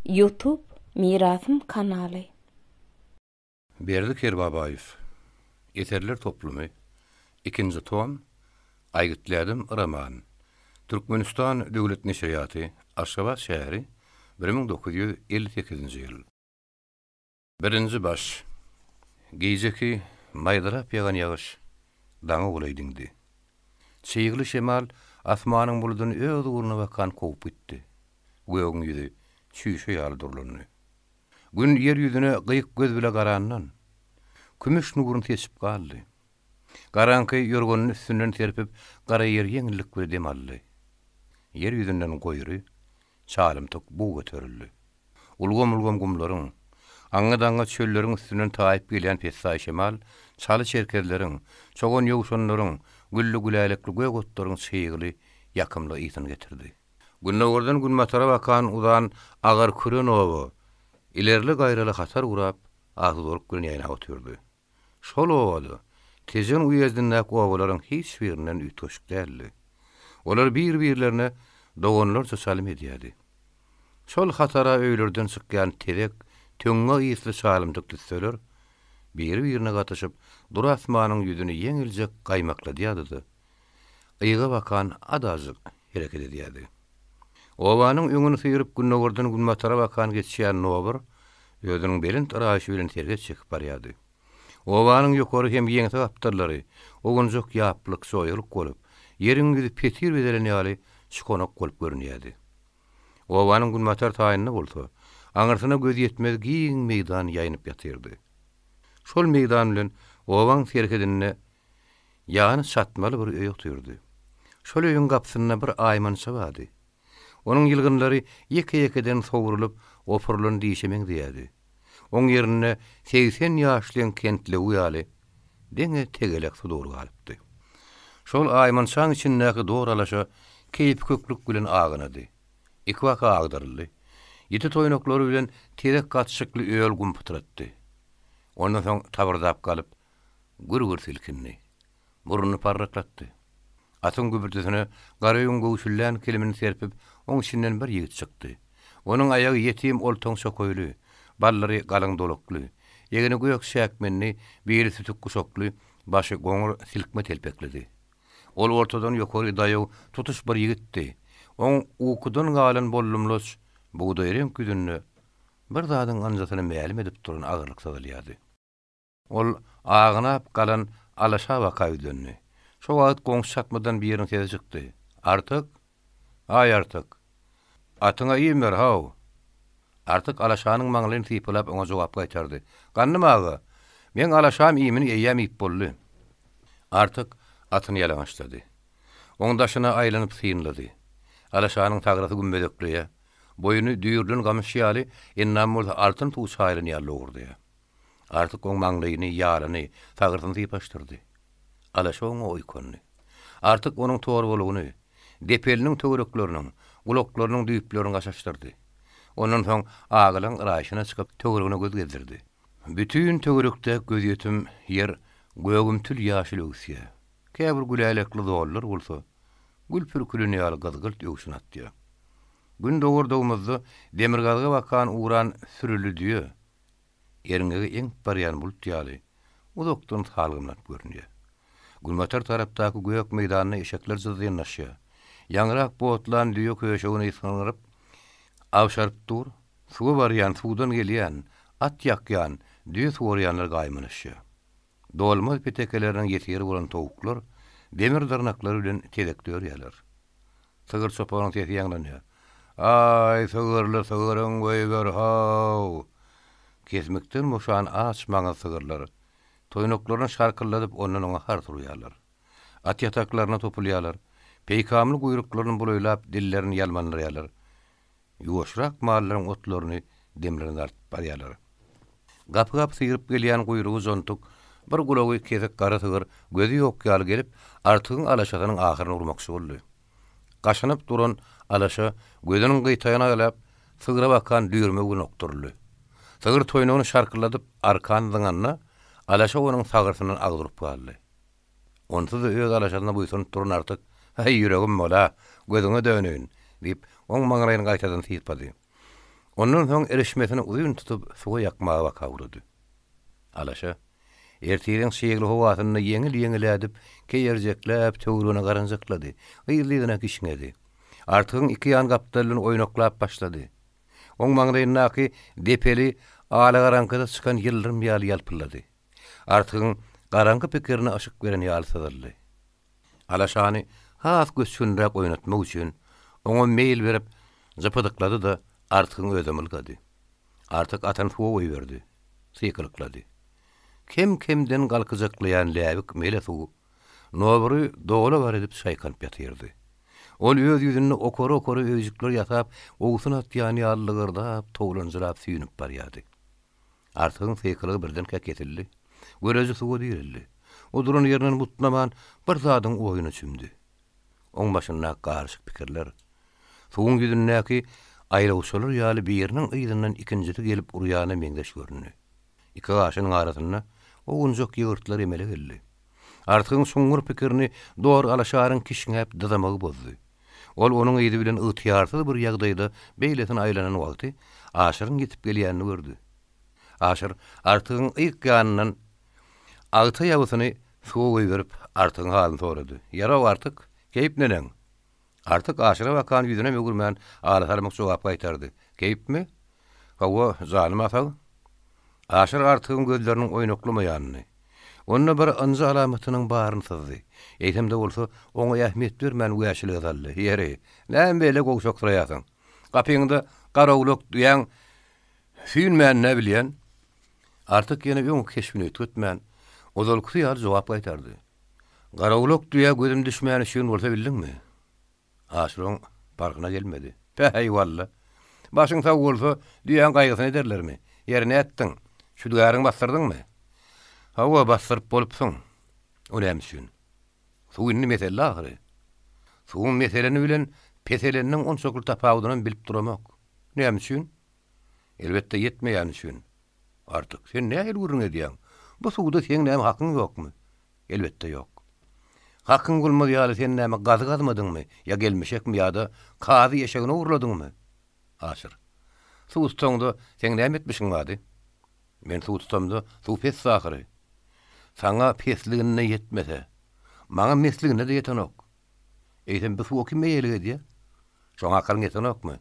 Youtube Mirasym kanaly. Berdi Kerbabaýew. Eserler toplumy. Ikinji tom. Aýgytlädim roman. Türkmenistan döwlet neşirýaty, Aşgabat şäheri, 1958-nji ýyl. Birinji baş. Gijeki maýdalap ýagan ýagyş daňa golaý diňdi. Çygly şemal asmanyň buludyny öz ugruna bakan kowup gitdi. Gögüň ýüzi çüýşe ýaly durlandy. Gün ýer ýüzüne gyýyk göz bile garandan, kümüş nuruny seçip galdy. Garaňky ýorganyny üstünden serpip, gara ýer ýeňillik bile dem aldy. Ýer ýüzünden goýry, çalymtyk bug göterildi. Ulgam-ulgam gumlaryň, aňňa-daňňa çölleriň üstünden taýyp gelýän pessaý şemal çaly çerkezleriň, çogan ýowşanlaryň, gülli-gülälekli gök otlaryň çygly, ýakymly ysyny getirdi. Gündogardan günbatara bakan uzan agar küren oba ilerli-gaýraly hatar gurap, asudalyk bilen ýaýnap otyrdy. Şol obada Tejen uýezdindäki obalaryň hiç birinden üýtgeşik däldi. Olar bir-birlerine doganlarça çalym edýärdi. Şol hatara öýlerden çykýan tezek, töňňe ysly çalymtyk tüsseler biri-birine gatyşyp, dury asmanyň ýüzüni ýeňiljek gaýmakladýardy-da, yga bakan adajyk hereket edýärdi. Obanyň öňüni syryp gündogardan günbatara bakan geçýän nobur özüniň belent yraýşy bilen serhet çekip barýardy. Obanyň ýokary hem ýeňse gapdallary owunjak ýaplyk, joýalyk bolup, ýeriň ýüzi petir bezelen ýaly çukanak bolup görünýärdi. Obanyň günbatar taýynda bolsa, aňyrsyna göz ýetmez giň meýdan ýaýynyp ýatyrdy. Şol meýdan bilen obaň serhedinde Ýany çatmaly bir öý otyrdy. Şol öýüň gapysynda bir aýmança bardy. Onuň ýylgynlary ýeke-ýekeden sowrulyp, opurylan dişe meňzeýärdi. Oň ýerinde 80 ýaşlyň kentlewi ýaly deňe tegelek sudur galypdy. Şol aýmançaň içindäki dor alaşa keýpiköklük bilen agynady. Ikibaka agdaryldy. Ýiti toýnaklary bilen tezek gatyşykly öl gum pytratdy. Ondan soň tabyrdap galyp, Gür-gür silkindi. Burnuny parraklatdy. Atyň gübürdisine Garaöýüň göwşüllän kilimini serpip, oň içinden bir ýigit çykdy. Onuň aýagy ýetim oltaň çokaýly, ballyry galyň dolakly, egni gök çäkmenli, biri sütük guşakly, başy goňur silkme telpeklidi. Ol ortadan ýokary daýaw tutuş bir ýigitdi. Oň ukudan galan bollumlaç bugdaýreňk ýüzünde bir zadyň ynjasyny mälim edip duran agyrlyk syzylýardy. Ol agynap galan alaşa baka ýüzlendi. Şo wagt goňşy çatmadan biriniň sesi çykdy, Artyk! Aý, Artyk! Atyňa iým ber, haw! Artyk alaşanyň maňlaýyny sypalap oňa jogap gaýtardy, Gandym aga, meň alaşam iýmini eýýäm iýip boldy. Artyk atyny ýalaňaçlady. Oň daşyna aýlanyp synlady. Alaşanyň sagrasy gümmezekleýär. Boýny düýrlen gamyş ýaly, endamy bolsa altyn suw çaýylan ýaly lowurdaýar. Artyk oň maňlaýyny, ýalyny, sagyrsyny sypaşdyrdy. Alaşa oňa oýkandy. Artyk onuň torbalygyny, depeliniň töwerekleriniň, gulaklarynyň düýplerini gaşaşdyrdy. Ondan soň Agalyň yraýşyna çykyp, töweregine göz gezdirdi. Bütin töwerekdäki gözýetim ýer gögümtil ýaşyl öwüsýär. Käbir gülälekli zollar bolsa, gül pürkülen ýaly gyzgylt öwşün atýar. Gün dogurdygymyzda demirgazyga bakan ugran sürüli düýe, Erňege eňip barýan bulut ýaly, uzakdan salgymlanyp görünýär. Günbatar tarapdaky gök meýdanda eşekler jyzzyýynlaşýar. Ýaňyrak botlan düýe köşegini ysgynyryp, abşaryp dur, suwa barýan, suwdan gelýän, at ýakýan, düýe suwarýanlar gaýmanyşýar. Dolmaz petekeleriniň ýesiri bolan towuklar demir dyrnaklary bilen tezek dörýärler. Sygyr çopanyň sesi ýaňlanýar. Aý, sygyrly sygyryň goýber, how! Kesmikden boşan aç maňyz sygyrlar, toýnaklaryny şarkyldadyp ondan-oňa hars urýarlar. At ýataklaryna topulýarlar, peýkamly guýruklaryny bulaýlap dillerini ýalmandyrýarlar. Ýuwaşrak mallaryň otlaryny demlerine dartyp barýarlar. Gapy-gapy syryp gelýän guýrugy jontuk, bir gulagy kesik gara sygyr gözi ýok ýaly gelip, Artygyň alaşasynyň ahyryny urmakçy boldy. Gaşynyp duran alaşa gözüniň gyýtagyny aýlap, sygra bakan düýrmegi bilen okduryldy. Sygyr toýnagyny şarkyldadyp arkan zyňanda, alaşa onuň sagyrsyndan agyz urup galdy. Onsuz-da öz alaşasyna buýsanyp duran Artyk, Häý, ýüregim bol-a, gözüňe döneýin! diýip, oň maňlaýyny gaýtadan sypady. Ondan soň irişmesini uzyn tutup suwa ýakmaga baka ugrady. Alaşa, ertiriň çygly howasynda ýeňil-ýeňil ädip, keýerjekläp, töweregine garanjaklady, yzly-yzyna kişňedi. Artygyň ikiýan gapdalyndan oýnaklap başlady. Oň maňlaýyndaky depeli alagaraňkyda çykan ýyldyrym ýaly ýalpyldady. Artygyň garaňky pikirine yşyk beren ýaly syzyldy. Alaşany has göçgünräk oýnatmak üçin, oňa meýil berip, jypydyklady-da, Artygyň özem ylgady. Artyk atyny suwa goýberdi. Sykylyklady. Kem-kemden galkyjaklaýan läbik mele suw Nobury dola-bar edip çaýkanyp ýatyrdy. Ol öz ýüzünde okara-okara öýjükler ýasap, owsun atýan ýaly lygyrdap, towlanjyrap süýnüp barýardy. Artygyň sykylygy birdenkä kesildi. Göreji suwa direldi. O duran ýerinden butnaman, bir zadyň oýuna çümdi. Oň başyndaky garyşyk pikirler, suwuň ýüzündäki aýlawçalar ýaly biriniň yzyndan ikinjisi gelip urýana meňzeş göründi. Iki gaşynyň arasynda owunjak ýygyrtlar emele geldi. Artygyň çuňňur pikirini dor alaşaryň kişňäp dyzamagy bozdy. Ol onuň yzy bilen ygtyýarsyz bir ýagdaýda beýlesine aýlanan wagty Aşyryň ýetip gelýänini gördi. Aşyr Artygyň yk ýanyndan agta ýabysyny suwa goýberip, Artygyň halyny sorady. Ýaraw Artyk, keýp neneň? Artyk Aşyra bakan ýüzünem öwürmän, ala salmyk jogap gaýtardy. Keýpmi? Hawa, janym-a sag. Aşyr Artygyň gözleriniň oýnaklamaýanyny, onda bir ynjy alamatynyň baryny syzdy. Eýsem-de bolsa, oňa ähmiýet bermän wäşilige saldy. Ýeri, näme beýle gowşaksyraýarsyň? Gapyňda garawulak düýäň süýnmänini-ä bilýän. Artyk ýene öňki keşbini üýtgetmän, ozalkysy ýaly jogap gaýtardy. Garawulak düýä gözüm düşmäni üçin bolsa bildiňmi? Aşyryň parhyna gelmedi. Päheý walla! Başyň sag bolsa, düýäň gaýgysyny ederlermi? Ýeri nätdiň? Şüdgäriňi basdyrdyňmy? Hawa, basdyryp bolupsyň. O näme üçin? Suw indi mesele ahyry. Suwuň meseleni bilen peseleniniň onçakly tapawudynam bilip duramok. Näme üçin? Elbetde, ýetmeýäni üçin. Artyk, sen nähili gürrüň edýäň? Bu suwda seň näme hakyň ýokmy? Elbetde ýok. Hakyň bolmaz ýaly sen näme gazy gazmadyňmy, ýa gelmişekmi ýa-da kazy eşegini ogurladyňmy? Aşyr. Suw tutaňda seň näme etmişiň bardy? Men suw tutamda suw pesdi ahyry. Saňa pesliginde ýetmese, maňa mesliginde-de ýetenok. Eýsem bu suwa kim eýelik edýär? Şoňa akylyň ýetenokmy?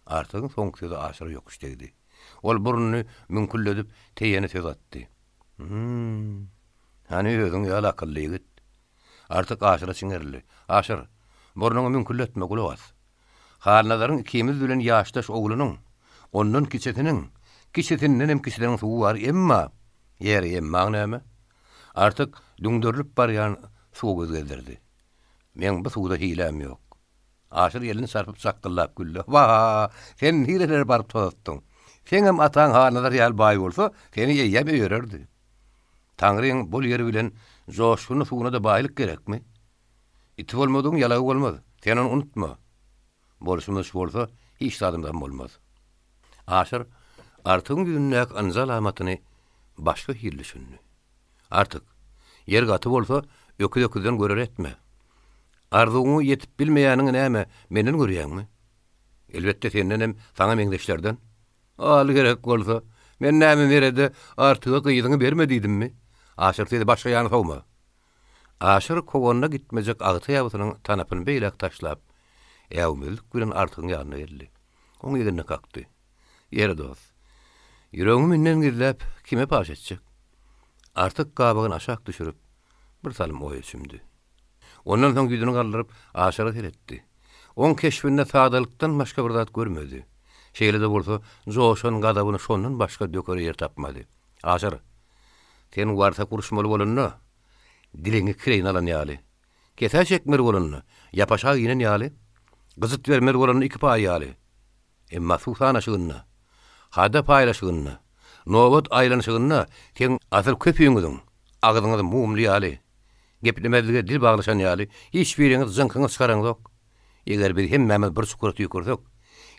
Artygyň soňky sözi Aşyra ýokuş degdi. Ol burnuny müňkülledip, teýene söz atdy. Hüm. Hany özüň ýaly akylly ýigit. Artyk Aşyra çiňerildi. Aşyr, burnuňy müňkülletme, gulak as. Halnazaryň ikimiz bilen ýaşdaş oglunyň, ondan kiçisiniň, kiçisindenem kiçisiniň suwy bar, emma. Ýeri, emmaň näme? Artyk düňderilip barýan suwa göz gezdirdi. Meň bu suwda hiläm ýok. Aşyr elini çarpyp çakgyllap güldi. Wa-a, sen nirelere baryp tozatdyň? Seňem ataň Halnazar ýaly baý bolsa, seni eýýäm öýererdi. Taňryň bol ýeri bilen joşgunly suwuna-da baýlyk gerekmi? Iti bolmadygyň ýalagy bolmaz. Sen ony unutma. Bolşumyz şu bolsa, hiç zadymyzam bolmaz. Aşyr Artygyň ýüzündäki ynjy alamatyny başga hili düşündi. Artyk, ýer gaty bolsa, öküz öküzden görer etme. Arzuwyňa ýetip bilmeýäniňi näme, menden görýäňmi? Elbetde, sendenem, saňa meňzeşlerden. Al gerek bolsa, men näme Merede Artyga gyzyňy berme diýdimmi? Aşyr sözi başga ýana sowma. Aşyr kowanda gitmejek agta ýabysynyň tanapyny beýläk taşlap, äwmezlik bilen Artygyň ýanyna geldi. Oň egnine kakdy. Ýeri dost, ýüregiňi menden gizläp, kime paş etjek? Artyk gabagyny aşak düşürip, bir salym oýa çümdi. Ondan soň ýüzüni galdyryp, Aşyra seretdi. Oň keşbinde sadalykdan başga bir zat görmedi. Şeýle-de bolsa, joşan gazabyny şondan başga dökere ýer tapmady. Aşyr, sen warsak uruşmaly bolanda, diliňi kireýine alan ýaly, kesä çekmeli bolanda, ýapaşak inen ýaly, gyjyt bermeli bolanda iki paý ýaly, Emma suw sanaşygynda, hada paýlaşygynda, nobat aýlanyşygynda seň asyl köpüňiziň agzyňyz mumly ýaly, geplemezlige dil baglaşan ýaly, hiç biriňiz jyňkyňyz çykaraňzok. Eger biz hemmämiz bir çukura tüýkürsek,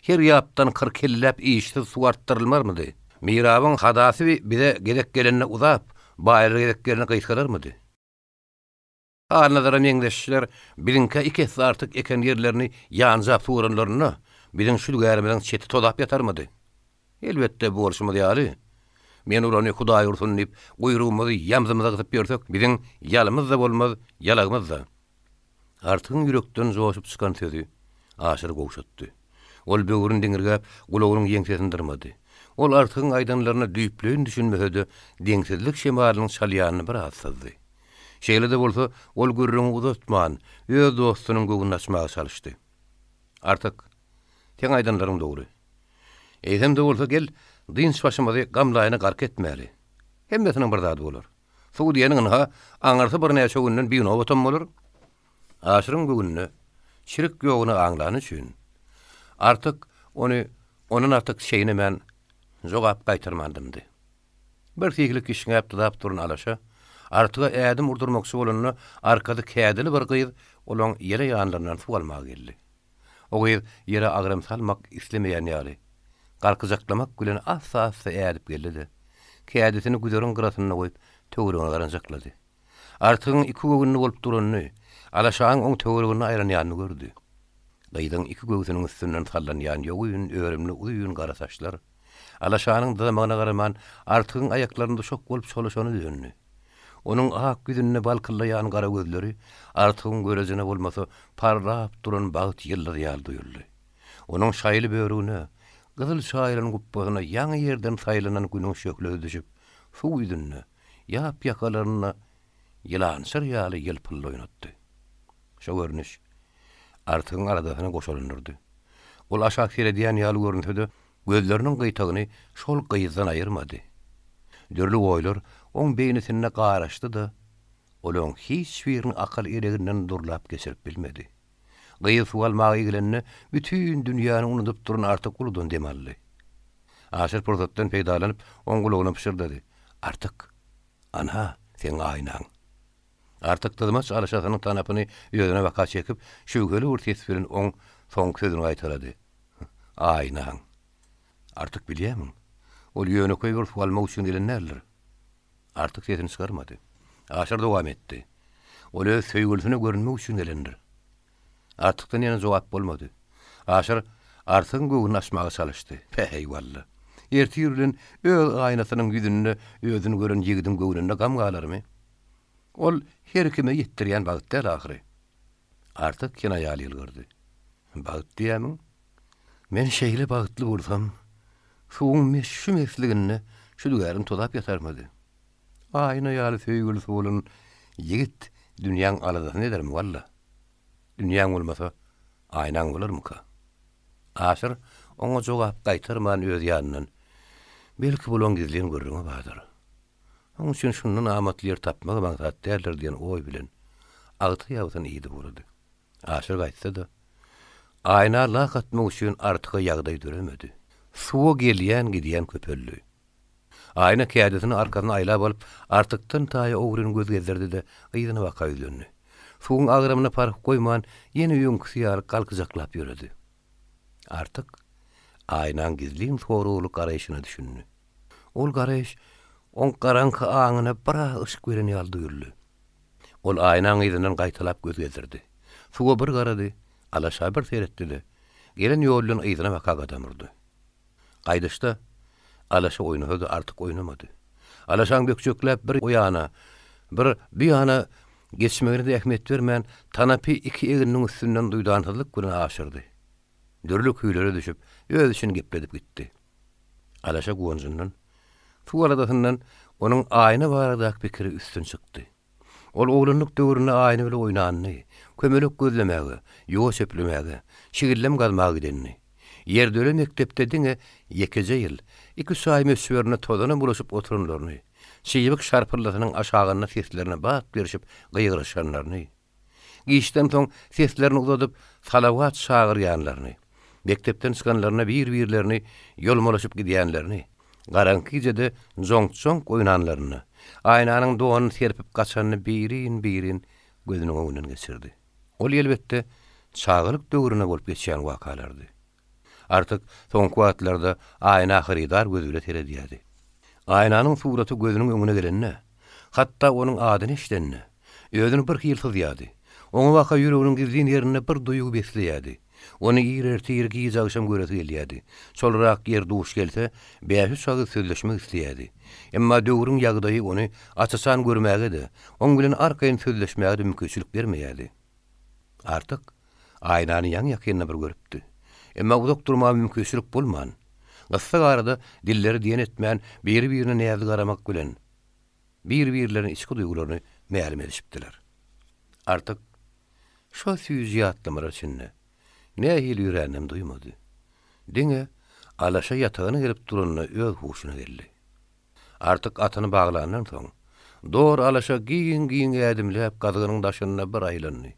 her ýapdan kyrkelläp işsiz suw artdyrylmarmydy? Mirabyň hadasy bize gezek gelende uzap, baýlara gezek gelende gysgalarmydy? Halnazara meňzeşler biziňkä iki esse artyk eken ýerlerini ýanjap suwaranlarynda, biziň şüdügärimiziň çeti tozap ýatarmydy? Elbetde, bu bolşumyz ýaly, men urany Hudaý ursun diýip, guýrugymyzy ýamzymyza gysyp ýörsek, biziň ýalymyz-da bolmaz, ýalagymyz-da. Artygyň ýürekden joşup çykan sözi Aşyry gowşatdy. Ol böwrüni diňirgäp, gulagynyň ýeňsesini dyrmady. Ol Artygyň aýdanlaryna düýpleýin düşünmese-de, deňsizlik şemalynyň çalýanyny biraz syzdy. Şeýle-de bolsa, ol gürrüňi uzatman, öz dostunyň göwnüni açmaga çalyşdy. Artyk, seň aýdanlaryň dogry. Eýsem-de bolsa, gel, dynç başymyzy gam laýyna gark etmäli. Hemmesiniň bir zady bolar. Suw diýeniň ynha, aňyrsy birnäçe günden binobatam bolar. Aşyryň göwnünde çirik ýoguny aňlany üçin, Artyk ony ondan artyk çeýnemän, jogap gaýtarman dymdy. Birhili kişňäp-dyzap duran alaşa, Artyga ädim urdurmakçy bolanda, arkasy kädili bir gyz olaň ýere ýanlaryndan suw almaga geldi. O gyz ýere agram salmak islemeýän ýaly, galkyjaklamak bilen assa-assa ädip geldi-de, kädisini güzeriň gyrasynda goýup, töweregine garanjaklady. Artygyň ikigöwünli bolup duranyny, alaşaň oň töwereginde aýlanýanyny gördi. Gyzyň iki göwsüniň üstünden sallanýan ýogyn örümli uzyn gara saçlar, alaşanyň dyzamagyna garaman, Artygyň aýaklaryna duşak bolup çolaşana döndi. Onuň ak ýüzünde balkyllaýan gara gözleri Artygyň görejine bolmasa parlap duran bagt ýyldyzy ýaly duýuldy. Onuň şaýly börügine, gyzyl çaýylan gupbasyna ýaňy ýerden saýlanan günüň şöhlesi düşüp, suw ýüzünde, ýap ýakalarynda ýylançyr ýaly ýylpyldy oýnatdy. Şo görnüş Artygyň aladasyny goşalandyrdy. Ol aşak seredýän ýaly görünse-de, gözleriniň gyýtagyny şol gyzdan aýyrmady. Dürli oýlar oň beýnisinde garaşdy-da, olaň hiç birini akyl eleginden durlap geçirip bilmedi. Gyz suw almaga eglende, bütin dünýäni unudyp duran Artyk uludan dem aldy. Aşyr pursatdan peýdalanyp, oň gulagyna pyşyrdady, Artyk, anha, seň aýnaň. Artyk dyzmaç alaşasynyň tanapyny özüne baka çekip, şübheli bir ses bilen oň soňky sözüni gaýtalady, Aýnaň. Artyk bilýämiň? Ol ýönekeý bir suw almak üçin gelen däldir. Artyk sesini çykarmady. Aşyr dowam etdi. Ol öz söýgülisine görünmek üçin gelendir. Artykdan ýene jogap bolmady. Aşyr Artygyň göwnüni açmaga çalyşdy. Päheý walla. Ertir bilen öz aýnasynyň ýüzünde özüni gören ýigidiň göwnünde gam galarmy? Ol her kime ýetdirýän bagt däl ahyry. Artyk kinaýaly ýylgyrdy. Bagt diýýämiň? Men şeýle bagtly bolsam, suwuň şu mesliginde şüdügärim tozap ýatarmydy? Aýna ýaly söýgülisi bolan ýigit dünýäň aladasyny edermi, walla? Dünýäň bolmasa, aýnaň bolarmyka? Aşyr oňa jogap gaýtarman öz ýanyndan, Belki bulaň gizlin gürrüňi bardyr. Oň üçin şundan amatly ýer tapmagam aňsat däldir diýen oý bilen, agta ýabysyn idip ugrady. Aşyr gaýtsa-da, aýna lak atmak üçin Artyga ýagdaý döremedi. Suwa gelýän-gidýän köpeldi. Aýna kädisini arkasyna aýlap alyp, Artykdan taýa ogryn göz gezdirdi-de, yzyna baka ýüzlendi. Suwuň agramyna parh goýman, ýene öňküsi ýaly galkyjaklap ýöredi. Artyk Aýnaň gizlin soragly garaýşyna düşündi. Ol garaýyş oň garaňky aňyna biraz yşyk beren ýaly duýuldy. Ol Aýnaň yzyndan gaýtalap göz gezdirdi. Suwa bir garady, alaşa bir seretdi-de, gelen ýoly bilen yzyna baka gadam urdy. Gaýdyşda alaşa oýnasa-da artyk oýnamady. Alaşaň bökjekläp bir o ýana, bir bu ýana geçmegine-de ähmiýet bermän, tanapy iki egniniň üstünden duýdansyzlyk bilen aşyrdy. Dürli küýlere düşüp, öz içini gepledip gitdi. Alaşa guwanjyndan, suw aladasyndan onuň aýna baradaky pikiri üstün çykdy. Ol oglanlyk döwründe aýna bile oýnanyny, kömelek gözlemäge, ýuwa çöplemäge, şigillem gazmaga gidenini, ýerdöle mekdepde diňe ýekeje ýyl, iki-üç aý möçberinde tozana bulaşyp oturanlaryny, çybyk şarpyldysynyň aşagynda seslerine bat berşip gygyryşanlaryny, giçden soň seslerini uzadyp salawat çagyrýanlaryny, mekdepden çykanlarynda bir-birlerini ýolmalaşyp gidýänlerini, garaňky gijede joňk-joňk oýnanlaryny, Aýnanyň donuny serpip gaçanyny birin-birin gözüniň öňünden geçirdi. Ol elbetde, çagalyk döwründe bolup geçýän wakalardy. Artyk soňky wagtlarda Aýna hyrydar gözi bile seredýärdi. Aýnanyň suraty gözüniň öňüne gelende, hatda onuň adyny eşidende, özüni birhili syzýardy. Oňa baka ýüreginiň gizlin ýerinde bir duýgy besleýärdi. Ony ir ertir, gije agşam göresi gelýärdi. Çolrak ýer duş gelse, bäş-üç agyz sözleşmek isleýärdi. Emma döwrüň ýagdaýy ony aç-açan görmäge-de, oň bilen arkaýyn sözleşmäge-de mümkinçilik bermeýärdi. Artyk Aýnany ýaňy-ýakynda bir görüpdi. Emma uzak durmaga mümkinçilik bolman, gyssag arada dilleri diýen etmän biri-birine näzli garamak bilen, bir-birlerine içki duýgularyny mälim edişipdiler. Artyk şo süýji ýatlamalar içinde nähili ýöräninem duýmady. Diňe alaşa ýatagyna gelip duranda öz huşuna geldi. Artyk atyny baglandan soň, dor alaşa giň-giň ädimläp gazygynyň daşynda bir aýlandy.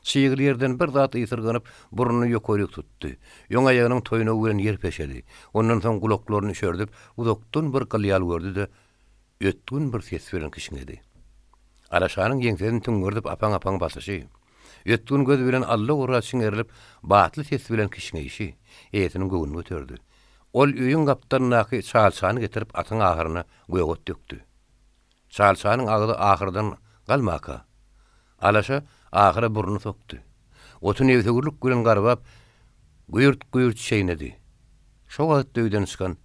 Çygly ýerden bir zat ysyrganyp, burnuny ýokaryk tutdy. Öň aýagynyň toýnagy bilen ýer peşedi. Ondan soň gulaklaryny üşerdip, uzakdan bir gylýal gördi-de, ötgün bir ses bilen kişňedi. Alaşanyň ýeňsesini tüňňerdip apaň-apaň basyşy, ötgün göz bilen alla-gurra çiňerilip batly ses bilen kişňeýşi, eýesiniň göwnüni göterdi. Ol öýüň gapdalyndaky çalçany getirip atyň ahyryna gök ot dökdi. Çalçanyň agzy ahyrdan galmaka, alaşa ahyra burnuny sokdy. Oty nebsewürlik bilen garbap, güýrt-güýrt çeýnedi. Şo wagt öýden çykan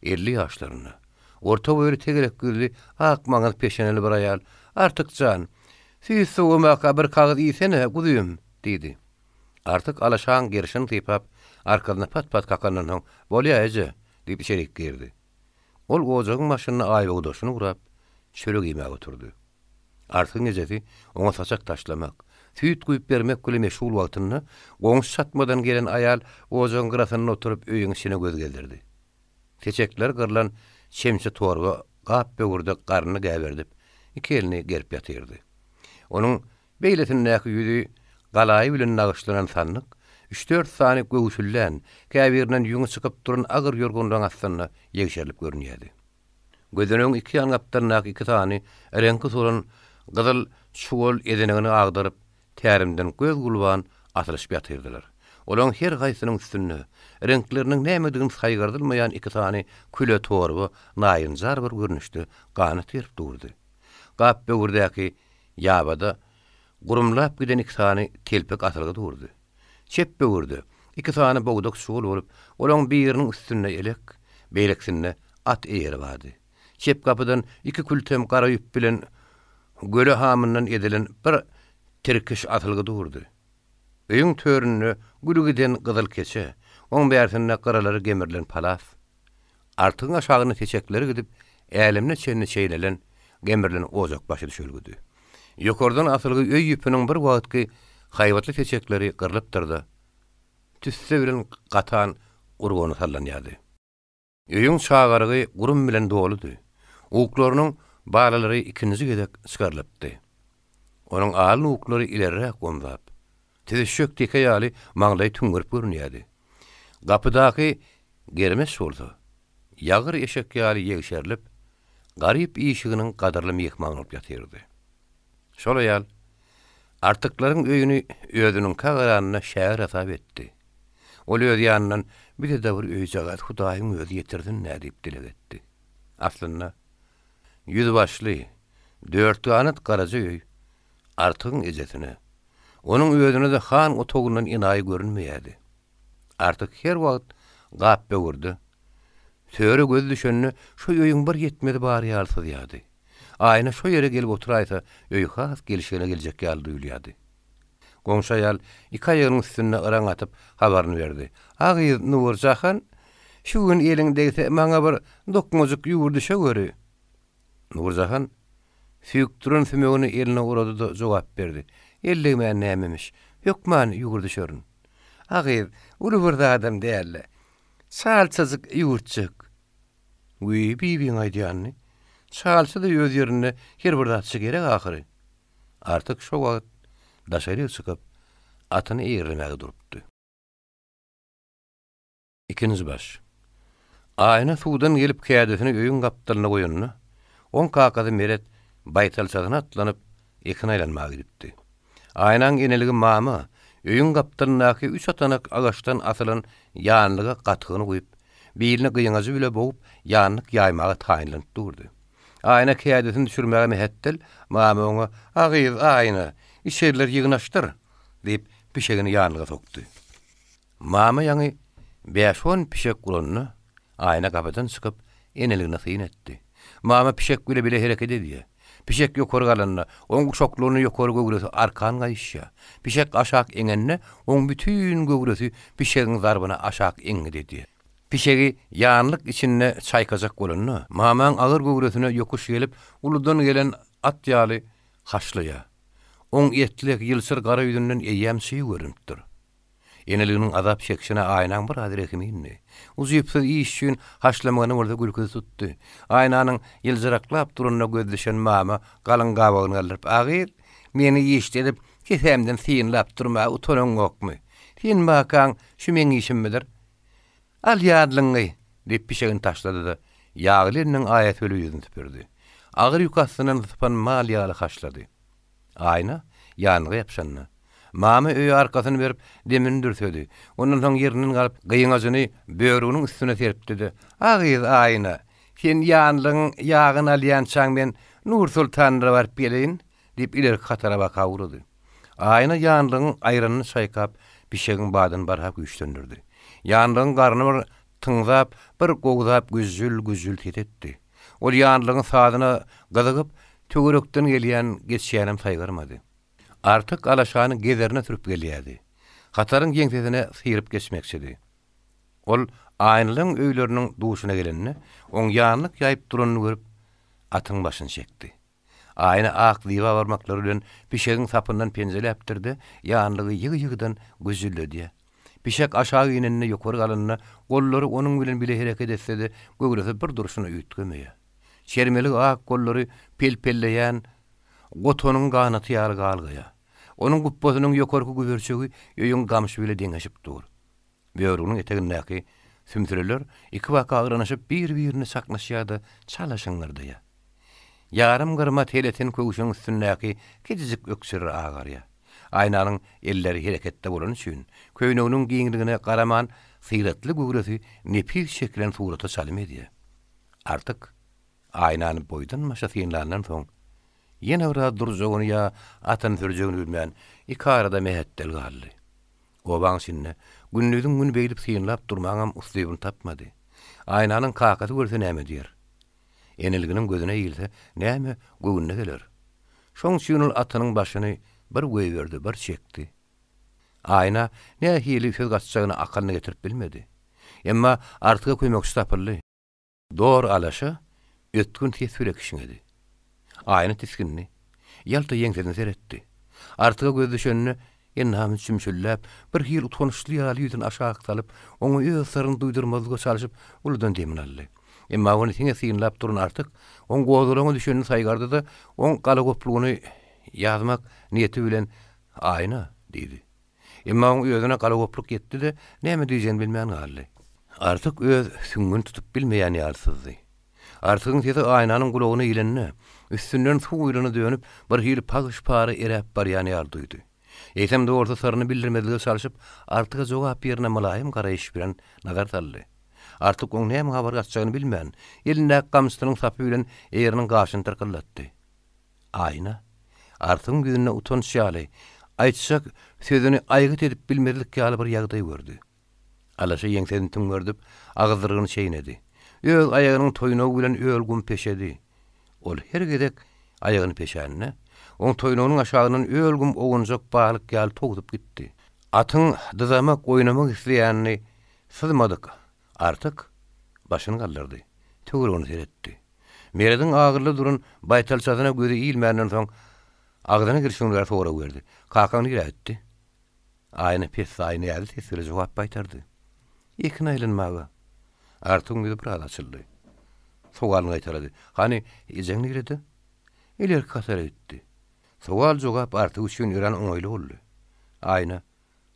50 ýaşlarynda, orta boýly tegelek ýüzli, ak maňyz peşeneli bir aýal, Artyk jan, süýt sowamaka bir kagyz iýsene, guzym! diýdi. Artyk alaşaň gerşini sypap, arkasyna pat-pat kakandan soň, Bolýa, eje! diýip içerik girdi. Ol ojagyň başynda aýbogdaşyny gurap, çörek iýmäge oturdy. Artygyň ejesi oňa saçak taşlamak, süýt guýup bermek bilen meşgul wagtynda, goňşy çatmadan gelen aýal ojagyň gyrasynda oturyp öýüň içine göz gezdirdi. Seçekleri gyrlan çemçe torba gap böwürde garnyny gäberdip, iki elini gerip ýatyrdy. Onuň beýlesindäki ýüzi galaýy bilen nagyşlanan sandyk, üç-dört sany göwsüllän, käbirinden ýüňi çykyp duran agyr ýorganlaryň astynda ýegşerilip görünýärdi. Gözenegiň iki ýan gapdalyndaky iki sany reňki solan gyzyl çuwal ezenegini agdaryp, tärimden göz-gulban asylyşyp ýatyrdylar. Olaryň her haýsynyň üstünde, reňkleriniň nämedigini saýgardylmaýan iki sany küle torba naýynjar bir görnüşde ganat gerip durdy. Gap böwürdäki ýabada gurumlap giden iki sany telpek asylgy durdy. Çep böwürde iki sany bogdak çuwal bolup, olaryň biriniň üstünde elek, beýlekisinde at eýeri bardy. Çep gapydan iki kültem gara ýüp bilen göle hamyndan edilen bir tirkiş asylgy durdy. Öýüň töründe güli giden gyzyl keçe, oň bärsinde gyralary gemrilen palas. Artygyň aşagyna seçekleri gidip, älemine çenli çeýnelen, gemrilen ojakbaşy düşelgidi. Ýokardan asylgy öý ýüpüniň bir wagtky haýbatly seçekleri gyrlypdyr-da, tüsse bilen gatan urgany sallanýardy. Öýüň çagarygy gurum bilen doludy. Uklarynyň balalary ikinji gezek çykarylypdy. Onuň alyn uklary ilerräk omzap, süzüşjek teke ýaly maňlaýy tüňňerip görünýärdi. Gapydaky germes bolsa, ýagyr eşek ýaly ýegşerilip, garyp işiginiň gadyrly myhmany bolup ýatyrdy. Şol aýal Artyklaryň öýüni özüniňkä garanda şäher hasap etdi. Ol öz ýanyndan Bize-de bir öýjagaz Hudaýyň özi ýetirsin-dä diýip dileg etdi. Aslynda, ýüzbaşly, dörtganat garaja öý Artygyň ejesine, onuň özüne-de han otagyndan enaýy görünmeýärdi. Artyk her wagt gap böwürde, töre gözi düşende şu öýüň bir ýetmezi bar ýaly syzýardy. Aýna şo ýere gelip oturaýsa, öý has gelşigine geljek ýaly duýulýardy. Goňşy aýal iki aýagynyň üstünde yraň atyp habaryny berdi. A gyz, Nurjahan, şu gün eliň degse maňa bir dokmajyk ýüwürdişeweri. Nurjahan süýkdüren sümegini eline orady-da jogap berdi, El degmän nämemiş, hökman ýüwürdişerin. A gyz, uly bir zadam däl-le. Çalçajyk ýüwürtjek. Wiý, bibiň aýdýanyny. Çalça-da öz ýerinde her bir zatça gerek ahyry. Artyk şo wagt daşaryk çykyp, atyny eýerlemäge durupdy. Ikinji baş. Aýna suwdan gelip kädisini öýüň gapdalynda goýanda, oň kakasy Meret baýtalçasyna atlanyp, ekin aýlanmaga gidipdi. Aýnaň eneligi mama öýüň gapdalyndaky üç atanak agaçdan asylan ýanlyga gatygyny guýup, biline gyňajy bile bogup, ýanlyk ýaýmaga taýynlanyp durdy. Aýna kädisini düşürmäge mähetdel, mama oňa, A gyz, Aýna, içerileri ýygnaşdyr! diýip, pişegini ýanlyga sokdy. Mama ýaňy bäş-on pişek uranda, Aýna gapydan çykyp, eneligine syn etdi. Mama pişek bile bile hereket edýär. Pişek ýokary galanda, oň guşaklygyna ýokary göwresi arkan gaýyşýar. Pişek aşak eňende, oň bütin göwresi pişegiň zarbyna aşak eňňit edýär. Pişegi ýanlyk içinde çaýkajak bolanda, mamaň agyr göwresine ýokuş gelip, uludan gelen at ýaly haşlaýar. Oň etlek, ýylçyr gara ýüzünden eýýäm çyg görünipdir. Eneliginiň azap çekişine Aýnaň biraz rehimi indi. Ujypsyz iş üçin haşlamagyny bolsa gülküsi tutdy. Aýnanyň ýyljyraklap duranyna gözi düşen mama galyň gabagyny galdyryp, A gyz, meni işledip, kesämden synlap durmaga utanaňokmy? Sen bakaň, şu meň işimmidir? Al ýadlyňy! diýip pişegini taşlady-da, ýagly eliniň aýasy bilen ýüzüni süpürdi. Agyr ýük astyndan sypan mal ýaly haşlady. Aýna ýanlyga ýapyşanda, mama öýe arkasyny berip, demini dürsedi. Ondan soň ýerinden galyp, gyňajyny börüginiň üstüne serpdi-de, A gyz, Aýna, sen ýanlygyň ýagyny alýançaň men Nursoltanlara baryp geleýin, diýip, ilerki hatara baka ugrady. Aýna ýanlygyň aýranyny çaýkap, pişegiň badyny barha güýçlendirdi. Ýanlygyň garny bir tyňzap, bir gowzap güžžül-güžžül ses etdi. Ol ýanlygyň sazyna gyzygyp, töwerekden gelýän geçýänem saýgarmady. Artyk alaşany gezerine sürüp gelýärdi. Hataryň ýeňsesine syryp geçmekçidi. Ol Aýnylaň öýleriniň duşuna gelende, oň ýanlyk ýaýyp duranyny görüp, atyň başyny çekdi. Aýna ak zyba barmaklary bilen pişegiň sapyndan penjeläpdir-de, ýanlygy ýygy-ýygydan güžžülledýär. Pişek aşak inende, ýokary galanda, gollary onuň bilen bile hereket etse-de, göwresi bir durşuna üýtgemeýär. Çermeli ak gollary pel-pelleýän gotanyň ganaty ýaly galgaýar. Onuň gupbasynyň ýokarky güberçegi öýüň gamşy bile deňeşip dur. Börüginiň etegindäki sümsüleler ikibaka yranyşyp bir-birine çaknyşýar-da, çala şyňňyrdaýar. Ýarym gyrma teletin köwşüň üstündäki kiçijik ökjürre agarýar. Aýnanyň elleri hereketde bolany üçin, köýneginiň giňligine garaman, syratly göwresi nepis çekilen surata çalym edýär. Artyk Aýnany boýdan-başa synlandan soň, ýene biraz durjagyny ýa atyny sürjegini bilmän, ikarada mähetdel galdy. Obaň içinde gündiziň güni beýdip synlap durmaňam uslybyny tapmady. Aýnanyň kakasy görse näme diýer? Eneliginiň gözüne ilse näme göwnüne geler? Şoň üçin ol atynyň başyny bir goýberdi, bir çekdi. Aýna nähili söz gaçjagyny akylyna getirip bilmedi. Emma Artyga kömekçi tapyldy. Dor alaşa ötgün ses bile kişňedi. Aýna tisgindi. Ýalta ýeňsesine seretdi. Artyga gözi düşende, endamy çümşülläp, bir hili utançly ýaly ýüzüni aşak salyp, oňa öz syryny duýdurmazlyga çalşyp, uludan demini aldy. Emma ony siňe synlap duran Artyk, oň gozgalaňa düşenini saýgardy-da, oň galagoplugyny ýazmak niýeti bilen, Aýna! diýdi. Emma oň özüne galagopluk ýetdi-de, näme diýjegini bilmän galdy. Artyk öz süňňüni tutup bilmeýän ýaly syzdy. Artygyň sesi Aýnanyň gulagyna ilende, üstünden suw guýlana dönüp, bir hili pagyş-para eräp barýan ýaly duýdy. Eýsem-de bolsa syryny bildirmezlige çalşyp, Artyga jogap ýerine mylaýym garaýyş bilen nazar saldy. Artyk oň näme habar gatjagyny bilmän, elindäki gamçysynyň sapy bilen egriniň gaşyny tyrkyldatdy. Aýna, Artygyň ýüzünde utanç ýaly, aýtjak sözüni aýgyt edip bilmezlik ýaly bir ýagdaý gördi. Alaşa ýeňsesini tüňňerdip, agyzdyrygyny çeýnedi. Öz aýagynyň toýnagy bilen öl gum peşedi. Ol her gezek aýagyny peşände, oň toýnagynyň aşagyndan öl gum owunjak balyk ýaly towsup gitdi. Atyň dyzamak, oýnamak isleýänini syzmadyk Artyk başyny galdyrdy, töweregine seretdi. Merediň agyrly duran baýtalçasyna gözi ilmänden soň, agzyna girişigini bäri sorag berdi, Kakaň nirä gitdi? Aýna pessaý näzli ses bilen jogap gaýtardy. Ekin aýlanmaga. Artygyň ýüzi biraz açyldy. Sowalyny gaýtalady. Hany, ejeň nirede? Ilerki hatara gitdi. Sowal-jogap Artyk üçin örän oňaýly boldy. Aýna,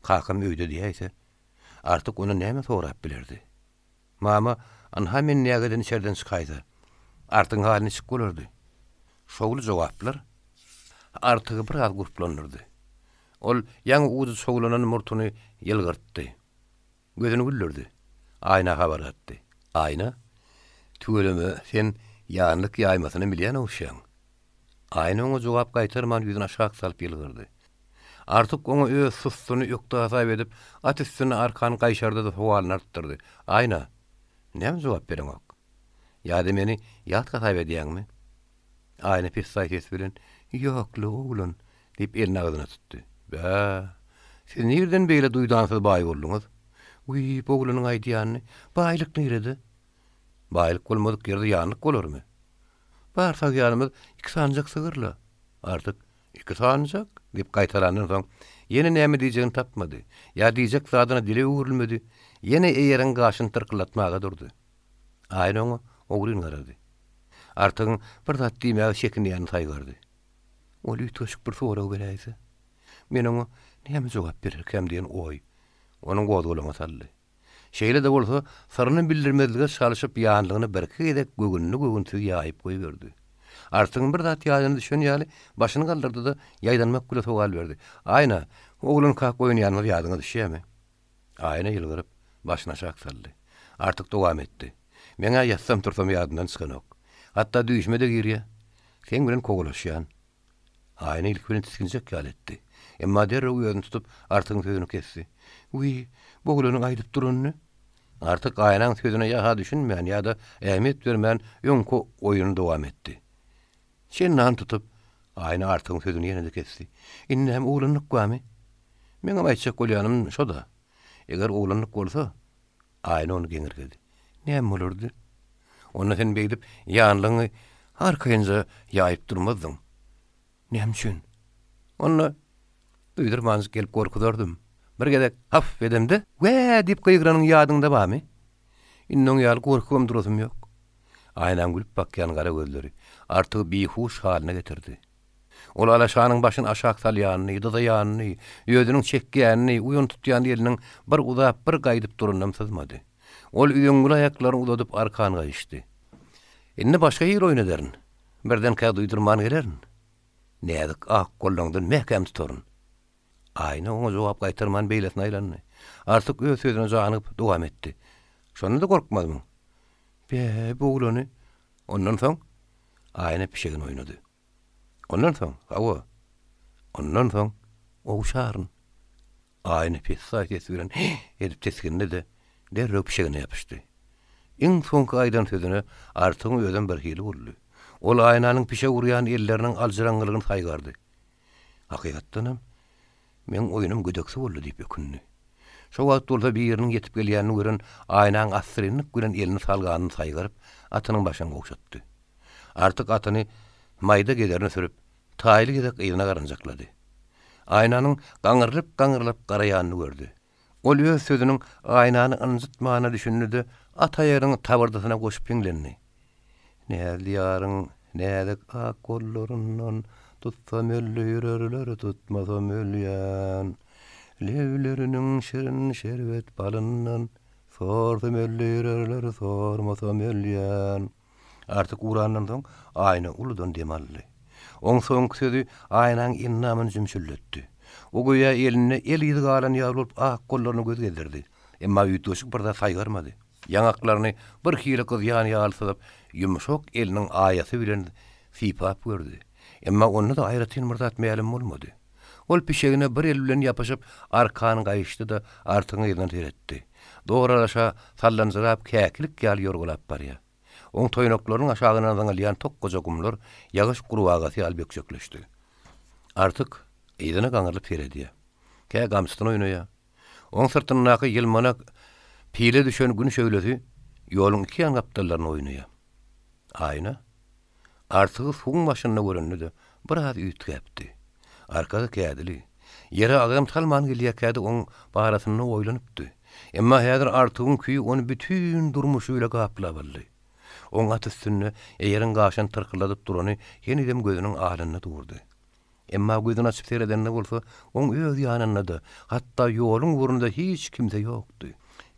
Kakam öýde diýäýse, Artyk ondan näme sorap bilerdi? Mama, ynha men nägeden içerden çykaýsa, Artygyň haly niçik bolardy? Şowly jogaplar Artygy biraz gurplandyrdy. Ol ýaňy ujy çowlanan murtuny ýylgyrtdy. Gözüni güldürdi. Aýna habar gatdy. Aýna, tüweleme, sen ýanlyk ýaýmasyny bilýän ogşaň. Aýna oňa jogap gaýtarman ýüzüni aşak salyp ýylgyrdy. Artyk oňa öz sussuny ökde hasap edip, at üstünde arkan gaýşardy-da sowalyny artdyrdy, Aýna, näme jogap bereňok? Ýa-da meni ýat hasap edýäňmi? Aýna pessaý ses bilen, Ýok-la, oglan, diýip, elini agzyna tutdy. Bä, siz nirden beýle duýdansyz baý bolduňyz? Wiý, bu oglanyň aýdýanyny, baýlyk nirede? Baýlyk bolmadyk ýerde ýanlyk bolarmy? Bar sagýanymyz iki sanyjak sygyr-la. Artyk, Iki sanyjak? diýip gaýtalandan soň, ýene näme diýjegini tapmady. Ýa diýjek zadyna dili öwrülmedi. Ýene eýeriň gaşyny tyrkyldatmaga durdy. Aýna oňa ogryn garady. Artygyň bir zat diýmäge çekinýänini saýgardy. Ol üýtgeşik bir sorag beräýse, men oňa näme jogap bererkäm diýen oý ony gozgalaňa saldy. Şeýle-de bolsa, syryny bildirmezlige çalşyp ýanlygyny birki gezek göwünli-göwünsiz ýaýyp goýberdi. Artygyň bir zat ýadyna düşen ýaly, başyny galdyrdy-da, ýaýdanmak bile sowal berdi, Aýna, oglankak oýnaýanymyz ýadyňa düşýärmi? Aýna ýylgyryp, başyny aşak saldy. Artyk dowam etdi. Meň-ä ýatsam-tursam ýadymdan çykanok. Hatda düýşüme-de girýär. Seň bilen kowalaşýan. Aýna ilki bilen tisginjek ýaly etdi. Emma derrew özüni tutup, Artygyň sözüni kesdi. Wiý, bu oglanyň aýdyp duranyny? Artyk Aýnaň sözüne ýa-ha düşünmän, ýa-da ähmiýet bermän öňki oýuny dowam etdi. Çendan tutup, Aýna Artygyň sözüni ýene-de kesdi. Indem oglanlyk barmy? Meňem aýtjak bolýanym şo-da. Eger oglanlyk bolsa, Aýna ony geňirgedi. Näme bolardy? Onda sen beýdip ýanlygyňy arkaýynja ýaýyp durmazdyň. Näme üçin? Onda duýdurmanjyk gelip gorkuzardym. Bir gezek haf edemde, Wä! diýip gygyranyň ýadyňda barmy? Indi oň ýaly gorkubam durasym ýok. Aýnaň gülüp bakýan gara gözleri Artygy bihuş halyna getirdi. Ol alaşanyň başyny aşak salýanyny, dyzaýanyny, özüniň çekýänini, uýan tutýan eliniň bir uzap, bir gaýdyp duranynam syzmady. Ol üzeňňili aýaklaryny uzadyp arkan gaýyşdy. Indi başga hili oýun ederin. Birdenkä duýdurman gelerin. Näzik ak gollaňdan mäkäm tutaryn. Aýna oňa jogap gaýtarman beýlesine aýlandy. Artyk öz sözüne janygyp dowam etdi. Şonda-da gorkmazmyň? Be, bu oglany. Ondan soň? Aýna pişegini oýnady. Ondan soň, hawa, ondan soň ogşaryn. Aýna pessaý ses bilen hih edip tisgindi-de, derrew pişegine ýapyşdy. Iň soňky aýdan sözüne Artygyň özem birhili boldy. Ol Aýnanyň pişek urýan elleriniň aljyraňňylygyny saýgardy. Hakykatdanam, meň oýnum gödeksi boldy diýip ökündi. Şo wagt bolsa biriniň ýetip gelýänini gören Aýnaň assyrynlyk bilen elini salganyny saýgaryp, atynyň başyny gowşatdy. Artyk atyny maýda gezerine sürüp, taýly gezek yzyna garanjaklady. Aýnanyň gaňrylyp-gaňrylyp garaýanyny gördi. Ol öz sözüniň Aýnany ynjytmanyna düşündi-de, at aýagynyň tabyrdysyna goşup hiňlendi. Näzli ýaryň näzik ak gollaryndan Tutsam öldürerler, tutmasam ölýän. Lebleriniň şirin şerbet balyndan Sorsam öldürerler, sormasam ölýän. Artyk ugrandan soň, Aýna uludan dem aldy. Oň soňky sözi Aýnaň endamyny jümşüldetdi. O göýä elinde el yzy galan ýaly bolup ak gollaryna göz gezdirdi. Emma üýtgeşik bir zat saýgarmady. Ýaňaklaryny bir hili gyzýan ýaly syzyp, ýumşak eliniň aýasy bilen sypap gördi. Emma onda-da aýratyn bir zat mälim bolmady. Ol pişegine bir eli bilen ýapyşyp, arkan gaýyşdy-da, Artygyň yzyna seretdi. Doralaşa sallanjyrap, käkilik ýaly ýorgalap barýar. Oň toýnaklarynyň aşagyndan zyňylýan tokgaja gumlar ýagyş gurbagasy ýaly bökjekleşdi. Artyk yzyna gaňrylyp seredýär. Kä gamçysyny oýnaýar. Oň syrtyndaky ýylmanak pile düşen gün şöhlesi ýoluň iki ýan gapdallaryny oýnaýar. Aýna Artygy suwuň başynda görende-de biraz üýtgäpdi. Arkasy kädili. Ýere agram salman gelýärkä-de oň barasynda oýlanypdy. Emma häzir Artygyň küýi ony bütin durmuşy bile gaplap aldy. Oň at üstünde eýeriň gaşyny tyrkyldadyp durany henizem gözüniň alynda durdy. Emma gözüni açyp seredende bolsa, oň öz ýanynda-da, hatda ýoluň ugrunda hiç kimse ýokdy.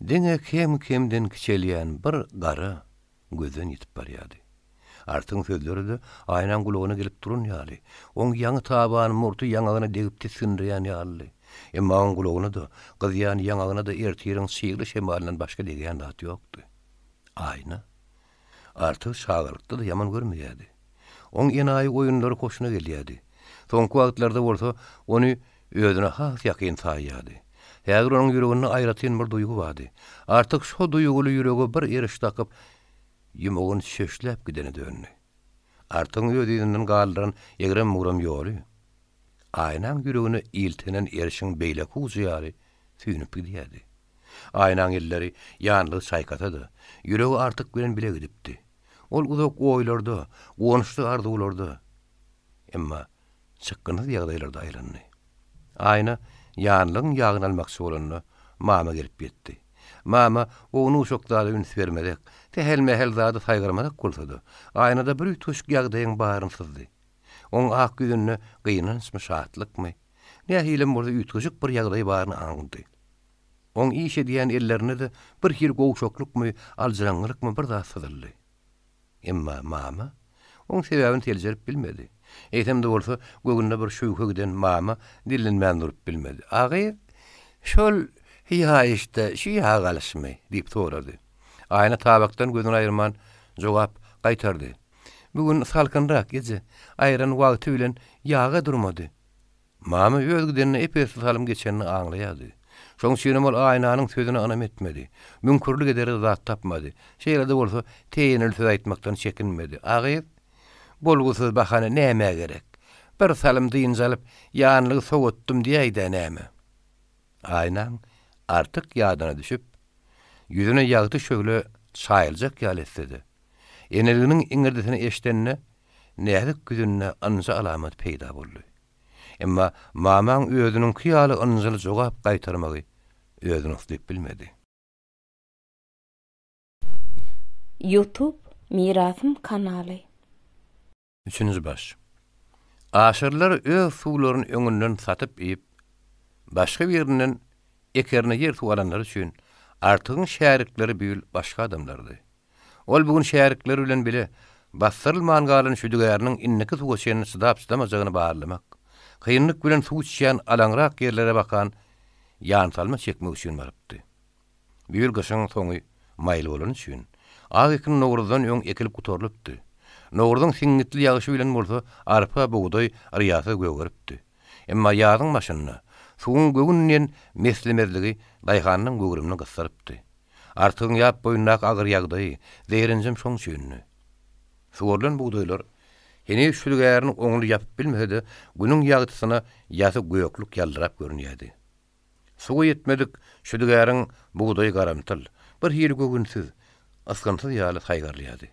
Diňe kem-kemden kiçelýän bir gara gözden ýitip barýardy. Artygyň sözleri-de Aýnaň gulagyna gelip duran ýaly, oň ýaňy taban murty ýaňagyna degip tisgindirýän ýalydy. Emma oň gulagyna-da, gyzýan ýaňagyna-da ertiriň çygly şemalyndan başga degýän zat ýokdy. Aýna Artygy çagalykda-da ýaman görmeýärdi. Oň enaýy oýunlary hoşuna gelýärdi. Soňky wagtlarda bolsa ony özüne has ýakyn saýýardy. Häzir onuň ýüreginde aýratyn bir duýgy bardy. Artyk şo duýguly ýürege bir eriş dakyp, ýumagyny çöşläp gidene döndi. Artygyň öz yzyndan galdyran egrem-bugram ýoly, Aýnaň ýüregine iltenen erşiň beýleki ujy ýaly süýnüp gidýärdi. Aýnaň elleri ýanlygy çaýkasa-da, ýüregi Artyk bilen bile gidipdi. Ol uzak oýlarda, guwançly arzuwlarda, emma çykgynsyz ýagdaýlarda aýlandy. Aýna ýanlygyň ýagyny almakçy bolanda, mama gelip ýetdi. Mama ownuk-uşak zada üns bermezek, sähel-mähel zady saýgarmazak bolsa-da, Aýnada bir üýtgeşik ýagdaýyň baryny syzdy. Oň ak ýüzünde gynançmy, şatlykmy, nähilem bolsa üýtgeşik bir ýagdaý baryny aňdy. Oň iş edýän ellerinde-de bir hili gowşaklykmy, aljyraňňylykmy bir zat syzyldy. Emma mama oň sebäbini seljerip bilmedi. Eýsem-de bolsa, göwnüne bir şübhe giden mama dillenmän durup bilmedi. A gyz, şol ýaýyşda şu ýag alyşmy? diýip sorady. Aýna tabakdan gözüni aýyrman jogap gaýtardy. Bu gün salkynrak, eje. Aýran wagty bilen ýaga durmady. Mama öz gidenine ep-esli salym geçenini aňlaýardy. Şoň üçinem ol Aýnanyň sözüne ynam etmedi. Müňkürlik edere zat tapmady. Şeýle-de bolsa, teýeneli söz aýtmakdan çekinmedi. A gyz, bolgusyz bahana nämä gerek? Bir salym dynç alyp, ýanlygy sowatdym diýäý-dä näme? Aýnaň artyk ýadyna düşüp, ýüzüne ýagty şöhle çaýyljak ýaly etse-de, eneliginiň iňirdisini eşidende, näzik ýüzünde ynjy alamaty peýda boldy. Emma mamaň özüniňki ýaly ynjyly jogap gaýtarmagy özüne uslyp bilmedi. Youtube Mirasym kanaly. Üçünji baş. Aşyrlar öz suwlaryny öňünden satyp iýip, başga birinden ekerine ýer-suw alanlary üçin Artygyň şärikleri bu ýyl başga adamlardy. Ol bu gün şärikleri bilen bile basdyrylman galan şüdügäriniň indiki suwa çenli çydap-çydamajagyny barlamak, kynlyk bilen suw içýän alaňrak ýerlere bakan ýansalma çekmek üçin barypdy. Bu ýyl gyşyň soňy maýyl bolany üçin, ak ekin Nowruzdan öň ekilip gutarylypdy. Nowruzyň siňňitli ýagyşy bilen bolsa arpa, bugdaý yrýasyz gögeripdi. Emma ýazyň başynda suwuň göwün diýen meslemezligi daýhanyň göwrümini gysdyrypdy. Artygyň ýap boýundaky agyr ýagdaýy, zeýrenjem şoň üçindi. Suwarylan bugdaýlar heniz şülgärini oňly ýapyp bilmese-de, günüň ýagtysyna ýasy göklük ýaldyrap görünýärdi. Suwa ýetmedik şüdügäriň bugdaýy garamtyl, bir hili göwünsiz, ysgynsyz ýaly saýgarylýardy.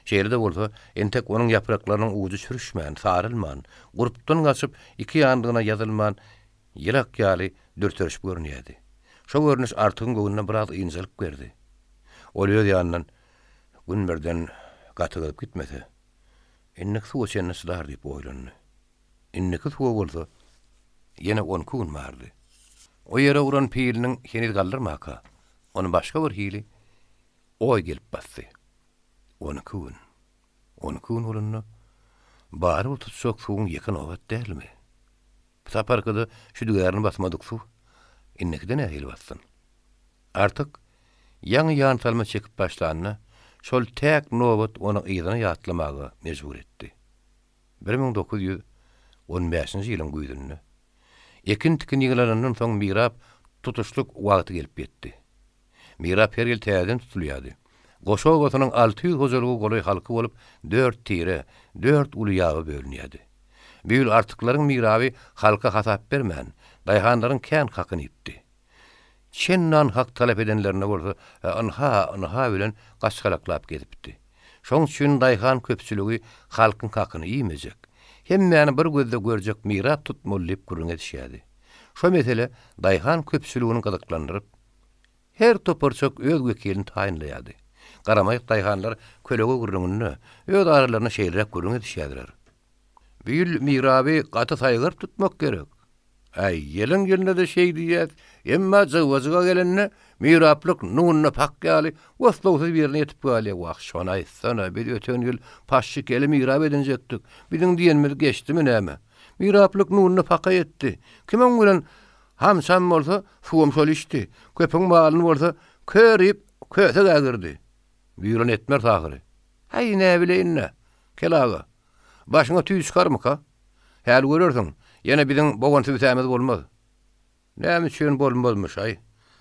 Şeýle-de bolsa, entek onuň ýapraklarynyň ujy çürüşmän, sarylman, gurpdan gaçyp, iki ýanlygyna ýazylman, ýylak ýaly dürterişip görünýärdi. Şo görnüş Artygyň göwnüne biraz ynjalyk berdi. Ol öz ýanyndan, Gün birden gaty gyzyp gitmese, indiki suwa çenli çydar diýip oýlandy. Indiki suwa bolsa ýene on iki gün bardy. O ýere uran piliniň heniz galdyrmaka, ony başga bir hili oý gelip basdy. On iki gün. On iki gün bolanda, barybir tutjak suwuň ýeke nobat dälmi? Bu saparkyda şüdügärini basmadyk suw indikide nähili bassyn? Artyk ýaňy ýansalma çekip başlanda, şol täk nobat ony yzyna ýatlamaga mejbur etdi. 1915-nji ýylyň güýzünde, ekin-tikin ýygnalandan soň mirap tutuşlyk wagty gelip ýetdi. Mirap her ýyl täzeden tutulýardy. Goşa obasynyň 600 hojalyga golaý halky bolup, dört tire, dört uly ýaba bölünýärdi. Bu ýyl artyklaryň miraby halka hasap bermän, daýhanlaryň kän hakyny iýipdi. Çendan hak talap edenlerinde bolsa, ynha, ynha bilen gaçgalaklap gezipdi. Şoň üçin daýhan köpçüligi halkyň hakyny iýmejek, hemmäni bir gözde görjek mirap tutmaly diýip gürrüň edişýärdi. Şo mesele daýhan köpçüligini gyzyklandyryp, her toparçak öz wekilini taýynlaýardy. Garamaýak daýhanlar kölege gürrüňinde öz aralarynda şeýleräk gürrüň edişýärdiler. Bu ýyl miraby gaty saýgaryp tutmak gerek. Äý, ýylyň ýylynda-da şeý diýýäs, emma jygba-jyga gelende miraplyk nunda pak ýaly oslagsyz birine ýetip galýar. Wah, şony aýtsana, biz öten ýyl paşşykeli mirap edinjekdik. Biziň diýenimiz geçdimi näme? Miraplyk nunda paka ýetdi. Kim oň bilen ham-çam bolsa, suwam şol içdi. Köpüň malyny bolsa, kör iýip, köse gägirdi. Buýran etmeris ahyry. Häý, näbileýin-dä, kel aga. Başyňa tüý çykarmyka? Häli görersiň. Ýene biziň bogan sübsämiz bolmaz. Näme üçin bolmazmyş-aý?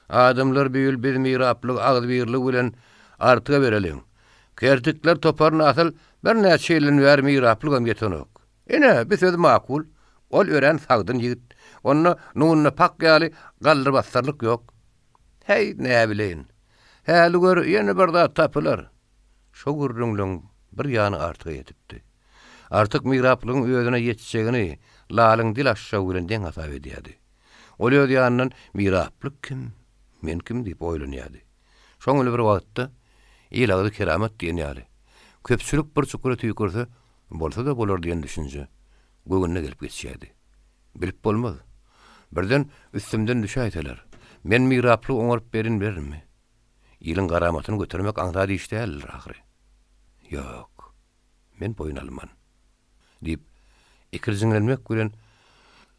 Adamlar bu ýyl biz miraplygy agzybirlik bilen Artyga bereliň. Kertikler toparyna asyl birnäçe ýyldan bäri miraplygam ýetenok. Ine, bi söz makul. Ol örän sagdyn ýigit. Onda Nunna pak ýaly galdyr-basdyrlyk ýok. Häý, näbileýin. Häli gör, ýene bir zat tapylar. Şo gürrüňleň bir ýany Artyga ýetipdi. Artyk miraplygyň özüne ýetjegini Lalyň dil açjagy bilen deň hasap edýärdi. Ol öz ýanyndan Miraplyk kim, men kim diýip oýlanýardy. Şoň bilen bir wagtda, il agzy keramat diýen ýaly, köpçülik bir çukura tüýkürse, bolsa-da bolar diýen düşünje göwnüne gelip geçýärdi. Bilip bolmaz. Birden üstümden düşäýseler, men miraplygy oňaryp berin berinmi? Iliň garamatyny götermek aňsat iş däldir ahyry. Ýok, men boýun alman. Diýip, ikirjiňlenmek bilen,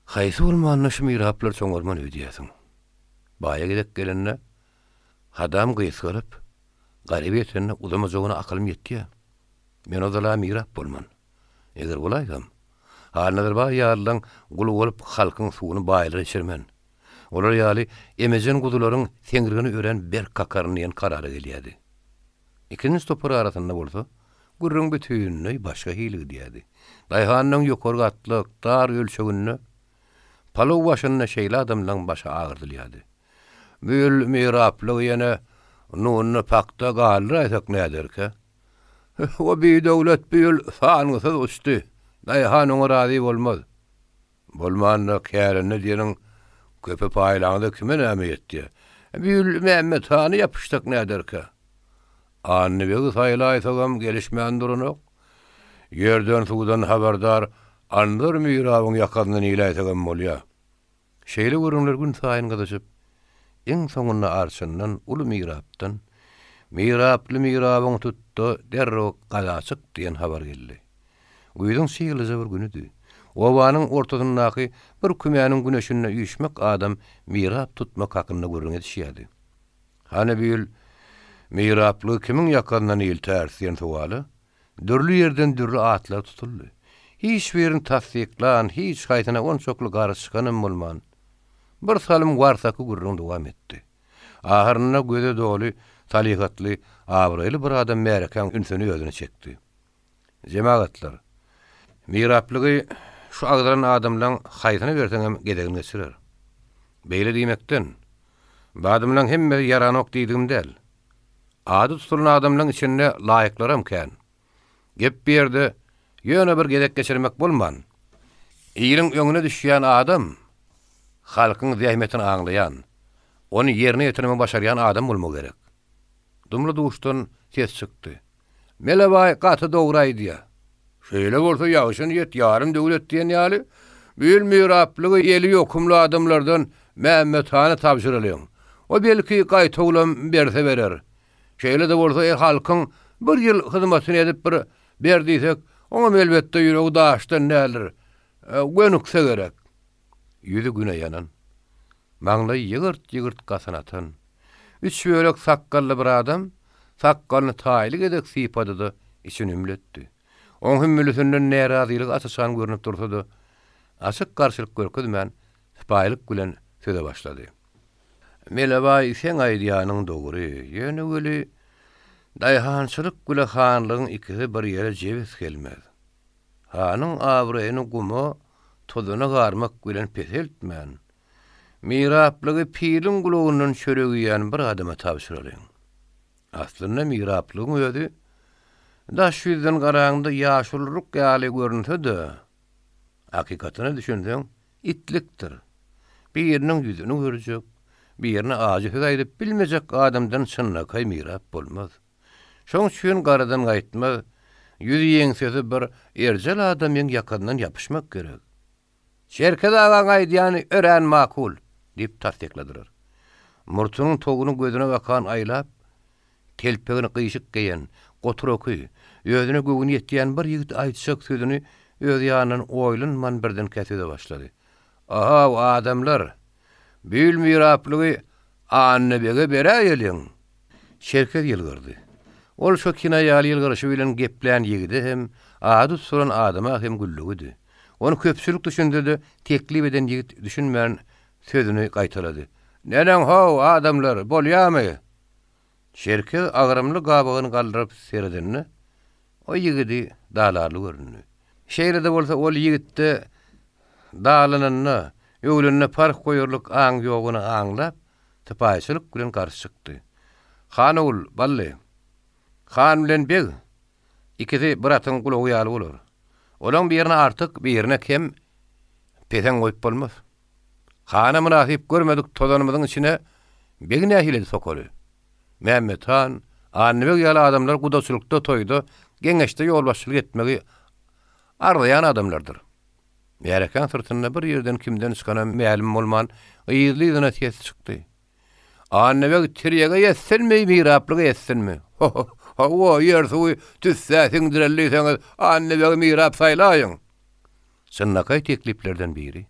Haýsy bolmanda şu miraplary çoňarman öýdýärsiň? Baýa gezek gelende, hadam gysgalyp, garyba ýetende uzamajagyna akylym ýetýär. Men ozal-a mirap bolman. Eger bolaýsam, Halnazar baý ýalylaň guly bolup halkyň suwuny baýlara içirmen. Olar ýaly emejen guzularyň seňrigini örän berk kakaryn diýen karara gelýärdi. Ikinji topar arasynda bolsa, gürrüň bütinleý başga hili gidýärdi. Daýhanlaň ýokary gatlak, dar ölçeginde palaw başynda şeýle adamlaň başy agyrdylýardy. Bu ýyl miraplygy ýene Nunna pakda galdyraýsak näderkä? O bidöwlet bu ýyl sangysyz uçdy. Daýhan oňa razy bolmaz. Bolmanda kärende diýeniň köpe paýlaňda kime näme ýetýä? Bu ýyl Mämmet hany ýapyşsak näderkä? Annybegi saýlaýsagam gelişmän duranok. Ýerden-suwdan habardar Anzor mirabyň ýakasyndan iläýsegem bolýa. Şeýle gürrüňler günsaýyn gyzyşyp, iň soňunda arçyndan, uly mirapdan, Miraply mirabyňy tut-da, derrew gaza çyk diýen habar geldi. Güýzüň çyglyja bir günüdi. Obanyň ortasyndaky bir kümäniň güneşinde üýşmek adam mirap tutmak hakynda gürrüň edişýärdi. Hany bu ýyl miraplygy kimiň ýakasyndan iltäris diýen sowala Dürli ýerden dürli atlar tutuldy. Hiç birini tassyklan, hiç haýsyna onçakly garşy çykanam bolman, bir salym warsaky gürrüň dowam etdi. Ahyrynda göze doly, salyhatly, abraýly bir adam märekäň ünsüni özüne çekdi. Jemagatlar, miraplygy şu agzalan adamlaň haýsyna berseňem gezegini geçirer. Beýle diýmekden, bu adamlaň hemmesi ýaranok diýdigim däl. Ady tutulan adamlaň içinde laýyklaram kän. Gep bu ýerde ýöne bir gezek geçirmek bolman, iliň öňüne düşýän adam halkyň zähmetini aňlaýan, ony ýerine ýetirmegi başarýan adam bolmagy gerek. Dumly-duşdan ses çykdy. Mele baý gaty dogry aýdýa. Şeýle bolsa ýagşy niýet ýarym döwlet diýen ýaly, bu ýyl miraplygy eli ýokumly adamlardan Mämmet hana tabşyralyň. O belki gaýtawulam berse berer. Şeýle-de bolsa e halkyň bir ýyl hyzmatyny edip bir ber diýsek, oňam elbetde ýüregi daşdan däldir. Gönükse gerek. Ýüzi güne ýanan. Maňlaýy ýygyrt-ýygyrt gasyn atan, üç bölek sakgally bir adam sakgalyny taýly gezek sypady-da, içini hümletdi. Oň hümmülisinden närazylygy aç-açan görnüp dursa-da, açyk garşylyk görkezmän, sypaýylyk bilen söze başlady. Melebaý, seň aýdýanyň dogry, ýöne weli, daýhançylyk bile hanlygyň ikisi bir ýere jebis gelmez. Hanyň abraýyny guma, tozana garmak bilen peseltmän, miraplygy piliň gulagyndan çörek iýen bir adama tabşyralyň. Aslynda miraplygyň özi daş ýüzden garaňda ýaşululyk ýaly görünse-de, hakykatyna düşünseň, itlikdir. Biriniň ýüzüni görjek, birine ajy söz aýdyp bilmejek adamdan çynlakaý mirap bolmaz. Şoň üçin garadan gaýtmaz, ýüzi ýeňsesi bir erjel adamyň ýakasyndan ýapyşmak gerek. Çerkez agaň aýdýany örän makul, diýip tassykladylar. Murtunyň toguny gözüne bakan aýlap, telpegini gyşyk geýen, gotur oky, özüne göwni ýetýän bir ýigit aýtjak sözüni öz ýanyndan oýlanman birdenkä söze başlady. Ahaw, adamlar! Bu ýyl miraplygy Annabege beräýeliň! Çerkez ýylgyrdy. Ol şo kinaýaly ýylgyryşy bilen geplän ýigide hem, ady tutulan adama hem güldügidi. Ony köpçülik düşünse-de, teklip eden ýigit düşünmän sözüni gaýtalady. Neneň how, adamlar, bolýamy? Çerkez agramly gabagyny galdyryp seredende, o ýigidi dalarly göründi. Şeýle-de bolsa ol ýigitde dalanynda, öwlende parh goýarlyk aň ýoguny aňlap, sypaýyçylyk bilen garşy çykdy. Han ogul, bally! Han bilen beg ikisi bir atyň gulagy ýaly bolar. Olaň birine artyk, birine kem peseň goýup bolmaz. Hana mynasyp görmedik tozanymyzyň içine begi nähili sokaly? Mämmet han, Annabeg ýaly adamlar gudaçylykda, toýda, geňeşde ýolbaşçylyk etmegi arzaýan adamlardyr. Märekäň syrtynda bir ýerden kimden çykanam mälim bolman, yzly-yzyna ses çykdy. Annabeg tirýege ýetsinmi, miraplyga ýetsinmi? Hawa, ýer-suwy tüssä siňdireli diýseňiz, Annabegi mirap saýlaýyň! Çynlakaý tekliplerden biri,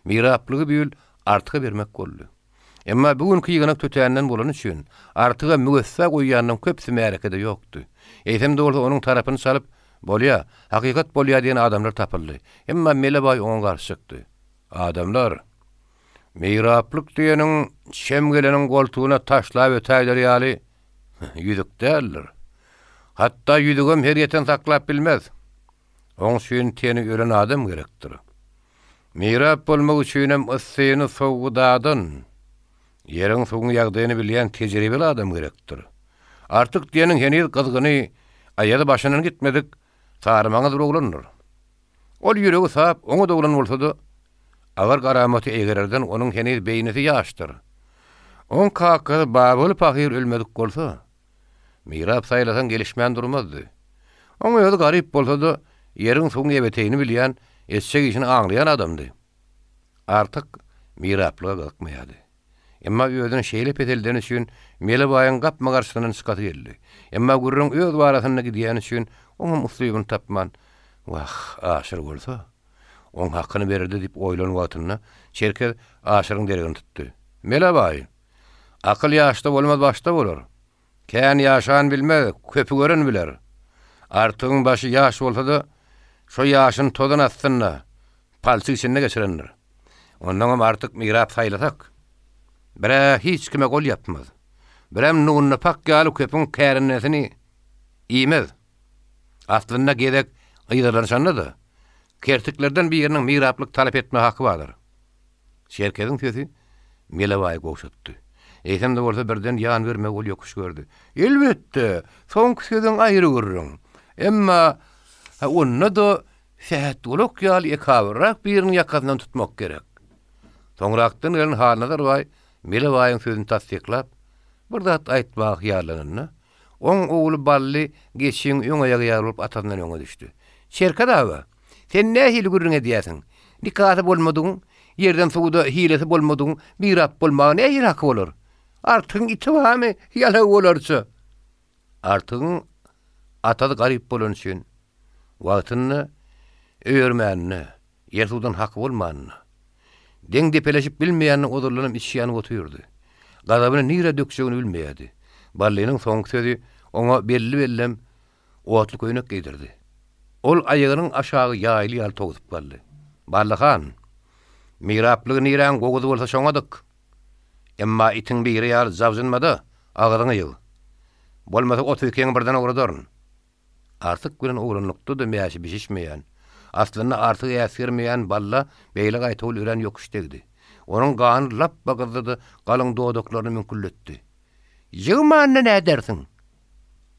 miraplygy bu ýyl Artyga bermek boldy. Emma bu günki ýygnak tötänden bolany üçin, Artyga müwessa goýýanyň köpüsi märekede ýokdy. Eýsem-de bolsa onuň tarapyny çalyp, Bolýa, hakykat bolýa diýen adamlar tapyldy. Emma Mele baý oňa garşy çykdy. Adamlar! Miraplyk diýeniň çem geleniň goltugyna taşlap ötäýder ýaly ýüzük däldir. Hatda ýüzügem her ýeten saklap bilmez. Oň üçin teni ölen adam gerekdir. Mirap bolmak üçinem yssyny sowugy dadan, ýeriň-suwuň ýagdaýyny bilýän tejribeli adam gerekdir. Artyk diýeniň heniz gyzgyny, aýazy başyndan gitmedik sarymaňyz bir oglandyr. Ol ýüregi sap, oňat oglan bolsa-da, agyr garamaty eýgererden onuň heniz beýnisi ýaşdyr. Oň kakasy Babaly pahyr ölmedik bolsa, mirap saýlasaň gelişmän durmazdy. Oň özi garyp bolsa-da, ýeriň-suwuň ebeteýini bilýän, etjek işini aňlaýan adamdy. Artyk miraplyga gyzykmaýardy. Emma özüni şeýle peseldeni üçin Mele baýyň gapma-garşysyndan çykasy geldi. Emma gürrüň öz barasynda gidýäni üçin oňam uslybyny tapman, Wah, Aşyr bolsa, oň hakyny bererdi diýip oýlan wagtynda Çerkez Aşyryň deregini tutdy. Mele baý! Akyl ýaşda bolmaz, başda bolar. Kän ýaşan bilmez, köpi gören biler. Artygyň başy ýaş bolsa-da, şo ýaşyny tozan astynda, palçyk içinde geçirendir. Onnoňam Artyk mirap saýlasak, bir-ä hiç kime gol ýapmaz, birem Nunna pak ýaly köpüň kärendesini iýmez. Aslynda gezek yzarlanyşanda-da, kertiklerden biriniň miraplyk talap etme haky bardyr. Çerkeziň sesi Melebaýy gowşatdy. Eýsem-de bolsa birden ýan bermegi ol ýokuş gördi. Elbetde, soňky sözüň aýry gürrüň. Emma, onda-da Sähetgulak ýaly ekabyrrak biriniň ýakasyndan tutmak gerek. Soňrakdan gelen Halnazar baý Melebaýyň sözüni tassyklap, bir zat aýtmaga hyýallananda, oň ogly Bally geçiň öň aýagy ýaly bolup atasyndan öňe düşdi. Çerkez aga, sen nähili gürrüň edýärsiň? Nikasy bolmadygyň, ýerden-suwda hilesi bolmadygyň mirap bolmaga nähili haky bolar? Artygyň iti barmy, ýalagy bolarça? Artygyň atasy garyp bolany üçin, wagtynda öýermänine, ýer-suwdan haky bolmanyna, deň depeleşip bilmeýänine ozaldanam içi ýanyp otyrdy. Gazabyny nirä dökjegini bilmeýärdi. Ballynyň soňky sözi oňa belli-bellem otly köýnek geýdirdi. Ol aýagynyň aşagy ýaýly ýaly towsup galdy. Bally han, miraplygy niräň goguzy bolsa şoňa dyk. Emma itiň biri ýaly jabjynma-da, agzyňy ýyg. Bolmasa 32-ňi birden ugradaryn. Artyk bilen oglanlykda-da mäşi bişişmeýän, aslynda Artygy äsgermeýän Balla beýle gaýtawul örän ýokuş degdi. Onuň gany lapba gyzdy-da, galyň dodaklaryny müňküldetdi. Ýygmanda nädersiň?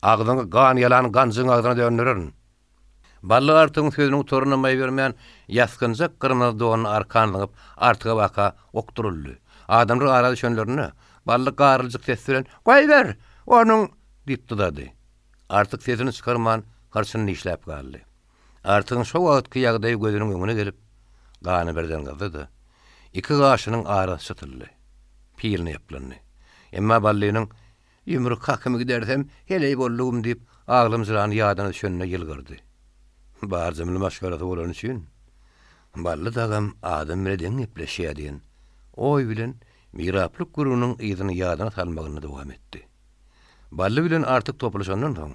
Agzyňy gan ýalan ganjygyň agzyna döndererin. Bally Artygyň sözüni gutaryna maý bermän, ýasgynjak gyrmyzy donuny arkan zyňyp, Artyga baka okduryldy. Adamlar ara düşenlerinde, Bally garyljyk ses bilen, Goýber! Onuň! diýip dyzady. Artyk sesini çykarman, hyrçyny dişläp galdy. Artygyň şo wagtky ýagdaýy gözüniň öňüne gelip, gany birden gyzdy-da, iki gaşynyň arasy çytyldy. Piline ýaplandy. Emma Ballynyň Ýumruk hakymy gidersem, heleý boldugym diýip, aglamjyrany ýadyna düşeninde ýylgyrdy. Barjamly maşgalasy bolany üçin, Bally dagam adam bile deň gepleşýär diýen oý bilen miraplyk gürrüňiniň yzyny ýadyna salmagyny dowam etdi. Bally bilen Artyk topulyşandan soň,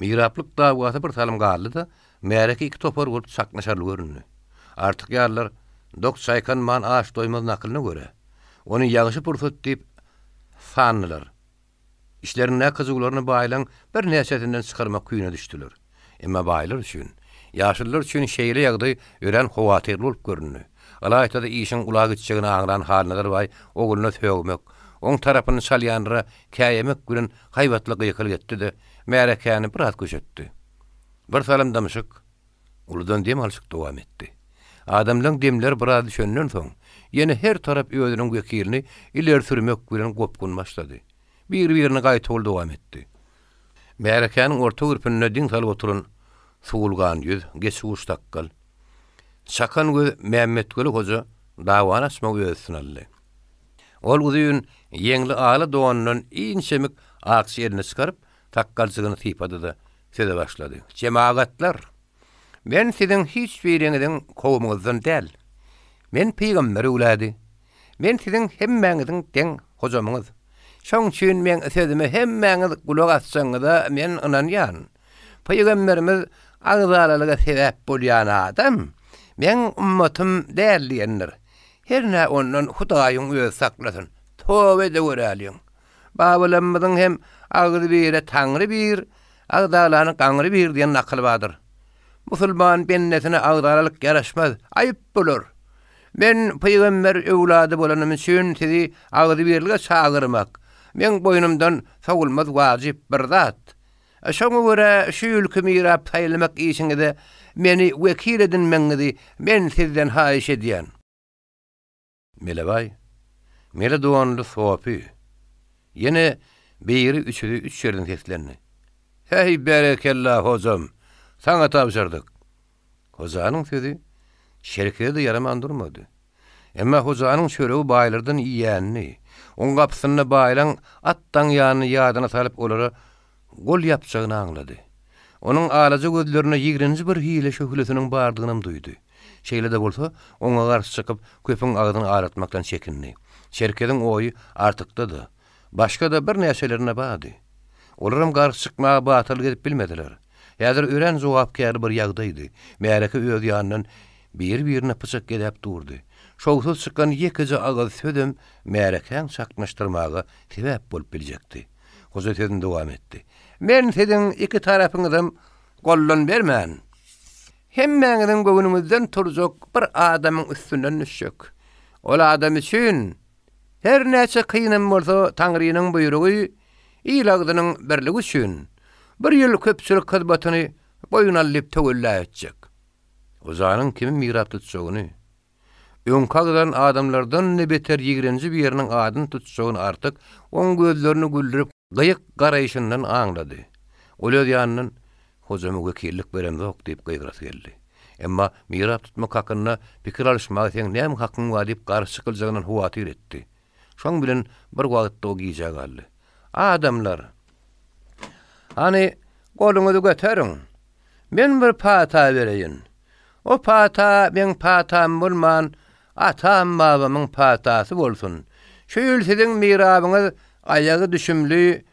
miraplyk dawasy bir salym galdy-da, märeke iki topar bolup çaknyşarly göründi. Artyk ýalylar Dok çaýkanman aç doýmaz nakylyna görä, ony ýagşy pursat diýip sandylar. Içlerindäki hyjuwlaryny baýlaň birnäçesinden çykarmak küýüne düşdüler. Emma baýlar üçin, ýaşulular üçin şeýle ýagdaý örän howatyrly bolup göründi. Ylaýta-da işiň ula gitjegini aňlan Halnazar baý ogluna sögmek, oň tarapyny çalýanlara käýemek bilen haýbatly gykylyk etdi-de, märekäni biraz köşetdi. Bir salym dymşyk, uludan dem alşyk dowam etdi. Adamlaň demleri biraz düşenden soň, ýene her tarap özüniň wekilini ileri sürmek bilen gopgun başlady. Bir-birine gaýtawul dowam etdi. Märekäniň orta gürpünde diň salyp oturan suwulgan ýüz, geçiguç sakgal, çakan göz Mämmetweli hoja dawany açmagy öz üstüne aldy. Ol uzyn ýeňli ala donundan inçemik akja elini çykaryp, sakgaljygyny sypady-da, söze başlady, Jemagatlar! Men siziň hiç biriňiziň kowumyňyzdan däl. Men pygamber öwlady. Men siziň hemmäňiziň deň hojamyňyz. Şoň üçin meň sözüme hemmäňiz gulak asjagyňyza men ynanýan. Pygamberimiz agzalalyga sebäp bolýan adam meň ummatym däl diýendir. Hernä ondan Hudaýyň özi saklasyn. Toba edewöräliň. Babalarymyzyň hem Agzy bire Taňry bir, agzalany gaňry bir diýen nakyly bardyr. Musulman bendesine agzalalyk ýaraşmaz, aýyp bolar. Men pygamber öwlady bolanym üçin sizi agzybirlige çagyrmak, meň boýnumdan sowulmaz wajyp bir zat. Şoňa görä şu ýylky mirap saýlamak işiňize meni wekil edinmegiňizi men sizden haýyş edýän. Melebaý, mele donly sopy. Ýene biri üçüsi üç ýerden seslendi. Häý, berekella, hojam! Saňa tabşyrdyk! Hojanyň sözi Çerkeze-de ýaraman durmady. Emma hojanyň çöregi baýlardan iýenini, oň gapysynda baýlaň at daňýanyny ýadyna salyp olara gol ýapjagyny aňlady. Onuň alaja gözlerinde ýigrenji bir hile şöhlesiniň bardygynam duýdy. Şeýle-de bolsa, oňa garşy çykyp, köpüň agzyny aratmakdan çekindi. Çerkeziň oýy Artykda-da, başga-da birnäçelerinde bardy. Olaram garşy çykmaga batyrlyk edip bilmediler. Häzir örän jogapkärli bir ýagdaýdy. Märeke öz ýanyndan biri-birine pyçak gezäp durdy. Şowsuz çykan ýekeje agyz sözem märekäň çaknyşdyrmaga sebäp bolup biljekdi. Hoja sözüni dowam etdi. Men siziň iki tarapyňyzam goldan bermän. Hemmäňiziň göwnüňizden turjak bir adamyň üstünden düşjek. Ol adam üçin, her näçe kynam bolsa Taňrynyň buýrugy, il agzynyň birligi üçin, bir ýyl köpçülik hyzmatyny boýun al diýip töwella etjek. Hojanyň kimi mirap tutjagyny, Öňki agzalan adamlardan-da beter ýigrenji biriniň adyny tutjagyny Artyk oň gözlerini güldürip gyýyk garaýşyndan aňlady. Ol öz ýanyndan, Hojama wekillik beremzok diýip gygyrasy geldi. Emma mirap tutmak hakynda pikir alyşmaga seň näme hakyň bar diýip garşy çykyljagyndan howatyr etdi. Şoň bilen bir wagtda o gijä galdy. Adamlar! Hany, goluňyzy göteriň! Men bir pata bereýin. O pata meň patam bolman, atam-babamyň patasy bolsun. Şu ýyl siziň mirabyňyz aýagy düşümli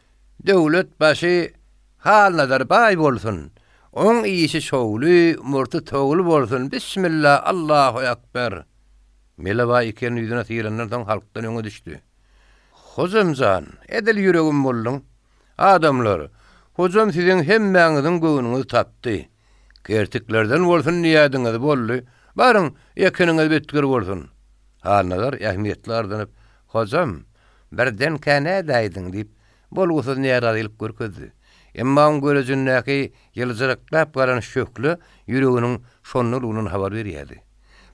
döwlet başy Halnazar baý bolsun. Oň işi şowly, murty towly bolsun. Bismilla, Allahu ekber! Mele baý iki elini ýüzüne syrandan soň halkdan öňe düşdi. Hojam jan, edil ýüregim bolduň. Adamlar, hojam siziň hemmäňiziň göwnüňizi tapdy. Kertiklerden bolsun diýýädiňiz, boldy. Baryň, ekiniňiz bitgir bolsun. Halnazar ähmiýetli ardanyp, Hojam, birdenkä nädäýdiň? diýip, bolgusyz närazylyk görkezdi. Emma oň görejindäki ýyljyraklap galan şöhle ýüreginiň şondalygyndan habar berýärdi.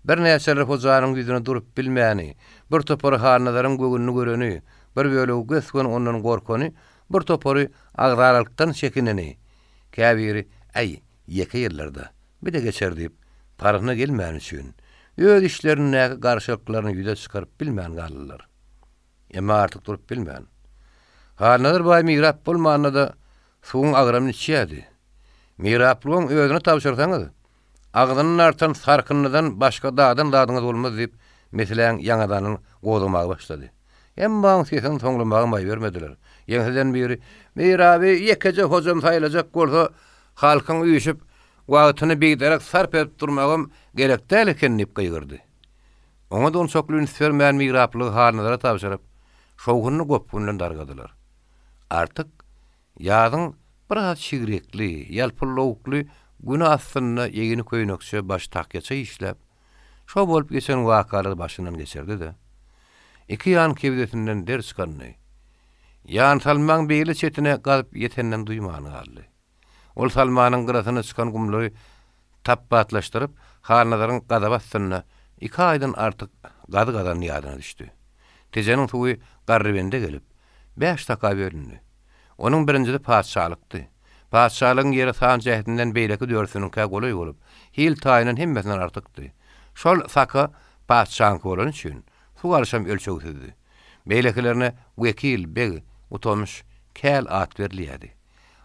Birnäçeler hojanyň ýüzüne durup bilmäni, bir topary Halnazaryň göwnüni göreni, bir bölegi gös-göni ondan gorkany, bir topary agzalalykdan çekineni, Käbiri, Äý, ýeke ýyllar-da, bir-de geçer diýip, parhyna gelmäni üçin, öz işlerindäki garşylyklaryny ýüze çykaryp bilmän galdylar. Emma artyk durup bilmän. Halnazar baý mirap bolmanda-da, suwuň agramyny içýärdi. Miraplygyň özüne tabşyrsaňyz, Agzyndan artan sarkyndydan başga dadan zadyňyz bolmaz diýip, meseläň ýaňadanyny gozgamaga başlady. Emma oň sesini soňlamaga maý bermediler. Ýeňseden biri, Miraby ýekeje hojam saýlajak bolsa, halkyň üýşüp, wagtyny biderek sarp edip durmagam gerek däl eken diýip gygyrdy. Oňa-da onçakly üns bermän miraplygy Halnazara tabşyryp, şowhunly gopgun bilen dargadylar. Artyk ýazyň biraz çigrekli, ýalpyllawukly Güni astynda egni köýnekçe, başy tahýaça işläp, şo bolup geçen wakalary başyndan geçirdi-de, iki ýan kebzesinden der çykanyny, ýansalmaň beýle çetine gazyp ýeteninem duýman galdy. Ol salmanyň gyrasyna çykan gumlary tapbatlaşdyryp, Halnazaryň gazaby astynda iki aýdan artyk gazy gazany ýadyna düşdi. Tejeniň suwy Garrybende gelip, bäş saka bölündi. Onuň birinjisi patyşalykdy. Patyşalygyň ýeri san jähtinden beýleki dördüsiniňkä golaý bolup, hil taýyndan hemmesinden artykdy. Şol saka patyşaňky bolany üçin, suw alşam ölçegsizdi. Beýlekilerine wekil, beg, utamyş, käl at berilýärdi.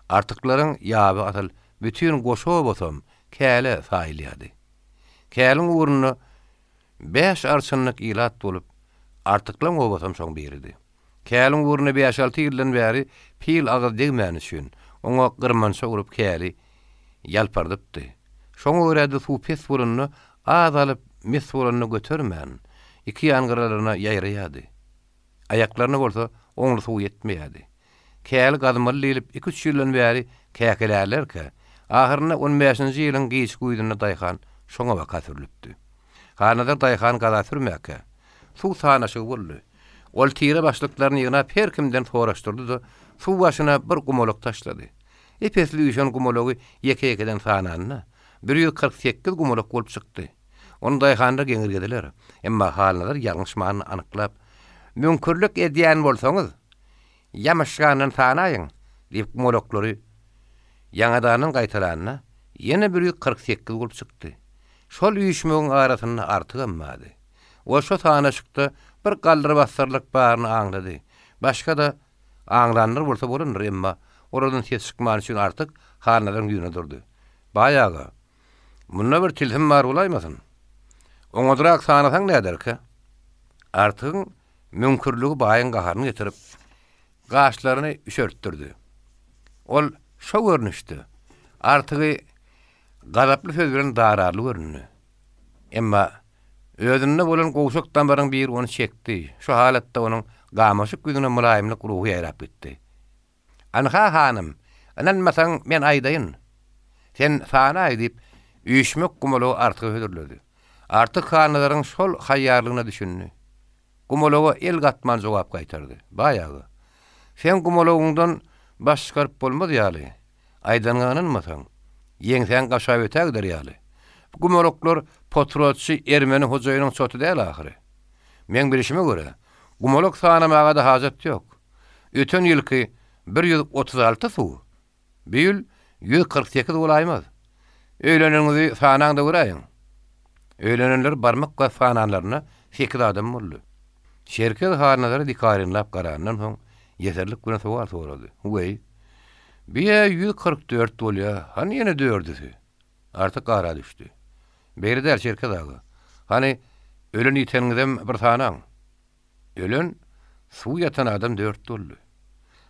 Artyklaryň ýaby asyl bütin goşa obasam käle saýylýardy. Käliň ugrunda bäş arçynlyk ilat bolup, Artyklaň obasam şoň biridi. Käliň ugrunda bäş-alty ýyldan bäri pil agyz degmäni üçin, oňa gyrmança urup käli ýalpardypdy. Şoňa görä-de suw pes bolanda az alyp, mes bolanda götermän, iki ýan gyralaryna ýaýraýardy. Aýaklaryna bolsa oňly suw ýetmeýärdi. Käli gazmaly diýlip iki-üç ýyldan bäri käkelärlerkä, ahyrynda on bäşinji ýylyň giç güýzünde daýhan şoňa baka sürlüpdi. Halnazar daýhan gaza sürmäkä, suw sanaşygy boldy. Ol tire başlyklaryny ýygnap her kimden soraşdyrdy-da, suw başyna bir gumalak taşlady. Ep-esli üýşen gumalagy ýeke-ýekeden sananda, 148 gumalak bolup çykdy. Ony daýhanlar geňirgediler. Emma Halnazar ýalňyşmanyny anyklap, Müňkürlik edýän bolsaňyz, ýamyşgandan sanaýyň! diýip gumalaklary ýaňadandan gaýtalanda, ýene 148 bolup çykdy. Şol üýşmegiň arasynda Artygam bardy. Ol şo sanaşykda bir galdyr-basdyrlyk baryny aňlady. Başga-da aňlanlar bolsa bolandyr, emma olardan ses çykmany üçin Artyk Halnazaryň ýüzüne durdy. Baý aga, Munda bir tilsim bar bolaýmasyn? Oňadrak sanasaň näderkä? Artygyň müňkürligi baýyň gaharyny getirip, gaşlaryny üşertdirdi. Ol şo görnüşde Artygy gazaply söz bilen dararly göründi. Emma özünde bolan gowşak damaryň biri ony çekdi, şo halatda onuň gamaşyk ýüzüne mylaýymlyk ruhy ýaýrap gitdi. Anha, hanym, ynanmasaň, men aýdaýyn. Sen sanaý, diýip, üýşmek gumalagy Artyga hödürledi. Artyk Hannazaryň şol haýýarlygyna düşündi. Gumalaga el gatman jogap gaýtardy. Baý aga, seň gumalagyňdan baş çykaryp bolmaz ýaly, aýdanyňa ynanmasaň, ýeňsäň gaşap ötägider ýaly. Bu gumalaklar potratçy ermeni hojaýynyň çoty däl ahyry. Meň bilşime görä, gumalak sanamaga-da hajat ýok. Öten ýylky 136 suw, bu ýyl 148 bolaýmaz. Öýleneniňizi sanaň-da göräýiň. Öýlenenler barmak basyp sananlarynda sekiz adam boldy. Çerkez Halnazara dikarinlap garandan soň, ýeserlik bilen sowal sorady. Weý, bi-ä 144 bolýa, hany ýene dördüsi? Artyk ara düşdi. Beýle däl, Çerkez aga. Hany, ölen-ýiteniňizem bir sanaň. Ölen, suw ýatan adam dört boldy.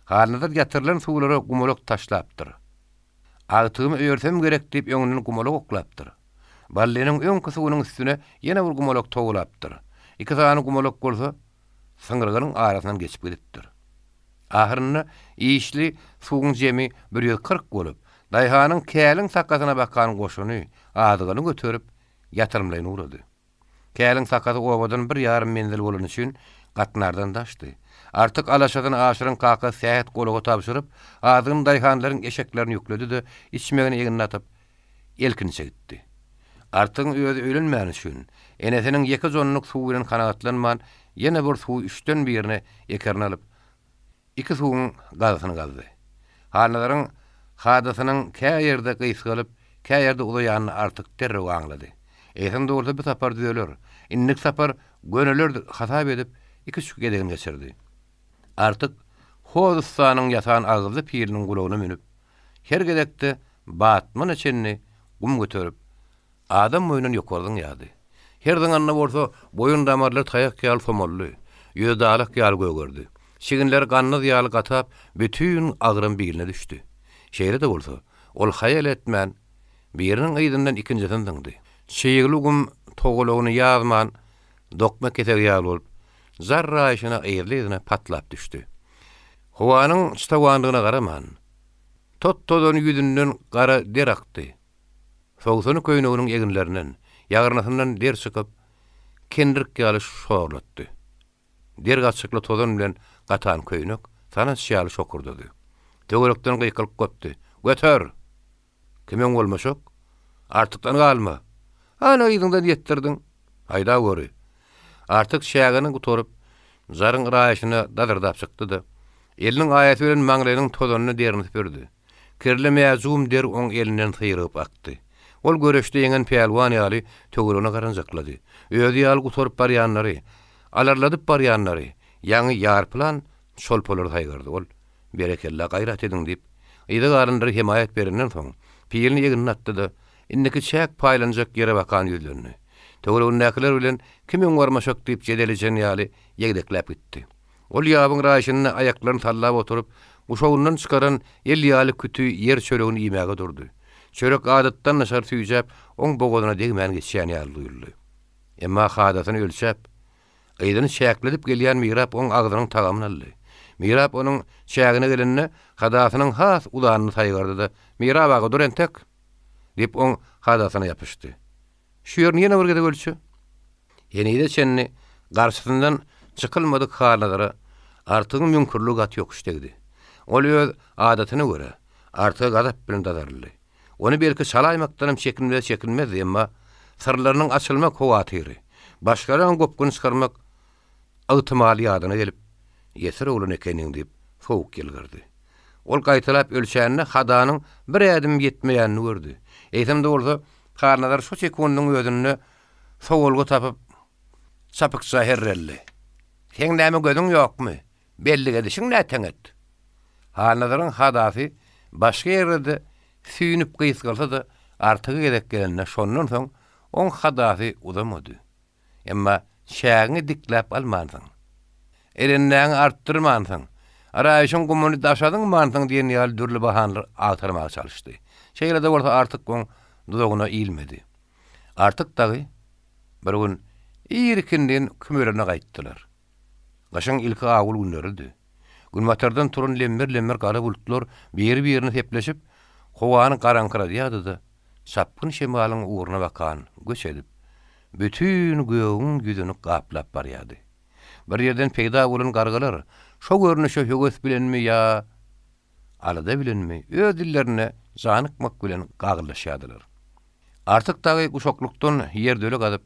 Halnazar ýatyrylan suwlara gumalak taşlapdyr. Agtygymy öýersem gerek diýip öňünden gumalak oklapdyr. Ballynyň öňki suwunyň üstüne ýene bir gumalak towlapdyr. Iki sany gumalak bolsa syňrygynyň arasyndan geçip gidipdir. Ahyrynda işli suwuň jemi 140 bolup, daýhanyň käliň sakasyna bakan goşuny, azygyny göterip, ýatyrymlaýyn ugrady. Käliň sakasy obadan bir ýarym menzil bolany üçin gatnardan daşdy. Artyk alaşasyny Aşyryň kakasy Sähet golaga tabşyryp, azgyn daýhanlaryň eşeklerini ýükledi-de, içmegini egnine atyp, elkinçe gitdi. Artygyň özi öýlenmäni üçin, enesiniň ýeke jonnuk suwy bilen kanagatlanman, ýene bir suwy üçden birine ekerini alyp, Iki suwuň gazysyny gazdy. Halnazaryň hadasynyň kä ýerde gysgalyp, kä ýerde uzaýanyny Artyk derrew aňlady. Eýsem-de bolsa bu sapar düzeler, indiki sapar göneler hasap edip, iki-üç gezegini geçirdi. Artyk hoz ussanyň ýasan agyzly piliniň gulagyna münüp, her gezekde batmana çenli gum göterip, Adam boýundan ýokary zyňýardy. Her zyňanda bolsa boýun damarlary taýak ýaly somaldy, ýüzi dalak ýaly gögerdi. Çiginleri gandyz ýaly gatap, bütin agram biline düşdi. Şeýle-de bolsa, ol haýal etmän. Biriniň yzyndan ikinjisini zyňdy. Çygly gum togalagyny ýazman, dokma kesegi ýaly bolup, jarraýşyna yzly-yzyna patlap düşdi. Howanyň çytawandygyna garaman, tot-tozan ýüzünden gara der akdy. Sowsany köýneginiň eginlerinden, ýagyrnysyndan der çykyp, kendirik ýaly şorlatdy. Der gaçykly tozan bilen gatan köýnek sanaç ýaly şokurdady. Töwerekden gykylyk gopdy. Göter! Kim öň bolmaşak? Artykdan galma! Ana yzyňdan ýetdirdiň. Haýda göri. Artyk çägäni gutaryp, jaryň yraýşyna dazyrdap çykdy-da, eliniň aýasy bilen maňlaýynyň tozanyny derini süpürdi. Kirli mäjum der oň elinden syrygyp akdy. Ol göreşde ýeňen pälwan ýaly töweregine garanjaklady. Özi ýaly gutaryp barýanlary, alarladyp barýanlary, ýaňy ýarpylan çolpalary saýgardy. Ol, Berekella, gaýrat ediň diýip, yza galanlara hemaýat berenden soň, pilini egnine atdy-da, indiki çäk paýlanjak ýere bakan ýüzlendi. Töweregindäkiler bilen kim öň barmaşak diýip jedel ejen ýaly ýegdekläp gitdi. Ol ýabyň raýşynda aýaklaryny sallap oturyp, guşagyndan çykaran el ýaly küti ýer çöregini iýmäge durdy. Çörek adatdan daşary süýjäp, oň bogazyna degmän geçýän ýaly duýuldy. Emma hadasyny ölçäp, yzyny çäkledip gelýän mirap oň agzynyň tagamyny aldy. Mirap onuň çägine gelende, hadasynyň has uzanyny saýgardy-da, Mirap aga, dur entek! diýip, oň hadasyna ýapyşdy. Şu ýerini ýene bir gezek ölçe. Henize çenli garşysyndan çykylmadyk Halnazara Artygyň müňkürligi gaty ýokuş degdi. Ol öz adatyna görä, Artyga gazap bilen dazaryldy. Ony belki çalaýmakdanam çekinmez çekinmezdi, emma syrlarynyň açylmak howatyry, başgalaryň gopguny çykarmak ygtymaly ýadyna gelip, Ýeser oglan ekeniň diýip, sowuk ýylgyrdy. Ol gaýtalap ölçände Hadanyň bir ädim ýetmeýänini gördi. Eýsem-de bolsa, Halnazar şo sekundyň özünde sowalga tapyp, çapykça herreldi. Seň näme gözüň ýokmy? Bellik edişiň näteňet? Halnazaryň hadasy başga ýerlerde süýnüp gysgalsa-da, Artyga gezek gelende şondan soň oň hadasy uzamady. Emma çägiňi dikläp almansyň. Elindäňi artdyrmansyň. Araýşyň gumuny daşa zyňmansyň diýen ýaly dürli bahanalar agtarmaga çalyşdy. Şeýle-de bolsa Artyk oň duzagyna ilmedi. Artyk dagy bir gün irikindin kümelerine gaýtdylar. Gyşyň ilki awul günleridi. Günbatardan turan lemmer-lemmer gara bulutlar biri-birine sepleşip, howany garaňkyradýardy-da, çapgyn şemalyň ugruna bakan göç edip, bütin gögüň ýüzüni gaplap barýardy. Bir ýerden peýda bolan gargalar şo görnüşe höwes bilenmi ýa alada bilenmi öz dillerinde janykmak bilen gagyllaşýardylar. Artyk dagy guşaklykdan ýerdöle gazyp,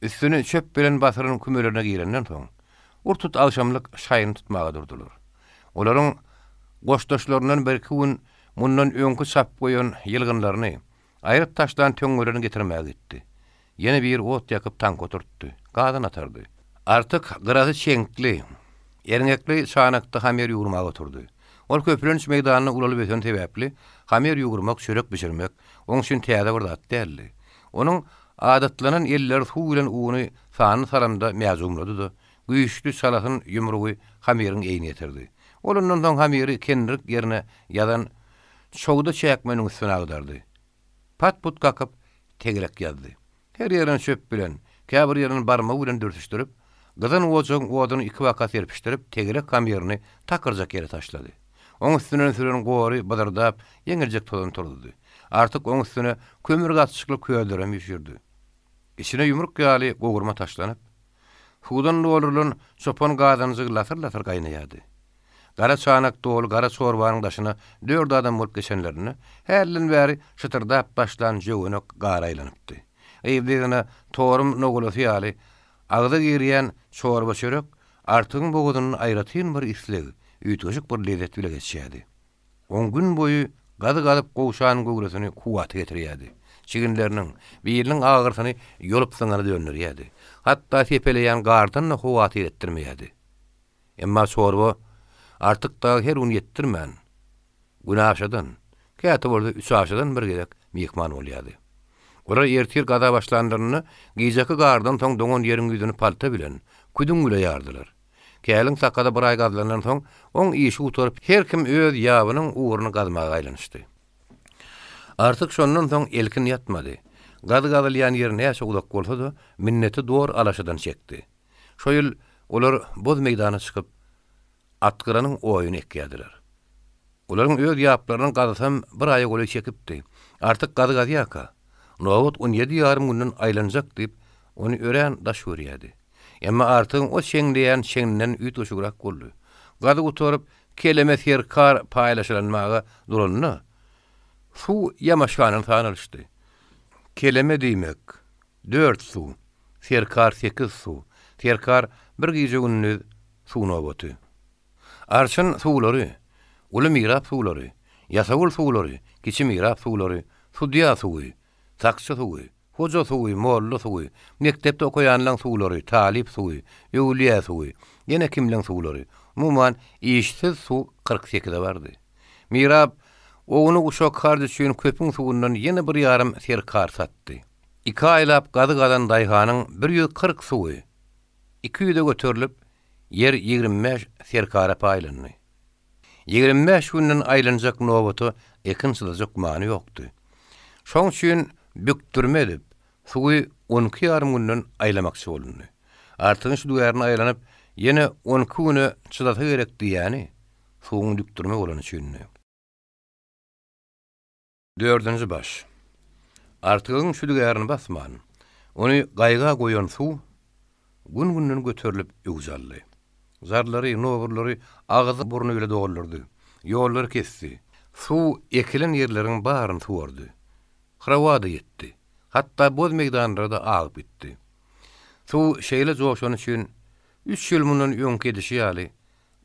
üstüni çöp bilen basyran kümelerine girenden soň, ur-tut agşamlyk şaýyny tutmaga durdular. Olaryň goşdaşlaryndan birki gün mundan öňki çapyp goýan ýylgynlaryny, Aýryp taşlan töňňelerini getirmäge gitdi. Ýene biri ot ýakyp taňka oturtdy. Gazan atardy. Artyk gyrasy çeňkli, erňekli çanakda hamyr ýugurmaga oturdy. Ol köplenç meýdanda ulalyp öseni sebäpli, hamyr ýugurmak, çörek bişirmek oň üçin täze bir zat däldi. Onuň adatlanan elleri suw bilen uny sanly salamda mäjumlady-da, güýçli çalasyn ýumrugy hamyryň eýini ýetirdi. Ol ondan soň hamyry kendirik ýerine ýazan Çowda çäkmeniň üstüne agdardy. Pat-put kakyp, tegelek ýazdy. Her ýerini çöp bilen, käbir ýerini barmagy bilen dürtüşdirip, gyzan ojagyň oduny ikibaka serpişdirip, tegelek hamyryny takyrjak ýere taşlady. Oň üstünden süren gory byzyrdap, ýeňiljek tozan turuzdy. Artyk oň üstüne kömür gatyşykly közlerem üýşürdi. Içine ýumruk ýaly gowurma taşlanyp, suwdan doldurylan çopan gazanjygy lasyr-lasyr gaýnaýardy. Gara çanak doly gara çorbanyň daşyna dört adam bolup geçenlerinde, hälden bäri şytyrdap başlan jöwenek gara aýlanypdy. Yzly-yzyna torum nogulasy ýaly agza girýän çorba-çörek Artygyň bogazyndan aýratyn bir isleg, üýtgeşik bir lezzet bile geçýärdi. Oň gün boýy gazy gazyp gowşan göwresini kuwwata getirýärdi. Çiginleriniň, biliniň agyrsyny ýolup zyňana dönderýärdi. Hatda sepeleýän gardan-da howatyr etdirmeýärdi. Emma çorba Artyk dagy her gün ýetdirmän, günaşadan, käte bolsa üçaşadan bir gezek myhman bolýardy. Olar ertir gaza başlanlarynda gijeki gardan soň doňan ýeriň ýüzüni palta bilen, küdüň bile ýardylar. Käliň sakgaly bir aý gazylandan soň, oň işi gutaryp, her kim öz ýabynyň ugruny gazmaga aýlanyşdy. Artyk şondan soň elkin ýatmady. Gazy gazylýan ýer näçe uzak bolsa-da, minneti dor alaşadan çekdi. Şo ýyl olar boz meýdana çykyp, atgyranyň oýuny ekýärdiler. Olaryň öz ýaplarynyň gazysam bir aýa golaý çekipdi. Artyk gazy gazýarka, nobat on ýedi ýarym günden aýlanjak diýip, ony örän daş görýärdi. Emma Artygyň o çeňleýän çeňinden üýtgeşigräk boldy. Gazy gutaryp, keleme serkar paýlaşylanmaga duranda, suw ýamaşganyny sanalyşdy. Keleme diýmek, dört suw, serkar sekiz suw, serkar bir gije-gündiz suw nobaty. Arçyn suwlary, uly mirap suwlary, ýasawul suwlary, kiçi mirap suwlary, sudýa suwy, sakçy suwy, hoja suwy, molla suwy, mekdepde okaýanlaň suwlary, talyp suwy, öwlüýä suwy, ýene kimleň suwlary, umuman, işsiz suw 40 sekize bardy. Mirap ownuk-uşak harç üçin köpüň suwundan ýene bir ýarym serkar satdy. Iki aýlap gazy gazan daýhanyň 140 suwy 200-e göterilip, Ýer 25 serkara paýlandy. 25 günden aýlanjak nobata ekin çyzajak many ýokdy. Şoň üçin bükdürme edip, suwy on iki ýarym günden aýlamakçy bolundy. Artygyň şüdügärine aýlanyp, ýene on iki güne çydasa gerek diýýäni, suwuň dükdürme bolany üçindi. Dördünji baş. Artygyň şüdügärini basman, ony gaýga goýan suw gün-günden göterilip öwj aldy. Zarlary, noburlary agzy-burny bile doldurdy. Ýollary kesdi. Suw ekilen ýerleriň baryny suwardy. Hyrawa-da ýetdi. Hatda boz meýdanlara-da agyp gitdi. Suw şeýle joşany üçin üç ýyl mundan öňki edişi ýaly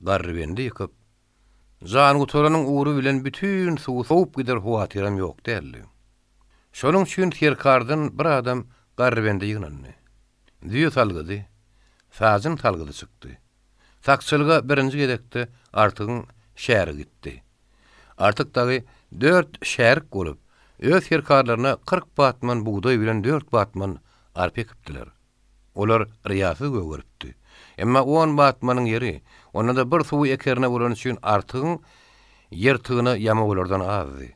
Garrybendi ýykyp, Jangutaranyň ugry bilen bütin suwy sowup gider howatyram ýok däldi. Şonuň üçin serkardan bir adam Garrybende ýygnandy. Düýe salgydy, sajyn salgydy çykdy. Sakçylyga birinji gezekde Artygyň şärigi gitdi. Artyk dagy dört şärik bolup, öz serkarlaryna 40 batman bugdaý bilen dört batman arpa ekipdiler. Olar ryýasyz gögeripdi. Emma on batmanyň ýeri, onda-da bir suwy ekerine bolany üçin Artygyň ýer tygyna ýama olardan azdy.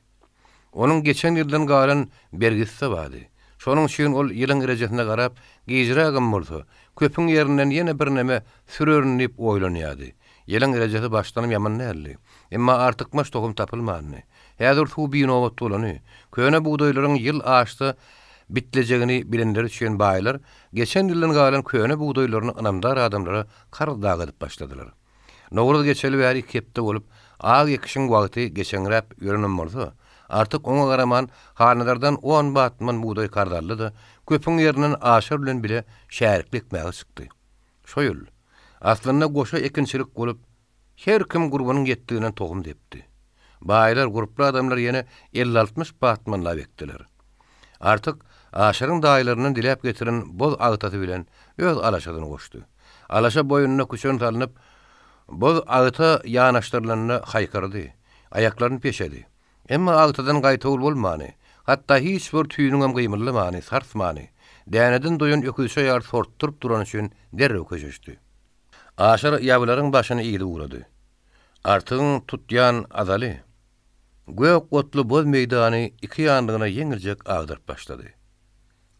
Onuň geçen ýyldan galan bergisi-de bardy. Şonuň üçin ol ýylyň rejesine garap, gijrägem bolsa, köpüň ýerinden ýene birneme sürerin diýip oýlanýardy. Ýylyň rejesi başdanam ýaman däldi. Emma artykmaç tohum tapylmandy. Häzir suw binobat bolany, köne bugdaýlaryň ýyl aşsa bitlejegini bilenleri üçin baýlar geçen ýyldan galan köne bugdaýlaryny ynamdar adamlara karz dagy edip başladylar. Nowruz geçeli bäri iki hepde bolup, ak ekişiň wagty geçeňräp ýörenem bolsa, Artyk oňa garaman Halnazardan on batman bugdaý karz aldy-da, köpüň ýerinden Aşyr bilen bile şärikli ekmäge çykdy. Şo ýyl, aslynda goşa ekinçilik bolup, Her kim gurbunyň ýetdiginden tohum depdi. Baýlar, gurply adamlar ýene elli-altmyş batmanlap ekdiler. Artyk Aşyryň daýylaryndan diläp getiren boz agtasy bilen öz alaşasyny goşdy. Alaşa boýnuna küçen salnyp, boz agta ýanaşdyrylanda haýkyrdy, aýaklaryny peşedi. Emma agtadan gaýtawul bolmany, hatda hiç bir tüýüniňem gymyldamany, sarsmany, däneden doýan öküzçe ýaly sortduryp durany üçin derrew köşeşdi. Aşyr ýabylaryň başyny yzy ugrady. Artygyň tutýan azaly, gök otly boz meýdany iki ýanlygyna ýeňiljek agdaryp başlady.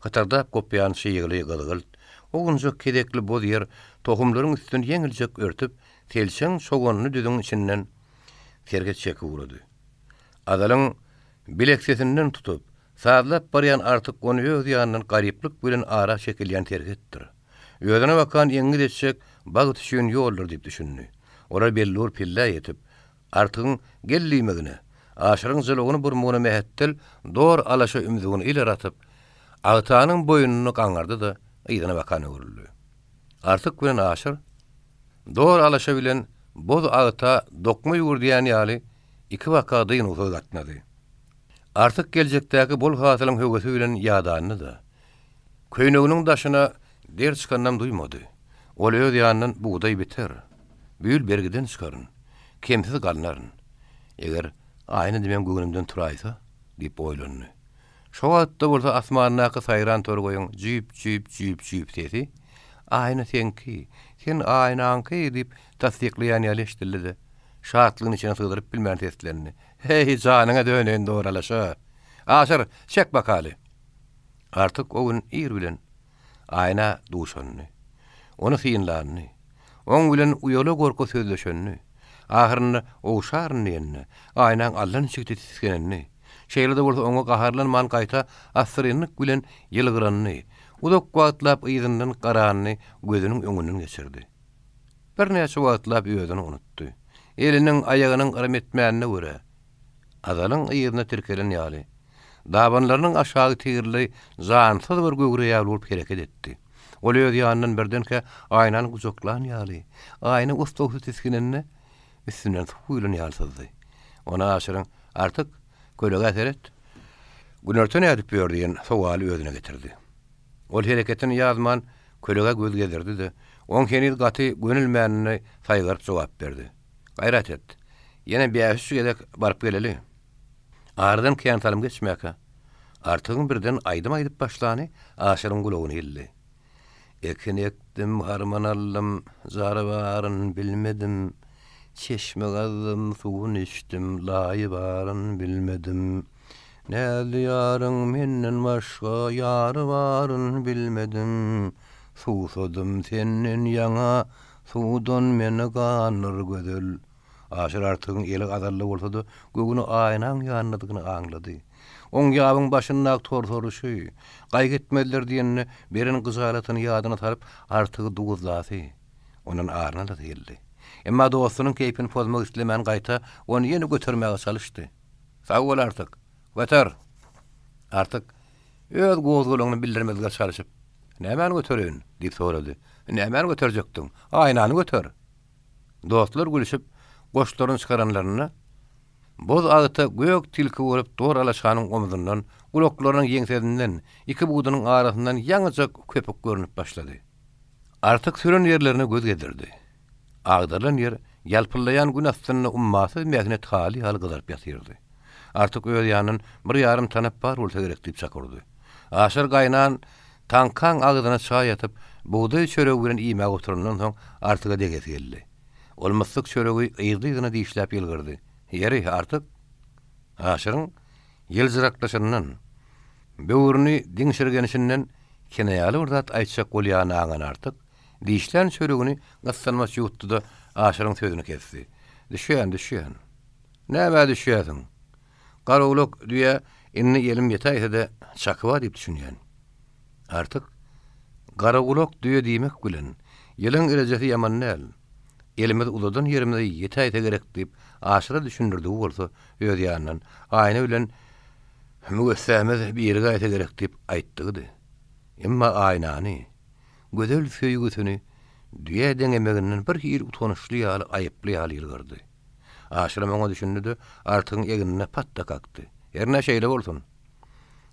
Hytyrdap gopýan çygly gyzgylt, owunjak kezekli boz ýer tohumlaryň üstüni ýeňiljek örtüp, selçeň çoganly düzüň içinden serhet çekip ugrady. Azalyň bileksesinden tutup, sazlap barýan Artyk ony öz ýanyndan garyplyk bilen ara çekilýän serhetdir. Özüne bakan eňňit etjek bagt üçin ýoldur diýip düşündi. Olar bellur pillä ýetip, Artygyň Gel diýmegine, Aşyryň jylawyny burmagyna mähetdel dor alaşa ümzügini ileri atyp, agtanyň boýnuny gaňyrdy-da, yzyna bakan öwrüldi. Artyk bilen Aşyr dor alaşa bilen boz agta dokma ýüwürdýän ýaly iki baka dynuwsyz gatnady. Artyk geljekdäki bol hasylyň höwesi bilen ýadandy-da, Köýneginiň daşyna der çykanynam duýmady. Ol öz ýanyndan bugdaý biter. Bu ýyl bergiden çykaryn. Kemsiz galnaryn. Eger Aýna-da meň göwnümden turaýsa? diýip oýlandy. Şo wagtda bolsa asmandaky saýran torgaýyň jüýp-jüýp, jüýp-jüýp sesi, Aýna seňki, sen Aýnaňky diýip tassyklaýan ýaly eşidildi-de, şatlygyny içine sygdyryp bilmän seslendi, Heý, janyňa döneýin doralaşa! Aşyr, çek bakaly! Artyk o gün ir bilen Aýna duşandy. Ony synlandy. Oň bilen uýala-gorka sözleşendi. Ahyrynda ogşaryn diýende, Aýnaň allançigdi tisgenendi. Şeýle-de bolsa oňa gaharlanman gaýta assyrynlyk bilen ýylgyrandy. Uzak wagtlap yzyndan garanyny gözüniň öňünden geçirdi. Birnäçe wagtlap özüni unutdy. Eliniň, aýagynyň yrym etmänine görä, Azalyň yzyna tirkelen ýaly, dabanlarynyň aşagy tigirli jansyz bir göwre ýaly bolup hereket etdi. Ol öz ýanyndan birdenkä Aýnany gujaklan ýaly, Aýna oslagsyz tisginende, üstünden suw guýlan ýaly syzdy. Ony Aşyryň, Artyk, kölegä seret. Günorta nädip ýör diýen sowaly özüne getirdi. Ol hereketini ýazman, kölegä göz gezdirdi-de, oň heniz gaty gönülmänini saýgaryp jogap berdi. Gaýrat et. Ýene bäş-üç gezek baryp geleli. Aradan kän salym geçmäkä, Artygyň birden aýdym aýdyp başlany Aşyryň gulagyna ildi. Ekin ekdim, harman aldym, jary baryn bilmedim. Çeşme gazdym, suwun içdim, laýy baryn bilmedim. Näzli ýaryň menden başga ýary baryn bilmedim. Suwsadym senden ýaňa, suwdan meni gandyr gözel. Aşyr Artygyň eli azally bolsa-da, göwni Aýnaň ýanyndadygyny aňlady. Oň ýabyň başyndaky torsaryşy, gaýgy etmezler diýende beren gyjalatyny ýadyna salyp, Artygy duzlasy, ondan aryny alasy geldi. Emma dostunyň keýpini pozmak islemän gaýta ony ýene götermäge çalyşdy. Sag bol, Artyk! Göter! Artyk öz gozgalaňyny bildirmezlige çalşyp, Nämäni götereýin? diýip sorady. Nämäni göterjekdiň? Aýnany göter! Dostlar gülşüp, goşlaryny çykaranlarynda, boz agta gök tilki bolup dor alaşanyň omzundan, gulaklarynyň ýeňsesinden, iki budunyň arasyndan ýaňyjak köpük görnüp başlady. Artyk süren ýerlerine göz gezdirdi. Agdarylan ýer ýalpyllaýan gün astynda ummasyz mähnet haly ýaly gyzaryp ýatyrdy. Artyk öz ýanyndan bir ýarym tanap bar bolsa gerek diýip çak urdy. Aşyr gaýnan taňkaň agzyna çaý atyp, bugdaý çöregi bilen iýmäge oturandan soň Artyga degesi geldi. Ol myssyk çöregi yzly-yzyna dişläp ýylgyrdy. Ýeri, Artyk? Aşyryň ýyljyraklaşanyndan, böwrüni diňşirgenişinden kinaýaly bir zat aýtjak bolýanyny aňan Artyk, dişlän çöregini gyssanmaç ýuwutdy-da, Aşyryň sözüni kesdi. Düşýän, düşýän. Nämä düşýärsiň? Garagulak düýä indi elim ýetäýse-de çaky bar diýip düşünýän. Artyk, Garagulak düýe diýmek bilen, ýylyň rejesi ýaman däl. Elimiz uzadan ýerimize ýetäýse gerek diýip, Aşyra düşündirdigi bolsa, öz ýanyndan, Aýna bilen müwessämiz birigäýse gerek diýip aýtdygydy. Emma Aýnany, gözel söýgüsini düýä deňemeginden birhili utanyçly ýaly, aýyply ýaly ýylgyrdy. Aşyram oňa düşündi-de, Artygyň egnine patda kakdy. Hernä şeýle bolsun.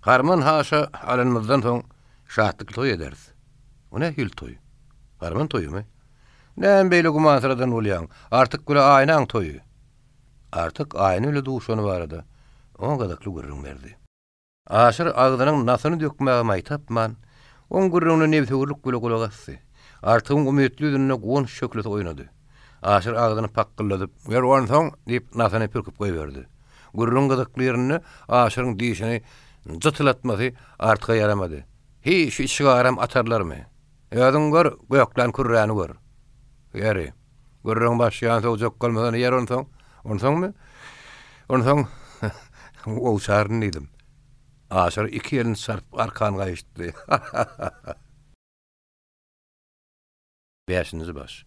Harman haşa alanymyzdan soň şatlykly toý ederis. O nähili toý? Harman toýumy? Näme beýle gümansyradan bolýaň? Artyk bile Aýnaň toýy. Artyk Aýna bile duşany barada oňa gyzykly gürrüň berdi. Aşyr agzynyň nasyny dökmäge maý tapman, oň gürrüňine nebsewürlik bile gulak asdy. Artygyň umytly ýüzünde guwanç şöhlesi oýnady. Aşyr agzyny pakgyldadyp, Ýör onsoň! diýip, nasyny pürküp goýberdi. Gürrüň gyzykly ýerinde Aşyryň dişini jytylatmasy Artyga ýaramady. Hiý, şu içigaram atarlarmy? Özüň gör, göklän kürräni gör. Ýeri, gürrüň başlaýan sowjak bolmasa ýer onsoň? Onsoňmy? Onsoň owşaryn diýdim. Aşyr iki elini çarpyp arkan gaýyşdy. Bäşinji baş.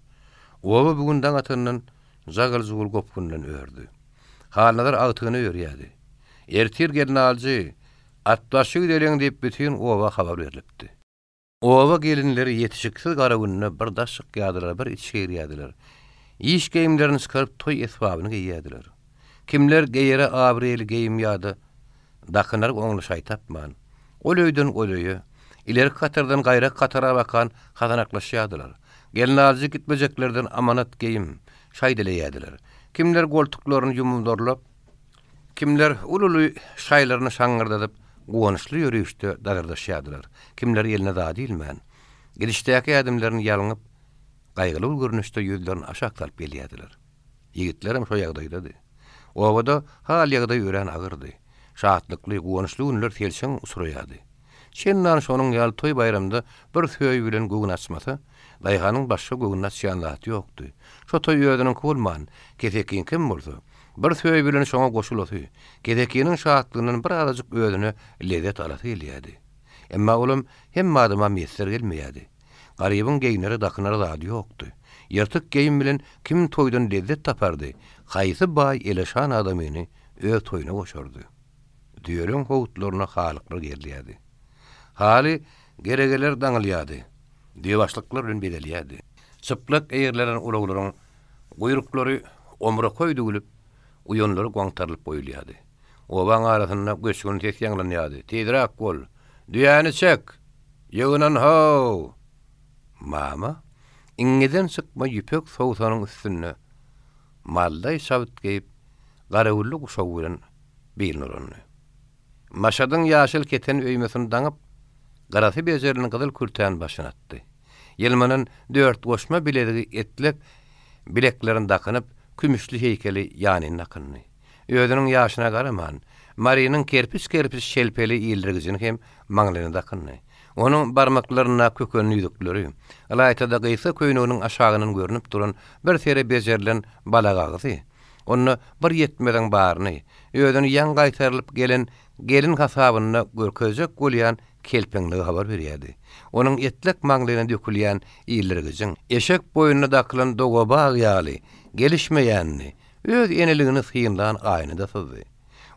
Oba bu gün daň atandan jagyl-jugul gopgundan ördi. Halnazar agtygyny örýärdi. Ertir gelnaljy, atbaşy gideliň diýip bütin oba habar berlipdi. Oba gelinleri ýetişiksiz gara günde bir daş çykýardylar, bir iç girýärdiler. Iş geýimlerini çykaryp toý esbabyny geýýärdiler. Kimler geýere abraýly geýim ýa-da dakynar oňly şaý tapman, ol öýden ol öýe, ilerki hatardan gaýraky hatara bakan hasanaklaşýardylar. Gelnaljy gitmejeklerden amanat geýim, şaý dileýärdiler. Kimler goltuklaryny ýumurlap, Kimler uly-uly şaýlaryny şaňňyrdadyp, guwançly ýörişde dazyrdaşýardylar, kimler eline zady ilmän, gidişdäki ädimlerini ýalňyp, gaýgyly bir görnüşde ýüzlerini aşak salyp gelýärdiler. Ýigitlerem şo ýagdaýdady. Obada hal-ýagdaý örän agyrdy. Şatlykly, guwançly günler selçeň uçraýardy. Çendan şonuň ýaly toý-baýramda bir söý bilen göwün açmasa, daýhanyň başga göwnüni açýan zat ýokdy. Şo toý özüniňki bolman, kesekiňkem bolsa, bir söý bilen şoňa goşulasy, kesekiniň şatlygyndan bir azajyk özüne lezzet alasy gelýärdi. Emma olam hemme adama miýesser gelmeýärdi. Garybyň geýnere dakynara zady ýokdy. Ýyrtyk geýim bilen kim toýdan lezzet tapardy, haýsy baý eleşan adamyny öz toýuna goşardy. Düýeleň howutlaryna halyklar gerilýärdi. Haly geregeler daňylýardy, düýebaşlyklar bilen bezelýärdi. Çyplak eýerlenen ulaglaryň guýruklary omrakoý düwlüp, uýanlary gaňtarylyp goýulýardy. Obaň arasynda göçgünli ses ýaňlanýardy, Tizräk bol! Düýäni çek! Ýygnan how! Mama iňňeden çykma ýüpek sowsanyň üstünde maldaý çabyt geýip, garagülli guşagy bilen biline urandy. Maşadyň ýaşyl keten öýmesini daňyp, gyrasy bejerilen gyzyl kürtäni başyna atdy. Ýylmanan dörtgoşma bilezigi etlek bileklerine dakynyp, kümüşli heýkeli ýanyna dakyndy. Özüniň ýaşyna garaman, Marynyň kerpiç-kerpiç şelpeli ildirgijini hem maňlaýyna dakyndy. Onuň barmaklaryndaky kökenli ýüzükleri, ylaýta-da gysga köýneginiň aşagyndan görnüp duran bir sere bejerilen balagagysy, onda bir ýetmeziň baryny, özüni ýaňy gaýtarylyp gelen gelin hasabynda görkezjek bolýan kelpeňligi habar berýärdi. Onuň etlek maňlaýyna dökülýän ildirgijiň, eşek boýnuna dakylan dogabag ýaly gelişmeýänini öz eneligini synlan Aýna-da syzdy.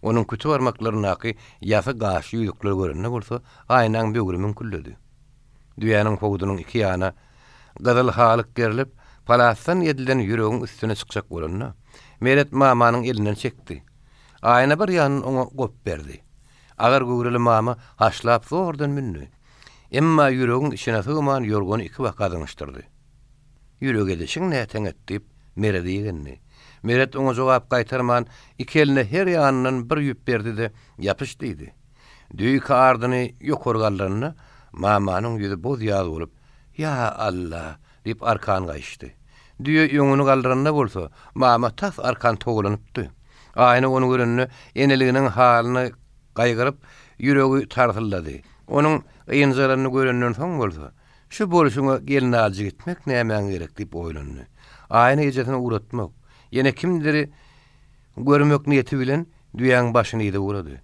Onuň küti barmaklaryndaky ýasy gaşly ýüzükleri görende bolsa, Aýnaň böwri müňküldedi. Düýäniň howdunyň iki ýana gyzyl halyk gerlip, palasdan edilen ýüregiň üstüne çykjak bolanda, Meret mamanyň elinden çekdi. Aýna bir ýandan oňa gop berdi. Agyr göwreli mama haşlap zordan mündi. Emma ýüregiň içine sygman ýorgany ikibaka zyňyşdyrdy. Ýürek edişiň näteňet, diýip, Merede igendi. Meret oňa jogap gaýtarman, iki eline her ýanyndan bir ýüp berdi-de, Ýapyş diýdi. Düýe ardyny ýokary galdyranda, mamanyň ýüzi boz-ýaz bolup, Ýa, Alla! diýip, arkan gaýyşdy. Düýe öňüni galdyranda bolsa, mama tas arkan togalanypdy. Aýna ony görende, eneliginiň halyny gaýgyryp, ýüregi tarsyldady. Onuň ynjalanyny görenden soň bolsa, Şu bolşuňa gelnaljy gitmek nämäňe gerek diýip oýlandy. Aýna ejesini ugratmak, ýene kimdiri görmek niýeti bilen düýäň başyny yza ugrady.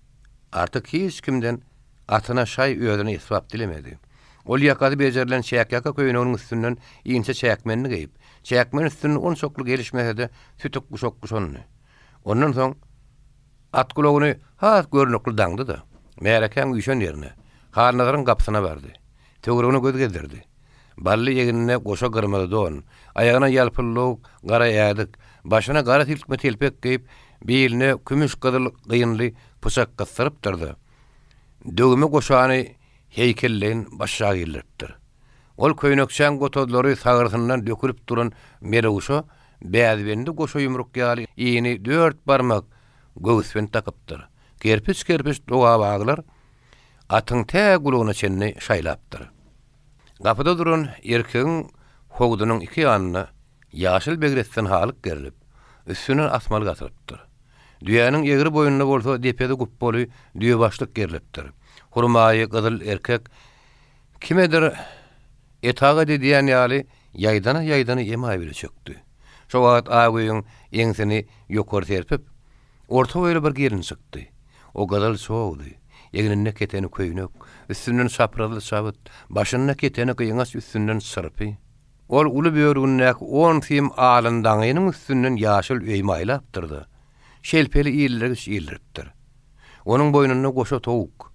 Artyk hiç kimden atyna şaý özüne esbap dilemedi. Ol ýakasy bejerilen çäkýaka köýneginiň üstünden inçe çäkmenini geýip, çäkmen üstünden onçakly gelişmese-de sütük guşak guşandy. Ondan soň at gulagyny has görnükli daňdy-da, märekäň üýşen ýerine, Halnazaryň gapysyna bardy. Töweregine göz gezdirdi. Bally egnine goşa gyrmyzy don, aýagyna ýalpyllawuk gara ädik, başyna gara silkme telpek geýip, biline kümüş-gyzyl gynly pyçak gysdyrypdyr-da, döwme goşany heýkelleýin başaşak ildiripdir. Ol köýnekçäň gotazlary sagrysyndan dökülip duran melewşe bäzbendi goşa ýumruk ýaly ini dört barmak göwüsbent dakypdyr. Kerpiç-kerpiç dogabaglar atyň tä gulagyna çenli şaýlapdyr. Gapyda duran erkegiň howdunyň iki ýanynda ýaşyl begresden halyk gerlip, üstünden asmalyk asylypdyr. Düýäniň egri boýnunda bolsa depesi gupbaly düýebaşlyk gerlipdir. Hurmaýy gyzyl erkek kimedir etagat edýän ýaly ýaýdana-ýaýdana emaý bile çökdi. Şo wagt Agöýüň eňsini ýokary serpip, Orta boýly bir gelin çykdy. O gyzyl çogdy. Egninde keteni köýnek, üstünden çaprazly çabyt, başynda keteni gyňaç üstünden çyrpy. Ol uly börügindäki on sim alyndaňynyň üstünden ýaşyl öýme aýlapdyr-da, şelpeli ildirgiç ildiripdir. Onuň boýnunda goşa towuk,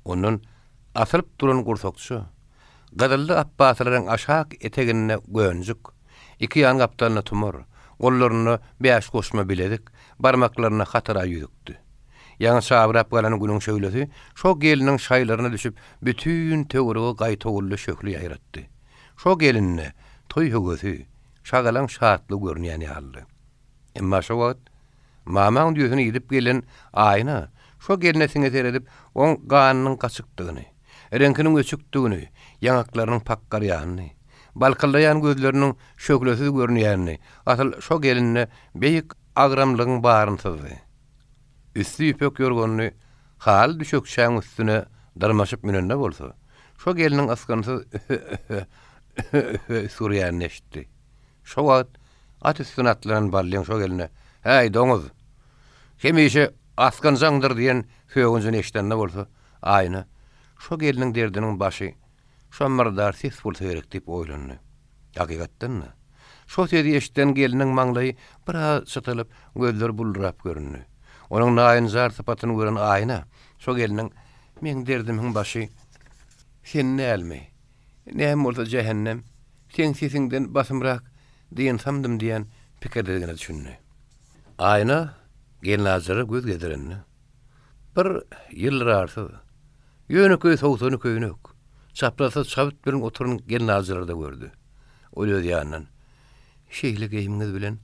ondan asylyp duran gursakça, gyzylly apbasylaryň aşak eteginde gönjük, Iki ýan gapdalynda tumar, gollarynda bäş goşma bilezik, barmaklarynda hatyra ýüzükdi. Ýaňy çabrap galan günüň şöhlesi şo gelniň şaýlaryna düşüp, bütin töwerege gaýtawully şöhle ýaýratdy. Şo gelinde toý höwesi, şagalaň şatlygy görünýän ýalydy. Emma şo wagt mamaň düýesini idip gelen Aýna şo gelne siňe seredip, oň ganynyň gaçykdygyny, reňkiniň öçükdigini, ýaňaklarynyň pakgarýanyny, balkyldaýan gözleriniň şöhlesiz görünýänini, asyl şo gelinde beýik agramlygyň baryny syzdy. Üsti ýüpek ýorganly. Haly düşekçäň üstüne dyrmaşyp münende bolsa, şo gelniň ysgynsyz ühe-ühe, ühe-ühe üsgürýänini eşitdi. Şo wagt at üstüne atlanan Ballyň şo gelne, Häý, doňuz! Hemişe asgynjaňdyr diýen sögünjini eşidende bolsa, Aýna, şo gelniň derdiniň başy şo myrdar ses bolsa gerek diýip oýlandy. Hakykatdan-da, şo sesi eşiden gelniň maňlaýy biraz çytylyp, gözleri buldurap göründi. Onuň naýynjar sypatyny gören Aýna şo gelniň, Meň derdimiň başy sen dälmi? Näme bolsa jähennem, seň sesiňden basymrak dynsamdym diýen pikirdedigine düşündi. Aýna gelnaljara göz gezdirende, bir ýyldyr-arsyz, ýönekeý sowsany köýnek, çaprazsyz çabyt bilen oturan gelnaljylary-da gördi. Ol öz ýanyndan, Şeýle geýimiňiz bilen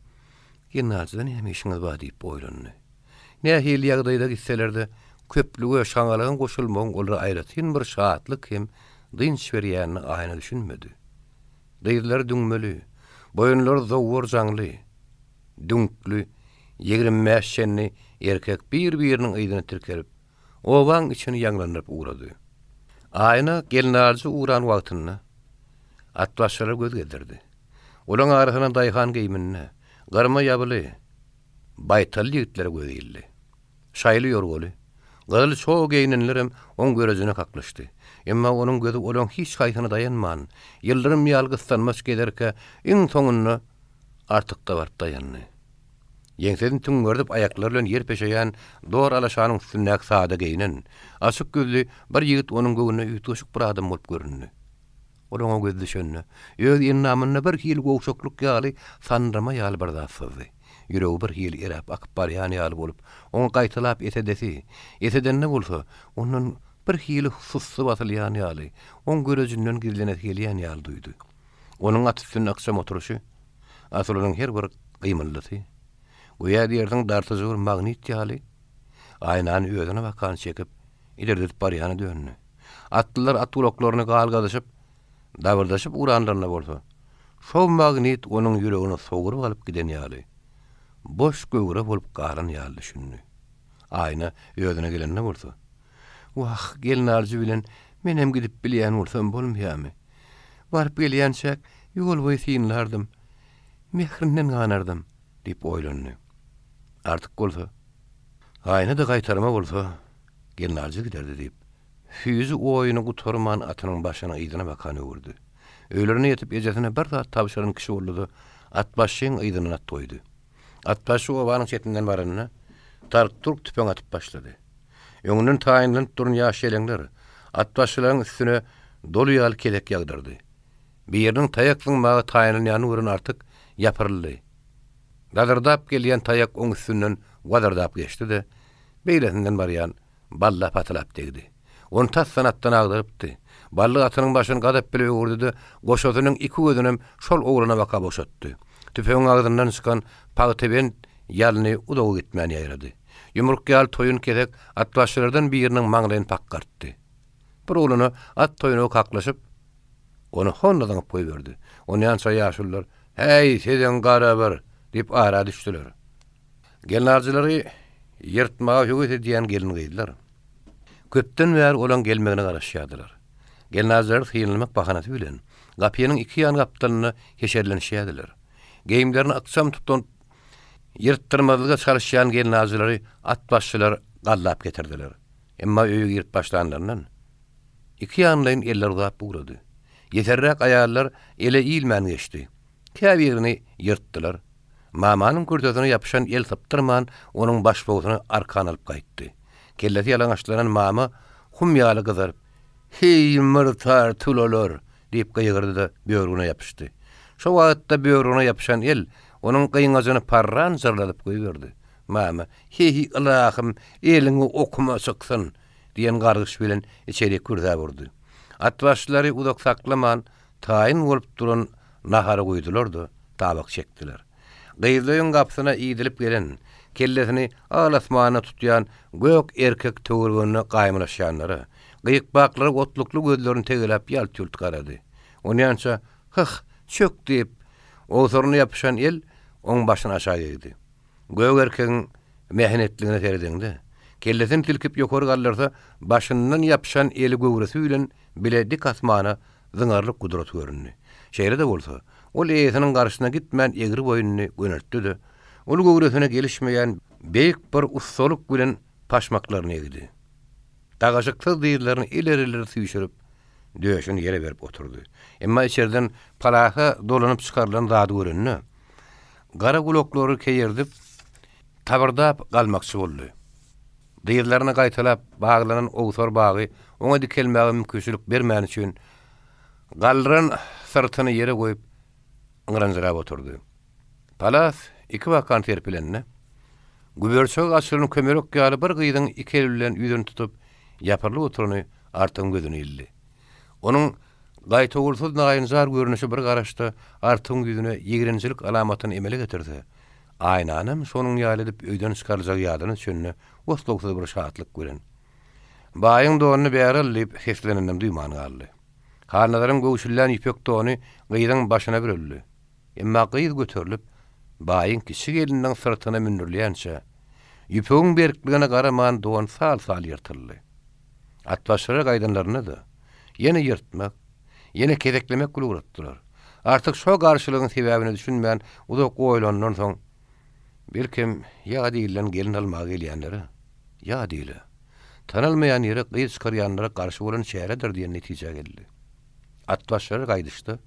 gelnaljyda näme işiňiz bar diýip oýlandy. Nähili ýagdaýda gitseler-de, köplüge, şaňalaga goşulmagyň olara aýratyn bir şatlyk hem dynç berýänine Aýna düşünmedi. Dyzlary düňmeli, boýunlary zowwar jaňly, düňkli, 25 çenli erkek bir-biriniň yzyna tirkelip, obaň içini ýaňlandyryp ugrady. Aýna gelnaljy ugran wagtynda atbaşylara göz gezdirdi. Olaň arasynda daýhan geýminde, gyrma ýabyly, Baýtally ýigitlere gözi ildi. Şaýly ýorgaly, gyzyl çog geýnenlerem oň görejine kaklyşdy. Emma onuň gözi olaň hiç haýsyna daýanman, ýyldyrym ýaly gyssanmaç gezerkä, iň soňunda Artykda baryp daýandy. Ýeňsesini tüňňerdip aýaklary bilen ýer peşeýän dor alaşanyň üstündäki sada geýnen, açyk ýüzli bir ýigit onuň göwnüne üýtgeşik bir adam bolup göründi. Ol oňa gözi düşende, öz endamynda bir hili gowşaklyk ýaly, sandyrama ýaly bir zat syzdy. Ýüregi bir hili eräp akyp barýan ýaly bolup, oňa gaýtalap esedesi, esedende bolsa, ondan bir hili sussy basylýan ýaly, oň görejinden gizlenesi gelýän ýaly duýdy. Onuň at üstünde ykjam oturyşy, asyl onuň her bir gymyldysy, göýä diýersiň dartyjy bir magnit ýaly, aýnany özüne bakan çekip, ilerledip barýana döndi. Atlylar at gulaklaryny galgadyşyp, dabyrdaşyp ugranlarynda bolsa, şo magnit onuň ýüregini sogrup alyp giden ýaly, boş göwre bolup galan ýaly düşündi. Aýna özüne gelende bolsa, Wah, gelnaljy bilen menem gidip bilýän bolsam bolmaýamy? Baryp gelýänçäk ýol boýy synlardym, mährinden ganardym diýip oýlandy. Artyk bolsa, Aýna-da gaýtarma bolsa, Gelnaljy giderdi diýip, süýji oýuny gutarman atynyň başyny yzyna bakan öwürdi. Öýlerine ýetip ejesine bir zat tabşyran kişi boldy-da, atbaşyň yzyndan at goýdy. Atbaşy obanyň çetinden baranda, tark-turk tüpeň atyp başlady. Öňünden taýynlanyp duran ýaş-ýeleňler atbaşylaryň üstüne doly ýaly kesek ýagdyrdy. Biriniň taýak zyňmaga taýynlanýanyny gören Artyk ýapyryldy. Gazyrdap gelýän taýak oň üstünden wazyrdap geçdi-de, beýlesinden barýan Balla patylap degdi. Ony tasdan atdan agdarypdy. Bally atynyň başyny gazap bile öwürdi-de, goşasynyň iki gözünem şol oglana baka boşatdy. Tüfegiň agzyndan çykan pagtabent ýalny uzaga gitmän ýaýrady. Ýumruk ýaly toýun kesek atbaşylardan biriniň maňlaýyny pakgartdy. Bir oglana at toýnagy kaklyşyp, ony honda zyňyp goýberdi. Onýança ýaşulular, Häý, siziň gara bir! diýip ara düşdüler. Gelnaljylary ýyrtmaga höwes edýän gelin-gyzlar köpden bäri olaň gelmegine garaşýardylar. Gelnaljylary synlamak bahanasy bilen gapynyň iki ýan gapdalynda heşerlenişýärdiler. Geýimlerini ykjam tutup, ýyrtdyrmazlyga çalyşýan gelnaljylary atbaşçylar gallap getirdiler. Emma öýe girip başlanlaryndan, iki ýanlaýyn eller uzap ugrady. Ýeserräk aýallar ele ilmän geçdi. Käbirini ýyrtdylar. Mamanyň kürtesine ýapyşan el sypdyrman, onuň başbogsuny arkan alyp gaýtdy. Kellesi ýalaňaçlanan mama hum ýaly gyzaryp, Heý, myrtar tulalar! diýip gygyrdy-da, böwrüne ýapyşdy. Şo wagtda böwrüne ýapyşan el onuň gyňajyny parran jyrladyp goýberdi. Mama, Heý, ylahym, eliňi okuma çyksyn! diýen gargyş bilen içerik kürsäp urdy. Atbaşylary uzak saklaman, Taýyn bolup duran nahary guýdular-da, tabak çekdiler. Gyzlaýyň gapysyna idilip gelen, kellesini al-asmana tutýan gök erkek töwereginde gaýmalaşýanlara, gyýkbaklara otlukly gözlerini tegeläp ýalt-ýult garady. Onýança, Hyh, çök diýip, owsaryna ýapyşan el oň başyny aşak egdi. Gök erkegiň mähnetligine seredeňde, Kellesini silkip ýokary galdyrsa, başyndan ýapyşan eli göwresi bilen bile dik asmana zyňarlyk gudrat göründi. Şeýle-de bolsa, ol eýesiniň garşysyna gitmän egri boýnuny göneltdi-de, uly göwresine gelişmeýän beýik bir ussalyk bilen paşmaklaryny egdi. Tagaşyksyz dyzlaryny ileri-ileri süýşürip, döşüni ýere berip oturdy. Emma içeriden palasa dolanyp çykarylan zady görende, gara gulaklary keýerdip, tabyrdap galmakçy boldy. Dyzlaryny gaýtalap baglanan owsar bagy oňa dikelmäge mümkinçilik bermäni üçin, galdyran syrtyny ýere goýup, yňranjyrap oturdy. Palas iki bakan serpilende, güberçegi açylan kömelek ýaly bir gyzyň iki eli bilen ýüzüni tutup, ýapyrylyp oturany Artygyň gözüne ildi. Onuň gaýtawulsyz naýynjar görnüşi bir garaşda Artygyň ýüzüne ýigrenjilik alamatyny emele getirse, Aýnanam şonuň ýaly edip öýden çykaryljagy ýadyna düşende oslagsyz bir şatlyk bilen, Baýyň donuny bäri al! diýip sesleneninem duýman galdy. Halnazaryň göwşüllän ýüpek dony gyzyň başyna büreldi. Emma gyz göterilip, baýyň kiçi gelniniň syrtyna mündürilýänçä, ýüpegiň berkligine garaman don sal-sal ýyrtyldy. Atbaşlara gaýdanlarynda-da, ýene ýyrtmak, ýene kezeklemek bilen ugratdylar. Artyk şo garşylygyň sebäbine düşünmän uzak oýlanandan soň, Belkem, ýa diýlen gelin almaga gelýänlere, ýa diýle, tanalmaýan ýere gyz çykarýanlara garşy bolan çäredir diýen netijä geldi. Atbaşlara gaýdyşda,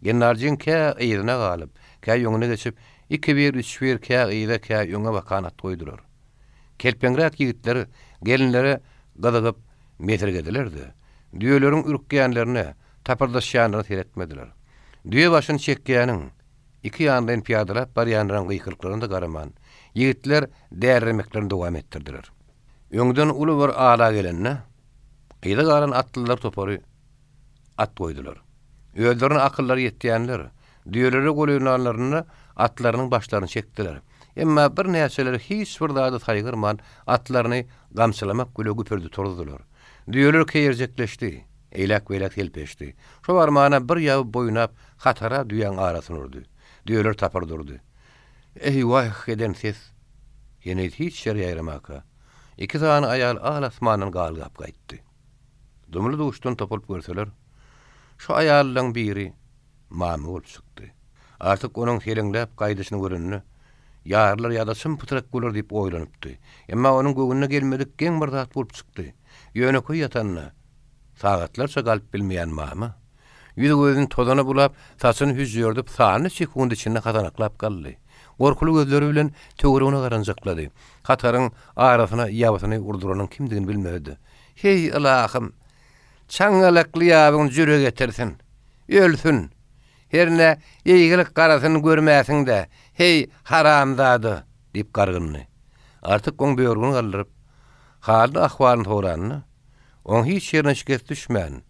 Gennarjyň kä yzyna galyp, kä öňüne geçip, ikibir, üçbir kä yza, kä öňe bakan at goýdular. Kelpeňräk ýigitler gelinlere gyzygyp mesirgediler-de, düýeleriň ürkýänlerine, tapyrdaşýanlaryna seretmediler. Düýe başyny çekýäniň, iki ýanlaýyn pyýadalap barýanlaryň gykylyklaryna-da garaman, ýigitler däliremeklerini dowam etdirdiler. Öňden uly bir ala gelende, yza galan atlylar topary at goýdular. Özlerine akyllary ýetýänler, düýelere golaýlanlarynda atlarynyň başlaryny çekdiler. Emma birnäçeleri hiç bir zady saýgarman, atlaryny gamçylamak bile güpürdi turuzdylar. Düýeler keýerjekleşdi, eýläk-beýläk selpeşdi. Şo barmana bir ýaby boýnap hatara düýäň arasyny urdy. Düýeler tapyr durdy. Eý-wah eden ses heniz hiç ýere ýaýramaka, iki sany aýal al-asmandan galgap gaýtdy. Dumly-duşdan topulyp görseler, şu aýallaň biri Mama bolup çykdy. Artyk onuň seleňläp gaýdyşyny görende, ýarylar ýa-da çym-pytrak bolar diýip oýlanypdy. Emma onuň göwnüne gelmedik geň bir zat bolup çykdy. Ýönekeý ýatanda, sagatlarça galyp bilmeýän Mama, ýüz-gözüni tozana bulap, saçyny hüžžerdip, sanly sekunt içinde hasanaklap galdy. Gorkuly gözleri bilen töweregine garanjaklady. Hataryň arasyna ýabysyny urduranyň kimdigini bilmedi. Heý, ylahym! Çaňňalakly ýabyň jüre getirsin! Ölsün! Hernä eýgilik garasyny görmäsiň-dä, heý, haramzada! diýip gargyndy. Artyk oň börgüni galdyryp, halyny-ahwalyny soranda, oň hiç ýerine şikes düşmän,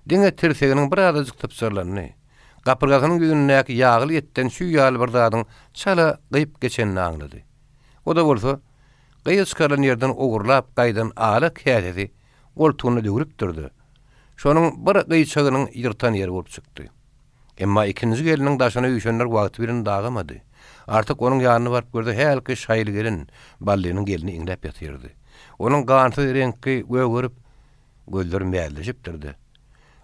diňe tirseginiň birazajyk sypjyrlanyny, gapyrgasynyň ýüzündäki ýagly etden çüý ýaly bir zadyň çala gyýyp geçenini aňlady. O-da bolsa, gyz çykarylan ýerden ogurlap gaýdan ala käsesi goltugynda döwlüpdir-de, şonuň bir gyýçagynyň ýyrtan ýeri bolup çykdy. Emma ikinji gelniň daşyna üýşenler wagty bilen dagamady. Artyk onuň ýanyna baryp görse, hälki şaýly gelin, Ballynyň gelni iňläp ýatyrdy. Onuň gansyz reňki gögerip, gözleri mäzleşipdir-de,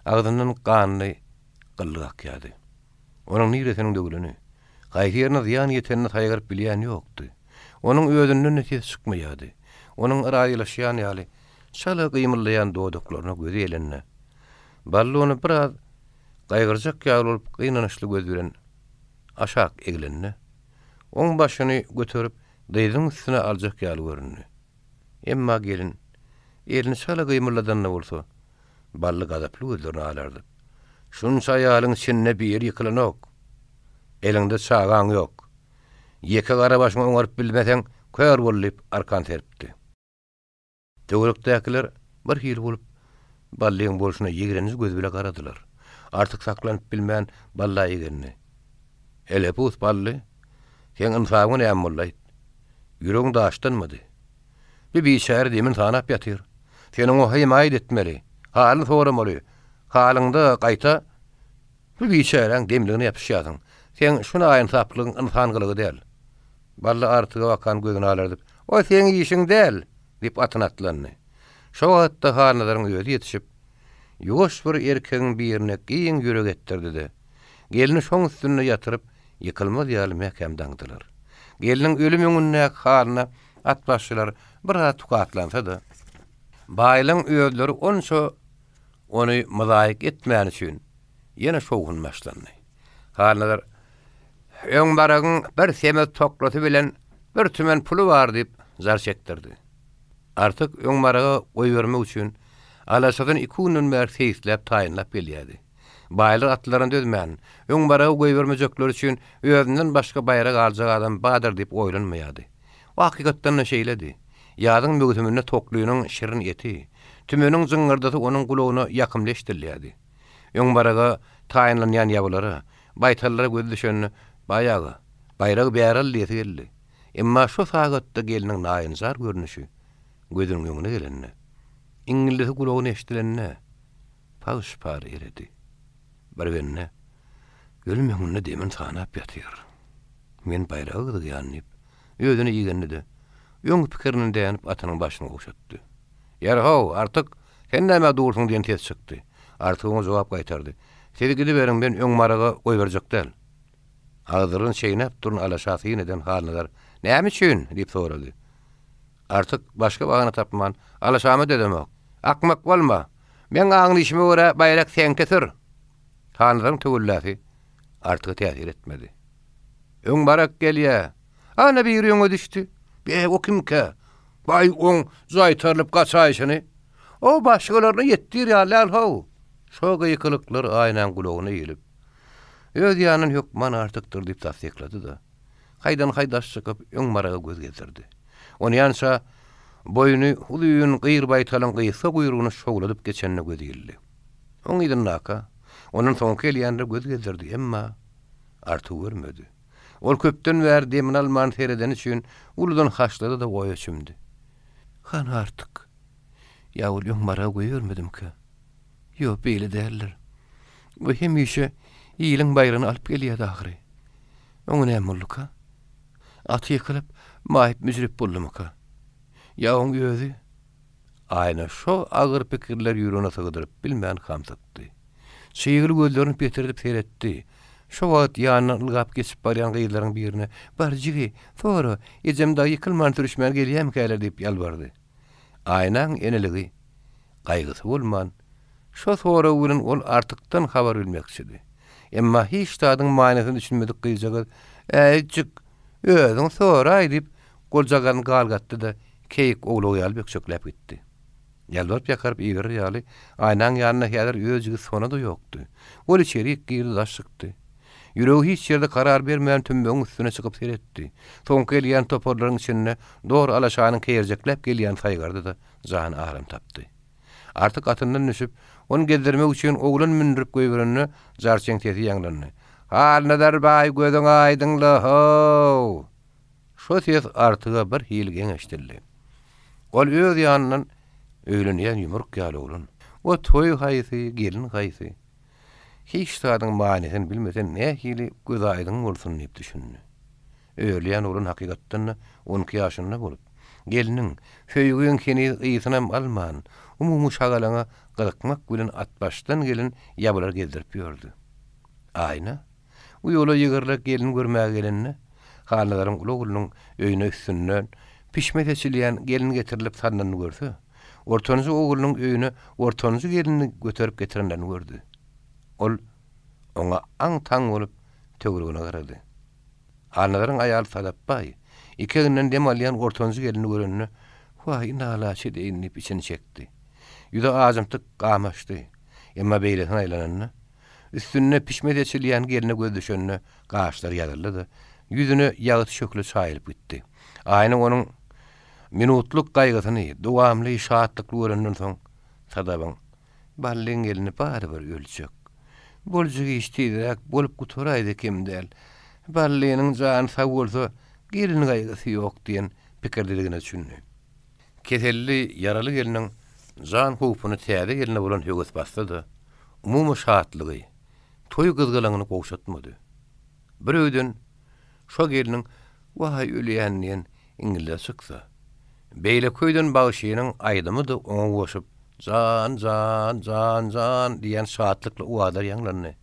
agzyndan ganly gyllyk akýardy. Onuň niresiniň döwleni, haýsy ýerine zyýan ýetenini saýgaryp bilýän ýokdy. Onuň özünden-de ses çykmaýardy. Onuň yraýylaşýan ýaly, çala gymyldaýan dodaklaryna gözi gelende, Bally ony biraz gaýgyrjak ýaly bolup gynançly göz bilen aşak eglende, oň başyny göterip dyzynyň üstüne aljak ýaly göründi. Emma gelin elini çala gymyldadan-da bolsa, Bally gazaply gözlerini alardyp, Şunça aýalyň içinde biri ýykylanok. Eliňde çagaň ýok. Ýeke gara başyňy oňaryp bilmeseň, kör bol diýip, arkan serpdi. Töwerekdäkiler bir hili bolup, Ballyň bolşuna ýigrenji göz bile garadylar. Artyk saklanyp bilmän, Balla igendi. Helepus, Bally, seň ynsabyňa näme boldy-aýt? Ýüregiň daşdanmydy? Bir biçäre demini sanap ýatyr. Sen oňa hemaýat etmeli, halyny soramaly. Halyňda gaýta bu biçäräň demligine ýapyşýarsyň. Seň şu naýynsaplygyň ynsan gylygy däl. Bally Artyga bakan gözüni alardyp, O seň işiň däl! Diýip atyna atlandy. Şo wagtda Halnazaryň özi ýetişip, ýuwaş bir erkegiň birine giň ýürek etdirdi-de, gelni şoň üstünde ýatyryp, ýykylmaz ýaly mäkäm daňdylar. Gelniň ölüm öňündäki halyna atbaşylar biraz tukatlansa-da, baýlaň özleri onça ony myzaýyk etmäni üçin, ýene şowhun başlandy. Halnazar, Öň baragyň bir semiz toklasy bilen bir tümen puly bar diýip, jar çekdirdi. Artyk öň baraga goýbermek üçin alaşasyny iki günden bäri seýisläp taýynlap gelýärdi. Baýlar atlylaryna dözmän, öň baraga goýbermejekleri üçin özünden başga baýrak aljak adam bardyr diýip oýlanmaýardy. Bu hakykatdan-da şeýledi. Ýazyň möwsüminde toklynyň şirin eti, tümeniň jyňňyrdysy onuň gulagyna ýakymly eşidilýärdi. Öň baraga taýynlanýan ýabylara, baýtallara gözi düşende, Baý aga, baýragy bäri al diýesi geldi. Emma şo sagatda gelniň naýynjar görnüşi gözüniň öňüne gelende, iňňildisi gulagyna eşidilende, pagyş-par eredi. Bir bende ölüm öňünde demini sanap ýatyr. Men baýraga gyzygýan diýip, özüne igendi-de, öňki pikirinden dänip atynyň başyny gowşatdy. Ýeri-how, Artyk, sen nämä dursuň diýen ses çykdy. Artyk oňa jogap gaýtardy. Siz gidiberiň, men öň maraga goýberjek däl. Agzyryn çeýnäp duran alaşa syn eden Halnazar, Näme üçin? diýip sorady. Artyk başga bahana tapman, Alaşama dözemok. Akmak bolma! Meň aňlyşyma görä, baýrak seňki sür! Halnazaryň töwellasy Artyga täsir etmedi. Öň barak gelýä. Ana biri öňe düşdi. Be, o kimkä? Baý, oň jaýtarylyp gaçaýşyny. O başgalaryna ýetdir ýaly däl-how. Şo gykylyklar Aýnaň gulagyna ilip, öz ýanyndan hökman Artykdyr diýip tassyklady-da, haýdan-haý daş çykyp, öň maraga göz gezdirdi. Onýança boýny uzyn gyr baýtalyň gysga guýrugyny şowladyp geçenine gözi ildi. Oň yzyndaka, ondan soňky gelýänlere göz gezdirdi, emma Artygy görmedi. Ol köpden bäri demini alman seredeni üçin uludan haşlady-da oýa çümdi. Hany Artyk? Ýa ol öň maraga goýbermedimikä? Ýok, beýle däldir. Bu hemişe iliň baýragyny alyp gelýärdi ahyry. Oňa näme bolduka? Aty ýykylyp, maýyp-müjrüp boldumyka? Ýa oň özi? Aýna şo agyr pikirleri ýüregine sygdyryp bilmän hamsykdy. Çygly gözlerini petirdip seretdi. Şo wagt ýanyndan ylgap geçip barýan gyzlaryň birine, Bar, jigi, sora, ejem dagy ýykylman-sürüşmän gelýämikäler diýip ýalbardy. Aýnaň eneligi gaýgysy bolman, şo sorag bilen ol Artykdan habar bilmekçidi. Emma hiç zadyň manysyna düşünmedik gyzjagaz, Äýjik, özüň soraý diýip, goljagazyny galgatdy-da, keýik owlagy ýaly bökjekläp gitdi. Ýalbaryp-ýakaryp iberer ýaly, Aýnaň ýanynda häzir öz jigisi Sona-da ýokdy. Ol içerik girdi, daş çykdy. Ýüregi hiç ýerde karar bermän tümmegiň üstüne çykyp seretdi. Soňky gelýän toparlaryň içinde dor alaşanyň keýerjekläp gelýänini saýgardy-da, jany aram tapdy. Artyk atyndan düşüp, ony gezdirmek üçin oglan mündürip goýberende, jarçyň sesi ýaňlandy. Halnazar baý, gözüň aýdyň-la, how! Şo ses Artyga bir hili geň eşidildi. Ol öz ýanyndan Öýlenýän ýumruk ýaly oglan. O toý haýsy, gelin haýsy? Hiç zadyň manysyny bilmese nähili gözaýdyň bolsun diýip düşündi. Öýerlýän oglan hakykatdan-da on iki ýaşynda bolup, gelniň, söýgiň heniz ysynam alman, umumy şagalaňa gyzykmak bilen atbaşdan gelen ýabylary gezdirip ýördi. Aýna Bu ýola ýygyrlak gelin görmäge gelende, Halnazaryň uly oglunyň öýüne üstünden pişme seçilýän gelin getirilip salnanyny görse, ortanjy oglunyň öýüne ortanjy gelnini göterip getirenlerini gördi. Ol oňa aň-taň bolup, töweregine garady. Halnazaryň aýaly Sadapbaý iki eginden dem alýan ortanjy gelnini görende, Waý, nalaç edeýin diýip içini çekdi. Ýüzi ajymtyk gamaşdy. Emma beýlesine aýlananda, Üstünde pişme seçilýän gelne göz düşende gaşlary ýazyldy-da, ýüzüne ýagty şöhle çaýylyp gitdi. Aýna onuň minutlyk gaýgysyny dowamly şatlykly görenden soň, Sadabyň, Ballyň gelni barybir öljek. Boljak iş tizräk bolup gutaraýsa kem däl. Ballynyň jany sag bolsa, gelin gaýgysy ýok diýen pikirdedigine düşündi. Keselli, ýaraly gelniň jan howpuny täze gelne bolan höwes basdy-da, umumy şatlygy, toý gyzgalaňyny gowşatmady. Bir öýden şo gelniň Waý, ölýän diýen iňňildisi çyksa, Beýleki öýden bagşynyň aýdymy-da oňa goşup, Jan, jan, jan, jan diýen şatlykly owazlar ýaňlandy.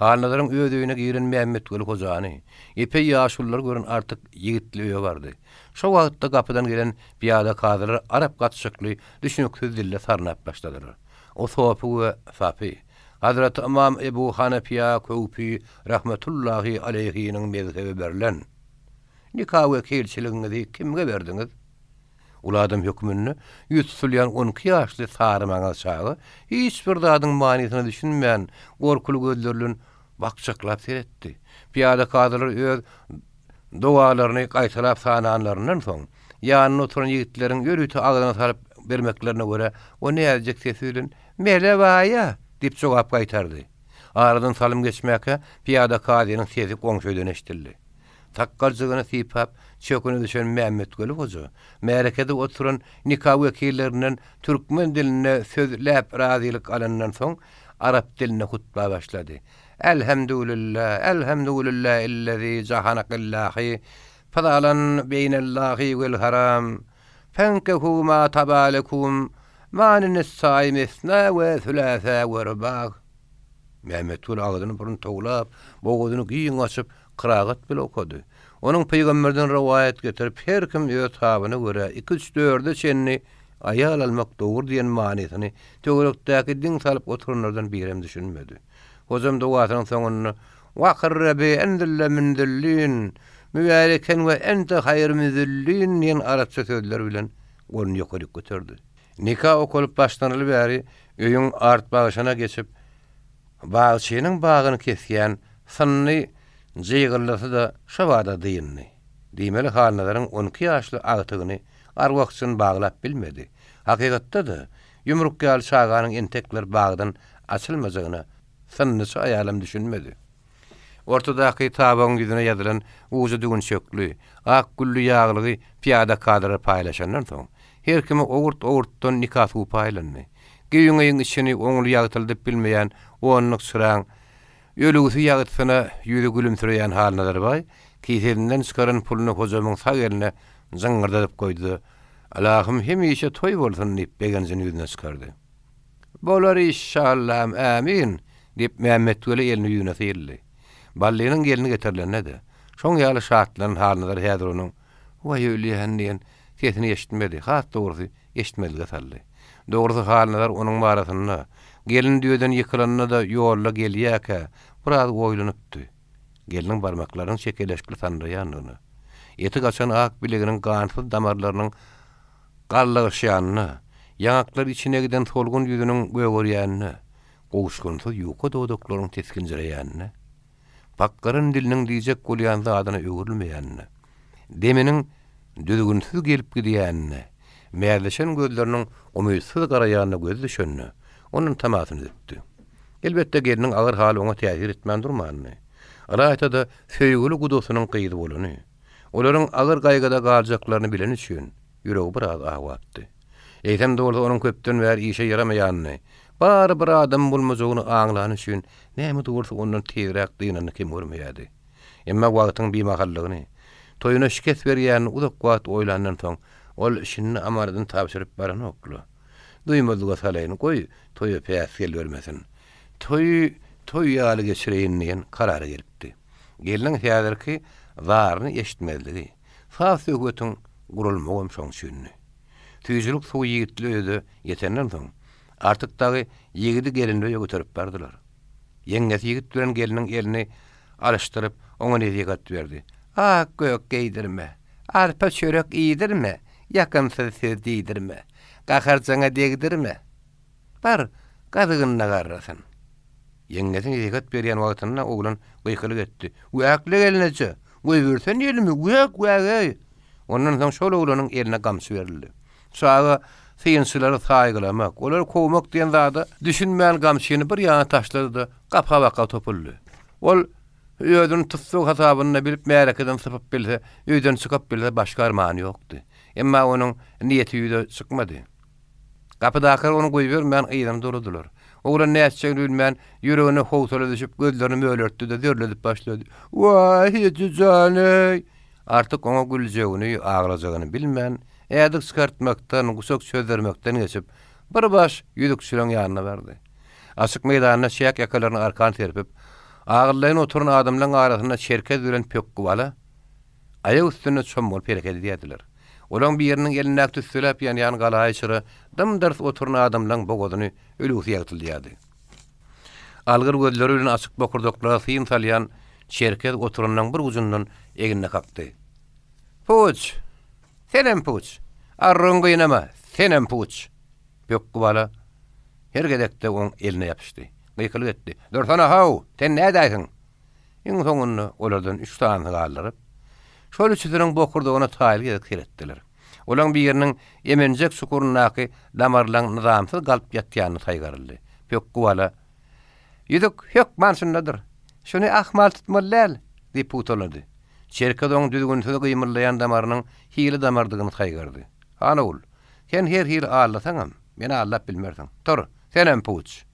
Halnazaryň öz öýüne giren Mämmetweli hojany, epeý ýaşululary gören Artyk ýigitli öýe bardy. Şo wagtda gapydan gelen pyýada kazylar arap gatyşykly, düşüniksiz dilde sarnap başladylar. O sopy we sapy, Hazraty ymam Ebu Hanypyýa Köwpi rahmetullahi aleýhiniň mezhebi berlen. Nika wekilçiligiňizi kimge berdiňiz? Uly adam hökmünde ýüz tutulýan 12 ýaşly sary maňyz çaga hiç bir zadyň manysyna düşünmän, gorkuly gözleri bilen bakjaklap seretdi. Pyýada kazylar öz dogalaryny gaýtalap sananlaryndan soň, ýanynda oturan ýigitleriň ýörite agzyna salyp bermeklerine görä, o näzijek sesi bilen, Mele baýa! diýip jogap gaýtardy. Aradan salym geçmäkä, pyýada kazynyň sesi goňşy öýden eşidildi. Sakgaljygyny sypap, çöküne düşen Mämmetweli hoja, märekede oturan nika wekillerinden türkmen dilinde söz läp razylyk alandan soň, arap dilinde hutba başlady. Elhemdülillah, elhemdülillah illezi jahanakillahi fyzalan beýnellahi wel haram, fenkehu ma tabalekum mani nissai mesna we sülasa we rubag. Mämmetgül agzyny burun towlap, bogazyny giň açyp, kyragat bile okady. Onuň pygamberden rowaýat getirip, her kim öz tabyna görä iki-üç-dörde çenli aýal almak dogry diýen manysyny töwerekdäki diň salyp oturanlardan birem düşünmedi. Hojam dogasynyň soňunda, Wakyrra bi enzille münzillin, mübäreken we ente haýr müzillin diýen arapça sözler bilen goluny ýokaryk göterdi. Nika okalyp başlanaly bäri öýüň artbagşyna geçip, bagçynyň bagyny kesýän synny jygyldysy-da şobada dyndy. Diýmeli Halnazaryň 12 ýaşly agtygyny arwahjyn baglap bilmedi. Hakykatda-da, ýumruk ýaly çaganyň entekler bagdan açylmajagyna synnyçy aýalam düşünmedi. Ortadaky tabagyň ýüzüne ýazylan ujy düwünçekli, ak gülli ýaglygy pyýada kadrlar paýlaşandan soň, her kime owurt-owurtdan nika suwy paýlandy. Geýiň-öýüň içini oňly ýagtyldyp bilmeýän onluk çyraň ölügsi ýagtysyna ýüzi gülümsireýän Halnazar baý kisesinden çykaran puluny hojamyň sag eline jyňňyrdadyp goýdy-da, Ylahym hemişe toý bolsun diýip begenjini ýüzüne çykardy. Bolar işşallam, ämin! diýip, Mämmetweli elini ýüzüne syldy. Ballynyň gelni getirilende-de, şoň ýaly şatlanan Halnazar häzir onuň, Waý ölýän diýen sesini eşitmedi, has dogrusy, eşitmezlige saldy. Dogrusy, Halnazar onuň barasynda, gelin düýeden ýykylanda-da ýolda gelýärkä, biraz oýlanypdy. Gelniň barmaklarynyň çekeleşikli sandyraýandygyna, eti gaçan ak bileginiň gansyz damarlarynyň Garlagyşýanyna, ýaňaklary içine giden solgun ýüzüniň gögerýänine, gowuşgynsyz ýuka dodaklaryň tisginjireýänine, pakgaryn diliniň diýjek bolýan zadyna öwrülmeýänine, deminiň düzgünsiz gelip gidýänine, mäzleşen gözleriniň umytsyz garaýanyna gözi düşende, ondan tamasyny üzüpdi. Elbetde, gelniň agyr haly oňa täsir etmän durmandy. Ylaýta-da, söýgüli gudasynyň gyzy bolany. Olaryň agyr gaýgyda galjaklaryny bileni üçin, ýüregi biraz awapdy. Eýsem-de bolsa onuň köpden bäri işe ýaramaýanyny, bary bir adam bolmajagyny aňlany üçin, näme-de bolsa ondan tizräk dynanyny kem görmeýärdi. Emma wagtyň bimahallygyny, toýuna şikes berýänini uzak wagt oýlandan soň, ol şindi amanadyny tabşyryp baranok-la. Duýmazlyga salaýyn, goý, toýa päsgel bermesin. Toýy toý ýaly geçireýin diýen karara gelipdi. Gelniň häzirki zaryny eşitmezligi, saz-söhbetiň guralmagam şoň üçindi. Süýjülik suwy ýigitli öýe-de ýetenden soň, Artyk dagy ýigidi gelinli öýe göterip bardylar. Ýeňňesi ýigit bilen gelniň elini alyşdyryp, oňa nesihat berdi, Ak-gök geýdirme, arpa çörek iýdirme, ýakymsyz söz diýdirme, gaharjaňa degdirme. Bar, gazygynda garrasyn. Ýeňňesi nesihat berýän wagtynda oglan gykylyk etdi. Wäkle gelneje! Goýbersen elimi, wäk, wäg-eý! Ondan soň şol oglanyň eline gamçy berildi. Çaga synçylary saýgylamak, olary kowmak diýen zada düşünmän gamçyny bir ýana taşlady-da, gapa baka topuldy. Ol özüni tussag hasabynda bilip märekeden sypyp bilse, öýden çykyp bilse başga armany ýokdy. Emma onuň niýeti ýüze çykmady. Gapydakylar ony goýbermän yzyna doladylar. Oglan nätjegini bilmän, ýüregine howsala düşüp, gözlerini mölertdi-de, zörledip başlady. Waý, eje jan-eý! Artyk oňa güljegini, aglajagyny bilmän, Ädik çykartmakdan, guşak çözdürmekden geçip, bir baş ýüzükçileň ýanyna bardy. Açyk meýdanda çäk ýakalaryny arkan serpip, agyllaýyn oturan adamlaň arasynda Çerkez bilen Pökgi bala aýak üstünde çommalyp hereket edýärdiler. Olaň biriniň elindäki tüsseläp ýanýan galaýy çyra dym-dyrs oturan adamlaň bogazyny ölügsi ýagtyldýardy. Algyr gözleri bilen açyk bokurdaklara syn salýan Çerkez oturanlaň bir ujundan egnine kakdy. Puç! Senem puç! Arrygyňy gynama, senem puç! Pökgi bala her gezekde oň eline ýapyşdy. Gykylyk etdi. Dursana, how! Sen nädäýsiň? Iň soňunda olardan üç sanysyny galdyryp, şol üçüsiniň bokurdagyna taýly gezek seretdiler. Olaň biriniň emenjek çukuryndaky damarlaň nyzamsyz galyp ýatýanyny saýgaryldy. Pökgi bala, Ýüzük hökman şundadyr. Şuny ahmal tutmaly däl! diýip pugtalady. Çerkez oň düzgünsiz gymyldaýan damarynyň hili damardygyny saýgardy. Han ogul, sen her hili aldasaňam, meni aldap bilmersiň. Tur, senem puç!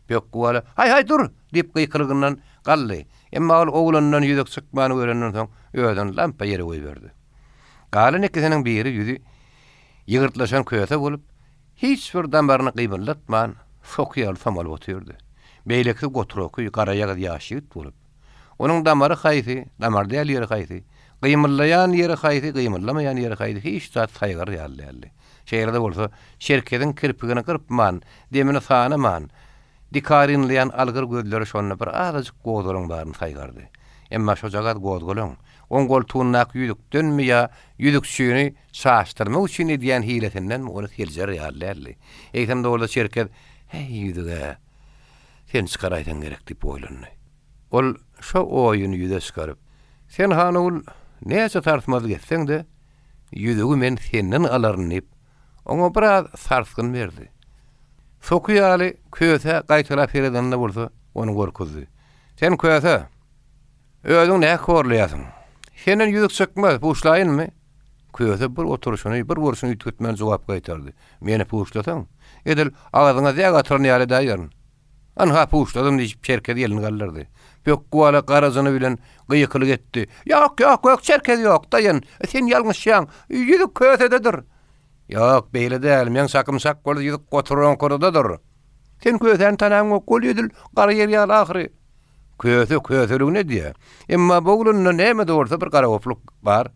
Pökgi bala, Haý-haý, dur! diýip gykylygyndan galdy. Emma ol oglundan ýüzük çykmany görenden soň, özüni lampa ýere goýberdi. Galan ikisiniň biri ýüzi ýygyrtlaşan köse bolup, hiç bir damaryny gymyldatman, soky ýaly somalyp otyrdy. Beýlekisi gotraky, garaýagyz ýaş ýigit bolup, onuň damary haýsy, damar däl ýeri haýsy, gymyldaýan ýeri haýsy, gymyldamaýan ýeri haýsy hiç zat saýgarar ýaly däldi. Şeýle-de bolsa, Çerkeziň kirpigini gyrpman, demini sanaman, dikarynlaýan algyr gözleri şonda bir azajyk gozgalaň baryny saýgardy. Emma şojagaz gozgalaň, oň goltugyndaky ýüzükdenmi ýa ýüzükçini çaşdyrmak üçin edýän hilesindenmi ony seljerer ýaly däldi. Eýsem-de bolsa Çerkez, Häý, ýüzüg-ä, sen çykaraýsaň gerek diýip oýlandy. Ol şo oýuny ýüze çykaryp, Sen, han ogul, näçe sarsmazlyk etseň-de, ýüzügi men senden alaryn diýip, oňa biraz sarsgyn berdi. Soky ýaly Kösä gaýtalap seredende bolsa, ony gorkuzdy. Sen Köse, özüňi nähili horlaýarsyň? Senden ýüzük çykmaz, puşlaýynmy? Köse bir oturyşyny, bir bolşuny üýtgetmän jogap gaýtardy. Meni puşlasaň, edil agzyňa zäk atyran ýaly edäýerin. Ynha, puşladym, diýip, Çerkez elini galdyrdy. Pökgi bala gara jyny bilen gykylyk etdi. Ýok, ýok, gök Çerkez ýok, daýan, sen ýalňyşýaň, ýüzük kösededir. Ýok, beýle däl, meň çakym çak bolsa ýüzük goturyňkydadyr. Sen kösäni tanaňok, ol edil gara ýer ýaly ahyry. Köse köseligini edýär. Emma bu oglanda näme-de bolsa bir garagopluk bar.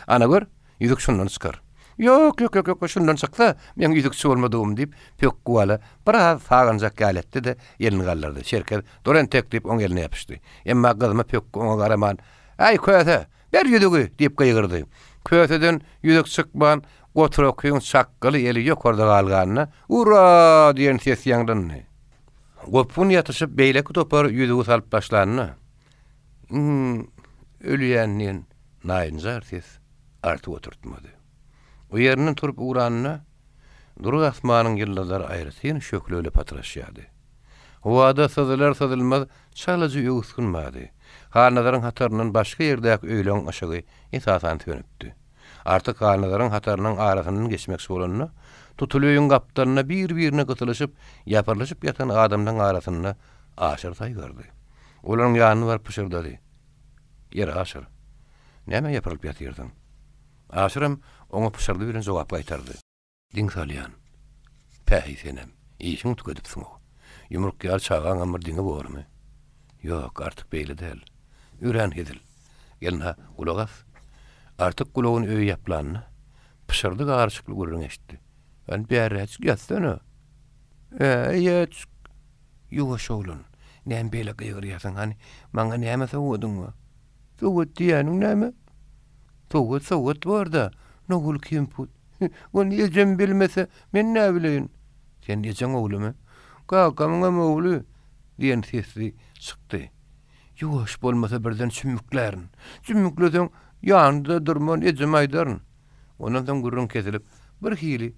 Ana gör, ýüzük şundan çykar. Ýok, ýok, ýok, ýok, şundan çyksa, meň ýüzükçi bolmadygym, diýip, Pökgi bala biraz sagynjak ýaly etdi-de, elini galdyrdy. Çerkez, Dur entek, diýip, oň eline ýapyşdy. Emma gyzma Pökgi oňa garaman, Äý, Köse, ber ýüzügi! diýip gygyrdy. Köseden ýüzük çykman, Gotur-okyň çakgyly eli ýokarda galganda, Ura! diýen ses ýaňlandy. Gopgun ýatyşyp, beýleki topar ýüzügi salyp başlanda, Iň ölýän diýen naýynjar ses Artyk oturtmady. O ýerinden turup ugranda, dury asmanyň ýyldyzlary aýratyn şöhle ile patyraşýardy. Howada syzylar-syzylmaz çalaja öwüsgin bardy. Halnazaryň hataryndan başga ýerdäki öýleň yşygy esasan sönüpdi. Artyk Halnazaryň hatarynyň arasyndan geçmekçi bolanda, tutuly öýüň gapdalynda bir-birine gysylyşyp, ýapyrylyşyp ýatan adamlaryň arasynda Aşyr saýgardy. Olaryň ýanyna baryp pyşyrdady. Ýeri, Aşyr, nämä ýapyrylyp ýatyrsyň? Aşyram oňa pyşyrdy bilen jogap gaýtardy. Diň salýan. Päheý senem, işiňi tükedipsiň-ow. Ýumruk ýaly çagaňam bir diňi bormy? Ýok, Artyk beýle däl. Örän hezil. Gelin-ha, gulak as. Artyk gulagyny öýe ýaplanda, pyşyrdy garyşykly gürrüň eşitdi. Hany bärräjik ýatsana. Äý-äçik. Ýuwaş oglan, näme beýle gygyrýarsyň, hany, maňa näme sowgadyň bar? Sowgat diýýäniň näme? Sowgat sowgat bar-da, nogul kemput. Ony ejem bilmese, men näbileýin? Sen ejeň oglumy? Kakamyňam ogly, diýen sesli çykdy. Ýuwaş bolmasa birden çümmüklärin. Çümmükleseň, ýanynda durman ejeme aýdaryn. Ondan soň gürrüň kesilip, birhili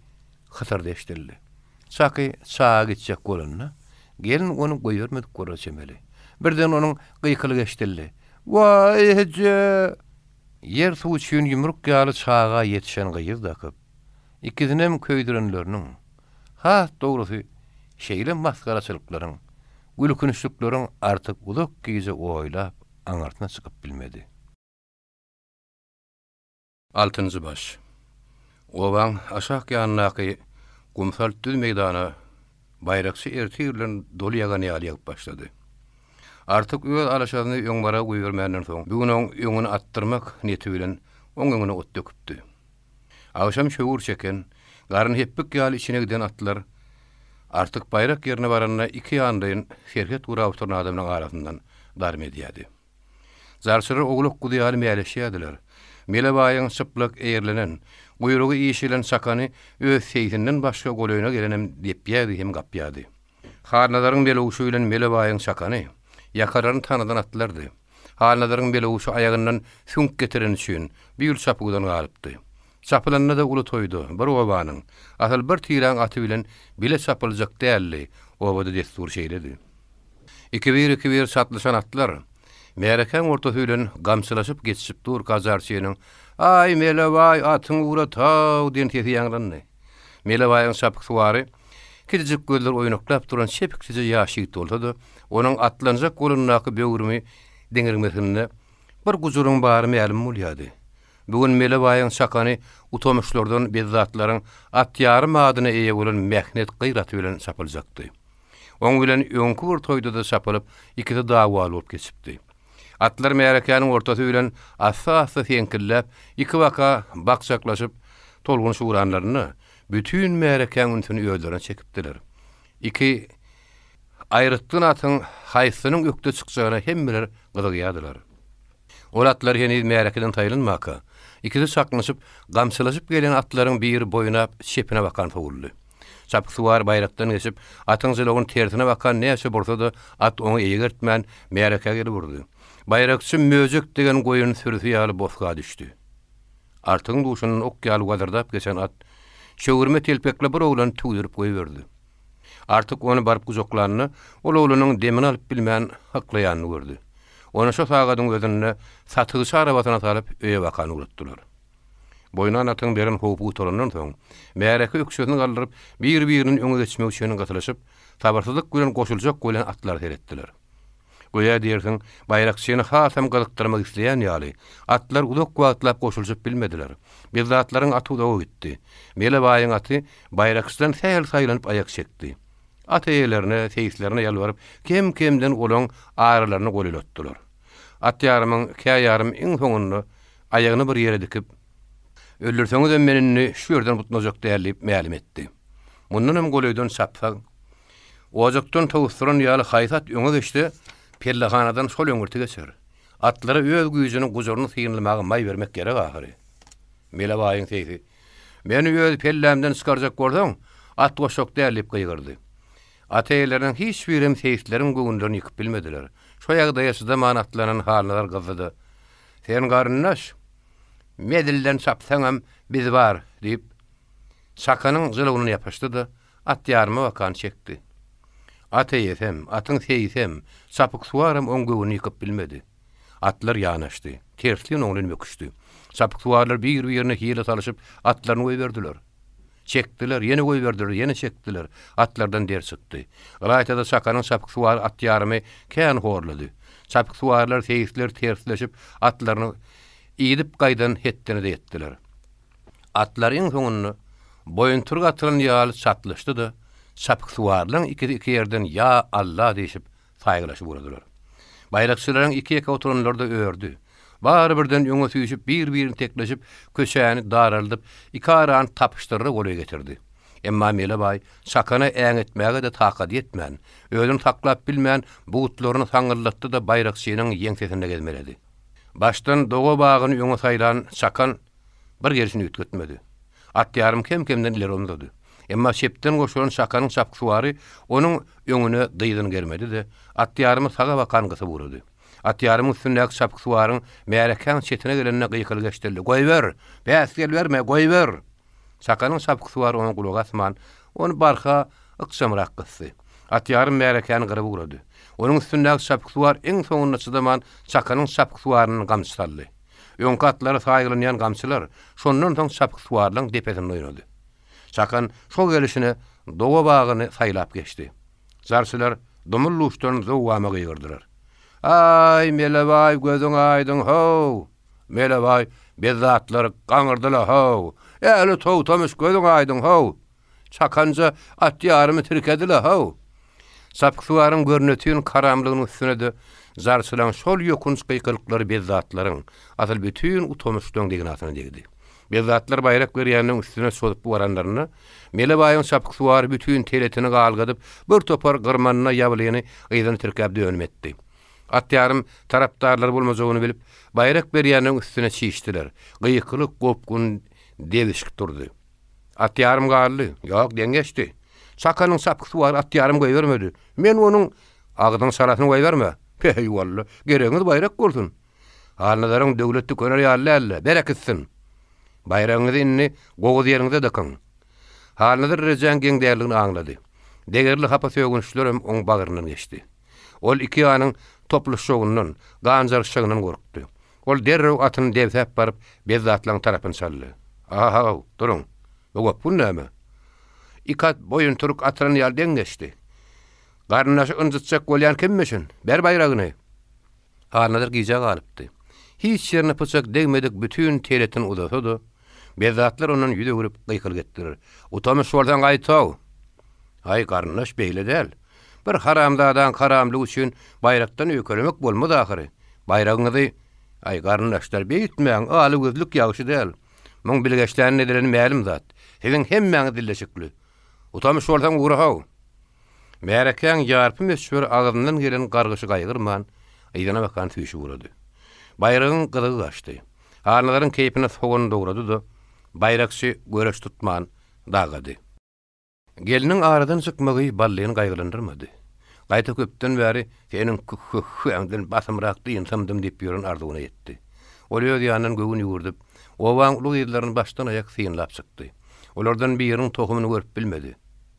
hysyrdy eşidildi. Çaky çaga gitjek bolanda, gelin ony goýbermedik bolara çemeli. Birden onuň gykylygy eşidildi. Waý, eje! Ýer-suw üçin ýumruk ýaly çaga ýetişen gyz dakyp, ikisinem köýdürenleriniň, has dogrusy, şeýle masgaraçylyklaryň, gülkünçlikleriň Artyk uzak gije oýlap aňyrsyna çykyp bilmedi. Altynjy baş. Obaň aşak ýanyndaky gumsalt düz meýdana baýrakçy ertir bilen doly ýagan ýaly ýagyp başlady. Artyk öz alaşasyny öňbara goýbermänden soň, bu gün oň öňüni atdyrmak niýeti bilen oň öňüne ot döküpdi. Agşam şöwür çeken, garny hepbik ýaly içine giden atlar Artyk baýrak ýerine baranda iki ýanlaýyn serhet gurap oturan adamlaryň arasyndan zarm edýärdi. Jarçylar owlak-guzy ýaly mäleşýärdiler. Mele baýyň çyplak eýerlenen, guýrugy işilen çakany öz seýsinden başga golaýyna gelenem depýärdi hem gapýardy. Halnazaryň melewşi bilen Mele baýyň çakany ýakalaryny tanadan atlardy. Halnazaryň melewşi aýagyndan süňk getireni üçin bu ýyl çapuwdan galypdy. Çapylanda-da uly toýda, bir obanyň, asyl bir tiräň aty bilen bile çapyljak däldi, obada dessur şeýledi. Ikibir-ikibir çatlyşan atlar, märekäň ortasy bilen gamçylaşyp geçişip durka jarçynyň, Aý, Melebaý, atyňy ugrat-haw! diýen sesi ýaňlandy. Melebaýyň çapyksuwary, kiçijik gözleri oýnaklap duran çepiksije ýaş ýigit bolsa-da, onuň atlanjak golundaky böwrümi diňirmesinde bir gujuryň bary mälim bolýardy. Bu gün Mele baýyň çakany utamyşlardan bezzatlaryň at ýarym adyna eýe bolan mähnet gyr aty bilen çapyljakdy. Oň bilen öňki bir toýda-da çapylyp, ikisi dawaly bolup geçipdi. Atlar märekäniň ortasy bilen assa-assa seňkilläp, ikibaka bakjaklaşyp, tolgunyş ugranlarynda, bütin märekäň ünsüni özlerine çekipdiler. Iki aýrytgyn atyň haýsysynyň ökde çykjagyna hemmeler gyzygýardylar. Ol atlar heniz märekeden saýlanmaka, ikisi çaknyşyp, gamçylaşyp gelýän atlaryň biri boýnap, çepine bakan sowuldy. Çapyksuwar baýrakdan geçip, atyň jylawyny tersine bakan näçe bursa-da, at oňa eýgertmän, märekä gelip urdy. Baýrakçy möjek degen goýun sürüsi ýaly bosga düşdi. Artygyň duşundan ok ýaly wazyrdap geçen at, çöwürme telpekli bir oglany tüwdürip goýberdi. Artyk ony baryp gujaklanda, ol oglanyň demini alyp bilmän hyklaýanyny gördi. Ony şo sagadyň özünde satygçy arabasyna salyp, öýe bakan ugratdylar. Boýnan atyň beren howpy gutarandan soň, märeke ökjesini galdyryp, bir-biriniň öňe geçmek üçin gysylyşyp, sabyrsyzlyk bilen goşuljak bolýan atlara seretdiler. Göýä diýersiň, baýrakçyny hasam gyzykdyrmak isleýän ýaly, atlar uzak wagtlap goşulyşyp bilmediler. Bezzatlaryň aty uzaga gitdi. Mele baýyň aty baýrakçydan sähel saýlanyp aýak çekdi. At eýelerine, seýislerine ýalbaryp, kem-kemden olaň aralaryny golaýlatdylar. At ýarymyň kä ýarym iň soňunda aýagyny bir ýere dikip, Öldürseňizem men indi şu ýerden butnajak däl diýip mälim etdi. Mundanam golaýdan çapsak, ojakdan towusdyran ýaly haýsy at öňe geçse, pellehanadan şol öňürti geçer. Atlara öz güýjüni, gujuryny synlamaga maý bermek gerek ahyry. Mele baýyň seýsi, Meni öz pellämden çykarjak bolsaň, at goşjak däl diýip gygyrdy. At eýeleriniň hiç birem seýisleriň göwünlerini ýykyp bilmediler. Şo ýagdaýa çydaman atlanan Halnazar gyzdy-da, Sen garyndaş, mezilden çapsaňam biz bar diýip, çakanyň jylawyndan ýapyşdy-da, at ýaryma bakan çekdi. At eýesem, atyň seýisem, çapyksuwaram oň göwnüni ýykyp bilmedi. Atlar ýanaşdy. Terslin oňlyn böküşdi. Çapyksuwarlar bir-birine hile salyşyp, atlaryny goýberdiler. Çekdiler, ýene goýberdiler, ýene çekdiler. Atlardan der çykdy. Ylaýta-da Çakanyň çapyksuwary at ýarymy kän horlady. Çapyksuwarlar, seýisler tersleşip, atlaryny idip gaýdan hetdine-de ýetdiler. Atlar iň soňunda boýuntyryk atylan ýaly çatlyşdy-da, çapyksuwarlaryň ikisi iki ýerden Ýa, Alla! diýşip, saýgylaşyp ugradylar. Baýrakçylaryň iki-ýeke oturanlary-da ördi. Bary birden öňe süýşüp, bir-birini tekleşip, köçäni daraldyp, iki arany tapyşdyrara golaý getirdi. Emma Mele baý çakana äňetmäge-de takady ýetmän, özüni saklap bilmän, butlaryny saňňyldatdy-da baýrakçynyň ýeňsesinde gezmeledi. Başdan doga bagyny öňe saýlan çakan bir gelşini üýtgetmedi. At ýarym kem-kemden ileri omzady. Emma çepden goşulan Çakanyň çapyksuwary onuň öňüne dyzyny germedi-de, at ýarymy saga bakan gysyp ugrady. At ýarymyň üstündäki çapyksuwaryň märekäň çetine gelende gykylyk eşidildi, Goýber! Päsgel berme, goýber! Çakanyň çapyksuwary oňa gulak asman, ony barha ykjamrak gysdy. At ýarym märekäni gyryp ugrady. Onuň üstündäki çapyksuwar iň soňunda çydaman Çakanyň çapyksuwaryndan gamçy saldy. Öňki atlara saýgylanýan gamçylar şondan soň çapyksuwarlaryň depesinde oýnady. Çakan şo gelişine doga bagyny saýlap geçdi. Jarçylar dumul-duşdan zowwama gygyrdylar. Aý, Melebaý, gözüň aýdyň, how! Melebaý, bezzatlar gaňyrdy-la, how! Ähli Togtamyş gözüň aýdyň, how! Çakanja at ýarymy tirkedi-le, how! Çapyksuwaryň görnetin karamlygynyň üstüne-de jarçylaň şol ýokunç gykylyklary bezzatlaryň, asyl bütin Utamyşlaň degnasyna degdi. Bezzatlar baýrak berýänleň üstüne çozup baranlarynda, Mele baýyň çapyksuwary bütin teletini galgadyp, bir topar gyrmanyna ýabylyny yzyna tirkäp dönüm etdi. At ýarym tarapdarlary bolmajagyny bilip, baýrak berýänleň üstüne çişdiler. Gykylyk, gopgun, debişik turdy. At ýarym galdy. Ýok, deň geçdi. Çakanyň çapgysy bar, at ýarym goýbermedi. Men onuň agzynyň çalasyny goýberme. Peý, walla, geregiňiz baýrak bolsun. Halnazaryň döwlet tükener ýaly däl-de, berekitsin. Baýragyňyzy indi gowuz ýeriňize dykyň. Halnazar rejäň geň däldigini aňlady. Degerli hapa sögünçlerem oň bagryndan geçdi. Ol iki ýanyň topluşjagyndan, ganjaryşjagyndan gorkdy. Ol derrew atyny debsäp baryp, bezzatlaň tarapyny çaldy. A-haw, duruň! Bu gopgun näme? Iki at boýuntyryk atylan ýaly deň geçdi. Garyndaşy ynjytjak bolýan kimmişin? Ber baýragyny! Halnazar gijä galypdy. Hiç ýerine pyçak degmedik bütin teletini uzasa-da, bezzatlar ondan ýüz öwrüp gykylyk etdiler. Utamyş bolsaň gaýt-ow! Aý, garyndaş, beýle däl. Bir haramzadaň haramlygy üçin baýrakdan öýkelemek bolmaz ahyry. Baýragyňyzy, aý, garyndaşlar, beýtmäň, alagözlük ýagşy däl. Muň bilgeşlän edileni mälim zat. Siziň hemmäňiz dilleşikli. Utamyş bolsaň ugra-how! Märekäň ýarpy möçberi agzyndan gelen gargyşy gaýgyrman, yzyna bakan süýşüp ugrady. Baýragyň gyzygy gaçdy. Halnazaryň keýpine sogan dogrady-da, baýrakçy göreş tutman dagady. Gelniň aradan çykmagy Ballyny gaýgylandyrmady. Gaýta köpden bäri seniň kühhühhäňden basymrak dynsamdym diýip ýören arzuwyna ýetdi. Ol öz ýanyndan göwün ýüwürdip, obaň uly gyzlaryny başdan-aýak synlap çykdy. Olardan biriniň tohumyny görüp bilmedi.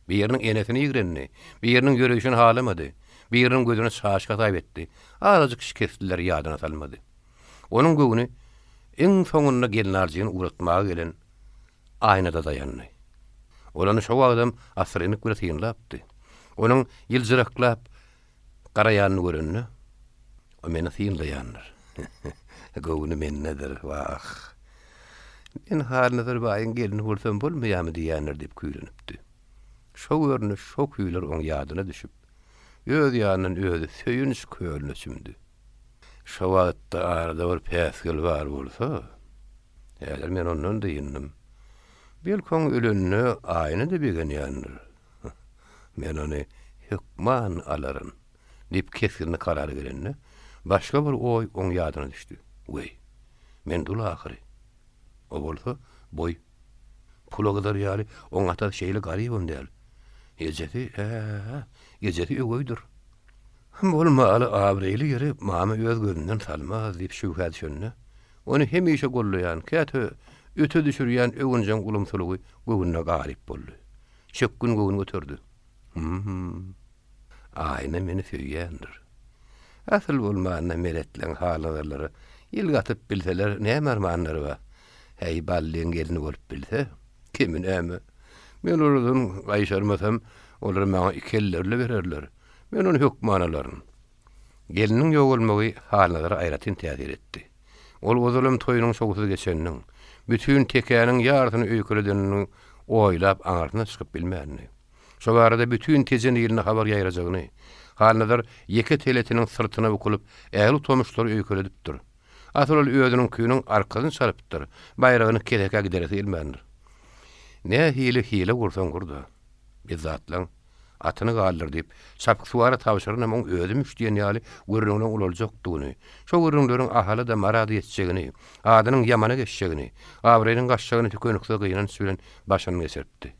Biriniň enesini ýigrendi, biriniň ýöreýşini halamady, biriniň gözüne çaşka hasap etdi, azajyk şikeslileri ýadyna salmady. Onuň göwni iň soňunda gelnaljyny ugratmaga gelen Aýnada daýandy. Ol ony şo wagtam assyrynlyk bilen synlapdy. Onuň ýyljyraklap garaýanyny görende, O meni synlaýandyr. Göwni mendedir, wah. Men Halnazar baýyň gelni bolsam bolmaýarmy diýýändir diýip küýlenipdi. Şo görnüş, şo küýler oň ýadyna düşüp, öz ýanyndan özi söýünç kölüne çümdi. Şo wagtda arada bir päsgel bar bolsa, Häzir men ondan dyndym. Belki oň ölenine Aýna-da begenýändir. Men ony hökman alaryn, diýip kesginli karara gelende, başga bir oý oň ýadyna düşdi. Weý, men dul ahyry. O bolsa, boý. Pula gyzar ýaly oň atasy şeýle garybam däl. Ejesi, hä-hä, ejesi öweýdir. Bolmaly abraýly ýeri mama öz gözünden salmaz diýip şübhä düşende, Ony hemişe gollaýan, käte öte düşürýän öwünjeň ulumsylygy göwnüne garyp boldy. Çökgün göwün göterdi. Hum-m. Aýna meni söýýändir. Asyl bolmanda meretleň halnazarlary ýyl gatyp bilseler näme armanlary bar. Häý, Ballyň gelni bolup bilse, kemi näme. Men olardan gaýşarmasam, olar maňa iki ellerile bererler. Men ony hökman alaryn. Gelniniň ýogalmagy Halnazara aýratyn täsir etdi. Ol ozalam toýunyň şowsuz geçeniniň, bütin tekäniň ýarysyny öýkeledenini oýlap aňyrsyna çykyp bilmändi. Şo barada bütin Tejen iline habar ýaýrajagyny, Halnazar ýeke teletiniň syrtyna bukulyp, ähli utamyşlary öýkeledipdir. Asyl ol özüniňkiniň arkasyny çalypdyr, baýragyny kesekä gideresi gelmändir. Nähili hile gursaň gur-da, bezzatlaň. Atyny galdyr diýip, çapyksuwara tabşyranam oň özümiş diýen ýaly gürrüňiniň ulaljakdygyny, şo gürrüňleriň Ahala-da Mara-da ýetjegini, adynyň ýamana geçjegini, abraýynyň gaçjagyny tükeniksiz gynanç bilen başyndan geçiripdi.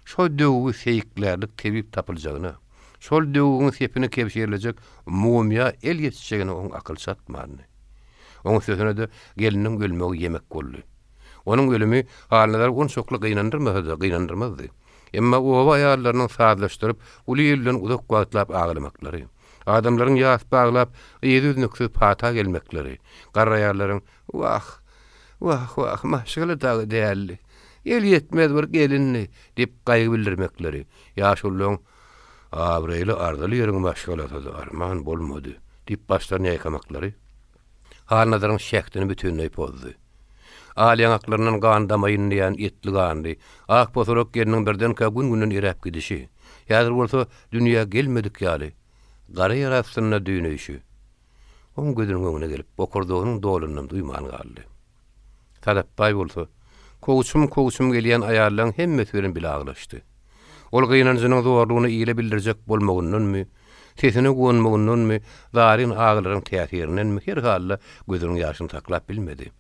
Şo döwügi seýiklärlik tebip tapyljagyna, şol döwügiň sepini kebşirlejek mumyýa el ýetjegine oň akyly çatmandy. Oň üstesine-de gelniniň ölmegi ýemek boldy. Onuň ölümi Halnazary onçakly gynandyrmasa-da, gynandyrmazdy. Emma oba aýallarynyň sazlaşdyryp, uly ilden uzak wagtlap aglamaklary, adamlaryň ýas baglap, yzy üznüksiz pata gelmekleri, garry aýallaryň, Wah, wah, wah, maşgala dagy däldi, elýetmez bir gelindi diýip gaýgy bildirmekleri, ýaşulularyň, Abraýly, arzyly ýeriň maşgalasydy, arman bolmady diýip başlaryny ýaýkamaklary Halnazaryň şähdini bütinleý pozdy. Al ýaňaklaryndan gan damaýyn diýýän etli-ganly, ak posalak gelniň birdenkä gün-günden eräp gidişi, häzir bolsa dünýä gelmedik ýaly, gara ýer astynda düýneýşi oň gözüniň öňüne gelip, bokurdagynyň dolanyny duýman galdy. Sadapbaý bolsa, kowçum-kowçum gelýän aýallaň hemmesi bilen bile aglaşdy. Ol gynanjynyň zorlugyny ile bildirjek bolmagyndanmy, sesine guwanmagyndanmy, zaryn agylaryň täsirindenmi her halda gözüniň ýaşyny saklap bilmedi.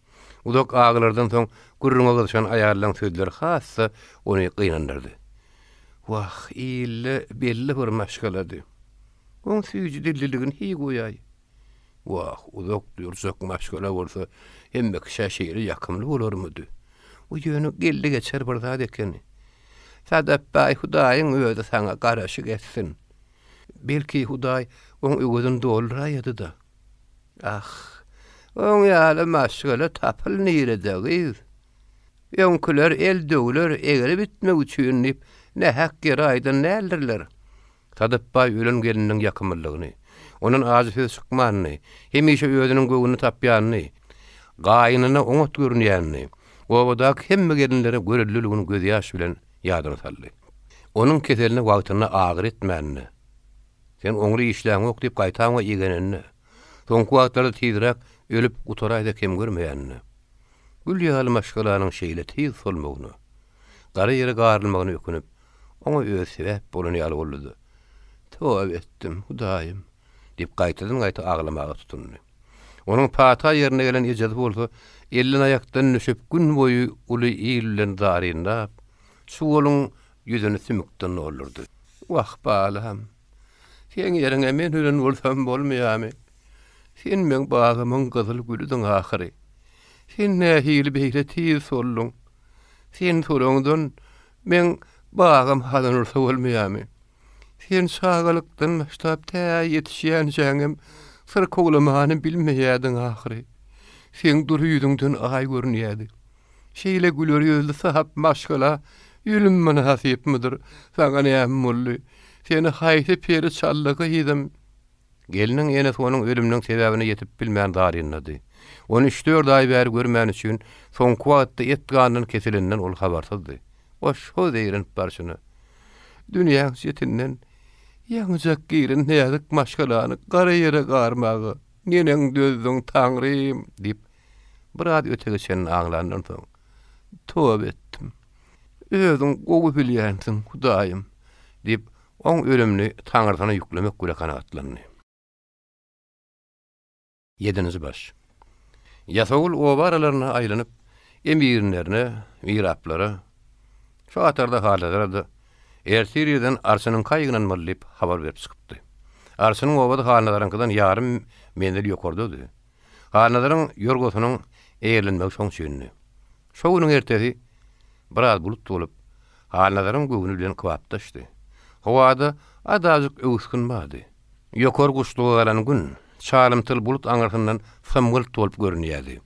Uzak agylardan soň gürrüňe gyzyşan aýallaň sözleri has-da ony gynandyrdy. Wah, ilde belli bir maşgalady. Oň süýji dilliligini hiý goýaý. Wah, uzak durjak maşgala bolsa, hemme kişä şeýle ýakymly bolarmydy? Bu ýöne geldi-geçer bir zat ekeni. Sadapbaý, Hudaýyň özi saňa garaşyk etsin. Belki, Hudaý oň öwezini dolduraýady-da. Ah, oň ýaly maşgala tapyl nirede, gyz? Öňküler el döwler, egri bitmek üçin diýip, nähak ýere aýdan däldirler. Sadapbaý ölen gelniniň ýakymlylygyny, ondan ajy söz çykmanyny, hemişe özüniň göwnüni tapýanyny, gaýynyna oňat görünýänini, obadaky hemme gelinlere görelliligini gözýaş bilen ýadyna saldy. Onuň keselini wagtynda agyry etmänine, sen oňly işläňok diýip gaýtam oňa igenenine, soňky wagtlarda tizräk ölüp gutaraýsa kem görmeýänine, gül ýaly maşgalanyň şeýle tiz solmagyna, gara ýere garylmagyna ökünip, Oňa özi sebäp bolan ýaly boldy-da, Toba etdim, Hudaýym! diýip, gaýtadan-gaýta aglamaga tutundy. Onuň pata ýerine gelen ejesi bolsa, elden-aýakdan düşüp, gün boýy uly il bilen zarynlap, çuwalyň ýüzüni sümükden doldurdy. Wah, balam! Seň ýeriňe men ölen bolsam bolmaýamy? Sen meň bagymyň gyzyl gülüdiň ahyry. Sen nähili beýle tiz solduň? Sen solaňdan Meň bagym hazan ursa bolmaýamy? Sen çagalykdan başlap tä ýetişýänçäňem syrkawlamany bilmeýärdiň ahyry. Seň dury ýüzüňden aý görünýärdi. Şeýle güler ýüzli sap maşgala ölüm mynasypmydyr? Saňa näme boldy? Seni haýsy peri çaldy gyzym? Gelniň enesi onuň ölüminiň sebäbine ýetip bilmän zarynlady. Ony üç-dört aý bäri görmäni üçin, soňky wagtda et-gandan kesileninden ol habarsyzdy. Goşgy zeýrenip barşyna, Dünýäň çetinden ýaňyjak giren näzik maşgalany gara ýere garmaga neneň dözdüň, Taňrym! diýip, biraz öte geçenini aňlandan soň, Toba etdim. Özüň gowy bilýänsiň, Hudaýym! diýip, Oň ölümini Taňrysyna ýüklemek bile kanagatlandy. Ýedinji baş. Ýasawul oba aralaryna aýlanyp, emirinlerine, miraplara, şu hatarda Halnazara-da ertir irden Arçynyňka ýygnanmaly diýip habar berip çykypdy. Arçynyň obasy Halnazaryňkydan ýarym menzil ýokardady. Halnazaryň ýorgasynyň eýerlenmegi şoň üçindi. Şo günüň ertesi biraz bulut bolup, Halnazaryň göwni bilen kybapdaşdy. Howada azajyk öwüsgin bardy. Ýokary guşluga galan gün çalymtyl bulut aňyrsyndan symgylt bolup görünýärdi.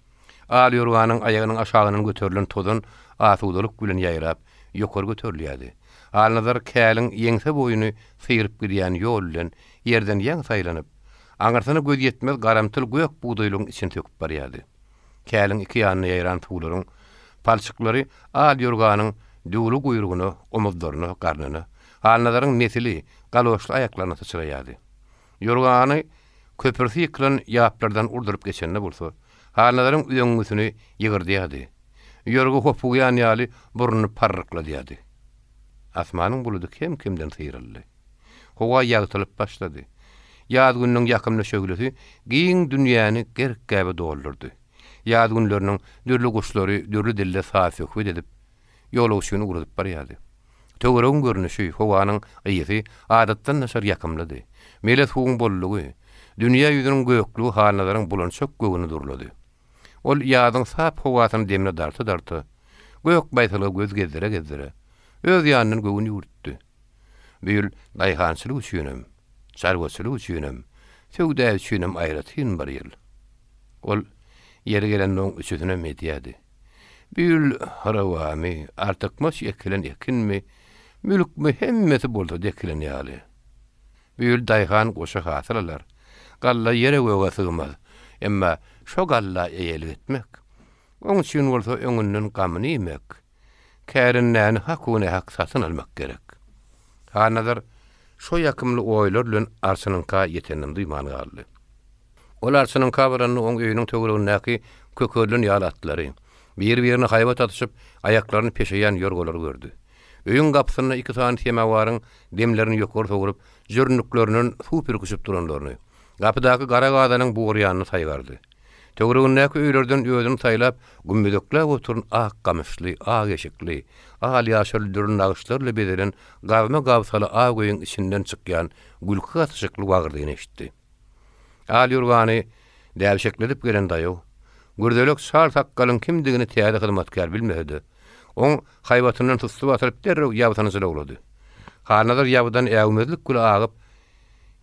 Al ýorganyň aýagynyň aşagyndan göterilen tozan asudalyk bilen ýaýrap, ýokary göterilýärdi. Halnazar käliň ýeňse boýuny syryp gidýän ýol bilen ýerden ýaňy saýlanyp, aňyrsyna gözýetmez garamtyl gök bugdaýlygyň içini söküp barýardy. Käliň iki ýanyna ýaýran suwlaryň palçyklary al ýorganyň düwli guýrugyna, omuzlaryna, garnyna, Halnazaryň mesili, galoşly aýaklaryna syçraýardy. Ýorgany köpürsi ýykylan ýaplardan urduryp geçende bolsa, Halnazaryň üzeňňisini ýygyrdýardy. Ýorga hopugýan ýaly burnuny parrykladýardy. Asmanyň buludy kem-kemden syryldy. Howa ýagtylyp başlady. Ýaz gününiň ýakymly şöhlesi giň dünýäni gerk-gäbe doldurdy. Ýaz günleriniň dürli guşlary dürli dilde saz-söhbet edip, ýolagçyny ugradyp barýardy. Töweregiň görnüşi, howanyň ysy adatdan daşary ýakymlydy. Mele suwuň bollugy, dünýä ýüzüniň göklügi Halnazaryň bulançak göwnüni durlady. Ol ýazyň sap howasyny demine darta-darta, gök baýtalyga göz gezdire-gezdire, öz ýanyndan göwün ýüwürtdi. Bu ýyl daýhançylyk üçinem, çarwaçylyk üçinem, söwda üçinem aýratyn bir ýyl. Ol ýeri gelende oň üçüsinem edýärdi. Bu ýyl hyrawamy, artykmaç ekilen ekinmi, mülkmi hemmesi bolsa dekilen ýaly. Bu ýyl daýhan goşa hasyl alar. Galla ýere-göge sygmaz. Emma şo galla eýelik etmek. Oň üçin bolsa öňünden gamyny iýmek, kärendäni haku-nähak satyn almak gerek. Halnazar şo ýakymly oýlar bilen arçynyňka ýeteninem duýman galdy. Ol arçynyňka baranda oň öýüniň töweregindäki kökerilen ýaly atlary, bir-birine haýbat atyşyp, aýaklaryny peşeýän ýorgalary gördi. Öýüň gapysynda iki sany semawaryň demlerini ýokary sowrup, jürnüklerinden suw pürküşip duranlaryny, gapydaky gara gazanyň bugurýanyny saýgardy. Töweregindäki öýlerden özüni saýlap, gümmezekläp oturan ak gamyşly, ak eşikli, al-ýaşyl dürli nagyşlar bilen bezelen gazma gabsaly ak öýüň içinden çykýan gülki gatyşykly wagyrdyny eşitdi. Al ýorgany däbşekledip gelen daýaw, gürzelek çal sakgalyň kimdigini täze hyzmatkär bilmese-de, oň haýbatyndan sussy basylyp derrew ýabsyny jylawlady. Halnazar ýabydan äwmezlik güli agyp,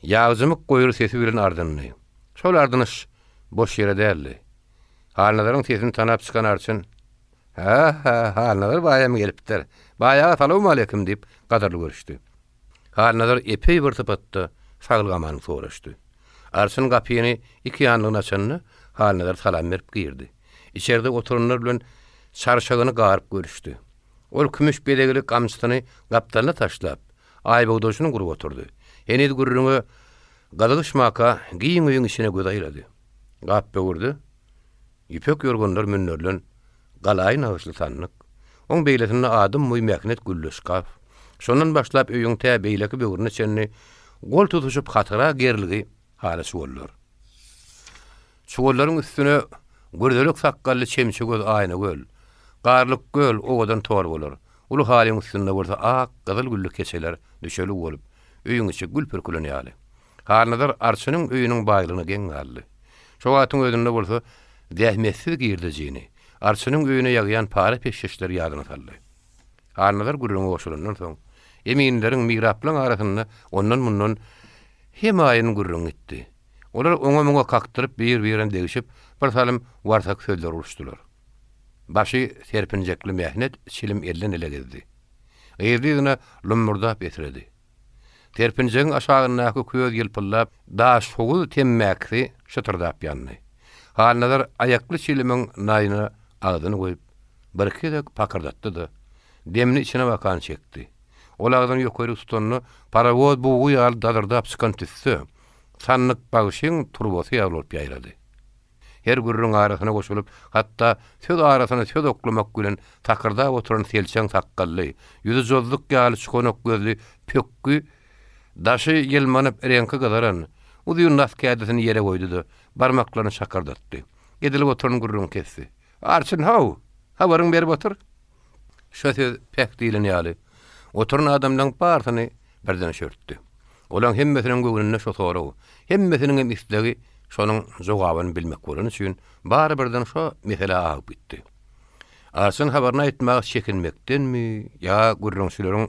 ýagjymyk goýry sesi bilen ardyndy. Şol ardynyş boş ýere däldi. Halnazaryň sesini tanap çykan arçyn, Hä-hä, Halnazar baýam gelipdir. Baý aga salowmaleýkim diýip, gadyrly görüşdi. Halnazar epeý bir sypatda saglyk-amanlyk soraşdy. Arçyn gapyny iki ýanlygyna açanda, Halnazar salam berip girdi. Içerde oturanlar bilen çarşagyny garyp görüşdi. Ol kümüş bezegli gamçysyny gapdalyna taşlap, aýbogdaşyny gurup oturdy. Heniz gürrüňe gyzygyşmaka giň öýüň içine göz aýlady. Gap böwürde ýüpek ýorganlar münderilen galaýy nagyşly sandyk, oň beýlesinde adam boýy mähnet güllü şkaf, şondan başlap öýüň tä beýleki böwrüne çenli gol tutuşyp hatara gerilgi haly çuwallar. Çuwallaryň üstüne gürzelek sakgally çemçegöz Aýnagöl, Garlykgöl owadan torbalar, uly halyň üstünde bolsa ak, gyzyl gülli keçeler düşelgi bolup, öýüň içi gül pürkülen ýaly. Halnazar arçynyň öýüniň baýlygyna geň galdy. Şo wagtyň özünde bolsa zähmetsiz girdejini, arçynyň öýüne ýagýan para-peşgeşleri ýadyna saldy. Halnazar gürrüňe goşulandan soň, eminleriň, miraplaryň arasynda ondan-mundan hemaýyn gürrüň gitdi. Olar oňa-muňa kakdyryp, bir-birine degişip, bir salym warsak sözler uruşdylar. Başy serpinjekli mähnet çilim elden-ele gezdi. Yzly-yzyna lummurdap esredi. Serpinjegiň aşagyndaky köz ýylpyldap, daşhowuz temmäkisi şytyrdap ýandy. Halnazar aýakly çilimiň naýyna agzyny goýup, birki gezek pakyrdatdy-da, demini içine bakan çekdi. Ol agzyny ýokaryk tutanda, parowoz bugy ýaly dazyrdap çykan tüsse, sandyk bagşyň turbasy ýaly bolup ýaýrady. Her gürrüň arasyna goşulyp, hatda söz arasyna söz oklamak bilen takyrdap oturan selçeň sakgally, ýüzi jozzuk ýaly çukanak gözli pökgi, daşy ýylmanyp reňki gyzaran, uzyn nas kädisini ýere goýdy-da, barmaklaryny şakyrdatdy. Edilip oturan gürrüňi kesdi. Arçyn, how! Habaryňy berip otur! Şo söz päk diýlen ýaly, oturan adamlaň barysyny birden çürtdi. Olaň hemmesiniň göwnünde şo sorag, hemmesiniňem islegi şonuň jogabyny bilmek bolany üçin bary birden şo meselä agyp gitdi. Arçyn habaryny aýtmaga çekinmekdenmi ýa gürrüňçileriň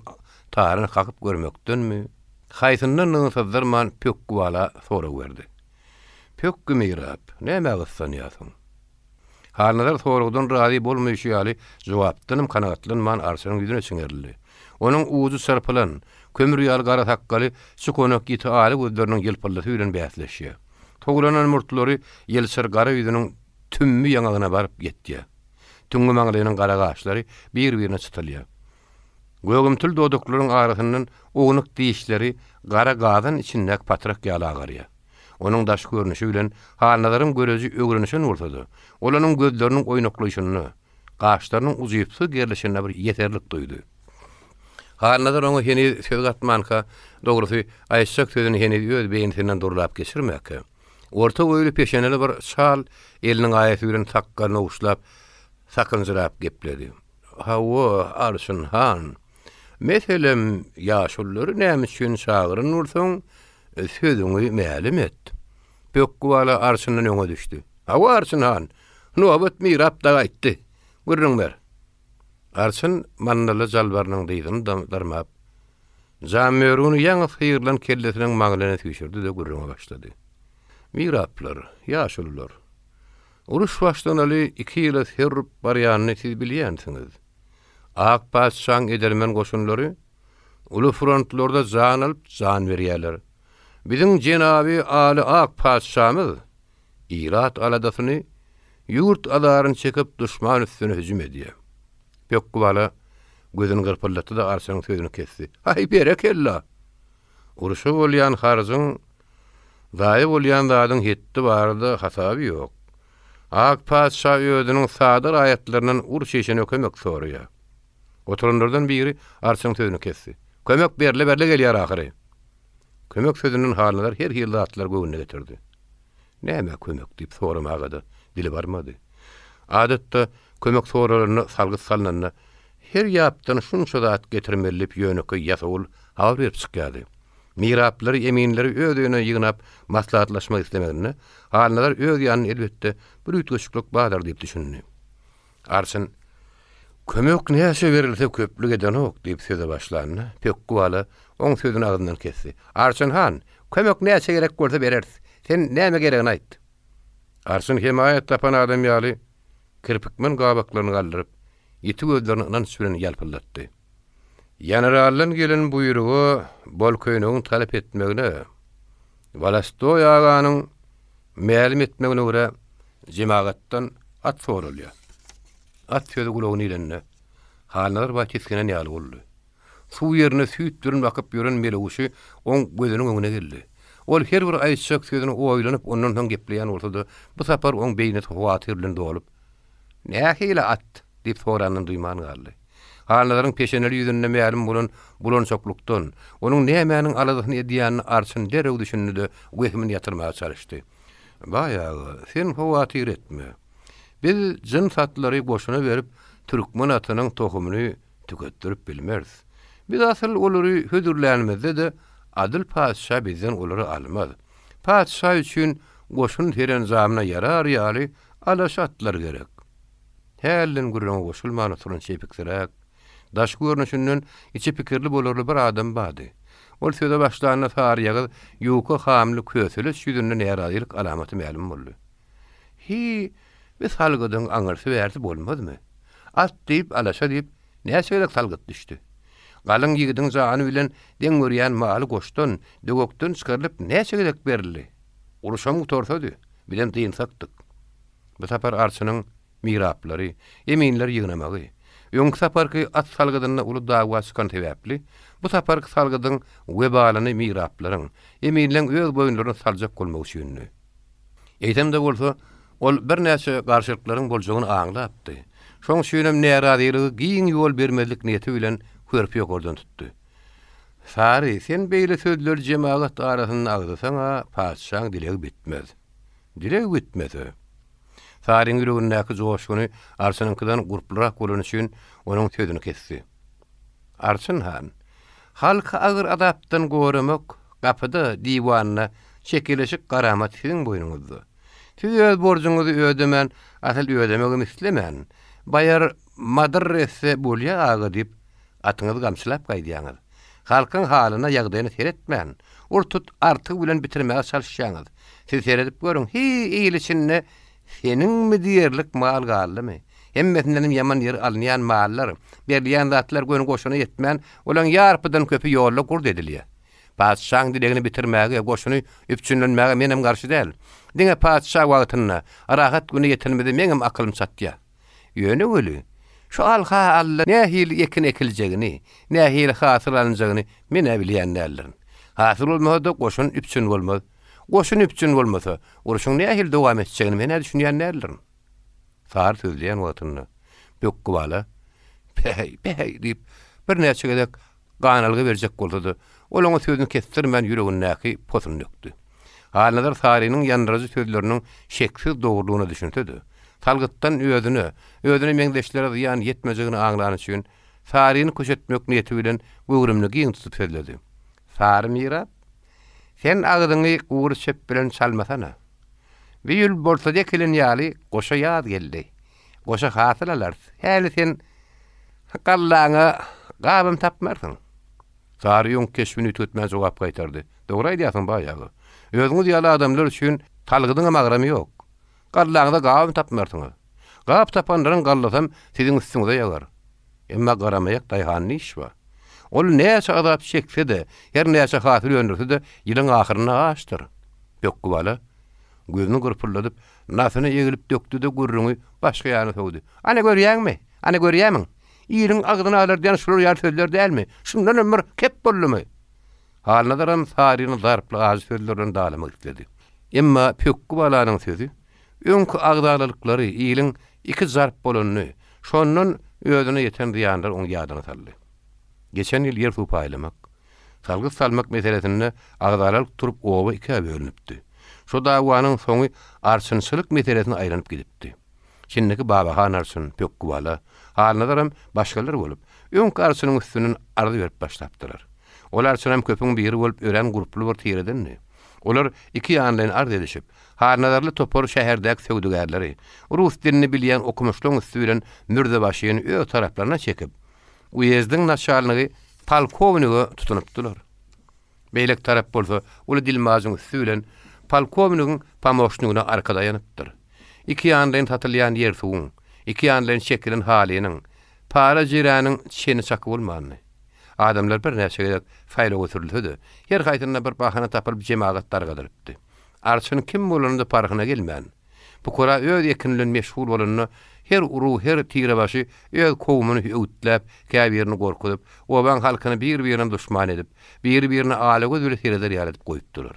taryny kakyp görmekdenmi, haýsyndandygyny syzdyrman Pökgi bala sorag berdi. Pökgi mirap, nämä gyssanýarsyň? Halnazar soragdan razy bolmaýşy ýaly, jogapdanam kanagatlanman Arçynyň ýüzüne çiňerildi. Onuň ujy çyrpylan, kömür ýaly gara sakgaly çukanak ýiti aly gözleriniň ýylpyldysy bilen bäsleşýär. Towlanan murtlary ýylçyr gara ýüzüniň tümmi ýaňagyna baryp ýetýär. Tüňňi maňlaýynyň gara gaşlary bir-birine çytylýar. Gögümtil dodaklaryň arasyndan ownuk dişleri gara gazan içindäki patrak ýaly agarýar. Onuň daşky görnüşi bilen Halnazaryň göreji öwrenişen bolsa-da, ol onuň gözleriniň oýnaklaýşynda, gaşlarynyň ujypsyz gerlişinde bir ýeserlik duýdy. Halnazar oňa heniz söz gatmanka, dogrusy, aýtjak sözüni heniz öz beýnisinden durlap geçirmäkä, orta boýly peşeneli bir çal eliniň aýasy bilen sakgalyny oguşlap, sakynjyrap gepledi. Hawa, Arçyn han. Meselem, ýaşululary näme üçin çagyran bolsaň, Sözüňi mälim et. Pökgi bala arçyndan öňe düşdi. Hawa, arçyn han, nobat mirap dagy aýtdy. Gürrüň ber. Arçyn mannaly jalbarynyň dyzyny dyrmap, jambörügini ýaňy syrylan kellesiniň maňlaýyna süýşürdi-de gürrüňe başlady. Miraplar, ýaşulular, uruş başlanaly iki ýyla ser urup barýanyny siz bilýänsiňiz. Ak patyşaň edermen goşunlary Uly frontlarda jan alyp, jan berýärler. Biziň jenaby aly ak patyşamyz ilat aladasyny. Ýurt azaryny çekip duşman üstüne hüjüm edýär. Pökgi bala gözüni gyrpyldatdy-da Arçynyň sözüni kesdi. Haý, berekella! Urşa bolýan harjyň, zaýa bolýan zadyň hetdi barada hasaby ýok. Ak patyşa özüniň sada raýatlaryndan uruş işine kömek soraýar. Oturanlardan biri Arçynyň sözüni kesdi. Kömek berle-berle gelýär ahyry. Kömek sözünden Halnazar her hili zatlary göwnüne getirdi. Nämä kömek diýip soramaga-da dili barmady. Adatda, kömek soralanda, salgyt salnanda, her ýapdan şunça zat getirmeli diýip ýönekeý ýasawul habar berip çykýardy. Miraplary, eminleri öz öýüne ýygnap maslahatlaşmak islemeginde Halnazar öz ýanynda elbetde bir üýtgeşiklik bardyr diýip düşündi. Arçyn, Kömek näçe berilse köplük edenok diýip söze başlanda, Pökgi bala oň sözüni agzyndan kesdi. Arçyn han, kömek näçe gerek bolsa bereris. Sen näme geregini aýt. Arçyn hemaýat tapan adam ýaly kirpikmen gabaklaryny galdyryp, ýiti gözlerini ynanç bilen ýalpyldatdy. Ýaneraldan gelen buýruga bol köýnegiň talap etmegine, Wolostoý aganyň mälim etmegine görä, jemagatdan at soralýar. At sözi gulagyna ilende, Halnazar baý tisginen ýaly boldy. Suw ýerine süýt bilen bakyp ýören Meleguşy oň gözüniň öňüne geldi. Ol her bir aýtjak sözüni oýlanyp, ondan soň gepleýän bolsa-da, bu sapar oň beýnisi howatyr bilen dolup, Nähili at? diýip sorandan duýman galdy. Halnazaryň peşeneli ýüzünde mälim bolan bulançaklykdan, onuň nämäniň aladasyny edýänini arçyn derrew düşündi-de, wehimini ýatyrmaga çalyşdy. Baý aga, sen howatyr etme. Biz jyns atlary goşuna berip, türkmen atynyň tohumyny tüketdirip bilmeris. Biz asyl olary hödürlänimizde-de, adyl patyşa bizden olary almaz. Patyşa üçin goşun serenjamyna ýarar ýaly alaşa atlar gerek. Hälden gürrüňe goşulman oturan çepiksiräk, daşky görnüşinden içi pikirli bolarly bir adam bardy. Ol söze başlanda saryýagyz, ýuka hamly köseleç ýüzünde närazylyk alamaty mälim boldy. Hi, bi salgydyň aňyrsy-bärsi bolmazmy? At diýip, alaşa diýip, näçe gezek salgyt düşdi. Galyň ýigidiň jany bilen deň görýän maly goşdan, döwekden çykarylyp näçe gezek berildi. Uruşam gutarsady, bizem dynsakdyk. Bu sapar arçynyň miraplary, eminleri ýygnamagy, öňki saparky at salgydynda uly dawa çykan sebäpli, bu saparky salgydyň webalyny miraplaryň, eminleň öz boýunlaryna saljak bolmagy üçindi. Eýsem-de bolsa, ol birnäçe garşylyklaryň boljagyny aňlapdy. Şoň üçinem närazylyga giň ýol bermezlik niýeti bilen hörpi ýokardan tutdy. Sary, sen beýle sözleri jemagat arasynda agzasaň-a, patyşaň dilegi bitmez. Dileg bitmese. Saryň ýüregindäki joşguny Arçynyňkydan gurplurak bolany üçin onuň sözüni kesdi. Arçyn han, halky agyr azapdan goramak gapyda, diwanda çekeleşik garamat siziň boýnuňyzda. Siz öz borjuňyzy ödemän, asyl ödemegem islemän, baýar madyrr etse bolýa aga diýip, atyňyzy gamçylap gaýdýaňyz. Halkyň halyna, ýagdaýyna seretmän, ur-tut artygy bilen bitirmäge çalyşýaňyz. Siz seredip görüň, hi-il içinde seniňmi diýerlik mal galdymy? Hemmesindenem ýaman ýeri alynýan mallar, berilýän zatlar göni goşuna ýetmän, olaň ýarpydan köpi ýolda gurt edilýär. Patyşaň dilegini bitirmäge, goşuny üpjünlenmäge menem garşy däl. Diňe patyşa wagtynda, rahat güne ýetenimize meňem akylym çatýar. Ýöne weli, şu alha-alla nähili ekin ekiljegini, nähili hasyl alynjagyny men-ä bilýän däldirin. Hasyl bolmasa-da goşun üpjün bolmaz. Goşun üpjün bolmasa, urşuň nähili dowam etjegini men-ä düşünýän däldirin. Sary sözleýän wagtynda Pökgi bala, Päheý, päheý diýip, birnäçe gezek ganalga berjek bolsa-da, ol oňa sözüni kesdirmän ýüregindäki posuny dökdi. Halnazar Sarynyň ýandyryjy sözleriniň şeksiz dogrulygyna düşünse-de, salgytdan özüne, özüne meňzeşlere zyýan ýetmejegini aňlany üçin, Saryny köşetmek niýeti bilen göwrümini giň tutup sözledi. Sary mirap, sen agzyňy gury çöp bilen çalmasana. Bu ýyl bolsady ekilen ýaly goşa ýaz geldi. Goşa hasyl alarys. Häli sen gallaňa gabam tapmarsyň. Sary öňki keşbini üýtgetmän jogap gaýtardy. Dogry aýdýarsyň, baý aga. Özüňiz ýaly adamlar üçin salgydyňam agramy ýok. Gallaňyza gabam tapmarsyňyz. Gap tapanlaryň gallasam siziň üstüňize ýagar. Emma garamaýak daýhanda iş bar. Ol näçe azap çekse-de, her näçe hasyl öndürse-de, ýylyň ahyrynda açdyr. Pökgi bala. Gözüni gyrpyldadyp, nasyny egilip dökdi-de gürrüňi başga ýana sowdy. Ana görýäňmi? Ana görýämiň? Iliň agzyny alardýan şular ýaly sözler dälmi? Şundanam bir kep boldumy? Halnazaram Saryny zarply ajy sözler bilen dalamak isledi. Emma Pökgi balanyň sözi öňki agzalalyklary, iliň iki zarp bolanyny, şondan özüne ýeten zyýanlary oň ýadyna saldy. Geçen ýyl ýer-suw paýlamak, salgyt salmak meselesinde agzalalyk turup oba ikä bölünipdi. Şo dawanyň soňy arçynçylyk meselesine aýlanyp gidipdi. Şindiki Babahan arçyn, Pökgi bala, Halnazaram başgalar bolup, öňki arçynyň üstünden arz berip başlapdylar. Ol arçynam köpüň biri bolup örän gurply bir tiredendi. Olar iki ýanlaýyn arz edişip, Halnazarly topar şäherdäki söwdagärleri, rus dilini bilýän okumyşlaryň üsti bilen Mürzebaşyny öz taraplaryna çekip, uýezdiň naçalnigi polkownige tutunypdylar. Beýleki tarap bolsa uly dilmajyň üsti bilen polkownigiň pomoşnigine arka daýanypdyr. Iki ýanlaýyn satylýan ýer-suwuň, iki ýanlaýyn çekilen halynyň, para-jiräniň çeni-çaky bolmandy. Adamlar birnäçe gezek saýlaw ötürilse-de, her haýsynda bir bahana tapylyp jemagat dargadylypdy. Arçyn kim bolany-da parhyna gelmän, Pukara öz ekini bilen meşgul bolanda, her urug, her tirebaşy öz kowumyny öwütläp, käbirini gorkuzyp, obaň halkyny bir-birine duşman edip, biri-birine ala göz bile sereder ýaly edip goýupdylar.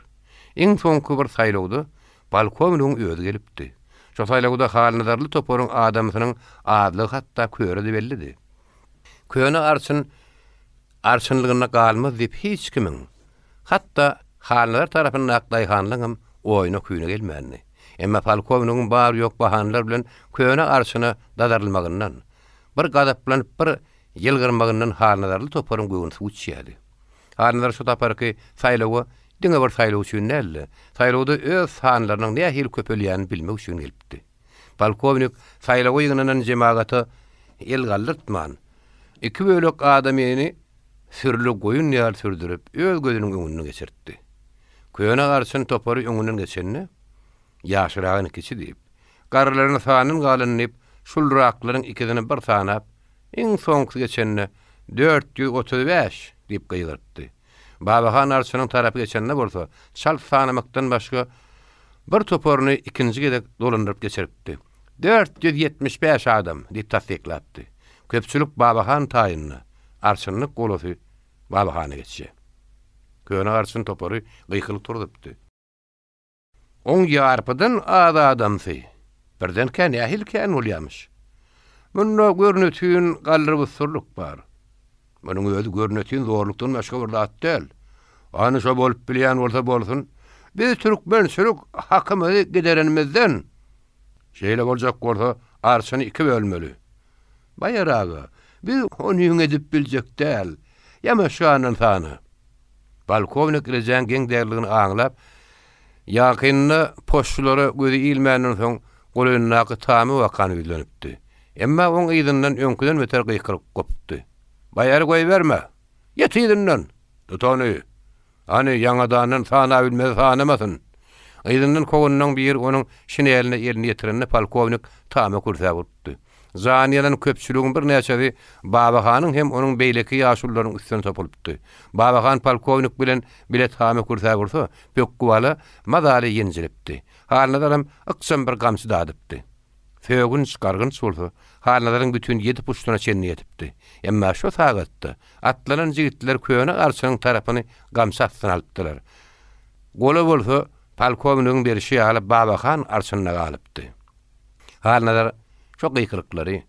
Iň soňky bir saýlawda polkownigiň özi gelipdi. Şo saýlawda Halnazarly toparyň adamsynyň azlygy hatda köre-de bellidi. Köne arçyn arçynlygynda galmaz diýip hiç kimiň, hatda Halnazar tarapyndaky daýhanlaňam oýuna-küýüne gelmändi. Emma polkownigiň bar-ýok bahanalar bilen köne arçyna dadarylmagyndan, bir gazaplanyp bir ýylgyrmagyndan Halnazarly toparyň göwni suw içýärdi. Halnazar şu saparky saýlawa diňe bir saýlaw üçin däl-de, saýlawda öz sanlarynyň nähili köpelýänini bilmek üçin gelipdi. Polkownik saýlawa ýygnanan jemagata el galdyrtman, iki bölek adamyny sürüli goýun ýaly sürdürip, öz gözüniň öňünden geçirtdi. Köne arçyn topary öňünden geçende, ýaşyragyny kiçi diýip, garrylaryny sandan galan diýip, şulraklaryň ikisini bir sanap, iň soňkusy geçende, 435! diýip gygyrypdy. Babahan arçynyň tarapy geçende bolsa, çalt sanamakdan başga bir toparyny ikinji gezek dolandyryp geçiripdi. 475 adam! diýip tassyklapdy. Köpçülik Babahan taýynda, arçynlyk golasy Babahana geçýär. Köne arçyn topary gykylyk turzupdy. Oň ýarpydan az adamsy birdenkä nähili kän bolýamyş? Munda görnetin galdyr-gussurlyk bar. Munuň özi görnetin zorlukdan başga bir zat däl. Hany şo bolup bilýän bolsa bolsun. Biz türkmençilik hakymyzy giderenimizden, şeýle boljak bolsa, arçyny iki bölmeli. Baýar aga, biz onyň edip biljek däl. Ýamaşgandan sana. Polkownik rejäň geň däldigini aňlap, ýakynda poçtalara gözi ilmänden soň golaýyndaky Tamy wakany ýüzlenipdi. Emma oň yzyndan öňküden beter gykylyk gopupdy. Baýary goýberme! Ýet yzyndan! Tut ony! Hany, ýaňadandan sanabilmezi sanamasyn! Yzyndan kowanlaň biri onuň şineline elini ýetirende polkownik tama kürsäp urupdy. Jany ýanan köpçüligiň birnäçesi Babahanyň hem onuň beýleki ýaşulularynyň üstüne topulypdy. Babahan polkownik bilen bile tama kürsäp ursa, Pökgübala mazaly ýenjilipdi. Halnazaram ykjam bir gamçy dadypdy. Sögünç, gargynç bolsa, Halnazaryň bütin ýedi puştuna çenli ýetipdi. Emma şo sagatda atlanan jigitler köne arçynyň tarapyny gamçy astyna alypdylar. Gola bolsa polkownigiň berişi ýaly Babahan arçynda galypdy. Halnazar şo gykylyklary,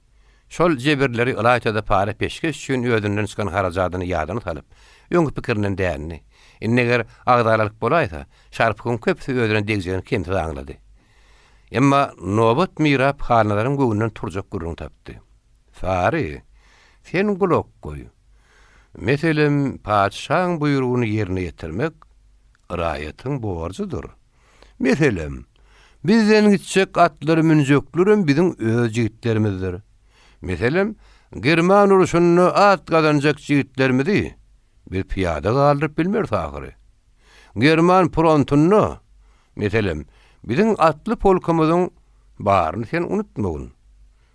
şol jebirleri ylaýta-da para-peşgeş üçin özünden çykan harajadyny ýadyna salyp, öňki pikirinden dändi. Indi eger agzalalyk bolaýsa, şarpygyň köpüsi özüne degjegini kemsiz aňlady. Emma Nobat mirap Halnazaryň göwnünden turjak gürrüň tapdy. Sary, sen gulak goý. Meselem, patyşaň buýrugyny ýerine ýetirmek raýatyň borjudyr. Meselem, bizden gitjek atlary münjeklerem biziň öz jigitlerimizdir. Meselem, German urşunda at gazanjak jigitlerimizi biz pyýada galdyryp bilmeris ahyry. German frontunda, meselem, biziň atly polkumyzyň baryny sen unutmagyn.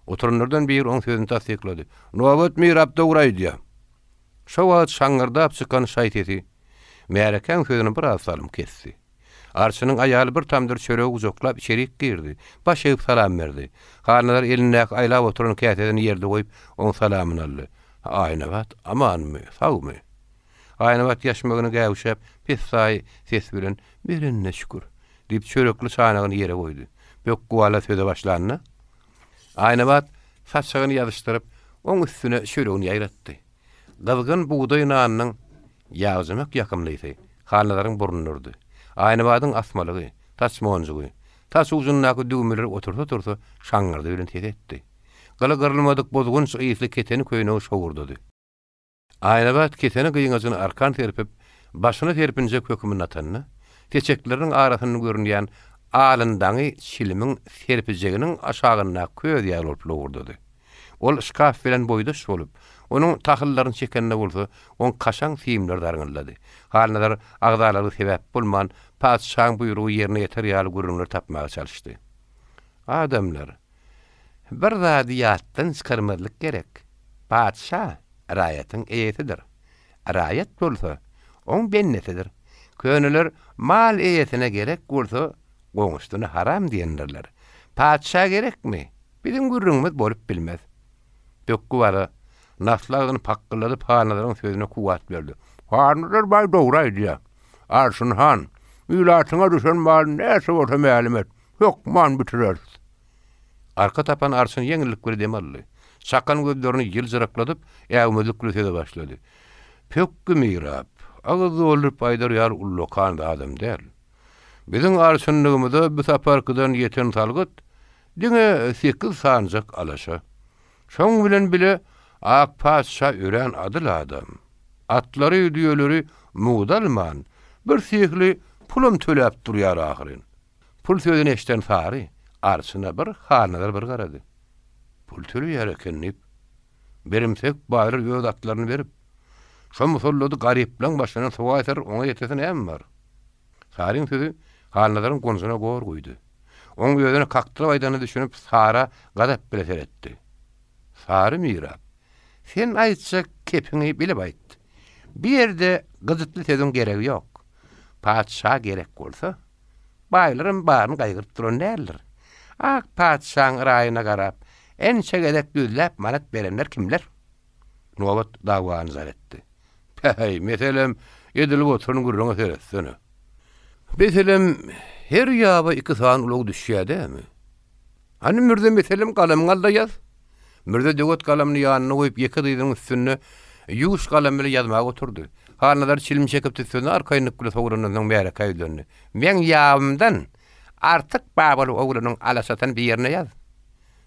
Oturanlardan biri oň sözüni tassyklady. Nobat mirap dogry aýdýa. Şo wagt şaňňyrdap çykan şaý sesi märekäň sözüni biraz salym kesdi. Arçynyň aýaly bir tamdyr çöregi gujaklap içerik girdi. Baş egip salam berdi. Halnazar elindäki aýlap oturan käsesini ýerde goýup, oň salamyny aldy. Aýnabat amanmy, sagmy? Aýnabat ýaşmagyny gäwşäp, pessaý ses bilen, Berenine şükür! diýip, çörekli çanagyny ýere goýdy. Pökgübala söze başlanda, Aýnabat saçagyny ýazyşdyryp, oň üstüne çöregini ýaýratdy. Gyzgyn bugdaý nanynyň ýagjymak ýakymly ysy Halnazaryň burnuna urdy. Aýnabadyň asmalygy, saç monjugy, saç ujundaky düwmeleri otursa-tursa şaňňyrdy bilen ses etdi. Gyly gyrylmadyk bozgunç ysly keteni köýnegi şowurdady. Aýnabat keteni gyňajyny arkan serpip, başyny serpinjek höküminde atanda, seçekleriniň arasynda görünýän alyndaňy çilimiň serpijeginiň aşagyndaky köz ýaly bolup lowurdady. Ol şkaf bilen boýdaş bolup, onuň tahyllaryny çekende bolsa, oň kaşaň simleri darňyldady. Halnazar agzalalyga sebäp bolman, patyşaň buýrugy ýerine ýeter ýaly gürrüňler tapmaga çalyşdy. Adamlar, bir zady ýatdan çykarmazlyk gerek. Patyşa raýatyň eýesidir. Raýat bolsa, oň bendesidir. Köneler mal eýesine gerek bolsa, goňşusyna haram diýendirler. Patyşa gerekmi? Biziň gürrüňimiz bolup bilmez. Pökgi bala, nasly agzyny pakgylladyp Halnazaryň sözüne kuwwat berdi. Halnazar baý dogry aýdýar. Arşyn han, ilatyňa düşen maly näçe bolsa mälim et, hökman bitireris. Arka tapan arçyn ýeňillik bile dem aldy. Çakan gözlerini ýyljyrakladyp, äwmezlik bile söze başlady. Pökgi mirap, agyz dolduryp aýdar ýaly ullakan zadam däl. Biziň arçynlygymyza bu saparkydan ýeten salgyt diňe sekiz sanjak alaşa. Şoň bilen bile Ak patyşa örän adyl adam. Atlary, düýeleri mugt alman, bir syhly pulam töläp durýar ahyryn. Pul sözüni eşiden Sary arçyna bir, Halnazara bir garady. Pul töleýär eken diýip, berimsek baýlar öz atlaryny berip, şo musallady garyplaň başyndan sowaýsalar oňa ýetesi näme bar? Saryň sözi Halnazaryň gonjuna gor guýdy. Oň özüne kakdyryp aýdanyna düşünip Sara gazap bile seretdi. Sary mirap, sen aýtjak kepiňi bilip aýt. Bu ýerde gyjytly sözüň geregi ýok. Patyşa gerek bolsa, baýlaram baryny gaýgyryp duran däldir. Ak patyşaň yraýyna garap, ençe gezek ýüzläp manat berenler kimler? Nobat dawany jar etdi. Päheý, meselem, edilip oturan gürrüňe seretsene. Meselem, her ýaba iki sany ulag düşýä dämi? Hany Mürze meselem galamyňy al-da ýaz. Mürze döwet galamyny ýanynda goýup ýeke dyzynyň üstünde ýuwuş galam bilen ýazmaga oturdy. Halnazar çilim çekip tüssesini arkaýynlyk bilen sowrandan soň märekä ýüzlendi. Meň ýabymdan Artyk babaly oglunyň alaşasyny bir ýerine ýaz.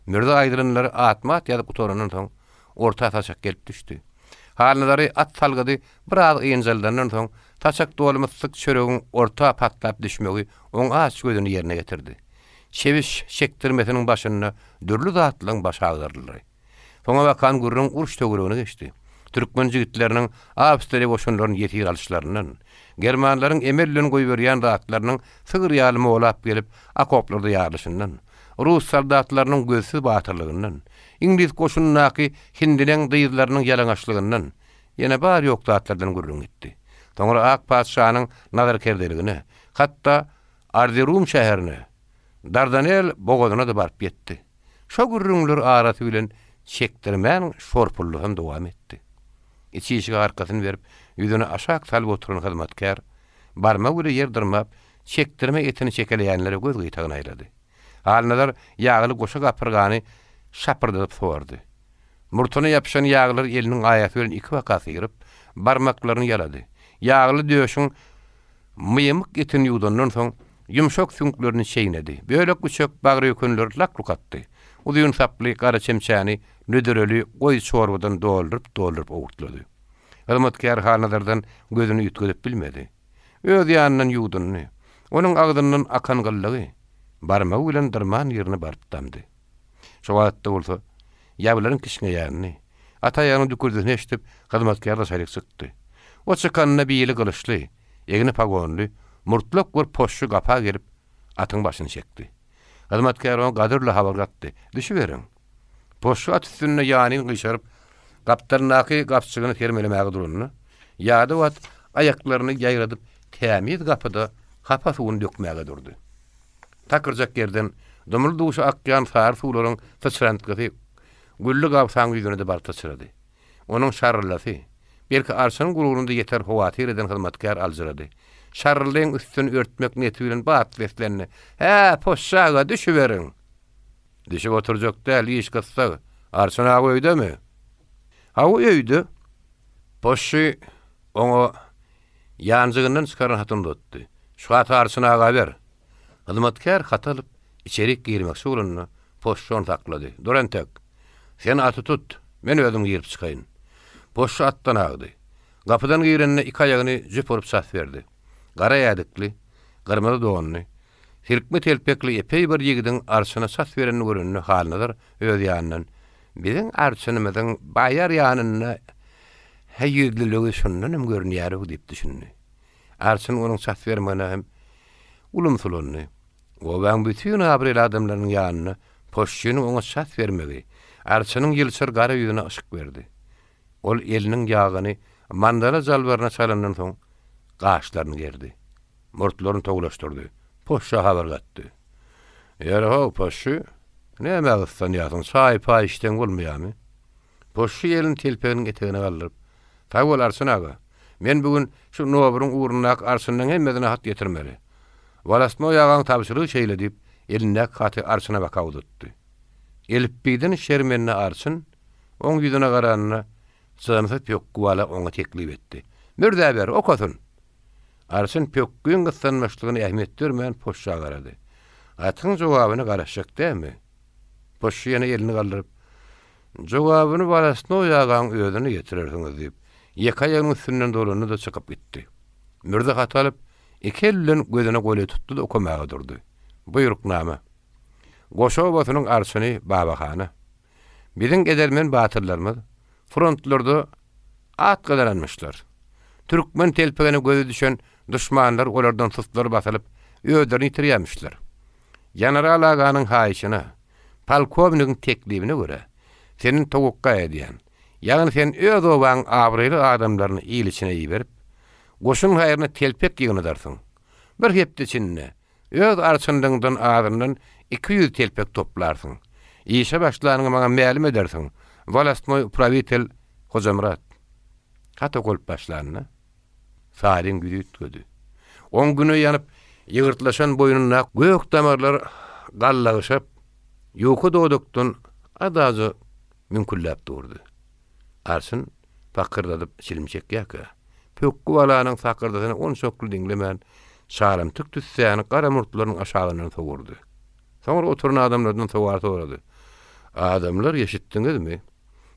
Mürze aýdylanlary atma-at ýazyp gutarandan soň orta saçak gelip düşdi. Halnazary at salgydy biraz ynjaldandan soň, saçak doly myssyk çöregiň orta patlap düşmegi oň aç gözüni ýerine getirdi. Çebiş çekdirmesiniň başynda dürli zatlaryň başy agdaryldy. Soňabakan gürrüň uruş töweregine geçdi. Türkmen jigitleriniň awstriýa goşunlaryny ýesir alyşlaryndan, germanlaryň emel bilen goýberýän zatlarynyň sygyr ýaly molap gelip okoplarda ýarylyşyndan, rus soldatlarynyň gözsüz batyrlygyndan, iňlis goşunyndaky hindileň dyzlarynyň ýalaňaçlygyndan, ýene bar-ýok zatlardan gürrüň gitdi. Soňra ak patyşanyň nazarkerdeligine, hatda Arzerum şäherine, Dardanel bogazyna-da baryp ýetdi. Şo gürrüňler arasy bilen çekdirmän şorpuldysam dowam etdi. Iç işige arkasyny berip, ýüzüni aşak salyp oturan hyzmatkär, barmagy bile ýer dyrmap, çekdirme etini çekeleýänlere göz gyýtagyny aýlady. Halnazar ýagly goşa gapyrgany şapyrdadyp sordy. Murtuna ýapyşan ýaglary eliniň aýasy bilen ikibaka syryp, barmaklaryny ýalady. Ýagly döşüň mymyk etini ýuwdandan soň, ýumşak süňklerini çeýnedi. Bölek-büçek bagryökünleri lak-luk atdy. Uzyn saply gara çemçäni lödereli goýy çorbadan dolduryp-dolduryp owurtlady. Hyzmatkär Halnazardan gözüni üýtgedip bilmedi. Öz ýanyndan ýuwdundy. Onuň agzyndan akan gyllygy barmagy bilen dyrman ýerine baryp damdy. Şo wagtda bolsa, ýabylaryň kişňeýänini, at aýagynyň dükürdisini eşidip, hyzmatkär daşaryk çykdy. O çykanda bili gylyçly, egni pagonly, murtlak bir poşşy gapa gelip, atyň başyny çekdi. Hyzmatkär oňa gadyrly habar gatdy, Düşüberiň. Poşşy at üstünde ýanyn gyşaryp, gapdalyndaky gapjygyny sermelemäge duranda, ýadaw at aýaklaryny ýaýradyp, tämiz gapyda. hapa suwuny dökmäge durdy. Takyrjak ýerden dumly-duşa akýan sary suwlaryň syçrantgysy gülli gabsaň ýüzüne-de baryp syçrady. Onuň şarrylasy, belki arçynyň gurugynda ýeter howatyr eden hyzmatkär aljyrady. Şarryldyň üstüni örtmek niýeti bilen bat seslendi, Hä, poşşy aga, düşüberiň! Düşüp oturjak däl, iş gyssag. Arçyn aga öýdemi? Hawa, öýde. Poşşy oňa ýanjygyndan çykaran hatyny uzatdy. Şu haty Arçyn aga ber. Hyzmatkär haty alyp, içerik girmekçi bolanda, poşşy ony saklady. Dur entek. Sen aty tut, men özüm girip çykaýyn. Poşşy atdan agdy. Gapydan girende iki aýagyny jüp urup ças berdi. Gara ädikli, gyrmyzy donly, silkme telpekli epeý bir ýigidiň arçyna ças berenini görende Halnazar öz ýanyndan, Biziň arçynymyzyň baýar ýanynda hä ýüzlüligi şundanam görünýär-ow diýip düşündi. Arçyn onuň ças bermegine hem ulumsylandy. Obaň bütin abraýly adamlarynyň ýanynda poşşynyň oňa ças bermegi arçynyň ýylçyr gara ýüzüne yşyk berdi. Ol eliniň ýagyny mandala jalbaryna çalandan soň gaşlaryny gerdi. Murtlaryny towlaşdyrdy. Poşşa habar gatdy. Ýeri-how, poşşy, nämä gyssanýarsyň, çaý-paý içseň bolmaýarmy? Poşşy elini telpeginiň etegine galdyryp, Sag bol, Arçyn aga. Men bu gün şu noburyň ugrundaky arçynlaryň hemmesine hat getirmeli. Wolostnoý agaň tabşyrygy şeýle diýip, elindäki haty arçyna baka uzatdy. Elipbiýden şermende arçyn oň ýüzüne garanda, jynsy pökgi bala oňa teklip etdi. Mürzä ber, okasyn! Arçyn pökgiň gyssanmaçlygyna ähmiýet bermän poşşa garady. Hatyň jogabyna garaşjak dälmi? Poşşy ýene elini galdyryp, Jogabyny wolostnoý agaň özüne ýetirersiňiz diýip, ýeke aýagynyň üstünden dolandy-da çykyp gitdi. Mürze haty alyp, iki eli bilen gözüne golaý tutdy-da okamaga durdy. Buýruknama. Goşa obasynyň arçyny Babahana. Biziň edermen batyrlarymyz frontlarda at gazananmyşlar. Türkmen telpegine gözi düşen duşmanlar olardan sustlary basylyp, özlerini ýitirýärmişler. Ýanaral aganyň haýyşyna, polkownigiň teklibine görä, senden towakga edýän. Ýagny sen öz obaň abraýly adamlaryny il içine iberip, goşun haýryna telpek ýygnadarsyň. Bir hepde içinde Öz arçynlygyňdan azyndan 200 telpek toplarsyň. Işe başlanyňy maňa mälim edersiň, wolostnoý uprawitel Hojamyrat. Hat okalyp başlanda, Saryň ýüzi üýtgedi. Oň güne ýanyp, ýygyrtlaşan boýnundaky gök damarlar gallagyşap, ýuka dodakdan adaja müňkülläp durdy. Arçyn pakyrdadyp çilim çekýärkä, pökgi balanyň sakyrdysyny onçakly diňlemän, çalymtyk tüssäni gara murtlarynyň aşagyndan sowurdy. Soňra oturan adamlardan sowal sorady. Adamlar, eşitdiňizmi?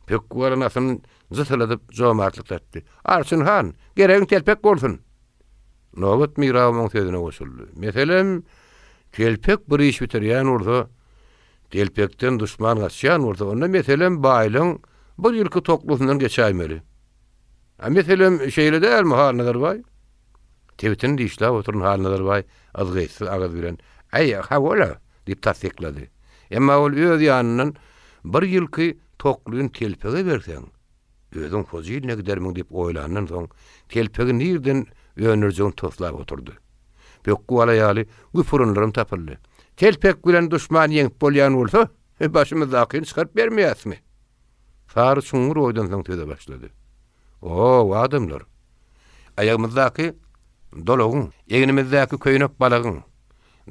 Pökgi bala nasyny jysyladyp jomartlyk satdy. Arçyn han, geregiň telpek bolsun! Nobat mirabam oň sözüne goşuldy. Meselem, telpek bir iş bitirýän bolsa, Telpekden duşman gaçýan bolsa, onda meselem baýlaň bir ýylky toklusyndan geçäýmeli. A meselem şeýle dälmi, Halnazar baý? Tebitini dişläp oturan Halnazar baý yzgytsyz agyz bilen, Äý, hawa-la! diýip tassyklady. Emma ol öz ýanyndan bir ýylky toklyny telpege berseň, Özüň hoja iline gidermiň diýip oýlandan soň, telpegi nirden öndürjegini toslap oturdy. Pökgi bala ýaly güp uranlaram tapyldy. Telpek bilen duşmany ýeňip bolýan bolsa, başymyzdakyny çykaryp bermeýäsmi? Sary çuňňur oýdan soň söze başlady. O, adamlar! Aýagymyzdaky dolagyň, egnimizdäki köýnek-balagyň,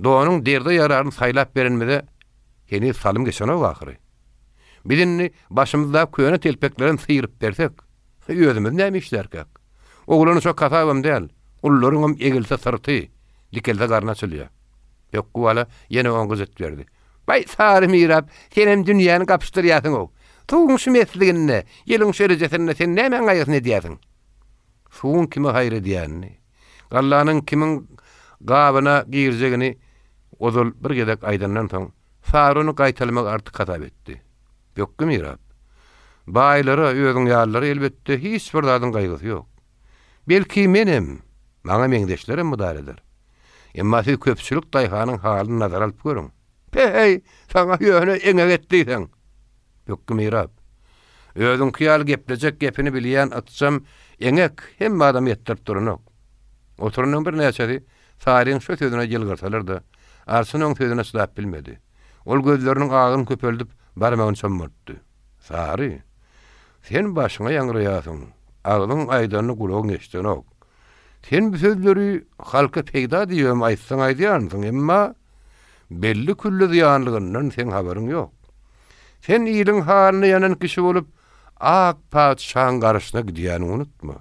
donuň derde ýararyny saýlap berenimize heniz salym geçenok ahyry. Biz indi başymyzdaky köne telpeklerem syryp bersek, özümiz näme işlärkäk? Oglan uşak hasabam däl, ulularyňam egilse syrty, dikelse garny açylýar. Pökgi bala ýene oňa gyjyt berdi. Baý, Sary mirap, senem dünýäni gapyşdyrýarsyň-ow. Suwuň şu mesliginde, ýeliň şu erejesinde sen nämäň gaýgysyny edýärsiň? Suwuň kime haýyr edýänini, gallanyň kimiň gabyna girjegini ozal bir gezek aýdandan soň, Sary ony gaýtalamagy artyk hasap etdi. Pökgi mirap. Baýlara, özüň ýalylara elbetde hiç bir zadyň gaýgysy ýok. Belki menem, maňa meňzeşlerem mydar eder. Emma siz köpçülik daýhanyň halyny nazara alyp görüň. Pe-heý, saňa ýöne eňek et diýseň! Pökgi mirap. Özüňki ýaly geplejek gepini bilýän ykjam eňek hemme adama ýetdirip duranok. Oturanyň birnäçesi. Saryň şu sözüne ýylgyrsalar-da, Arçyn oň sözüne çydap bilmedi. Ol gözleriniň agyny köpeldip, barmagyny çommaltdy. Sary, sen başyňa ýaňraýarsyň, agzyň aýdanyny gulagyň eşidenok. Sen bu sözleri halka peýda diýibem aýtsaň aýdýansyň, emma belli-külli zyýanlygyndan seň habaryň ýok. Sen iliň halyna ýanan kişi bolup, ak patyşaň garyşyna gidýäniňi unutma.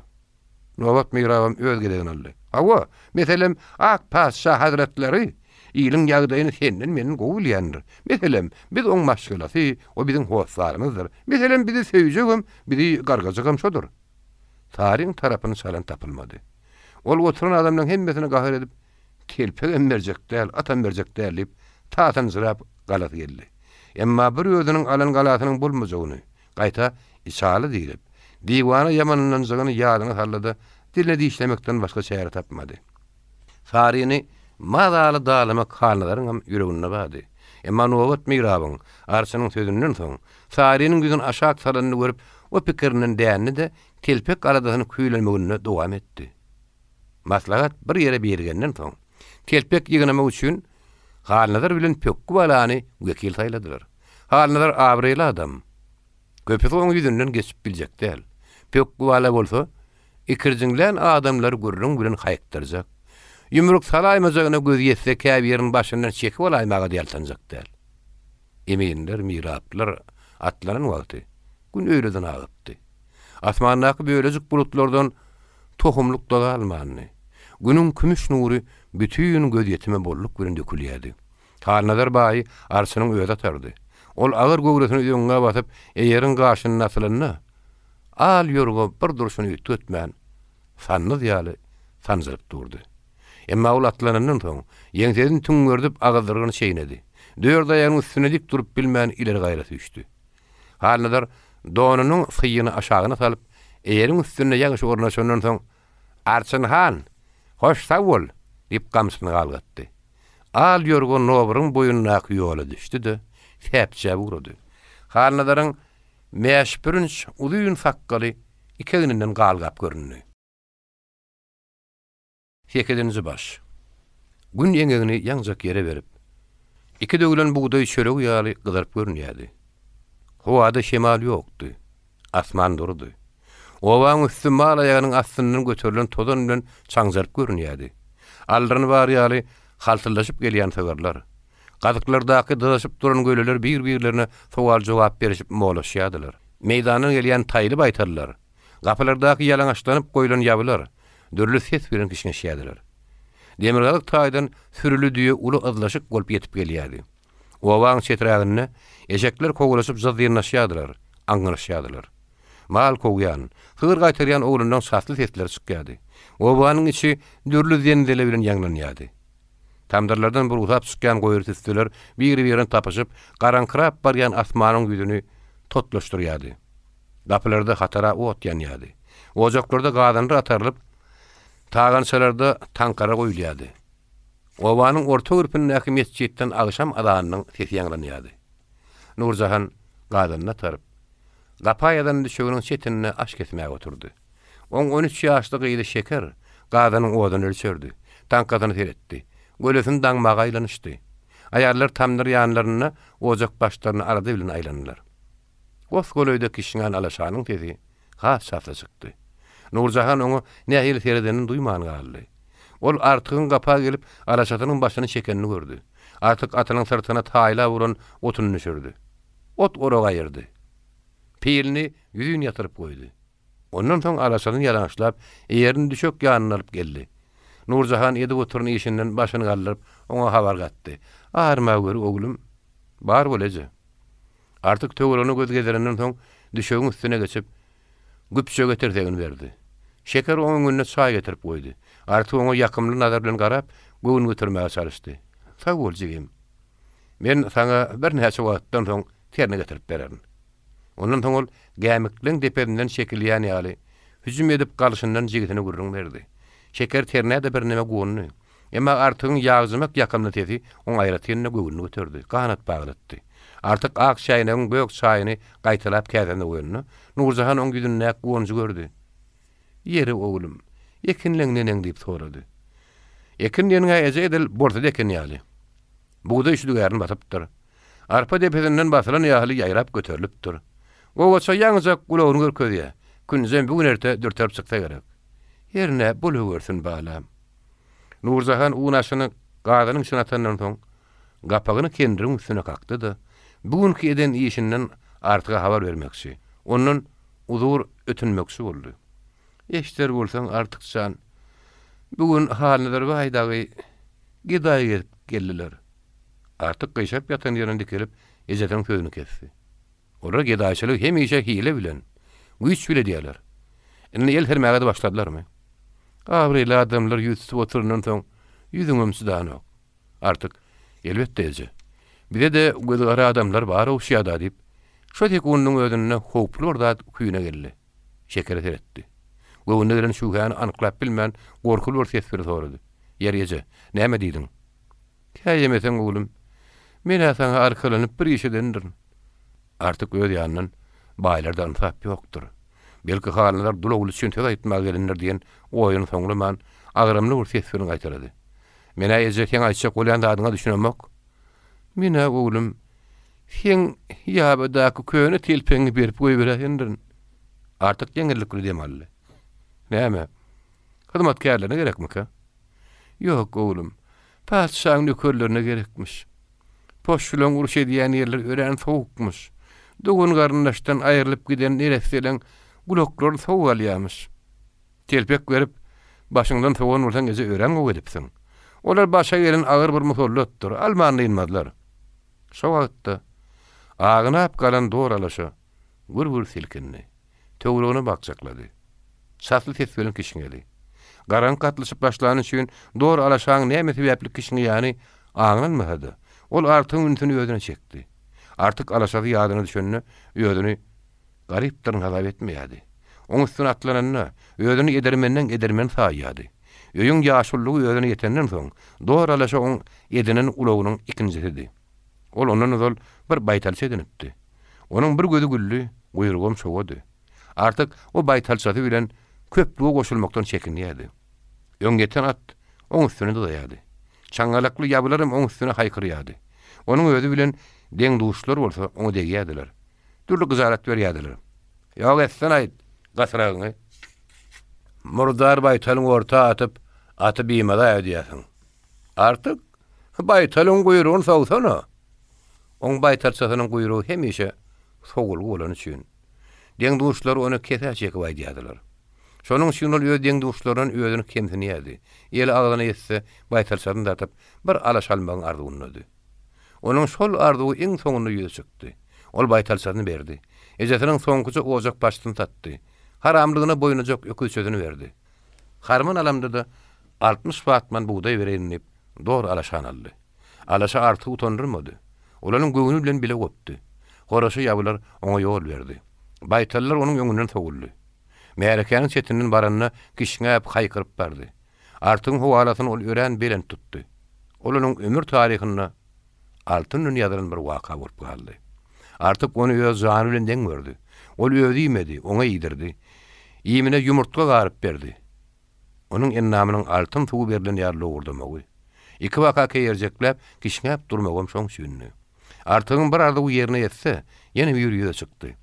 Nobat mirabam öz gezegini aldy. Hawa, meselem, ak patyşa hazretleri iliň ýagdaýyny senden-menden gowy bilýändir. Meselem, biz oň maşgalasy, o biziň hossarymyzdyr. Meselem, bizi söýjegem, bizi gargajagam şodur. Saryň tarapyny çalan tapylmady. Ol oturan adamlaryň hemmesine gahar edip, Telpegem berjek däl, atam berjek däl diýip, tasanjyrap galasy geldi. Emma bir özüniň alan galasynyň bolmajagyny, gaýta içaly diýlip, diwana ýamanlanjagyny ýadyna saldy-da, diline dişlemekden başga çäre tapmady. Saryny mazaly dalamak Halnazaryňam ýüreginde bardy. Emma Nobat mirabyň, arçynyň sözünden soň, Sarynyň ýüzüni aşak salanyny görüp, o pikirinden dändi-de, telpek aladasyny küýlemeginde dowam etdi. Maslahat bir ýere birigenden soň, telpek ýygnamak üçin Halnazar bilen Pökgi balany wekil saýladylar. Halnazar abraýly adam. Köpüsi oň ýüzünden geçip biljek däl. Pökgi bala bolsa, ikirjiňlän adamlary gürrüň bilen haýykdyrjak. Ýumruk salaýmajagyna gözi ýetse käbiriniň başyndan çekip alaýmaga-da ýaltanjak däl. Eminler, miraplar atlanan wagty Gün öýleden agypdy. Asmandaky bölejik bulutlardan tohumlyk-da galmandy. Günüň kümüş nury bütin gözýetime bolluk bilen dökülýärdi. Halnazar baýy arçynyň özi atardy. Ol agyr göwresini öňňä basyp, eýeriň gaşynda asylanda, al ýorga bir durşuny üýtgetmän, sandyz ýaly sanjylyp durdy. Emma ol atlanandan soň, ýeňsesini tüňňerdip, agyzdyrgyny çeýnedi. Dört aýagynyň üstünde dik durup bilmän ileri-gaýra süýşdi. Halnazar donunyň syýyny aşagyna salyp, eýeriň üstünde ýaňyş ornaşandan soň, Arçyn han, hoş sag bol! diýip gamçysyny galgatdy. Al ýorga noburyň boýundaky ýola düşdi-de, säpjäp ugrady. Halnazaryň mäşbürünç uzyn sakgaly iki egninden galgap göründi. Sekizinji baş. Gün eňegini ýaňjak ýere berip, iki döwlen bugdaý çöregi ýaly gyzaryp görünýärdi. Howada şemal ýokdy. Asman durudy. Obaň üsti mal aýagynyň astyndan göterilen tozan bilen çaňjaryp görünýärdi. Aldyryny bar ýaly haltyldaşyp gelýän sygyrlar, gazyklardaky dyzaşyp duran göleler bir-birlerine sowal-jogap berişip molaşýardylar. Meýdandan gelýän taýly baýtallar, Gapylardaky ýalaňaçlanyp goýlan ýabylar dürli ses bilen kişňeşýärdiler. Demirgazyk taýdan sürüli düýe uly yzlaşyk bolup ýetip gelýärdi. Obaň çeträginde eşekler kowalaşyp jyzyrnaşýardylar, aňňyryşýardylar. Mal kowýan, sygyr gaýtarýan oglanlaryň çasly sesleri çykýardy. Obanyň içi dürli zenzele bilen ýaňlanýardy. Tamdyrlardan burugsap çykýan goýry tüsseler bir-birine tapyşyp, garaňkyrap barýan asmanyň ýüzüni totlaşdyrýardy. Gapylarda hatara ot ýanýardy. Ojaklarda gazanlar atarylyp, tagançalarda taňkalar goýulýardy. Obanyň orta gürpündäki metjitden agşam azanynyň sesi ýaňlanýardy. Nurjahan gazanyny ataryp, gapa ýazan düşeginiň çetinde aş kesmäge oturdy. Oň on üç ýaşly gyzy Şeker gazanyň oduny ölçerdi, taňkasyny seretdi, gölesini daňmaga aýlanyşdy. Aýallar tamdyr ýanlarynda ojak başlaryna alada bilen aýlandylar. Gos-golaýda kişňän alaşanyň sesi has çasly çykdy. Nurjahan oňa nähili seredenini duýman galdy. Ol Artygyň gapa gelip, alaşasynyň başyny çekenini gördi. Artyk atynyň syrtyna taýlap uran otuny düşürdi. Ot oragy aýyrdy. Pilini ýüzin ýatyryp goýdy. Ondan soň alaşasyny ýalaňaçlap, eýerini düşek ýanyna alyp geldi. Nurjahan edip oturan işinden başyny galdyryp, oňa habar gatdy. Arma gör, oglum. Bar bol, eje. Artyk töweregine göz gezdirenden soň, düşegiň üstüne geçip, güpjege tirsegini berdi. Şeker oň öňünde çaý getirip goýdy. Artyk oňa ýakymly nazar bilen garap, göwün götermäge çalyşdy. Sag bol, jigim. Men saňa birnäçe wagtdan soň terini getirip bererin. Ondan soň ol gämikleň depesinden çekilýän ýaly, hüjüm edip galyşyndan jigisine gürrüň berdi. Şeker ternä-de birneme guwandy. Emma Artygyň ýagjymak ýakymly sesi oň aýratyn-da göwnüni göterdi, ganat baglatdy. Artyk ak çäýnegiň gök çaýyny gaýtalap käsesine goýanda, Nurjahan oň ýüzündäki guwanjy gördi. Ýeri, oglum, ekinleň neneň diýip sorady. Ekin diýeniň-ä eje edil bolsa-da eken ýaly. Bugdaý şüdügärini basypdyr. Arpa depesinden basylan ýaly ýaýrap göterilipdir. Gowaça ýaňyjak gulagyny görkezýär. Künjem bu gün-erte dürterip çyksa gerek. Hernä bolawersin, balam. Nurjahan un aşyny gazanyň içine atandan soň, gapagyny kendiriň üstüne kakdy-da, bu günki eden işinden Artyga habar bermekçi, ondan uzur ötünmekçi boldy. Eşder bolsaň, Artyk jan, bu gün Halnazar baý dagy gedaý gezip geldiler. Artyk gyşaryp ýatan ýerinden dikelip, ejesiniň sözüni kesdi. Olar gedaýçylygy hemişe hile bilen, güýç bile edýärler. Indi el sermäge-de başladylarmy? Abraýly adamlar ýüz tutup oturandan soň, ýüzüňem çydanok. Artyk, Elbetde, eje. Bize-de gözi gara adamlar bar ogşýa-da diýip, şo sekundyň özünde howply bir zat küýüne geldi. Şekere seretdi. Göwnüne gelen şübhäni anyklap bilmän, gorkuly bir ses bilen sorady. Ýeri, eje, näme diýdiň? Käýemeseň, oglum, men-ä saňa arkalanyp bir iş edendirin. Artyk öz ýanyndan, Baýlarda ynsap ýokdur. Belki Halnazar dul ogly üçin söz aýtmaga gelendir diýen oýuny soňlaman, agramly bir ses bilen gaýtalady. Men-ä eje, seň aýtjak bolýan zadyňa düşünemok. Men-ä, oglum, seň ýabadaky köne telpegiňi berip goýberäýendirin. Artyk ýeňillikli dem aldy. Näme, hyzmatkärlerine gerekmikä? Ýok, oglum, patyşaň nökerlerine gerekmiş. Poşşulaň uruş edýän ýerleri örän sowukmyş. Dogan-garyndaşdan aýrylyp giden neresseleň gulaklary sowuk alýamyş. Telpek berip, başyňdan sowan bolsaň eje örän gowy edipsiň. Olar başa gelen agyr bir musallatdyr, alman dynmazlar. Şo wagtda agynap galan dor alaşa gür-gür silkindi. Töweregine bakjaklady. Çasly ses bilen kişňedi. Garaňky gatlyşyp başlany üçin dor alaşaň näme sebäpli kişňeýäni aňlanmasa-da, ol Artygyň ünsüni özüne çekdi. Artyk alaşasy ýadyna düşende özüni garypdyryn hasap etmeýärdi. Oň üstüne atlananda, özüni edermenden edermen saýýardy. Öýüň ýaşululygy özüne ýetenden soň, dor alaşa oň edinen ulagynyň ikinjisidi. Ol ondan ozal bir baýtalça edinipdi. Onuň bir gözi güldi, guýrugam çowady. Artyk o baýtalçasy bilen köplüge goşulmakdan çekinýärdi. Öň ýeten at oň üstüne dyzaýardy. Çaňňalakly ýabylaram oň üstüne haýkyrýardy. Onuň özi bilen deň-duşlar bolsa oňa degýärdiler. Dürli gyjalat berýärdiler. Ýok etsen-aýt, gatyragyňy. Murdar baýtalyň orta atyp, aty bimaza edýärsiň. Artyk, baýtalyň guýrugyny sowsana! Oň baýtalçasynyň guýrugy hemişe sowulgy bolany üçin, deň-duşlary ony kesä çekip aýdýardylar. Şonuň üçin ol öz deň-duşlaryndan özüni kemsinýärdi, eli agzyna ýetse, baýtalçasyny dartyp, bir alaş almagyň arzuwyndady. Onuň şol arzuwy iň soňunda ýüze çykdy. Ol baýtalçasyny berdi. Ejesiniň soňkuja ojak başysyny satdy. Haramlygyna boýunajak öküzçesini berdi. Harman alamda-da 60 batman bugdaý bereýin diýip, dogry alaşany aldy. Alaşa Artygy utandyrmady. Ol onuň göwni bilen bile gopdy. Horaşa ýabylar oňa ýol berdi. Baýtallar onuň öňünden sowuldy. Märekäniň çetinden baranda kişňäp, haýkyryp bardy. Artygyň howalasyny ol örän belent tutdy. Ol onuň ömür taryhynda altyn bilen ýazylan bir waka bolup galdy. Artyk ony öz jany bilen deň gördi. Ol özi iýmedi, oňa iýdirdi. Iýmine ýumurtga garyp berdi. Onuň endamynyň altyn suwy berlen ýaly lowurdamagy, ikibaka keýerjekläp, kişňäp durmagam şoň üçindi. Artygyň bir arzuwy ýerine ýetse, ýene biri ýüze çykdy.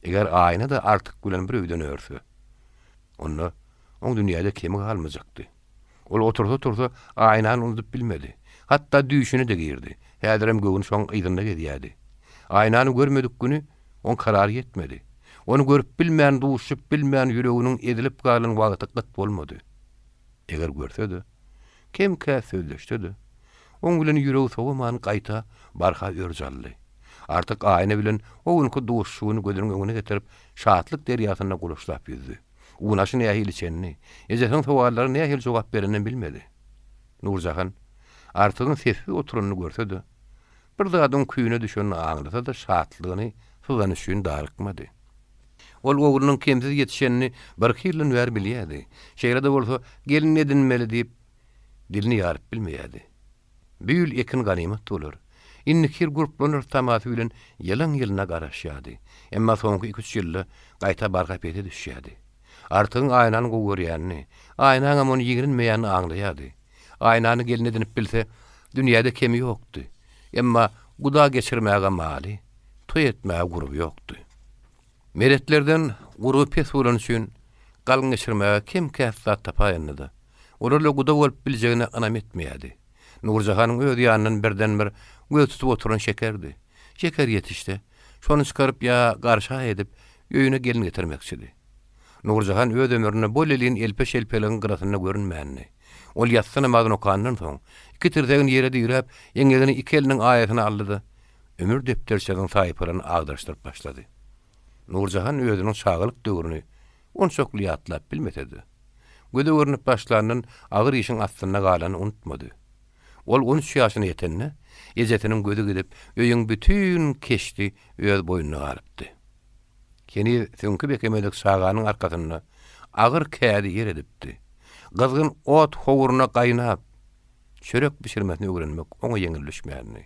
Eger Aýna-da Artyk bilen bir öýden örse, onda oň dünýäde kemi galmajakdy. Ol otursa-tursa Aýnany unudyp bilmedi. Hatda düýşüne-de girdi. Häzirem göwni şoň yzynda gezýärdi. Aýnany görmedik güni oň karary ýetmedi. Ony görüp bilmän, duşup bilmän ýüreginiň ezilip galan wagty gyt bolmady. Eger görse-de, kem-käs sözleşse-de, oň bilen ýüregi sowaman gaýta barha örç aldy. Artyk Aýna bilen o günki duşuşygyny gözüniň öňüne getirip, şatlyk derýasynda gulaçlap ýüzdi. Unaşy nähili içenini, ejesiniň sowallaryna nähili jogap bereninem bilmedi. Nurjahan Artygyň sessiz oturanyny görse-de, bir zadyň küýüne düşenini aňlasa-da şatlygyny syzany üçin darykmady. Ol oglunyň kemsiz ýetişenini birki ýyldan bäri bilýärdi. Şeýle-de bolsa, gelin edinmeli diýip, dilini ýaryp bilmeýärdi. Bu ýyl ekin ganymat bolar. Indiki ýyl gurplanar tamasy bilen ýylyň-ýylyna garaşýardy. Emma soňky iküç ýylda gaýta barha pese düşýärdi. Artygyň Aýnany gowy görýänini, Aýnaňam ony ýigrenmeýänini aňlaýardy. Aýnany gelin edinip bilse, dünýäde kemi ýokdy. Emma guda geçirmäge maly, toý etmäge gurby ýokdy. Meretlerden gurby pes bolany üçin galyň geçirmäge kem-käs zat tapaýanda-da, olarla guda bolup biljegine ynam etmeýärdi. Nurjahanyň öz ýanyndan birden-bir göz tutup oturan Şekerdi. Şeker ýetişse, şony çykaryp ýa garşa edip, öýüne gelin getirmekçidi. Nurjahan öz ömründe bolelin elpe-şelpeligiň gyrasynda görünmändi. Ol ýassy namazyny okandan soň, iki tirsegini ýere diräp, eňegini iki eliniň aýasyna aldy-da, ömür depderçesiniň sahypalaryny agdaryşdyryp başlady. Nurjahan özüniň çagalyk döwrüni onçakly ýatlap bilmese-de, göze görnüp başlandan agyr işiň astynda galanyny unutmady. Ol on üç ýaşyna ýetende, ejesiniň gözi gidip, öýüň bütin keşdi öz boýnuna galypdy. Heniz süňki bekemedik çaganyň arkasynda agyr kädi ýer edipdi. Gyzgyn ot howruna gaýnap, çörek bişirmesini öwrenmek oňa ýeňil düşmändi.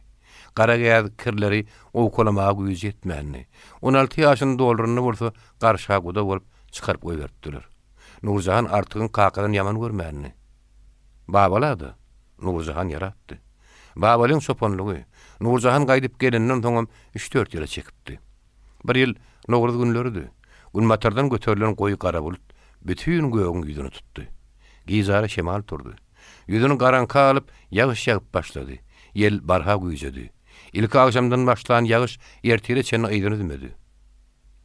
Gara gäz kirleri owkalamaga güýji ýetmändi. On alty ýaşyny dolduranda bolsa garşa guda bolup çykaryp goýberipdiler. Nurjahan Artygyň kakasyny ýaman görmändi. Babala-da Nurjahan ýarapdy. Babalyň çopanlygy Nurjahan gaýdyp gelenden soňam üç-dört ýyla çekipdi. Bir ýyl Nowruz günleridi. Günbatardan göterilen goýy gara bulut bütin gögüň ýüzüni tutdy. Gijara şemal turdy. Ýüzüni garaňka alyp, ýagyş ýagyp başlady. Ýel barha güýjedi. Ilki agşamdan başlan ýagyş ertire çenli yzyny üzmedi.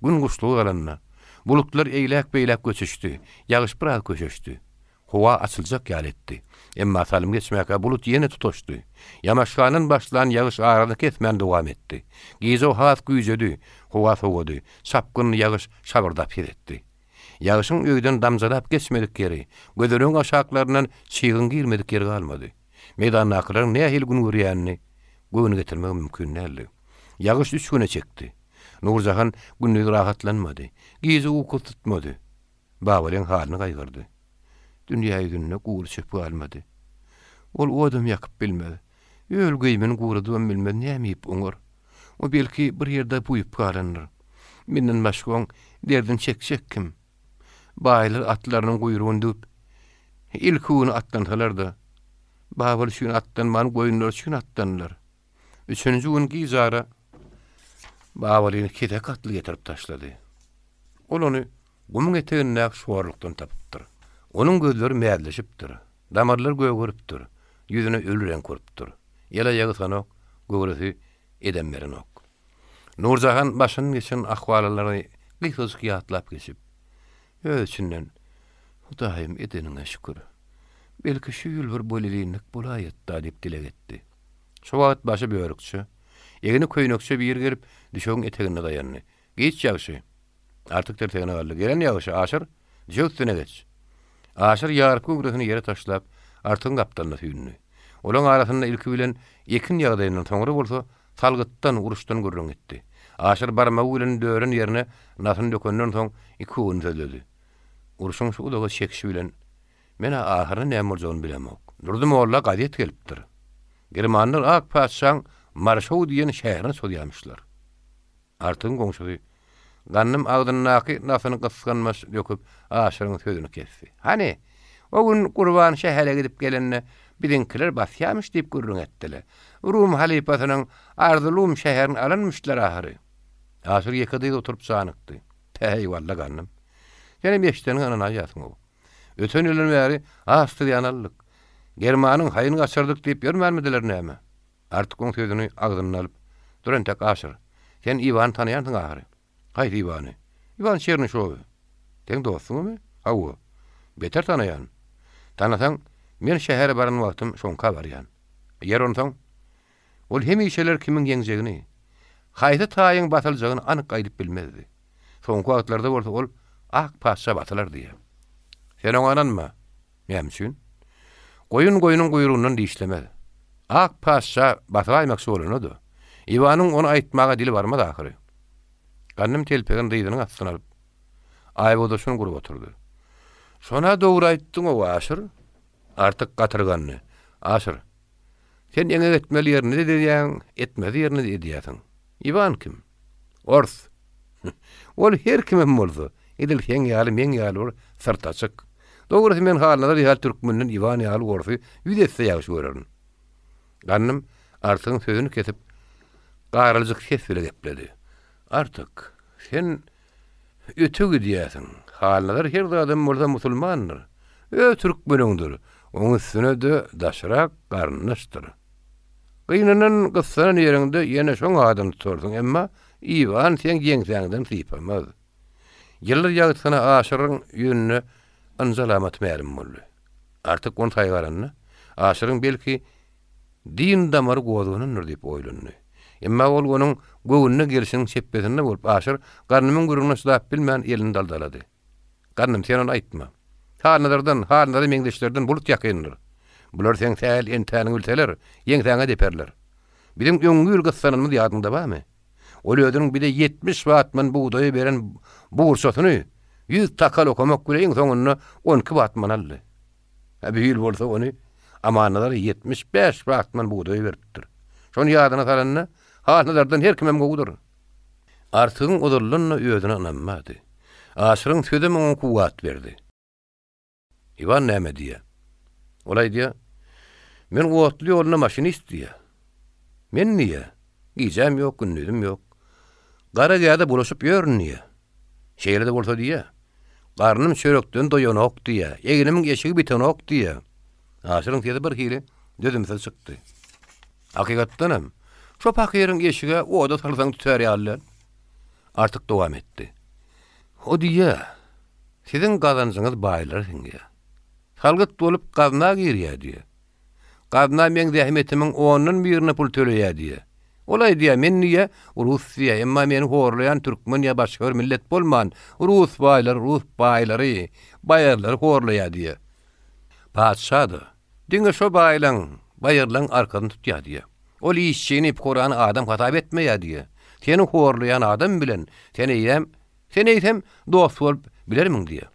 Gün guşlugy galanda, bulutlar eýläk-beýläk göçüşdi, ýagyş biraz köşeşdi. Howa açyljak ýaly etdi. Emma salym geçmäkä bulut ýene tutaşdy. Ýamaşgandan başlan ýagyş arasyny kesmän dowam etdi. Gije has güýjedi, howa sowady, çapgynly ýagyş şabyrdap ses etdi. Ýagyşyň öýden damjalap geçmedik ýeri, gözenegiň aşaklaryndan çygyň girmedik ýeri galmady. Meýdandakylaryň nähili gün görýänini göwün getirmek mümkin däldi. Ýagyş üç güne çekdi. Nurjahan gündiz rahatlanmady. Gije ukusy tutmady. Babalyň halyny gaýgyrdy. Dünýä ýüzünde gury çöp galmady. Ol odam ýakyp bilmez. Öl geýmini guradybam bilmez, näme iýip oňar? O belki bir ýerde buýup galandyr. Menden başga oň derdini çekjek kim? Baýlar atlarynyň guýrugyny düwüp, ilki güni atlansalar-da, Babaly üçin atlanman, goýunlary üçin atlandylar. Üçünji gün gijara Babalyny kesek atly getirip taşlady. Ol ony gumuň etegindäki şorlukdan tapypdyr. Onuň gözleri mäzleşipdir, damarlary gögeripdir, ýüzüne öli reňk urupdyr. El-aýagy sanok, göwresi edem berenok. Nurjahan başyndan geçen ahwalalary gysgajyk ýatlap geçip, öz içinden, Hudaýym, edeniňe şükür. Belki şu ýyl bir bolelinlik bolaýatda diýip dileg etdi. Şo wagt başy börükçe, egni köýnekçe biri gelip, düşegiň eteginde daýandy. Geç ýagşy! Artyk tirsegine galdy. Gelen ýagşy, Aşyr, düşek üstüne geç! Aşyr ýarpy göwresini ýere taşlap, Artygyň gapdalyna süýndi. Olaň arasynda ilki bilen ekin ýagdaýyndan, soňra bolsa salgytdan, uruşdan gürrüň gitdi. Aşyr barmagy bilen dören ýerine nasyny dökenden soň iki öwün sözledi. Urşuň şu uzaga çekişi bilen Men-ä ahyryny näme boljagyny bilemok. Durdy molla gazet gelipdir. Germanlar ak patyşaň Marşow diýen şäherine çozýamyşlar. Artygyň goňşusy Gandym agzyndaky nasyny gysganmaç döküp, Aşyryň sözüni kesdi. Hany, o gün Gurban şähere gidip gelende biziňkiler basýamyş diýip gürrüň etdi-le. Rum halypasynyň Arzylum şäherini alanmyşlar ahyry. Aşyr ýeke dyz oturyp janykdy. Päheý walla Gandym. Senem eşideniňe ynanaýýarsyň-ow. Öten ýyldan bäri Awstriýany aldyk. Germanyň haýyny gaçyrdyk diýip ýörmänmidiler näme? Artyk oň sözüni agzyndan alyp, Dur entek, Aşyr. Sen Iwany tanaýansyň ahyry. Haýsy Iwany? Iwan Çernyşowy. Seň dostuňmy? Hawa. Beter tanaýan. Tanasaň, men şähere baran wagtym şoňka barýan. Ýer onsoň? Ol hemişeler kimiň ýeňjegini, haýsy taýyň basyljagyny anyk aýdyp bilmezdi. Soňky wagtlarda bolsa ol Ak patyşa basylar diýýär. Sen oňa ynanma. Näme üçin? Goýun goýnuň guýrugyndan dişlemez. Ak patyşa basylaýmakçy bolanda-da, Iwanyň ony aýtmaga dili barmaz ahyry. Gandym telpegini dyzynyň astyna alyp, aýbogdaşyny gurup oturdy. Şon-a dogry aýtdyň-ow, Aşyr. Artyk gatyrgandy. Aşyr, sen eňek etmeli ýerinde-de edýäň, etmez ýerinde-de edýärsiň. Iwan kim? Ors. Ol her kimem bolsa, edil seň ýaly, meň ýaly bir syrtaçyk. Dogrusy men Halnazar ýaly türkmenden Iwan ýaly orsy ýüz esse ýagşy görerin. Gandym Artygyň sözüni kesip, garaljyk ses bile gepledi. Artyk, sen öte gidýäsiň. Halnazar her zadam bolsa musulmandyr. Öz türkmeniňdir. Oň üstüne-de daşrak garyndaşdyr. Gynanan, gyssanan ýeriňde ýene şoň adyny tutarsyň, emma Iwan seň ýeňsäňden sypamaz. Ýyldyz ýagtysyna Aşyryň ýüzünde ynja alamaty mälim boldy. Artyk ony saýgaranda, Aşyryň belki din damary gozganandyr diýip oýlandy. Emma ol onuň göwnüne gelşiniň çepbesinde bolup, Aşyr Gandymyň gürrüňine çydap bilmän elini daldalady. Gandym, sen ony aýtma. Halnazardan, Halnazara meňzeşlerden bulut ýakyndyr. Bular seň sähel entäniňi bilseler, ýeňsäňe deperler. Biziň öňňi ýyl gyssananymyz ýadyňda barmy? Ol özüniň bize 70 batman bugdaýa beren burçasyny ýüz takal okamak bile iň soňunda on iki batman aldy. Hä, bu ýyl bolsa ony Amannazara 75 batman bugdaý beripdir. Şony ýadyna salanda, Halnazardan her kimem gowudyr. Artygyň ozaldan-da özüne ynanmady. Aşyryň sözem oňa kuwwat berdi. Iwan näme diýýär? Ol aýdýar, Men otly ýolunda maşinist diýýär. Men diýýär, gijäm ýok, gündizim ýok. Gara gäde bulaşyp ýörün diýýär. Şeýle-de bolsa diýýär, garnym çörekden doýanok diýýär, egnimiň eşigi bitenok diýýär. Aşyryň sesi bir hili dözümsiz çykdy. Hakykatdanam, şo pahyryň eşigi oda salsaň tütär ýaly däl. Artyk dowam etdi. O diýýär, Siziň gazanjyňyz baýlara siňýär. Salgyt bolup gazna girýär diýýär. Gazna meň zähmetimiň ondan birine pul töleýär diýýär. Ol aýdýar, men diýýär, rus diýýär, emma meni horlaýan türkmen ýa başga bir millet bolman, rus baýlary, rus baýlary, baýarlary horlaýar diýýär. Patyşa-da, diňe şo baýlaň, baýarlaň arkasyny tutýar diýýär. Ol işçini, pukarany adam hasap etmeýär diýýär. Seni horlaýan adam bilen sen eýýäm Sen eýsem dost bolup bilermiň diýýär.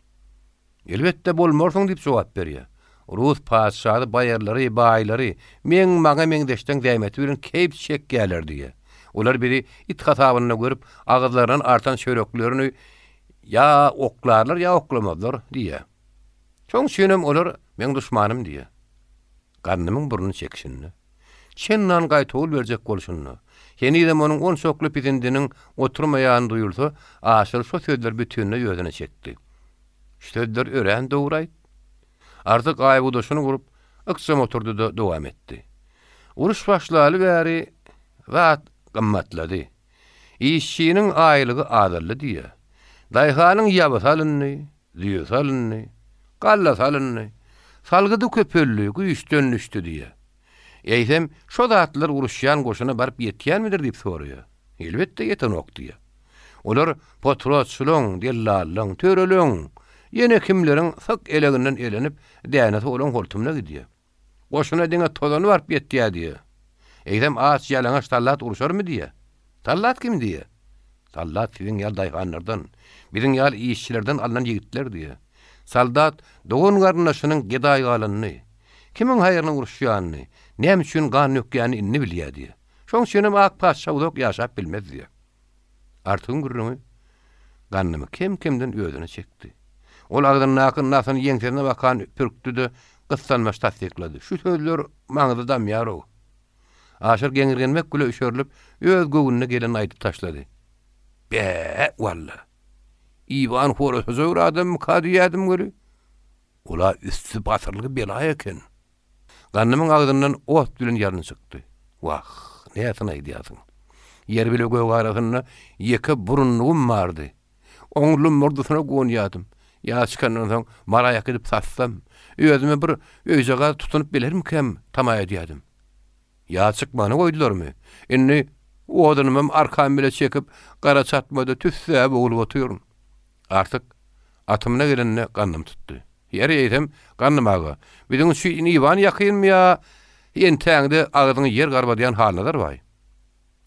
Elbetde bolmarsyň diýip jogap berýär. Rus patyşasy baýarlary, baýlary meň maňa meňzeşleň zähmeti bilen keýp çekýärler diýýär. Olar bizi it hasabynda görüp, agyzlaryndan artan çöreklerini ýa oklarlar, ýa oklamazlar diýýär. Şoň üçinem olar meň duşmanym diýýär. Gandymyň burnuny çekişinde. Çendan gaýtawul berjek bolşunda, henizem onuň onçakly pisindiniň oturmaýany duýulsa, Aşyr şo sözleri bütinleý özüne çekdi. Şu sözler örän dogry-aýt. Artyk aýbudaşyny gurup, ykjam oturdy-da dowam etdi. Uruş başlaly bäri zat gymmatlady. Işçiniň aýlygy azaldy diýýä. Daýhanyň ýabysy alyndy, Düýesi alyndy, gallasy alyndy, salgydy köpeldi, güýçden düşdi diýýär. Eýsem, şo zatlar uruşýan goşuna baryp ýetýänmidir diýip soraýar. Elbetde ýetenok diýýär. Olar potratçylaň, dellallaň, töreleň, ýene kimleriň syk eleginden elenip, dänesi olaň holtumyna gidýär. Goşuna diňe tozany baryp ýetýär diýýär. Eýsem aç-ýalaňaç sallat urşarmy diýýär. Sallat kim diýýär. Sallat siziň ýaly daýhanlardan, biziň ýaly işçilerden alnan ýigitler diýýär. Soldat dogan-garyndaşynyň gedaý galanyny, kimiň haýryna uruşýanyny, näme üçin gan dökýänini indi bilýär diýýär. Şoň üçinem ak patyşa uzak ýaşap bilmez diýýär. Artygyň gürrüňi Gandymy kem-kemden özüne çekdi. Ol agzyndaky nasyny ýeňsesine bakan pürkdi-de, gyssanmaç tassyklady. Şu sözler maňyza damýar-ow. Aşyr geňirgenmek bile üşerilip, öz göwnüne gelenini aýdyp taşlady. Bä, walla! Iwan horasaja bir adammyka diýýädim weli, ol-a üsti basyrylgy bela eken. Gandymyň agzyndan ot bilen ýalyn çykdy. Wah, näsini aýdýarsyň. Ýer bile gök arasynda ýeke burunlygym bardy. Oň lummurdysyna guwanýardym. Ýaz çykandan soň Mara äkidip satsam, özüme bir öýjagaz tutunyp bilermikäm tama edýärdim. Ýaz çykmany goýdularmy? Indi odunymam arkam bile çekip, gara çatmada tüssä bogulyp otyryn. Artyk atymyna gelende gandym tutdy. Ýeri, eýsem, Gandym aga, biziň üçin Iwan ýakynmy ýa entäňde agzyňy ýer garbadýan Halnazar baý?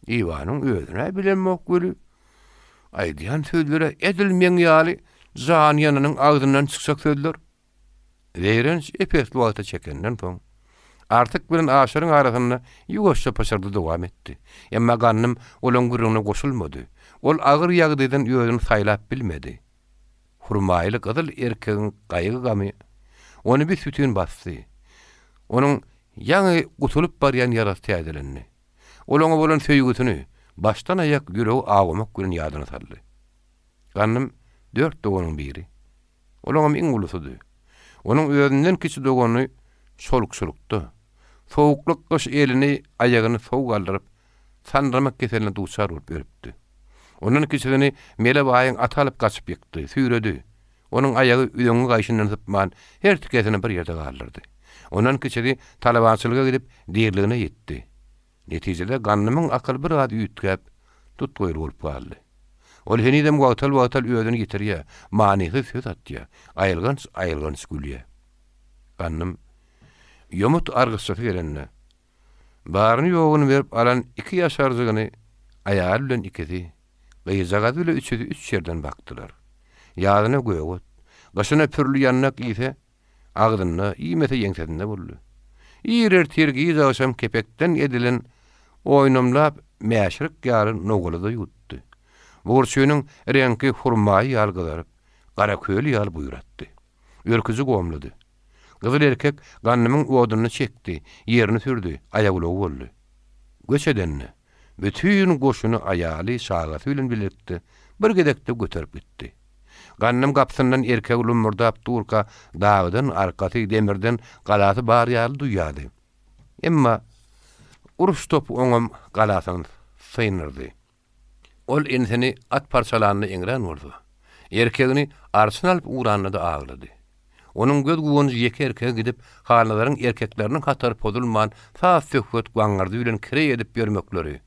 Iwanyň özün-ä bilemok weli, aýdýan sözleri edil meň ýaly jany ýananyň agzyndan çykjak sözler. Zeýrenç ep-esli wagta çekenden soň, Artyk bilen Aşyryň arasynda ýuwaşja pyşyrdy dowam etdi. Emma Gandym olaň gürrüňine goşulmady. Ol agyr ýagdaýdan özüni saýlap bilmedi. Hurmaýyly gyzyl erkegiň gaýgy-gamy. Ony büs-bütin basdy. Onuň ýaňy gutulyp barýan ýarasy täzelendi. Ol oňa bolan söýgüsini başdan-aýak ýüregi awamak bilen ýadyna saldy. Gandym dört doganyň biri. Olaňam iň ulusydy. Onuň özünden kiçi dogany çolukçylykda, sowuklyk gyş elini, aýagyny sowuk aldyryp, sandyramak keseline duçar bolup ölüpdi. Ondan kiçisini Mele baýyň aty alyp gaçyp ýykdy, süýredi. Onuň aýagy üzeňňi gaýşyndan sypman, her tikesini bir ýerde galdyrdy. Ondan kiçisi talabançylyga gidip, diriligine ýetdi. Netijede Gandymyň akyly biraz üýtgäp, tutgaýly bolup galdy. Ol henizem wagtal-wagtal özüni ýitirýär, manysyz söz atýar, aýylganç-aýylganç gülýär. Gandym ýomut argyşçysy gelende, baryny-ýoguny berip alan iki ýaşarjygyny aýaly bilen ikisi, gyzjagazy bile üçüsi üç ýerden bakdylar. Ýazyna gök ot, gyşyna pürli ýandak iýse, Agzynda, iýmese ýeňsesinde boldy. Ir ertir, giç agşam kepekden edilen oýnamlap mäşirik ýaly nowgaly-da ýuwutdy. Burçunyň reňki hurmaýy ýaly gyzaryp, garaköli ýaly buýratdy. Örküji gomlady. Gyzyl erkek gandymyň odunyny çekdi, ýerini sürdi, aýagulagy boldy. Göç edende, bütin goşuny aýaly, çagasy bilen bilelikde bir gezekde göterip gitdi. Gandym gapysyndan erkegi lummurdap durka dagdan arkasy, demirden galasy bar ýaly duýýardy. Emma uruş topy oňam galasyny syndyrdy. Ol inisini at parçalanda eňrän bolsa, erkegini arçyn alyp ugranda-da aglady. Onuň göz guwanjy ýeke erkege gidip, Halnazaryň erkekleriniň hatary pozulman saz-söhbet waňňyrdy bilen kireý edip ýörmekleri,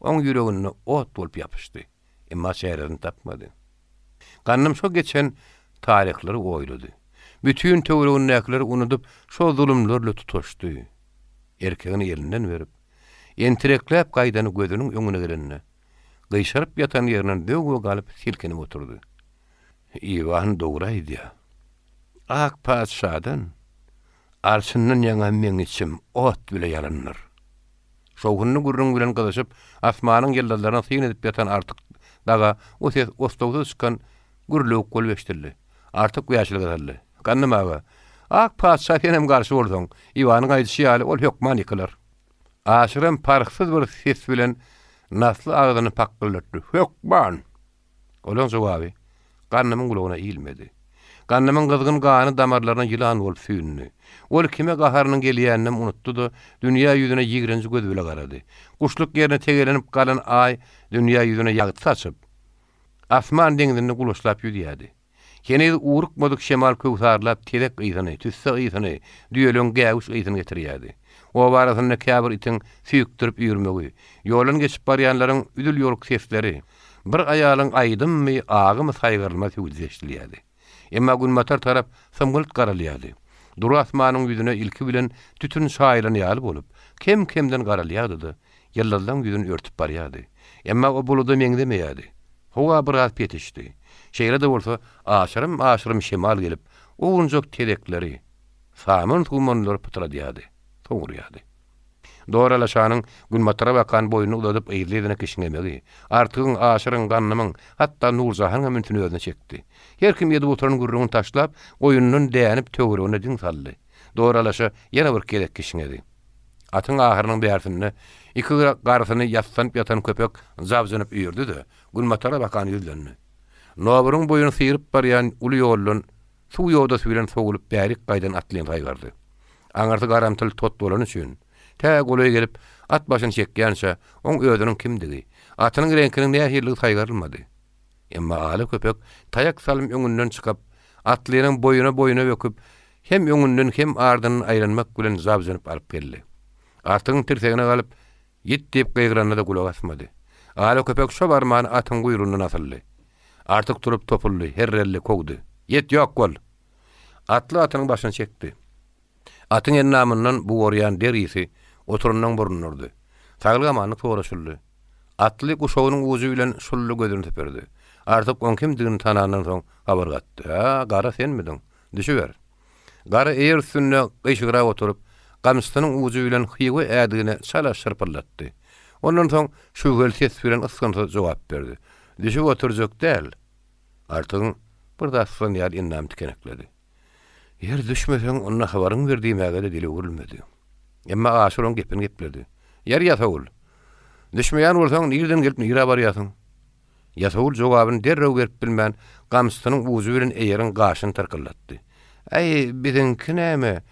Oň ýüreginde ot bolup ýapyşdy. Emma çäresini tapmady. Gandym şo geçen taryhlary oýlady. Bütin töweregindäkileri unudyp, şo zulumlar bilen tutaşdy. Erkegini elinden berip, entirekläp gaýdany gözüniň öňüne gelende, gyşaryp ýatan ýerinden zöwwe galyp silkinip oturdy. Iwan dogry aýdýar. Ak patyşadan, arçyndan ýaňa meň içim ot bile ýalyndyr. Şowhunly gürrüň bilen gyzyşyp, asmanyň ýyldyzlaryna syn edip ýatan Artyk daga o ses oslagsyz çykan gürlewük bolup eşidildi. Artyk wäşilige saldy. Gandym aga, ak patyşa senem garşy bolsaň, Iwanyň aýdyşy ýaly, ol hökman ýykylar. Aşyram parhsyz bir ses bilen nasly agzyny pakgyldatdy. Hökman! Olaň jogaby Gandymyň gulagyna ilmedi. Gandymyň gyzgyn gany damarlaryna ýylan bolup süýndi. Ol kime gaharynyň gelýäninem unutdy-da, dünýä ýüzüne ýigrenji göz bile garady. Guşluk ýerine tegelenip galan Aý dünýä ýüzüne ýagty saçyp, asman deňzinde gulaçlap ýüzýärdi. Heniz urukmadyk şemal köwsarlap tezek ysyny, tüsse ysyny, düýeleň gäwüş ysyny getirýärdi. Oba arasynda käbir itiň süýkdürip üýrmegi, ýoldan geçip barýanlaryň üzül-ýoluk sesleri, bir aýalyň aýdymmy, agymy saýgarylmaz hüwdüsi eşidilýärdi. Emma günbatar tarap symgylt garalýardy. Dury asmanyň ýüzüne ilki bilen tütün çaýylan ýaly bolup, kem-kemden garalýardy-da, ýyldyzlaň ýüzüni örtüp barýardy. Emma o buluda meňzemeýärdi. Howa biraz petişdi. Şeýle-de bolsa, aşyrym-aşyrym şemal gelip, owunjak tezekleri, saman-sumanlary pytradýardy, sowurýardy. Dor alaşanyň günbatara bakan boýnuny uzadyp yzly-yzyna kişňemegi, Artygyň, Aşyryň, Gandymyň, hatda Nurjahanyňam ünsüni özüne çekdi. Her kim edip oturan gürrüňini taşlap, goýundan dänip töweregine diň saldy. Dor alaşa ýene bir gezek kişňedi. Atyň ahyrynyň bärsinde iki gyra garysyny ýassanyp ýatan köpek jabjynyp üýrdi-de, günbatara bakan ýüzlendi. Noburyň boýuny syryp barýan uly ýoldan suw ýodasy bilen sowulyp bärik gaýdan atlyny saýgardy. Aňyrsy garamtyl tot bolany üçin, tä golaý gelip, at başyny çekýänçä, oň özüniň kimdigi, atynyň reňkiniň nähilidigi saýgarylmady. Emma ala köpek taýak salym öňünden çykyp, atlynyň boýuna-boýuna böküp, hem öňünden, hem ardyndan aýlanmak bilen zabzynyp alyp geldi. Artygyň tirsegine galyp, Ýit diýip gygyranda-da gulak asmady. Ala köpek şo barmany atyň guýrugyndan asyldy. Artyk turup topuldy, herreldi, kowdy. Ýit, ýok bol! Atly atynyň başyny çekdi. Atyň endamyndan bugarýan der ysy oturanyň burnuna urdy. Saglyk-amanlyk soraşyldy. Atly guşagynyň ujy bilen şully gözüni süpürdi. Artyk oň kimdigini tanandan soň habar gatdy. Hä, Gara senmidiň? Düşüber. Gara eýer üstünde gyşygrak oturyp, gamçysynyň ujy bilen hywa ädigini çala şyrpyldatdy. Ondan soň şübheli ses bilen ysgynsyz jogap berdi. Düşüp oturjak däl. Artygyň bir zat syzan ýaly endamy tikenekledi. Ýeri düşmeseň, onda habaryňy ber diýmäge-de dili öwrülmedi. Emma Aşyr oň gepini gepledi. Ýeri ýasawul! Düşmeýän bolsaň, nirden gelip nirä barýasyň? Ýasawul jogabyny derrew berip bilmän, gamçysynyň ujy bilen eýeriň gaşyny tyrkyldatdy. Äý, biziňki näme,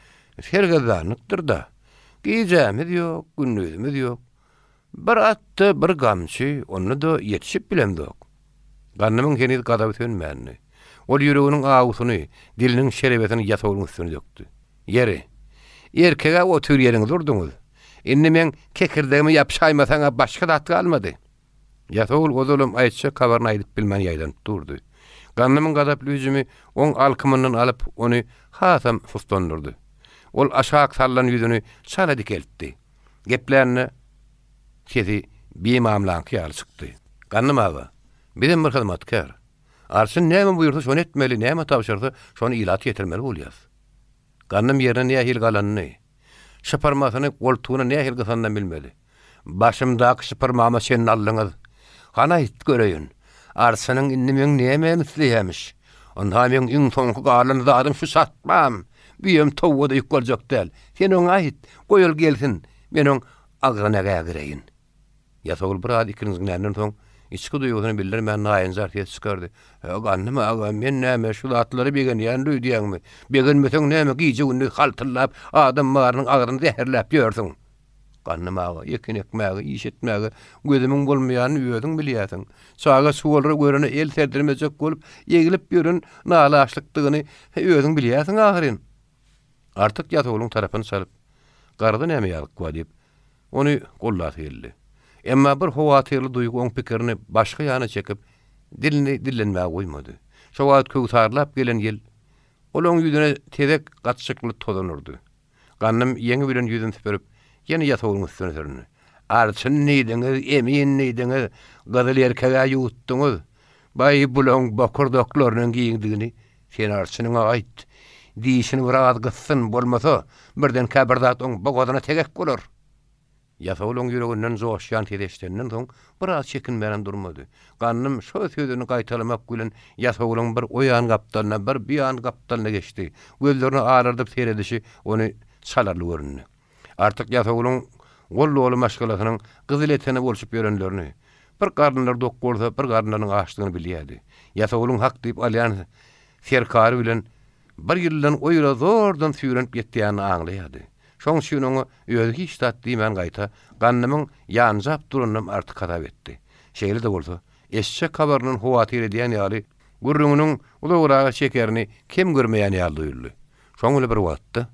sergezdanlykdyr-da. Gijämiz ýok, gündizimiz ýok. Bir atda bir gamçy, onda-da ýetişip bilemzok. Gandymyň heniz gazaby sönmändi. Ol ýüreginiň awusyny, diliniň şerebesini ýasawulyň üstüne dökdi. Ýeri, erkeg-ä otyr ýeriňizde urduňyz. Indi meň kekirdegime ýapyşaýmasaň-a başga zat galmady. Ýasawul ozalam aýtjak habaryny aýdyp bilmän ýaýdanyp durdy. Gandymyň gazaply hüjümi oň alkymyndan alyp, ony hasam suslandyrdy. Ol aşak sallan ýüzüni çala dikeltdi. Geplände sesi bimamlaňky ýaly çykdy. Gandym aga, bizem bir hyzmatkär. Arçyn näme buýursa şony etmeli, näme tabşyrsa şony ilata ýetirmeli bolýas. Gandym ýerine nähili galanyny, şypyrmasyny goltugyna nähili gysanynam bilmedi. Başymdaky şypyrmama çenli aldyňyz. Hany aýt göreýin, Arçynyň indi meň nämämi isleýämiş? Ynha meň iň soňky galan zadym şu çatmam. Büýem towga-da ýük boljak däl. Sen oňa aýt, goý ol gelsin, men oň agzyna gägireýin. Ýasawul biraz ikilenjikländen soň, içki duýgusyny bildirmän naýynjar ses çykardy. Hä, Gandym aga, men näme, şu zatlara begenýän öýdýäňmi? Begenmeseň näme, gije-gündiz haltyllap, adam barynyň agzyny zäherläp ýörsüň? Gandym aga, ekin ekmäge, iş etmäge gözümiň bolmaýanyny özüň bilýärsiň. Çaga çuwalra görene el serdirmejek bolup, eglip ýören nalaçlykdygyny özüň bilýärsiň ahyryn. Artyk ýasawulyň tarapyny çalyp, Garda näme ýazyk bar diýip, ony gollasy geldi. Emma bir howatyrly duýgy oň pikirini başga ýana çekip, dilini dillenmäge goýmady. Şo wagt köwsarlap gelen ýel olaň ýüzüne tezek gatyşykly tozan urdy. Gandym ýeňi bilen ýüzüni süpürip, ýene ýasawulyň üstüne süründi. Arçyn diýdiňiz, emin diýdiňiz, gyzyl erkeg-ä ýuwutdyňyz. Baý, bulaň bokurdaklarynyň giňdigini sen arçynyňa aýt. Dişini biraz gyssyn, bolmasa, birdenkä bir zat oň bogazyna tegek bolar. Ýasawulyň ýüreginden joşýan ses eşidenden soň, biraz çekinmänem durmady. Gandym şo sözüni gaýtalamak bilen ýasawulyň bir o ýan gapdalyna, bir bu ýan gapdalyna geçdi. Gözlerini alardyp seredişi ony çalarly göründi. Artyk ýasawulyň gol doly maşgalasynyň gyzyl etene bolşup ýörenlerini, bir garynlary dok bolsa, bir garynlarynyň açdygyny bilýärdi. Ýasawulyň hak diýip alýan serkary bilen bir ýyldan o ýyla zordan süýrenip ýetýänini aňlaýardy. Şoň üçin oňa özi hiç zat diýmän gaýta Gandymyň ýanjap duranynam artyk hasap etdi. Şeýle-de bolsa, eşitjek habaryndan howatyr edýän ýaly, gürrüňiniň uzagraga çekerini kem görmeýän ýaly duýuldy. Şoň bilen bir wagtda,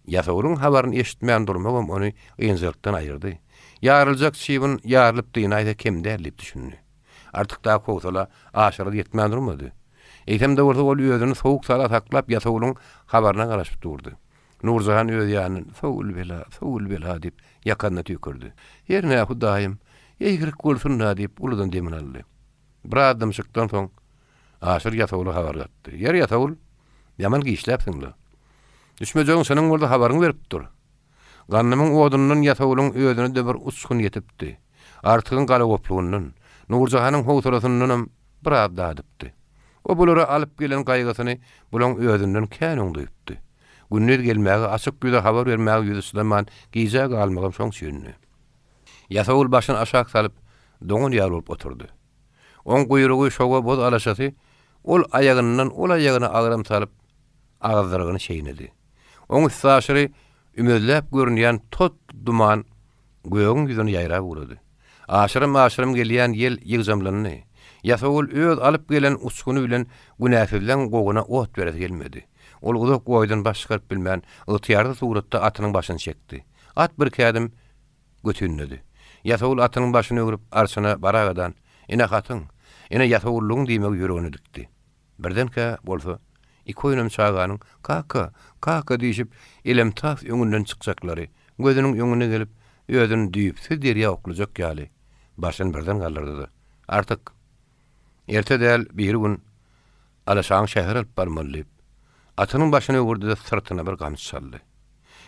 ýasawulyň habaryny eşitmän durmagam ony ynjalykdan aýyrdy. Ýaryljak çybyn ýarylyp dynaýsa kem däl diýip düşündi. Artyk dagy howsala aşyra ýetmän durmady. Eýsem-de bolsa ol özüni sowuk-sala saklap ýasawulyň habaryna garaşyp durdy. Nurjahan öz ýanyndan, Sowul bela, sowul bela diýip, ýakanyna tüýkürdi. Hernä, Hudaýym, eýgilik bolsun-da diýip, uludan demini aldy. Biraz dymşykdan soň, Aşyr ýasawula habar gatdy. Ýeri, ýasawul, ýaman giçläpsiň-le. Düşmejegiň çynyň bolsa habaryňy berip dur. Gandymyň odundan ýasawulyň özüne-de bir uçgun ýetipdi. Artygyň galagoplugyndan, Nurjahanyň howsalasyndanam biraz dadypdy. O bulara alyp gelen gaýgysyny bulaň özünden kän öň duýupdy. Gündiz gelmäge, açyk ýüze habar bermäge ýüzi çydaman, gijä galmagam şoň üçindi. Ýasawul başyny aşak salyp, doňan ýaly bolup oturdy. Oň guýrugy şowa boz alaşasy ol aýagyndan ol aýagyna agram salyp, agyzdyrygyny çeýnedi. Oň üstaşyry ümezläp görünýän tot duman gögüň ýüzüne ýaýrap ugrady. Aşyrym-aşyrym gelýän ýel ýygjamlandy. Ýasawul öz alyp gelen uçguny bilen günäsizleň goguna ot beresi gelmedi. Ol uzak oýdan baş çykaryp bilmän, ygtyýarsyz suratda atynyň başyny çekdi. At birki ädim götünledi. Ýasawul atynyň başyny öwrüp, arçyna baragadan, Ine hatyň, ine ýasawullygyň diýmegi ýüregine dikdi. Birdenkä bolsa, iki oýnam çaganyň Kaka! Kaka! diýşip, elemtas öňünden çykjaklary gözüniň öňüne gelip, özüni düýpsüz derýa oklajak ýaly, başyny birden galdyrdy-da, Artyk, erte däl, biri gün Alaşaňy şähere alyp barmaly diýip, atynyň başyny öwürdi-de, syrtyna bir gamçy çaldy.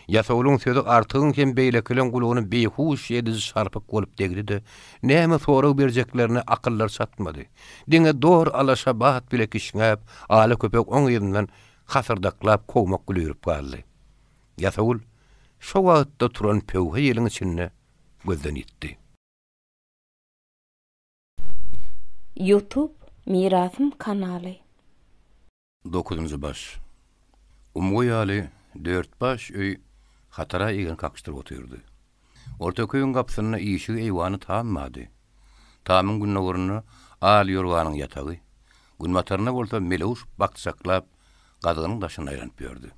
Ýasawulyň sözi Artygyň hem beýlekileň gulagyna beýhuş ediji şarpyk bolup degdi-de, näme sorag berjeklerine akyllary çatmady. Diňe dor alaşa bat bile kişňäp, ala köpek oň yzyndan. hasyrdaklap kowmak gülürip galdy. Ýasawul şo wagtda turan pöwhe ýeliň içinde gözden ýitdi. Youtube Mirasym kanaly. Dokuzynjy baş. Umgy ýaly dört-baş öý hatara egen kakyşdyryp otyrdy. Ortaky öýüň gapysynda işigi-eýwany tam bardy. Tamyň gündogarynda al ýorganyň ýatagy, günbatarynda bolsa melewş bakjaklap gazygynyň daşynda aýlanyp ýördi.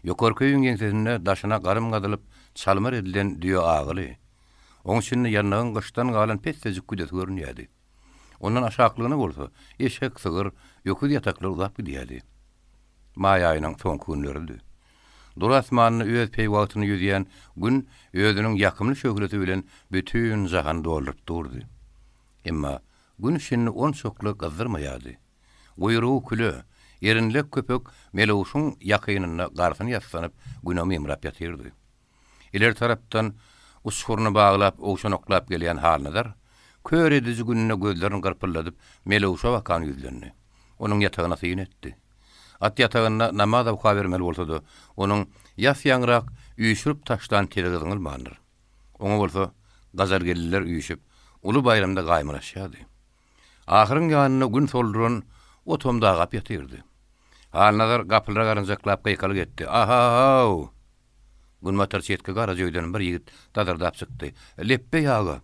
Ýokarky öýüň ýeňsesinde daşyna garym gazylyp çalmar edilen düýe agyly, oň içinde ýandagyň gyşdan galan pessejik küdesi görünýärdi. Ondan aşaklygyna bolsa eşek, sygyr, öküz ýataklary uzap gidýärdi. Maý aýynyň soňky günleridi. Dury asmanda öz peýwagtyna ýüzýän Gün özüniň ýakymly şöhlesi bilen bütin jahany dolduryp durdy. Emma Gün şindi onçakly gyzdyrmaýardy. Guýrugy küle, erinlek köpek Melewşiň ýakynynda garsyny ýassanyp, Güne mymrap ýatyrdy. Ileri tarapdan uçguryny baglap owşanaklap gelýän Halnazar, kör ediji gününe gözlerini gyrpyldadyp Melewşe bakan ýüzlendi. Onuň ýatagyna syn etdi. At ýatagynda namaz okabermeli bolsa-da, onuň ýas-ýaňrak üýşürip taşlan tezegi zyňylmandyr. Oňa bolsa gajargeldiler üýşüp, uly baýramda gaýmalaşýardy. Ahyryň ýanynda gün solduran otam dagap ýatyrdy. Halnazar gapylara garynjaklap gykylyk etdi, A-ha-haw! Günbatar çetki garaja öýden bir ýigit dazyrdap çykdy. Lepbeý aga!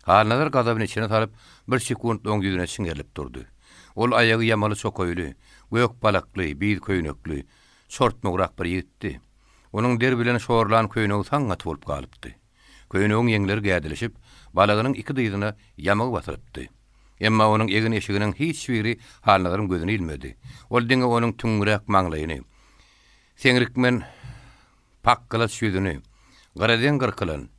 Halnazar gazabyny içine salyp, bir sekunt oň ýüzüne çiňerilip durdy. Ol aýagy ýamaly çokaýly, gök balakly, biz köýnekli, çortmugrak bir ýigitdi. Onuň der bilen şorlan köýnegi saň gaty bolup galypdy. Köýnegiň ýeňleri gädilişip, balagynyň iki dyzyna ýamagy basylypdy. Emma onuň egin-eşiginiň hiç biri Halnazaryň gözüne ilmedi. Ol diňe onuň tüňňüräk maňlaýyny, Seňrikmen pakgylaç ýüzüni, gyradeň gyrkylan,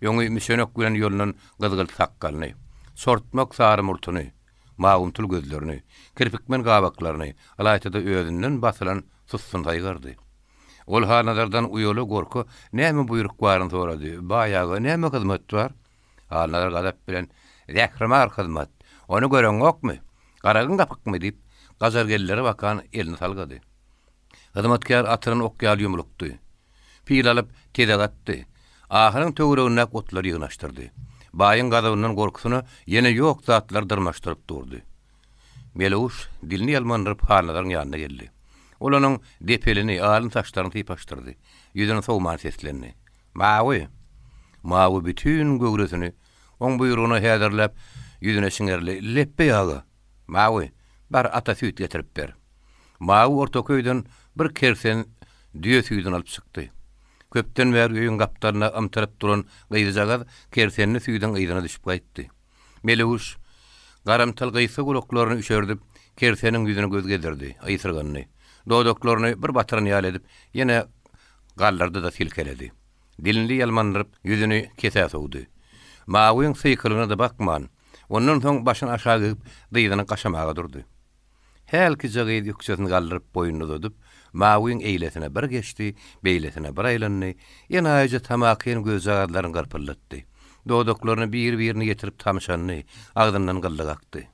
öňi müçenek bilen ýolunan gyzgylt sakgalyny, çortmak sary murtuny, mawumtyl gözlerini, kirpikmen gabaklaryny, ylaýta-da özünden basylan sussuny saýgardy. Ol Halnazardan uýala-gorka näme buýruk baryny sorady, Baý aga, näme hyzmat bar? Halnazar gazap bilen, Zährimar hyzmat! Ony göreňokmy? Garagyň gapykmy? diýip, gajargeldilere bakan elini salgady. Hyzmatkär atylan ok ýaly ýumlukdy. Pil alyp, tezek atdy. Ahyryň töweregindäki otlary ýygnaşdyrdy. Baýyň gazabyndan gorkusyna ýene ýok zatlary dyrmaşdyryp durdy. Melewüş dilini ýalmandyryp Halnazaryň ýanyna geldi. Ol onuň depelini, alyn saçlaryny sypaşdyrdy. Ýüzüni sowman seslendi. Mawy! Mawy bütin göwresini oň buýrugyna häzirläp, ýüzüne çiňerildi. Lepbeý aga! Mawy, bar ata süýt getirip ber. Mawy ortaky öýden bir kersen düýe süýdüni alyp çykdy. Köpden bäri öýüň gapdalynda ymtylyp duran gyzjagaz kersenli süýdüň yzyna düşüp gaýtdy. Melewüş garamtyl gysga gulaklaryny üşerdip, kerseniň ýüzüne göz gezdirdi, ysyrgandy. Dodaklaryny bir batyran ýaly edip, ýene galdyrdy-da silkeledi. Dilini ýalmandyryp, ýüzüni kesä sowdy. Mawyň sykylygyna-da bakman, ondan soň başyny aşak egip, dyzyny gaşamaga durdy. Hälkije gyz ökjesini galdyryp boýnuny uzadyp, Mawyň eýlesine bir geçdi, beýlesine bir aýlandy, enaýyja tamakin gözjagazlaryny gyrpyldatdy. Dodaklaryny bir-birine ýetirip tamşandy, agzyndan gyllyk akdy.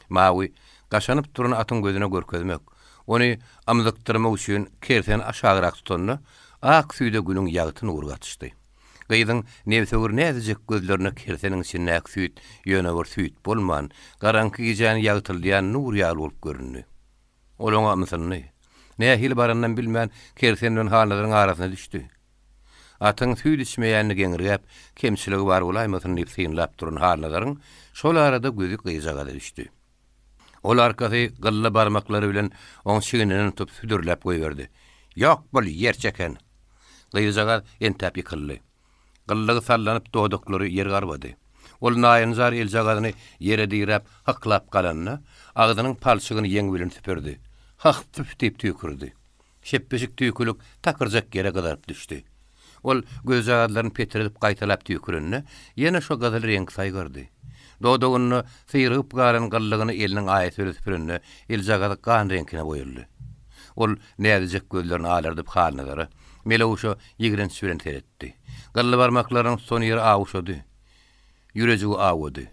Mawy, gaşanyp duran atyň gözüne görkezmek, ony ymzykdyrmak üçin kerseni aşagrak tutanda, ak süýde günüň ýagty nury gatyşdy. Gyzyň nebsewür näzijek gözlerine kerseniň içindäki süýt ýöne bir süýt bolman, garaňky gijäni ýagtyldýan nur ýaly bolup göründi. Ol oňa ymsyndy. Nähili baranynam bilmän, kersen bilen Halnazaryň arasyna düşdi. Atyň süýt içmeýänini geňirgäp, kemçiligi bar bolaýmasyn diýip synlap duran Halnazaryň şol arada gözi gyzjagaza düşdi. Ol arkasy gylly barmaklary bilen oň çigninden tutup südürläp goýberdi. Ýok bol, ýerçeken! Gyzjagaz entäp ýykyldy. Gyllygy sallanyp dodaklary ýer garbady. Ol naýynjar eljagazyny ýere diräp hyklap galanda, agzynyň palçygyny ýeňi bilen süpürdi. Hah-püf diýip tüýkürdi. Şepbeşik tüýkülik takyrjak ýere gyzaryp düşdi. Ol gözjagazlaryny petredip gaýtalap tüýkürende, ýene şo gyzyl reňki saýgardy. Dodagynda syrygyp galan gyllygyny eliniň aýasy bilen süpürende, eljagazy gan reňkine boýaldy. Ol näzijek gözlerini alardyp Halnazara, Melewşa ýigrenç bilen seretdi. Gylly barmaklarynyň tutan ýeri awuşady. Ýürejigi awady.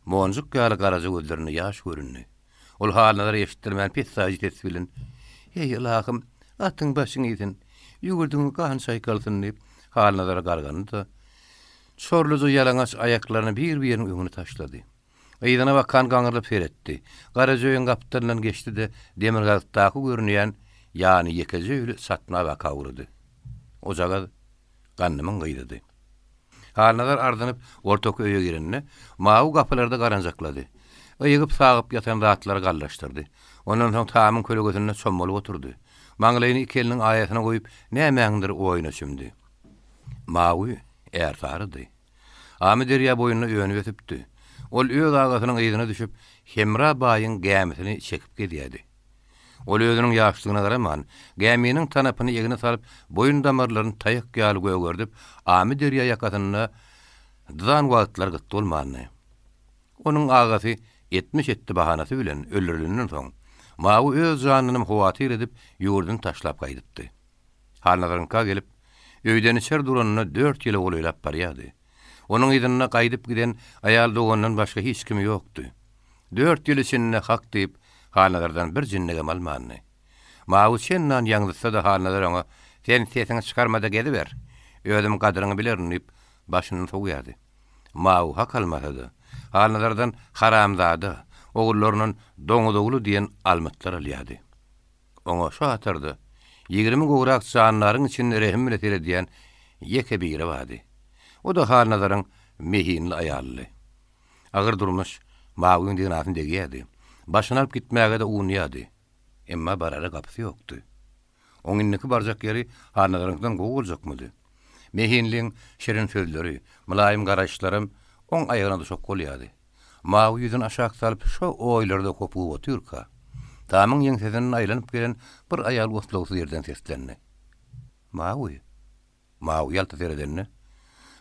Monjuk ýaly garaja gözlerinde ýaş göründi. Ol Halnazara eşitdirmän pessaýjy ses bilen. Heý, ylahym, atyň başyň iýsin, ýüwürdigiň gan çaýkalsyn diýip, Halnazara gargandy-da, çorluja ýalaňaç aýaklaryny bir-biriniň öňüne taşlady. Yzyna bakan gaňrylyp seretdi. Garaja öýüň gapdalyndan geçdi-de, demirgazykdaky görünýän ýany ýekeje öýli çatma baka ugrady. Ojagaz Gandymyň gyzydy. Halnazar ardynyp, ortaky öýe girende, mawy gapylarda garanjaklady. Ygyp-sagyp ýatan zatlary gallaşdyrdy. Ondan soň tamyň kölegesinde çommalyp oturdy. Maňlaýyny iki eliniň aýasyna goýup, nämäňdir oýuna çümdi. Mawy ärsarydy. Amyderýa boýunda önüp-ösüpdi. Ol öz agasynyň yzyna düşüp, Hemra baýyň gämisini çekip gezýärdi. Ol özüniň ýaşlygyna garaman, gäminiň tanapyny egne salyp, boýun damarlaryny taýak ýaly gögerdip, Amyderýa ýakasynda dyzan wagtlary gyt bolmandy. Onuň agasy etmiş etdi bahanasy bilen öldürilenden soň, Mawy öz janynam howatyr edip, ýurduny taşlap gaýdypdy. Halnazaryňka gelip, öýden-içer duranyna dört ýyla golaýlap barýardy. Onuň yzynda gaýdyp giden aýal dogandan başga hiç kimi ýokdy. Dört ýyl içinde hak diýip, Halnazardan bir jinnigem almandy. Mawy çendan ýaňzytsa-da Halnazar oňa, Sen sesiňi çykarma-da geziber. Özüm gadyryňy bilerin diýip, başyny sowýardy. Mawy hak almasa-da, Halnazardan haramzada, ogullaryndan doňuz ogly diýen almytlar alýardy. Oňa şu hatarda 20 gowrak jandaryň içinde rehim bile seredýän ýeke biri bardy. O-da Halnazaryň mehinli aýalydy. Agyr durmuş Mawyň degnasyny degýärdi. Başyny alyp gitmäge-de uwunýardy. Emma barara gapysy ýokdy. Oň indiki barjak ýeri Halnazaryňkydan gowy boljakmydy? Mehinliň şirin sözleri, mylaýym garaýyşlaram oň aýagyna duşak bolýardy. Mawy ýüzüni aşak salyp şo oýlarda hopugyp otyrka, tamyň ýeňsesinden aýlanyp gelen bir aýal otlagsyz ýerden seslendi. Mawy! Mawy ýalta seredende,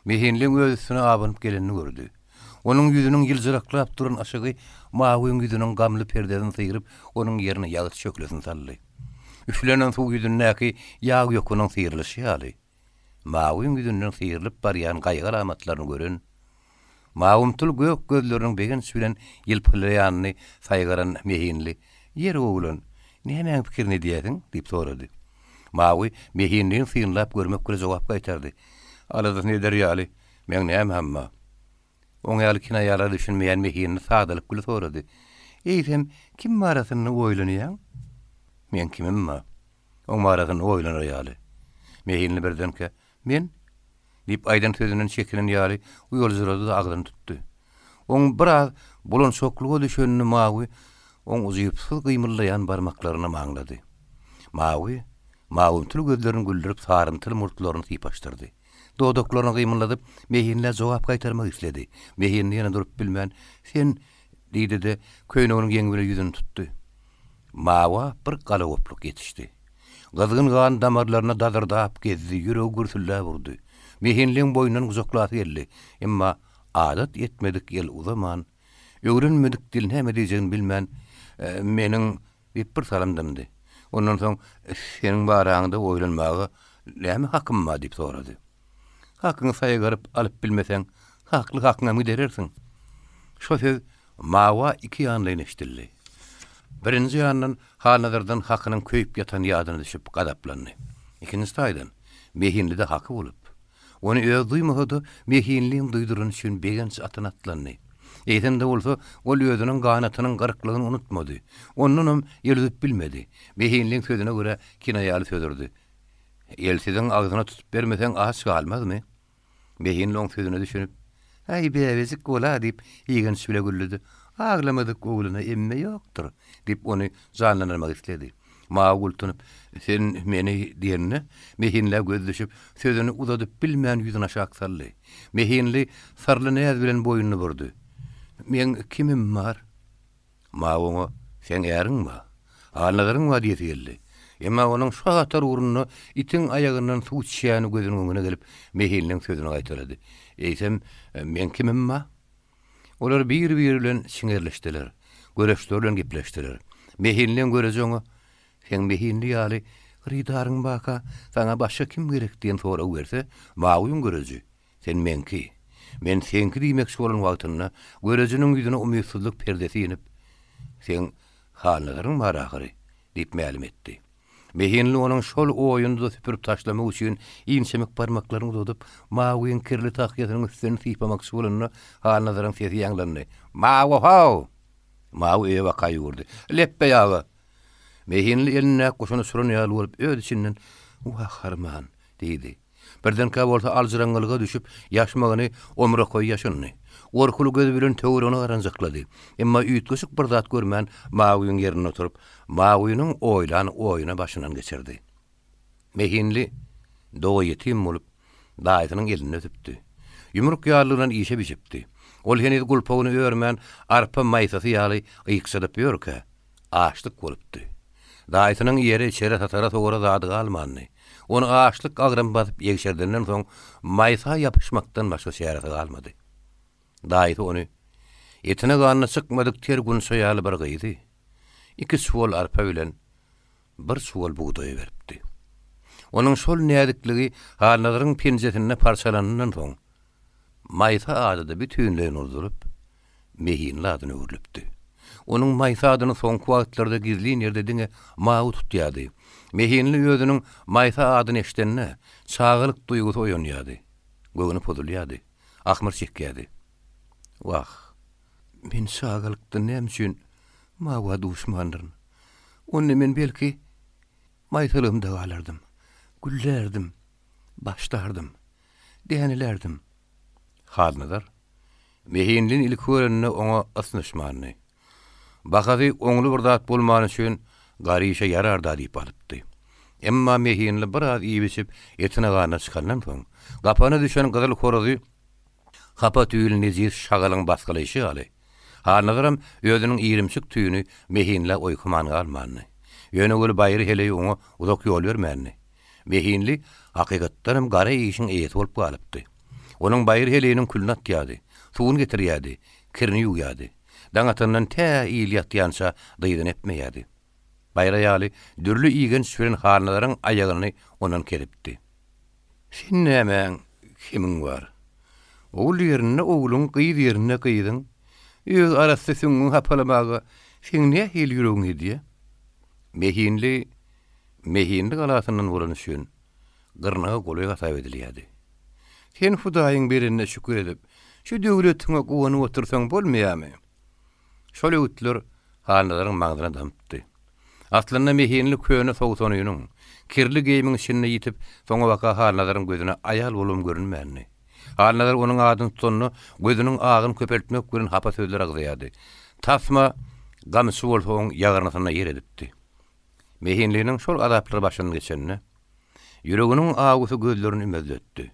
Mehinliň öz üstüne abanyp gelenini gördi. Onuň ýüzüniň ýyljyraklap duran yşygy Mawyň ýüzüniň gamly perdesini syryp, onuň ýerine ýagty şöhlesini saldy. Üflenen suw ýüzündäki ýag ýokunyň syrylyşy ýaly, Mawyň ýüzünden syrylyp barýan gaýgy alamatlaryny gören, mawumtyl gök gözleriniň begenç bilen ýylpylaýanyny saýgaran Mehinli, Ýeri oglan, nämäň pikirini edýäsiň? diýip sorady. Mawy Mehinlini synlap görmek bile jogap gaýtardy, Aladasyny eder ýaly, meň nämäm bar? Oň ýaly kinaýalara düşünmeýän Mehinli sadalyk bile sorady, Eýsem, kim barasynda oýlanýaň? Meň kimim bar? Oň barasynda oýlanar ýaly. Mehinli birdenkä, Men? diýip, aýdan sözünden çekinen ýaly uýaljyrady-da agzyny tutdy. Oň biraz bulançaklyga düşenini Mawy oň ujypsyz gymyldaýan barmaklarynam aňlady. Mawy mawumtyl gözlerini güldürip sarymtyl murtlaryny sypaşdyrdy. Dodaklaryny gymyldadyp, Mehinlä jogap gaýtarmak isledi. Mehinli ýene durup bilmän, Sen, diýdi-de, köýneginiň ýeňi bilen ýüzüni tutdy. Mawa bir galagopluk ýetişdi. Gyzgyn gan damarlaryna dazyrdap gezdi, ýüregi gürsüldäp urdy. Mehinliň boýnundan gujaklasy geldi. Emma adat etmedik el uzaman, öwrenmedik dil näme diýjegini bilmän, Meniň, diýip bir salym dymdy. Ondan soň, Seniň baraňda oýlanmaga näme hakym bar? diýip sorady. Hakyňy saýgaryp alyp bilmeseň, hakly hakyňam giderersiň. Şo söz Mawa iki ýanlaýyn eşidildi. Birinji ýandan Halnazardan hakynyň köýüp ýatany ýadyna düşüp gazaplandy. Ikinji taýdan, Mehinlide haky bolup, ony özi duýmasa-da, Mehinliň duýdurany üçin begenç atyna atlandy. Eýsem-de bolsa, ol özüniň ganatynyň gyryklygyny unutmady. Ondanam el üzüp bilmedi. Mehinliň sözüne görä kinaýaly söz urdy. Elsiziň agzyna tutup bermeseň aç galmazmy? Mehinli oň sözüne düşünip, Äý, bäbejik bol-a diýip, igenç bile güldüdi. Aglamadyk ogluna emme ýokdur, diýip, ony janlandyrmak isledi. Mawy gultunyp, Sen meni diýende, Mehinlä gözi düşüp, sözüni uzadyp bilmän ýüzüni aşak saldy. Mehinli syrly näz bilen boýnuny burdy. Meň kimim bar? Mawy oňa, Seň äriň bar, Halnazaryň bar diýesi geldi. Emma onuň şu hatar ugrunda itiň aýagyndan suw içýäni gözüniň öňüne gelip, Mehinliň sözüni gaýtalady. Eýsem, meň kimim bar? Olar bir-biri bilen çiňerleşdiler. Göreçler bilen gepleşdiler. Mehinliň göreji oňa, Seň Mehinli ýaly hyrydaryň barka, saňa başga kim gerek diýen soragy berse, Mawyň göreji, Sen meňki, men seňki diýmekçi bolan wagtynda görejiniň ýüzüne umytsyzlyk perdesi inip, Seň Halnazaryň bar ahyry, diýip mälim etdi. Mehinli onuň şol oýuny-da süpürip taşlamak üçin inçemik barmaklaryny uzadyp, Mawyň kirli tahýasynyň üstüni sypamakçy bolanda, Halnazaryň sesi ýaňlandy, Mawy-how! Mawy öýe baka ýüwürdi. Lepbeý aga! Mehinli elindäki guşuny uçuran ýaly bolup, öz içinden, Wah, harman! diýdi. Birdenkä bolsa aljyraňňylyga düşüp, ýaşmagyny omrakoý ýaşyndy. Gorkuly gözi bilen töweregine garanjaklady. Emma üýtgeşik bir zat görmän, Mawyň ýerinde oturyp, Mawynyň oýlan oýuny başyndan geçirdi. Mehinli doga ýetim bolup, daýysynyň elinde ösüpdi. Ýumruk ýalylygyna işe bişipdi. Ol heniz gulpagyny örmän, arpa maýsasy ýaly ýykjadyp ýörkä, açlyk bolupdy. Daýysynyň iýere, içere, satara, sowara zady galmandy. Ony açlyk agram basyp ýegşerdenden soň, maýsa ýapyşmakdan başga çäresi galmady. Daýysy ony, etine-ganyna çykmadyk ter gunça ýaly bir gyzy, iki çuwal arpa bilen bir çuwal bugdaýa beripdi. Onuň şol näzikligi Halnazaryň penjesinde parçalanyndan soň, Maýsa ady-da bütinleý unudylyp, Mehinli adyna öwrülipdi. Onuň Maýsa adyny soňky wagtlarda gizlin ýerde diňe Mawy tutýardy. Mehinli özüniň Maýsa adyny eşidende, çagalyk duýgusy oýanýardy. Göwni pozulýardy. Ahmyr çekýärdi. Wah, men çagalykda näme üçin Mawa duşmandyryn? Onda men belki maýsalygymda galardym, güllärdim, başlardym, dänelärdim. Halnazar Mehinlini ilki görende oňa ysnyşmandy. Bahasy oňly bir zat bolmany üçin gar işe ýarar-da diýip alypdy. Emma Mehinli biraz iýip-içip, etine-ganyna çykandan soň, gapana düşen gyzyl horazy hapa tüýli nejis şagalyň basgylaýşy ýaly, Halnazaram özüniň irimçik tüýüni Mehinlä oýkaman galmandy. Ýöne weli baýry heleý oňa uzak ýol bermändi. Mehinli hakykatdanam gara işiň eýesi bolup galypdy. Onuň baýry heleýiniň külüni atýardy, suwuny getirýärdi, kirini ýuwýardy. Daň atandan tä il ýatýança dyzyny epmeýärdi. Baýra ýaly dürli igenç bilen Halnazaryň aýagyny ondan kesipdi. Sen nämäň kemiň bar? Ogul ýerinde ogluň, gyz ýerinde gyzyň. Öz arassa süňňüňi hapalamaga seň nähili ýüregiň ýedýär? Mehinli Mehinli galasyndan bolany üçin gyrnaga golaý hasap edilýärdi. Sen Hudaýyň berenine şükür edip, şu döwletiňe guwanyp otursaň bolmaýarmy? Şol öwütler Halnazaryň maňzyna damypdy. Aslynda mehinli köne sowsanynyň, kirli geýimiň içinde ýitip, soňabaka Halnazaryň gözüne aýal bolubam görünmändi. Halnazar onuň adyny tutanda, gözüniň agyny köpeltmek bilen hapa sözler agzaýardy. Tasma gamçy bolsa oň ýagyrnysynda ýer edipdi. Mehinliniň şol azaplar başyndan geçende, ýüreginiň awusy gözlerini ümezletdi.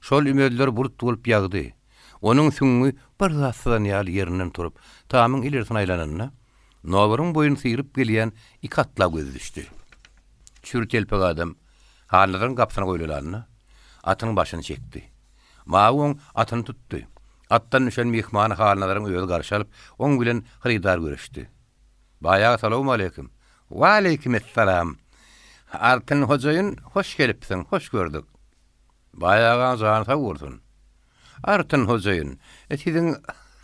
Şol ümezler bulut bolup ýagdy. Onuň süňňi bir zat syzan ýaly ýerinden turup, tamyň ilerisine aýlananda, Noburyň boýuny syryp gelýän iki atla gözi düşdi. Çür telpek adam Halnazaryň gapysyna goýlalanda, atynyň başyny çekdi. Mawy oň atyny tutdy. Atdan düşen myhmany Halnazaryň özi garşy alyp, oň bilen hyrydar görüşdi. Baý aga salowmaleýkim. Waleýkimessalam. Altyn hojaýyn hoş gelipsiň, hoş gördük. Baý agaň jany sag bolsun. Altyn hojaýyn, siziň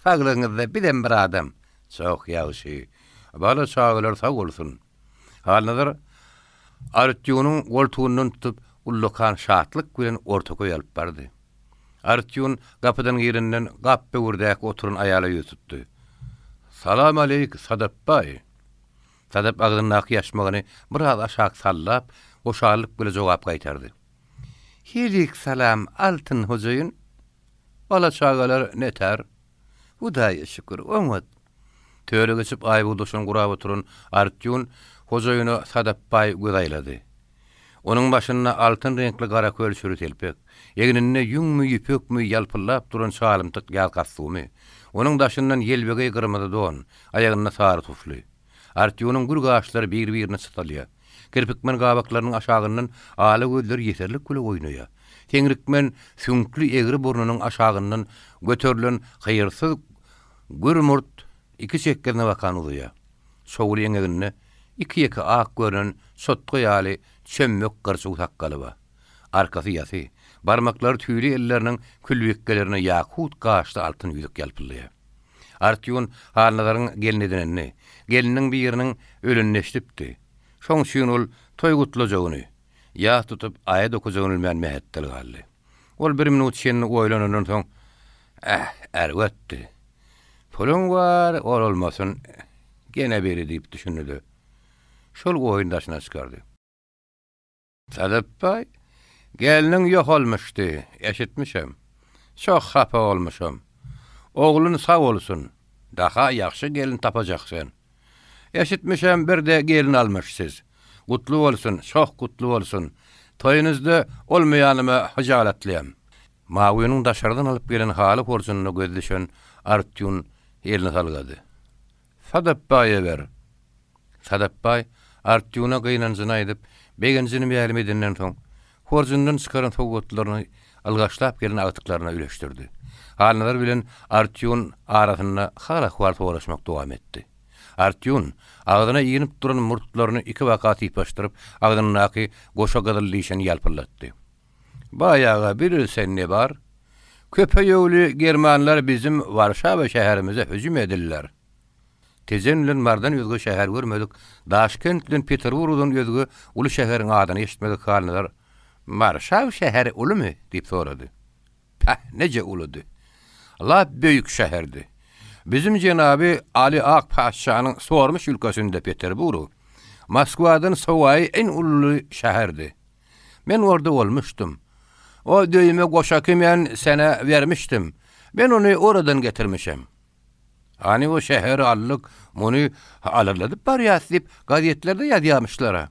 saglygyňyzda bizem bir adam. Çok ýagşy. Bala-çagalar sag bolsun. Halnazar Artýunyň goltugyndan tutup, ullakan şatlyk bilen ortaköý alyp bardy. Artýun gapydan girenden gap böwürdäki oturan aýala ýüz tutdy. Salam aleýk, Sadap baý! Sadap agzyndaky ýaşmagyny biraz aşak sallap, hoşallyk bile jogap gaýtardy. Helik salam, Altyn hojaýyn! Bala-çagalar neter? Hudaýa şükür, oňat. Töre geçip aýbugdaşyny gurap oturan Artýun hojaýyna Sadap baý göz aýlady. Onuň başynda altyn reňkli garaköl çüri telpek, egninde ýüňmi, ýüpekmi ýalpyldap duran çalymtyk ýaz kostumy, onuň daşyndan ýelbegeý gyrmyzy don, aýagynda sary tufli. Artýunyň gür gaşlary bir-birine çytylýar. Kirpikmen gabaklarynyň aşagyndan ala gözleri ýeserlik bile oýnaýar. Seňrikmen süňkli egri burnunyň aşagyndan göterilen hyýrsyz gür murt iki çekgesine bakan uzaýar. Çowly eňeginde iki-ýeke ak görnen çotga ýaly çömmek gyrçuw sakgaly bar. Arkasy ýasy, barmaklary tüýli elleriniň külbikgelerine ýakut gaşly altyn ýüzük ýalpyldaýar. Artýun Halnazaryň gelin edinenini, gelniniň biriniň ölenini eşidipdi. Şoň üçin ol. Toý gutlajagyny, ýas tutup, aýat okajagyny bilmän mähetdel galdy. Ol bir minut çenli oýlanandan soň, Eh, erbetdi. Puluň bar, ol bolmasyn, gene biri diýip düşündi-de, şol oýuny daşyna çykardy. Sadapbaý, gelniň ýogalmyşdy, eşitmişem. Çoh hapa bolmuşam. Oglun sag bolsun, daha ýagşy gelin tapajak sen. Eşitmişem bir-de gelin almyş siz. Gutly bolsun, çoh gutly bolsun. Toýunyzda olmaýanyma hyjalatlyam. Mawynyň daşardan alyp gelen haly horjunyna gözi düşen Artýun elini salgady. Sadapbaýa ber. Sadapbaý Artýuna gynanjyny aýdyp, begenjini mälim edenden soň, horjundan çykaran sowgatlaryny ylgaşlap gelen agtyklaryna üleşdirdi. Halnazar bilen Artýun arasynda hal-ahwal soraşmak dowam etdi. Artýun agzyna inip duran murtlaryny ikibaka sypaşdyryp, agzyndaky goşa gyzyl dişini ýalpyldatdy. Baý aga, bilirsen ne bar? Köpeýewli germanlar bizim Warşawa şäherimize hüjüm ediller. Tejen bilen Mardan özge şäher görmedik, Daşkent bilen Peterburgdan özge uly şäheriň adyny eşitmedik Halnazar, Warşaw şäheri ulumy? diýip sorady. Päh, nije uludy. Lap beýik şäherdi. Bizim jenaby Aly Ak patyşanyň sormuş ülkesinde Peterburg, Moskwadan sowaýy iň uly şäherdi. Men orda bolmuşdym. O döýüme goşaky men sene bermişdim. Men ony oradan getirmişem. Hany o şäheri aldyk, muny alarladyp barýas diýip gazetlerde ýazýamyşlar-a.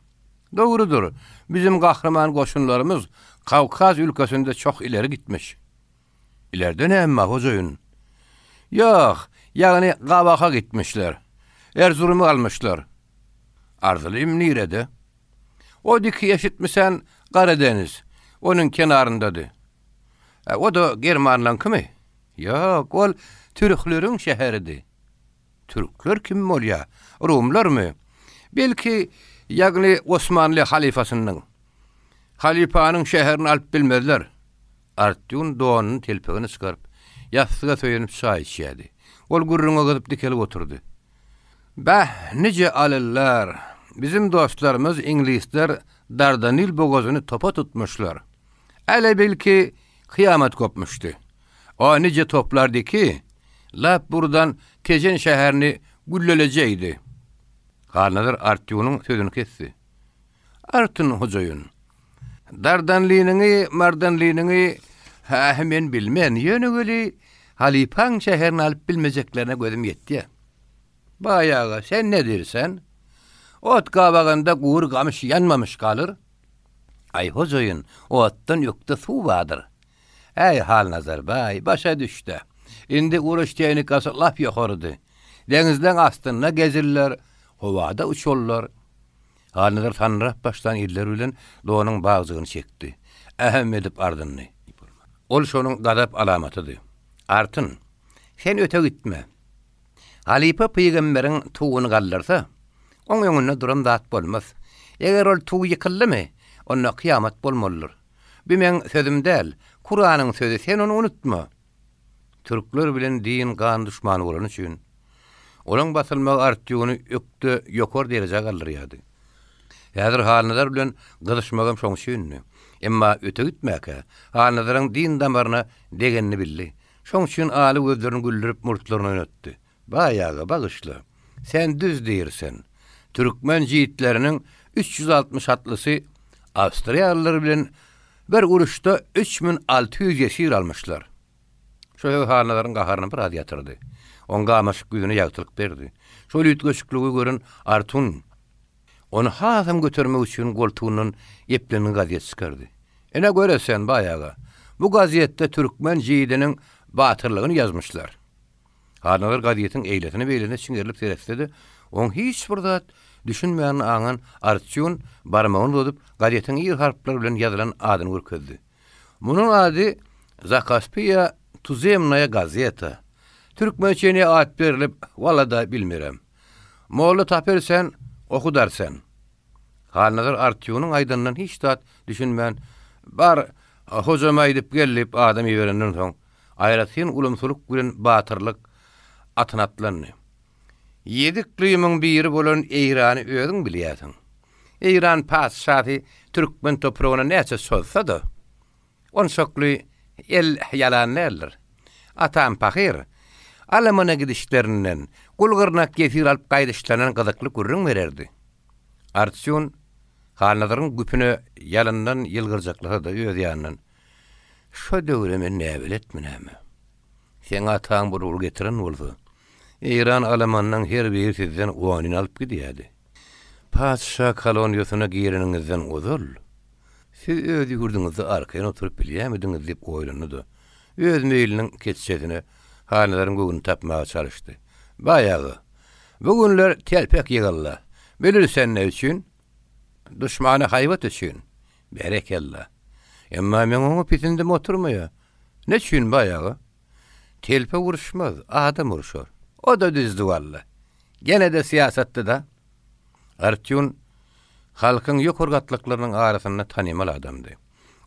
Dogrudyr, bizim gahryman goşunlarymyz Kawkaz ülkesinde çoh ileri gitmiş. Ileride näme bar, hojaýyn? Ýok, ýagny Gabaka gitmişler. Erzurumy almyşlar. Arzylym nirede? O diki eşitmisen Garadeniz, onuň kenaryndady. E, o-da germanlaňkymy? Ýok, ol türkleriň şäheridi. Türkler kim bolýa? Rumlarmy? Belki, ýagny Osmanly halyfasynyň. Halypanyň şäherini alyp bilmezler. Artýun donuny telpegini çykaryp, ýassyga söýenip çaý içýärdi. Ol gürrüňe gyzyp dikelip oturdy. Bäh, nije alyllar! Bizim dostlarymyz iňlisler Dardanil bogazyny topa tutmuşlar. Äle belki, kyýamat gopmuşdy. O nije toplardy ki, lap burdan Tejen şäherini güllelejekdi. Halnazar Artýunyň sözüni kesdi. Artyn hojaýyn. Dardanlynyňy, mardanlynyňy, hä, men bilmen, ýöne weli halypaň şäherini alyp bilmejeklerine gözüm ýetýär. Baý aga, sen ne diýrsen? Ot gabaganda gury gamyş ýanmamyş galyr. Aý, hojaýyn, otdan ökde suw bardyr. Äý, Halnazar baý, başa düş-dä. Indi uruş tehnikasy lap ýokarydy. Deňizleň astynda gezirler, howada uçarlar. Halnazar sanyrap başlan elleri bilen donuň bagjygyny çekdi. Ähem edip ardyndy. Ol şonuň gazap alamatydy. Artyn, sen öte gitme. Halypa pygamberiň tuguny galdyrsa, oň öňünde duran zat bolmaz. Eger ol tug ýykyldymy, onda kyýamat bolmalydyr. Bu meň sözüm däl, Kuranyň sözi, sen ony unutma. Türkler bilen din gan duşmany bolany üçin, olaň basylmagy Artýuny ökde ýokary derejä galdyrýardy. Häzir Halnazar bilen gyzyşmagam şoň üçindi. Emma öte gitmäkä, Halnazaryň din damaryna degenini bildi. Şoň üçin aly gözlerini güldürip murtlaryny oýnatdy. Baý aga, bagyşla. Sen düz diýrsen. Türkmen jigitleriniň 360 atlysy awstriýalylar bilen bir uruşda 3600 ýesir almyşlar. Şo söz Halnazaryň gaharyny biraz ýatyrdy. Oň gamaşyk ýüzüne ýagtylyk berdi. Şol üýtgeşikligi gören Artun ony hasam götermek üçin goltugyndan eplengi gazet çykardy. Ine göre sen, baý aga, bu gazetde türkmen jigidiniň batyrlygyny ýazmyşlar. Halnazar gazetiň eýlesine-beýlesine çiňerilip seretse-de, oň hiç bir zat düşünmänini aňan Artýun barmagyny uzadyp, gazetiň iri harplar bilen ýazylan adyny görkezdi. Munuň ady Zakaspiýa tuzemnaýa gazeta. Türkmençe ne at berlip, walla-da bilmerem. Molla tapar sen, okudar sen. Halnazar Artýunyň aýdanyndan hiç zat düşünmän, Bar, hojama aýdyp gel diýip adam iberenden soň, aýratyn ulumsylyk bilen batyrlyk atyna atlandy. Ýedi yklymyň biri bolan Eýrany özüň bilýärsiň. Eýran patyşasy türkmen topragyna näçe çozsa-da, onçakly el ýalan däldir. Atam pahyr, alamana gidişlerinden, gul-gyrnak ýesir alyp gaýdyşlaryndan gyzykly gürrüň bererdi. Artsýun Halnazaryň güpüne ýalyndan ýylgyrjaklasa-da öz ýanyndan, Şo döwre men näbeletmi näme? Seň ataň bir ul getiren bolsa, Eýran alamanynyň her biri sizden onyny alyp gidýärdi. Patyşa koloniýasyna gireniňizden ozal, siz öz ýurduňyzda arkaýyn oturyp bilýärmidiňiz diýip oýlandy-da, öz meýliniň keçjesine Halnazaryň göwnüni tapmaga çalyşdy. Baý aga, bu günler telpek ýygyldy. Bilirsen ne üçin? Duşmana haýbat üçin. Berekella. Emma meň oňa pisindim oturmaýar. Neçüýn, baý aga? Telpek uruşmaz, adam uruşar. O-da düzdi walla. Gene-de syýasatdy-da. Artýun halkyň ýokary gatlaklarynyň arasynda tanymal adamdy.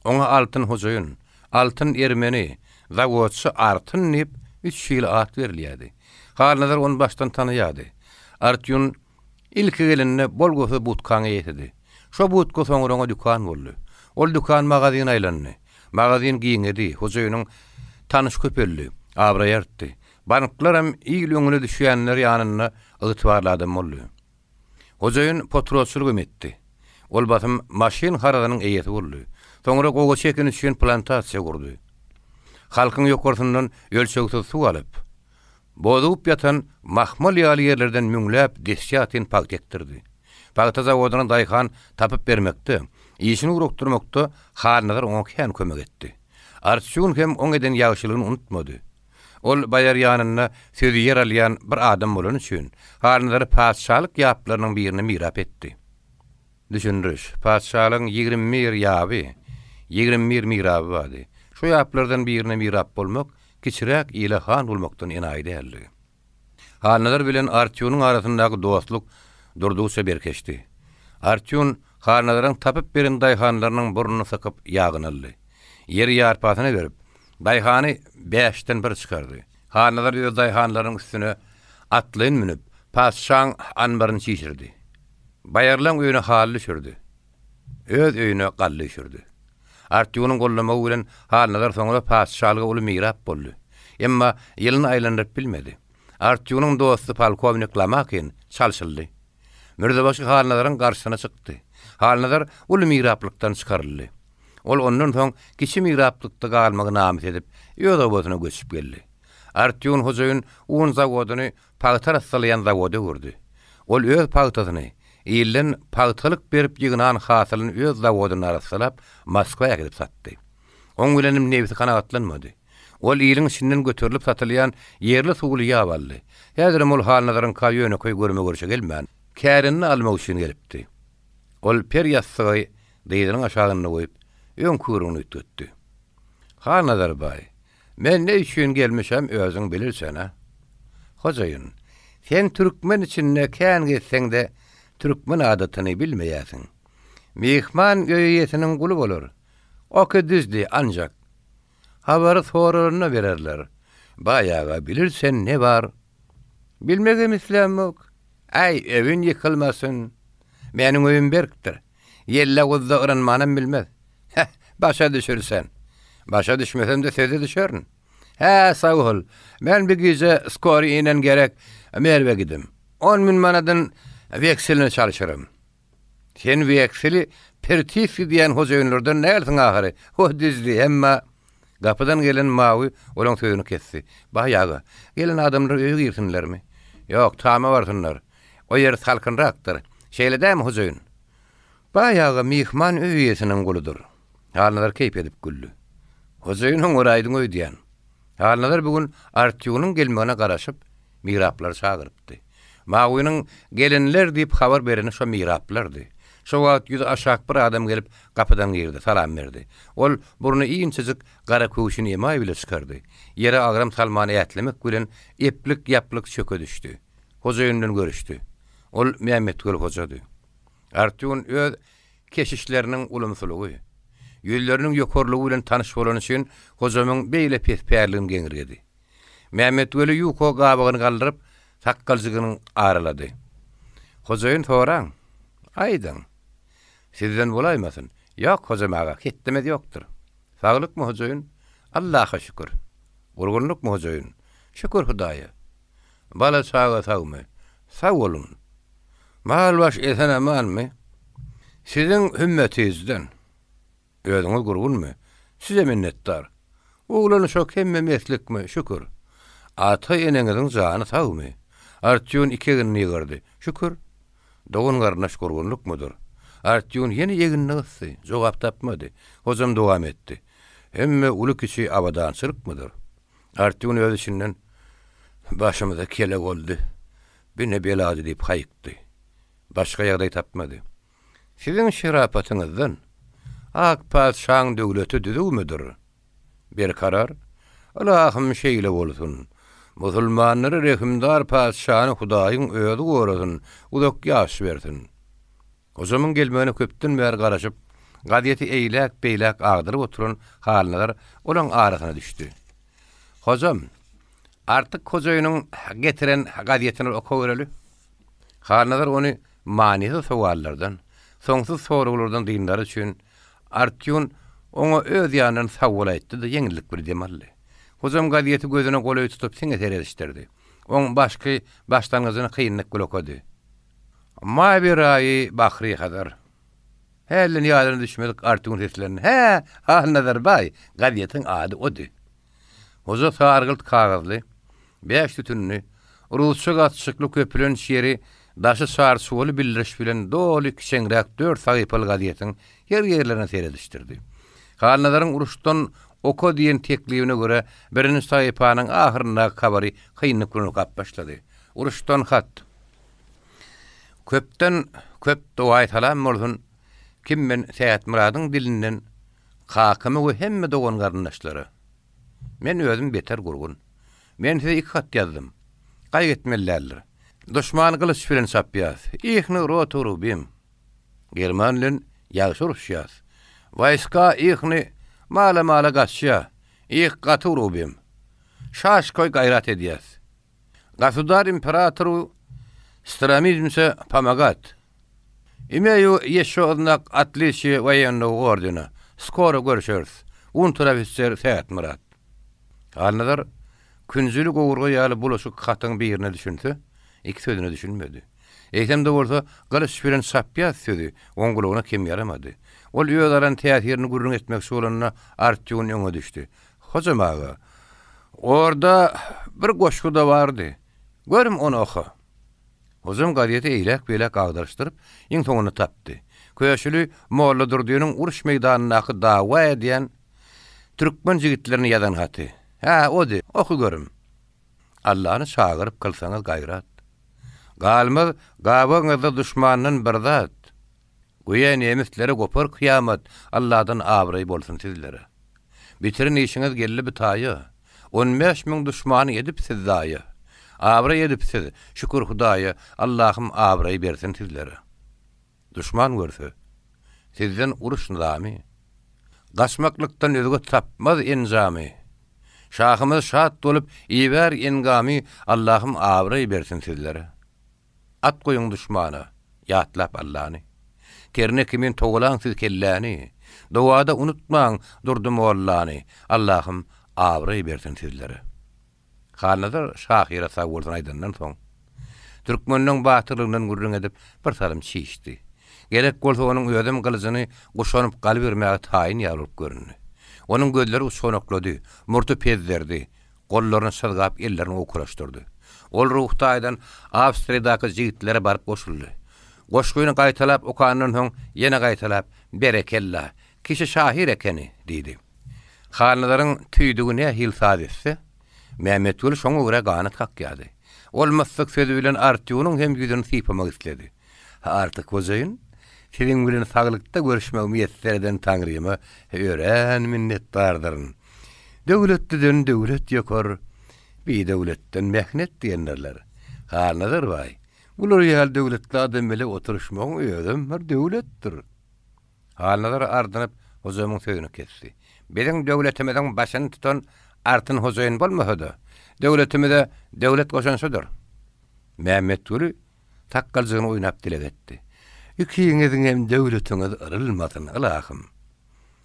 Oňa Altyn hojaýyn, Altyn ermeni, Zawodçy Artyn diýip, üç hili at berilýärdi. Halnazar ony başdan tanaýardy. Artýun Ilki gelende bolgusyz budkaň eýesidi. Şo budka soňra oňa dükan boldy. Ol dükan magazine aýlandy. Magazin giňedi, hojaýynyň tanyşy köpeldi, abraýy artdy. Banklaram il öňüne düşýänler ýanynda ygtybarly adam boldy. Hojaýyn potratçylygam etdi. Ol basym maşyn harazynyň eýesi boldy. Soňra gowaça ekini üçin plantasiýa gurdy. Halkyň ýokarsyndan ölçegsiz suw alyp, Bozugyp ýatan mahmal ýaly ýerlerden müňläp desýatin pagta ekdirdi. Pagta zawodyna daýhan tapyp bermekde, işini ugrukdyrmakda Halnazar oňa kän kömek etdi. Arçun hem oň eden ýagşylygyny unutmady. Ol baýar ýanynda sözi ýer alýan bir adam bolany üçin, Halnazary patyşalyk ýaplarynyň birine mirap etdi. Düşündiriş, Patyşalygyň 21 ýaby, 21 miraby bardy. Şo ýaplardan birine mirap bolmak kiçiräk ile han bolmakdan enaýy däldi. Halnazar bilen Artýunyň arasyndaky dostluk durdugyça berkeşdi. Artýun Halnazaryň tapyp beren daýhanlarynyň burnuny sykyp ýagyny aldy. Ýeri ýarpasyna berip, daýhany bäşden bir çykardy. Halnazar öz daýhanlarynyň üstüne atlaýyn münüp, patyşaň anbaryny çişirdi. Baýarlaň öýüne haly düşürdi. Öz öýüne gally düşürdi. Artýunyň goldamagy bilen Halnazar soňra patyşalyga uly mirap boldy. Emma ýylyny aýlandyryp bilmedi. Artýunyň dosty polkownik Lomakin çalşyldy. Mürzebaşy Halnazaryň garşysyna çykdy. Halnazar uly miraplykdan çykaryldy. Ol ondan soň kiçi miraplykda galmagy namys edip, öz obasyna göçüp geldi. Artýun hojaýyn un zawodyny pagta arassalaýan zawoda öwürdi. Ol öz pagtasyny, ilden pagtalyk berip ýygnan hasylyny öz zawodynda arassalap, Moskwa äkidip satdy. Oň bilenem nebsi kanagatlanmady. Ol iliň içinden göterilip satylýan ýerli suwly ýap aldy. Häzirem ol Halnazaryňka ýönekeý görme-görşe gelmän, kärende almak üçin gelipdi. Ol per ýassygy dyzynyň aşagynda goýup, öňki gürrüňini üýtgetdi. Halnazar baý, Men ne üçin gelmişem özüň bilirsen-ä. Hojaýyn, sen türkmen içinde kän gezseň-de, türkmen adatyny bilmeýärsiň. Myhman öý eýesiniň guly bolar. Oky düzdi, anjak. Habary soralanda bererler. Baý aga, bilirsen ne bar? Bilmegem islämok. Äý, öwün ýykylmasyn. Meniň öýüm berkdir. Ýelle-guzda yrynmanam bilmez. Heh, başa düşürsen. Başa düşmesem-de söze düşerin. Hä, sag bol. Men bir gije skory inen gerek Merwe gidim. On mün manadyn wekselini çalşyrym. Sen wekseli pirtiski diýen hojaýynlardan dälsiň ahyry. O düzdi, emma Gapydan gelen Mawy olaň sözüni kesdi. Baý aga, gelen adamlar öýe girsinlermi? Ýok, tama barsynlar. O ýer salkynrakdyr. Şeýle dämi, hojaýyn? Baý aga myhman öý eýesiniň guludyr. Halnazar keýp edip güldi. Hojaýyn oňaraýdyň öýdýän. Halnazar bu gün Artýunyň gelmegine garaşyp, miraplary çagyrypdy. Mawynyň gelinler diýip habar bereni şo miraplardy. Şo wagt ýüzi aşak bir adam gelip gapydan girdi, salam berdi. Ol burny inçejik gara köwşüni emaý bile çykardy. Ýere agram salman ätlemek bilen eplik-ýaplyk çöke düşdi. Hojaýyn bilen görüşdi. Ol Mämmetweli hojady. Artýun öz keşişleriniň ulumsylygy, ýüzleriniň ýokarlygy bilen tanyş bolany üçin hojamyň beýle pespälligini geňirgedi. Mämmetweli ýuka gabagyny galdyryp, sakgaljygyny aralady. Hojaýyn soraň. Aýdyň. Sizden bolaýmasyn? Ýok, Hojam aga, hetdimiz ýokdur. Saglykmy, hojaýyn? Allaha şükür. Gurgunlykmy, hojaýyn? Şükür Hudaýa. Bala-çaga sagmy? Sag boluň. Mal-baş esen-amanmy? Siziň hümmetizden. Özüňiz gurgunmy? Size minnetdar. Oglan-uşak hemme meslikmi? Şükür. Ata-eneňiziň jany sagmy? Artýun iki egnini ýygyrdy. Şükür. Dogan-garyndaş gurgunlykmydyr? Artýun ýene egnini gysdy. Jogap tapmady. Hojam dowam etdi. Hemme uly-kiçi abadançylykmydyr? Artýun öz içinden, Başymyza kelek oldy. Bi ne belady diýip haýykdy. Başga ýagdaý tapmady. Siziň şerapatyňyzdan Ak patyşaň döwleti düzüwmidir? Berkarar. Ylahym şeýle bolsun. Musulmanlary rehimdar patyşany Hudaýyň özi gorasyn, uzak ýaş bersin. Hojamyň gelmegine köpden bäri garaşyp, gazeti eýläk-beýläk agdaryp oturan Halnazar olaň arasyna düşdi. Hojam, Artyk hojaýynyň getiren gazetini okawereli. Halnazar ony manysyz sowallardan, soňsuz soraglardan dyndary üçin, Artýun oňa öz ýanyndan sag bol aýtdy-da, ýeňillik bir dem aldy. Hojam gazeti gözüne golaý tutup siňe seredişdirdi. Oň başky başlangyjyny kynlyk bilen okady. Maý bir aýy Bahry Hazar. Hälden ýadyna düşmedik Artýun seslendi, Hä, Halnazar baý, gazetiň ady ody. Hoja sargylt kagyzly, bäş sütünli, rusça gatyşykly köplenç ýeri daşy çarçuwaly bildiriş bilen doly kiçeňräk dört sahypaly gazetiň her ýerlerine seredişdirdi. Halnazaryň uruşdan oka diýen teklibine görä birinji sahypanyň ahyryndaky habary kynlyk bilen okap başlady. Uruşdan hat. Köpden köp dogaý salam bolsun, kim men Sähetmyradyň dilinden Kakama we hemme dogan-garyndaşlara. Men özüm beter gurgun. Men size iki hat ýazdym. Gaýgy etmeli däldir. Duşmany gylyç bilen çapýas. Ihni rotu rubim. German bilen ýagşy uruşýas. Waýska ihni mala-mala gaçýa. Ih gaty rubim. Şaşkoý gaýrat edýäs. Gasudar imperatoru stramizmse pomagat. Imeýu ýeşşo znak otliçiýe woýennogo ordena. Skoro görşeris. Unter-ofiser Sähetmyrat. Halnazar künjüli gowurga ýaly bulaşyk hatyň birine düşünse, iki sözüne düşünmedi. Eýsem-de bolsa, gylyç bilen çapýas sözi oň gulagyna kem ýaramady. Ol öz alan täsirini gürrüň etmekçi bolanda Artýun öňe düşdi. Hojam aga, orda bir goşgy-da bardy. Görüm ony oka. Hojam gazeti eýläk-beýläk agdaryşdyryp, iň soňunda tapdy. Köşüli Molladurdynyň uruş meýdanyndaky dawa edýän türkmen jigitlerine ýazan haty. Hä, ody, oky görüm. Allany çagyryp kylsaňyz gaýrat. Galmaz gabagyňyzda duşmandan bir zat. Göýä nemislere gopar kyýamat, Alladan abraý bolsun sizlere. Bitiren işiňiz geldi bu taýa, 15 müň duşmany edip siz zaýa. Abraý edip siz, şükür Hudaýa, Allahym abraý bersin sizlere. Duşman görse, sizden uruş nyzamy, Gaçmaklykdan özge tapmaz enjamy. Şahymyz şat bolup ibär engamy, Allahym abraý bersin sizlere. At goýuň duşmana, ýatlap Allany. Terne kimin togalaň siz kelläni. Dowada unutmaň Durdy mollany, Allahym abraý bersin sizlere. Halnazar şahyra sag bolsun aýdandan soň, türkmenleň batyrlygyndan gürrüň edip bir salym çişdi. Gerek bolsa onuň özem gylyjyny guşanyp galybermäge taýyn ýaly bolup göründi. Onuň gözleri uçganaklady, murty pezzerdi. Gollaryny çyzgap ellerini owkalaşdyrdy. Ol ruhy taýdan Awstriýadaky jigitlere baryp goşuldy. Goşgyny gaýtalap okandan soň ýene gaýtalap, Berekella, kişi şahyr ekeni! diýdi. Halnazaryň tüýdügi nähili saz etse, Mämmetweli şoňa görä ganat kakýardy. Ol myssyk sözi bilen Artýunyň hem ýüzüni sypamak isledi. Artyk hojaýyn, siziň bilen saglykda görüşmegi miýesser eden Taňryma örän minnetdardyryn. Döwletliden döwlet ýokar, bidöwletden mähnet diýendirler. Halnazar baý, bular ýaly döwletli adam bile oturyşmagyň özem bir döwletdir. Halnazar ardynyp, hojamyň sözüni kesdi. Biziň döwletimiziň başyny tutan Artyn hojaýyn bolmasa-da, döwletimize döwlet goşan şudur. Mämmetguly sakgaljygyny oýnap dileg etdi. Ikiňiziňem döwletiňiz yrylmasyn, ylahym.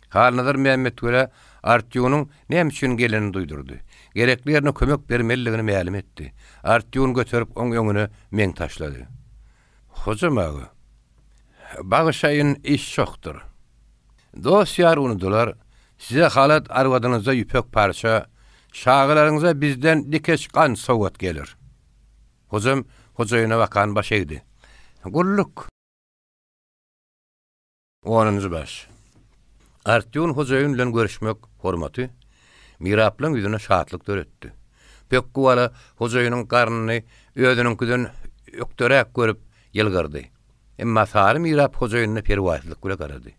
Halnazar Mämmetwelä Artýunyň näme üçin gelenini duýdurdy. Gerekli ýerine kömek bermelidigini mälim etdi. Artýun göterip oň öňüne meň taşlady. Hojam aga, bagyşaýyn iş çohdur. Dost-ýar unudylar, size halat arwadyňyzda ýüpek parça, çagalaryňyza bizden dikeç gant sowgat geler. Hojam hojaýyna bakan baş egdi. Gulluk! Onunjy baş. Artýun hojaýyn bilen görüşmek hormaty miraplaň ýüzünde şatlyk döretdi. Pökgi bala hojaýynyň garnyny özüniňkiden ökderäk görüp ýylgyrdy. Emma Sary mirap hojaýynyna perwaýsyzlyk bile garady.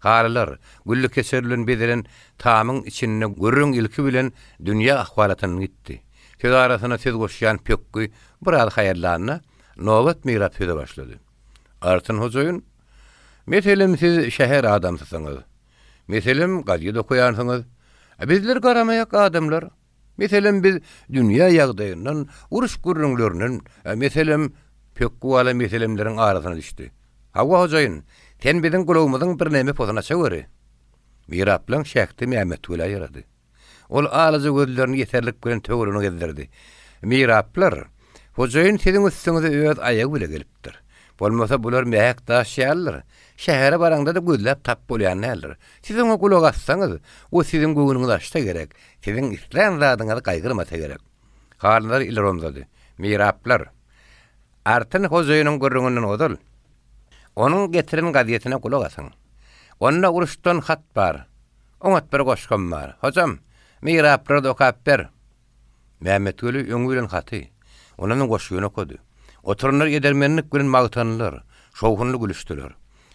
Halylar, gülli keçer bilen bezelen tamyň içinde gürrüň ilki bilen dünýä ahwalatyndan gitdi. Söz arasyna söz goşýan Pökgi biraz haýallanda, Nobat mirap söze başlady. Artyn hojaýyn, meselem siz şäher adamsysyňyz. Meselem gazet okaýansyňyz. A bizler garamaýak adamlar. Meselem biz dünýä ýagdaýyndan, uruş gürrüňlerinden, meselem Pökgi bala meselemleriň arasyna düşdi. Hawa hojaýyn, sen biziň gulagymyzyň birneme posuny açaweri. Miraplaň şähdi Mämmetwelä ýarady. Ol alaja gözlerini ýeserlik bilen töweregine gezdirdi. Miraplar, hojaýyn siziň üstüňize öz aýagy bile gelipdir. Bolmasa bular mähek daş ýalydyr. Şähere baraňda-da gözläp tap bolýan däldir. Siz oňa gulak assaňyz, o siziň göwnüňizi açsa gerek, siziň islän zadyňyzy gaýgyrmasa gerek. Halnazar ileri omzady. Miraplar, Artyn hojaýynyň gürrüňinden ozal, onuň getiren gazetine gulak asyň. Onda uruşdan hat bar. Oňat bir goşgam bar. Hojam, miraplara-da okap ber. Mämmetweli öňi bilen haty, ondan soň goşgyny okady. Oturanlar edermenlik bilen magtandylar, şowhunly gülüşdiler.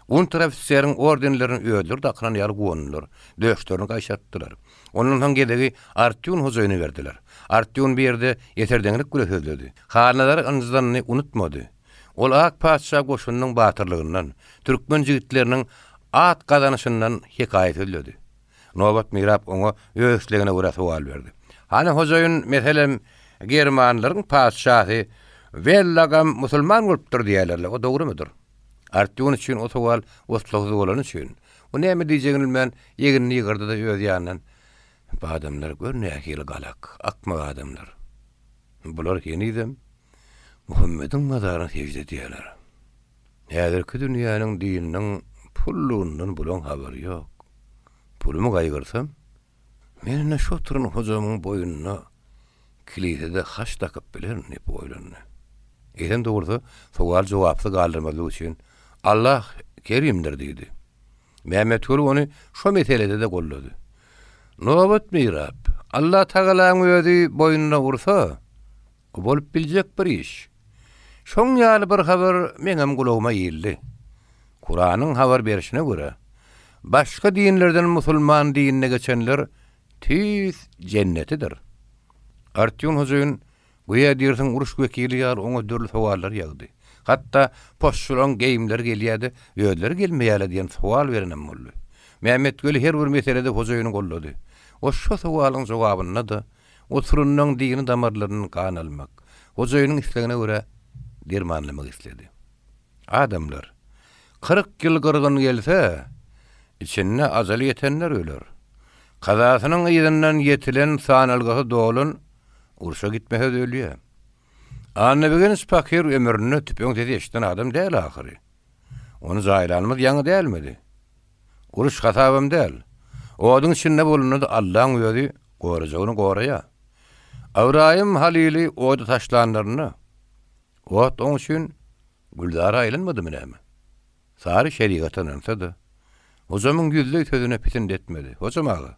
Unter-ofiseriň ordenlerini özleri dakynan ýaly guwandylar, döşlerini gaýşartdylar. Ondan soň gezegi Artýun hojaýyna berdiler. Artýun bu ýerde eserdeňlik bile sözledi. Halnazary ynjydanyny unutmady. Ol ak patyşa goşunynyň batyrlygyndan, türkmen jigitleriniň at gazanyşyndan hekaýa sözledi. Nobat mirap oňa öz islegine görä sowal berdi. Hany hojaýyn, meselem, germanlaryň patyşasy Wellagam musulman bolupdyr diýýärler-le, o dogrumydyr? Artýun üçin o sowal oslagsyz bolany üçin, o näme diýjegini bilmän, egnini ýygyrdy-da öz ýanyndan, Bu adamlar gör nähili galak, akmak adamlar. Bular henizem Muhammediň mazaryna sežde edýärler. Häzirki dünýäniň dininiň pullugyndan bulaň habary ýok. Pulumy gaýgyrsam, men ine şu oturan hojamyň boýnuna kilisede haç dakyp bilerin diýip oýlandy. Eýsem dogrusy, sowal jogapsyz galdyrmazlyk üçin, Allah kerimdir diýdi. Mämmetguly ony şo meselede-de goldady. Nobat mirap, Allatagalaň özi boýnuna ursa, O bolup biljek bir iş. Şoň ýaly bir habar meňem gulagyma ildi. Kuranyň habar berşine görä, başga dinlerden musulman dinine geçenler tüýs jennetidir. Artýun hojaýyn göýä diýersiň uruş wekili ýaly oňa dürli sowallar ýagdy. Hatda poçtçylaryň geýimleri gelýä-de, özleri gelmeýä-le diýen sowal berenem boldy. Mämmetweli her bir meselede hojaýyny goldady. O şo sowalyň jogabynda-da Oturanyň dini damarlaryndan gan almak, hojaýynyň islegine görä dermanlamak isledi. Adamlar, 40 ýyl gyrgyn gelse, içinde ajaly ýetenler öler. Kazasynyň yzyndan ýetilen sanalgasy dolan urşa gitmese-de ölýär. Annabegenç pahyr ömründe tüpeň sesi eşiden adam däl ahyry. Ony jaýlanymyz ýaňy dälmidi? Uruş hasabam däl. Oduň içinde bolanda-da Allaň özi gorajagyny goraýar. Ybraýym Halyly oda taşlanlarynda, ot oň üçin gülzara aýlanmadymy näme? Sary şerigata ynansa-da, hojamyň ýüzleý sözüne pisint etmedi. Hojam aga,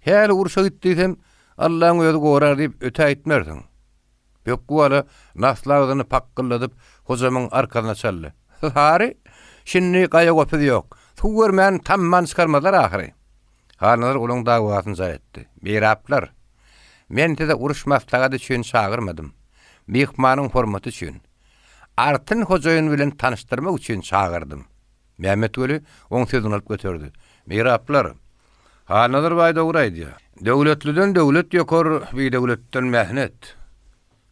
häli urşa git diýsem, Allaň özi gorar diýip ötäýtmersiň. Pökgi bala nasly agzyny pakgyldadyp, hojamyň arkasyna çaldy. Sary, şindi gaýa-gopuz ýok. Suw görmän, tamman çykarmazlar ahyry. Halnazar olaň dawasyny jaý etdi. Miraplar, men size uruş maslahaty üçin çagyrmadym. Myhmanyň hormaty üçin. Artyn hojaýyn bilen tanyşdyrmak üçin çagyrdym. Mämmetweli oň sözüni alyp göterdi. Miraplar, Halnazar baý dogry aýdýar. Döwletliden döwlet ýokar, bidöwletden mähnet.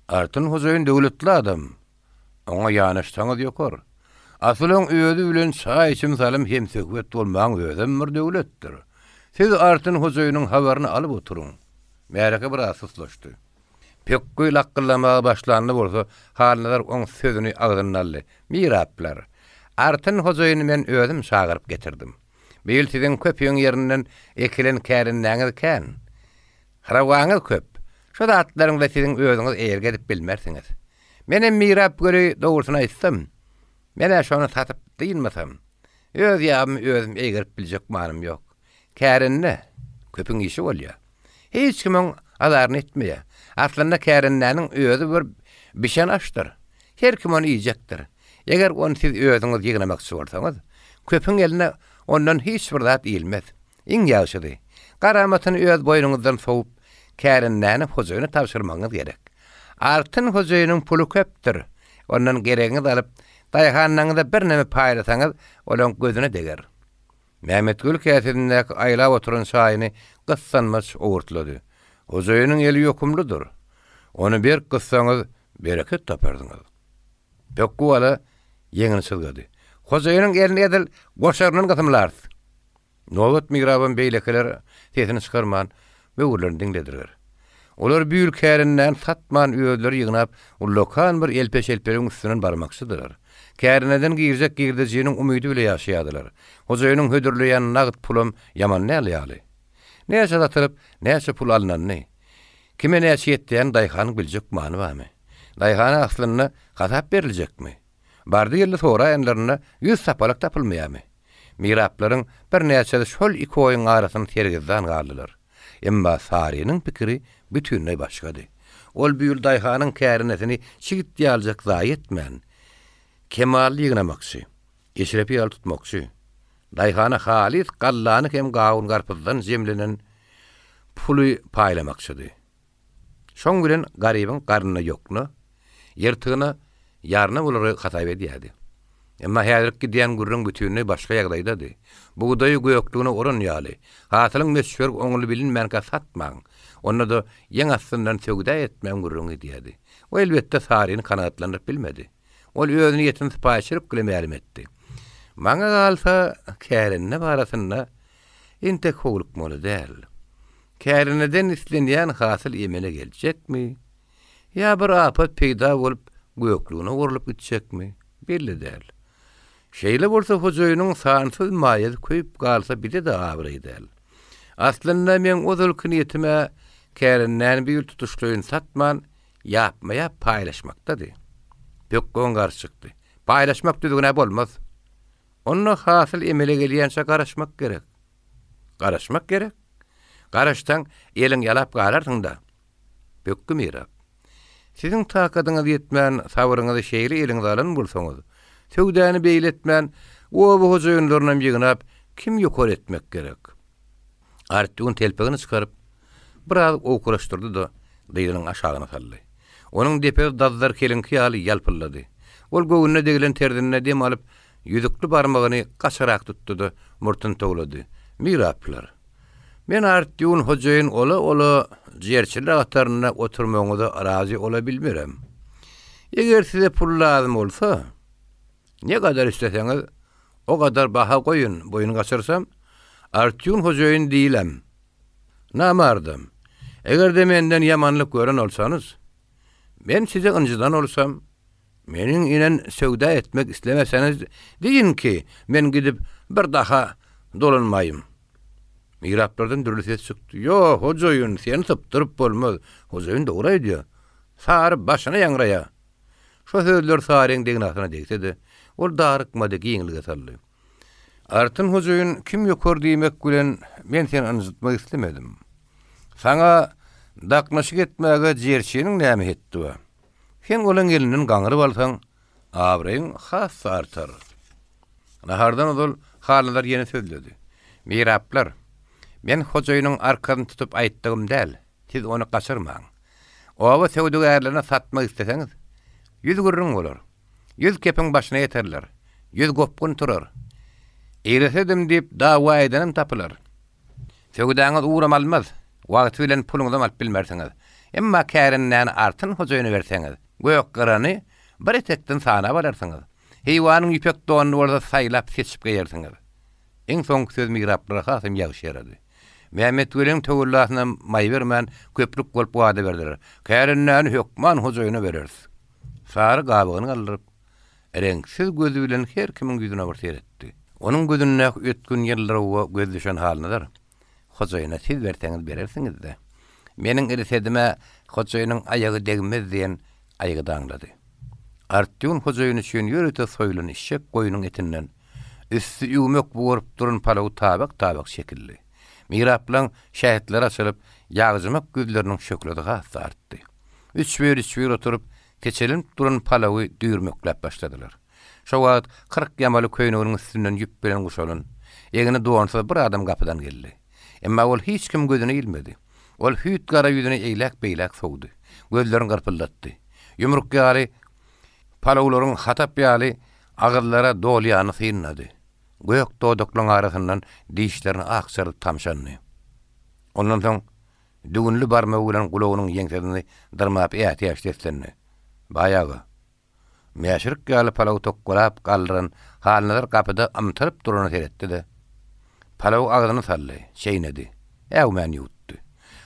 Artyn hojaýyn döwletli adam. Oňa ýanaşsaňyz ýokar. Asyl oň özi bilen çaý içim salym hemsöhbet bolmagyň özem bir döwletdir. Siz Artyn hojaýynyň habaryny alyp oturyň. Märeke biraz suslaşdy. Pökgi lakgyldamaga başlanda bolsa, Halnazar oň sözüni agzyndan aldy, Miraplar, Artyn hojaýyny men özüm çagyryp getirdim. Bu ýyl siziň köpüň ýerinden ekilen kärendäňiz kän. Hyrawaňyz köp. Şo zatlaryňyza siziň özüňiz eýelik edip bilmersiňiz. Menem mirap göreý, dogrusyny aýtsam, men-ä şony satyp dynmasam, öz ýabymy özüm eýgerip biljek manym ýok. Kärende köpüň işi bolýar. Hiç kim oň azaryny etmeýär. Aslynda kärendäniň özi bir bişen aşdyr. Her kim ony iýjekdir. Eger ony siz özüňiz ýygnamakçy bolsaňyz, köpüň eline ondan hiç bir zat ilmez. Iň ýagşysy, garamatyny öz boýnuňyzdan sowup, kärendäni hojaýyna tabşyrmagyňyz gerek. Altyn hojaýynyň puly köpdür. Ondan geregiňizi alyp, daýhanlaryňyza birneme paýlasaňyz, olaň gözüne deger. Mämmetgül käsesindäki aýlap oturan çaýyny gyssanmaç owurtlady. Hojaýynyň eli ýokumlydyr. Ony berk gyssaňyz, bereket taparsyňyz. Pökgi bala ýeňini çyzgady. Hojaýynyň elini edil goşaryndan gysymlarys. Nobat migrabam beýlekiler sesini çykarman, möwürlerini diňlediler. Olar büýül kärendäni satman özleri ýygnap, ullakan bir elpe-şelpeligiň üstünden barmakçydylar. Kärendeden girjek girdejiniň umydy bile ýaşaýardylar. Hojaýynyň hödürleýän nagt pulam ýaman däl ýaly. Näçe satylyp, näçe pul alnanyny, kime näçe ýetýänini daýhanyň biljek many barmy? Daýhana aslynda hasap beriljekmi? Bardy-geldi soraýanlarynda ýüz sapalak tapylmaýarmy? Miraplaryň birnäçesi şol iki oýuň arasynda sergezdan galdylar. Emma Sarynyň pikiri bütinleý başgady. Ol bu ýyl daýhanyň kärendesini çigit ýalyjak zaýa etmän, kemally ýygnamakçy, eşrepi ýaly tutmakçy. Daýhana halys gallany hem gawun-garpyzdan jemlenen puly paýlamakçydy. Şoň bilen garybyň garnyna ýokna, ýyrtygyna ýarna bolary hasap edýärdi. Emma häzirki gidýän gürrüň bütinleý başga ýagdaýdady. Bugdaýy göklügine oran ýaly, hasylyň möçberi oňly bilinmänkä satmaň, onda-da ýeň astyndan söwda etmäň gürrüňi gidýärdi. Bu elbetde Saryny kanagatlandyryp bilmedi. Ol öz niýetini sypaýyçylyk bilen mälim etdi. Maňa galsa, kärende barasynda entek howlukmaly däl. Kärendeden islenýän hasyl emele geljekmi, ýa bir apat peýda bolup, göklügine orlup gitjekmi, belli däl. Şeýle bolsa hojaýynyň sansyz maýasy köýüp galsa bize-de abraý däl. Aslynda meň ozalky niýetim-ä kärendäni bir ýyl tutuşlaýyn satman, ýapma-ýap paýlaşmakdady. Pökgen garşy çykdy. Paýlaşmak düzgün-ä bolmaz. Onda hasyl emele gelýänçä garaşmak gerek. Garaşmak gerek. Garaşsaň, eliň ýalap galarsyň-da. Pökgi mirap. Siziň takadyňyz ýetmän, sabryňyzy şeýle eliňize alan bolsaňyz, söwdany beýle etmän, oba hojaýynlarynam ýygnap, kim ýokary etmek gerek? Artýun telpegini çykaryp, biraz owkalaşdyrdy-da, dyzynyň aşagyna saldy. Onuň depesi dazzar keliňki ýaly ýalpyldady. Ol göwnüne deglen terzinde dem alyp, ýüzükli barmagyny gaçarak tutdy-da, murtuny towlady. Miraplar! Men Artýun hojaýyn ola-ola jerçiler hatarynda oturmagyňyza razy ola bilmerem. Eger size pul lazym bolsa, ne gadar isleseňiz, o gadar baha goýun, boýun gaçyrsam, Artýun hojaýyn diýilem. Namardam. Eger-de menden ýamanlyk gören bolsanyz, men sizi ynjydan bolsam, Meniň inen söwda etmek islemeseniz, deýin ki, men gidip, bir daha dolanmaýyn. Miraplardan dürli ses çykdy. Ýo, hojaýyn, seni sypdyryp bolmaz. Hojaýyn dogry aýdýar. Sary başyna ýaňraýar. Şo sözler Saryň degnasyna degse-de, ol darykmady, giňlige saldy. Artyn hojaýyn, kim ýokary diýmek bilen, men seni ynjytmak islemedim. Saňa daknaşyk etmäge jerçiniň näme hetdi bar? Sen olaň elinden gaňryp alsaň, abraýyň has-da artar. Nahardan ozal Halnazar ýene sözledi. Miraplar, men hojaýynyň arkasyny tutup aýtdygym däl, siz ony gaçyrmaň. Oba söwdagärlerine satmak isleseňiz, ýüz gürrüň bolar. Ýüz kepiň başyna ýeterler. Ýüz gopgun turar. Eýlesedim diýip dawa edenem tapylar. Söwdaňyz ugram almaz, wagty bilen puluňyzam alyp bilmersiňiz. Emma kärendäni artyn hojaýyna berseňiz, gök gyrany bir etekden sanap alarsyňyz. Heýwanyň ýüpek donuny bolsa saýlap-seçip geýersiňiz. Iň soňky söz miraplara hasam ýagşy ýarady. Mämmetweliň töwellasyna maý bermän, köplük bolup wada berdiler. Kärendäni hökman hojaýyna bereris. Sary gabygyny galdyryp, reňksiz gözi bilen her kimiň ýüzüne bir seretdi. Onuň gözündäki ötgün ýyldyrawuga göz düşen Halnazar, Hojaýyna siz berseňiz berersiňiz-dä. Meniň resedime hojaýynyň aýagy degmez diýen aýgydy aňlady. Artýun hojaýyn üçin ýörite soýlan işşek goýnuň etinden, üsti üwmek bugaryp duran palaw tabak-tabak çekildi. Miraplaň şähetleri açylyp, ýagjymak ýüzleriniň şöhlesi has-da artdy. Üçbir-üçbir oturyp, seçelenip duran palawy düýrmekläp başladylar. Şo wagt 40 ýamaly köýneginiň üstünden ýüp bilen guşalan, egni donsuz bir adam gapydan geldi. Emma ol hiç kimiň gözüne ilmedi. Ol hüýt gara ýüzüni eýläk-beýläk sowdy. Gözlerini gyrpyldatdy. Ýumruk ýaly palawlaryň hatap ýaly agyzlara dolýanyny synlady. Gök dodaklaryň arasyndan dişlerini akjaryp tamşandy. Ondan soň düwünli barmagy bilen gulagynyň ýeňsesini dyrmap ätiýaç seslendi. Baý aga! Mäşirik ýaly palaw tokgalap galdyran Halnazar gapyda ymtylyp durana seretdi-de, palawy agzyna saldy, çeýnedi, äwmän ýuwutdy.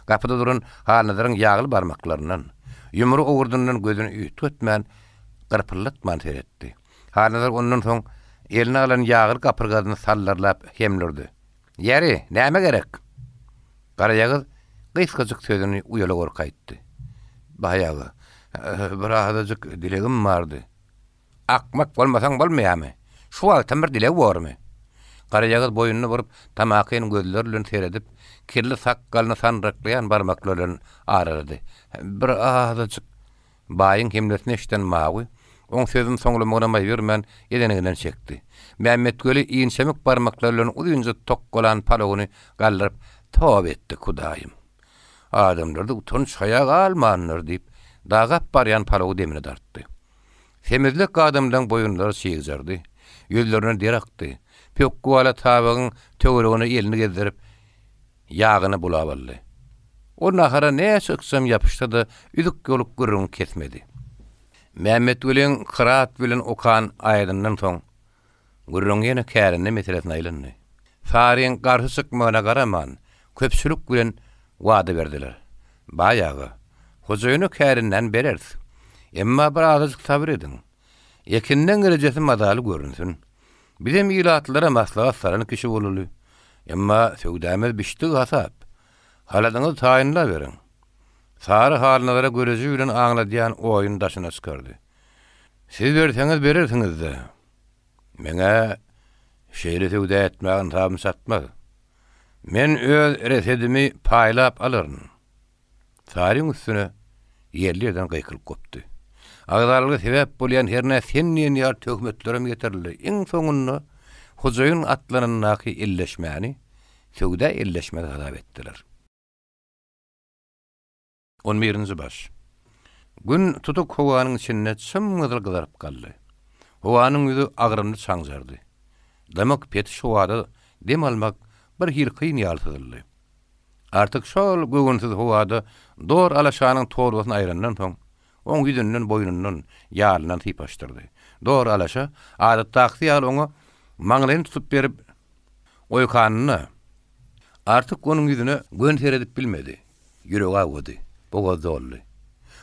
Gapyda duran Halnazaryň ýagly barmaklaryndan, ýumry owurdyndan gözüni üýtgetmän, gyrpyldatman seretdi. Halnazar ondan soň eline alan ýagly gapyrgasyny sallarlap hemlurdy. Ýeri, näme gerek? Garaýagyz gysgajyk sözüni uýala-gorka aýtdy. Baý aga, bir azajyk dilegim bardy. Akmak bolmasaň bolmaýamy? Şu wagtam bir dileg bormy? Garaýagyz boýnuny burup, tamakin gözleri bilen seredip, kirli sakgalyny sandyraklaýan barmaklary bilen aralady. Bir azajyk. Baýyň hemlesini eşiden Mawy, oň sözüni soňlamagyna maý bermän, ezeneginden çekdi. Mämmetweli inçemik barmaklary bilen uzynja tokgalan palawyny galdyryp, Toba etdik, Hudaýym! Adamlarda utanç-haýa galmandyr diýip, dagap barýan palawy demine dartdy. Semizlek adamlaň boýunlary çygjardy, ýüzlerinden der akdy. Pökgüala tabagyň töweregine elini gezdirip, Ýagyny bulap aldy. Ol nahara näçe ykjam ýapyşsa-da, üzük-ýoluk gürrüňi kesmedi. Mämmetweliň Kyrat bilen okan aýadyndan soň, gürrüň ýene kärende meselesine aýlandy. Saryň garşy çykmagyna garaman, köpçülik bilen wada berdiler. Baý aga, hojaýyna kärendäni bereris. Emma bir azajyk sabyr ediň. Ekinden rejesi mazaly görünsin. Bizem ilatlylara maslahat salan kişi bolaly. Emma söwdamyz biçdigi hasap. Haladyňyzy taýynlaberiň. Sary Halnazara göreji bilen aňladýan oýuny daşyna çykardy. Siz berseňiz berersiňiz-dä. Meň-ä şeýle söwda etmäge ynsabym çatmaz. Men öz resedimi paýlap alaryn. Saryň üstüne ýerli-ýerden gykylyk gopdy. Agzalyga sebäp bolýan hernä sen diýen ýaly töhmetlerem getirildi. Iň soňunda hojaýyn atlanyndaky elleşmäni söwda elleşmesi hasap etdiler. On birinji baş. Gün tutuk howanyň içinde çym-gyzyl gyzaryp galdy. Howanyň ýüzi agramly çaňjardy. Dymyk petiş howada dem almak bir hili kyn ýaly syzyldy. Artyk şol göwünsiz howada dor alaşanyň torbasyny aýrandan soň, oň ýüzünden, boýnundan, ýalyndan sypaşdyrdy. Dor alaşa, adatdakysy ýaly oňa maňlaýyny tutup berip oýkanynda, Artyk onuň ýüzüne göni seredip bilmedi. Ýüregi awady, bogazy doldy.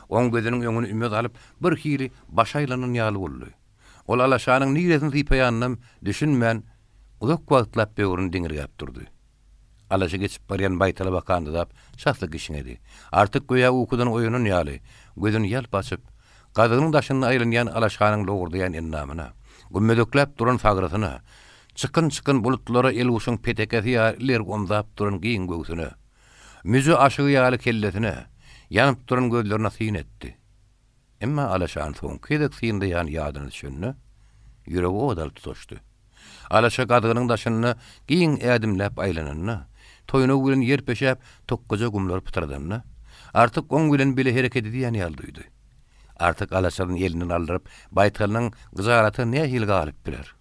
Oň gözüniň öňüni ümez alyp, birhili başy aýlanan ýaly boldy. Ol alaşanyň niresini sypaýanynam düşünmän, uzak wagtlap böwrüni diňirgäp durdy. Alaşa geçip barýan baýtala bakan dyzap, çasly kişňedi. Artyk göýä ukudan oýanan ýaly, gözüni ýalp açyp, gazygynyň daşynda aýlanýan alaşanyň lowurdaýan endamyna, gümmezekläp duran sagrysyna, çykyn-çykyn bulutlara elguşuň petekesi ýaly ileri omzap duran giň göwsüne, müji aşygy ýaly kellesine, ýanyp duran gözlerine syn etdi. Emma alaşany soňky gezek synlaýan ýadyna düşende, ýüregi ot alyp tutaşdy. Alaşa gazygynyň daşynda giň ädimläp aýlananda, toýnagy bilen ýer peşäp, tokgaja gumlary pytradanda, Artyk oň bilen bile hereket edýän ýaly duýdy. Artyk alaşasyny elinden aldyryp, baýtalynyň gyjalaty nähili galyp biler?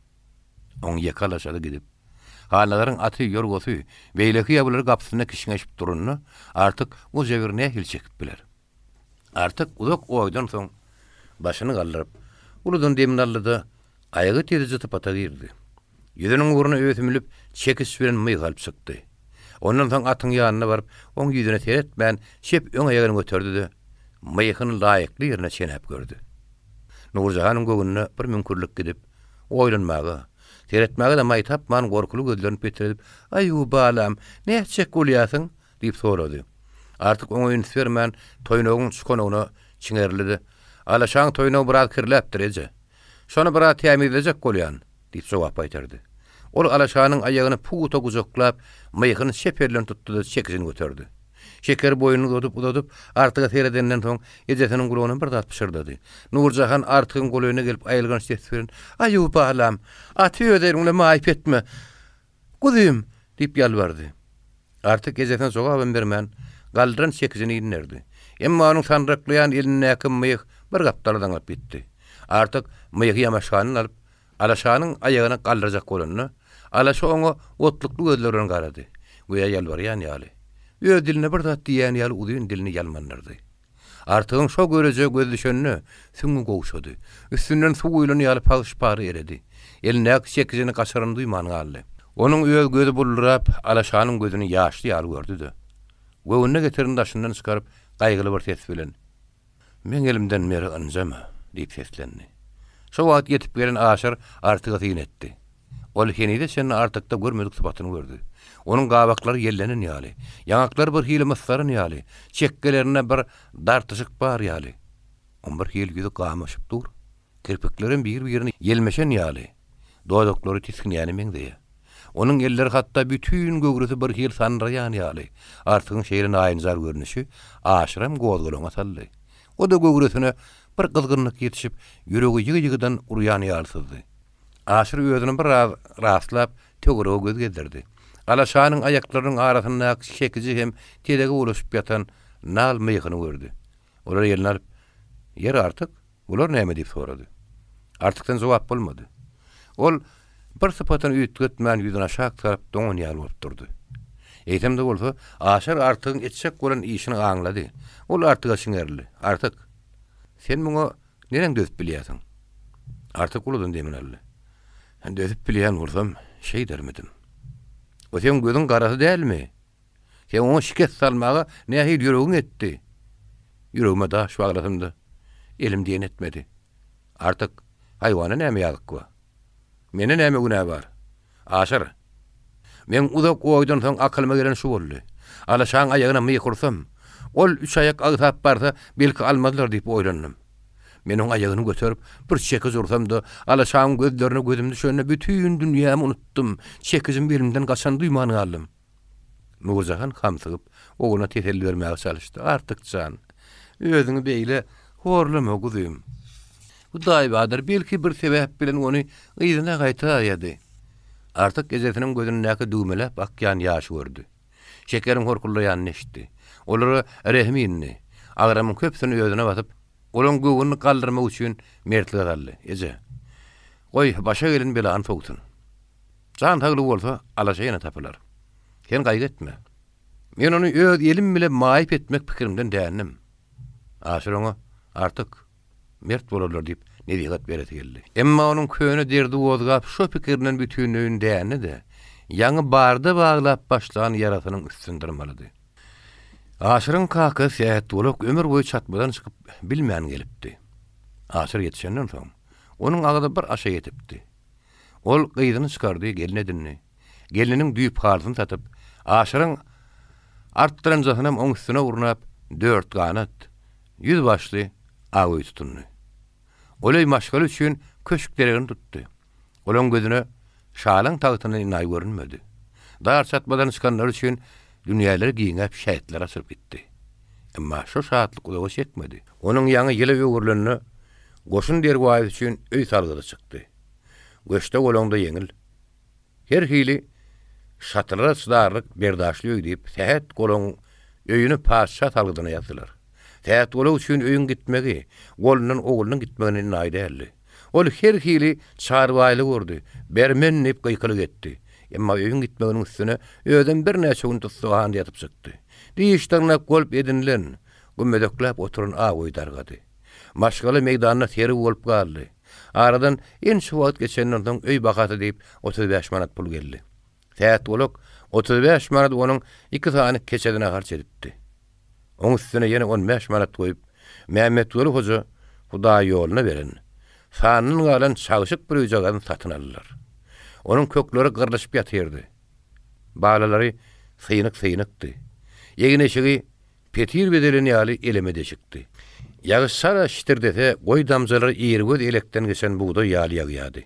Oň ýeke alaşasy gidip, Halnazaryň aty, ýorgasy, beýleki ýabylary gapysynda kişňeşip duranda, Artyk o jebiri nähili çekip biler? Artyk uzak oýdan soň başyny galdyryp, uludan demini aldy-da, Aýgyt ediji sypata girdi. Ýüzüniň ugruna ösümilip, çekiç bilen myh alyp çykdy. Ondan soň atyň ýanyna baryp, oň ýüzüne seretmän, çep öň aýagyny göterdi-de, myhyny laýykly ýerine çenäp gördi. Nurjahanyň göwnüne bir müňkürlik gidip, oýlanmaga, seretmäge-de maý tapman gorkuly gözlerini petredip, Aý-u, balam, nätjek bolýasyň? diýip sorady. Artyk oňa üns bermän, toýnagyň çukanagyna çiňerildi-de, Alaşaň toýnagy biraz kirläpdir, eje. Şony biraz tämizlejek bolýan, diýip jogap gaýtardy. Ol alaşanyň aýagyny pugta gujaklap, myhyny çep elinden tutdy-da, çekijini göterdi. Şeker boýnuny uzadyp-uzadyp, Artyga seredenden soň, ejesiniň gulagyna bir zat pyşyrdady. Nurjahan Artygyň golaýyna gelip aýylganç ses bilen, Aýu, balam, aty öz eliň bilen maýyp etme! Guzym! diýip ýalbardy. Artyk ejesine jogabam bermän, galdyran çekijini inderdi. Emma onuň sandyraklaýan elindäki myh bir gapdala zyňlyp gitdi. Artyk myhy ýamaşgandan alyp, Alaşanyň aýagyna galdyrjak bolanda, Alaşa oňa otlukly gözleri bilen garady. Göýä ýalbarýan ýaly. Öz dilinde bir zat diýýän ýaly uzyn dilini ýalmandyrdy. Artygyň şo göreje gözi düşende, süňňi gowşady. Üstünden suw guýlan ýaly pagyş-para eredi. Elindäki çekijini gaçyranyny duýman galdy. Onuň öz gözi buldurap, Alaşanyň gözüni ýaşly ýaly gördi-de, göwnüne getirini daşyndan çykaryp, gaýgyly bir ses bilen, Meň elimden beri ynjama! diýip seslendi. Şo wagt ýetip gelen Aşyr Artyga syn etdi. Ol henize çenli Artykda görmedik sypatyny gördi. Onuň gabaklary ýellenen ýaly, ýaňaklary bir hili myssaran ýaly, çekgelerinde bir dartyşyk bar ýaly. Oň bir hili ýüzi gamaşyp dur. Kirpiklerem bir-birine ýelmeşen ýaly, dodaklary tisginýäne meňzeýär. Onuň elleri hatda bütin göwresi bir hili sandyraýan ýaly. Artygyň şeýle naýynjar görnüşi Aşyram gozgalaňa saldy. O-da göwresine bir gyzgynlyk ýetişip, ýüregi ýygy-ýygydan urýan ýaly syzdy. Aşyr özüni biraz rastlap, töwerege göz gezdirdi. Alaşanyň aýaklarynyň arasyndaky çekiji hem tezege ulaşyp ýatan nal myhyny gördi. Olary eline alyp, Ýeri Artyk, bular näme diýip sorady. Artykdan jogap bolmady. Ol bir sypatyny üýtgetmän ýüzüni aşak salyp doňan ýaly bolup durdy. Eýsem-de bolsa, Aşyr Artygyň etjek bolan işini aňlady. Ol Artyga çiňerildi. Artyk, sen muňa Neneň dözüp bilýärsiň? Artyk uludan demini aldy. Dözüp bilýän bolsam, şeýdermidim. O seň gözüň garasy dälmi? Sen oňa şikes salmaga nähili ýüregiň ýetdi? Ýüregime daş baglasam-da, elim diýen etmedi. Artyk, haýwana näme ýazyk bar? Mende näme günä bar? Aşyr, Meň uzak oýdan soň akylyma gelen şu boldy. Alaşaň aýagyna myh ursam, ol üç aýak agsap barsa, belki almazlar diýip oýlandym. Men oň aýagyny göterip, bir çekiç ursam-da, alaşaň gözlerine gözüm düşende bütin dünýämi unutdym, çekijim elimden gaçanyny duýman galdym. Nurjahan hamsygyp, ogluna teselli bermäge çalyşdy, Artyk jan, özüňi beýle horlama, guzym. Hudaý bardyr, belki bir sebäp bilen ony yzyna gaýtaraýady. Artyk ejesiniň gözündäki düwmeläp akýan ýaşy gördi. Şekeriň horkullaýanyny eşitdi. Olara rehimi indi. Agramyň köpüsini özüne basyp, olaň göwnüni galdyrmak üçin mertlige saldy. Eje, goý, başa gelen belany sowsun. Jan saglygy bolsa, alaşa ýene tapylar. Sen gaýgy etme. Men ony öz elim bile maýyp etmek pikirimden dändim. Aşyr oňa, Artyk, mert bolarlar diýip, nesihat beresi geldi. Emma onuň köne derdi gozgap, şo pikirinden bütinleýin dändi-de, ýaňy barda baglap başlan ýarasynyň üstüni dyrmalady. Aşyryň kakasy Sähetgulak ömür boýy çatmadan çykyp bilmän gelipdi. Aşyr ýetişenden soň, onuň agzy bir aşa ýetipdi. Ol gyzyny çykardy, gelin edindi. Gelniniň düýp halysyny satyp, Aşyryň artdyranjasynam oň üstüne gurnap, dört ganat, ýüz başly ak öý tutundy. Ol öý maşgala üçin köşk deregini tutdy. Olaň gözüne şalaň tagtyndan enaýy görünmedi. Dar çatmadan çykanlary üçin dünýäleri giňäp şähitler açylyp gitdi. Emma şo şatlyk uzaga çekmedi. Onuň ýaňy ýyla öwrülende goşun derwaýysy üçin öý salgydy çykdy. Göçde bolaňda ýeňil. Her hili şatylara çydarlyk berdaşly öý diýip, Sähet golaň öýüni patyşa salgydyna ýazdylar. Sähet golak üçin öýüň gitmegi, golundan oglunyň gitmegine enaýy däldi. Ol her hili çarbaýlyk urdy, bermen diýip gykylyk etdi. Emma öýüň gitmeginiň üstüne özem birnäçe gün tussaghanda ýatyp çykdy. Diş-dyrnak bolup edinilen, gümezekläp oturan ak öý dargady. Maşgala meýdanda sergi bolup galdy. Aradan ençe wagt geçenden soň öý bahasy diýip 35 manat pul geldi. Sähetgulak 35 manady onuň iki sany keçesine harç edipdi. Oň üstüne ýene on bäş manat goýup, Mämmetweli hoja Hudaýýoluna beren, sandan galan çagşyk bir öýjagazyny satyn aldylar. Onuň kökleri gyrlyşyp ýatyrdy. Balalary synyk-synykdy. Egin-eşigi petir bezelen ýaly eleme-deşikdi. Ýagyş çala şitirdese, goýy damjalar irgöz elekden geçen bugdaý ýaly ýagýardy.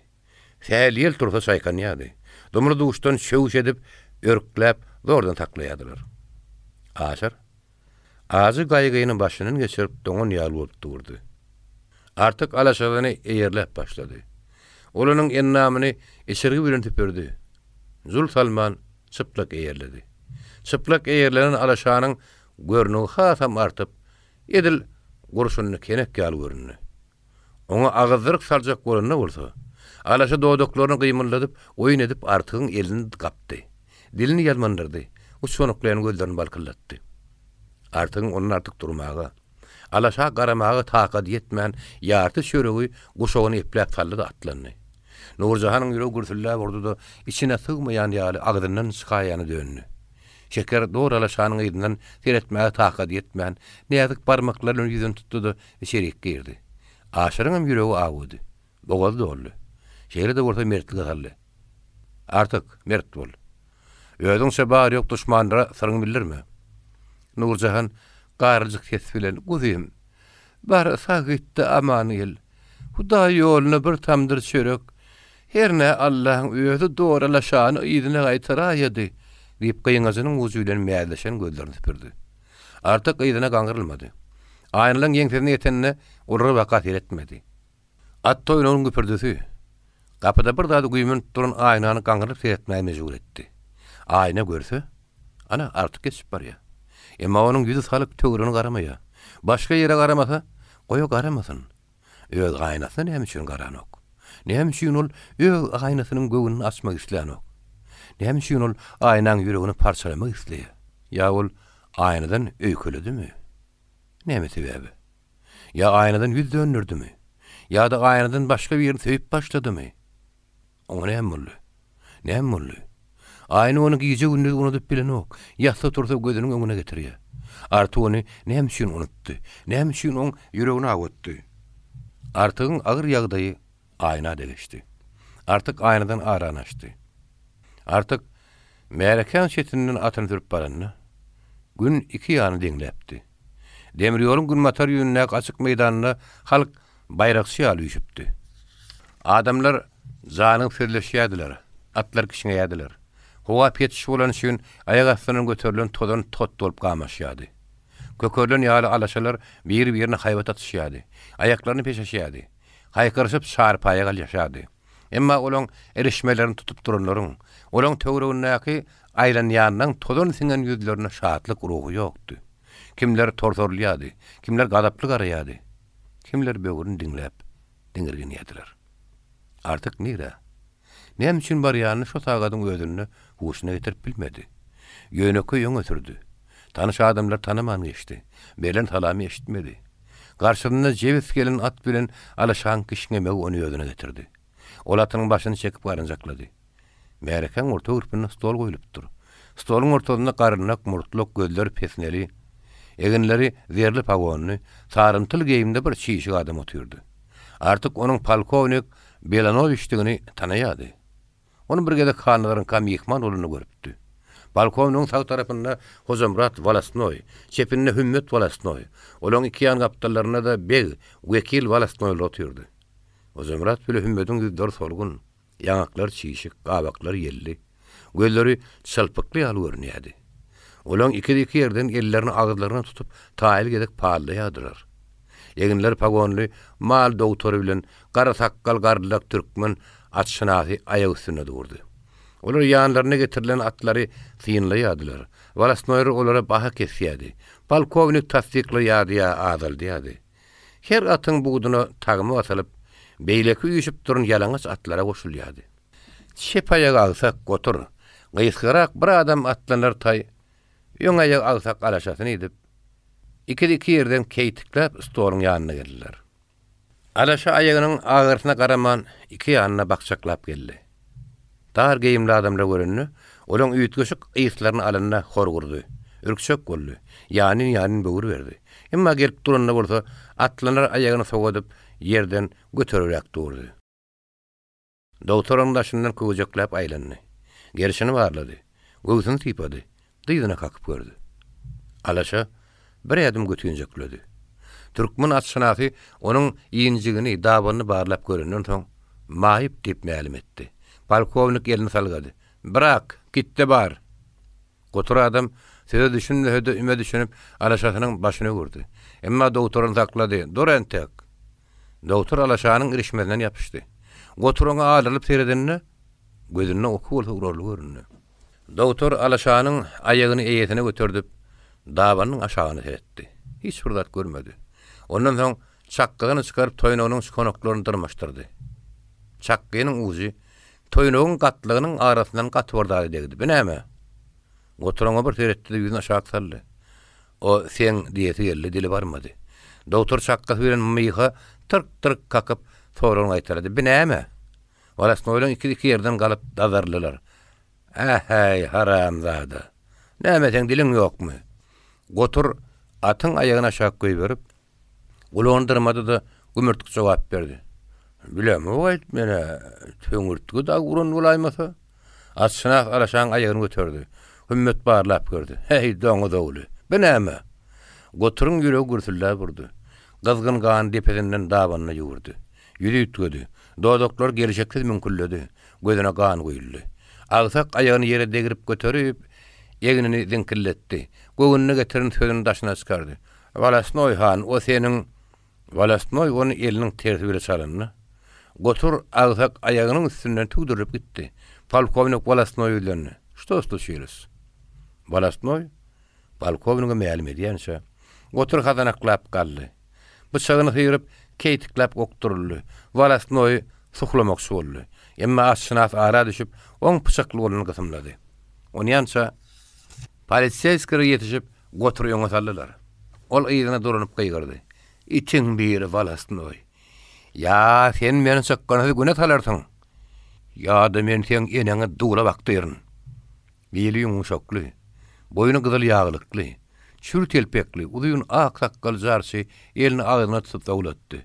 Sähel ýel tursa çaýkanýardy. Dumly-duşdan çöwüş edip, örkläp, zordan saklaýardylar. Aşyr ajy gaýgyny başyndan geçirip doňan ýaly bolup durdy. Artyk alaşasyny eýerläp başlady. Ol onuň endamyny içirgi bilen süpürdi. Jul salman, çyplak eýerledi. Çyplak eýerlenen alaşanyň görnügi hasam artyp, edil gurşunly kenek ýaly göründi. Oňa agyzdyryk saljak bolanda bolsa, alaşa dodaklaryny gymyldadyp, oýun edip Artygyň elini gapdy. Dilini ýalmandyrdy, uçganaklaýan gözlerini balkyldatdy. Artygyň ondan artyk durmaga, alaşa garamaga takady ýetmän, ýarty çöregi guşagyna epläp saldy-da atlandy. Nurjahanyň ýüregi gürsülläp urdy-da, içine sygmaýan ýaly agzyndan çykaýana döndi. Şeker dor alaşanyň yzyndan seretmäge takady ýetmän, näzik barmaklary bilen ýüzüni tutdy-da, içerik girdi. Aşyryňam ýüregi awudy. Bogazy doldy. Şeýle-de bolsa mertlige saldy. Artyk, mert bol. Özüňçe bar-ýok duşmanlara syryňy bildirme. Nurjahan garryjyk ses bilen, Guzym, bar, sag git-de, aman gel. Hudaý ýoluna bir tamdyr çörek. Hernä Allaň özi doralaşany yzyna gaýtaraýady, diýip, gyňajynyň ujy bilen mäzleşen gözlerini süpürdi. Artyk yzyna gaňrylmady. Aýnalaň ýeňsesine ýetende, olara baka seretmedi. At toýnagynyň güpürdisi, gapyda bir zady güýmenip duran Aýnany gaňrylyp seretmäge mejbur etdi. Aýna görse, ana, Artyk geçip barýar. Emma onuň ýüzi salyk, töweregine garamaýar. Başga ýere garamasa, goý-a garamasyn. Öz aýnasyna näme üçin garanok? Näme üçin ol öz aýnasynyň göwnüni açmak islänok? Näme üçin ol aýnaň ýüregini parçalamak isleýär? Ýa ol aýnadan öýkeledimi? Näme sebäbe? Ýa aýnadan ýüz döndürdimi? Ýa-da aýnadan başga birini söýüp başladymy? Oňa näme boldy? Näme boldy? Aýna ony gije-gündiz unudyp bilenok, ýatsa-tursa gözüniň öňüne getirýär. Artyk ony näme üçin unutdy? Näme üçin oň ýüregini awutdy? Artygyň agyr ýagdaýy Aýna-da geçdi. Artyk Aýnadan arany açdy. Artyk märekäň çetinden atyny sürüp baranda, Gün iki ýany deňläpdi. Demir ýoluň günbatar ýüzündäki açyk meýdanda halk baýrakçy ýaly üýşüpdi. Adamlar janygyp sözleşýärdiler, atlar kişňeýärdiler. Howa petiş bolany üçin aýak astyndan göterilen tozan tot bolup gamaşýardy. Kökerilen ýaly alaşalar biri-birine haýbat atyşýardy, aýaklaryny peşeşýärdi, haýkyryşyp çarpaýa galýaşardy. Emma olaň irişmelerini tutup duranlaryň, olaň töweregindäki aýlanýanlaň tozan siňen ýüzlerinde şatlyk ruhy ýokdy. Kimler torsarylýardy, kimler gazaply garaýardy, kimler böwrüni diňläp diňirgenýärdiler. Artyk nirä? Näme üçin barýanyny şo sagadyň özünde huşuna getirip bilmedi. Ýönekeý öňe sürdi. Tanyş adamlary tanaman geçdi. Berlen salamy eşitmedi. Garşysynda jebis gelen at bilen alaşaň kişňemegi ony özüne getirdi. Ol atynyň başyny çekip garynjaklady. Märekäň orta gürpünde stol goýlupdyr. Stoluň ortasynda garynlak, murtlak, gözleri pesneli, eginleri zerli pagonly, sarymtyl geýimde bir çişik adam otyrdy. Artyk onuň polkownik Belanowiçdigini tanaýardy. Ony bir gezek Halnazaryňka myhman bolanda görüpdi. Polkownigiň sag tarapynda Hojamyrat wolostnoý, çepinde Hümmet wolostnoý, olaň iki ýan gapdallarynda-da beg, wekil wolostnoýlar otyrdy. Hojamyrat bile Hümmediň ýüzleri solgun, ýaňaklary çişik, gabaklary ýelli, gözleri çylpykly ýaly görünýärdi. Olaň ikisi iki ýerden ellerini agyzlaryna tutup taýly gezek pallaýardylar. Eginleri pagonly mal dogtory bilen gara sakgal garlak türkmen atşynasy aýak üstünde durdy. Olar ýanlaryna getirilen atlary synlaýardylar. Wolostnoýlar olara baha kesýärdi. Polkownik tassyklaýardy ýa azaldýardy. Her atyň buduna tagma basylyp, beýleki üýşüp duran ýalaňaç atlara goşulýardy. Çep aýagy agsak, gotur, gysgarak bir adam atlanar taý, öň aýagy agsak alaşasyny idip, ikisi iki ýerden keýtikläp stoluň ýanyna geldiler. Alaşa aýagynyň agyrysyna garaman, iki ýanyna bakjaklap geldi. Dar geýimli adamlary görende, olaň üýtgeşik yslaryny alanda hor gurdy. Ürkjek boldy. Ýanyn-ýanyn böwür berdi. Emma gelip duranda bolsa, atlanar aýagyny sowadyp, ýerden göteribräk durdy. Dogtor onuň daşyndan köwjekläp aýlandy. Gerşini barlady. Göwsüni sypady. Dyzyna kakyp gördi. Alaşa bir ädim götünjekledi. Türkmen atşynasy onuň injigini, dabanyny barlap görenden soň, maýyp diýip mälim etdi. Polkownik elini salgady. Brak, git-de bar! Gotur adam söze düşünmese-de üme düşünip, alaşasynyň başyny öwürdi. Emma dogtor ony saklady, Dur entek! Dogtor alaşanyň irişmezinden ýapyşdy. Gotur oňa alyrylyp seredende, gözünde oky bolsa urarly göründi. Dogtor alaşanyň aýagyny eýesine göterdip, dabanynyň aşagyna seretdi. Hiç bir zat görmedi. Ondan soň çakgysyny çykaryp toýnagynyň çkonaklaryny dyrmaşdyrdy. Çakgynyň ujy toýnagyň gatlagynyň arasyndan gaty bir zada degdi. Bu näme? Gotur oňa bir seretdi-de ýüzüni aşak saldy. O seň diýesi geldi, dili barmady. Dogtor çakgysy bilen myha tyrk-tyrk kakyp, soragyny gaýtalady. Bi näme? Wolostnoýlaň ikisi iki ýerden galyp dazarlylar. Ähäý, haramzada! Näme seň diliň ýokmy? Gotur atyň aýagyny aşak goýberip, Gulagyny dyrmady-da, gümürtik jogap berdi. Bilemok-aýt, men-ä töňürtgi dagy uran bolaýmasa. Atşynas alaşaň aýagyny göterdi. Hümmet barlap gördi. Häý, doňuz ogly, bu näme? Goturyň ýüregi gürsüldäp urdy. Gyzgyn gany depesinden dabanyna ýüwürdi. Ýüzi üýtgedi. Dodaklary gelşiksiz müňküldedi. Gözüne gan guýuldy. Agsak aýagyny ýere degrip göterip, egnini ziňkilletdi. Göwnüne getiren sözüni daşyna çykardy. Wolostnoý han, o seniň Wolostnoý ony eliniň tersi bile çalanda, Gotur agsak aýagynyň üstünden tüwdürilip gitdi. Polkownik Wolostnoýa ýüzlendi. Şto sluçilось? Wolostnoý polkownige mälim edýänçä, Gotur hasanaklap galdy. Pyçagyny syryp, keýtikläp okduryldy. Wolostnoýy suhlamakçy boldy. Emma atşynas ara düşüp, oň pyçakly goluny gysymlady. Onýança Poliseýskiler ýetişip, Gotury öňe saldylar. Ol yzyna dolanyp gygyrdy. Itiň biri wolostnoý. Ýa sen meni çykgynsyz güne salarsyň, ýa-da men seň eneňi dula bakdyryn. Bili ýumşakly, boýny gyzyl ýaglykly, çür telpekli, uzyn ak sakgally jarçy elini agzyna tutup zowlatdy.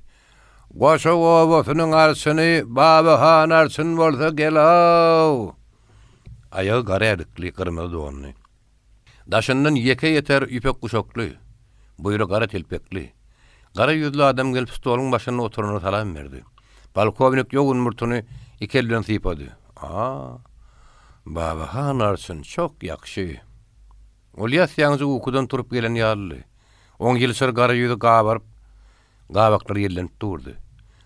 Goşa obasynyň arçyny Babahan arçyn bolsa gel-ow! Aýagy gara ädikli, gyrmyzy donly. Daşyndan ýeke ýeter ýüpek guşakly, buýra gara telpekli, gara ýüzli adam gelip stoluň başynda oturana salam berdi. Polkownik ýogyn murtuny iki eli bilen sypady. A, Babahan arçyn, çok ýagşy. Ol ýas-ýaňyja ukudan turup gelen ýalydy. Oň ýylçyr gara ýüzi gabaryp, gabaklary ýellenip durdy.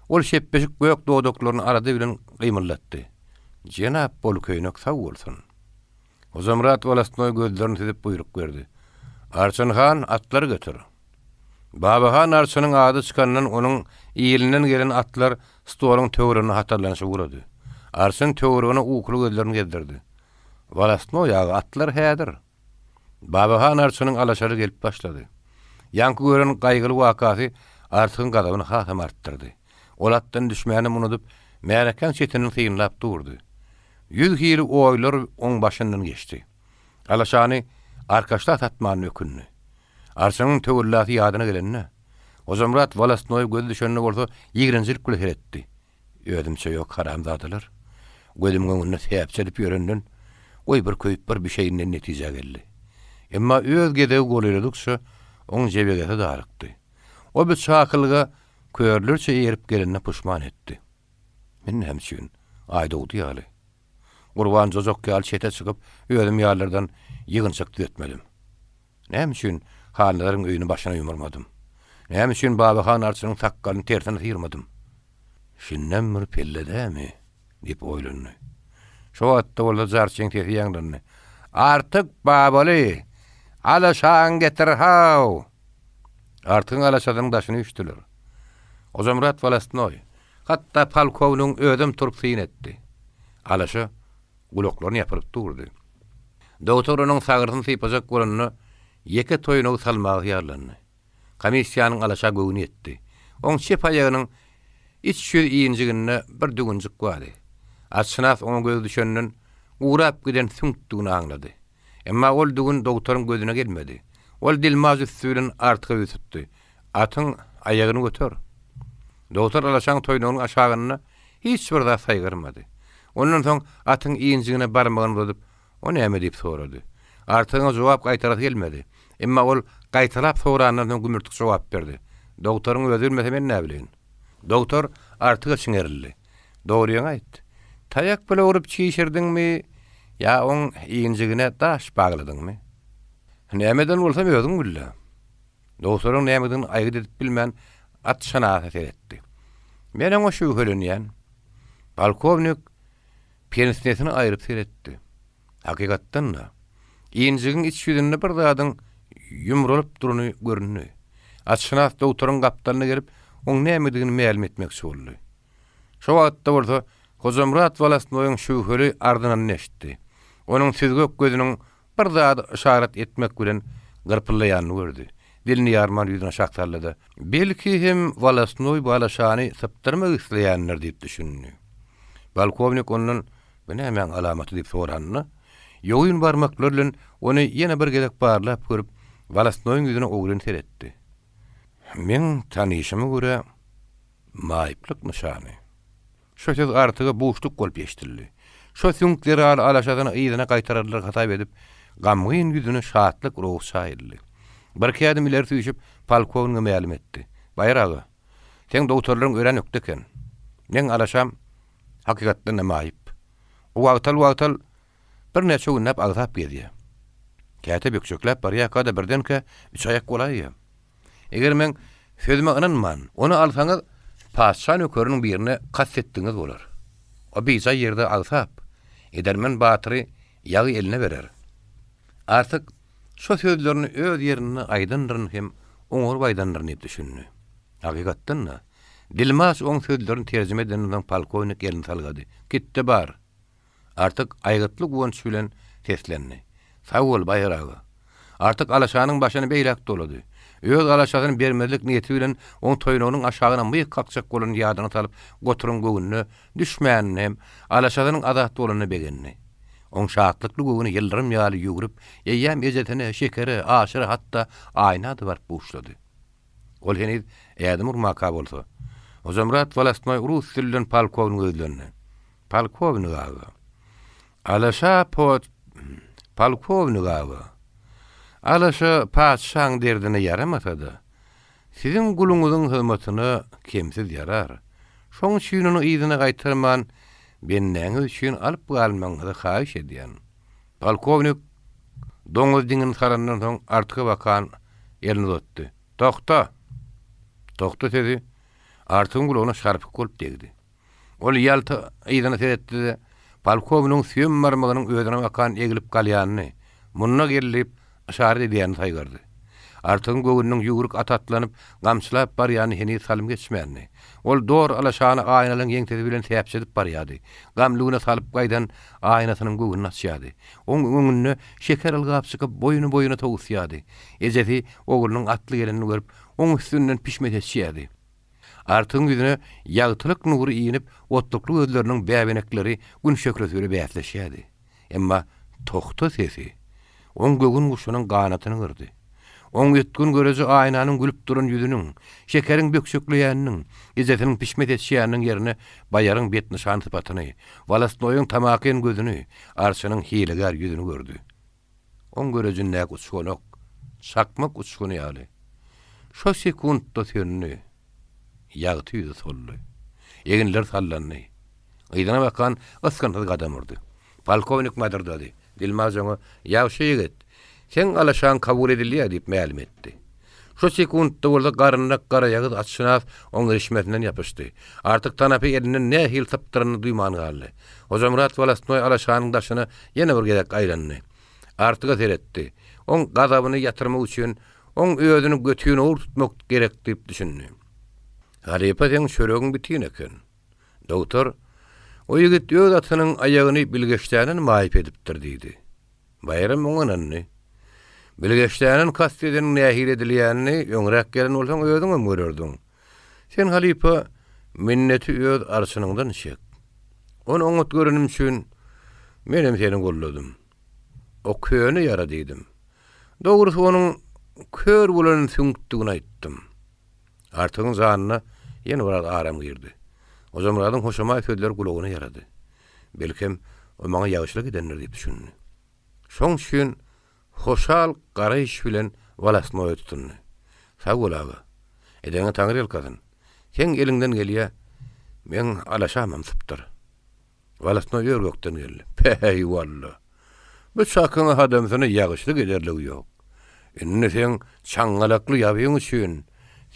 Ol şepbeşik gök dodaklaryny alada bilen gymyldatdy. Jenap Bolköýnek sag bolsun. Hojamyrat wolostnoý gözlerini süzüp buýruk berdi. Arçyn han, atlary getir. Babahan arçynyň ady çykandan onuň ilinden gelen atlar stoluň töweregine hatarlanyşyp ugrady. Arçyn töweregine ukuly gözlerini gezdirdi. Wolostnoý aga, atlar häzir. Babahan arçynyň alaşary gelip başlady. Ýaňky gören gaýgyly wakasy Artygyň gazabyny hasam artdyrdy. Ol atdan düşmänem unudyp, märekäň çetinden synlap durdy. Ýüz hili oýlar oň başyndan geçdi. Alaşany arkaçda satmanyna ökündi. Arçynyň töwellasy ýadyna gelende, Hojamyrat wolostnoýa gözi düşende bolsa ýigrenjilik bilen seretdi. Özümçe ýok haramzadalar. Gözümiň öňünde säpje edip ýörenden, goý bir köýüp bir bişeýin diýen netijä geldi. Emma öz gezegi golaýladykça oň jebegesi darykdy. O bu çakylyga körlerçe eýerip gelenine puşman etdi. Men näme üçin Aýdogdy ýaly, Gurban jojak ýaly çete çykyp, özüm ýalylardan ýygynjak düzetmedim? Näme üçin Hannazaryň öýüni başyna ýumurmadym? Näme üçin Babahan arçynyň sakgalyny tersine syrmadym? Şindem bir pelle dämi? diýip oýlandy. Şo wagtda bolsa jarçyň sesi ýaňlandy. Artyk babaly! Alaşaňy getir-haw! Artygyň alaşasynyň daşyny üýşdüler. Hojamyrat wolostnoý, hatda polkownigiň özem turup syn etdi. Alaşa gulaklaryny ýapyryp durdy. Dogtor onuň sagrysyny sypajak bolanda, ýeke toýnagy salmaga hyýallandy. Komissiýanyň alaşa göwni ýetdi. Oň çep aýagynyň. Iç ýüz injiginde bir düwünjik bardy. Atşynas oňa gözi düşenden, gurap giden süňkdügini aňlady. Emma ol düwün dogtaryň gözüne gelmedi. Ol dilmaç üsti bilen Artyga ýüz tutdy. Atyň aýagyny göter. Dogtar alaşaň toýnagynyň aşagynda hiç bir zat saýgarmady. Ondan soň atyň injigine barmagyny uzadyp, O näme diýip sorady. Artygyň jogap gaýtarasy gelmedi. Emma ol gaýtalap sorandan soň gümürtik jogap berdi. Dogtaryň özi bilmese men näbileýin. Dogtar Artyga çiňerildi. Dogryňy aýt. Taýak bile urup çişirdiňmi ýa oň injigine daş bagladyňmy? Nämeden bolsam özüň bil-dä. Dogtaryň nämedigini aýgyt edip bilmän at şanasa seretdi. Men oňa şübhelenýän. Polkownik Pensnesini aýryp seretdi. Hakykatdan-da, injigiň iç ýüzünde bir zadyň ýumralyp durany göründi. Atşynas dogtoryň gapdalyna gelip, oň nämedigini mälim etmekçi boldy. Şo wagtda bolsa Hojamyrat wolostnoýyň şübheli ardynanyny eşitdi. Onuň süzgek gözüniň Bir zady yşarat etmek bilen gyrpyldaýanyny gördi. Dilini ýarman ýüzüni aşak sallady. Belki hem wolostnoý bu alaşany sypdyrmak isleýändir diýip düşündi. Polkownik ondan Bu nämäň alamaty diýip soranda, ýogyn barmaklary bilen ony ýene bir gezek barlap görüp, wolostnoýyň ýüzüne ogryn seretdi. Meň tanyşyma görä, maýyplyk nyşany. Şo söz Artyga buşluk bolup eşidildi. Şo süňk zerarly alaşasyny yzyna gaýtararlar hasap edip, gamgyn ýüzüne şatlyk ruhy çaýyldy. Birki ädim ileri süýşüp, polkownige mälim etdi. Baýar aga, seň dogtorlaryň örän ökde eken. Meň alaşam hakykatdan-da maýyp. O wagtal-wagtal birnäçe günläp agsap gezýär. Käte bökjekläp barýarka-da birdenkä üçaýak bolaýýar. Eger meň sözüme ynanman, ony alsaňyz, patyşa nökeriniň birine kast etdigiňiz bolar. O bijaý ýerde agsap, edermen batyry ýagy eline berer. Artyk şo sözlerini öz ýerinde aýdandyryn hem oňaryp aýdandyryn diýip düşündi. Hakykatdan-da, dilmaç oň sözlerini terjime edenden soň polkownik elini salgady. Git-de bar! Artyk aýgytly guwanç bilen seslendi. Sag bol, Baýar aga. Artyk alaşanyň başyny beýläk dolady. Öz alaşasyny bermezlik niýeti bilen oň toýnagynyň aşagyna myh kakjak bolanyny ýadyna salyp, goturyň göwnüne düşmänine hem alaşasynyň azat bolanyna begendi. Oň şatlykly göwni ýyldyrym ýaly ýüwrüp, eýýäm ejesine, Şekere, Aşyra hatda Aýna-da baryp buşlady. Ol heniz ädim urmaka bolsa, Hojamyrat wolostnoý rus dilden polkownige ýüzlendi. Polkownik aga. Alaşa pot Polkownik aga. Alaşa patyşaň derdine ýaramasa-da, siziň guluňyzyň hyzmatyna kemsiz ýarar. Şoň üçin ony yzyna gaýtarman, bendäňiz üçin alyp galmagyňyzy haýyş edýän. Polkownik doňuz diňini salandan soň Artyga bakan elini uzatdy. Togta! Togta sözi Artygyň gulagyna şarpyk bolup degdi. Ol ýalta yzyna seretdi-de, polkownigiň süýem barmagynyň özüne bakan eglip galýanyny, munda gel diýip, yşarat edýänini saýgardy. Artygyň göwnüniň ýüwrük at atlanyp, gamçylap barýany heniz salym geçmändi. Ol dor alaşany aýnalaryň ýeňsesi bilen säpjedip barýardy. Gamly güne salyp gaýdan aýnasynyň göwnüni açýardy. Oň öňünde Şeker ylgap çykyp, boýny-boýuna towusýardy. Ejesi oglunyň atly gelenini görüp, oň üstünden pişme seçýärdi. Artygyň ýüzüne ýagtylyk nury inip, otlukly gözleriniň bäbenekleri Gün şöhlesi bile bäsleşýärdi. Emma togta sesi oň göwün guşunyň ganatyny gyrdy. Oň ötgün göreji Aýnanyň gülüp duran ýüzüniň, Şekeriň bökjekleýäniniň, ejesiniň pişme seçýäniniň ýerine Baýaryň betnyşan sypatyny, Wolostnoýyň tamakin gözüni, Arçynyň hilegär ýüzüni gördi. Oň görejindäki uçganak, çakmak uçguny ýaly, şo sekuntda söndi. Ýagty ýüzi soldy. Eginleri sallandy. Yzyna bakan ysgynsyz gadam urdy. Polkownik madyrdady. Dilmaz oňa, Ýagşy ýigit, seň alaşaň kabul edilýär diýip mälim etdi. Şo sekuntda bolsa garynlak garaýagyz atşynas oň irişmesinden ýapyşdy. Artyk tanapy elinden nähili sypdyranyny duýman galdy. Hojamyrat wolostnoý alaşanyň daşyna ýene bir gezek aýlandy. Artyga seretdi. Oň gazabyny ýatyrmak üçin oň özüni götinowur tutmak gerek diýip düşündi. Halypa seň çöregiň bitin eken. Dogtor, o ýigit öz atynyň aýagyny bilgeşländen maýyp edipdir diýdi. Baýram oňa ynandy. Bilgeşländen kast edeniň nähili edilýänini öňräk gelen bolsaň özüňem görerdiň. Sen halypa. Minneti öz arçynyňdan çek. Ony oňat görenim üçin menem seni golladym. O köne ýara diýdim. Dogrusy onuň kör bolan süňkdügini aýtdym. Artygyň janyna ýene biraz aram girdi. Hojamyradyň hoşamaý sözleri gulagyna ýarady. Belkem, o maňa ýagşylyk edendir diýip düşündi. Şoň üçin hoşal garaýyş bilen wolostnoýa tutundy. Sag bol, aga. Edeňe taňryýalkasyn. Seň eliňden gelýä, meň alaşamam sypdyr. Wolostnoý ör-gökden geldi. Päý, walla! Bu çakyň adamsyna ýagyşlyk ederligi ýok. Indi seň çaňňalakly ýabyň üçin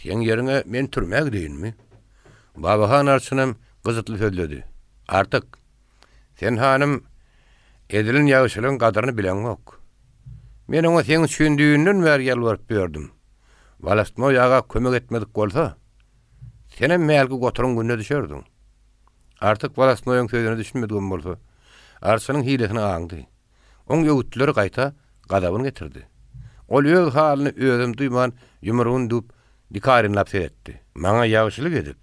seň ýeriňe men türmä gideýinmi? Babahan arçynam gyjytly sözledi. Artyk, sen hanym edilen ýagşylygyň gadyryny bileňok. Men oňa seň üçin düýnden bäri ýalbaryp ýördüm. Wolostnoý aga kömek etmedik bolsa, senem mälki goturyň gününe düşerdiň. Artyk wolostnoýyň sözüne düşünmedigem bolsa, arçynyň hilesini aňdy. Oň öwütleri gaýta gazabyny getirdi. Ol öz halyny özem duýman ýumrugyny düwüp, dikarinlap seretdi. Maňa ýagşylyk edip,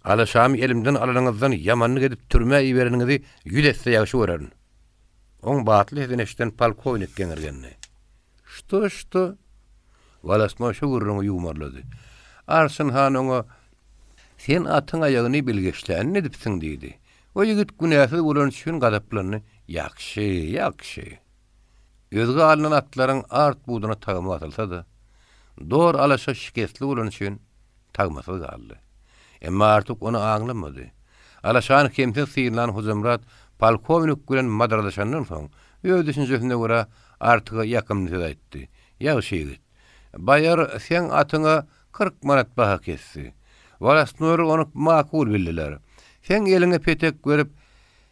alaşamy elimden alanyňyzdan ýamanlyk edip türmä ibereniňizi ýüz esse ýagşy görerin. Oň batly sesini eşiden polkownik geňirgendi. Şto, şto? Wolostnoý şu gürrüňi ýuwmarlady. Arçyn han oňa, Sen atyň aýagyny bilgeşlänini edipsiň diýdi. O ýigit günäsiz bolany üçin gazaplandy, Ýagşy, ýagşy. Özge alnan atlaryň art buduna tagma basylsa-da, dor alaşa şikesli bolany üçin tagmasyz galdy. Emma Artyk ony aňlamady. Alaşany kemsiz synlan Hojamyrat polkownik bilen madralaşandan soň, öz düşünjesine görä Artyga ýakymly söz aýtdy, Ýagşy ýigit, baýar seň atyňa 40 manat baha kesdi. Wolostnoýlar ony makul bildiler. Seň eliňe petek berip,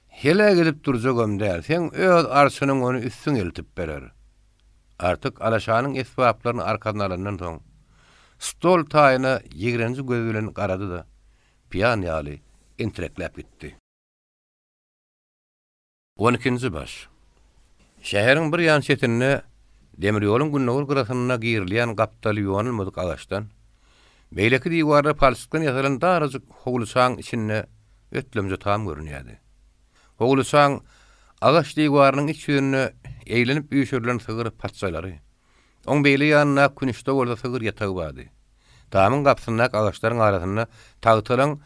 heläk edip durjagam däl, seň öz arçynyň ony üstüň eltip berer. Artyk alaşanyň esbaplaryny arkasyna alandan soň, stol taýyna ýigrenji gözi bilen garady-da, pyýan ýaly entirekläp gitdi. On ikinji baş. Şäheriň bir ýan çetinde, demir ýoluň gündogar gyrasynda girilýän gapdaly ýonulmadyk agaçdan, beýleki diwarlary palçykdan ýasalan darajyk howluçaň içinde ötlemje tam görünýärdi. Howluçaň agaç diwarynyň iç ýüzünde eglenip üýşürilen sygyr paçjalary, oň beýle ýanyndaky künüşde bolsa sygyr ýatagy bardy. Tamyň gapysyndaky agaçlaryň arasynda tagtalaň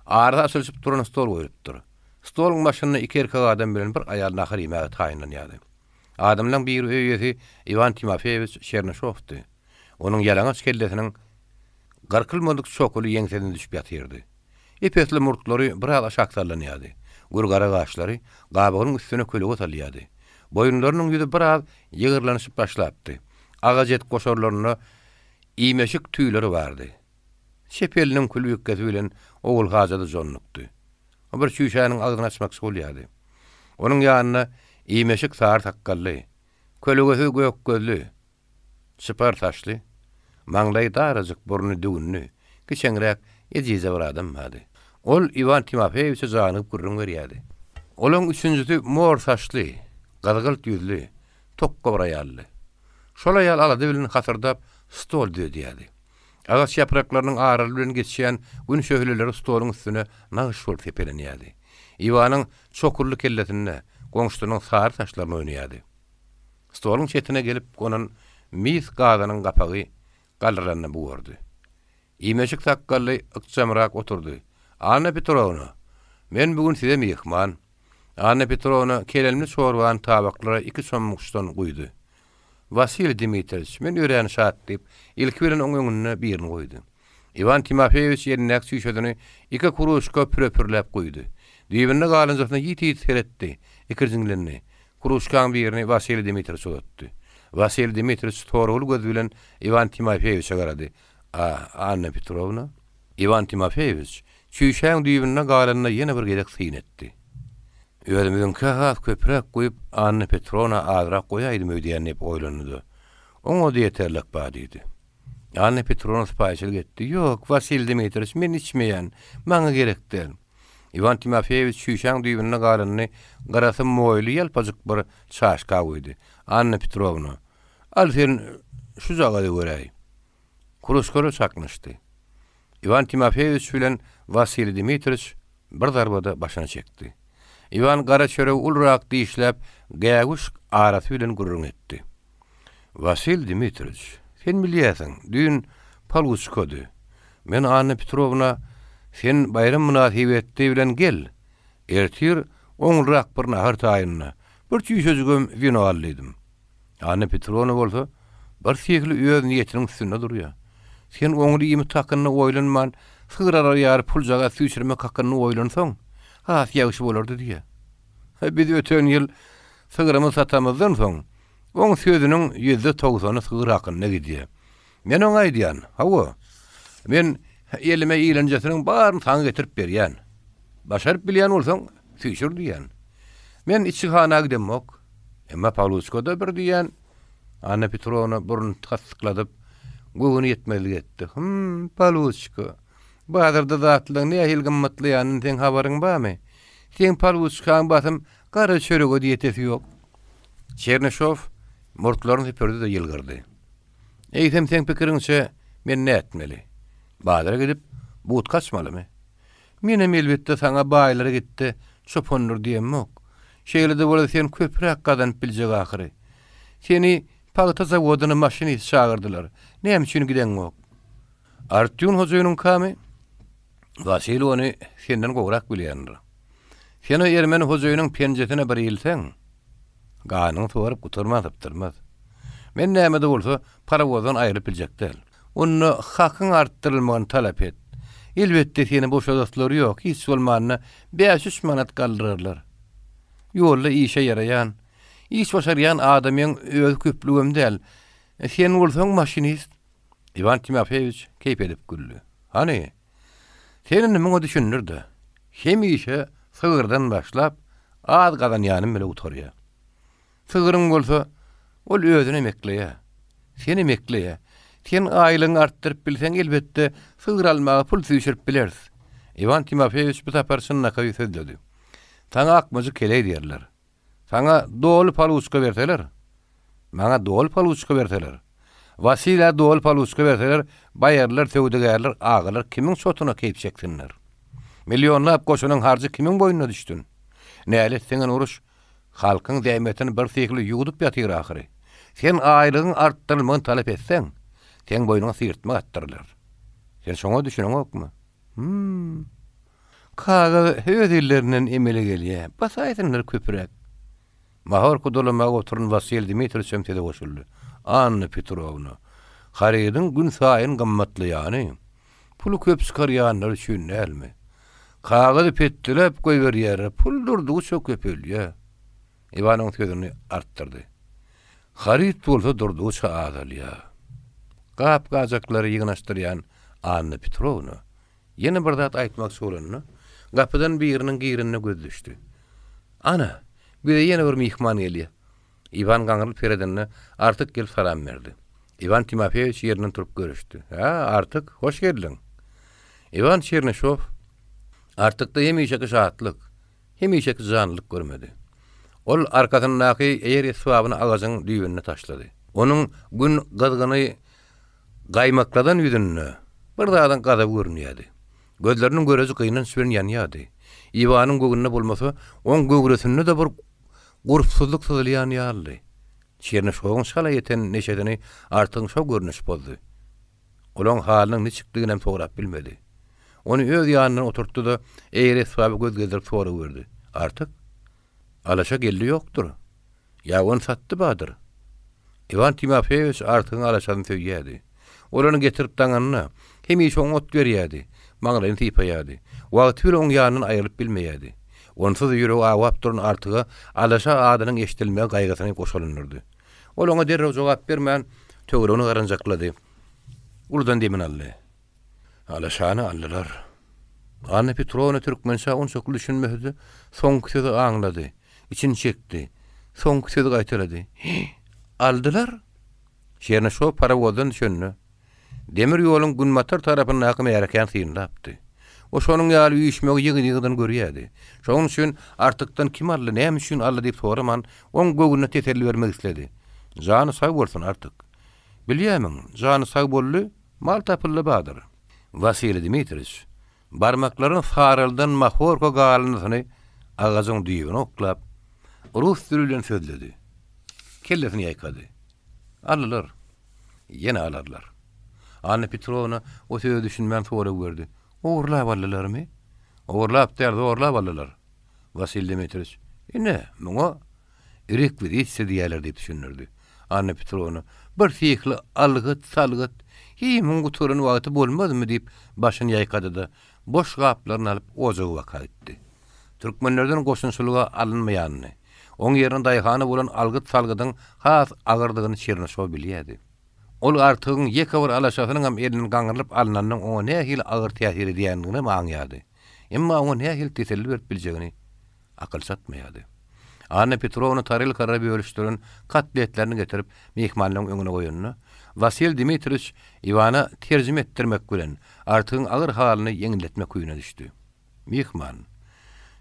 arasy açylyşyp duran stol goýlupdyr. Stoluň başynda iki erkek adam bilen bir aýal nahar iýmäge taýynlanýardy. Adamlaň biri öý eýesi Iwan Timofeýewiç Çernyşowdy. Onuň ýalaňaç kellesiniň gyrkylmadyk çokuly ýeňsesine düşüp ýatyrdy. Ep-esli murtlary biraz aşak sallanýardy. Gür gara gaşlary gabygynyň üstüne kölege salýardy. Boýunlarynyň ýüzi biraz ýygyrlanyşyp başlapdy. Agaç et goşarlarynda iýmeşik tüýleri bardy. Çep eliniň külbikgesi bilen Ogulhajada jonnukdy. O bir çüýşäniň agzyny açmakçy bolýardy. Onuň ýanynda iýmeşik sary sakgally, kölegesiz gök gözli, Çypar saçly, maňlaýy darajyk, burny düwünli, kiçeňräk, ejizje bir adam bardy. Ol Iwan Timofeýewiçe janygyp gürrüň berýärdi. Olaň üçünjisi mor saçly, gyzgylt ýüzli, tokga bir aýaldy. Şol aýal alada bilen hasyrdap, stol düzedýärdi. Agaç ýapraklarynyň araly bilen geçýän gün şöhleleri stoluň üstüne nagyş bolup sepelenýärdi. Iwanyň çokurly kellesinde goňşusynyň sary saçlaryny oýnaýardy. Stoluň çetine gelip gonan mis gazanyň gapagy galdyrylanyny bu gördi. Imeşik sakgally ykjamrak oturdy. Anna Petrowna, men bu gün size myhman. Anna Petrowna kelemli çorbany tabaklara iki çommuçdan guýdy. Wasiliý Dmitriç, men örän şat, diýip, ilki bilen oň öňünde birini goýdy. Iwan Timofeýewiç elindäki çüýşesini iki krujka püre-pürläp guýdy. Düýbünde galynjasyna ýiti-ýiti seretdi, ikirjiňlendi. Krujkaň birini Wasiliý Dmitriçe uzatdy. Wasiliý Dmitriç soragly göz bilen Iwan Timofeýewiçe garady. A, Anna Petrowna? Iwan Timofeýewiç çüýşäň düýbünde galanyna ýene bir gezek syn etdi. Özümiziňkä has köpräk guýup, Anna Petrowna azrak goýaýdym öýdýän diýip oýlandy-da, Oňa-da ýeterlik bar diýdi. Anna Petrowna sypaýyçylyk etdi. Ýok, Wasiliý Dmitriç, men içmeýän. Maňa gerek däl. Iwan Timofeýewiç çüýşäň düýbünde galanyny gyrasy moýly ýalpajyk bir çaşka guýdy. Anna Petrowna, al sen şujagazy göräý. Kružkalar çaknyşdy. Iwan Timofeýewiç bilen Wasiliý Dmitriç bir zarbada başyny çekdi. Iwan gara çöregi ulurak dişläp, gäwüş arasy bilen gürrüň etdi. Wasiliý Dmitriç, sen bilýärsiň, düýn poluçkady. Men Anna Petrowna, sen baýram mynasybetli bilen gel, ertir oňlyrak bir nahar taýynla, bir çüýşejigem wino al diýdim. Anna Petrowna bolsa bir sihli öz niýetiniň üstünde durýar. Sen oňly iýmit hakynda oýlanman, sygyr alar ýaly puljagaz süýşürmek hakynda oýlansaň, has ýagşy bolardy diýýär. Biz öten ýyl sygrymyzy satamyzdan soň, oň sözüniň ýüzde togsany sygyr hakynda gidýär. Men oňa aýdýan, Hawa, men elime ilenjesiniň baryny saňa getirip berýän. Başaryp bilýän bolsaň, süýşür diýýän. Men içgihana gidemok. Emma Pawluçka-da bir diýýän. Anna Petrowna burnuny tassykladyp, göwni ýetmezlik etdi. Hym, Pawluçka, bazarda zatlaryň nähili gymmatlaýanyndan seň habaryň barmy? Seň Pawluçkaň basym gara çörege-de ýetesi ýok. Çernyşow murtlaryny süpürdi-de ýylgyrdy. Eýsem, seň pikiriňçe, men nätmeli? Bazara gidip, but kaçmalymy? Menem, elbetde, saňa baýlara git-de, çopandyr diýemok. Şeýle-de bolsa, sen köpräk gazanyp biljek ahyry. Seni pagta zawodyna maşinist çagyrdylar. Näme üçin gideňok? Artýun hojaýynyňkamy? Wasiliý ony senden gowrak bilýändir. Sen o ermeni hojaýynyň penjesine bir ilseň, ganyňy sorup gutarman sypdyrmaz. Men näme-de bolsa, parowozdan aýrylyp biljek däl. Onda hakyň artdyrylmagyny talap et. Elbetde, seni boşadaslary ýok, hiç bolmanda bäş-üç manat galdyrarlar. Ýolda işe ýaraýan, iş başarýan adamyň özi köplügem däl. Sen bolsaň maşinist. Iwan Timofeýewiç keýp edip güldi. Hany, sen indi muňa düşündir-de. Hemişe sygyrdan başlap, az gazanýanym bile gutarýar. Sygryň bolsa, ol özünem ekleýär. Senem ekleýär. Sen aýlygyňy artdyryp bilseň, elbetde, sygyr almaga pul süýşürip bileris. Iwan Timofeýewiç bu sapar çynlakaý sözledi. Saňa akmajyk heleý diýerler. Saňa doly paluçka berseler, maňa doly paluçka berseler, Wasilä doly paluçka berseler, baýarlar, söwdagärler, agalar kimiň çotuna keýp çeksinler? Millionlap goşunyň harjy kimiň boýnuna düşsün? Nälet siňen uruş halkyň zähmetini birsyhly ýuwdup ýatyr ahyry. Sen aýlygyň artdyrylmagyny talap etseň, seň boýnuňa syrtma atdyrlar. Sen şoňa düşüneňokmy? Hum. Kagyz öz ellerinden emele gelýä. Basaýsynlar köpüräk. Mahorka dolamaga oturan Wasiliý Dmitriçem söze goşuldy. Anna Petrowna, harydyň günsaýyn gymmatlaýany, puly köp çykarýanlar üçin dälmi? Kagyzy petdeläp goýberýärler, pul durdugyça köpelýä. Iwan oň sözüni artdyrdy. Haryt bolsa durdugyça azalýa. Gap-gajaklary ýygnaşdyrýan Anna Petrowna ýene bir zat aýtmakçy bolanda, gapydan biriniň girenine gözi düşdi. Ana, bize ýene bir myhman gelýä. Iwan gaňrylyp seredende, Artyk gelip salam berdi. Iwan Timofeýewiç ýerinden turup görüşdi. Hä, Artyk, hoş geldiň. Iwan Çernyşow Artykda hemişeki şatlyk, Hemişeki janlylyk görmedi. Ol arkasyndaky eýer esbabyny agajyň düýbünde taşlady. Onuň gün gyzgyny gaýmakladan ýüzünde bir zadyň gazaby görünýärdi. Gözleriniň göreji gynanç bilen ýanýardy. Iwanyň göwnüne bolmasa, oň göwresinde-de bir gurpsuzlyk syzylýan ýalydy. Çernyşowyň çala ýeten neşesini Artygyň şo görnüşi pozdy. Olaň halynyň niçikdiginem sorap bilmedi. Ony öz ýanyndan oturtdy-da, eýer-esbaba göz gezdirip sorag berdi. Artyk? Alaşa geldi ýokdur. Ýa ony satdy badyr. Iwan Timofeýewiç Artygyň alaşasyny söýýärdi. Ol ony getirip daňanda, hemişe oňa ot berýärdi, maňlaýyny sypaýardy. Wagty bile oň ýanyndan aýrylyp bilmeýärdi. Onsuz-da ýüregi awap duran Artyga alaşa adynyň eşidilmegi gaýgysyny goşalandyrdy. Ol oňa derrew jogap bermän, töweregine garanjaklady. Uludan demini aldy. Alaşany aldylar. Anna Petrowna türkmençä onçakly düşünmese-de, soňky sözi aňlady. Içini çekdi. Soňky sözi gaýtalady. Hi! Aldylar? Çernyşow parowozdan düşende, Demir ýoluň günbatar tarapyndaky märekäni synlapdy. O şonuň ýaly üýşmegi ýygy-ýygydan görýärdi. Şonuň üçin Artykdan kim aldy, näme üçin aldy diýip soraman, oň göwnüne teselli bermek isledi. Jany sag bolsun, Artyk. Bilýärmiň, jany sag boldy, mal tapyldy badyr. Wasiliý Dmitriç barmaklaryny saraldan mahorka galyndysyny agajyň düýbüne oklap, rus dili bilen sözledi. Kellesini ýaýkady. Aldylar. Ýene alarlar. Anna Petrowna o söze düşünmän sorag berdi. Ogurlap aldylarmy? Ogurlap däl, zorlap aldylar. Wasiliý Dmitriç, Ine, muňa rekwizisiýa diýýärler diýip düşündirdi. Anna Petrowna, Bir syhly algyt-salgyt, hiý, muň gutaran wagty bolmazmy diýip, başyny ýaýkady-da, boş gaplaryny alyp, ojaga baka gitdi. Türkmenlerden goşunçylyga alynmaýanyny, oň ýerine daýhana bolan algyt-salgydyň has agyrdygyny Çernyşow bilýärdi. Ol Artygyň ýeke bir alaşasynyňam elinden gaňrylyp alnanynyň oňa nähili agyr täsir edýändiginem aňýardy. Emma oňa nähili teselli berip biljegini akyl çatmaýardy. Anna Petrowna tarelkalara bölüşdiren kotletlerini getirip, myhmanlaryň öňüne goýanda, Wasiliý Dmitriç Iwana terjime etdirmek bilen, Artygyň agyr halyny ýeňilletmek küýüne düşdi. Myhman,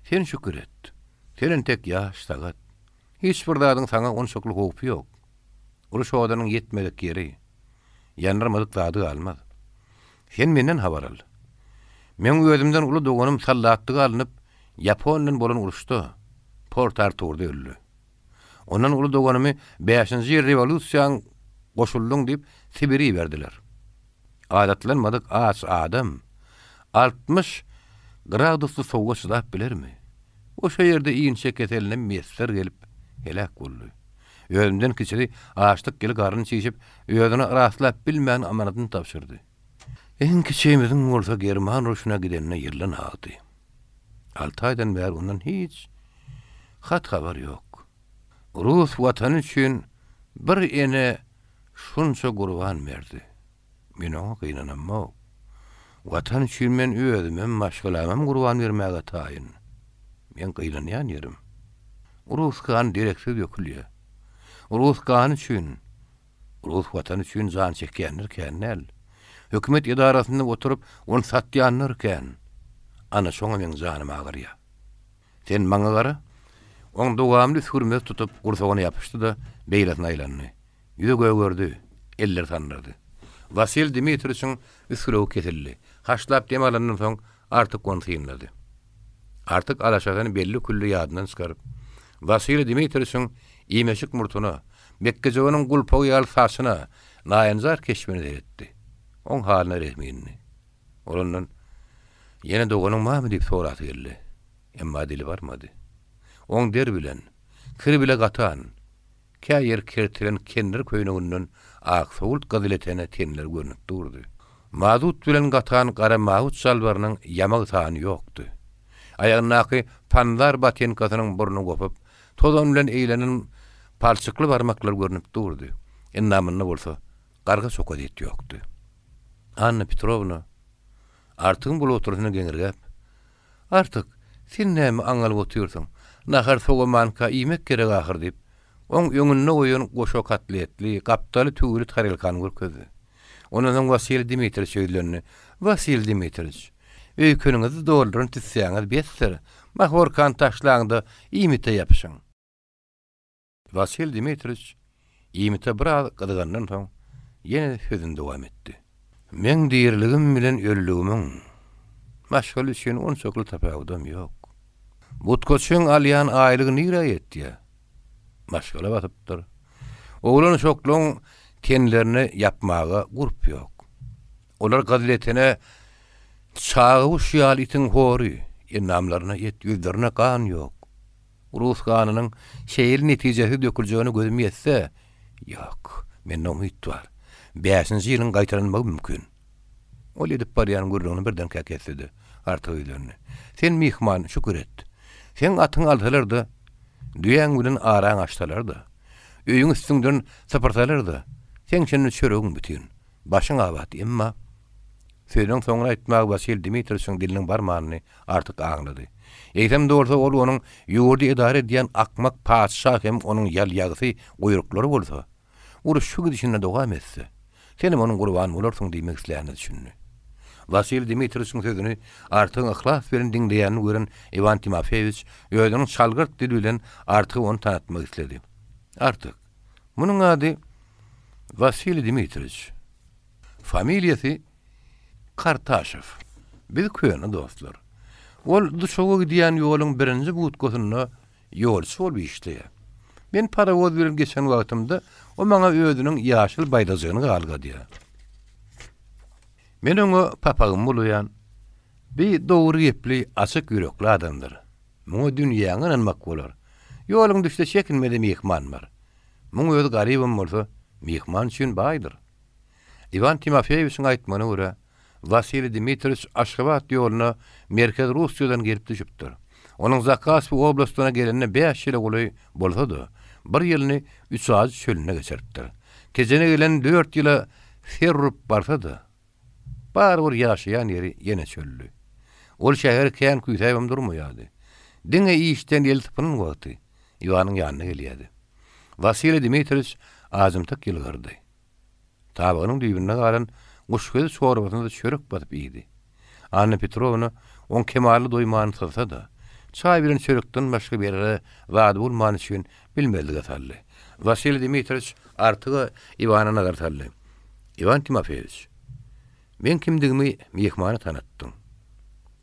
sen şükür et. Sen entek ýaş, sagat. Hiç bir zadyň saňa onçakly howpy ýok. Uruş odunyň ýetmedik ýeri, ýandyrmadyk zady galmaz. Sen menden habar al. Meň özümden uly doganym sallatlyga alnyp, ýapon bilen bolan uruşda, Port-Arturda öldi. Ondan uly doganymy bäşinji rewolýusiýaň goşuldyň diýip, Sibire iberdiler. Adatlanmadyk aç adam 60 gradusly sowuga çydap bilermi? Oşa ýerde inçe keseline miýesser gelip, heläk boldy. Özümden kiçisi açlyk ýyly garny çişip, özüni raslap bilmän amanadyny tabşyrdy. Iň kiçimiziň bolsa german urşuna gidenine ýyldan agdy. Alty aýdan bäri ondan hiç hat-habar ýok. Rus watany üçin bir ene şunça gurban berdi. Men oňa gynanamok. Watan üçin men özümem, maşgalamam gurban bermäge taýyn. Meň gynanýan ýerim, rus gany dereksiz dökülýär. Rus gany üçin, rus watany üçin jan çekýänler kän däl. Hökümet edarasynda oturyp, ony satýanlar kän. Ana, şoňa meň janym agyrýar. Sen maňa gara. Oň dowamly üsgürmesi tutup, gursagyna ýapyşdy-da, beýlesine aýlandy. Ýüzi gögerdi, elleri sandyrdy. Wasiliý Dmitriçiň üsgülewügi kesildi. Haşlap dem alandan soň, Artyk ony synlady. Artyk alaşasyny belli-külli ýadyndan çykaryp, Wasiliý Dmitriçiň imeşik murtuna, mekgejöweniň gulpagy ýaly saçyna, naýynjar keşbine seretdi. Oň halyna rehmi indi. Ol ondan, Ýene doganyň barmy diýip sorasy geldi. Emma dili barmady. Oň der bilen, kir bile gatan, kä ýeri kertilen kendir köýneginden aksowult gyzyletene tenleri görnüp durdy. Mazut bilen gatan gara mawut jalbarynyň ýamag sany ýokdy. Aýagyndaky panzar botinkasynyň burny gopup, tozan bilen eýlenen palçykly barmaklary görnüp durdy. Endamynda bolsa garga çokat et ýokdy. Anna Petrowna Artygyň bolup oturyşyna geňirgäp, Artyk, sen näme aňňalyp otyrsyň? Nahar sowamanka iýmek gerek ahyr diýip, oň öňünde goýan goşa kotletli, gapdaly tüwüli tarelkany görkezdi. Ondan soň Wasiliý Dmitriçe ýüzlendi, Wasiliý Dmitriç, öýkeniňizi dolduran tüssäňiz besdir, mahorkany taşlaň-da, iýmite ýapyşyň. Wasiliý Dmitriç iýmite biraz gyzygandan soň, ýene sözüni dowam etdi. Meň diriligim bilen ölüligimiň maşgala üçin onçakly tapawudam ýok. Butgaçyň alýan aýlygy nirä ýetýä? Maşgala basypdyr. Oglan-uşaklaň tenlerine ýapmaga gurp ýok. Olar gyzyletene çaga guş ýaly itiň hory, endamlaryna et, ýüzlerine gan ýok. Rus ganynyň şeýle netijesiz döküljegine gözüm ýetse, ýok, mende umyt bar. Bäşinji ýylyň gaýtalanmagy mümkin. Ol edip barýan gürrüňini birdenkä kesdi-de, Artyga ýüzlendi. Sen myhman, şükür et. Seň atyňy alsalar-da, düýäň bilen araňy açsalar-da, öýüňi üstüňden sypyrsalar-da, seň şindi çöregiň bütin, başyň abat, emma. Sözüniň soňuny aýtmaga Wasiliý Dmitriçiň diliniň barmanyny Artyk aňlady. Eýsem-de bolsa ol onuň ýurdy edara edýän akmak patyşa hem onuň ýal-ýagysy guýruklary bolsa, uruş şu gidişinde dowam etse, senem onuň gurbany bolarsyň diýmek islänine düşündi. Wasiliý Dmitriçiň sözüni Artygyň yhlas bilen diňleýänini gören Iwan Timofeýewiç özüniň çalgyrt dili bilen Artyga ony tanatmak isledi. Artyk, munuň ady Wasiliý Dmitriç. Familiýasy. Kartaşow. Biz köne dostlar. Ol Duşaga gidýän ýoluň birinji budkasynda ýolçy bolup işleýär. Men parowoz bilen geçen wagtymda o maňa özüniň ýaşyl baýdajygyny galgadýar. Men oňa papagymy bulaýan. Bi dogry gepli, açyk ýürekli adamdyr. Muňa dünýäňi ynanmak bolar. Ýoluň düşse çekinmede myhman bar. Muň özi garybam bolsa, myhman üçin baýdyr. Iwan Timofeýewiçiň aýtmagyna görä, Wasiliý Dmitriç Aşgabat ýoluna Merkezi Russiýadan gelip düşüpdir. Onuň Zakaspi oblastyna gelenine bäş ýyla golaý bolsa-da, bir ýylyny Üçajy çölünde geçiripdir. Tejene gelen dört ýyla ser urup barsa-da, barybir ýaşaýan ýeri ýene çöldi. Ol şäheri kän küýsäbem durmaýardy. Diňe işden eli sypynan wagty Iwanyň ýanyna gelýärdi. Wasiliý Dmitriç ajymtyk ýylgyrdy. Tabagynyň düýbünde galan guşgözi çorbasyna-da çörek basyp iýdi. Anna Petrowna oň kemally doýmanyny syzsa-da, çaý bilen çörekden başga berere zady bolmany üçin bilmezlige saldy. Wasiliý Dmitriç Artyga Iwana nazar saldy. Iwan Timofeýewiç, meň kimdigimi myhmana tanatdyň.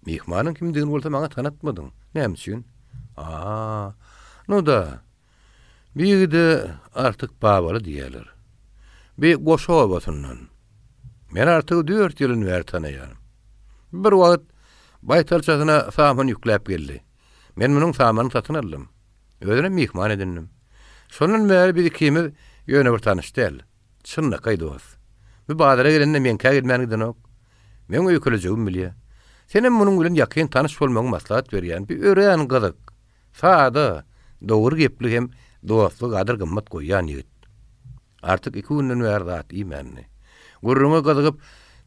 Myhmanyň kimdigini bolsa maňa tanatmadyň. Näme üçin? A-a, nu-da, Bu ýigide Artyk Babaly diýýärler. Bi Goşa obasyndan. Men Artygy dört ýylyn bäri tanaýan. Bir wagt baýtalçasyna saman ýükläp geldi. Men munuň samanyny satyn aldym. Özünem myhman edindim. Şondan bäri biz ikimiz ýöne bir tanyş däl, çynlakaý dost. Bu bazara gelende meňkä gelmän gidenok. Meň öýkelejegimi bilýär. Senem munuň bilen ýakyn tanyş bolmagyňy maslahat berýän. Bi örän gyzyk. Sada, dogry gepli hem dostluga gadyr-gymmat goýýan ýigit. Artyk iki günden bäri zat iýmändi. Gürrüňe gyzygyp,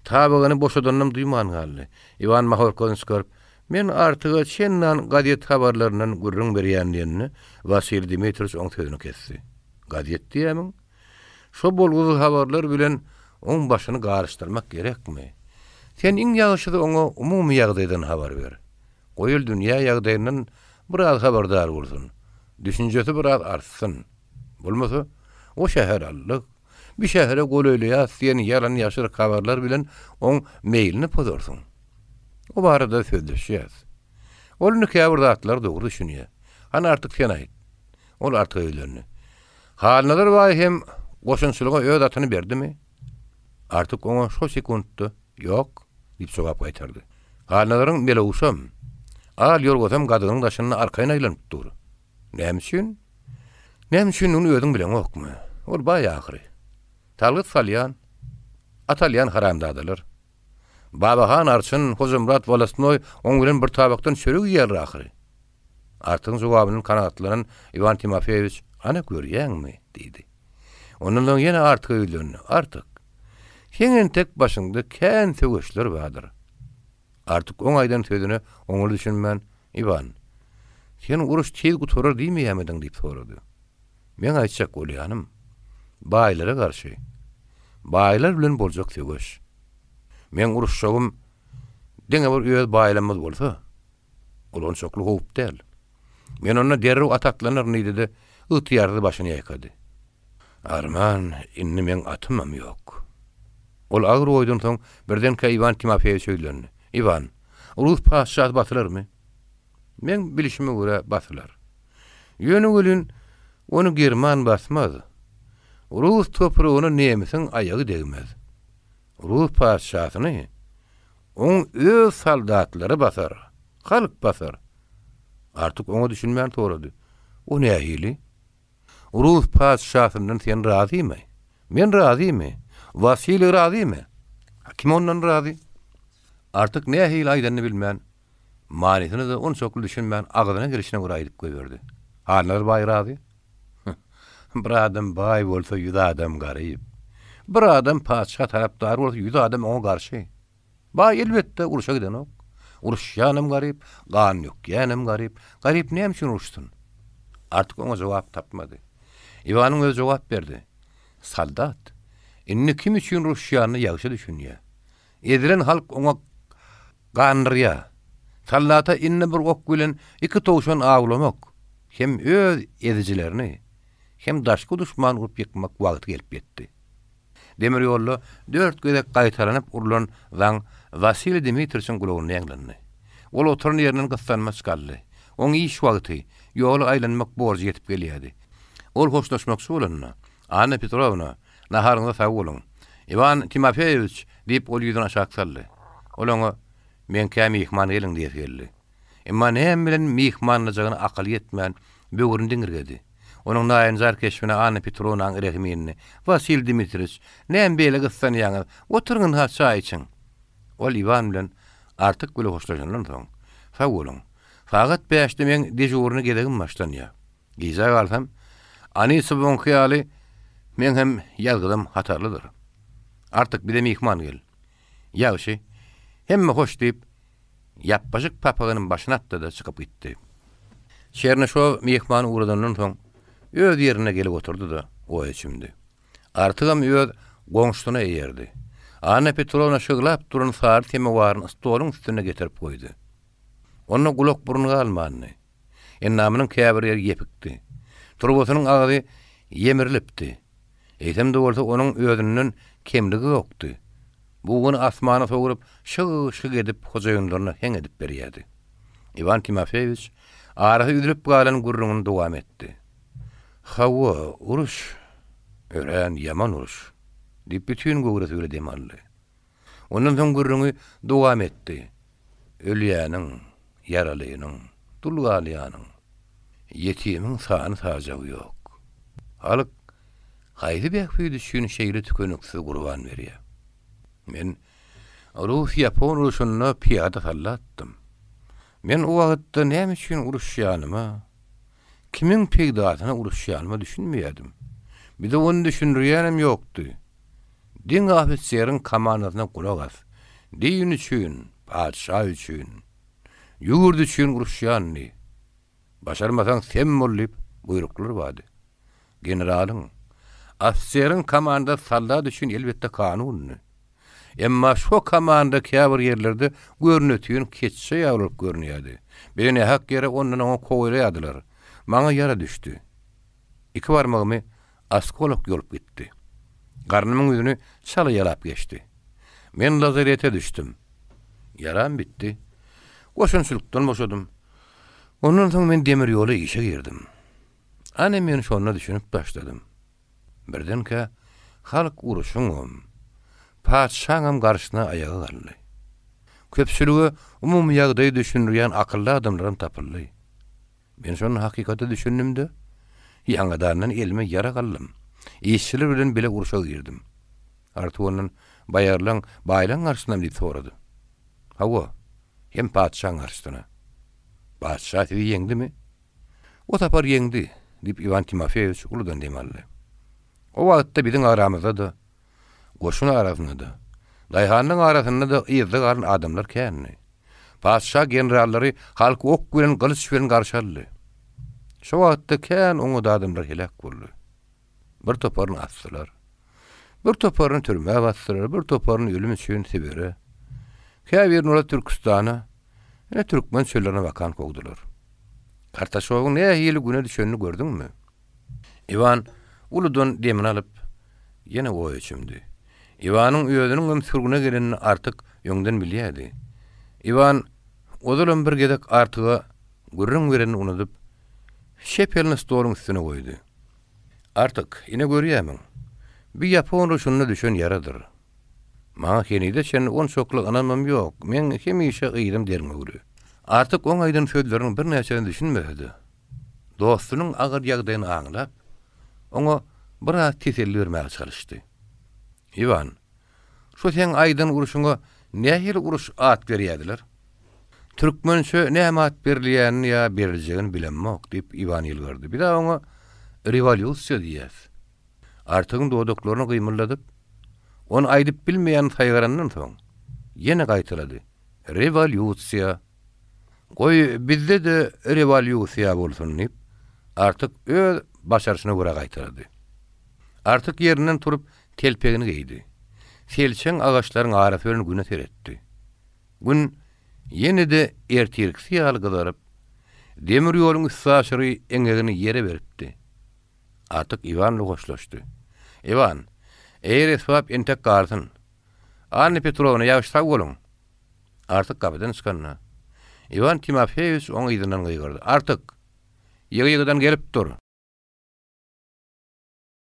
tabagyny boşadanynam duýman galdy. Iwan mahorkasyny çykaryp, Men Artyga çendan gazet habarlaryndan gürrüň berýän diýende, Wasiliý Dmitriç oň sözüni kesdi. Gazet diýýämiň? Şo bolgusyz habarlar bilen oň başyny garyşdyrmak gerekmi? Sen iň ýagşysy oňa umumy ýagdaýdan habar ber. Goý ol dünýä ýagdaýyndan biraz habardar bolsun, düşünjesi biraz artsyn. Bolmasa, o şäher aldyk, bi şähere golaýlaýas diýen ýalan-ýaşryk habarlar bilen oň meýlini pozarsyň. O barada sözleşýäs. Ol indi käbir zatlara dogry düşünýär. Hany artyk sen aýt. Ol Artyga ýüzlendi. Halnazar baý hem goşunçylyga öz atyny berdimi? Artyk oňa şo sekuntda, Ýok, diýip jogap gaýtardy. Halnazaryň melewşem, al ýorgasam gazygynyň daşynda arkaýyn aýlanyp dur. Näme üçin? Näme üçindigini özüň bileňokmy? Ol baý ahyry. Salgyt salýan, at alýan haramzadalar. Babahan arçyn, Hojamyrat wolostnoý oň bilen bir tabakdan çörek iýýärler ahyry. Artygyň jogabyndan kanagatlanan Iwan Timofeýewiç, Ana, görýäňmi? diýdi. Ondan soň ýene Artyga ýüzlendi, Artyk, seň entek başyňda kän söweşler bardyr. Artyk oň aýdan sözüne oňly düşünmän, Iwan, sen uruş tiz gutarar diýmeýärmidiň? diýip sorady. Meň aýtjak bolýanym, baýlara garşy, baýlar bilen boljak söweş. Meň uruşjagym diňe bir öz baýlamyz bolsa, Ol onçakly howp däl. Men onda derrew at atlanaryn diýdi-de, ygtyýarsyz başyny ýaýkady. Arman, indi meň atymam ýok. Ol agyr oýdan soň birdenkä Iwan Timofeýewiçe ýüzlendi. Iwan, rus patyşasy basylarmy? Meň bilşime görä, basylar. Ýöne welin, ony german basmaz. Rus topragyna nemisiň aýagy degmez. Rus patyşasyny Oň öz soldatlary basar, halk basar. Artyk oňa düşünmän sorady. O nähili? Rus patyşasyndan sen razymy? Men razymy? Wasiliý razymy? Kim ondan razy? Artyk nähili aýdanyny bilmän, manysyna-da onçakly düşünmän agzyna gelşine görä aýdyp goýberdi. Halnazar baý razy? Bir adam baý bolsa ýüz adam garyp. Bir adam patyşa tarapdar bolsa ýüz adam oňa garşy. Baý elbetde urşa gidenok. Uruşýanam garyp, gan dökýänem garyp. Garyp näme üçin uruşsyn? Artyk oňa jogap tapmady. Iwanyň özi jogap berdi. Soldat indi kim üçin uruşýanyna ýagşy düşünýär. Ezilen halk oňa gandyrýar. Soldata indi bir ok bilen iki towşan awlamak, hem öz ezijilerini, hem daşky duşmany urup ýykmak wagty gelip ýetdi. Demir ýolda dört gezek gaýtalanyp urlan zaň. Wasiliý Dmitriçiň gulagynda ýaňlandy. Ol oturan ýerinden gyssanmaç galdy. Oň iş wagty, ýola aýlanmak borjy ýetip gelýärdi. Ol hoşlaşmakçy bolanda, Anna Petrowna, naharyňyza sag boluň. Iwan Timofeýewiç! diýip, ol ýüzüni aşak saldy. Ol oňa, Meňkä myhman geliň diýesi geldi. Emma näme bilen myhmanlajagyna akyly ýetmän, böwrüni diňirgedi. Onuň naýynjar keşbine Anna Petrownaň rehimi indi. Wasiliý Dmitriç, näme beýle gyssanýaňyz? Oturyň ynha çaý içiň. Ol Iwan bilen Artyk bile hoşlaşandan soň, Sag boluň. Sagat bäşde meň dežurnyý gezegim başlanýar. Gijä galsam, Anisowyňky ýaly meň hem ýazgydym hatarlydyr. Artyk bize myhman gel. Ýagşy. Hemme hoş diýip, ýapbaşyk papagynyň başyna atdy-da çykyp gitdi. Çernyşow myhmany ugradandan soň, öz ýerine gelip oturdy-da, oýa çümdi. Artygam öz goňşusyna eýerdi. Anna Petrowna şyglap duran sary semowaryny stoluň üstünde getirip goýdy. Onda gulak-burun galmandy. Endamynyň käbir ýeri ýepikdi. Turbasynyň agzy ýemrilipdi. Eýsem-de bolsa onuň özünden kemligi ýokdy. Buguny asmana sowrup, şyg-şyg edip hojaýynlaryna heň edip berýärdi. Iwan Timofeýewiç arasy üzlüp galan gürrüňini dowam etdi. Hawa, uruş. Örän ýaman uruş. Diýip bütin göwresi bile dem aldy. Ondan soň gürrüňi dowam etdi. Ölýäniň, ýaralynyň, dul galýanyň, ýetimiň sany-sajagy ýok. Halk haýsy bähbit üçin şeýle tükeniksiz gurban berýär? Men rus-ýapon urşunda pyýada soldatdym. Men o wagtda näme üçin uruşýanyma, kimiň peýdasyna uruşýanyma düşünmeýärdim. Bize ony düşündirýänem ýokdy. Diňe ofiseriň komandasyna gulak as. Din üçin, patyşa üçin, ýurt üçin uruşýan diý. Başarmasaň sem bol diýip buýruklar bardy. Generalyň, ofiseriň komandasy soldat üçin elbetde kanundy. Emma şo komanda käbir ýerlerde görnetin keçje ýaly bolup görünýärdi. Bizi nähak ýere ondan-oňa kowalaýardylar. Maňa ýara düşdi. Iki barmagymy Oskolok ýolup gitdi. Garnymyň ýüzüni çala ýalap geçdi. Men lazarete düşdüm. Ýaram bitdi. Goşunçylykdan boşadym. Ondan soň men demir ýola işe girdim. Ana men şonda düşünip başladym. Birdenkä halk uruşyňam, patyşaňam garşysyna aýaga galdy. Köpçülige umumy ýagdaýy düşündirýän akylly adamlaram tapyldy. Men şonda hakykata düşündim-de, ýaňadandan elime ýarag aldym. Işçiler bilen bile urşa girdim. Artyk ondan, Baýarlaň, baýlaň garşysynamy diýip sorady. Hawa, hem patyşaň garşysyna. Patyşa sizi ýeňdimi? O sapar ýeňdi, diýip, Iwan Timofeýewiç uludan dem aldy. O wagtda biziň aramyzda-da, goşun arasynda-da, daýhanlaň arasynda-da yzda galan adamlar kändi. Patyşa generallary halky ok bilen, gylyç bilen garşy aldy. Şo wagtda kän oňat adamlar heläk boldy. Bir toparyny asdylar. Bir toparyny türmä basdylar, bir toparyny ölüm üçin Sibire. Käbirini olar Türküstana, ine türkmen çöllerine bakan kowdular. Kartaşowyň nähili güne düşenini gördüňmi? Iwan uludan demini alyp, ýene oýa çümdi. Iwanyň özüniňem sürgüne gelenini Artyk öňden bilýärdi. Iwan ozalam bir gezek Artyga gürrüň berenini unudyp, çep elini stoluň üstüne goýdy. Artyk, ine görýärmiň? Bi ýapon urşunda düşen ýaradyr. Maňa henize çenli onçakly ynamym ýok, meň hemişe yzym derňewli. Artyk oň aýdan sözleriniň birnäçesine düşünmese-de, Dostunyň agyr ýagdaýyny aňlap, oňa biraz teselli bermäge çalyşdy. Iwan, şu seň aýdan urşuňa nähili uruş at berýädiler? Türkmençe näme at berilýänini ýa beriljegini bilemok, diýip, Iwan ýylgyrdy. Biz-ä oňa rewolýusiýa diýýäs. Artygyň dodaklaryny gymyldadyp, ony aýdyp bilmeýänini saýgarandan soň, ýene gaýtalady, Rewolýusiýa! Goý, bizde-de rewolýusiýa bolsun, diýip, Artyk öz başaryşyna görä gaýtalady. Artyk ýerinden turup, telpegini geýdi. Selçeň agaçlaryň arasy bilen Güne seretdi. Gün ýene-de ertirkisi ýaly gyzaryp, demir ýoluň üstaşyry eňegini ýere beripdi. Artyk Iwan bilen hoşlaşdy. Iwan, eger-esbap entek galsyn. Anna Petrowna, ýagşy sag boluň! Artyk gapydan çykanda, Iwan Timofeýewiç oň yzyndan gygyrdy, Artyk! Ýygy-ýygydan gelip dur!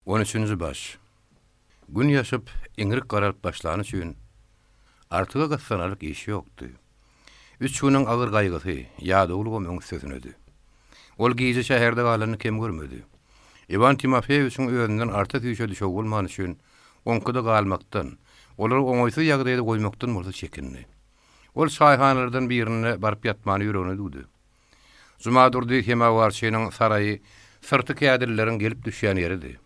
On üçünji baş. Gün ýaşyp, iňrik garalyp başlany üçin, Artyga gyssanarlyk iş ýokdy. Üç günüň agyr gaýgysy, ýadawlygam öň üstesinedi. Ol gije şäherde galanyny kem görmedi. Iwan Timofeýewiçiň özünden arta süýşe düşegi bolmany üçin, oňkuda galmakdan, olary oňaýsyz ýagdaýda goýmakdan bolsa çekindi. Ol çaýhanalardan birinde baryp ýatmany ýüregine düwdi. Jumadurdy semawarçynyň saraýy syrty kädilileriň gelip düşýän ýeridi.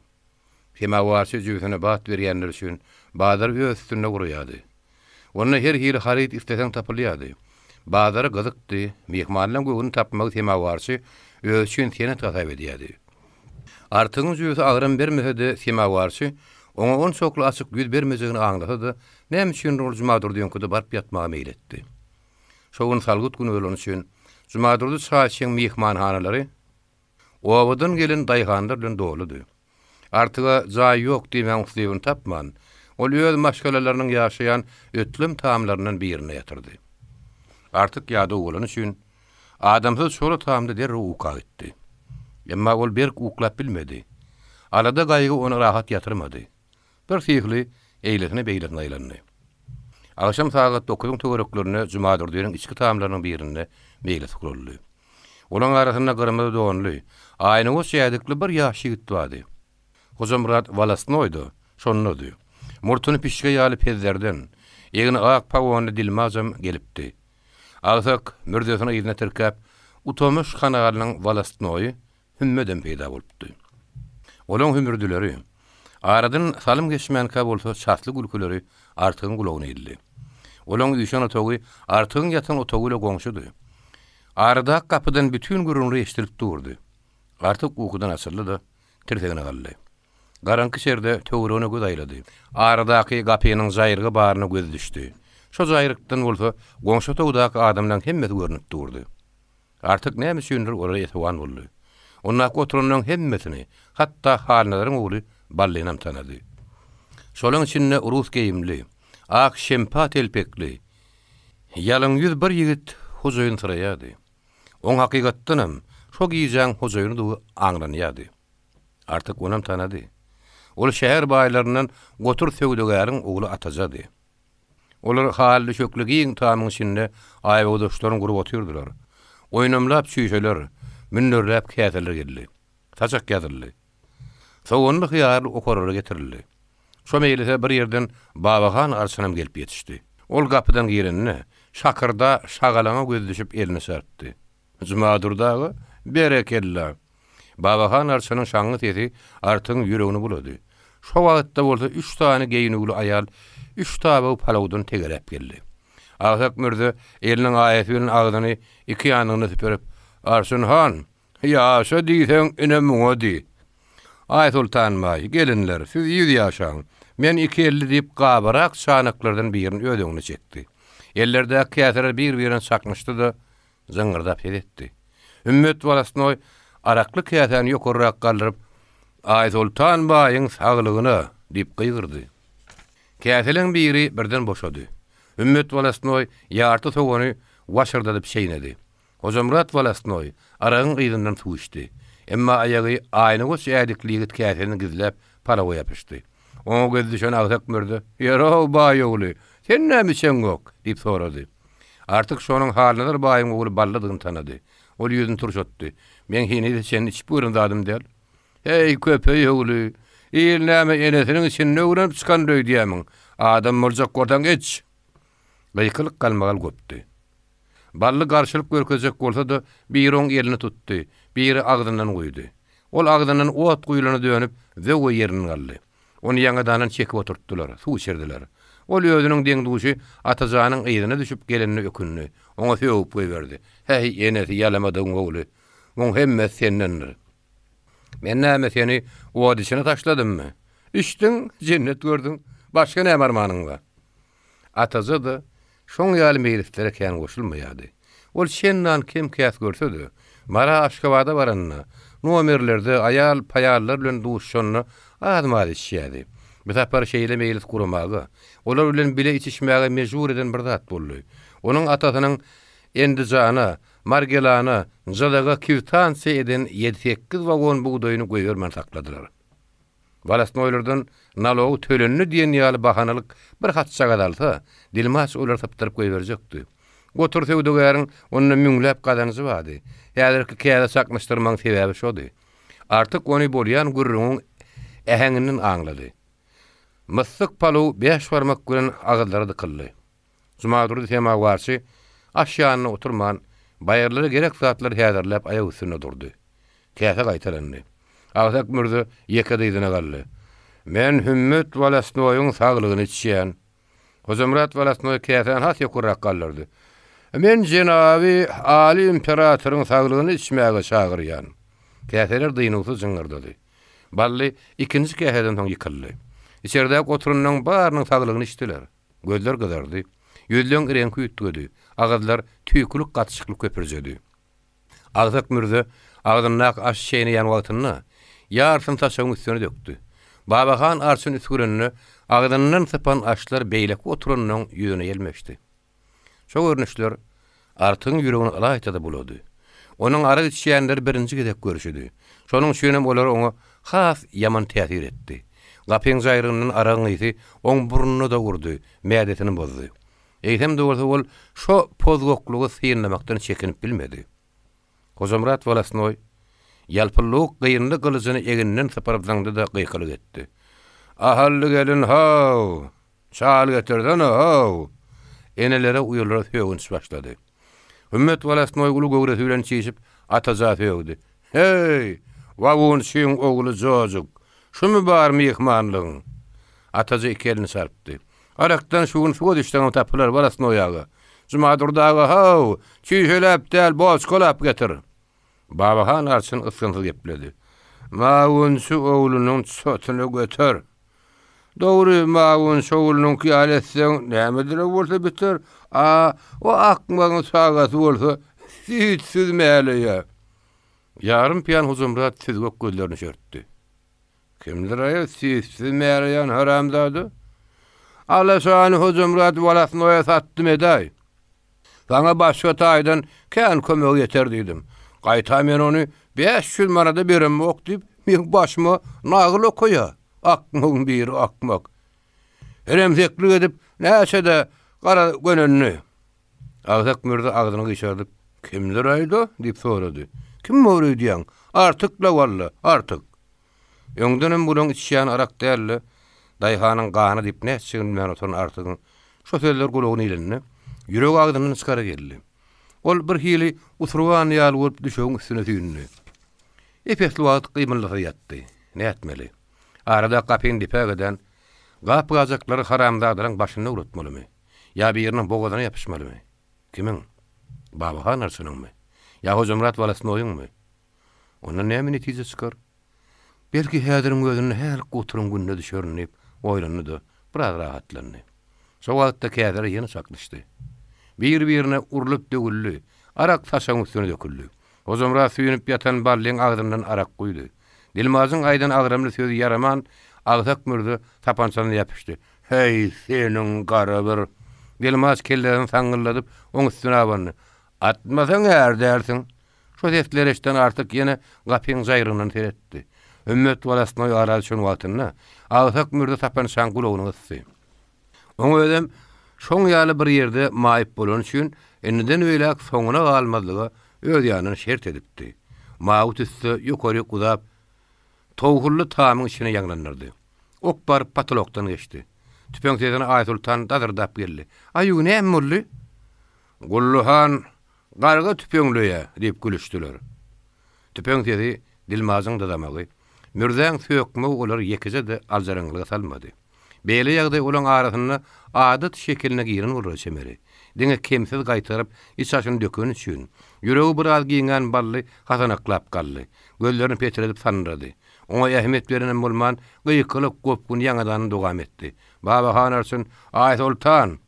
Semawarçy jübüsine bat berýänler üçin bazary öz üstünde guraýardy. Onda her hili haryt isleseň tapylýardy. Bazary gyzykdy, myhmanlaň göwnüni tapmagy semawarçy özi üçin senet hasap edýärdi. Artygyň jübüsi agram bermese-de semawarçy oňa onçakly açyk ýüz bermejegini aňlasa-da, näme üçindir ol Jumadurdyňkyda baryp ýatmaga meýil etdi. Şo gün salgyt güni bolany üçin, Jumadurdy çaýçyň myhmanhanalary obadan gelen daýhanlar bilen doludy. Artyga jaý ýok diýmäň uslybyny tapman, ol öz maşgalalarynyň ýaşaýan ötlem tamlaryndan birinde ýatyrdy. Artyk ýadaw bolany üçin, adamsyz çola tamda derrew uka gitdi. Emma ol berk uklap bilmedi. Alada-gaýgy ony rahat ýatyrmady. Bir syhly eýlesine-beýlesine aýlandy. Agşam sagat dokuzyň töwereklerinde Jumadurdynyň içki tamlarynyň birinde meýlis guraldy. Olaň arasynda gyrmyzy donly, aýnagoç ädikli bir ýaş ýigit bardy. Hojamyrat wolostnoý-da şondady. Murtuny pişge ýaly pezzerden, egni ak pagonly dilmajam gelipdi. Agsak mürzesini yzyna tirkäp, Utamyş kanalynyň wolostnoýy hümmedem peýda bolupdy. Olaň hümürdileri, aradan salym geçmänkä bolsa çasly gülküleri Artygyň gulagyna ildi. Olaň üýşen otagy Artygyň ýatan otagy bile goňşudy. Aradaky gapydan bütin gürrüňler eşidilip durdy. Artyk ukudan açyldy-da, tirsegine galdy. Garaňky içerde töweregine göz aýlady. Aradaky gapynyň jaýrygy baryna gözi düşdi. Şo jaýrykdan bolsa goňşy otagdaky adamlaň hemmesi görnüp durdy. Artyk näme üçindir olara esewan boldy. Ondaky oturanlaryň hemmesini, hatda Halnazaryň ogly Ballynam tanady. Şolaň içinde rus geýimli, ak şempa telpekli, ýalaňýüz bir ýigit hojaýyn syraýardy. Oň hakykatdanam şo gijäň hojaýynydygy aňlanýardy. Artyk onam tanady. Ol şäher baýlaryndan Gotur söwdagäriň ogly Atajady. Olar haly düşekli giň tamyň içinde aýbogdaşlaryny gurup otyrdylar. Oýnamlap çüýşeler, münderläp käseler geldi. Saçak ýazyldy. Soganly-hyýarly okaralar getirildi. Şo meýlise bir ýerden Babahan arçynam gelip ýetişdi. Ol gapydan girende, şakyrda şagalaňa gözi düşüp elini çarpdy. Jumadurdy aga, berekella! Babahan arçanyň şaňňy sesi Artygyň ýüregini bulady. Şo wagtda bolsa üç sany geýnüwli aýal üç tabagy palawdan tegeläp geldi. Agsak mürze eliniň aýasy bilen agzyny iki ýanyna süpürip, Arçyn han, ýaşa diýseň, ine muňa diý. Aýsoltan baý, gelinler, siz ýüz ýaşaň, men 250 diýip gabarak çanaklardan birini öz öňüne çekdi. Ellerdäki käseler bir-birine çaknyşdy-da, Jyňňyrdap ses etdi. Hümmet wolostnoý arakly käsäni ýokarrak galdyryp, Aýsoltan baýyň saglygyna! diýip gygyrdy. Käseleň biri birden boşady. Hümmet wolostnoý ýarty sogany waşyrdadyp çeýnedi. Hojamyrat wolostnoý aragyň yzyndan suw içdi. Emma aýagy aýnagoç ädikli ýigit käsesini gizläp, palawa ýapyşdy. Oňa gözi düşen agsak mürze, Ýör-ow, baý ogly, sen näme içeňok? diýip sorady. Artyk şonuň Halnazar baýyň ogly Ballydygyny tanady. Ol ýüzüni turşatdy. Meň henize çenli içip gören zadym däl. Heý, köpeý ogly, il näme enesiniň içinde öwrenip çykandyr öýdýämiň? Adam boljak bolsaň iç! Gykylyk-galmagal gopdy. Bally garşylyk görkezjek bolsa-da, biri oň elini tutdy, biri agzyndan guýdy. Ol agzyndan ot guýlana dönüp, zöwwe ýerinden galdy. Ony ýaňadandan çekip oturtdylar, suw içirdiler. Ol özüniň deň-duşy Atajanyň yzyna düşüp gelenine ökündi, oňa sögüp goýberdi, Häý, enesi ýalamadygyň ogly, muň hemmesi sendendir. Men näme seni ot içine taşladymmy? Içdiň, jennet gördüň, başga näme armanyň bar? Ataja-da şoň ýaly meýlislere kän goşulmaýardy. Ol çendan kem-käs görse-de, Mara Aşgabada baranda, nomerlerde aýal-paýallar bilen duşuşanda az-maz içýärdi. Bu sapar şeýle meýlis guramaga, olar bilen bile içişmäge mejbur eden bir zat boldy. Onuň atasynyň Endijana, Margelana, Jyzaga kwitansiýa eden ýedi-sekiz wagon bugdaýyny goýbermän sakladylar. Wolostnoýlardan nalogy tölendi diýen ýaly bahanalyk bir hatjagaz alsa, dilmaç olary sypdyryp goýberjekdi. Gotur söwdagäriň onda müňläp gazanjy bardy. Häzirki käse çaknyşdyrmagyň sebäbi şody. Artyk ony bolýan gürrüňiň äheňinden aňlady. Myssyk palow bäş barmak bilen agyzlara dykyldy. Jumadurdy semawarçy aş ýanynda oturman, baýyrlara gerek zatlary häzirläp aýak üstünde durdy. Käse gaýtalandy. Agsak mürze ýeke dyzyna galdy. Men Hümmet wolostnoýyň saglygyny içýän. Hojamyrat wolostnoý käsäni has ýokarrak galdyrdy. Men jenaby aly imperatoryň saglygyny içmäge çagyrýan. Käseler dynuwsyz jyňňyrdady. Bally ikinji käseden soň ýykyldy. Içerdäki oturanlaryň barynyň saglygyny içdiler. Gözler gyzardy. Ýüzleň reňki üýtgedi. Agyzlar tüýkülik gatyşykly köpürjedi. Agsak mürze agzyndaky aşy çeýneýän wagtynda, ýarysyny saçagyň üstüne dökdi. Babahan arçyn üsgürende, agzyndan sypan aşlar beýleki oturanlaryň ýüzüne ýelmeşdi. Şo görnüşler Artygyň ýüregini ylaýta-da bulady. Onuň arak içýänleri birinji gezek görşüdi. Şonuň üçinem olar oňa has ýaman täsir etdi. Gapyň jaýrygyndan aragyň ysy oň burnuna-da urdy, mädesini bozdy. Eýsem-de bolsa ol şo pozgaklygy synlamakdan çekinip bilmedi. Hojamyrat wolostnoý ýalpyldawuk gynly gylyjyny egninden sypyryp zyňdy-da gykylyk etdi. Ahally gelin how! Çal getirsene-how! Enelere, uýalara sögünç başlady. Hümmet wolostnoý uly göwresi bilen çişip, Ataja sögdi. Heý, wagunçyň ogly Jojuk, şumy bar myhmanlygyň? Ataja iki elini çarpdy. Arakdan şu gün suwa düşseňem tapylar, wolostnoý aga. Jumadurdy aga, how, çüýşeläp däl, boçkalap getir. Babahan arçyn ysgynsyz gepledi. Magunçy oglunyň çotuny göter. Dogry, magunçy oglunyňky ýaly etseň, nämedir-ä bolsa biter, a o akmagyň çagasy bolsa süýtsüz mäleýär. Ýarym pýan Hojamyrat süzgek gözlerini çörtdi. Kimdir-aý o süýtsüz mäleýän haramzada? Alaşany Hojamyrat walasnoýa satdym edaý. Saňa başga taýdan kän kömegi ýeter diýdim. Gaýta men ony 500 manada beremok diýip, meň başyma nagyl okaýa. Akmagyň biri akmak. Heremseklik edip, näçe-de gara gönendi. Agsak mürze agzyny gyşardyp, Kimdir-aýda? diýip sorady. Kim bor öýdýäň? Artyk-la walla, Artyk. Öňdenem bulaň içýäni arak däl-de, daýhanyň gany diýip nätjegini bilmän oturan Artygyň şo sözler gulagyna ilende, ýüregi agzyndan çykara geldi. Ol birhili usurgan ýaly bolup düşegiň üstüne süýndi. Ep-esli wagt gymyldasyz ýatdy. Nätmeli? Arada gapyny depägeden gap-gajaklary haramzadalaň başynda ugratmalymy? Ýa biriniň bogazyna ýapyşmalymy? Kimiň? Babahan arçynyňmy? Ýa Hojamyrat wolostnoýyňmy? Ondan näme netije çykar? Belki häziriň özünde hälik goturyň gününe düşerin diýip oýlandy-da, biraz rahatlandy. Şo wagtda käseler ýene çaknyşdy. Bir-birine urlup-döwüldi, arak saçagyň üstüne döküldi. Hojamyrat süýnüp ýatan Ballyň agzyndan arak guýdy. Dilmajyň aýdan agramly sözi ýaraman, Agsak mürze sapançasyna ýapyşdy. Häý, seniň gara bir! Dilmaç kellesini saňňyldadyp, oň üstüne abandy. Atmasaň är dälsiň! Şo sesleri eşiden Artyk ýene gapyň jaýrygyndan seretdi. Hümmet wolostnoý ara düşen wagtynda Agsak mürze sapançaň gulagyny gysdy. Oň özem şoň ýaly bir ýerde maýyp bolany üçin indiden beýläk soňuna galmazlyga öz ýanyndan şert edipdi. Mawy tüsse ýokaryk uzap, towhully tamyň içine ýaňlandyrdy. Ok baryp potolokdan geçdi. Tüpeň sesine Aýsoltan dazyrdap geldi. Aýu, näme boldy? Gully han Garga tüpeňleýä! diýip gülüşdiler. Tüpeň sesi, dilmajyň dyzamagy, Mürzäň sökmegi olary ýekeje-de aljyraňňylyga salmady. Beýle ýagdaý olaň arasynda adat şekiline giren bolara çemeli. Diňe kemsiz gaýtaryp, iç-aşyny dökeni üçin, ýüregi biraz giňän Bally hasanaklap galdy. Gözlerini petredip sandyrady. Oňa ähmiýet berenem bolman, gykylyk, gopgun ýaňadanyny dowam etdi. Babahan arçyn, Aýsoltan!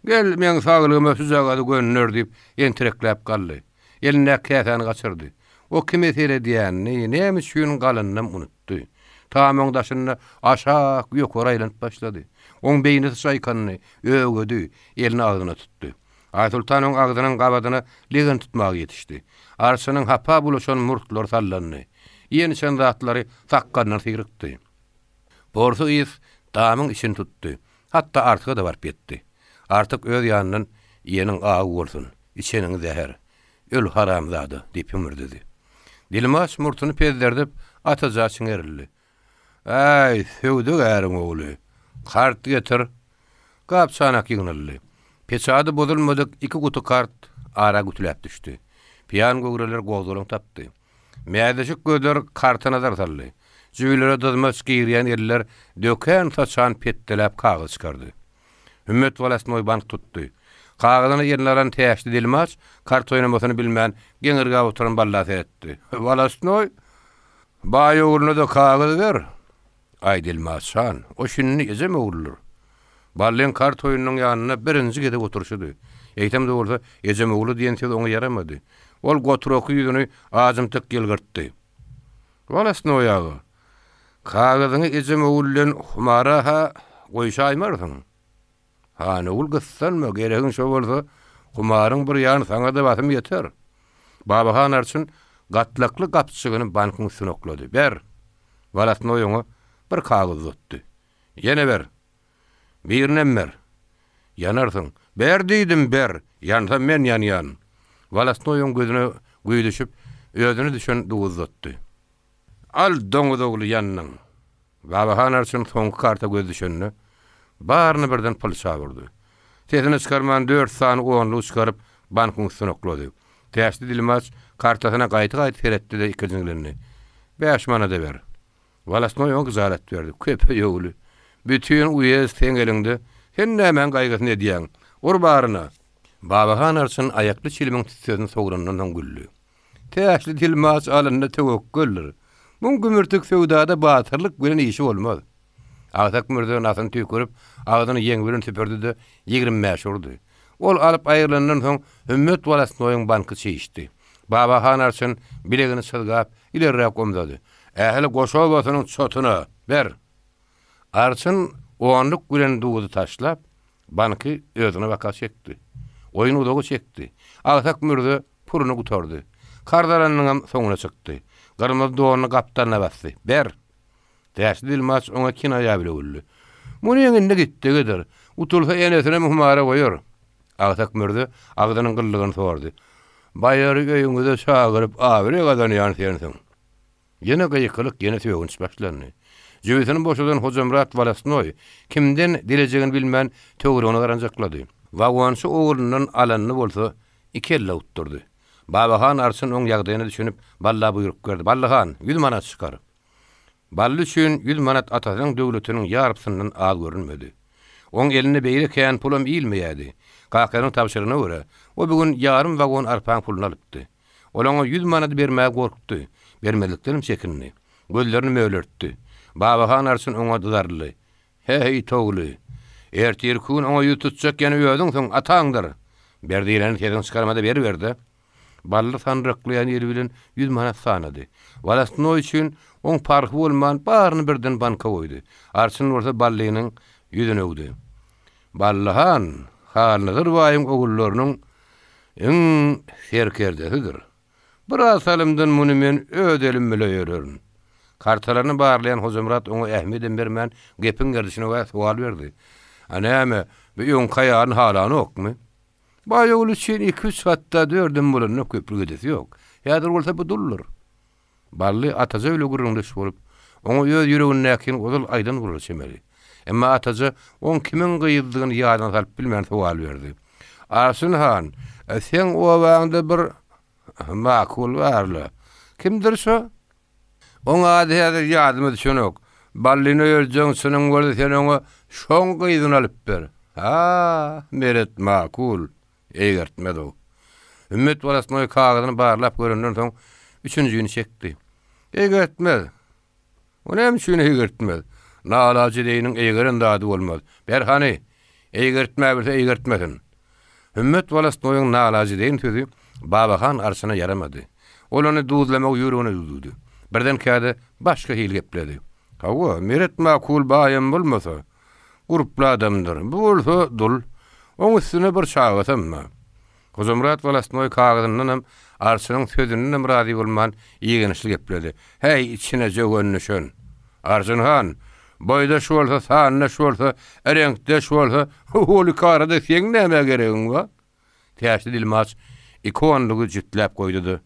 Gel, meň saglygyma şujagazy gönder, diýip, entirekläp galdy. Elindäki käsäni gaçyrdy. O kime seredýänini, näme üçin galanynam unutdy. Tamyň daşynda aşak, ýokary aýlanyp başlady. Oň beýnisi çaýkandy, ögedi, elini agzyna tutdy. Aýsoltan oň agzynyň gabadyna legen tutmaga ýetişdi. Arçynyň hapa bulaşan murtlary sallandy. Iýen-içen zatlary sakgalyndan syrykdy. Porsy ys damyň içini tutdy. Hatda Artyga-da baryp ýetdi. Artyk öz ýanyndan Iýeniň awy bolsun, içeniň zäher. Öl haramzada! diýip hümürdedi. Dilmaç murtuny pezzerdip, Ataja çiňerildi. Äý, söwdagäriň ogly, kart getir! Gap-çanak ýygnaldy. Peçady bozulmadyk iki guty kart ara gütüläp düşdi. Pyýan göwreler gozgalaň tapdy. Mädeşik gözler karta nazar saldy. Jübülere dyzmaç girýän eller dökän-saçan petdeläp kagyz çykardy. Hümmet wolostnoý bank tutdy. Kagyzyny eline alan Täçli dilmaç kart oýnamasyny bilmän geňirgäp oturan Balla seretdi. Wolostnoý, baý ogluna-da kagyz ber! Aý, dilmaç han, o şindi ejem ogludyr. Ballyň kart oýnunyň ýanynda birinji gezek oturyşydy. Eýsem-de bolsa, ejem ogly diýen söz oňa ýaramady. Ol goturoky ýüzüni ajymtyk ýylgyrtdy. Wolostnoý aga, kagyzyňy ejem ogul bilen humara-ha goýşaýmarsyň. Han ogul gyssanma, geregiň şo bolsa, humaryň bir ýany saňa-da basym ýeter. Babahan arçyn gatlakly gapjygyny bankyň üstüne oklady. Ber! Wolostnoý oňa bir kagyz uzatdy. Ýene ber! Birinem ber! Ýanarsyň. Ber diýdim, ber! Ýansam men ýanýan! Wolostnoý oň gözüne güýdüşip, özüne düşen duzy uzatdy. Al, doňuz ogly, ýandyň! Babahan arçyn soňky karta göz düşende, baryny birden pylça urdy. Sesini çykarman dört sany onlugy çykaryp, bankyň üstüne oklady. Täçli dilmaç kartasyna gaýta-gaýta seretdi-de ikirjiňlendi. Bäş manada ber. Wolostnoý oňa gyjalat berdi. Köpeý ogly. Bütin uýezd seň eliňde. Sen nämäň gaýgysyny edýäň? Ur baryna! Babahan arçyn aýakly çilimiň tüssesini sowrandan soň güldi. Täçli dilmaç alynda töwekgeldir. Muň gümürtik söwdada batyrlyk bilen işi bolmaz. Agsak mürze nasyny tüýkürip, agzyny ýeňi bilen süpürdi-de, 25 urdy. Ol alyp aýrylandan soň Hümmet wolostnoýyň banky çişdi. Babahan arçyn bilegini çyzgap, ilerräk omzady. Ähli goş obasynyň çotuna, ber! Arçyn onluk bilen duzy taşlap, banky özüne baka çekdi. Oýun uzaga çekdi. Agsak mürze Puruny gutardy. Karz alanynyňam soňuna çykdy. Gyrmyzy donuny gapdalyna basdy. Ber! Täçli dilmaç oňa kinaýa bile güldi. Munyň indi gitdigidir. Utulsa enesinem humara goýar. Agsak mürze agzynyň gyllygyny sordy. Baýary öýüňize çagyryp abraý gazanýan sensiň. Ýene gykylyk, ýene sögünç başlandy. Jübüsini boşadan Hojamyrat wolostnoý kimden dilejegini bilmän töweregine garanjaklady. Wagonçy oglundan alanyny bolsa iki elle utdurdy. Babahan arçyn oň ýagdaýyna düşünip, Balla buýruk berdi, Bally han, ýüz manat çykar. Bally üçin ýüz manat atasynyň döwletiniň ýarpysyndan az görünmedi. Oň eline beýle kän pulam ilmeýärdi. Kakasynyň tabşyrygyna görä, o bu gün ýarym wagon arpaň puluny alypdy. Ol oňa ýüz manady bermäge gorkdy, bermezlikdenem çekindi. Gözlerini mölertdi. Babahan arçyn oňa dyzaryldy. He-heý, towly! Ertirki gün oňa ýüz tutjak ýene özüňsiň, ataňdyr! Ber diýleni sesiňi çykarma-da beriber-dä. Bally sandyraklaýan eli bilen ýüz manat sanady. Wolostnoý üçin oň parhy bolman, baryny birden banka goýdy. Arçyn bolsa Ballynyň ýüzüni öwdi. Bally han, Halnazar baýyň ogullarynyň iň serkerdesidir. Biraz salymdan muny men öz elim bile ölerin. Kartalaryny barlaýan Hojamyrat oňa ähmiýedem bermän, gepiň gerdişine görä sowal berdi. A näme, bu öňki aýalyny halanokmy? Baý ogly üçin iki-üç hatda dördem bolanda köplük edesi ýok. Häzir bolsa bu duldur. Bally Ataja bile gürrüňdeş bolup, oňa öz ýüregindäkini ozal aýdan bolara çemeli. Emma Ataja oň kimiň gyzydygyny ýadyna salyp bilmän sowal berdi. Arçyn han, seň obaňda bir makul bar-la. Kimdir şo? Oň ady häzir ýadyma düşenok. Ballyny öýerjegiň çynyň bolsa sen oňa şoň gyzyny alyp ber. Ha, Meret makul. Eýgertmez-ow. Hümmet wolostnoý kagyzyny barlap görenden soň, üçünjini çekdi. Eýgertmez. O näme üçin eýgertmez? Nalajedeýiniň eýgeren zady bolmaz. Ber hany, eýgertmäbilse eýgertmesin. Hümmet wolostnoýyň nalajedeýin sözi Babahan arçyna ýaramady. Ol ony duzlamagy ýüregine düwdi. Birdenkä-de başga hili gepledi. Hawa, Meret makul baýam bolmasa, gurply adamdyr. Bu bolsa dul. Oň üstüne bir çagasam bar. Hojamyrat wolostnoý kagyzyndanam, arçynyň sözündenem razy bolman, igençli gepledi, Häý, içine jöwen düşen! Arçyn han, boýdaş bolsa, sandaş bolsa, reňkdeş bolsa, ol ikarada seň nämä geregiň bar? Täşli dilmaç iki onlugy jütläp goýdy-da,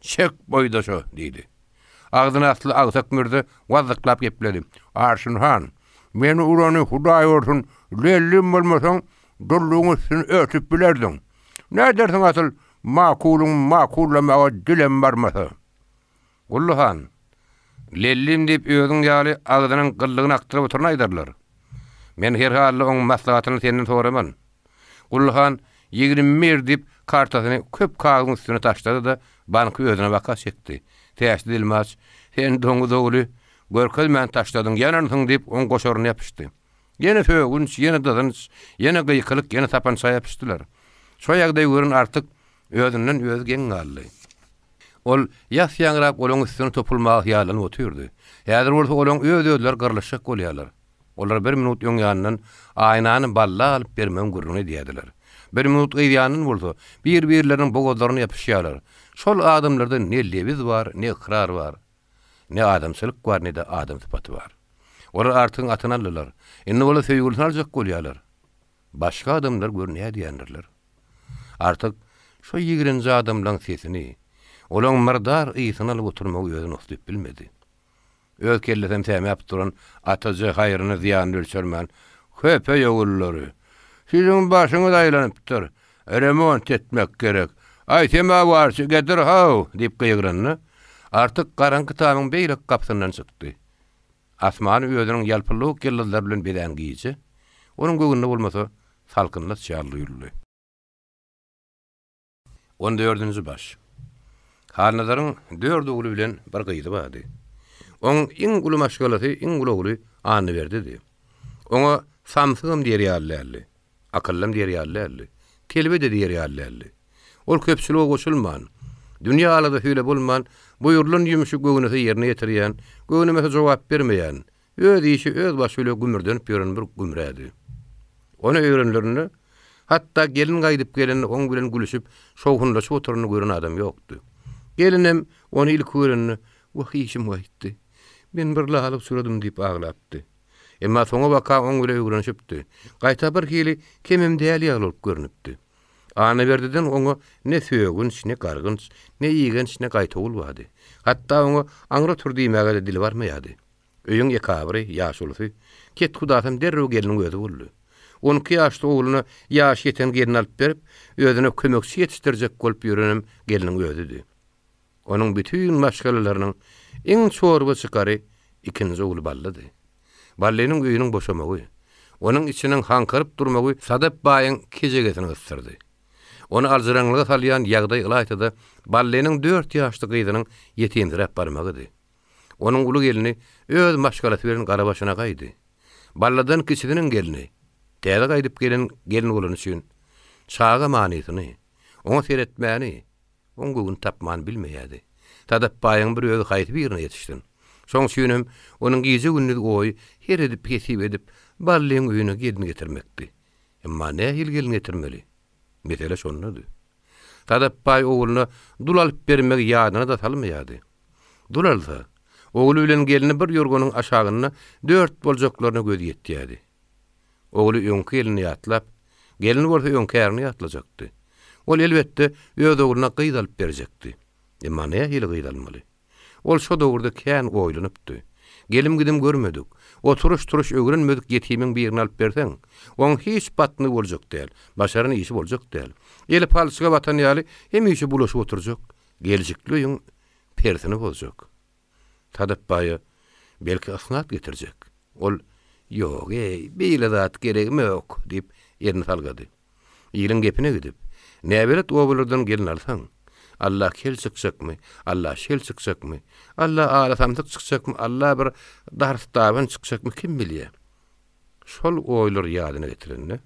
Çek boýdaşa! diýdi. Agzyny asly agsak mürze wazzyklap gepledi, Arşyn han, meni urany Hudaý ursun, lellim bolmasaň, dullugyň üstüni örtüp bilerdiň. Nädersiň asyl, makulyň makullamaga dilem barmasa. Gully han, Lellim diýip özüň ýaly agzynyň gyllygyny akdyryp oturany aýdarlar. Men her halda oň maslahatyny senden soraman. Gully han, 21 diýip, kartasyny köp kagyzyň üstüne taşlady-da, banky özüne baka çekdi. Täşli dilmaç, Sen doňuz ogly, görkezmän taşladyň, ýanansyň diýip, oň goşaryna ýapyşdy. Ýene sögünç, ýene dyzynç, ýene gykylyk, ýene sapança ýapyşdylar. Şo ýagdaýy gören Artyk özünden özi geň galdy. Ol ýas-ýaňrak olaň üstüne topulmaga hyýallanyp otyrdy. Häzir bolsa olaň öz-özleri gyrlyşjak bolýarlar. Olar bir minut öň ýanyndan Aýnany Balla alyp bermegiň gürrüňini edýärdiler. Bir minut yz ýanyndan bolsa bir-birleriniň bogazlaryna ýapyşýarlar. Şol adamlarda ne lebiz bar, ne ykrar bar. Ne adamçylyk bar, ne-de adam sypaty bar. Olar Artygyň atyny aldylar. Indi bolsa söýgülisini aljak bolýarlar. Başga adamlar gör nädýändirler. Artyk şo ýigrenji adamlaň sesini, olaň myrdar ysyny alyp oturmagy özüne uslyp bilmedi. Öz kellesem sämäp duran Ataja haýryny zyýanyny ölçermän, Köpeý ogullary! Siziň başyňyz aýlanypdyr. Remont etmek gerek. Aý, semawarçy getir how! diýip gygyranda, Artyk garaňky tamyň beýleki gapysyndan çykdy. Asmany özüniň ýalpyldawuk ýyldyzlary bilen bezän gije, onuň göwnüne bolmasa, salkynlaç ýaly duýuldy. On dördünji baş. Halnazaryň dört ogly bilen bir gyzy bardy. Oň iň uly maşgalasy, iň uly ogly Annaberdidi. Oňa samsygam diýer ýaly däldi. Akyllam diýer ýaly däldi. Telbe-de diýer ýaly däldi. Ol köpçülige goşulman, dünýe alada-hüýle bolman, buýrulan ýumşy göwnese ýerine ýetirýän, göwnemese jogap bermeýän, öz işi öz başy bile gümürdenip ýören bir gümrädi. Ony öýerenlerinde, hatda gelin gaýdyp gelende oň bilen gülüşip, şowhunlaşyp oturanyny gören adam ýokdy. Gelinem ony ilki görende, Wah, işim gaýtdy. Men bir lala uçradym diýip aglapdy. Emma soňabaka oň bile öwrenişipdi. Gaýta bir hili kemem däl ýaly bolup görnüpdi. Annaberdiden oňa ne sögünç, ne gargynç, ne igenç, ne gaýtawul bardy. Hatda oňa aňry otur diýmäge-de dili barmaýardy. Öýüň ekabyry, ýaşulusy, kethudasam derrew gelniň özi boldy. On iki ýaşly ogluna ýaşy ýeten gelin alyp berip, özüne kömekçi ýetişdirjek bolup ýörenem gelniň özüdi. Onuň bütin maşgalalarynyň iň çorba çykary ikinji ogly Ballydy. Ballynyň öýüniň boşamagy, onuň içiniň haňkaryp durmagy Sadap baýyň kejegesini gysdyrdy. Ony aljyraňlyga salýan ýagdaý ylaýta-da Ballynyň dört ýaşly gyzynyň ýetimsiräp barmagydy. Onuň uly gelni öz maşgalasy bilen garabaşyna gaýdy. Ballydan kiçisiniň gelni, täze gaýdyp gelen gelin bolany üçin, çaga manysyny, oňa seretmäni, Oň göwün tapman bilmeýärdi. Sadap baýyň bir özi haýsy birine ýetişsin. Şoň üçinem onuň gije-gündiz oýy her edip hesip edip Ballyň öýüne gelin getirmekdi. Emma nähili gelin getirmeli? Mesele şondady. Sadap baý ogluna dul alyp bermegi ýadyna-da salmaýardy. Dul alsa, ogly bilen gelni bir ýorganyň aşagynda dört boljaklaryna gözi ýetýärdi. Ogly öňki gelnini ýatlap, gelni bolsa öňki ärini ýatlajakdy. Ol, elbetde, öz ogluna gyz alyp berjekdi. Emma nähili gyz almaly? Ol şo döwürde kän oýlanypdy. Gelim-gidim görmedik, oturyş-turuş öwrenmedik ýetimiň birini alyp berseň, oň hiç batny boljak däl, başaran işi boljak däl. Eli palçyga batan ýaly hemişe bulaşyp oturjak, gelejekli öýüň persini bozjak. Sadap baýa, Belki ysnat getirjek. Ol, Ýog-eý, beýle zat geregime ýok, diýip, elini salgady. Iliň gepine gidip, näbelet obalardan gelin alsaň, Alla kel çykjakmy, Alla şel çykjakmy, Alla ala samsyk çykjakmy, Alla bir dars-daban çykjakmy, kim bilýä. Şol oýlary ýadyna getirende,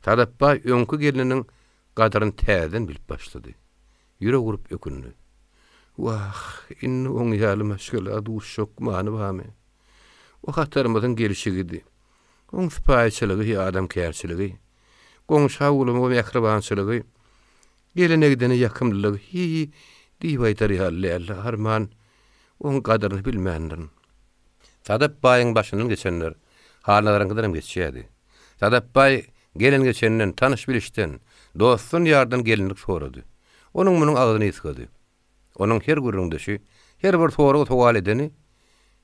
Sadap baý öňki gelniniň gadyryny täzeden bilip başlady. Ýürek urup ökündi. Wah, indi oň ýaly maşgala duşjak many barmy? O hatarymyzyň gelşigidi. Oň sypaýyçylygy, adamkärçiligi, goňşa gulama mähribançylygy. Gelene-gidene ýakymlylygy hiý diýip aýdar ýaly däldi, arman, oň gadyryny bilmändirin. Sadap baýyň başyndan geçenler Halnazaryňkydanam geçýärdi. Sadap baý gelen-geçenden, tanyş-bilişden, dostdan-ýardan gelinlik sorady. Onuň-munuň agzyny ysgady. Onuň her gürrüňdeşi, her bir sorag-sowal edeni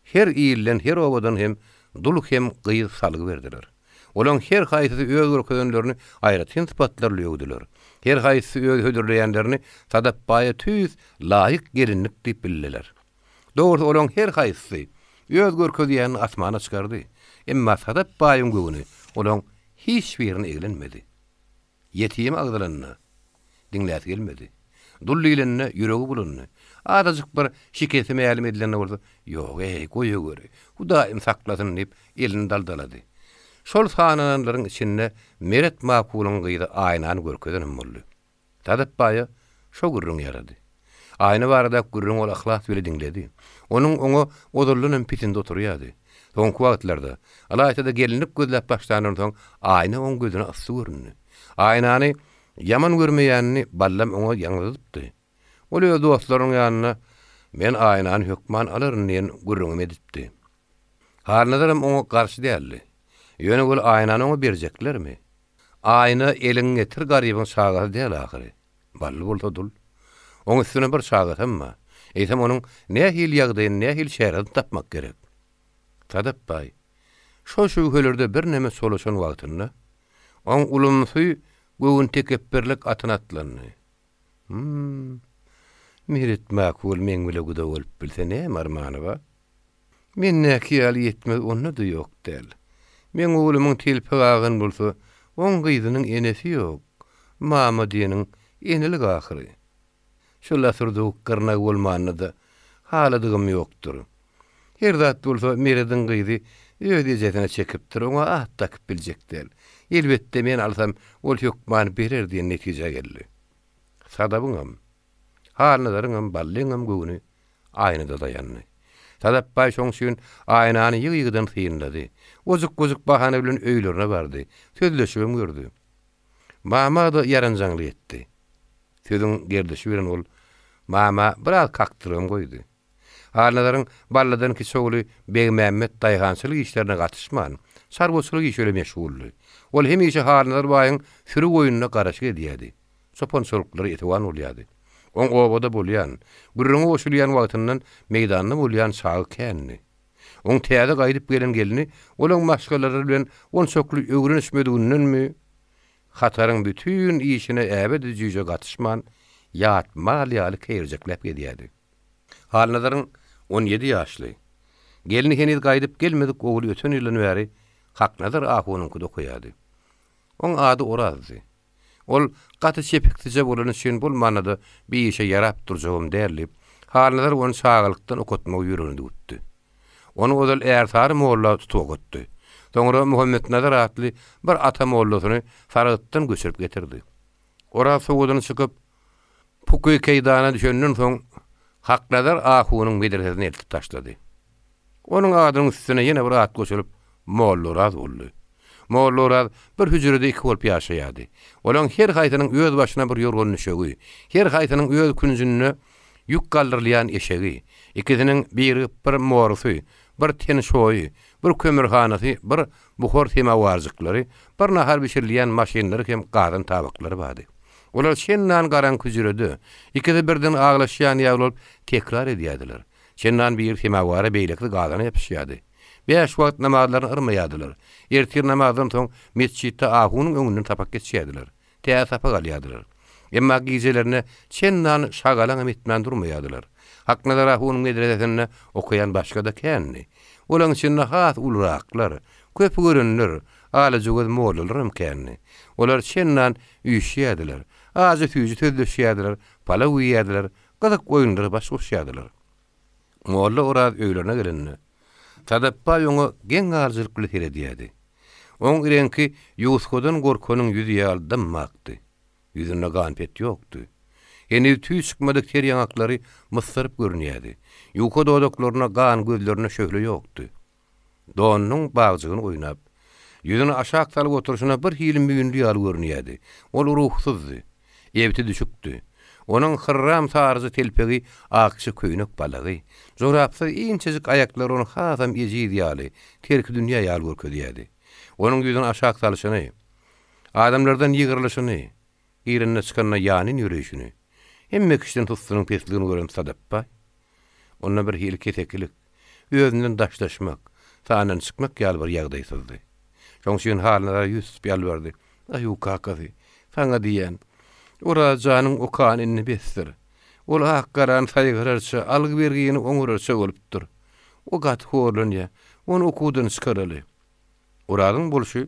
her ilden, her obadan hem dul hem gyz salgy berdiler. Olaň her haýsysy öz görkezenlerini aýratyn sypatlarly öwdüler. Her haýsysy öz hödürleýänlerini Sadap baýa tüýs laýyk gelinlik diýip bildiler. Dogrusy olaň her haýsysy öz görkezýänini asmana çykardy. Emma Sadap baýyň göwni olaň hiç birine eglenmedi. Ýetim agzalanda, diňläsi gelmedi. Dul diýlende, ýüregi bulandy. Azajyk bir şikesi mälim edilende bolsa, Ýog-eý, goýaweri, Hudaýym saklasyn diýip, elini daldalady. Şol sanalanlaryň içinde Meret makulyň gyzy Aýnany görkezenem boldy. Sadap baýa şo gürrüň ýarady. Aýna baradaky gürrüňi ol yhlas bile diňledi. Onuň oňa ozaldanam pisindi oturýardy. Soňky wagtlarda, ylaýta-da gelinlik gözläp başlandan soň Aýna oň gözüne yssy göründi. Aýnany ýaman görmeýänini Ballam oňa ýaňzydypdy. Ol öz dostlarynyň ýanynda Men Aýnany hökman alaryn diýen gürrüňem edipdi. Halnazaram oňa garşy däldi. Ýöne weli Aýnany oňa berjeklermi? Aýna eliň getir garybyň çagasy däl ahyry. Bally bolsa dul. Oň üstüne bir çagasam bar. Eýsem onuň nähili ýagdaýyny, nähili çäresini tapmak gerek? Sadap baý, şol şübhelerde birneme çolaşan wagtynda, oň ulumsy göwün tekepbirlik atyna atlandy. Hum, Meret makul meň bile guda bolup bilse näme armany bar? Mendäki ýaly ýetmez onda-da ýok däl. Meň oglumyň telpek agan bolsa, oň gyzynyň enesi ýok. Mama diýeniň enelik ahyry. Şo lasurdawuk gyrnak bolmanda-da haladygym ýokdur. Her zat bolsa Merediň gyzy öz ejesine çekipdir, oňa at dakyp biljek däl. Elbetde men alsam, ol hökman berer diýen netijä geldi. Sadabyňam, Halnazaryňam, Ballyňam göwni Aýnada daýandy. Sadap baý şoň üçin Aýnany ýygy-ýygydan synlady. Ojuk-bujuk bahana bilen öýlerine bardy. Sözleşibem gördi. Mama-da ýaranjaňlyk etdi. Sözüň gerdişi bilen ol Mama biraz kakdyrybam goýdy. Halnazaryň Ballydan kiçi ogly Begmämmet daýhançylyk işlerine gatyşman, çarwaçylyk işi bilen meşguldy. Ol hemişe Halnazar baýyň süri goýnuna garaşyk edýärdi. Çopan-çoluklara esewan bolýardy. Oň obada bolýan, gürrüňe goşulýan wagtyndan meýdanda bolýan çagy kändi. Oň täze gaýdyp gelen gelni olaň maşgalalary bilen onçakly öwrenişmedigindenmi, hataryň bütin işine äbede-jüýje gatyşman, ýat mal ýaly keýerjekläp gezýärdi. Halnazaryň 17 ýaşly, gelni heniz gaýdyp gelmedik ogly öten ýyldan bäri Haknazar ahunyňkyda okaýardy. Oň ady Orazdy. Ol gaty çepiksije bolany üçin bolmanda-da bir işe ýarap durjagam däl diýip, Halnazar ony çagalykdan okatmagy ýüregine düwüpdi. Ony ozal Ärsary molla tutup okatdy. Soňra Muhammetnazar atly bir ata mollasyny Sargytdan göçürip getirdi. Oraz sowadyny çykyp, Puky keýdana düşenden soň Haknazar ahunyň medresesine eltip taşlady. Onuň adynyň üstüne ýene bir at goşulyp, Mollaoraz boldy. Mollaoraz bir hüjrede iki bolup ýaşaýardy. Olaň her haýsynyň öz başyna bir ýorgan-düşegi, her haýsynyň öz künjünde ýük galdyrylýan eşegi, ikisiniň birigip bir morusy, bir ten şoýy, bir kömürhanasy, bir buhar semawarjyklary, bir nahar bişirilýän maşynlary hem gazan tabaklary bardy. Olar çendan garaňky hüjrede, ikisi birden aglaşýan ýaly bolup tekrar edýärdiler. Çendan biri semawara, beýlekisi gazana ýapyşýardy. Bäş wagt namazlaryny yrmaýardylar. Ertir namazdan soň metjitde ahunyň öňünden sapak geçýärdiler. Täze sapak alýardylar. Emma gijelerine çendan şagalaňam etmän durmaýardylar. Haknazar ahunyň medresesinde okaýan başga-da kändi. Olaň içinde has uluraklar, köp görenler, alajagöz mollalaram kändi. Olar çendan üýşýärdiler. Ajy-süýji sözleşýärdiler, palaw iýýärdiler, gyzyk oýunlara baş goşýardylar. Molla Oraz öýlerine gelende, Sadap baý oňa geň galyjylyk bilen seredýärdi. Oň reňki ýuwusgadan gorkanyň ýüzi ýaly dym-akdy. Ýüzünde gan-pet ýokdy. Heniz tüý çykmadyk ter ýaňaklary myssaryp görünýärdi. Ýuka dodaklarynda gan, gözlerinde şöhle ýokdy. Donunyň bagjygyny oýnap, ýüzüni aşak salyp oturyşyna bir hili müýnli ýaly görünýärdi. Ol ruhsuzdy. Ebti düşükdi. Onuň hyrram saryja telpegi, akja köýnek balagy, jorapsyz inçejik aýaklary ony hasam ejiz ýaly, terkidünýä ýaly görkezýärdi. Onuň ýüzüni aşak salyşyny, adamlardan ýygrylyşyny, girende-çykanda ýanyn ýöreýşini, hemme kişiden sussunyň pesligini gören Sadapbaý, onda bir hili kesekilik, özünden daşlaşmak, sandan çykmak ýaly bir ýagdaý syzdy. Şoň üçin Halnazara ýüz tutup ýalbardy, Aýu, kakasy, saňa diýýän, Oraz janyň okany indi besdir. Ol ak-garany saýgararça, algy-bergini oňararça bolupdyr. O gaty horlanýar. Ony okuwdan çykaraly. Orazyň bolşy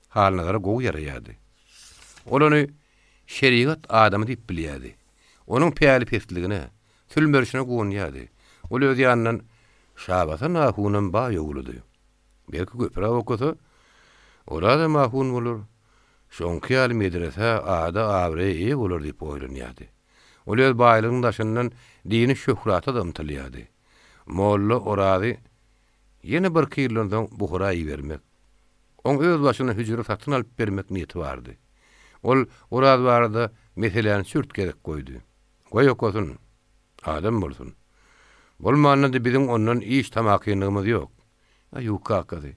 Halnazara gowy ýaraýardy. Ol ony şerigat adamy diýip bilýärdi. Onuň päli pesligine, sülmerişine guwanýardy. Ol öz ýanyndan Şabasan ahunam baý ogludy. Belki köpräk okasa, Orazam ahun bolar, şoňky ýaly medresä, ada-abraýa eýe bolar diýip oýlanýardy. Ol öz baýlygynyň daşyndan dini şöhrata-da ymtylýardy. Molla Orazy ýene birki ýyldan soň Buhara ibermek, oň öz başyna hüjre satyn alyp bermek niýeti bardy. Ol Oraz barada meseläni çürt gezek goýdy. Goý okasyn, adam bolsun. Bolmanda-da biziň ondan iş tamakinligimiz ýok. Aýu kakasy,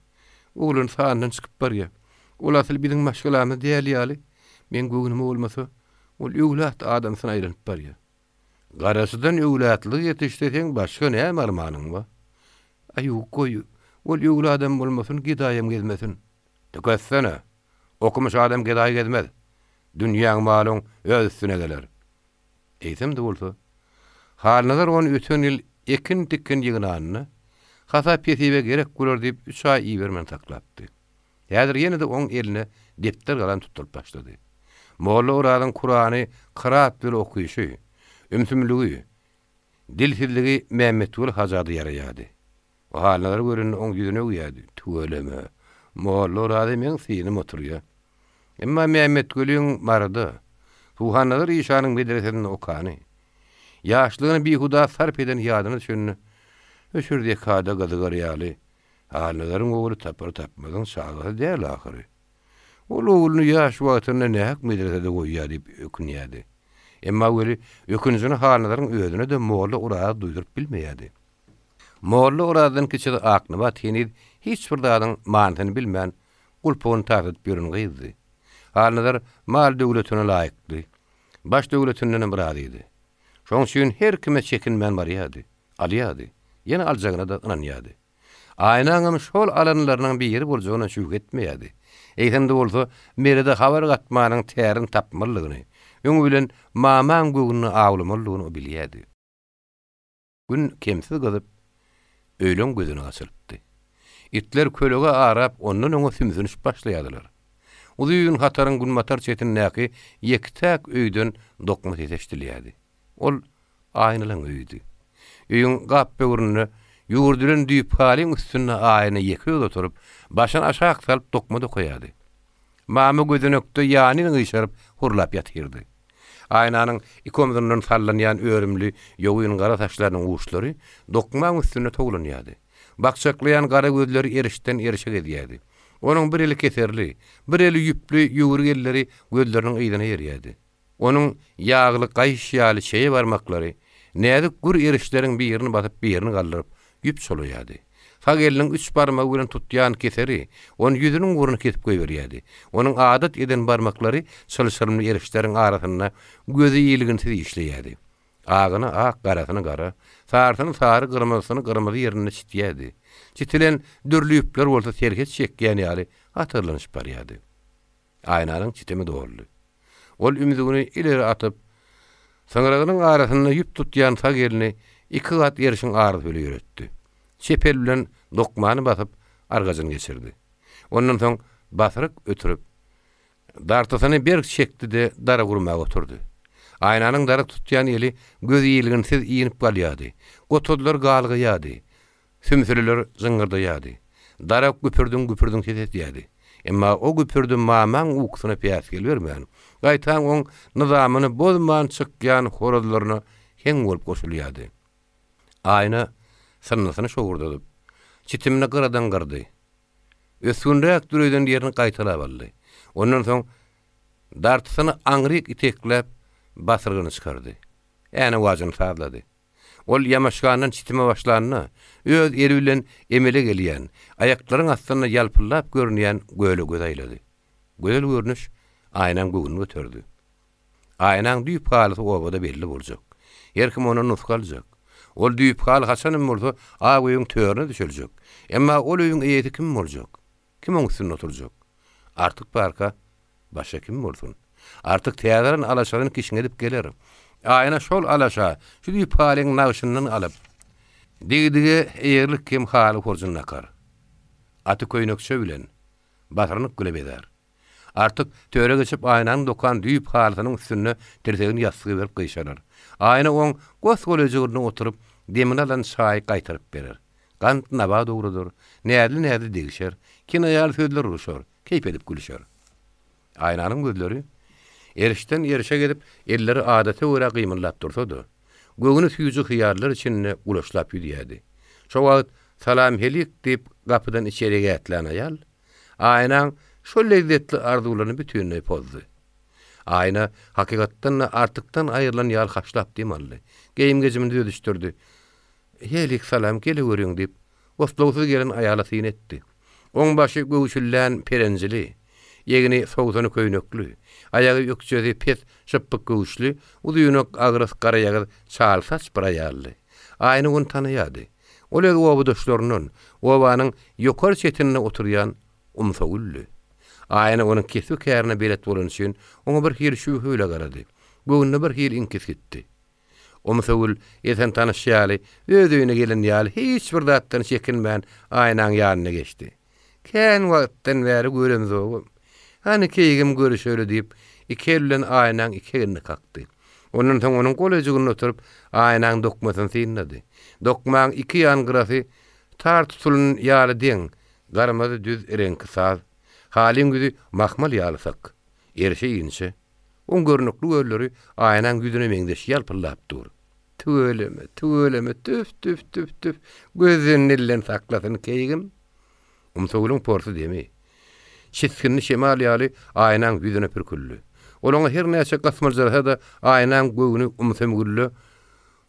oglan sandan çykyp barýa. Ol asyl biziň maşgalamyz däl ýaly. Meň göwnüme bolmasa, ol öwlat adamsyna aýlanyp barýa. Garaçydan öwlatlyk ýetişse seň başga näme armanyň bar? Aýu, goý, ol öwladam bolmasyn, gedaýam gezmesin. Tüketsene! Okumyş adam gedaý gezmez. Dünýäň malyň öz üstüne geler. Eýsem-de bolsa, Halnazar ony öten ýyl ekin-tikin ýygnanda, hasap-hesibe gerek bolar diýip üç aý ibermän saklapdy. Häzir ýene-de oň eline depder-galam tutduryp başlady. Molla Orazyň Kurany kyrat bile okyşy, ümsümligi, dilsizligi Mämmetweli haja-da ýaraýardy. O Halnazary görende oň ýüzüni öwýärdi, Tüweleme, Molla Orazy meň synym oturýa. Emma Mämmetweliň Maryda, Suhannazar işanyň medresesinde okany, ýaşlygyny bihuda sarp edeni ýadyna düşende, öçür zekada gyzygar ýaly, Halnazaryň ogly tapar-tapmazyň çagasy däl ahyry. Ol ogluny ýaş wagtynda nähak medresede goýýar diýip ökünýärdi. Emma weli ökünjini Halnazaryň özüne-de Molla Oraza duýduryp bilmeýärdi. Molla Orazdan kiçi Aknabat heniz hiç bir zadyň manysyny bilmän, gulpugyny tarsadyp ýören gyzdy. Halnazar mal-döwletine laýykdy. Baş döwletindenem razydy. Şoň üçin her kime çekinmän barýardy, alýardy, ýene aljagyna-da ynanýardy. Aýnaňam şol alanlarynyň biri boljagyna şübhe etmeýärdi. Eýsem-de bolsa, Merede habar gatmanyň tärini tapmalydygyny, öňi bilen mamaň göwnüni awlamalydygyny o bilýärdi. Gün kemsiz gyzyp, öýleň gözüni gaçyrypdy. Itler kölege arap, ondan öňe sümsünişip başlaýardylar. Uzyn hataryň günbatar çetindäki ýeke-täk öýden dokma sesi eşidilýärdi. Ol Aýnalaň öýüdi. Öýüň gap böwründe ýüwürdilen düýp halyň üstünde Aýna ýeke özi oturyp, başyny aşak salyp dokma dokaýardy. Mama gözenekde ýanyn gyşaryp, hurlap ýatyrdy. Aýnanyň iki omzundan sallanýan örümli ýogyn gara saçlarynyň uçlary dokmaň üstünde towlanýardy. Bakjaklaýan gara gözleri erişden erişe gezýärdi. Onuň bir eli keserli, bir eli ýüpli ýüwrük elleri gözleriniň yzyna erýärdi. Onuň ýagly gaýyş ýaly çeýe barmaklary näzik gür erişleriň birini basyp, birini galdyryp, ýüp çolaýardy. Sag eliniň üç barmagy bilen tutýan keseri ony ýüzüniň ugruna kesip goýberýärdi. Onuň adat eden barmaklary çylşyrymly erişleriň arasynda gözi ilginsiz işleýärdi. Agyny ak, garasyny gara, sarysyny sary, gyrmyzysyny gyrmyzy ýerinde çitýärdi. Çitilen dürli ýüpler bolsa serhet çekýän ýaly atyrlanyşyp barýardy. Aýnanyň çitimi doldy. Ol ümzügini ileri atyp, syňragynyň arasynda ýüp tutýan sag elini iki gat erşiň arasy bile ýöretdi. Çep eli bilen dokmany basyp, argajyny geçirdi. Ondan soň basyryk ötürip, dartysyny berk çekdi-de, darak urmaga oturdy. Aýnanyň darak tutýan eli gözilginsiz inip galýardy. Gotazlar galgaýardy. Sümsüleler jyňňyrdaýardy. Darak güpürdiň-güpürdiň ses edýärdi. Emma o güpürdi mamaň ukusyna päsgel bermän, gaýtam oň nyzamyny bozman çykýan horazlaryna heň bolup goşulýardy. Aýna synnysyny şowurdadyp, çitimini gyradan gyrdy. Ösgünräk düreden ýerini gaýtalap aldy. Ondan soň dartysyny aňryk itekläp, basyrgyny çykardy. Änewajyny sazlady. Ol ýamaşgandan çitime başlanda, öz eli bilen emele gelýän, aýaklaryň astynda ýalpyldap görünýän göle göz aýlady. Gözel görnüş Aýnaň göwnüni göterdi. Aýnaň düýp halysy obada belli boljak. Her kim ondan nusga aljak. Ol düýp haly haçanam bolsa ak öýüň törüne düşeljek. Emma ol öýüň eýesi kim boljak? Kim oň üstünde oturjak? Artyk barka, başga kim bolsun? Artyk täze alan alaşasyny kişňedip geler. Aýna şol alaşa şu düýp halyň nagşyndan alyp, digi-dige eýerlik hem haly horjun dakar. Aty köýnekçe bilen, basyrnyk güle bezär. Artyk töre geçip Aýnanyň dokan düýp halysynyň üstünde tirsegini ýassyga berip gyşarar. Aýna oň gos-golaý jygrynda oturyp, demini alan çaýy gaýtaryp berer. Gant nabat ugradar, näzli-näzli degişer, kinaýaly sözler uruşar, keýp edip gülüşer. Aýnanyň gözleri erişden-erişe gezip, elleri adata görä gymyldap dursa-da, göwni süýji hyýallar içinde gulaçlap ýüzýärdi. Şo wagt Salam-helik diýip gapydan içerik ätlän aýal, Aýnaň şol lezzetli arzuwlaryny bütinleý pozdy. Aýna, hakykatdan-da, Artykdan aýrylan ýaly haşlap dem aldy. Geýim-gejimini düzedişdirdi. Helik salam, geleweriň diýip, oslagsyz gelen aýala syn etdi. Oň başy göwşüllän perenjili, egni sowsany köýnekli, aýagy ökjesi pes şypbyk göwüşli, uzynak, agras, garaýagyz, çal saç bir aýaldy. Aýna ony tanaýardy. Ol öz obadaşlaryndan, obanyň ýokary çetinde oturýan Umsagüldi. Aýna onuň kesbi-kärine belet bolany üçin, oňa bir hili şübhe bile garady. Göwnüne bir hili iňkis gitdi. Umsagül esen tanyş ýaly, öz öýüne gelen ýaly hiç bir zatdan çekinmän Aýnaň ýanyna geçdi. Kän wagtdan bäri göremzogam. Hany keýgim görüşeli diýip, iki eli bilen Aýnaň iki egnine kakdy. Ondan soň onuň golajygynda oturyp, Aýnaň dokmasyny synlady. Dokmaň iki ýan gyrasy tar tutulan ýaly deň, garmazy düz reňki saz. Halyň ýüzi mahmal ýaly sak. Erşi inçe. Oň görnükli gözleri Aýnaň ýüzüne meňzeş ýalpyldap dur. Tüweleme, tüweleme, tüf, tüf, tüf, tüf, gözden-dilden saklasyn keýgim. Umsagülüň porsy demi, çisginli şemal ýaly Aýnaň ýüzüne pürküldi. Ol oňa her näçe gysmyljyrasa-da, Aýnaň göwni Umsamgülde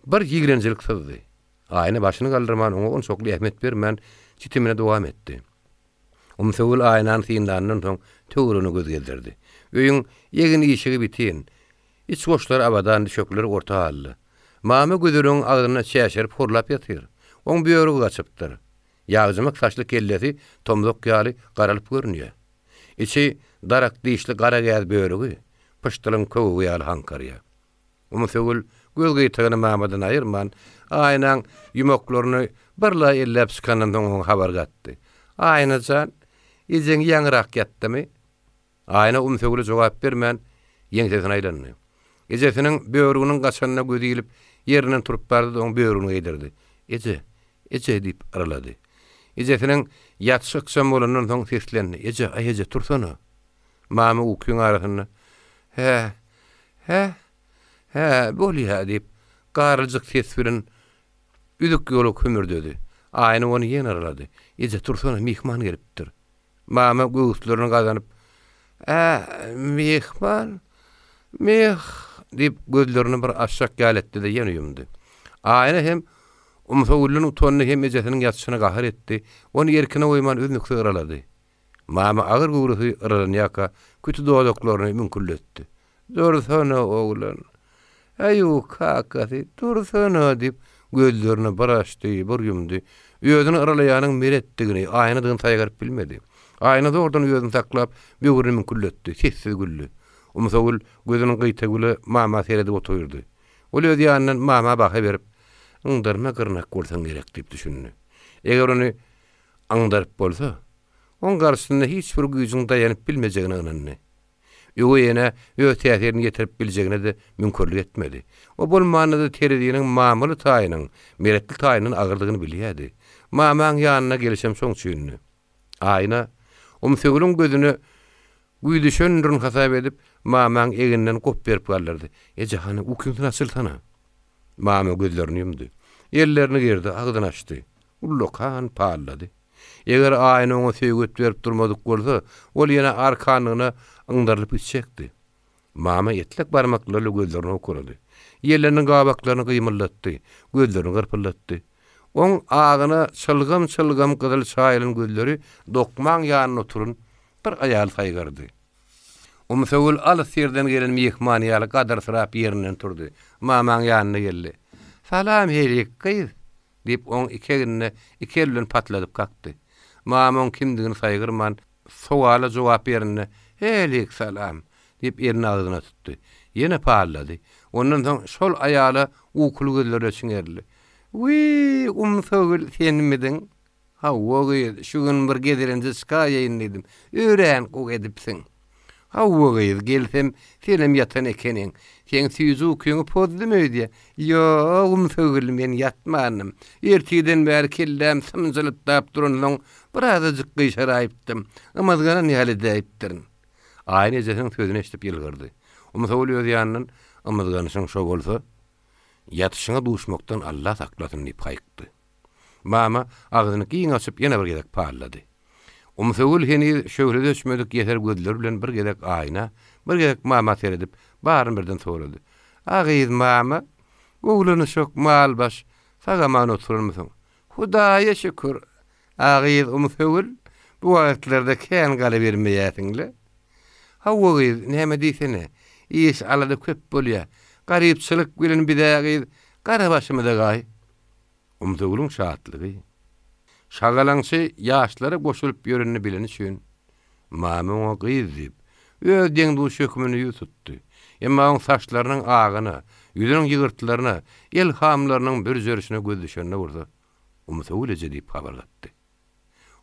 bir ýigrenjilik syzdy. Aýna başyny galdyrman, oňa onçakly ähmiýet bermän, çitimine dowam etdi. Umsagül Aýnany synlandan soň, töweregine göz gezdirdi. Öýüň egin-işigi bitin, iç goşlary abadan, düşekleri orta halda. Mama gözelegiň agzynda çäşerip horlap ýatyr. Oň börügi gaçypdyr. Ýagjymak saçly kellesi tomzak ýaly garalyp görünýär. Içi darak dişli gara gäz börügi pyşdylyň köwegi ýaly haňkarýar. Umsögül göz gytagyny mamadan aýyrman, Aýnaň ýumaklaryny birlaý elläp çykandan soň oňa habar gatdy. Aýna jan, ejeň ýaňyrak ýatdymy? Aýna Umsögüle jogap bermän, ýeňsesine aýlandy. Ejesiniň börüginiň gaçanyna gözi ilip, ýerinden turup bardy-da, oň börügini geýdirdi. Eje, eje! diýip yralady. Ejesiniň ýatyşy ykjam bolandan soň seslendi, Eje, aý eje, tursana! Mama ukyň arasynda, Hä, hä, hä, bolýa diýip, garyljyk ses bilen üzük-ýoluk hümürdedi. Aýna ony ýene yralady. Eje, tursana, myhman gelipdir. Mama göwüslerini gazanyp, Ä, myhman, myh, diýip, gözlerini bir açjak ýaly etdi-de, ýene ýumdy. Aýna hem Umsagülden utandy, hem ejesiniň ýatyşyna gahar etdi, ony erkine goýman üznüksiz yralady. Mama agyr göwresi yralanýarka, küti dodaklaryny müňkülletdi. Dursana, oglan! Äýu, kakasy, dursana! diýip, gözlerini bir açdy, bir ýumdy. Özüni yralaýanyň Meretdigini, Aýnadygyny saýgaryp bilmedi. Aýna zordan özüni saklap, böwrüni müňkülletdi, sessiz güldi. Umsagül gözüniň gyýtagy bile mama seredip otyrdy. Ol öz ýanyndan mama baha berip, Yňdarma gyrnak bolsaň gerek diýip düşündi. Eger ony aňdaryp bolsa, oň garşysynda hiç bir güýjüň daýanyp bilmejegine ynandy. Öweý enä öz täsirini ýetirip biljegine-de müňkürlik etmedi. O bolmanda-da tereziniň mamaly taýynyň Meretli taýyndan agyrdygyny bilýärdi. Mamaň ýanyna gelişem şoň üçindi. Aýna Umsögüliň gözüne güýdüşendirin hasap edip, mamaň egninden gop berip galdyrdy. Eje, hany, ukyňdan açylsana. Mama gözlerini ýumdy. Ellerini gerdi, agzyny açdy. Ullakan pallady. Eger Aýna oňa söýget berip durmadyk bolsa, ol ýene arkanlygyna yňdarylyp gitjekdi. Mama etlek barmaklary bilen gözlerini owkalady. Ýelleniniň gabaklaryny gymyldatdy, gözlerini gyrpyldatdy. Oň agyna çylgam-çylgam gyzyl çaýylan gözleri dokmaň ýanynda oturan bir aýaly saýgardy. Umsögül alys ýerden gelen myhman ýaly gadyrsyrap ýerinden turdy. Mamaň ýanyna geldi. Salam helik, gyz! diýip, oň iki egnine iki eli bilen patladyp kakdy. Mama oň kimdigini saýgyrman, sowala jogap ýerinde, Helik salam! diýip, elini agzyna tutdy. Ýene pallady. Ondan soň şol aýala ukuly gözlerine çiňerildi. Wiý, Umsögül, senmidiň? Hawa gyz, şu gün bir gezelenje çykaýaýyn diýdim. Örän gowy edipsiň. Hawa gyz, gelsem, senem ýatan ekeniň. Seň süýji ukyňy pozdum öýdýän. Ýok, Umsögül, men ýatmandym. Ertirden bäri kelläm symjylytdap duransoň, birazajyk gyşaraýypdym. Ymyzganan ýaly edäýipdirin. Aýna ejesiniň sözüni eşidip ýylgyrdy. Umsögül öz ýanyndan, Ymyzganyşyň şo bolsa, ýatyşyňa duşmakdan Alla saklasyn diýip haýykdy. Mama agzyny giň açyp ýene bir gezek pallady. Umsögül heniz şöhlesi öçmedik ýeser gözleri bilen bir gezek Aýna, bir gezek mama seredip, baryny birden sorady. A gyz mama, oglan uşak mal-baş, sag-aman oturanmysyň? Hudaýa şükür! A gyz Umsögül, bu wagtlarda kän galybermeýäsiň-le? Hawa gyz, näme diýsene, iş-alada köp bolýa. Garypçylyk bilen biz-ä gyz, gara başymyza gaý. Umsögülüň şatlygy, şagalaňçy ýaşlara goşulyp ýörenini bileni üçin, Mama oňa gyz diýip, öz deň-duş hökmünde ýüz tutdy. Emma oň saçlarynyň agyna, ýüzüniň ýygyrtlaryna, el hamlarynyň bürjerişine göz düşende bolsa, Umsögül eje diýip habar gatdy.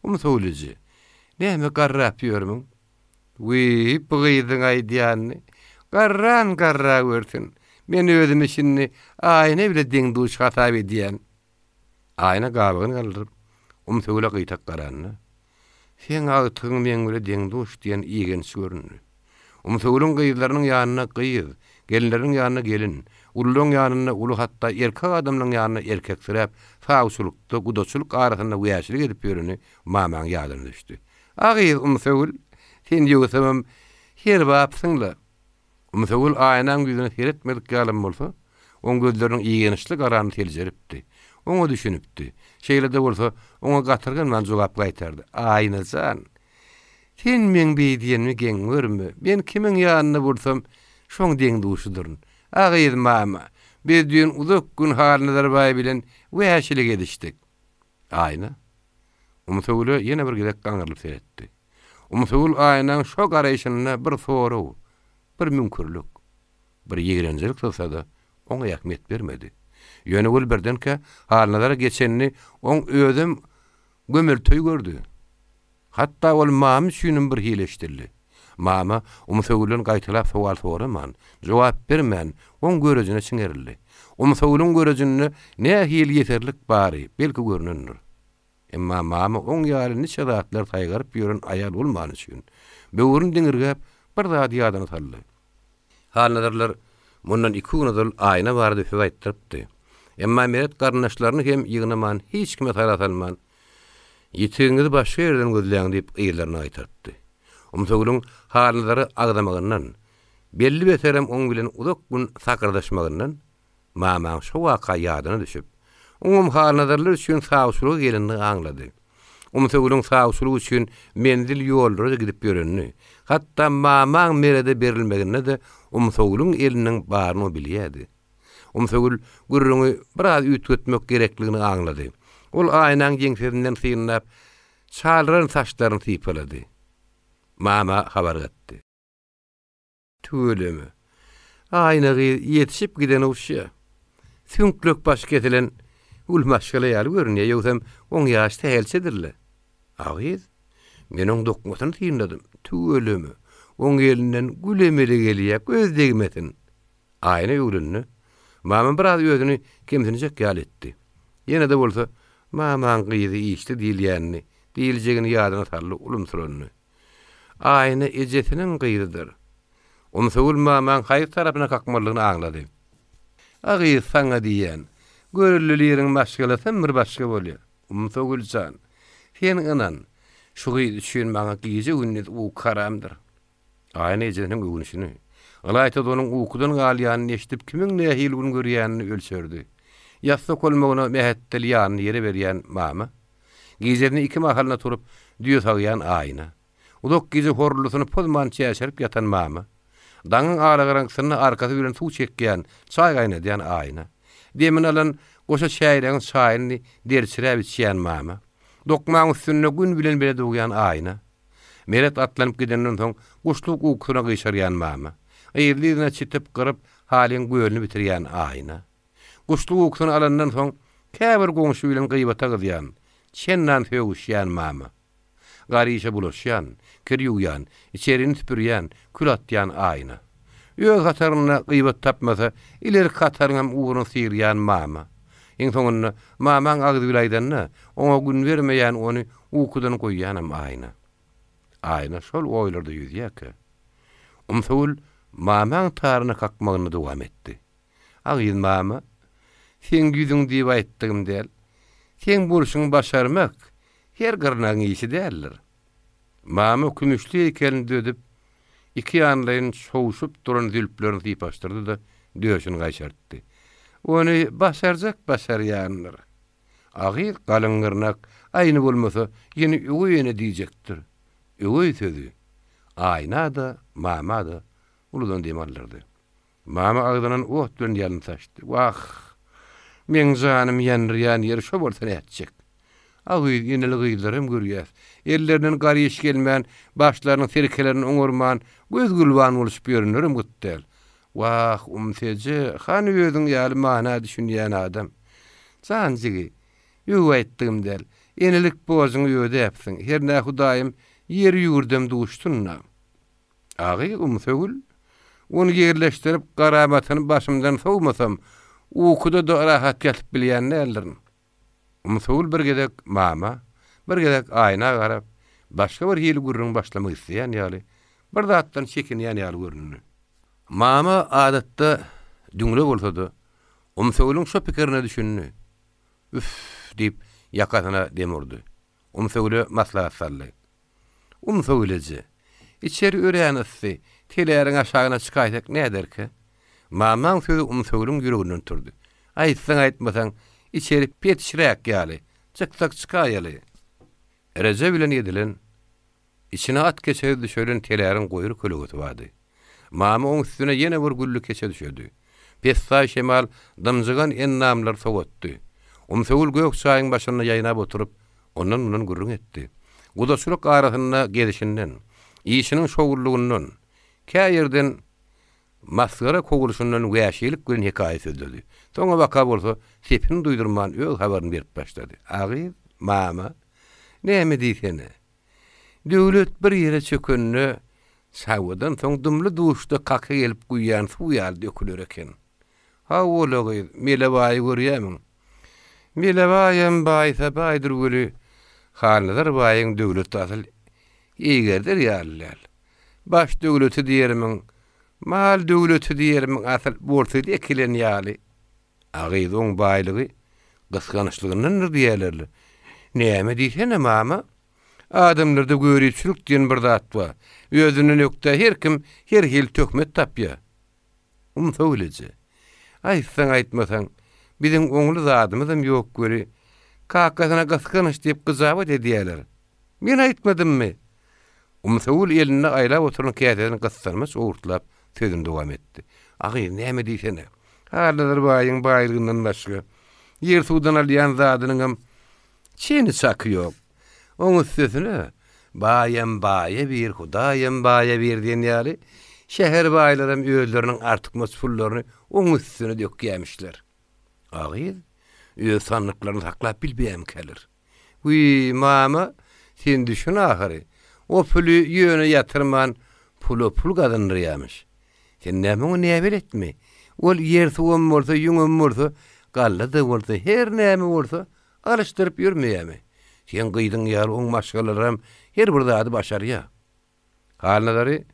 Umsögül eje, näme garrap ýörmüň? Wiý, bu gyzyň aýdýanyny garran garra görsün. Men özümi şindi Aýna bile deň-duş hasap edýän. Aýna gabygyny galdyryp, Umsögüle gyýtak garanda, Seň agtygyň meň bile deň-duş diýen igenç göründi. Umsögüliň gyzlarynyň ýanynda gyz, gelinleriniň ýanynda gelin, ulularyň ýanynda uly hatda erkek adamlaryň ýanynda erkeksiräp, sawçylykda, gudaçylyk arasynda wäşilik edip ýöreni mamaň ýadyna düşdi. A gyz, Umsögül, sen ýogsamam herbapsyň-la. Umsögül Aýnaň ýüzüne seretmedik ýalam bolsa, oň gözleriniň igençli garanyny seljeripdi. Oňa düşünipdi. Şeýle-de bolsa, oňa gatyrganman jogap gaýtardy, Aýna jan, sen meň beý diýenimi geň görme. Men kimiň ýanynda bolsam, şoň deň-duşudyryn. A gyz, mama, biz düýn uzak gün Halnazar baý bilen wäşilik edişdik. Aýna Umsögüle ýene bir gezek gaňrylyp seretdi. Umsögül Aýnaň şo garaýşynda bir sorag, bir müňkürlik, bir ýigrenjilik syzsa-da, oňa ähmiýet bermedi. Ýöne ol birdenkä Halnazara geçenini oň özem gömelteý gördi. Hatda ol Mama üçinem bir hili eşidildi. Mama Umsögülden gaýtalap sowal soraman, jogap bermän, oň görejine çiňerildi. Umsögülüň görejinde nähili ýeserlik bary, belki, görnendir. Emma Mama oň ýaly niçe zatlar saýgaryp ýören aýal bolmany üçin, böwrüni diňirgäp, bir zady ýadyna saldy. Halnazarlar mundan iki gün ozal Aýna barada söz aýtdyrypdy. Emma Meret garyndaşlaryny hem ýygnaman, hiç kime sala salman, Ýitigiňizi başga ýerden gözläň diýip yzlaryna gaýtarypdy. Umsögülüň Halnazary agzamagyndan, belli beterem oň bilen uzak gün sakyrdaşmagyndan mamaň şo waka ýadyna düşüp, oňam Halnazarlar üçin sawçylyga gelenini aňlady. Umsögülüň sawçylyk üçin menzil ýollara-da gidip ýörenini, hatda mamaň Merede berilmeginde-de Umsögülüň eliniň baryny o bilýärdi. Umsögül gürrüňi biraz üýtgetmek gerekligini aňlady. Ol aýnaň ýeňsesinden synlap, çalyran saçlaryny sypalady. Mama habar gatdy. Tüweleme. Aýna gyz ýetişip giden ogşýa. Süňklek başy kesilen gül maşgala ýaly görünýä, ýogsam oň ýaşy sähelçedir-le. A gyz, men oň dokmasyny synladym. Tüweleme. Oň elinden gül emele gelýä, göz degmesin. Aýna öwrülende, mamam biraz özüni kemsinjek ýaly etdi. Ýene-de bolsa, mamaň gyzy işli diýilýänini, diýiljegini ýadyna saldy, ulumsyrandy. Aýna ejesiniň gyzydyr. Umsygül mamaň haýsy tarapyna kakmalydygyny aňlady. A gyz, saňa diýýän, görellileriň maşgalasam bir başga bolýar. Umsygül jan, sen ynan, şu gyz üçin maňa gije-gündiz uky haramdyr. Aýna ejesiniň öwünişini. Ylaýta-da onuň ukudan galýanyny eşidip kimiň nähili gün görýänini ölçerdi. Ýassyk bolmagyna mähetdel ýanyny ýere berýän mama. Gijesine iki mahalyna turup, düýe sagýan Aýna. Uzak gije horlusyny pozman çäşerip ýatan mama. Daňyň alagaraňkysynda arkasy bilen suw çekýän, çaý gaýnadýan Aýna. Demini alan goşa çäýnegiň çaýyny derçiräp içýän mama. Dokmaň üstünde Gün bilen bile dogýan Aýna. Meret atlanyp gidenden soň guşluk ukusyna gyşarýan mama. Yzly-yzyna çitip, gyryp, halyň gölüni bitirýän Aýna. Guşluk ukusyny alandan soň käbir goňşy bilen gybata gyzýan, çendan sögüşýän mama. Gar işe bulaşýan, kir ýuwýan, içerini süpürýän, kül atýan Aýna. Öz hatarynda gybat tapmasa, ilerki hataryňam ugruny sygyrýan mama. Iň soňunda, mamaň agzy bile aýdanda, oňa gün bermeýän ony ukudan goýýanam Aýna. Aýna şol oýlarda ýüzýärkä, Umsygül mamaň taryna kakmagyny dowam etdi. Agyz mama, seň ýüzüň diýip aýtdygym däl. Seň bolşuňy başarmak her gyrnagyň işi däldir. Mama kümüşli heýkelini düzedip, iki ýanlaýyn çowşup duran zülplerini sypaşdyrdy-da, döşüni gaýşartdy. Ony başarjak başarýandyr. Agyz galyň gyrnak, aýny bolmasa, ýene öweý ene diýjekdir. Öweý sözi Aýna-da, mama-da uludan dem aldyrdy. Mama agzyndan ot bilen ýalyn saçdy. Wah! Meň janymy ýandyrýan ýeri şo bolsa nätjek? A gyz, eneli gyzlaram görýäs. Ellerinden gar iş gelmän, başlarynyň sirkelerini oňarman, göz-gülban boluşyp ýörenlerem gyt däl. Wah, Umseje, hany özüň ýaly mana düşünýän adam? Jan jigi, öw aýtdygym däl. Enelik borjuňy ödäpsiň. Hernä Hudaýym ýeri-ýurdam duşsun-da. Agy Umsögül, Ony ýerleşdirip, garamatyny başymdan sowmasam, ukuda-da rahat ýatyp bilýän däldirin. Umsögül bir gezek mama, bir gezek Aýna garap, başga bir hili gürrüň başlamak isleýän ýaly, bir zatdan çekinýän ýaly göründi. Mama adatda düňle bolsa-da, Umsögülüň şo pikirine düşündi. Üf! diýip, ýakasyna dem urdy. Umsögüle maslahat saldy. Umsögüleje, içeri örän yssy, teläriň aşagyna çykaýsak näderkä? Mamaň sözi Umsögüliň ýüreginden turdy. Aýtsaň-aýtmasaň, içeri petişräk ýaly, çyksak çykaýaly. Reje bilen edilen, içine at keçesi düşelen teläriň goýry kölegesi bardy. Mama oň üstüne ýene bir gülli keçe düşedi. Pessaý şemal dymjygan endamlary sowatdy. Umsögül gök çaýyň başynda ýaýnap oturyp, ondan-mundan gürrüň etdi. Gudaçylyk arasynda gezişinden, işiniň şowlulygyndan, kä ýerden masgara kowulyşyndan wäşilik bilen hekaýa sözledi. Soňabaka bolsa sepini duýdurman öz habaryny berip başlady. A gyz, mama, näme diýsene. Döwlet bir ýere çökende, çawadan soň dymly-duşda kaka gelip guýýan suw ýaly döküler eken. Hawa-la gyz, Mele baýy görýämiň? Mele baýam baýsa baýdyr weli, Halnazar baýyň döwleti asyl eýgerder ýaly däl. Baş döwleti diýermiň, mal döwleti diýermiň asyl bolsady ekilen ýaly. A gyz oň baýlygy gysgançlygyndandyr diýýärler-le. Näme diýsene, mama? Adamlarda göripçilik diýen bir zat bar. Özünden ökde her kim her hili töhmet tapýar. Umsagül eje, aýtsaň-aýtmasaň, biziň oňly zadymyzam ýok weli, kakasyna gysganç diýip gyjabat edýärler. Men aýtmadymmy? Umsagül elinde aýlap oturan käsesini gyssanmaç owurtlap, sözüni dowam etdi. A gyz, näme diýsene? Halnazar baýyň baýlygyndan başga, ýer-suwdan alýan zadynyňam çeni-çaky ýok. Oň üstesine, baýam baýa bir, Hudaýam baýa bir diýen ýaly, şäher baýlaram özleriniň artykmaç pullaryny oň üstüne dökýämişler. A gyz, öz sandyklaryny saklap bilmeýämikäler? Wiý, mama, sen düşün ahyry. O puly ýöne ýatyrman, pula pul gazandyrýamyş. Sen näme oňa näbeletmi? Ol ýer-suwam bolsa, ýüňem bolsa, galla-da bolsa, her näme bolsa, alyşdyryp ýörmeýämi? Seň gyzyň ýaly oň maşgalalaram her bir zady başarýa. Halnazary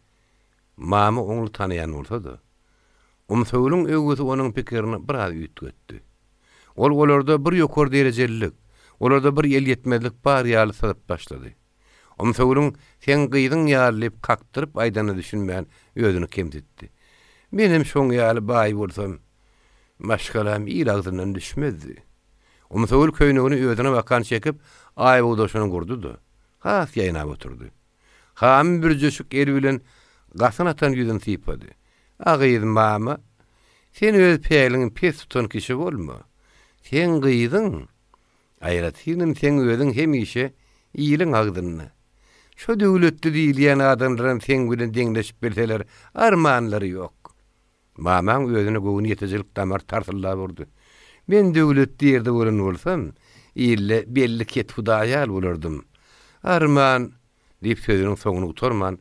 mama oňly tanaýan bolsa-da, Umsöwüliň öwgüsi onuň pikirini biraz üýtgetdi. Ol olarda bir ýokary derejelilik, olarda bir elýetmezlik bar ýaly syzyp başlady. Umsöwüliň seň gyzyň ýaly diýip kakdyryp aýdanyna düşünmän özüni kemsitdi. Menem şoň ýaly baý bolsam, maşgalam il agzyndan düşmezdi. Umsagül köýnegini özüne bakan çekip, aýbogdaşyny gurdy-da, has ýaýnap oturdy. Hamy bürjeşik eli bilen gasyn atan ýüzüni sypady. A gyz mama, sen öz päliňi pes tutan kişi bolma. Seň gyzyň, aýratynam seň özüň hemişe iliň agzynda. Şo döwletli diýilýän adamlaram seň bilen deňleşip bilseler, armanlary ýok. Mamaň özüne göwni ýetijilik damary tarsyldap urdy. Men döwletli ýerde bolan bolsam, ilde belli kethuda ýaly bolardym. Arman! diýip sözüniň soňuny gutarman,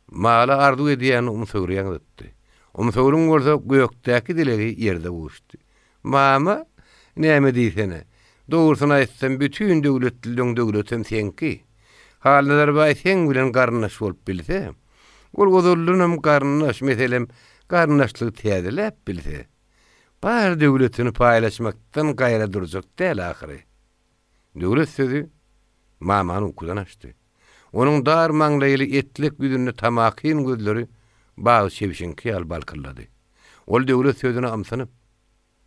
mala arzuw edýänini Umsöwre ýaňzytdy. Umsöwrüň bolsa gökdäki dilegi ýerde gowuşdy. Mama, näme diýsene. Dogrusyny aýtsam, bütin döwletlileň döwletem seňki. Halnazar baý seň bilen garyndaş bolup bilse, Ol ozaldanam garyndaş, meselem, garyndaşlygy täzeläp bilse, bar döwletini paýlaşmakdan gaýra durjak däl ahyry. Döwlet sözi mamany ukudan açdy. Onuň dar maňlaýly etlek ýüzünde tamakin gözleri bag çebşiňki ýaly balkyldady. Ol döwlet sözüne ymsynyp,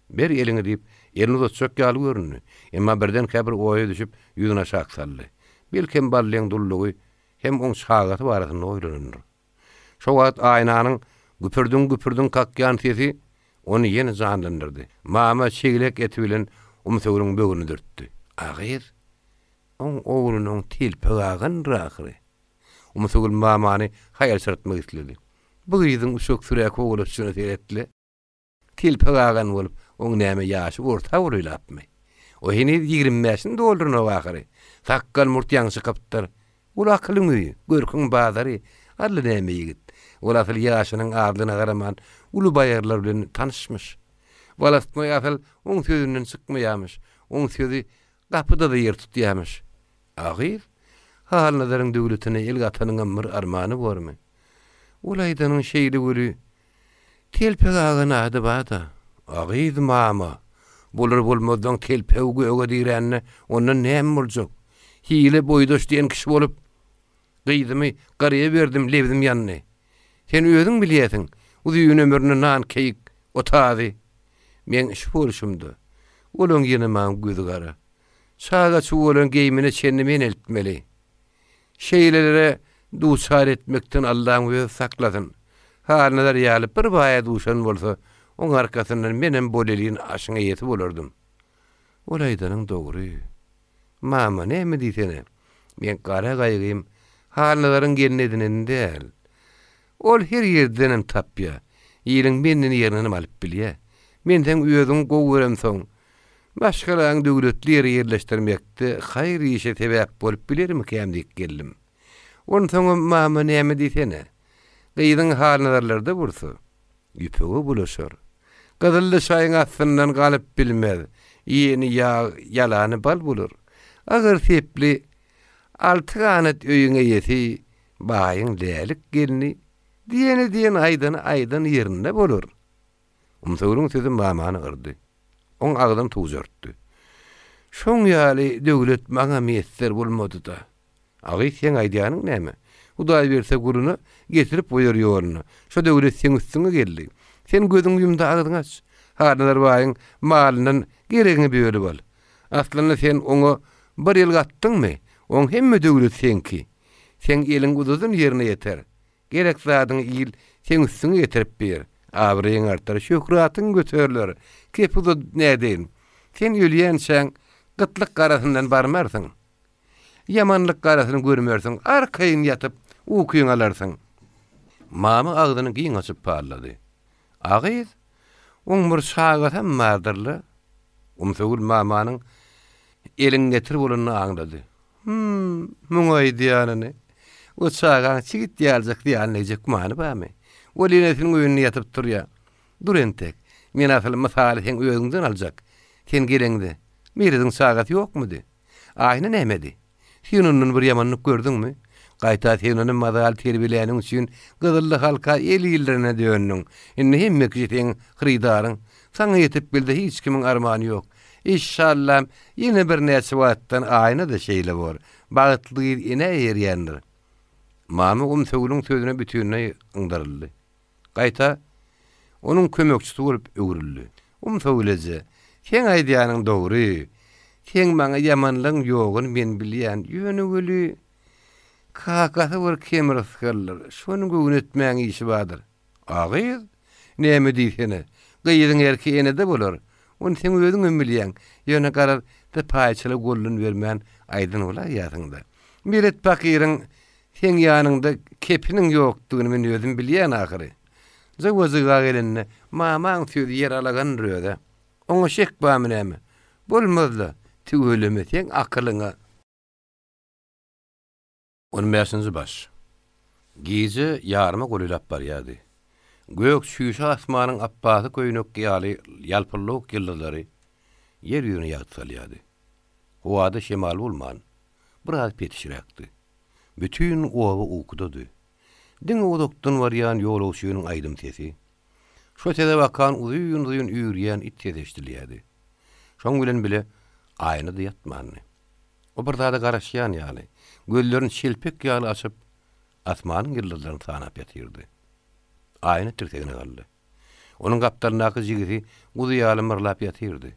Ber eliňi diýip, elini uzatjak ýaly göründi. Emma birdenkä bir oýa düşüp, ýüzüni aşak saldy. Belkem Ballyň dullugy hem oň çagasy barasynda oýlanandyr. Şo wagt Aýnanyň güpürdiň-güpürdiň kakýan sesi ony ýene janlandyrdy. Mama çiglek eti bilen Umsöwrüň böwrüni dürtdi. A gyz, oň oglunyň telpegi agandyr ahyry. Umsöwür mamany haýalçyratmak isledi. Bu gyzyň uşak-süräk howalaçyna seret-le. Telpek agan bolup, oň näme ýaşy orta golaýlapmy? O heniz 20 bäşini dolduranok ahyry. Sakgal-murt ýaňy çykypdyr. Ol akylyň öýi, görküň bazary. Alla näme ýigit. Ol asyl ýaşynyň azlygyna garaman, uly baýarlar bilen tanyşmyş. Walastnoý asyl oň sözünden çykmaýamyş. Oň sözi gapyda-da ýer tutýamyş. A gyz, Halnazaryň döwletine el gatanyňam bir armany bormy? Ol aýdanyň şeýle weli, Telpek aga nady bada. A gyz mama, bolar-bolmazdan telpegi göge dirände ondan näme boljak? Hile boýdaş diýen kişi bolup, gyzymy garýa berdim, lebzim ýandy. Sen özüň bilýäsiň, uzyn ömrüne nan keýik, o tazy. Meň şu bolşumda, olaň ýene maňa gözi gara. Çaga-çugalyň geýmine çenli men eltmeli. Şeýlelere duçar etmekden Allaň özi saklasyn. Halnazar ýaly bir baýa duşan bolsa, oň arkasyndan menem bolelin aşyň eýesi bolardym. Ol aýdanyň dogry. Mama, näme diýsene, meň gara gaýgym Halnazaryň gelin edineni däl. Ol her ýerdenem tapýa. Iliň menden ýerinenem alyp bilýä. Men seň özüňi gowy göremsoň, maşgalaňy döwletli ýere ýerleşdirmekde haýyr işe sebäp bolup bilermikäm diýip geldim. Onsoňam mama näme diýsene. Gyzyň Halnazarlarda bolsa, ýüpege bulaşar. Gyzylly şaýyň astyndan galyp bilmez. Iýeni ýag, ýalany bal bolar. Agyr sepli, alty ganat öýüň eýesi Baýyň lälik gelni diýeni diýen aýdany aýdan ýerinde bolar. Umsöwrüň sözi mamany yrdy. Oň agzyny tuzartdy. Şoň ýaly döwlet maňa miýesser bolmady-da. Agy, seň aýdýanyň näme? Hudaý berse guluna, getirip goýar ýoluna. Şo döwlet seň üstüňe geldi. Sen gözüňi ýum-da agzyňy aç. Halnazar baýyň malyndan geregiňi bölüp al. Aslynda sen oňa bir ýyl gatdyňmy, oň hemme döwleti seňki. Seň eliň uzadan ýerine ýeter. Gerek zadyňy il seň üstüňe getirip biýr. Abraýyň artar, şöhratyň göteriler. Kep uzadyp nädeýin? Sen ölýänçäň gytlyk garasyndan barmarsyň. Ýamanlyk garasyny görmersiň, arkaýyn ýatyp, ukyňy alarsyň. Mama agzyny giň açyp pallady. A gyz, oň bir çagasam bardyr-la? Umsygül mamanyň elin getir bolanyny aňlady. Hüm, muň aýdýanyny. O çagaň çigit ýaljak zyýan degjek gümany barmy? Ol enesiniň öýünde ýatyp turýar. Dur entek. Men asyl mysaly seň özüňden aljak. Sen geleňde, Merediň çagasy ýokmudy? Aýna nämedi? Sen ondan bir ýamanlyk gördüňmi? Gaýta sen ony mazaly terbiýeläniň üçin gyzylly halka el ildirene döndüň. Indi hemme kişi seň hyrydaryň. Saňa ýetip bilse hiç kimiň armany ýok. Işşallam, ýene birnäçe wagtdan Aýna-da şeýle bor. Bagtly gyz enä eýerýändir. Mama Gumsöwüliň sözüne bütinleý yňdaryldy. Gaýta. onuň kömekçisi bolup öwrüldi. Umsagül eje, seň aýdýanyň dogry. Seň maňa ýamanlygyň ýoguny men bilýän, ýöne weli, kakasy bir kemrysgaldyr, şony göwnetmäň işi bardyr. A gyz, näme diýsene, gyzyň erki enede bolar, ony seň özüňem bilýäň, ýöne garaz, sypaýyçylyga goldan bermän aýdan bolaýýarsyň-da. Meret pakyryň seň ýanyňda kepiniň ýokdugyny men özüm bilýän ahyry. Jyga-jyga gelende, mamaň sözi ýer alagandyr öz-ä. Oňa şek barmy näme? Bolmaz-la, tüweleme, seň akylyňa. On bäşinji baş. Gije ýaryma golaýlap barýardy. Gök çüýşe asmanyň apbasy köýnek ýaly ýalpyldawuk ýyldyzlary ýer ýüzüne ýagty salýardy. Howada şemal bolman, biraz petişräkdi. Bütin oba ukudady. Diňe uzakdan barýan ýolagçynyň aýdym sesi, şo sese bakan uzyn-uzyn üýrýän it sesi eşidilýärdi. Şoň bilen bile Aýna-da ýatmandy. O bir zada garaşýan ýaly, gözlerini çelpek ýaly açyp, asmanyň ýyldyzlaryny sanap ýatyrdy. Aýna tirsegine galdy. Onuň gapdalyndaky jigisi guzy ýaly myrlap ýatyrdy.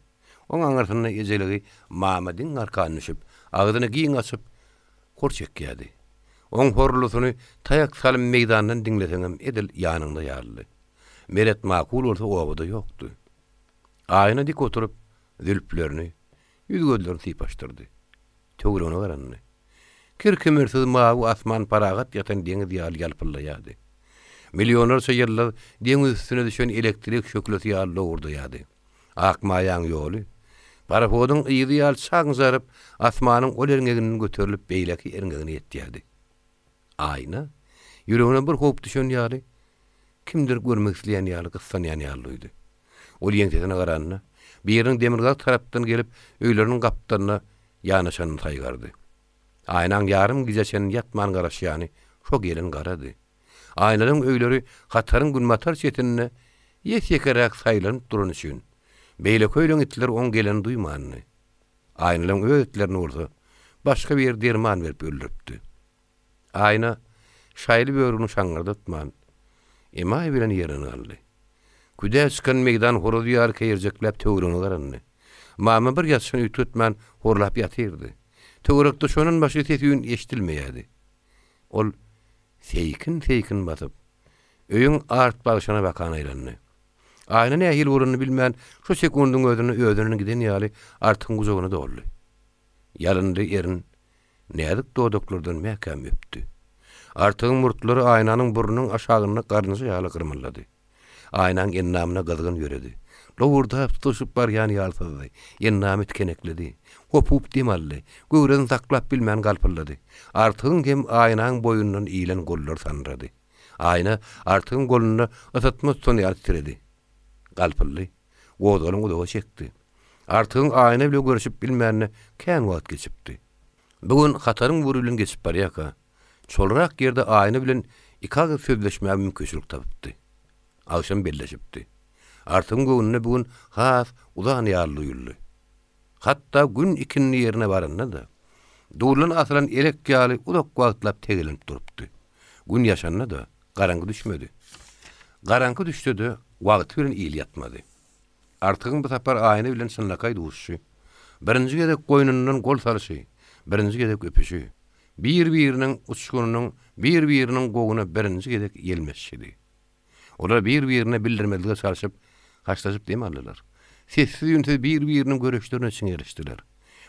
Oň aňyrsynda ejeligi mama diň arkan düşüp, agzyny giň açyp, hor çekýärdi. Oň horlusyny taýak salym meýdandan diňleseňem edil ýanyňda ýalydy. Meret makul bolsa obada ýokdy. Aýna dik oturyp, zülplerini, Ýüz-gözlerini sypaşdyrdy. Töweregine garandy. Kir-kimirsiz mawy asman parahat ýatan deňiz ýaly ýalpyldaýardy. Millionlarça ýyldyz deňiz üstüne düşen elektrik şöhlesi ýaly lowurdaýardy. Ak maýaň ýoly, parohodyň yzy ýaly çaňjaryp, asmanyň ol erňeginden göterilip beýleki erňegine ýetýärdi. Aýna, ýüregine bir howp düşen ýaly, kimdir görmek isleýän ýaly gyssanýan ýaly duýdy. Ol ýeňsesine garanda, biriniň demirgazyk tarapdan gelip, öýleriniň gapdalyna ýanaşanyny saýgardy. Aýnaň ýarym gijä çenli ýatman garaşýany şo gelen garady. Aýnalaryň öýleri hataryň günbatar çetinde ýes-ýekeräk saýlanyp durany üçin, beýleki öýleň itleri oň gelenini duýmandy. Aýnalaryň öz itlerini bolsa, başga biri derman berip öldüripdi. Aýna şaýly börügini şaňňyrdatman, emaý bilen ýerinden galdy. Küdä çykan meýdan horaz ýaly keýerjekläp töweregine garandy. Mama bir ýatyşyny üýtgetmän horlap ýatyrdy. Töwerekde şondan başga ses-üýn eşidilmeýärdi. Ol seýkin-seýkin basyp, öýüň art bagşyna bakan aýlandy. Aýna nähili bolanyny bilmän, şo sekundyň özünde özünden giden ýaly Artygyň gujagyna doldy. Ýalynly erin näzik dodaklardan mäkäm öpdi. Artygyň murtlary Aýnanyň burnunyň aşagynda garynja ýaly gyrmyldady. Aýnaň endamyna gyzgyn ýöredi. Lowurdap tutuşyp barýan ýaly syzdy. Endamy tikenekledi. Hopup dem aldy. Göwresini saklap bilmän galpyldady. Artygyň hem Aýnaň boýundan ilen gollary sandyrady. Aýna Artygyň golunda ysytma tutan ýaly titredi. Galpyldy. Gozgalaň uzaga çekdi. Artygyň Aýna bile görüşip bilmänine kän wagt geçipdi. Bu gün hataryň biri bilen geçip barýarka, çolrak ýerde Aýna bilen ikagyz sözleşmäge mümkinçilik tapypdy. Agşam belleşipdi. Artygyň göwnüne bu gün has uzan ýaly duýuldy. Hatda gün ikindi ýerine baranda-da, duldan asylan elek ýaly uzak wagtlap tegelenip durupdy. Gün ýaşanda-da, garaňky düşmedi. Garaňky düşse-de, wagty bilen il ýatmady. Artygyň bu sapar Aýna bilen çynlakaý duşuşy, birinji gezek goýnundan gol salyşy, birinji gezek öpüşi, bir-biriniň uçgunynyň bir-biriniň gowuna birinji gezek ýelmeşişidi. Olar bir-birine bildirmezlige çalşyp, haşlaşyp dem aldylar. Sessiz-üýnsüz bir-biriniň göreçlerine çiňerişdiler.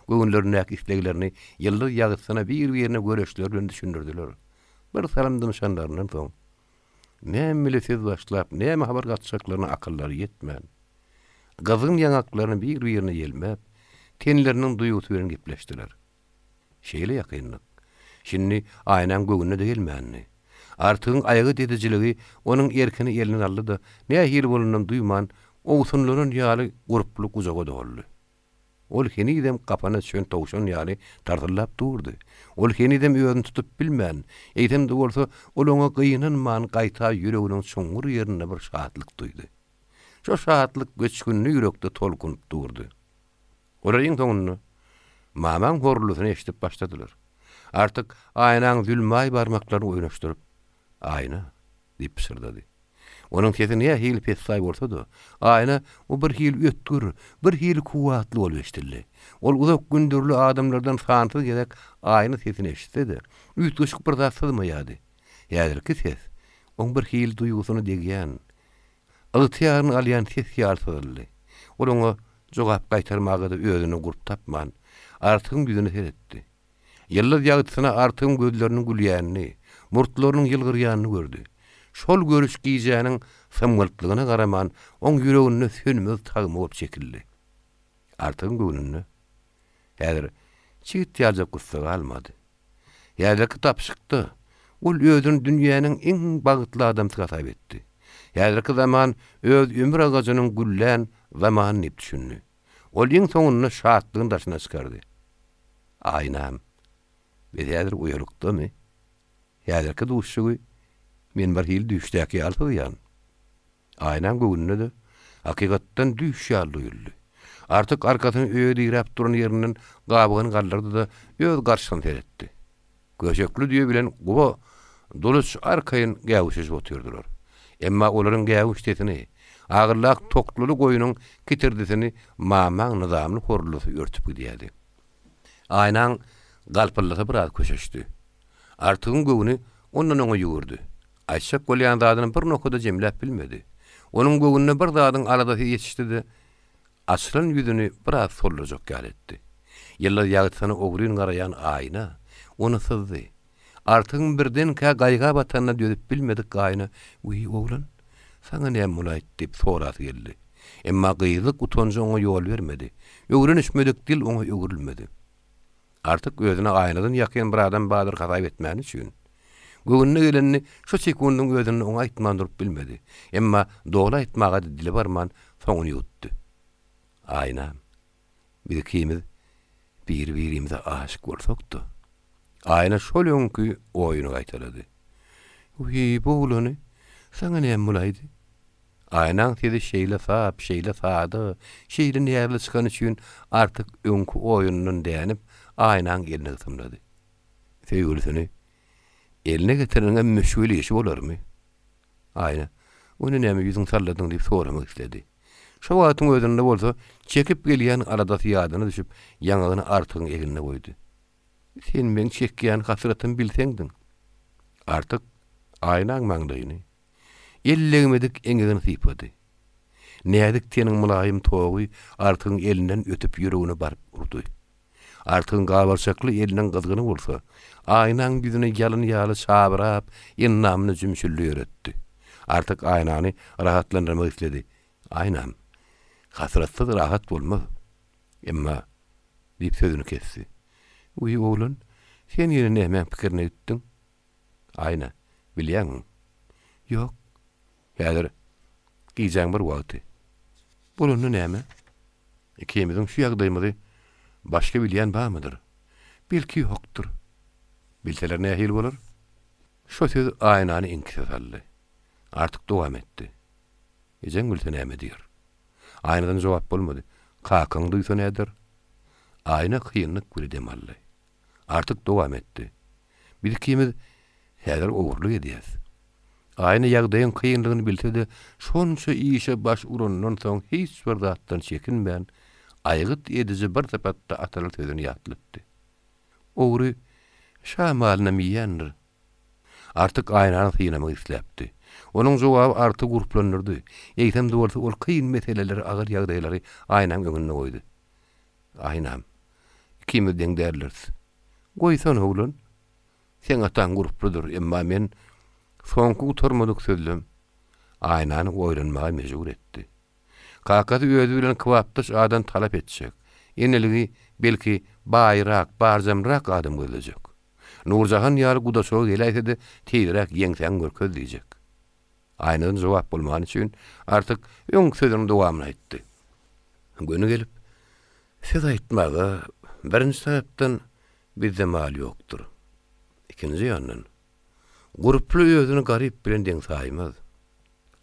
Göwünlerindäki isleglerini ýyldyz ýagysyna bir-birine göreçleri bilen düşündirdiler. Bir salym dymşanlaryndan soň, näme bile söz başlap, näme habar gatjaklaryna akyllary ýetmän, gyzgyn ýaňaklaryny bir-birine ýelmäp, tenleriniň duýgusy bilen gepleşdiler. Şeýle ýakynlyk, şindi Aýnaň göwnüne-de gelmändi. Artygyň aýgyt edijiligi onuň erkini elinden aldy-da, nähili bolanynam duýman, owsunlanan ýaly gurply gujaga doldy. Ol henizem gapana düşen towşan ýaly tarsyldap durdy. Ol henizem özüni tutup bilmän, eýsem-de bolsa, ol oňa gynanman, gaýta ýüreginiň çuňňur ýerinde bir şatlyk duýdy. Şo şatlyk göçgünli ýürekde tolkunyp durdy. Olar iň soňunda mamaň horlusyny eşidip başladylar. Artyk Aýnaň zülmaý barmaklaryny oýnaşdyryp, Aýna, diýip pyşyrdady. Onuň sesi nähili pessaý bolsa-da, Aýna o bir hili ötgür, bir hili kuwwatly bolup eşidildi. Ol uzak gün dürli adamlardan sansyz gezek Aýna sesini eşitse-de, üýtgeşik bir zat syzmaýardy. Häzirki ses oň bir hili duýgusyna degýän, ygtyýaryny alýan ses ýaly syzyldy. Ol oňa jogap gaýtarmaga-da özünde gurp tapman, Artygyň ýüzüne seretdi. Ýyldyz ýagtysyna Artygyň gözleriniň gülýänini, murtlarynyň ýylgyrýanyny gördi. Şol görüş gijäniň symgylytlygyna garaman, oň ýüreginde sönmez tagma bolup çekildi. Artygyň göwnünde häzir çigit ýaljak gussa galmady. Häzirki tapyşykda ol özüni dünýäniň iň bagtly adamsy hasap etdi. Häzirki zaman öz ömür agajynyň güllän zamany diýip düşündi. Ol iň soňunda şatlygyny daşyna çykardy. Aýnam, biz häzir oýalykdamy? Häzirki duşuşygy men bir hili düýşdäki ýaly syzýan. Aýnaň göwnüne-de hakykatdan düýş ýaly duýuldy. Artyk arkasyny öýe diräp duran ýerinden gabygyny galdyrdy-da, öz garşysyna seretdi. Köşekli düýe bilen guba duluç arkaýyn gäwüşeşip otyrdylar. Emma olaryň gäwüş sesini, agyllak tokluly goýnuň kitirdisini mamaň nyzamly horlulusy örtüp gidýärdi. Aýnaň galpyldysy biraz köşeşdi. Artygyň göwni ondan-oňa ýüwürdi. Aýtjak bolýan zadyny bir nokada jemläp bilmedi. Onuň göwnüne bir zadyň aladasy ýetişdi-de, açylan ýüzüni biraz sollajak ýaly etdi. Ýyldyz ýagtysyna ogryn garaýan Aýna ony syzdy. Artygyň birdenkä gaýga batanyna dözüp bilmedik Aýna, Wiý, oglan, saňa näme bolaýt? diýip sorasy geldi. Emma gyzlyk utanjy oňa ýol bermedi. Öwrenişmedik dil oňa öwrülmedi. Artyk özüne aýnadan ýakyn bir adam bardyr hasap etmäni üçin, göwnüne gelenini şu sekundyň özünde oňa aýtman durup bilmedi. Emma doly aýtmaga-da dili barman, soňuny ýuwutdy. Aýnam, biz ikimiz biri-birimize aşyk bolsak-da. Aýna şol öňki oýuny gaýtalady. Wiý, bu oglany, saňa näme bolaýdy? Aýnaň sesi şeýle sap, şeýle sada, şeýle näzli çykany üçin Artyk öňki oýunyndan dänip, Aýnaň elini gysymlady. Söýgülisini eline getireniňem müşgil işi bolarmy? Aýna, Ony näme ýüzüň salladyň diýip soramak isledi. Şo wagtyň özünde bolsa, çekip gelýän aladasy ýadyna düşüp, ýaňagyny Artygyň egnine goýdy. Sen meň çekýän hasratymy bilseňdiň. Artyk Aýnaň maňlaýyny El degmedik eňegini sypady. Näzik teniň mylaýym togy Artygyň elinden ötüp ýüregine baryp urdy. Artygyň gabarçakly eliniň gyzgyny bolsa, Aýnaň ýüzüne ýalyn ýaly çabyrap, endamyny jümşülli ýöretdi. Artyk Aýnany rahatlandyrmak isledi. Aýnam, hasratsyz rahat bolmaz. Emma. Diýip sözüni kesdi. Wiý, oglan, sen ýene nämäň pikirine gitdiň? Aýna, bilýäňmi? Ýok. Häzir gijäň bir wagty. Bolanda näme? Ikimiziň şu ýagdaýymyzy başga bilýän barmydyr? Belki ýokdur. Bilseler nähili bolar? Şo söz Aýnany iňkise saldy. Artyk dowam etdi. Ejeň bilse näme diýer? Aýnadan jogap bolmady. Kakaň duýsa näder? Aýna kynlyk bile dem aldy. Artyk dowam etdi. Biz ikimiz häzir ogurlyk edýäs. Aýna ýagdaýyň kynlygyny bilse-de, şonça işe baş urandan soň hiç bir zatdan çekinmän, aýgyt ediji bir sypatda atalar sözüni ýatlatdy. Ogry şa malynam iýendir. Artyk Aýnany synamak isläpdi. Onuň jogaby Artygy gurplandyrdy. Eýsem-de bolsa ol kyn meseleleri, agyr ýagdaýlary Aýnaň öňünde goýdy. Aýnam, ikimiz deň däldiris. Goýsana, oglan. Seň ataň gurpludyr, emma men Soňky gutarmadyk sözlem Aýnany oýlanmaga mejbur etdi. Kakasy özi bilen kybapdaş adam talap etjek. Eneligi, belki, baýrak, barjamlyrak adam gözlejek. Nurjahan ýaly gudaçyga geläýse-de, tizräk ýeňsäňi görkez diýjek. Aýnadan jogap bolmany üçin Artyk öňki sözüniň dowamyny aýtdy. Göni gelip, söz aýtmaga, birinji tarapdan, bizde mal ýokdur. Ikinji ýandan, gurply özüni garyp bilen deň saýmaz.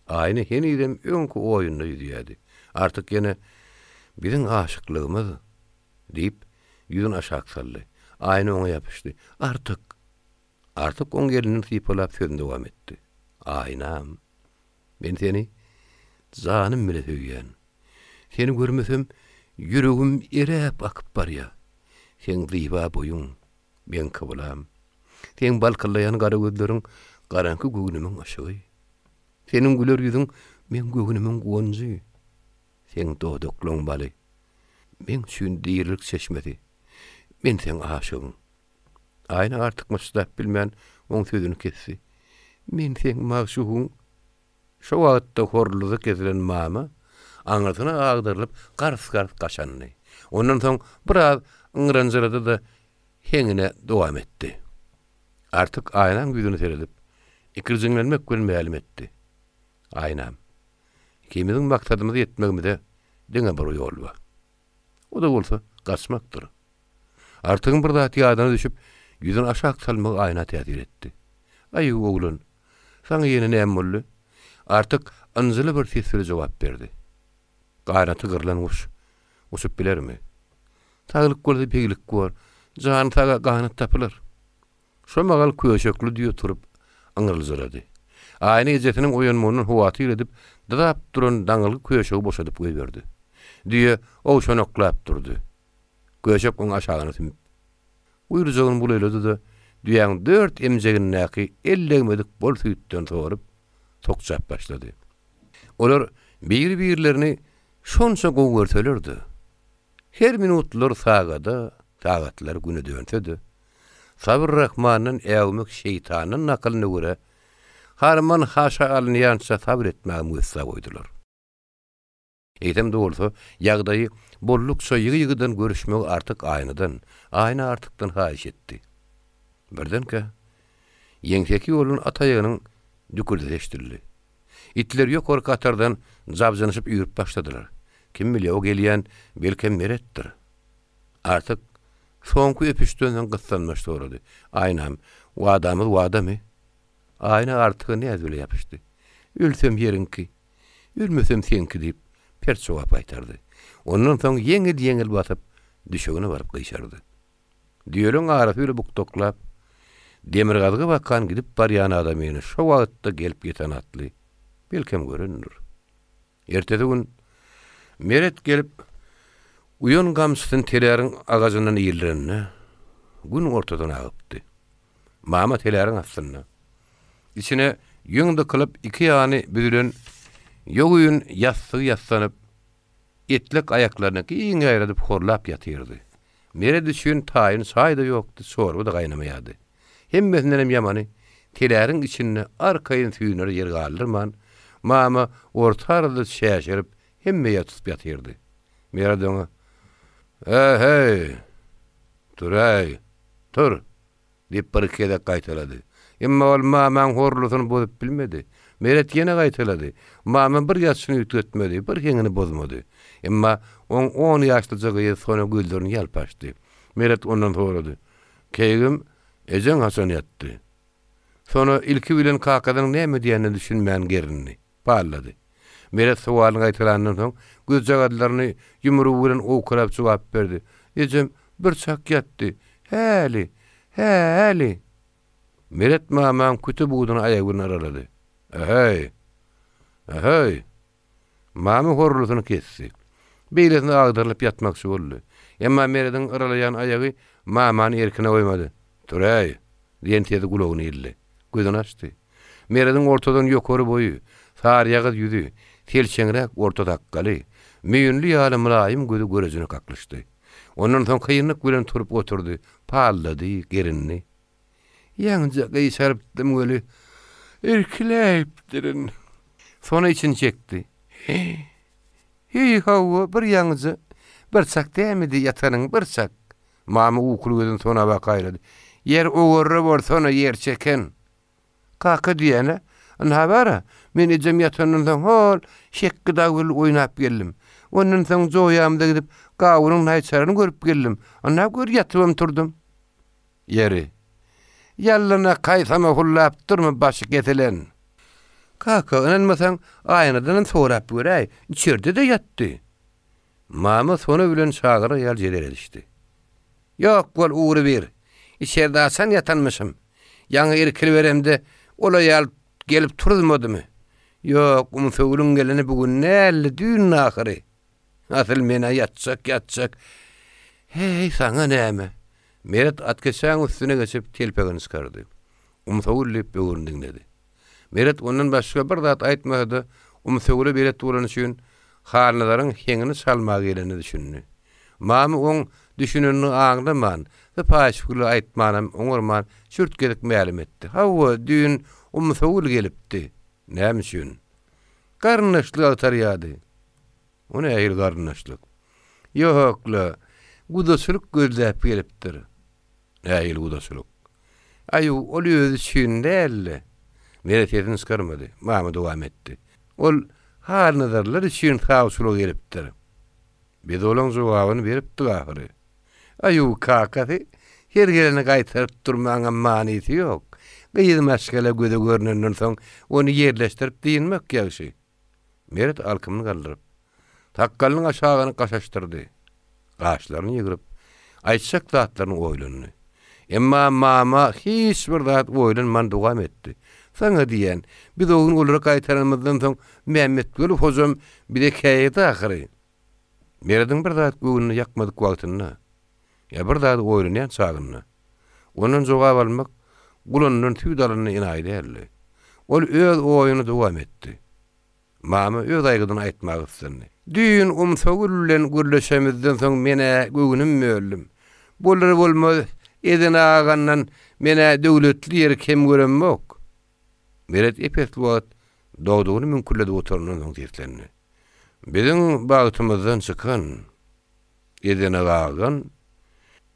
Aýna henizem öňki oýunda ýüzýärdi. Artyk ýene, Biziň aşyklygymyz, diýip, ýüzüni aşak saldy. Aýna oňa ýapyşdy. Artyk! Artyk oň elinden sypalap sözüni dowam etdi. Aýnam. Men seni janym bile söýýän. Seni görmesem, ýüregim eräp akyp barýar. Seň zyba boýuň, meň kyblam. Seň balkyllaýan gara gözleriň garaňky göwnümiň yşygy. Seniň güler ýüzüň meň göwnümiň guwanjy. Seň dodaklaň baly, meň üçin dirilik çeşmesi. Men seň aşygyň. Aýna artykmaç çydap bilmän, oň sözüni kesdi. Men seň magşugyň. Şo wagtda horluzy kesilen mama aňyrsyna agdarylyp gars-gars gaşandy. Ondan soň biraz yňranjyrady-da heňine dowam etdi. Artyk Aýnaň ýüzüne seredip, ikirjiňlenmek bilen mälim etdi. Aýnam, ikimiziň maksadymyza ýetmegimize diňe bir ýol bar. O-da bolsa gaçmakdyr. Artygyň bir zat ýadyna düşüp, ýüzüni aşak salmagy Aýna täsir etdi. Aý, oglan, saňa ýene näme boldy? Artyk ynjyly bir ses bile jogap berdi. Ganaty gyrlan guş uçup bilermi? Saglyk bolsa beglik bor, jany saga ganat tapylar. Şo mahal köşekli düýe turup, yňryljyrady. Aýna ejesiniň oýanmagyndan howatyr edip, dyzap duran daňylgy köşegi boşadyp goýberdi. Düýe owşanaklap durdy. Köşek oň aşagyna sümüp, guýrujagyny bulaýlady-da, düýäň dört emjegindäki el degmedik bol süýtden sorup, sokjap başlady. Olar biri-birlerini şonça gowy görseler-de, her minutlar sagada, sagatlar güne dönse-de, Sabyr Rahmandan äwmek şeýtandan nakylyna görä, harman haşa alynýança sabyr etmäge müwessa goýdular. Eýsem-de bolsa, ýagdaýy boldukça ýygy-ýygydan görüşmegi Artyk Aýnadan, Aýna Artykdan haýyş etdi. Birdenkä, ýeňseki ýoldan at aýagynyň dükürdisi eşidildi. Itler ýokarky hatardan jabjynyşyp üýrüp başladylar. Kim bilýär, o gelýän, belkem, Meretdir. Artyk soňky öpüşden soň gyssanmaç sorady. Aýnam, wadamyz wadamy? Aýna Artyga näz bile ýapyşdy. Ölsem ýeriňki, ölmesem seňki diýip, pert jogap gaýtardy. Ondan soň ýeňil-ýeňil basyp, düşegine baryp gyşardy. Düýeleň arasy bile bukdaklap, demirgazyga bakan gidip barýan adamyny şo wagtda gelip ýeten atly, belkem, görendir. Ertesi gün Meret gelip, uýan gamçysyny teläriň agajyndan ildirende, gün ortadan agypdy. Mama teläriň astynda, içine ýüň dykylyp iki ýany büzülen ýogyn ýassygy ýassanyp, etlek aýaklaryny giň ýaýradyp horlap ýatyrdy. Meret üçin taýyn çaý-da ýokdy, çorba-da gaýnamaýardy. Hemmesindenem ýamany, teläriň içinde arkaýyn süýnere ýer galdyrman, mama orta arada çäşerip, hemme ýer tutup ýatyrdy. Meret oňa, Äh-heý! Tur-äý! Tur! Diýip birki gezek gaýtalady. Emma ol mamaň horlusyny bozup bilmedi. Meret ýene gaýtalady. Mama bir ýatyşyny üýtgetmedi, bir heňini bozmady. Emma oň on ýaşlyja gyzy Sona gözlerini ýalp açdy. Meret ondan sorady. Keýgim, ejeň haçan ýatdy? Sona ilki bilen kakasynyň näme diýenine düşünmän gerindi. Pallady. Meret sowalyny gaýtalandan soň, gözjagazlaryny ýumrugy bilen owkalap jogap berdi, Ejem birçak ýatdy. Häli! Hä-äli! Meret mamaň küte buduny aýagy bilen yralady. Äheý! Äheý! Mama horlusyny kesdi. Beýlesine agdarylyp ýatmakçy boldy. Emma Merediň yralaýan aýagy mamany erkine goýmady. Tur-äý! diýen sesi gulagyna ildi. Gözüni açdy. Merediň ortadan ýokary boýy, saryýagyz ýüzi, selçeňräk orta sakgaly, müýnli ýaly mylaýym gözi görejine kaklyşdy. Ondan soň kynlyk bilen turup oturdy, pallady, gerindi. Ýaňyja gyşarypdym weli, irkiläýipdirin. Sona içini çekdi. Heý, hawa, bir ýaňyja, bir çak dämidi ýatanyň, bir çak. Mama ukuly gözüni Sona baka aýlady. Ýer owarra bolsana, ýer çeken. Kaka diýýän-ä. Ynha bar-a, men ejem ýatandan soň hol şekgi dag bilen oýnap geldim. Ondan soň joýamyza gidip, gawunyň naýçaryny görüp geldim. Ynha gör ýatybam turdum. Ýeri. Ýallyna kaýsama hullap durma başy kesilen. Kaka, ynanmasaň, aýnadanam sorap göräý, içerde-de ýatdy. Mama Sona bilen çagalar ýaly jedel edişdi. Ýok bol ugry bir. Içerde haçan ýatanmyşym. Ýaňy irkiliberemde ol aýal gelip turuzmadymy? Ýok, Umsöwüliň geleni bu gün däldi, düýndi ahyry. Asyl men-ä ýatjak, ýatjak. Heý, saňa näme? Meret atkeçäň üstüne geçip, telpegini çykardy. Umsöwül diýip böwrüni diňledi. Meret ondan başga bir zat aýtmasa-da, Umsöwüle belet bolany üçin Halnazaryň heňini çalmaga gelenine düşündi. Mamy oň düşünenini aňlaman, sypaýyçgüle aýtmanam oňarman çürt gezek mälim etdi. Hawa, düýn Umsöwül gelipdi. Näme üçin? Garyndaşlyk agtarýardy. O nähili garyndaşlyk? Ýok-la, gudaçylyk gözläp gelipdir. Nähili gudaçylyk? Aý, ol özi üçin däl-de. Meret sesini çykarmady. Mama dowam etdi. Ol Halnazarlar üçin sawçylyga gelipdir. Biz olaň jogabyny beripdik ahyry. Aýuw, kakasy, her geleni gaýtaryp durmaňam manysy ýok. Gyz maşgala göze görnenden soň ony ýerleşdirip dynmak ýagşy. Meret alkymyny galdyryp, sakgalynyň aşagyny gaşaşdyrdy. Gaşlaryny ýygryp, aýtjak zatlaryny oýlandy. Emma mama hiç bir zat oýlanman dowam etdi. Saňa diýýän, biz o gün olary gaýtaranymyzdan soň Mämmetweli hojam bize käýedi ahyry. Merediň bir zat göwnüne ýakmadyk wagtynda, ýa bir zady oýlanýan çagynda, ondan jogap almak gulandan süýt alanda enaýy däldi. Ol öz oýuny dowam etdi. Mama öz aýgydyny aýtmaga gyssandy. Düýn Umsagül bilen gürleşemizden soň men-ä göwnüm böldüm. Bolar-bolmaz Eden agandan men-ä döwletli ýeri kem göremok. Meret ep-esli wagt dogdugyny müňkürledip oturandan soň seslendi. Biziň bagtymyzdan çykan Eden agan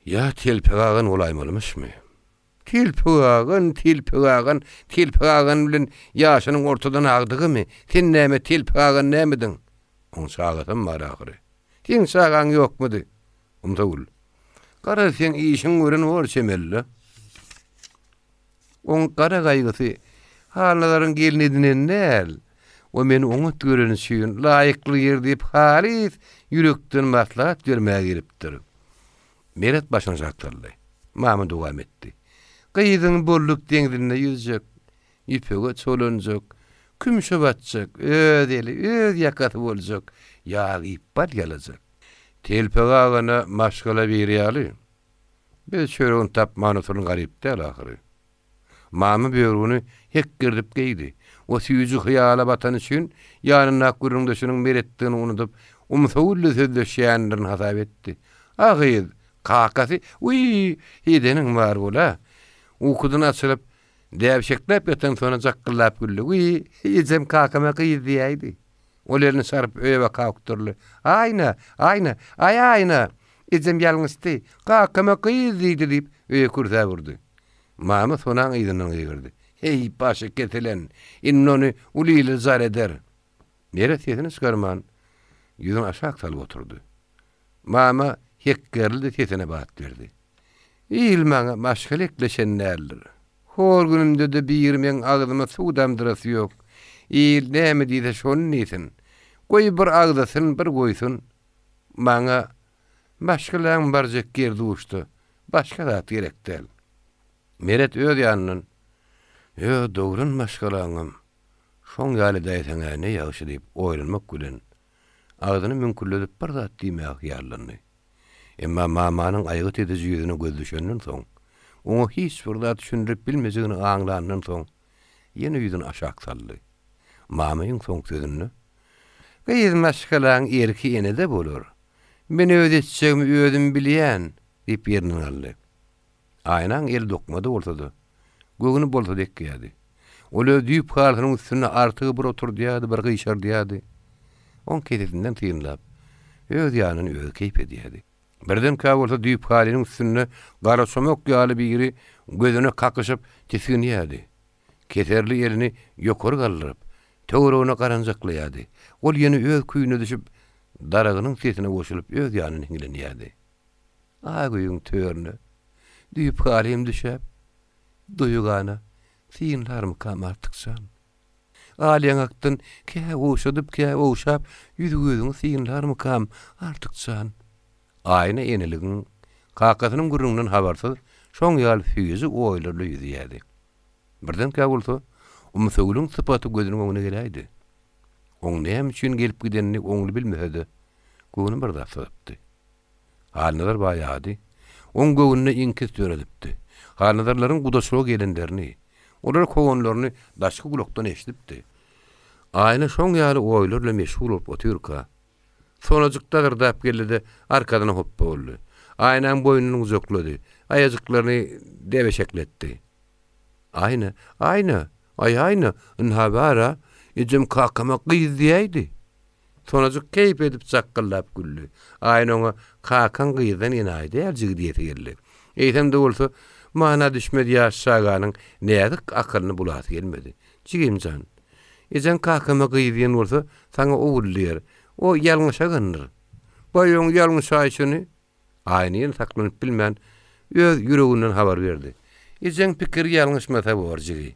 ýa Telpek agan bolaýmalymyşmy? Telpek agan, Telpek agan, Telpek agan bilen ýaşynyň ortadan agdygymy? Sen näme, Telpek agan nämediň? Oň çagasam bar ahyry. Seň çagaň ýokmudy? Umsagül. Garaz, seň işiň gören bor çemeli-le. Oň gara gaýgysy Halnazaryň gelin edinen däl. O meni oňat göreni üçin, laýykly ýer diýip halys ýürekden maslahat bermäge gelipdir. Meret başyny aşak saldy. Mama dowam etdi. Gyzyň bolluk deňzinde ýüzjek, ýüpege çolanjak, kümşe batjak, öz eli, öz ýakasy boljak, ýag iýip bal ýalajak. Telpek agana maşgala biri ýaly. Biz çöregini tapman oturan garyp däl ahyry. Mama böwrüni hekgerdip geýdi. O süýji hyýala batany üçin ýanyndaky gürrüňdeşiniň Meretdigini unudyp, Umsagül-le sözleşýändirin hasap etdi. A gyz, kakasy, wiý, edeniň bar bol-a. Ukudan açylyp, däbşekläp ýatan Sona jakgyldap güldi. Wiý, ejem kakama gyz diýäýdi. Ol elini çaryp öýe baka okduryldy. Aýna! Aýna! Aý, Aýna! Ejem ýalňyşdy. Kakama gyz diýdi diýip, öýe kürsäp urdy. Mama Sonaň yzyndan gygyrdy. Heý, başy kesilen! Indi ony uly ile jar eder. Meret sesini çykarman, ýüzüni aşak salyp oturdy. Mama hekgerildi, sesine bat berdi. Il maňa maşgala ekleşen däldir. Hor günümde-de biri meň agzyma suw damdyrasy ýok. Il näme diýse şony diýsin. Goý bir agzasyn, bir goýsun. Maňa maşgalaň barjak ýeri duşsa, başga zat gerek däl. Meret öz ýanyndan, Öz dogran maşgalaňam şoň ýaly edäýseň-ä ne ýagşy diýip oýlanmak bilen, agzyny müňkülledip bir zat diýmäge hyýallandy. Emma mamanyň aýgyt ediji ýüzüne göz düşenden soň, oňa hiç bir zat düşündirip bilmejegini aňlandan soň, ýene ýüzüni aşak saldy. Mama iň soňky sözünde, Gyz maşgalaň erki enede bolar. Men öz etjegimi özüm bilýän, diýip ýerinden galdy. Aýnaň eli dokmada bolsa-da, göwni bolsa dekýärdi. Ol öz düýp halysynyň üstünde Artygy bir oturdýardy, bir gyşardýardy. Oň kesesinden synlap, öz ýanyndan özi keýp edýärdi. Birdenkä bolsa düýp halynyň üstünde gara çomak ýaly biri gözüne kakyşyp tisginýärdi. Keserli elini ýokary galdyryp, töweregine garanjaklaýardy. Ol ýene öz küýüne düşüp, daragynyň sesine goşulyp öz ýanyndan hiňlenýärdi. Ak öýüň törüne düýp halym düşäp, duýgana synlarmykam Artykjan? Al ýaňakdan kä gowşadyp, kä ogşap, ýüz-gözüňi synlarmykam Artykjan? Aýna eneligiň kakasynyň gürrüňinden habarsyz, şoň ýaly süýji oýlarla ýüzýärdi. Birdenkä bolsa, Umsögüliň sypaty gözüniň öňüne geläýdi. Oň näme üçin gelip gidenini oňly bilmese-de, göwni bir zat syzypdy. Halnazar baý ady oň göwnüne iňkis döredipdi. Halnazarlaryň gudaçylyga gelenlerini, olary kowanlaryny daşky gulakdan eşidipdi. Aýna şoň ýaly oýlar bilen meşgul bolup otyrka, Sonajyk dazyrdap geldi-de, arkasyna hopba boldy. Aýnaň boýnundan gujaklady, aýajyklaryny debeşekletdi. Aýna, Aýna, aý Aýna, ynha bar-a, ejem kakama gyz diýäýdi. Sonajyk keýp edip jakgyldap güldi. Aýna oňa kakaň gyzdan enaýy däl jigi diýesi geldi. Eýsem-de bolsa, mana düşmez ýaş çaganyň näzik akylyny bulasy gelmedi. Jigim jan, ejeň kakama gyz diýen bolsa, saňa ogul diýer. O ýalňyşagandyr. Baý oň ýalňyşaýşyny! Aýna ýene saklanyp bilmän, öz ýüreginden habar berdi. Ejeň pikiri ýalňyşmasa bor, jigi.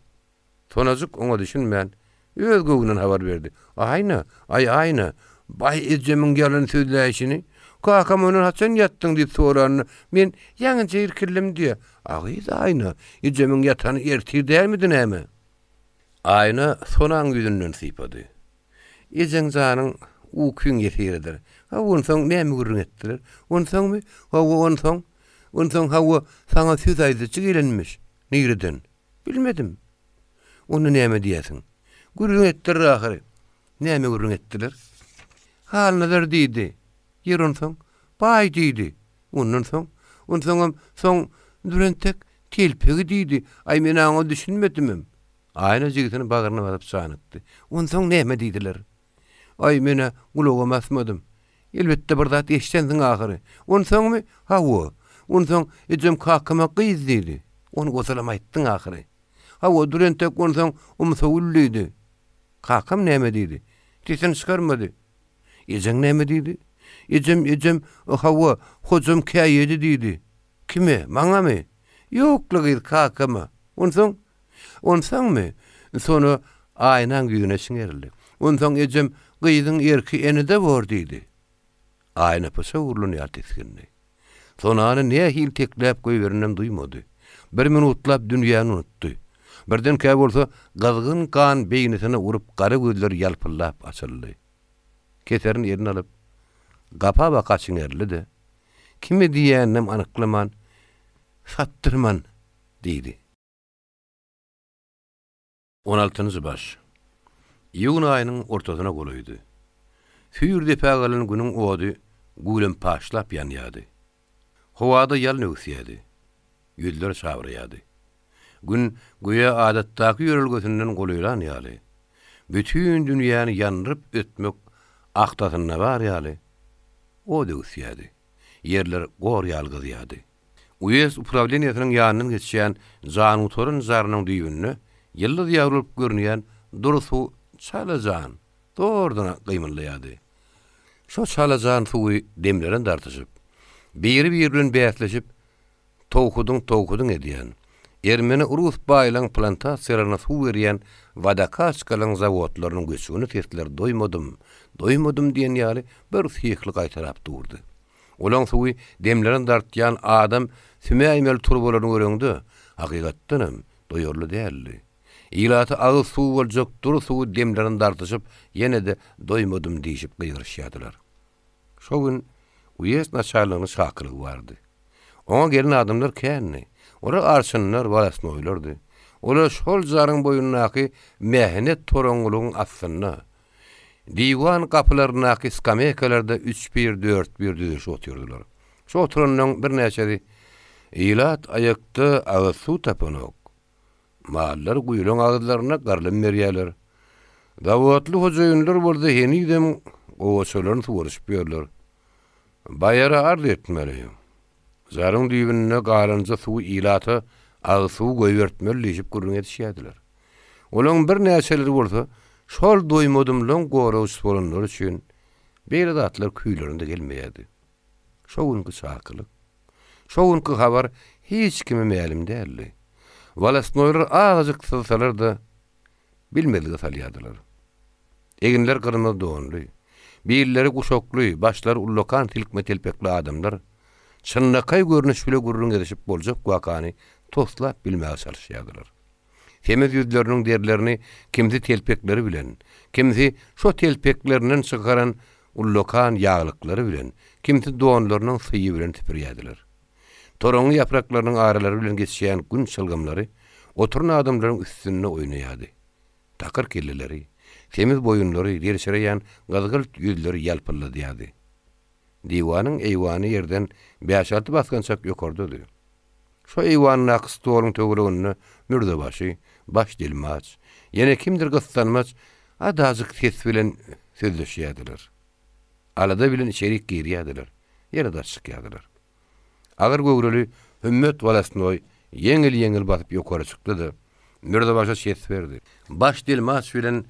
Sonajyk oňa düşünmän, öz göwnünden habar berdi. Aýna, aý Aýna, baý ejemiň ýalan sözläýşini. Kakam ondan haçan ýatdyň diýip soranda, men ýaňyja irkildim diýýär. A gyz Aýna, ejemiň ýatany ertir dälmidi näme? Aýna Sonaň ýüzünden sypady. Ejeň janyň ukyň ýesiridir. Hawa, onsoň näme gürrüň etdiler? Onsoňmy? Hawa, onsoň. Onsoň, hawa, saňa söz aýdyjy gelenmiş. Nireden? Bilmedim. Onda näme diýýäsiň? Gürrüň etdiler ahyry. Näme gürrüň etdiler? Halnazar diýdi. Ýer onsoň? Baý diýdi. Ondan soň? Onsoňam soň Dürentek telpegi diýdi. Aý, men aňa düşünmedimem. Aýna jigisini bagryna basyp janykdy. Onsoň näme diýdiler? Aý, men-ä gulagam asmadym. Elbetde bir zat eşdensiň ahyry. Onsoňmy? Hawa. Onsoň ejem kakama gyz diýdi. Ony ozalam aýtdyň ahyry. Hawa, dur entek onsoň Umsagül diýdi. Kakam näme diýdi? Sesini çykarmady. Ejeň näme diýdi? Ejem, ejem, hawa, hojam käýedi diýdi. Kime? Maňamy? Ýok-la gyz, kakama. Onsoň? Onsoňmy? Sona Aýnaň ýüzüne çiňerildi. Onsoň ejem, Gyzyň erki enede bor diýdi. Aýna pyçak urlan ýaly tisgindi. Sonany nähili tekläp goýbereninem duýmady. Bir minutlap dünýäni unutdy. Birdenkä bolsa gyzgyn gan beýnisine urup gara gözleri ýalpyldap açyldy. Keserini eline alyp, gapa baka çiňerildi-de, kime diýýäninem anyklaman, Satdyrman! diýdi. On altynjy baş. Iýun aýynyň ortasyna golaýdy. Süýr depä galan günüň ody güwlempaşlap ýanýardy. Howada ýalyn öwüsýärdi. Ýüzler çabraýardy. Gün göýä adatdaky ýörelgesinden golaýlan ýaly, bütin dünýäni ýandyryp ötmek agtasynda bar ýaly, ot öwüsýärdi. Ýerler gor ýaly gyzýardy. Uýezd uprawleniýesiniň ýanyndan geçýän Jangutaryn jarynyň düýbünde ýyldyz ýaly bolup görünýän dury suw çalajan, zordan gymyldaýardy. Şo çalajan suwy demlere dartyşyp, biri-biri bilen bäsleşip, towhudyň-towhudyň edýän, ermeni-rus baýlaň plantasiýalaryna suw berýän wodokaçkalaň zawodlarynyň göçgünli sesleri doýmadym, doýmadym diýen ýaly birsyhly gaýtalap durdy. Olaň suwy demlerini dartýan adam sümäýmeli turbalaryny göreňde, hakykatdanam, doýarly däldi. Ilata agyz suwy boljak dury suwy demlerini dartyşyp, ýene-de doýmadym diýşip gygyryşýardylar. Şo gün uýezd naçalniginiň çakylygy bardy. Oňa gelen adamlar kändi. Olar arçynlar, wolostnoýlardy. Olar şol jaryň boýundaky mähnet toraňňylygyň astynda, Diwan gapylaryndaky skameýkalarda üçbir-dörtbir düzülişip otyrdylar. Şu oturanlaryň birnäçesi, Ilat aýakda agyz suw tapanok. Mallar guýulaň agyzlaryna garlym berýärler. Zawodly hojaýynlar bolsa henizem gowaçalaryny suwaryşyp ýörler. Baýara arz etmeli. Jaryň düýbünde galanja suwy ilata agyz suwy goýbertmeli diýşip gürrüň edişýärdiler. Olaň birnäçeleri bolsa şol doýmadymlaň goragçysy bolanlary üçin beýle zatlar küýlerine-de gelmeýärdi. Şo günki çakylyk, şo günki habar hiç kime mälim däldi. Wolostnoýlar azajyk syzsalar-da, bilmezlige salýardylar. Eginler gyrmyzy donly, billeri guşakly, başlary ullakan silkme telpekli adamlar çynlakaý görnüş bile gürrüň edişip boljak wakany toslap bilmäge çalyşýardylar. Semiz ýüzleriniň derilerini kimsi telpekleri bilen, kimsi şo telpeklerinden çykaran ullakan ýaglyklary bilen, kimsi donlarynyň syýy bilen süpürýärdiler. Toraňňy ýapraklarynyň aralary bilen geçýän gün çylgymlary oturan adamlaryň üstünde oýnaýardy. Takyr kelleleri, semiz boýunlary, derçireýän gyzgylt ýüzleri ýalpylladýardy. Diwanyň eýwany ýerden bäş-alty basgançak ýokardady. Şo eýwandaky stoluň töwereginde mürzebaşy, baş dilmaç, ýene kimdir gyssanmaç adajyk ses bilen sözleşýärdiler. Alada bilen içerik girýärdiler, ýene daş çykýardylar. Agyr göwreli Hümmet wolostnoý ýeňil-ýeňil basyp ýokary çykdy-da, mürzebaşa çes berdi. Baş dilmaç bilen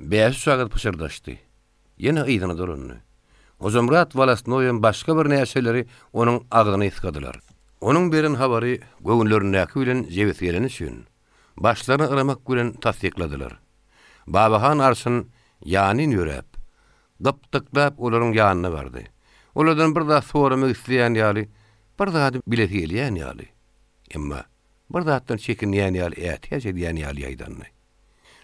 bäş-üç agyz pyşyrdaşdy. Ýene yzyna dolandy. Hojamyrat wolostnoýam başga birnäçeleri onuň agzyny ysgadylar. Onuň beren habary göwünlerindäki bilen jebis geleni üçin, başlaryny yramak bilen tassykladylar. Babahan arçyn ýanyn ýöräp, gypdyklap olaryň ýanyna bardy. Olardan bir zat soramak isleýän ýaly, bir zady bilesi gelýän ýaly, emma bir zatdan çekinýän ýaly ätiýaç edýän ýaly ýaýdandy.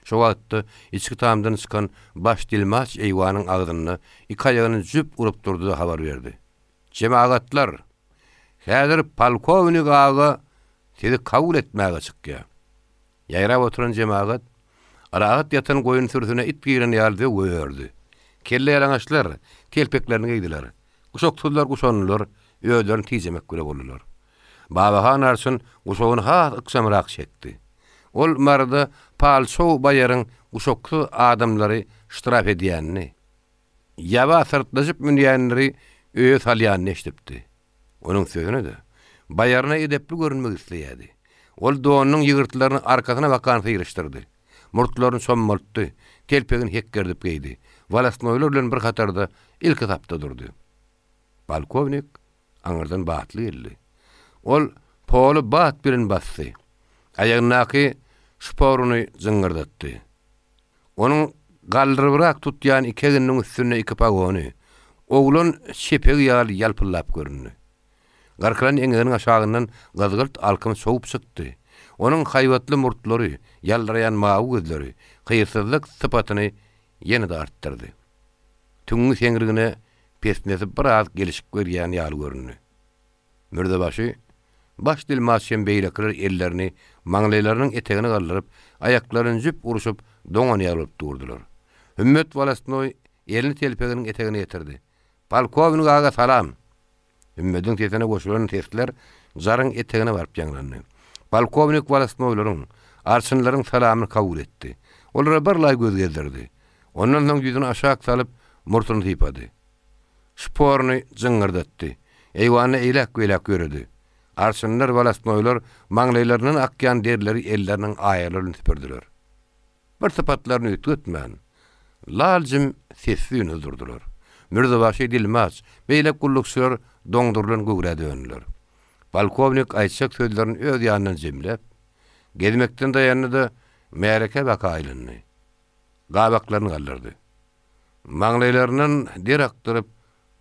Şo wagtda içki tamdan çykan baş dilmaç eýwanyň agzynda iki aýagyny jüp urup durdy-da habar berdi. Jemagatlar! Häzir polkownik aga sizi kabul etmäge çykýar. Ýaýrap oturan jemagat, rahat ýatan goýun sürüsine it giren ýaly zöwwe ördi. Kelleýalaňaçlar telpeklerini geýdiler. Guşaksyzlar guşandylar, özlerini tijemek bile boldular. Babahan arçyn guşagyny has ykjamrak çekdi. Ol Maryda Palçow baýaryň guşaksyz adamlary ştraf edýänini, ýaba syrtlaşyp münýänleri öýe salýanyny eşidipdi. Onuň sözüne-de, baýaryna edepli görünmek isleýärdi. Ol donunyň ýygyrtlaryny arkasyna bakan syryşdyrdy. Murtlaryny çommaltdy, telpegini hekgerdip geýdi. Wolostnoýlar bilen bir hatarda ilki sapda durdy. Polkownik aňyrdan batly geldi. Ol poly bat bilen basdy. Aýagyndaky şporuny jyňňyrdatdy. Onuň galdyrybrak tutýan iki egniniň üstünde iki pogony, oglan çepegi ýaly ýalpyldap göründi. Gyrkylan eňeginiň aşagyndan gyzgylt alkym çowup çykdy. Onuň haýbatly murtlary, ýaldyraýan mawy gözleri hyýrsyzlyk sypatyny ýene-de artdyrdy. Tüňňi seňrigine pesnesi biraz gelşik berýän ýaly göründi. Mürzebaşy, baş dilmaç hem beýlekiler ellerini maňlaýlarynyň etegine galdyryp, aýaklaryny jüp urşup, doňan ýaly bolup durdular. Hümmet wolostnoý elini telpeginiň etegine ýetirdi. Polkownik aga salam! Hümmediň sesine goşulan sesler jaryň etegine baryp ýaňlandy. Polkownik wolostnoýlaryň, arçynlaryň salamyny kabul etdi. Olara birlaý göz gezdirdi. Ondan soň ýüzüni aşak salyp, murtuny sypady. Şporuny jyňňyrdatdy. Eýwanda eýläk-beýläk ýöredi. Arçynlar, wolostnoýlar maňlaýlaryndan akýan derleri elleriniň aýalary bilen süpürdiler. Bir sypatlaryny üýtgetmän, lal-jim sessiz-üýnsüz durdular. Mürzebaşy dilmaç, beýleki gullukçylar doňdurylan göwrä döndüler. Polkownik aýtjak sözlerini öz ýanyndan jemläp, gezmekden daýandy-da, märekä baka aýlandy. Gabaklaryny galdyrdy. Maňlaýlaryndan der akdyryp,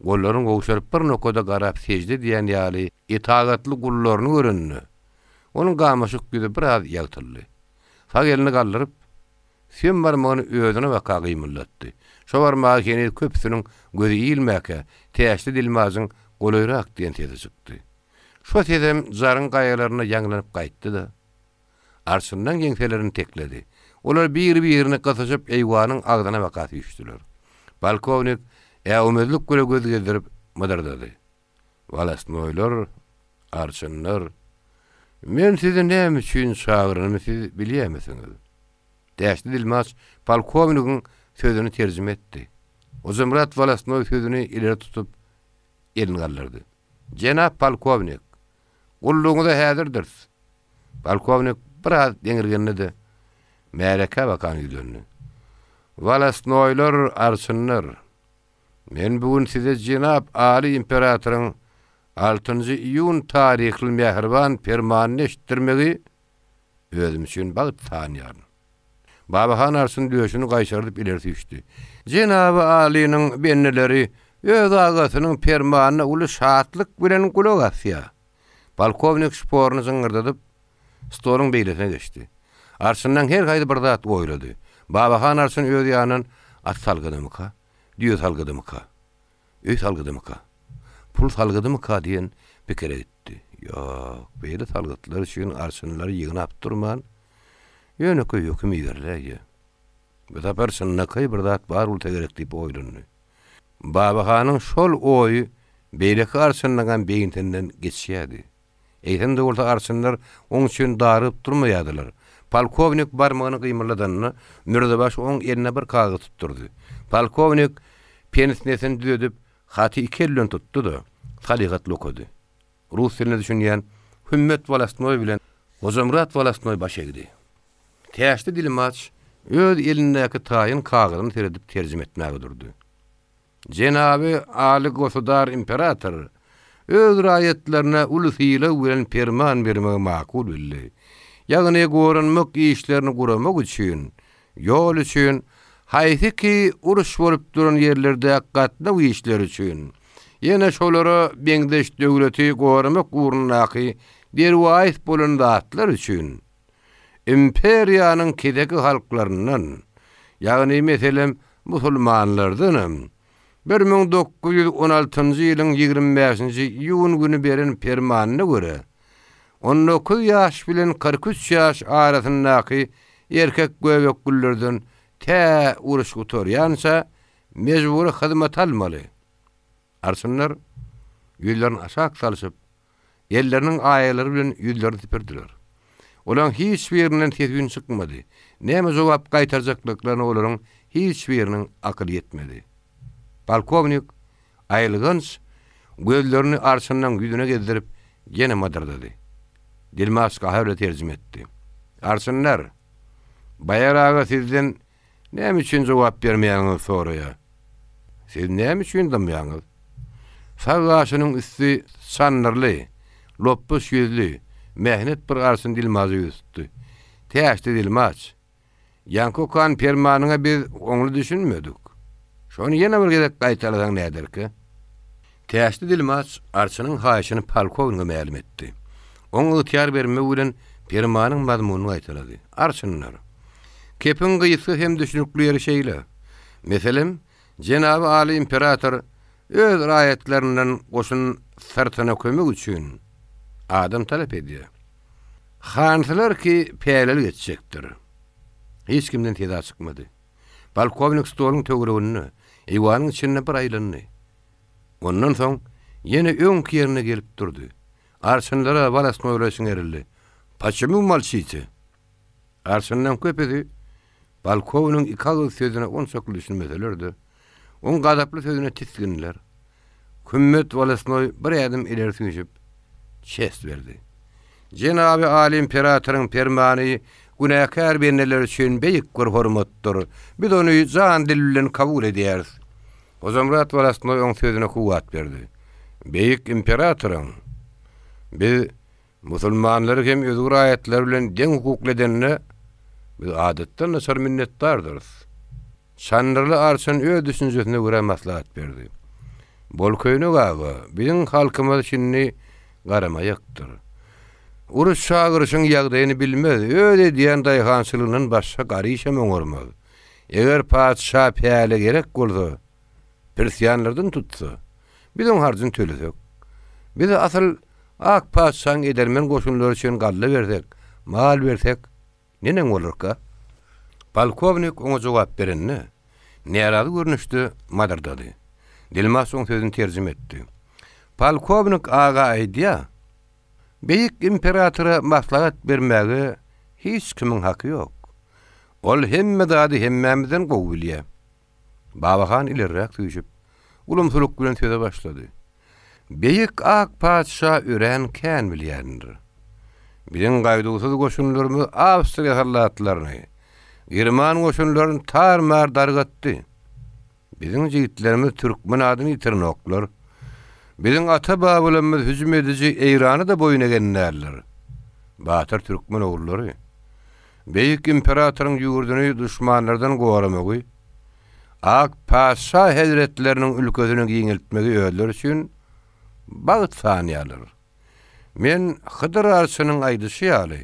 gollaryny gowşaryp bir nokada garap sežde edýän ýaly etagatly gullaryny görende, onuň gamaşyk ýüzi biraz ýagtyldy. Sag elini galdyryp, süýem barmagyny özüne baka gymyldatdy. Şo barmaga heniz köpüsiniň gözi ilmäkä, Täçli dilmajyň Golaýrak diýen sesi çykdy. Şo sesem jaryň gaýalarynda ýaňlanyp gaýtdy-da, Arçynlaň ýeňselerini tekledi. Olar bir-birini gysyşyp eýwanyň agzyna baka süýşdüler. Polkownik äwmezlik bile göz gezdirip mydyrdady. Wolostnoýlar, arçynlar, men sizi näme üçin çagyranymy siz bilýärmisiňiz? Täçli dilmaç polkownigiň sözüni terjime etdi. Hojamyrat wolostnoý sözüni ileri tutup, elini galdyrdy. Jenap polkownik, gullugyňyza häzirdiris. Polkownik biraz geňirgendi-de, märekä bakan ýüzlendi. Wolostnoýlar, arçynlar, men bu gün size jenap aly imperatoryň altynjy iýun taryhly mähriban permanyny eşitdirmegi özüm üçin bagt sanýaryn. Babahan arçyn döşüni gaýşardyp ileri süýşdi. Jenaby alynyň bendeleri öz agasynyň permanyna uly şatlyk bilen gulak asýar. Polkownik şporuny jyňňyrdadyp, stoluň beýlesine geçdi. Arçynlaň her haýsy bir zat oýlady. Babahan arçyn öz ýanyndan at salgydymyka, düýe salgydymyka, öý salgydymyka, pul salgydymyka diýen pikire gitdi. Ýok, beýle salgytlar üçin arçynlary ýygnap durman, ýönekeý höküm ýerläýýär. Bu sapar çynlakaý bir zat bar bolsa gerek diýip oýlandy. Babahanyň şol oýy beýleki arçynlaňam beýnisinden geçýärdi. Eýsem-de bolsa arçynlar oň üçin darygyp durmaýardylar. Polkownik barmagyny gymyldadanda, Mürzebaşy oň eline bir kagyz tutdurdy. Polkownik pensnesini düzedip, haty iki eli bilen tutdy-da, salyhatly okady. Rus diline düşünýän Hümmet wolostnoý bilen Hojamyrat wolostnoý baş egdi. Täşli dilmaç öz elindäki taýyn kagyzyny seredip terjime etmäge durdy. Jenaby Aly Gosudar imperator öz raýatlaryna uly sylag bilen perman bermegi makul bildi. Ýagny goranmak işlerini guramak üçin, ýol üçin, haýsy ki uruş bolup duran ýerlerdäki gatnaw işleri üçin, ýene şolara meňzeş döwleti goramak ugrundaky derwaýys bolan zatlar üçin, Imperiýanyň keseki halklaryndan, ýagny, meselem, musulmanlardanam, 1916-njy ýylyň 25-nji iýun güni beren permanyna görä, on dokuz ýaş bilen 43 ýaş arasyndaky erkek göbekgüllerden tä uruş gutarýança mejbury hyzmata almaly. Arçynlar ýüzlerini aşak salşyp, Elleriniň aýalary bilen ýüzlerini süpürdiler. Olaryň hiç birinden ses-üýn çykmady. Näme jogap gaýtarjaklyklaryna olaryň hiç biriniň akyly ýetmedi. Polkownik aýylganç gözlerini arçynlaň ýüzüne gezdirip, ýene mydyrdady. Dilmaç gaharly terjime etdi. Arçynlar, Baýar aga sizden Näme üçin jogap bermeýäňiz soraýa. Siz näme üçin dymýaňyz? Sag gaşynyň üsti çandyrly, lopbuş ýüzli, mähnet bir arçyn dilmaja ýüz tutdy. Täşli dilmaç, ýaňky okan permanyňa biz oňly düşünmedik. Şony ýene bir gezek gaýtalasaň näderkä? Täşli dilmaç arçynyň haýyşyny polkownige mälim etdi. Oň ygtyýar bermegi bilen permanyň mazmunyny gaýtalady. Arçynlar! Kepiň gysga hem düşnükli ýeri şeýle. Meselem, jenaby aly imperator öz raýatlaryndan goşun syrtyna kömek üçin adam talap edýär. Hansylar ki pälelik etjekdir. Hiç kimden seza çykmady. Polkownik stoluň töwereginde, eýwanyň içinde bir aýlandy. Ondan soň ýene öňki ýerine gelip durdy. Arçynlara wolostnoýlara çiňerildi. Poçemu molçite? Arçynlaryň köpüsi polkownigiň iki agyz sözüne onçakly düşünmeseler-de, oň gazaply sözüne tisgindiler. Kümmet wolostnoý bir ädim ileri süýşüp, çest berdi. Jenaby Aly imperatoryň permany günäkär bendeler üçin beýik bir hormatdyr. Biz ony jan-dil bilen kabul edýäris. Hojamyrat wolostnoý oň sözüne kuwwat berdi. Beýik imperatoryň biz musulmanlary hem özge raýatlar bilen deň hukukly edenine biz adatdan daşary minnetdardyrys. Çandyrly arçyn öz düşünjesine görä maslahat berdi. Bolköýnek aga, biziň halkymyz şindi garamaýakdyr. Uruş çagyryşyň ýagdaýyny bilmez, öz edýän daýhançylygyndan başga garyşam oňarmaz. Eger patyşa päli gerek bolsa, pirsýanlardan tutsa, biz oň harjyny tölesek. Biz asyl ak patyşaň edermen goşunlary üçin galla bersek, mal bersek, Neneň bolarka? Polkownik oňa jogap berende, närazy görnüşde madyrdady. Dilmaç oň sözüni terjime etdi. Polkownik aga aýdýa, Beýik imperatora maslahat bermäge hiç kimiň haky ýok. Ol hemme zady hemmämizden gowy bilýä. Babahan ilerräk süýşüp, ulumsylyk bilen söze başlady. Beýik ak patyşa örän kän bilýändir. Biziň gaýduwsyz goşunlarymyz awstriýa soldatlaryny, german goşunlaryny tar-mar dargatdy. Biziň jigitlerimiz türkmen adyny ýitirenoklar. Biziň ata-babalarymyz hüjüm ediji Eýrana-da boýun egen däldir. Batyr türkmen ogullary. Beýik imperatoryň ýurduny duşmanlardan goramagy, Ak patyşa hezretleriniň ülkesini giňeltmegi özleri üçin bagt sanýarlar. Men Hydyr arçynyň aýdyşy ýaly,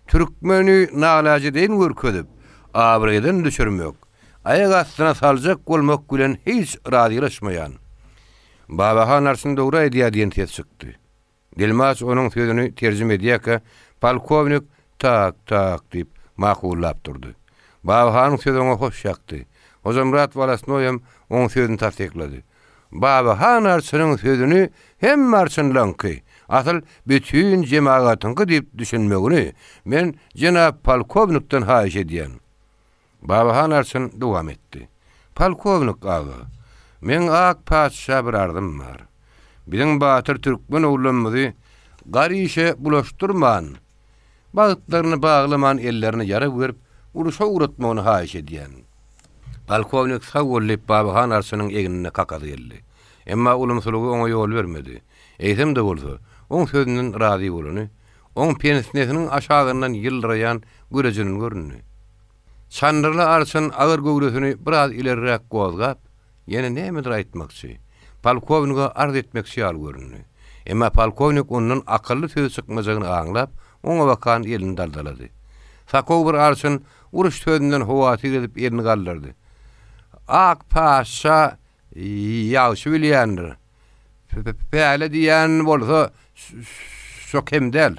Türkmeni nalajedeýin görkezip, abraýdan düşürmek, aýak astyna saljak bolmak bilen hiç razylaşmaýan. Babahan arçyn dogry aýdýar diýen ses çykdy. Dilmaç onuň sözüni terjime edýärkä, polkownik Tak, tak diýip, makullap durdy. Babahanyň sözi oňa hoş ýakdy. Hojamyrat wolostnoýam oň sözüni tassyklady. Babahan arçynyň sözüni hemme arçynlaňky, asyl bütin jemagatyňky diýip düşünmegini men jenap polkownikden haýyş edýän. Babahan arçyn dowam etdi. Polkownik aga, meň ak patyşa bir arzym bar. Biziň batyr türkmen oglanymyzy gar işe bulaşdyrman, bagtlaryny baglaman ellerine ýarag berip, urşa ugratmagyny haýyş edýän. Polkownik sag bol diýip Babahan arçynyň egnine kakasy geldi. Emma ulumsylygy oňa ýol bermedi. Eýsem-de bolsa, oň sözünden razy bolany, oň pensnesiniň aşagyndan ýyldyraýan görejiniň göründi. Çandyrly arçyn agyr göwresini biraz ilerräk gozgap, ýene nämedir aýtmakçy, polkownige arz etmekçi ýaly göründi. Emma polkownik ondan akylly söz çykmajagyny aňlap, oňa bakan elini daldalady. Sakow bir arçyn uruş sözünden howatyr edip elini galdyrdy. Ak patyşa ýagşy bilýändir. Päle diýýän bolsa, şo kem däl.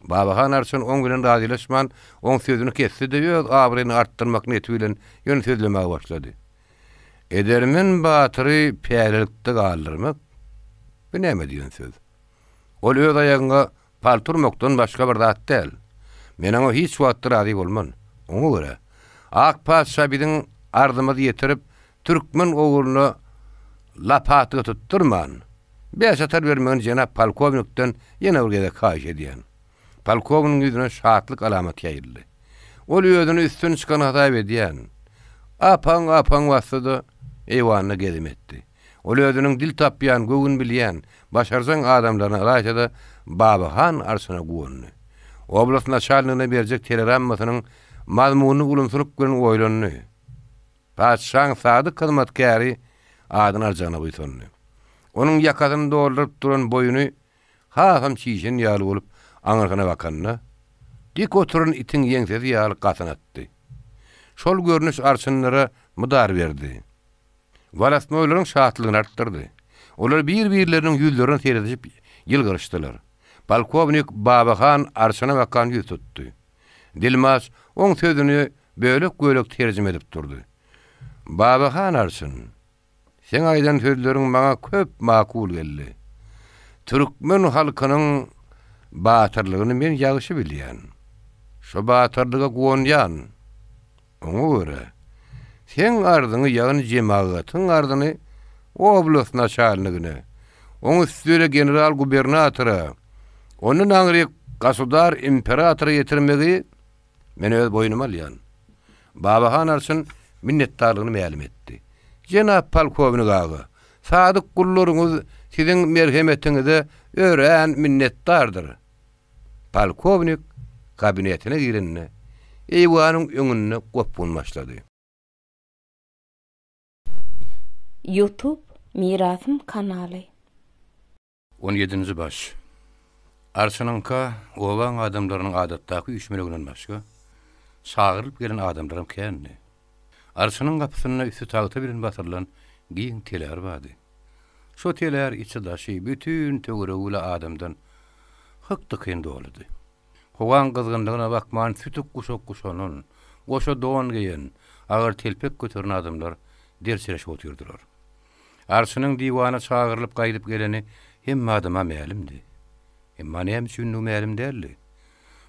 Babahan arçyn oň bilen razylaşman, oň sözüni kesdi-de, öz abraýyny artdyrmak niýeti bilen ýöne sözlemäge başlady. Edermen batyry pälelikde galdyrmak, bu näme diýen söz? Ol öz aýagyňa Palta urmakdan başga bir zat däl. Men oňa hiç wagtda razy bolman. Oňa görä, ak patyşa biziň arzymyzy ýetirip, türkmen ogluna lapatka tutdurman, bäşatar bermegini jenap polkownikden ýene bir gezek haýyş edýän. Polkownigiň ýüzüne şatlyk alamaty ýaýyldy. Ol özüni üstün çykan hasap edýän, apaň-apaň basdy-da, eýwanda gezim etdi. Ol özüniň dil tapýan, göwün bilýän, başarjaň adamlaryna ylaýta-da Babahan arçyna guwandy. Oblast naçalnigine berjek telegrammasynyň mazmunyny ulumsylyk bilen oýlandy. Patyşaň sadyk hyzmatkäri adyny aljagyna buýsandy. Onuň ýakasyny dolduryp duran boýuny hasam çişen ýaly bolup aňyrsyna bakanda, dik oturan itiň ýeňsesi ýaly gasyny atdy. Şol görnüş arçynlara mydar berdi. Wolostnoýlaryň şatlygyny artdyrdy. Olar bir-birleriniň ýüzlerine seredişip ýylgyryşdylar. Polkownik Babahan arçyna bakan ýüz tutdy. Dilmaç oň sözüni bölek-bölek terjime edip durdy. Babahan arçyn, seň aýdan sözleriň maňa köp makul geldi. Türkmen halkynyň batyrlygyny men ýagşy bilýän. Şo batyrlyga guwanýan. Oňa görä, seň arzyňy, ýagny jemagatyň arzyny oblast naçalnigine, oň üstüne general-gubernatora, ondan aňryk gasudar imperatora ýetirmegi men öz boýnuma alýan. Babahan arçyn minnetdarlygyny mälim etdi. Jenap polkownik aga, sadyk gullaryňyz siziň merhemetiňize örän minnetdardyr. Polkownik kabinetine girende, eýwanyň öňünde gopgun başlady. Youtube Mirasym kanaly. On ýedinji baş. Arçynyňka obaň adamlarynyň adatdaky üýşmeleginden başga, çagyrylyp gelen adamlaram kändi. Arçynyň gapysynda üsti tagta bilen basyrylan giň telär bardy. Şo telär içi-daşy, bütin töweregi bile adamdan hyk-dykyn doludy. Howaň gyzgynlygyna bakman sütük guşak guşanan, goşa don geýen, agyr telpek göteren adamlar derçireşip otyrdylar. Arçynyň diwana çagyrylyp gaýdyp geleni hemme adama mälimdi. Emma näme üçinligi mälim däldi.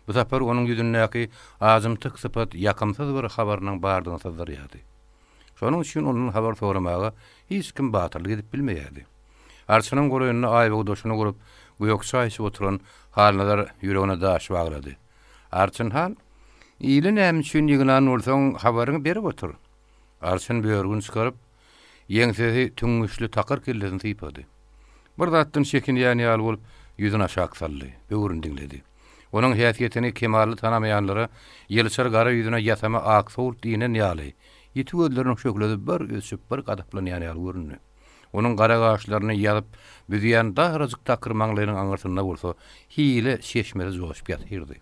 Bu sapar onuň ýüzündäki ajymtyk sypat ýakymsyz bir habarynyň bardygyny syzdyrýardy. Şonuň üçin ondan habar soramaga hiç kim batyrlyk edip bilmeýärdi. Arçynyň golaýynda aýbagy daşyna gurup, gök çaý içip oturan Halnazar ýüregine daş baglady. Arçyn han, ili näme üçin ýygnan bolsaň, habaryňy berip otur. Arçyn börgüni çykaryp, ýeňsesi tüňňüşli takyr kellesini sypady. Bir zatdan çekinýän ýaly bolup, ýüzüni aşak saldy, böwrüni diňledi. Onuň häsiýetini kemally tanamaýanlara ýylçyr gara ýüzüne ýasama ak sowult inen ýaly, ýiti gözleriniň şöhlesi bir öçüp, bir gazaplanýan ýaly göründi. Onuň gara gaşlaryny ýazyp, büzýän darajyk takyr maňlaýynyň aňyrsynda bolsa hile çeşmesi joşup ýatyrdy.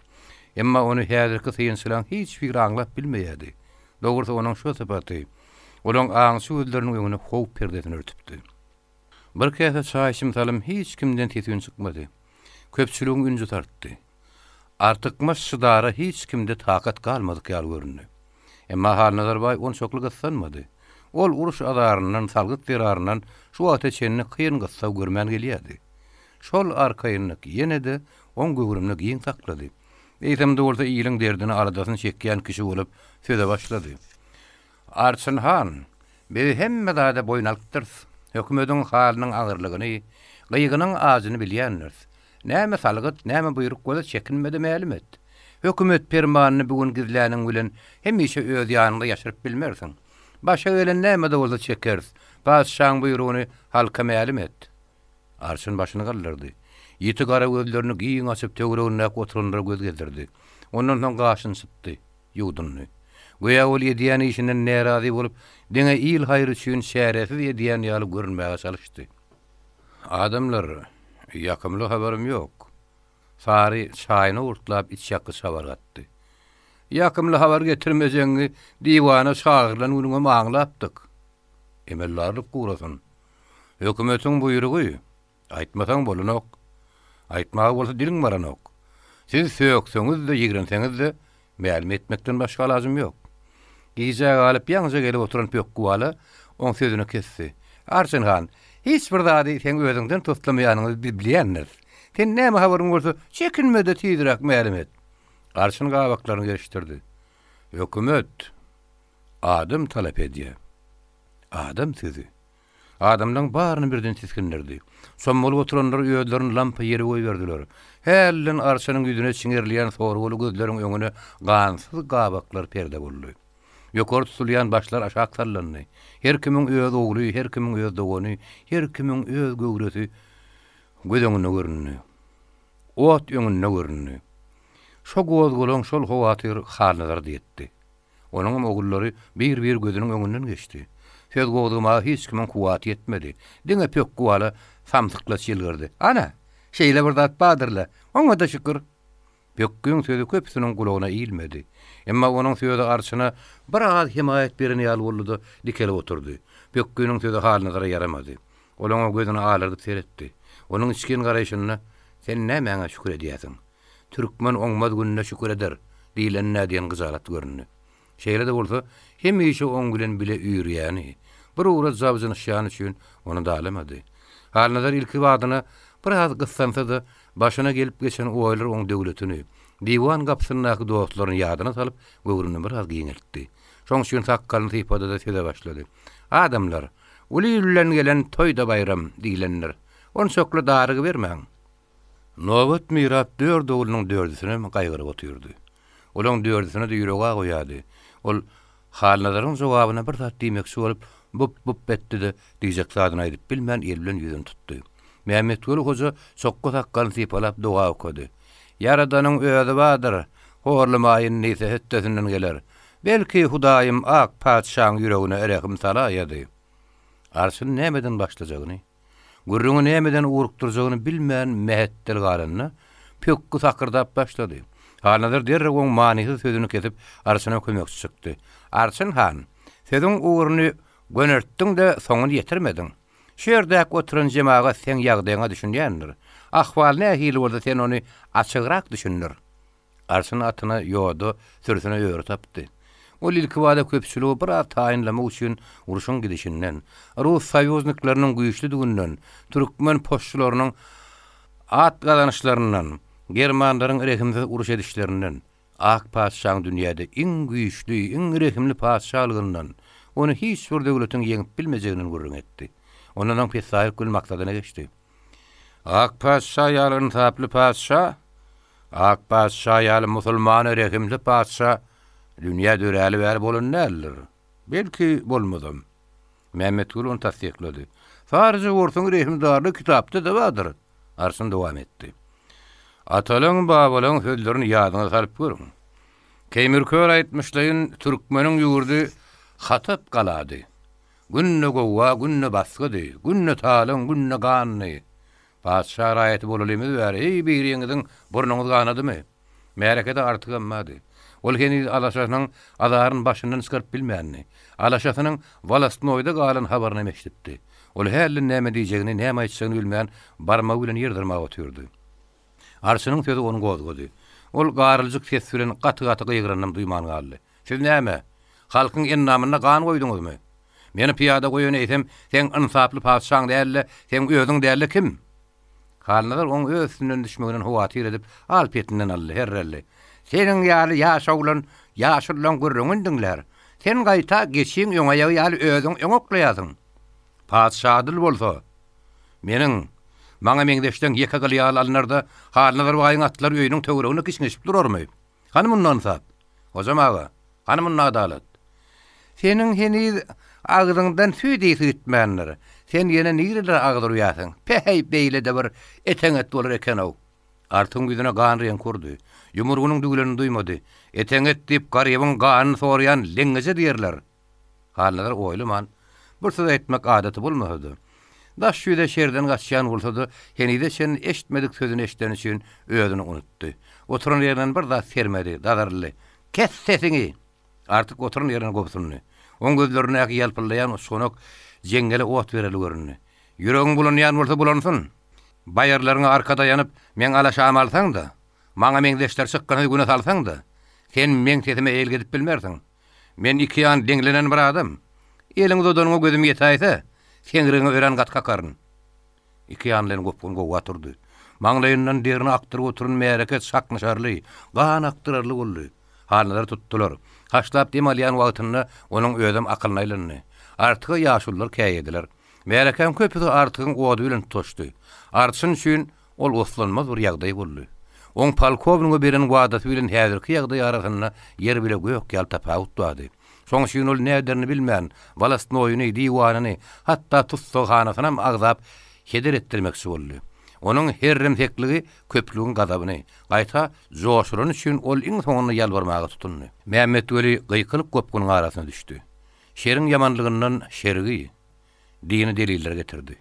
Emma ony häzirki synçylaň hiç biri aňlap bilmeýärdi. Dogrusy onuň şo sypaty olaň aňçy gözleriniň öňüne howp perdesini örtüpdi. Bir käse çaý içim salym hiç kimden ses-üýn çykmady. Köpçüligiň ünjüsi artdy. Artykmaç çydara hiç kimde takat galmadyk ýaly göründi. Emma Halnazar baý onçakly gyssanmady. Ol uruş azaryndan, salgyt zeraryndan şu wagta çenli kyn-gyssag görmän gelýärdi. Şol arkaýynlyk ýene-de oň göwrümini giň saklady. Eýsem-de bolsa iliň derdini, aladasyny çekýän kişi bolup söze başlady. Arçyn han, biz hemme zada boýun alypdyrys. Hökümediň halynyň agyrlygyny, gygynyň ajyny bilýändiris. Näme salgyt, näme buýruk bolsa çekinme-de mälim et. Hökümet permanyny bu gün gizläniň bilen hemişe öz ýanyňda ýaşyryp bilmersiň. Başa gelen näme-de bolsa çekeris. Patyşaň buýrugyny halka mälim et. Arçyn başyny galdyrdy. Ýiti gara gözlerini giň açyp töweregindäki oturanlara göz gezdirdi. Ondan soň gaşyny çytdy. Ýuwdundy. Göýä ol edýän işinden närazy bolup, diňe il haýry üçin çäresiz edýän ýaly görünmäge çalyşdy. Adamlar, ýakymly habarym ýok. Sary çaýyny owurtlap içýakgyç habar gatdy. Ýakymly habar getirmejegiňi diwana çagyrylan günüňem aňlapdyk. Emeldarlyk gurasyn. Hökümetiň buýrugy. Aýtmasaň bolanok. Aýtmaga bolsa diliň baranok. Siz sökseňiz-de, ýigrenseňiz-de, mälim etmekden başga alajym ýok. Gijä galyp ýaňyja gelip oturan Pökgi bala oň sözüni kesdi. Arçyn han, hiç bir zady seň özüňden toslamaýanyňy biz bilýändiris. Sen näme habaryň bolsa, çekinme-de tizräk mälim et. Arçyn gabaklaryny gerişdirdi. Hökümet adam talap edýär. Adam sözi. Adamlaň baryny birden tisgindirdi. Sommalyp oturanlar özlerini lampa ýere goýberdiler. Hälden arçanyň ýüzüne çiňerilýän sorguly gözleriň öňüne gansyz gabaklar perde boldy. Ýokary tutulýan başlar aşak sallandy. Her kimiň öz ogly, her kimiň öz dogany, her kimiň öz göwresi göz öňünde göründi. Ot öňünde göründi. Şo gozgalaň, şol howatyr Halnazara-da ýetdi. Onuňam ogullary bir-bir gözüniň öňünden geçdi. Söz gozgamaga hiç kimiň kuwwaty ýetmedi. Diňe Pökgi bala samsyklaç ýylgyrdy. Ana, şeýle bir zat bardyr-la, oňa-da şükür! Pökgiň sözi köpüsiniň gulagyna ilmedi. Emma onuň sözi arçyna bir az hemaýat beren ýaly boldy-da, dikelip oturdy. Pökginiň sözi Halnazara ýaramady. Ol oňa gözüni alardyp seretdi. Onuň içgin garaýşynda, Sen nämäňe şükür edýäsiň? Türkmen oňmaz gününe şükür eder diýlen-dä diýen gyjalat göründi. Şeýle-de bolsa, hemişe oň bilen bile üýrýäni, bir ugra jabjynyşýany üçin ony dalamady. Halnazar ilki badyna biraz gyssansa-da, başyna gelip geçen oýlar oň döwletini, diwan gapysyndaky dostlaryny ýadyna salyp, göwrümini biraz giňeltdi. Şoň üçin sakgalyny sypady-da söze başlady. Adamlar, uly il bilen gelen toý-da baýram diýlendir. Onçakly darygybermäň. Nobat mirap dört oglunyň dördüsinem gaýgyryp otyrdy. Olaň dördüsine-de ýüregi agyrýardy. Ol Halnazaryň jogabyna bir zat diýmekçi bolup, bup-bup etdi-de, diýjek zadyny aýdyp bilmän, eli bilen ýüzüni tutdy. Mämmetguly hoja çokga sakgalyny sypalap doga okady. Ýaradanyň özi bardyr, horlamaýyn diýse hötdesinden geler. Belki, Hudaýym ak patyşaň ýüregine rehim salaýady. Arçyn nämeden başlajagyny, Gürrüňi nämeden ugrukdyrjagyny bilmän mähetdel galanda, pökgi sakyrdap başlady. Halnazar derrew oň manysyz sözüni kesip, Arçyna kömekçi çykdy. Arçyn han, sözüň ugruny göneltdiň-de, soňuny ýetirmediň. Şu ýerdäki oturan jemagat seň ýagdaýyňa düşünýändir. Ahwal nähili bolsa sen ony açygrak düşündir. Arçyn atyna ýoda, sürüsine öri tapdy. Ol ilkibada köpçüligi biraz taýynlamak üçin urşuň gidişinden, rus soýuznikleriniň güýçlüdiginden, türkmen poşçularynyň at gazanyşlaryndan, germanlaryň rehimsiz uruş edişlerinden, ak patyşaň dünýäde iň güýçli, iň rehimli patyşalygyndan, ony hiç bir döwletiň ýeňip bilmejeginden gürrüň etdi. Ondan soň pessaýlyk bilen maksadyna geçdi. Ak patyşa ýaly ynsaply patyşa Ak patyşa ýaly musulmana rehimli patyşa dünýä döräli bäri bolan däldir. Belki, bolmazam. Mämmetguly ony tassyklady. Saryja orsuň rehimdarlygy kitapda-da bardyr. Arçyn dowam etdi. Atalaň, babalaň sözlerini ýadyňyza salyp görüň. Keýmir kör aýtmyşlaýyn, türkmeniň ýurdy Hatap galady. Günde gowga, günde basgydy, günde talaň, günde gandy. Patyşa raýaty bolalymyz bäri, heý biriňiziň burnuňyz ganadymy? Märekede Artygam bardy. Ol heniz alaşasynyň azaryny başyndan çykaryp bilmändi. Alaşasynyň wolostnoýda galan habarynam eşidipdi. Ol hälden näme diýjegini, näme aýtjagyny bilmän, barmagy bilen ýer dyrmap otyrdy. Arçynyň sözi ony gozgady. Ol garyljyk ses bilen gaty-gaty gygyranynam duýman galdy. Siz näme, halkyň endamynda gan goýduňyzmy? Meni pyýada goýan eýsem seň ynsaply patyşaň däl-de, seň özüň däl-de kim? Halnazar oň öz üstünden düşmeginden howatyr edip, al-petinden aldy, herreldi. Seniň ýaly ýaş oglan ýaşululaň gürrüňini diňlär. Sen gaýta geçiň öň aýagy ýaly özüň öňe oklaýarsyň. Patyşa adyl bolsa, meniň, maňa meňzeşleň ýeke gyly ýaly alynarda, Halnazar baýyň atlary öýüniň töwereginde kişňeşip durarmy? Hany munda ynsap? Hojam aga, hany munda adalat? Seniň heniz agzyňdan süýt ysy gitmändir. Sen ýene nirelere agyz urýarsyň? Päheý, beýle-de bir eteňet bolar eken-ow. Artygyň ýüzüne gan reňk urdy. Ýumrugynyň düwlenini duýmady. Eteňet diýip garybyň ganyny sorýan leňňeje diýerler. Halnazar oýlaman, bir söz aýtmak adaty bolmasa-da, daş ýüze şerden gaçýan bolsa-da, henize çenli eşitmedik sözüni eşideni üçin özüni unutdy. Oturan ýerinden bir zat sermedi, dazaryldy. Kes sesiňi! Artyk oturan ýerinden gobsundy. Oň gözlerindäki ýalpyldaýan uçganak jeňňele ot bereli göründi. Ýüregiň bulanýan bolsa bulansyn! Baýarlaryňa arka daýanyp, meň alaşamy alsaň-da, maňa meňzeşleri çykgynsyz güne salsaň-da, sen meň sesime eýilgedip bilmersiň. Men ikiýan deňlenen bir adam. Eliňi uzadanyňa gözüm ýetäýse, seňrigiňe örän gaty kakaryn. Ikiýanlaýyn gopgun gowga turdy. Maňlaýyndan derini akdyryp oturan märeke çaknyşarly, gan akdyrarly boldy. Halnazary tutdular. Haşlap dem alýan wagtynda onuň özem akylyna aýlandy. Artyga ýaşulular käýediler. Märekäň köpüsi Artygyň ody bilen tutaşdy. Arçyn üçin Ol oslanmaz bir ýagdaý boldy. Oň polkownige beren wadasy bilen häzirki ýagdaý arasynda ýer bile gök ýaly tapawut bardy. Şoň üçin ol näderini bilmän, wolostnoýyny, diwanyny, hatda tussaghanasynam agzap heder etdirmekçi boldy. Onuň herremsekligi köplügiň gazabyny, gaýta, joşurany üçin ol iň soňunda ýalbarmaga tutundy. Mämmetweli gykylyk-gopgunyň arasyna düşdi. Şeriň ýamanlygyndan şergi, dini deliller getirdi.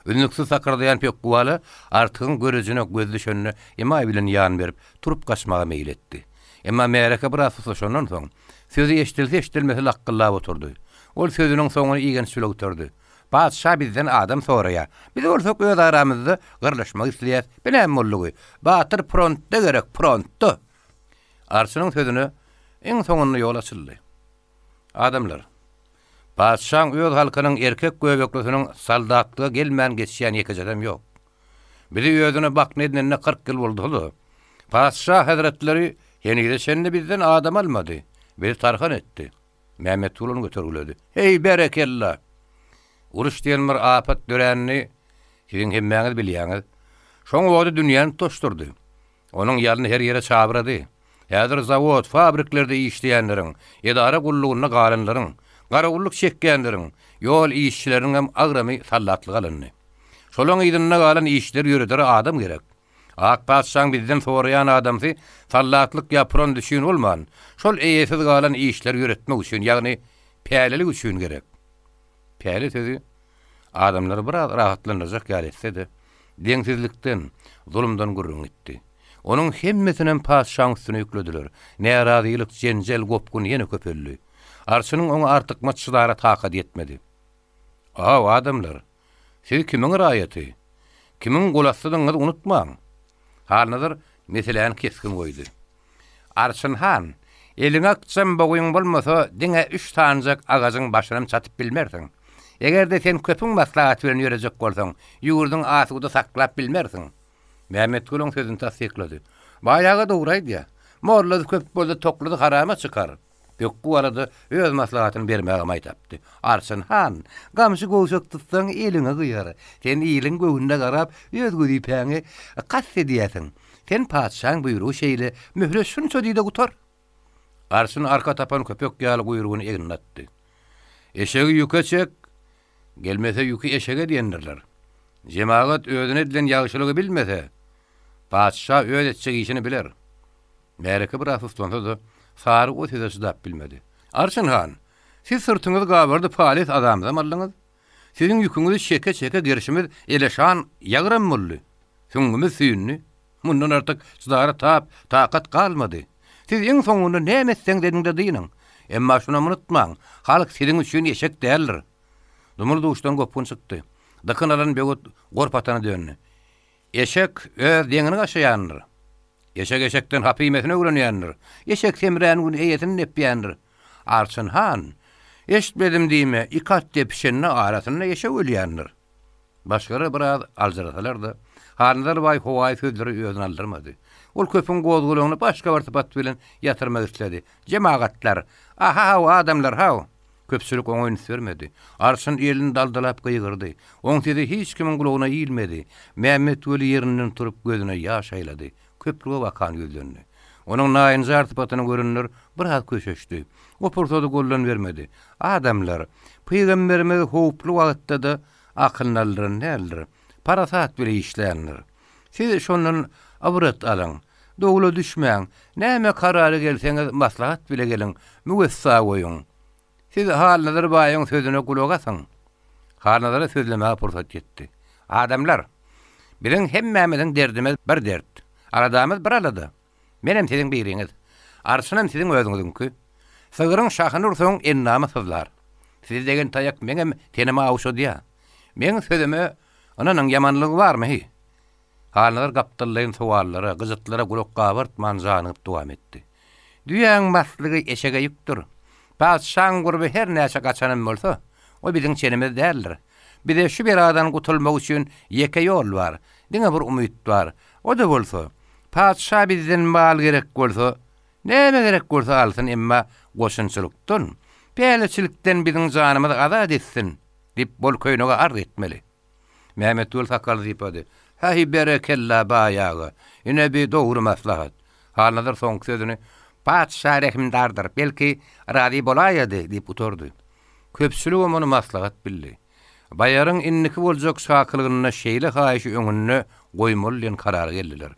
Üznüksiz sakyrdaýan Pekgubala Artygyň görejine gözi düşende emaý bilen ýan berip, turup gaçmaga meýil etdi. Emma märeke biraz suslaşandan soň, sözi eşidilse-eşidilmese lakgyllap oturdy. Ol sözüniň soňuny igenç bile gutardy. Patyşa bizden adam soraýar. Biz bolsak öz aramyzda gyrlyşmak isleýäs. Bu näme boldugy? Batyr prontda gerek, prontda! Arçynyň sözüne iň soňunda ýol açyldy. Adamlar! Patyşaň öz halkynyň erkek göbeklisiniň soldatlyga gelmän geçýän ýekejesem ýok. Bizi özüne bakna edinenine 40 ýyl boldy-da, patyşa hezretleri henize çenli bizden adam almady, bizi tarhan etdi. Mämmetguly ony götergiledi. Heý, berekella! Uruş diýen bir apat döränini siziň hemmäňiz bilýäňiz. Şoň ody dünýäni tutaşdyrdy. Onuň ýalny her ýere çabrady. Häzir zawod, fabriklerde işleýänleriň, edara gullugynda galanlaryň, garawullyk çekýänleriň, ýol işçileriniňem agramy sallatlyga alyndy. Şolaň yzynda galan işleri ýöredere adam gerek. Ak patyşaň bizden soraýan adamsy sallatlyk ýa pront üçin bolman, şol eýesiz galan işleri ýöretmek üçin, ýagny pälilik üçin gerek. Päli sözi Adamlary biraz rahatlandyrjak ýaly etse-de, deňsizlikden, zulumdan gürrüň gitdi. Onuň hemmesinem patyşaň üstüne ýüklediler. Närazylyk, jenjel, gopgun ýene köpeldi. Arçynyň oňa artykmaç çydara takady ýetmedi. Aw, adamlar! Siz kimiň raýaty? Kimiň golastydygyňyzy unutmaň! Halnazar meseläni kesgin goýdy. Arçyn han, eliňe ykjam boguň bolmasa, diňe üç sanyjak agajyň başynam çatyp bilmersiň. Eger-de sen köpüň maslahaty bilen ýörejek bolsaň, ýurduň asuda saklap bilmersiň. Mämmetgulyň sözüni tassyklady. Baý aga dogry aýdýar. Mollasy köp bolsa, toklusy harama çykar. Pökgi bala-da öz maslahatyny bermäge maý tapdy. Arçyn han, gamşy gowşak tutsaň, eliňi gyýar. Sen iliň göwnüne garap, öz wezipäňi kast edýärsiň. Sen patyşaň buýrugy şeýle, möhlet şunça diý-de gutar. Arçyn arka tapan köpek ýaly guýrugyny egnine atdy. Eşegi ýüke çek, gelmese ýüki eşege diýendirler. Jemagat özüne edilen ýagşylygy bilmese, patyşa öz etjek işini biler. Märeke biraz suslansa-da, Sary o söze çydap bilmedi. Arçyn han, siz syrtyňyzy gabardyp halys azamyzam aldyňyz. Siziň ýüküňizi çeke-çeke gerşimiz eleşan ýagyram boldy. Süňňümiz süýndi. Mundan artyk çydara tap, takat galmady. Siz iň soňunda näme etseňiz ediň-de dynyň. Emma şunam unutmaň, halk siziň üçin eşek däldir. Dumly-duşdan gopgun çykdy. Dykyn alan böwet gorp atana döndi. Eşek öz deňini gaşaýandyr. Eşek eşekden hapa iýmesini öwrenýändir. Eşek semrän gün eýesini depýändir. Arçyn han, Eşitmedim diýme, iki at depişende arasynda eşek ölýändir. Başgalar biraz aljyrasalar-da, Halnazar baý howaýy sözlere özüni aldyrmady. Ol köpüň gozgalaňyny başga bir sypat bilen ýatyrmak isledi, Jemagatlar! A-ha-haw, adamlar-haw! Köpçülik oňa üns bermedi. Arçyn elini daldalap gygyrdy. Oň sesi hiç kimiň gulagyna ilmedi. Mämmetweli ýerinden turup gözüne ýaş aýlady. Köplüge bakan ýüzlendi. Onuň naýynjar sypatyny görenler biraz köşeşdi. O pursady goldan bermedi. Adamlar, pygamberimiz howply wagtda-da akylyny aldyran däldir. Parasat bile işländir. Siz şondan ybrat alyň. Dowla düşmäň. Näme karara gelseňiz maslahat bile geliň, müwessa goýuň. Siz Halnazar baýyň sözüne gulak asyň. Halnazara sözlemäge pursat ýetdi. Adamlar! Biziň hemmämiziň derdimiz bir dert. Aladamyz bir alada. Menem siziň biriňiz. Arçynam siziň özüňiziňki. Sygryň şahyny ursaň endamy syzlar. Size degen taýak meňem tenimi awuşadýar. Meň sözüme ynanyň ýamanlygy barmy hi? Halnazar gapdallaýyn sowallara, gyjytlara gulak gabartman janygyp dowam etdi. Düýäň maslygy eşege ýükdür. Patyşaň gurby her näçe gaçanam bolsa, o biziň çenimiz däldir. Bize şu beladan gutulmak üçin ýeke ýol bar, diňe bir umyt bar. O-da bolsa, patyşa bizden mal gerek bolsa, näme gerek bolsa alsyn, emma goşunçylykdan, päleçilikden biziň janymyzy azat etsin, diýip bol köýnege arz etmeli. Mämetgül sakaly sypady. Häý, berekella, baý aga! Ine bi dogry maslahat. Halnazar soňky sözüni, Patyşa rehimdardyr, belki, razy bolaýady, diýip gutardy. Köpçüligem ony maslahat bildi. Baýaryň indiki boljak çakylygynda şeýle haýyşy öňünde goýmaly diýen karara geldiler.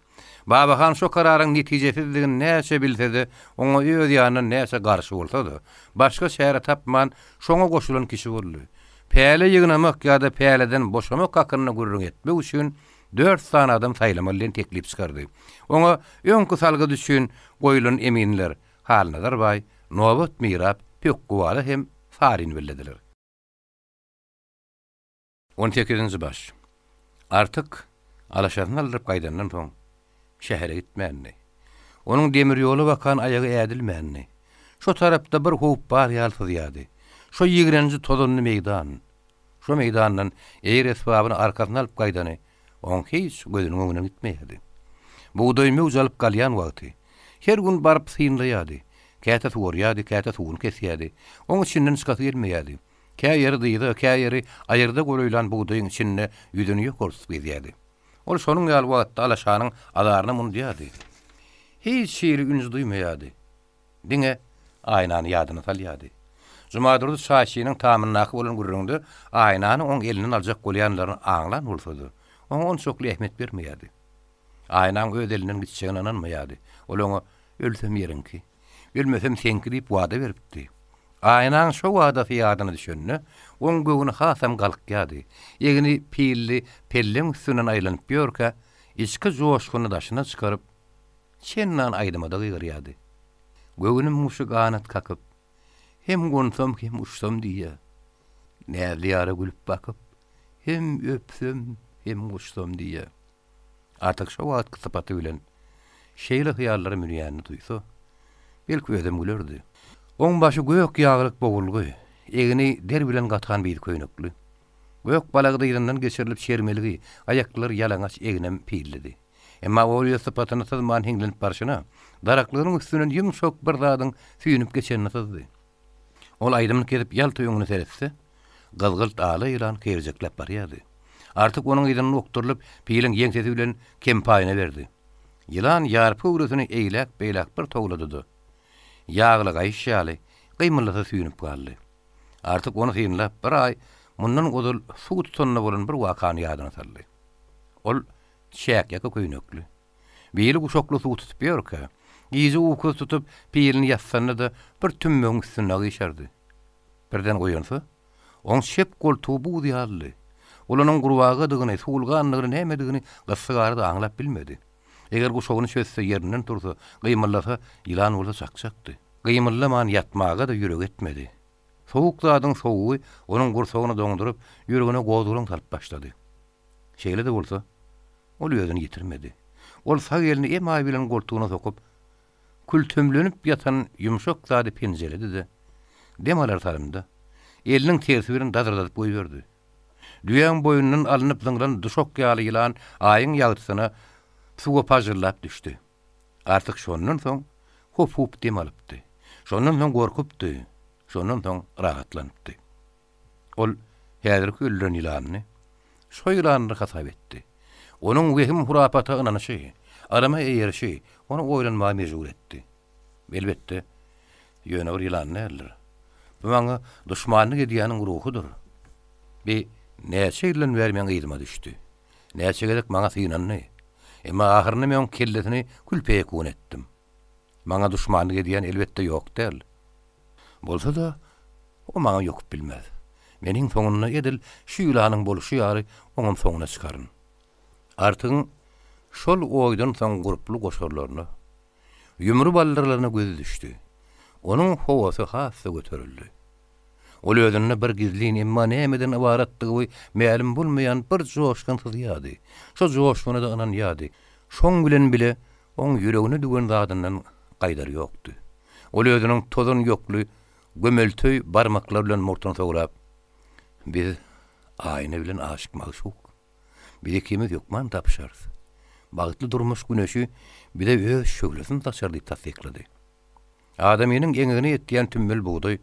Babahan şo kararyň netijesizdigini näçe bilse-de, oňa öz ýanyndan näçe garşy bolsa-da, başga çäre tapman, şoňa goşulan kişi boldy. Päle ýygnamak ýa-da päleden boşamak hakynda gürrüň etmek üçin dört sany adam saýlamaly diýen teklip çykardy. Oňa öňki salgyt üçin goýlan eminler Halnazar baý, Nobat mirap, Pökgübala hem Saryny bellediler. On sekizinji baş. Artyk alaşasyny aldyryp gaýdandan soň, şähere gitmändi. Onuň demir ýola bakan aýagy ädilmändi. Şo tarapda bir howp bar ýaly syzýardy. Şo ýigrenji tozanly meýdan. Şo meýdandan eýer-esbabyny arkasyna alyp gaýdany oň hiç gözüniň öňünden gitmeýärdi. Bugdaý möwç alyp galýan wagty, her gün baryp synlaýardy. Käte suwarýardy, käte suwuny kesýärdi. Oň içinden çykasy gelmeýärdi. Kä ýeri dyza, kä ýeri aýyrda golaýlan bugdaýyň içinde ýüzüni ýokary tutup gezýärdi. Ol şonuň ýaly wagtda alaşanyň azarynam unudýardy. Hiç hili ünji duýmaýardy. Diňe Aýnany ýadyna salýardy. Jumadurdy çaýçynyň tamyndaky bolan gürrüňde Aýnany oň elinden aljak bolýanlaryny aňlan bolsa-da, oňa onçakly ähmiýet bermeýärdi. Aýnaň öz elinden gitjegine ynanmaýardy. Ol oňa, Ölsem ýeriňki, ölmesem seňki diýip wada beripdi. Aýnaň şo wadasy ýadyna düşende, oň göwni hasam galkýardy. Egni pilli pelleň üstünden aýlanyp ýörkä, içki joşgunyny daşyna çykaryp, çendan aýdyma-da gygyrýardy. Göwnüm guşy ganat kakyp, hem gonsam, hem uçsam diýýär. Näzli ýara gülüp bakyp, hem öpsem, hem guçsam diýýär. Artyk şo wagtky sypaty bilen şeýle hyýallara münýänini duýsa, belki özem gülerdi. Oň başy gök ýaglyk bogulgy, egni der bilen gatan biýz köýnekli. Gök balagy dyzyndan geçirilip çermeligi, aýaklary ýalaňaç egnem pillidi. Emma ol öz sypatyny syzman hiňlenip barşyna, daraklygynyň üstünden ýumşak bir zadyň süýnüp geçenini syzdy. Ol aýdymyny kesip ýalta öňüne seretse, gyzgylt ala ýylan keýerjekläp barýardy. Artyk onuň yzyndan okdurylyp, piliň ýeňsesi bilen kempaýyna berdi. Ýylan ýarpy göwresini eýläk-beýläk bir towlady-da, ýagly gaýyş ýaly, gymyldasa süýnüp galdy. Artyk ony synlap, bir aý mundan ozal suw tutanda bolan bir wakany ýadyna saldy. Ol çäkýaka köýnekli, Bili guşakly suw tutup ýörkä, gije ukusy tutup, pilini ýassanda-da bir tümmegiň üstünde gyşardy. Birden oýansa, oň çep goltugy buz ýalydy. Ol onuň gurbagadygyny, suwulgandygyny, nämedigini gyssygarada aňlap bilmedi. Eger guşagyny çözse, ýerinden tursa, gymyldasa, ýylan bolsa çakjakdy. Gymyldaman ýatmaga-da ýüregi etmedi. Sowuk zadyň sowugy onuň gursagyny doňduryp, ýüregine gozgalaň salyp başlady. Şeýle-de bolsa, ol özüni ýitirmedi. Ol sag elini emaý bilen goltugyna sokup, kültemlenip ýatan ýumşak zady penjeledi-de, dem alar salymda, eliniň tersi bilen dazyrdadyp goýberdi. Düýäň boýnundan alnyp zyňlan duşak ýaly ýylan Aýyň ýagtysyna suwa pažžyldap düşdi. Artyk şondan soň hop-hup dem alypdy. Şondan soň gorkupdy. Şondan soň rahatlanypdy. Ol häzirki öldüren ýylanyny şo ýylandyr hasap etdi. Onuň wehim-hurapata ynanyşy, ylyma eýerişi ony oýlanmaga mejbur etdi. Elbetde, ýöne bir ýylan däldir. Bu maňa duşmanlyk edýäniň ruhudyr. Bi näçe ýyldan bäri meň yzyma düşdi. Näçe gezek maňa synandy. Emma ahyrynda men oň kellesini kül-peýekun etdim. Maňa duşmanlyk edýän elbetde ýok däl. Bolsa-da, o maňa ýokup bilmez. Men iň soňunda edil şu ýylanyň bolşy ýaly oňam soňuna çykaryn. Artygyň şol oýdan soň gurply goşarlaryna, ýumry baldyrlaryna gözi düşdi. Onuň howasy has-da göterildi. Ol özünde bir gizlin, emma nämeden ybaratdygy mälim bolmaýan bir joşgun syzýardy. Şo joşguna-da ynanýardy. Şoň bilen bile oň ýüregine düwen zadyndan gaýdary ýokdy. Ol özüniň tozan ýokly gömelteý barmaklary bilen murtuny sograp, Biz Aýna bilen aşyk-magşuk. Biz ikimiz hökman tapyşarys. Bagtly durmuş güneşi bize öz şöhlesini saçar diýip tassyklady. Adamynyň eňegine ýetýän tümmel bugdaý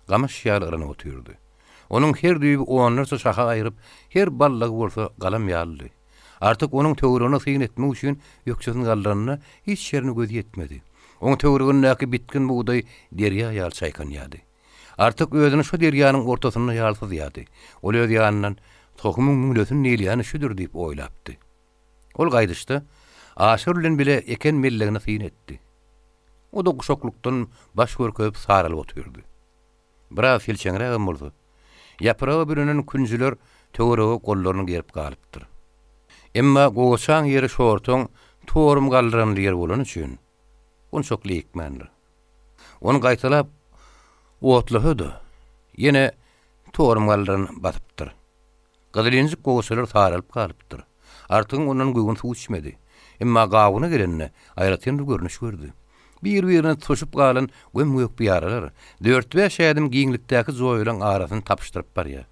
gamyş ýaly yranyp otyrdy. Onuň her düýbi onlarça şaha aýryp, her ballagy bolsa galam ýalydy. Artyk onuň töweregine syn etmek üçin ökjesini galdyranda hiç ýerine gözi ýetmedi. Oň töweregindäki bitgin bugdaý derýa ýaly çaýkanýardy. Artyk özüni şo derýanyň ortasynda ýaly syzýardy. Ol öz ýanyndan, Tohumyň müňlesin diýilýäni şüdür diýip oýlapdy. Ol gaýdyşda Aşyr bilen bile eken mellegine syn etdi. O-da guşaklykdan baş görkezip saralyp otyrdy. Biraz selçeňrägem bolsa, ýapraga bürenen künjüler töwerege gollaryny gerip galypdyr. Emma gowaçaň ýeri şortaň torum galdyranly ýer bolany üçin, onçakly ekmändir. Ony gaýtalap otlasa-da, ýene torum galdyran basypdyr. Gyzylinjik gowaçalar saralyp galypdyr. Artygyň ondan göwün suw içmedi. Emma gawuna gelende, aýratyn bir görnüş gördi. Bir-birine tutuşyp galan göm-gök biýaralar dört-bäş ädim giňlikdäki joýalaryň arasyny tapyşdyryp barýar.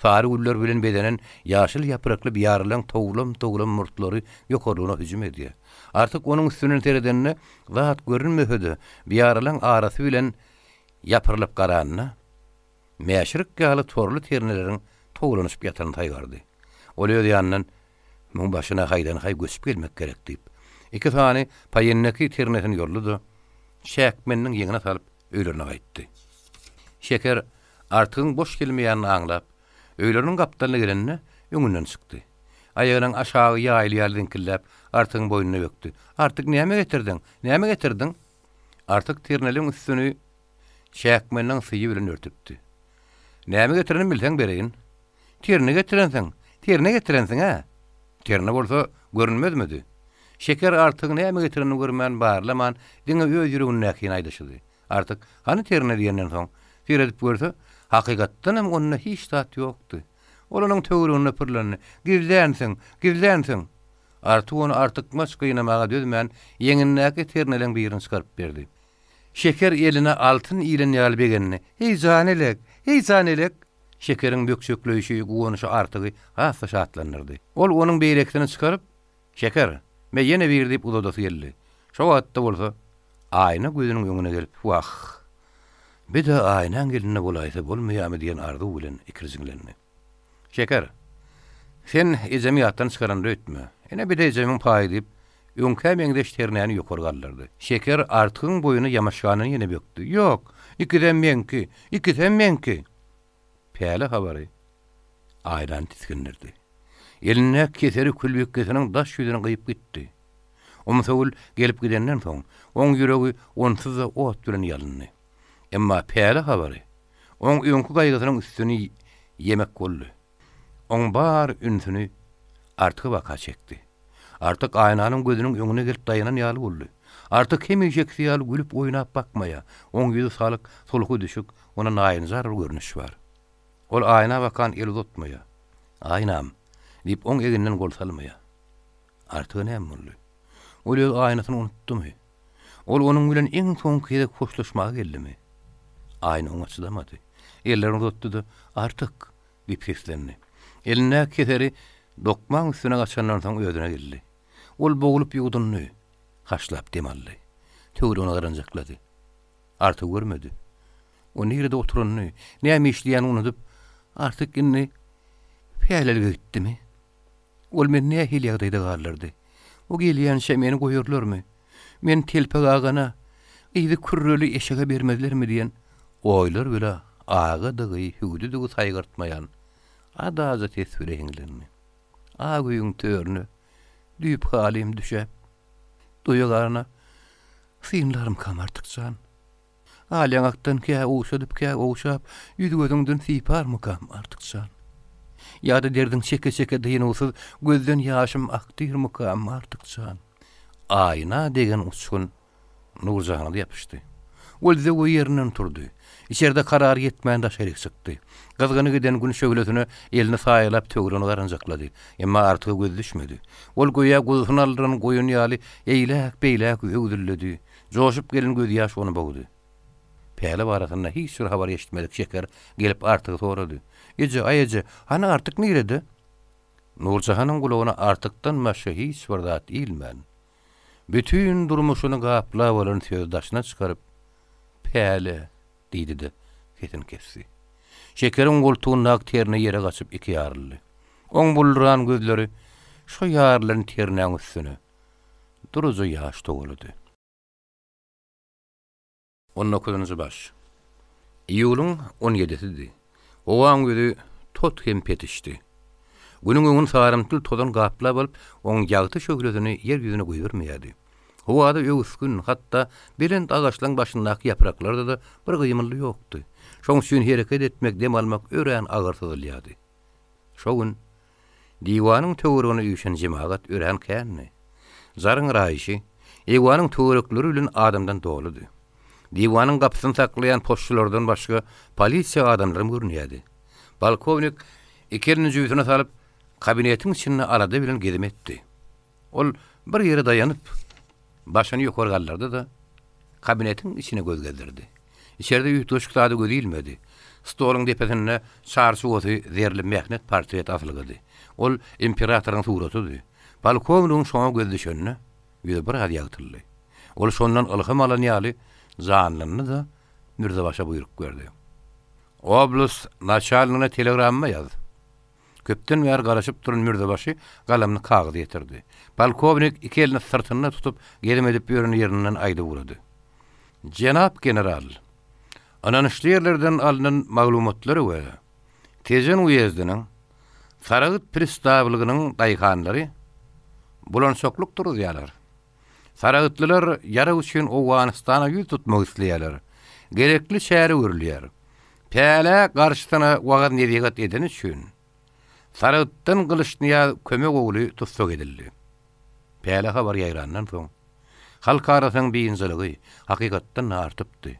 Sary güller bilen bezenen ýaşyl ýaprakly biýaralaryň towlam-towlam murtlary ýokarlygyna hüjüm edýär. Artyk onuň üstünden seredende zat görünmese-de, biýaralaryň arasy bilen ýapyrylyp garanda, Mäşirik ýaly torly terneleriň towlanyşyp ýatanyny saýgardy. Ol öz ýanyndan, Muň başyna haýdan-haý göçüp gelmek gerek diýip, iki sany paýendeki ternesini ýoldy-da, çäkmeniniň ýeňine salyp, öýlerine gaýtdy. Şeker Artygyň boş gelmeýänini aňlap, öýleriniň gapdalyna gelende, öňünden çykdy. Aýagynyň aşagy ýaýly ýaly ziňkildäp, Artygyň boýnuna bökdi. Artyk, näme getirdiň? Näme getirdiň? Artyk terneliň üstüni Çäkmeniniň syýy bilen örtüpdi. Näme getirenimi bilseň bereýin. Terini getirensiň, terini getirensiň-ä! Terini bolsa görünmezmidi? Şeker Artygyň näme getirenini görmän, barlaman, diňe öz ýüregindäkini aýdyşydy. Artyk, Hany terini diýenden soň, seredip görse, hakykatdanam onda hiç zat ýokdy. Ol onuň töwereginde pyrlandy, Gizlänsiň! Gizlänsiň! Artyk ony artykmaç gynamaga dözmän, ýeňindäki terneleň birini çykaryp berdi. Şeker eline altyn ilen ýaly begendi. Heý, jan elek! Heý, jan elek! Şekeriň bökjekleýşi, guwanyşy Artygy has-da şatlandyrdy. Ol onuň beýlekisini çykaryp, Şeker, me ýene bir diýip uzadasy geldi. Şo wagtda bolsa, Aýna gözüniň öňüne gelip, Wah, bir-de Aýnaň elinde bolaýsa bolmaýamy diýen arzuw bilen ikirjiňlendi. Şeker, sen ejemi ýatdan çykaranda öýtme. Ine, bir-de ejemiň paýy diýip, öňkä meňzeş ternäni ýokary galdyrdy. Şeker Artygyň boýuna ýamaşgandan ýene bökdi. Ýok, ikisem meňki, ikisem meňki! Päli habary Aýlany tisgindirdi. Elindäki keseri külbikgesiniň daş ýüzüni gyýyp gitdi. Umsagül gelip gidenden soň, oň ýüregi onsuz-da ot bilen ýalyndy. Emma päli habary Oň öňki gaýgysynyň üstüni ýemek boldy. Oň bar ünsüni Artygy baka çekdi. Artyk Aýnanyň gözüniň öňüne gelip daýanan ýaly boldy. Artyk hemişekisi ýaly gülüp oýnap bakmaýar. Oň ýüzi salyk, sulhy düşük, onda naýynjar bir görnüş bar. Ol Aýna bakan el uzatmaýar. Aýnam! diýip, oň egninden gol salmaýar. Artyga näme boldy? Ol öz aýnasyny unutdymy? Ol onuň bilen iň soňky gezek hoşlaşmaga geldimi? Aýna oňa çydamady. Ellerini uzatdy-da, Artyk! diýip seslendi. Elindäki keseri dokmaň üstüne gaçandan soň özüne geldi. Ol boglup ýuwdundy. Haşlap dem aldy. Töweregine garanjaklady. Artygy görmedi. O nirede oturanyny, näme işleýänini unudyp, Artyk indi pälelige gitdimi? Ol meni nähili ýagdaýda galdyrdy? O gelýänçä meni goýarlarmy? Meni Telpek agana, yzy kürreli eşege bermezlermi diýen oýlar bile agadygy, hüwdüdigi saýgartmaýan adaja ses bile hiňlendi. Ak öýüň törüne düýp halym düşäp, doýa garna synlarmykam Artyk jan? Al ýaňakdan kä ogşadyp, kä ogşap, ýüz-gözüňden syparmykam, Artyk jan? Ýa-da derdiň çeke-çeke dynuwsyz gözden ýaşym akdyrmykam, Artyk jan? Aýna degen uçgun Nurjahana-da ýapyşdy. Ol zöwwe ýerinden turdy. Içerde karary ýetmän daşaryk çykdy. Gyzgyny giden gün şöhlesine elini saýalap töweregini garanjaklady. Emma Artyga gözi düşmedi. Ol göýä guzusyny aldyran goýun ýaly eýläk-beýläk zöwzülledi. Joşup gelen gözýaş ony bogdy. Päle barasynda hiç bir habar eşitmedik Şeker gelip Artygy sorady. Eje, aý eje, hany Artyk nirede? Nurjahanyň gulagyna Artykdan başga hiç bir zat ilmän, bütin durmuşyny gaplap alan sözi daşyna çykaryp, Päle! diýdi-de, sesini kesdi. Şekeriň goltugyndaky terne ýere gaçyp iki ýaryldy. Oň bulduran gözleri şo ýarylan ternäň üstüne duruja ýaş togalady. On dokuzynjy baş. Iýulyň on ýedisidi. Howaň ýüzi tot hem petişdi. Günüň öňüni sarymtyl tozan gaplap alyp, oň ýagty şöhlesini ýer ýüzüne goýbermeýärdi. Howada öwüsgin, hatda belent agaçlaryň başyndaky ýapraklarda-da bir gymyldy ýokdy. Şoň üçin hereket etmek, dem almak örän agyr syzylýardy. Şo gün Diwanyň töweregine üýşen jemagat örän kändi. Jaryň raýyşy eýwanyň töwerekleri bilen adamdan doludy. Diwanyň gapysyny saklaýan poçtalardan başga polisiýa adamlaram görünýärdi. Polkownik iki elini jübüsine salyp, kabinetiň içinde alada bilen gezim etdi. Ol bir ýere daýanyp, başyny ýokary galdyrdy-da, kabinetiň içine göz gezdirdi. Içerde üýtgeşik zada gözi ilmedi. Stoluň depesinde çarçuwasy zerli mähnet portret asylgydy. Ol imperatoryň suratydy. Polkownigiň şoňa gözi düşende, ýüzi biraz ýagtyldy. Ol şondan ylham alan ýaly janlandy-da, Mürzebaşa buýruk berdi. Oblast naçalnigine telegramma ýaz. Köpden bäri garaşyp duran mürzebaşy galamyny kagyza ýetirdi. Polkownik iki elini syrtynda tutup, gezim edip ýören ýerinden aýdyp ugrady. Jenap general, ynanyçly ýerlerden alnan maglumatlara görä, Tejen uýezdiniň Saragyt pristawlygynyň daýhanlary bulançaklyk turuzýarlar. Saragytlylar ýarag üçin Owganystana ýüz tutmak isleýärler. Gerekli çäre görülýär. Pälä garşysyna wagyz-nesihat edeni üçin, Sargytdan Gylyçnyýaz Kömek ogly tussag edildi. Päle habar ýaýrandan soň, halk arasynyň biynjalygy, hakykatdan-da, artypdy.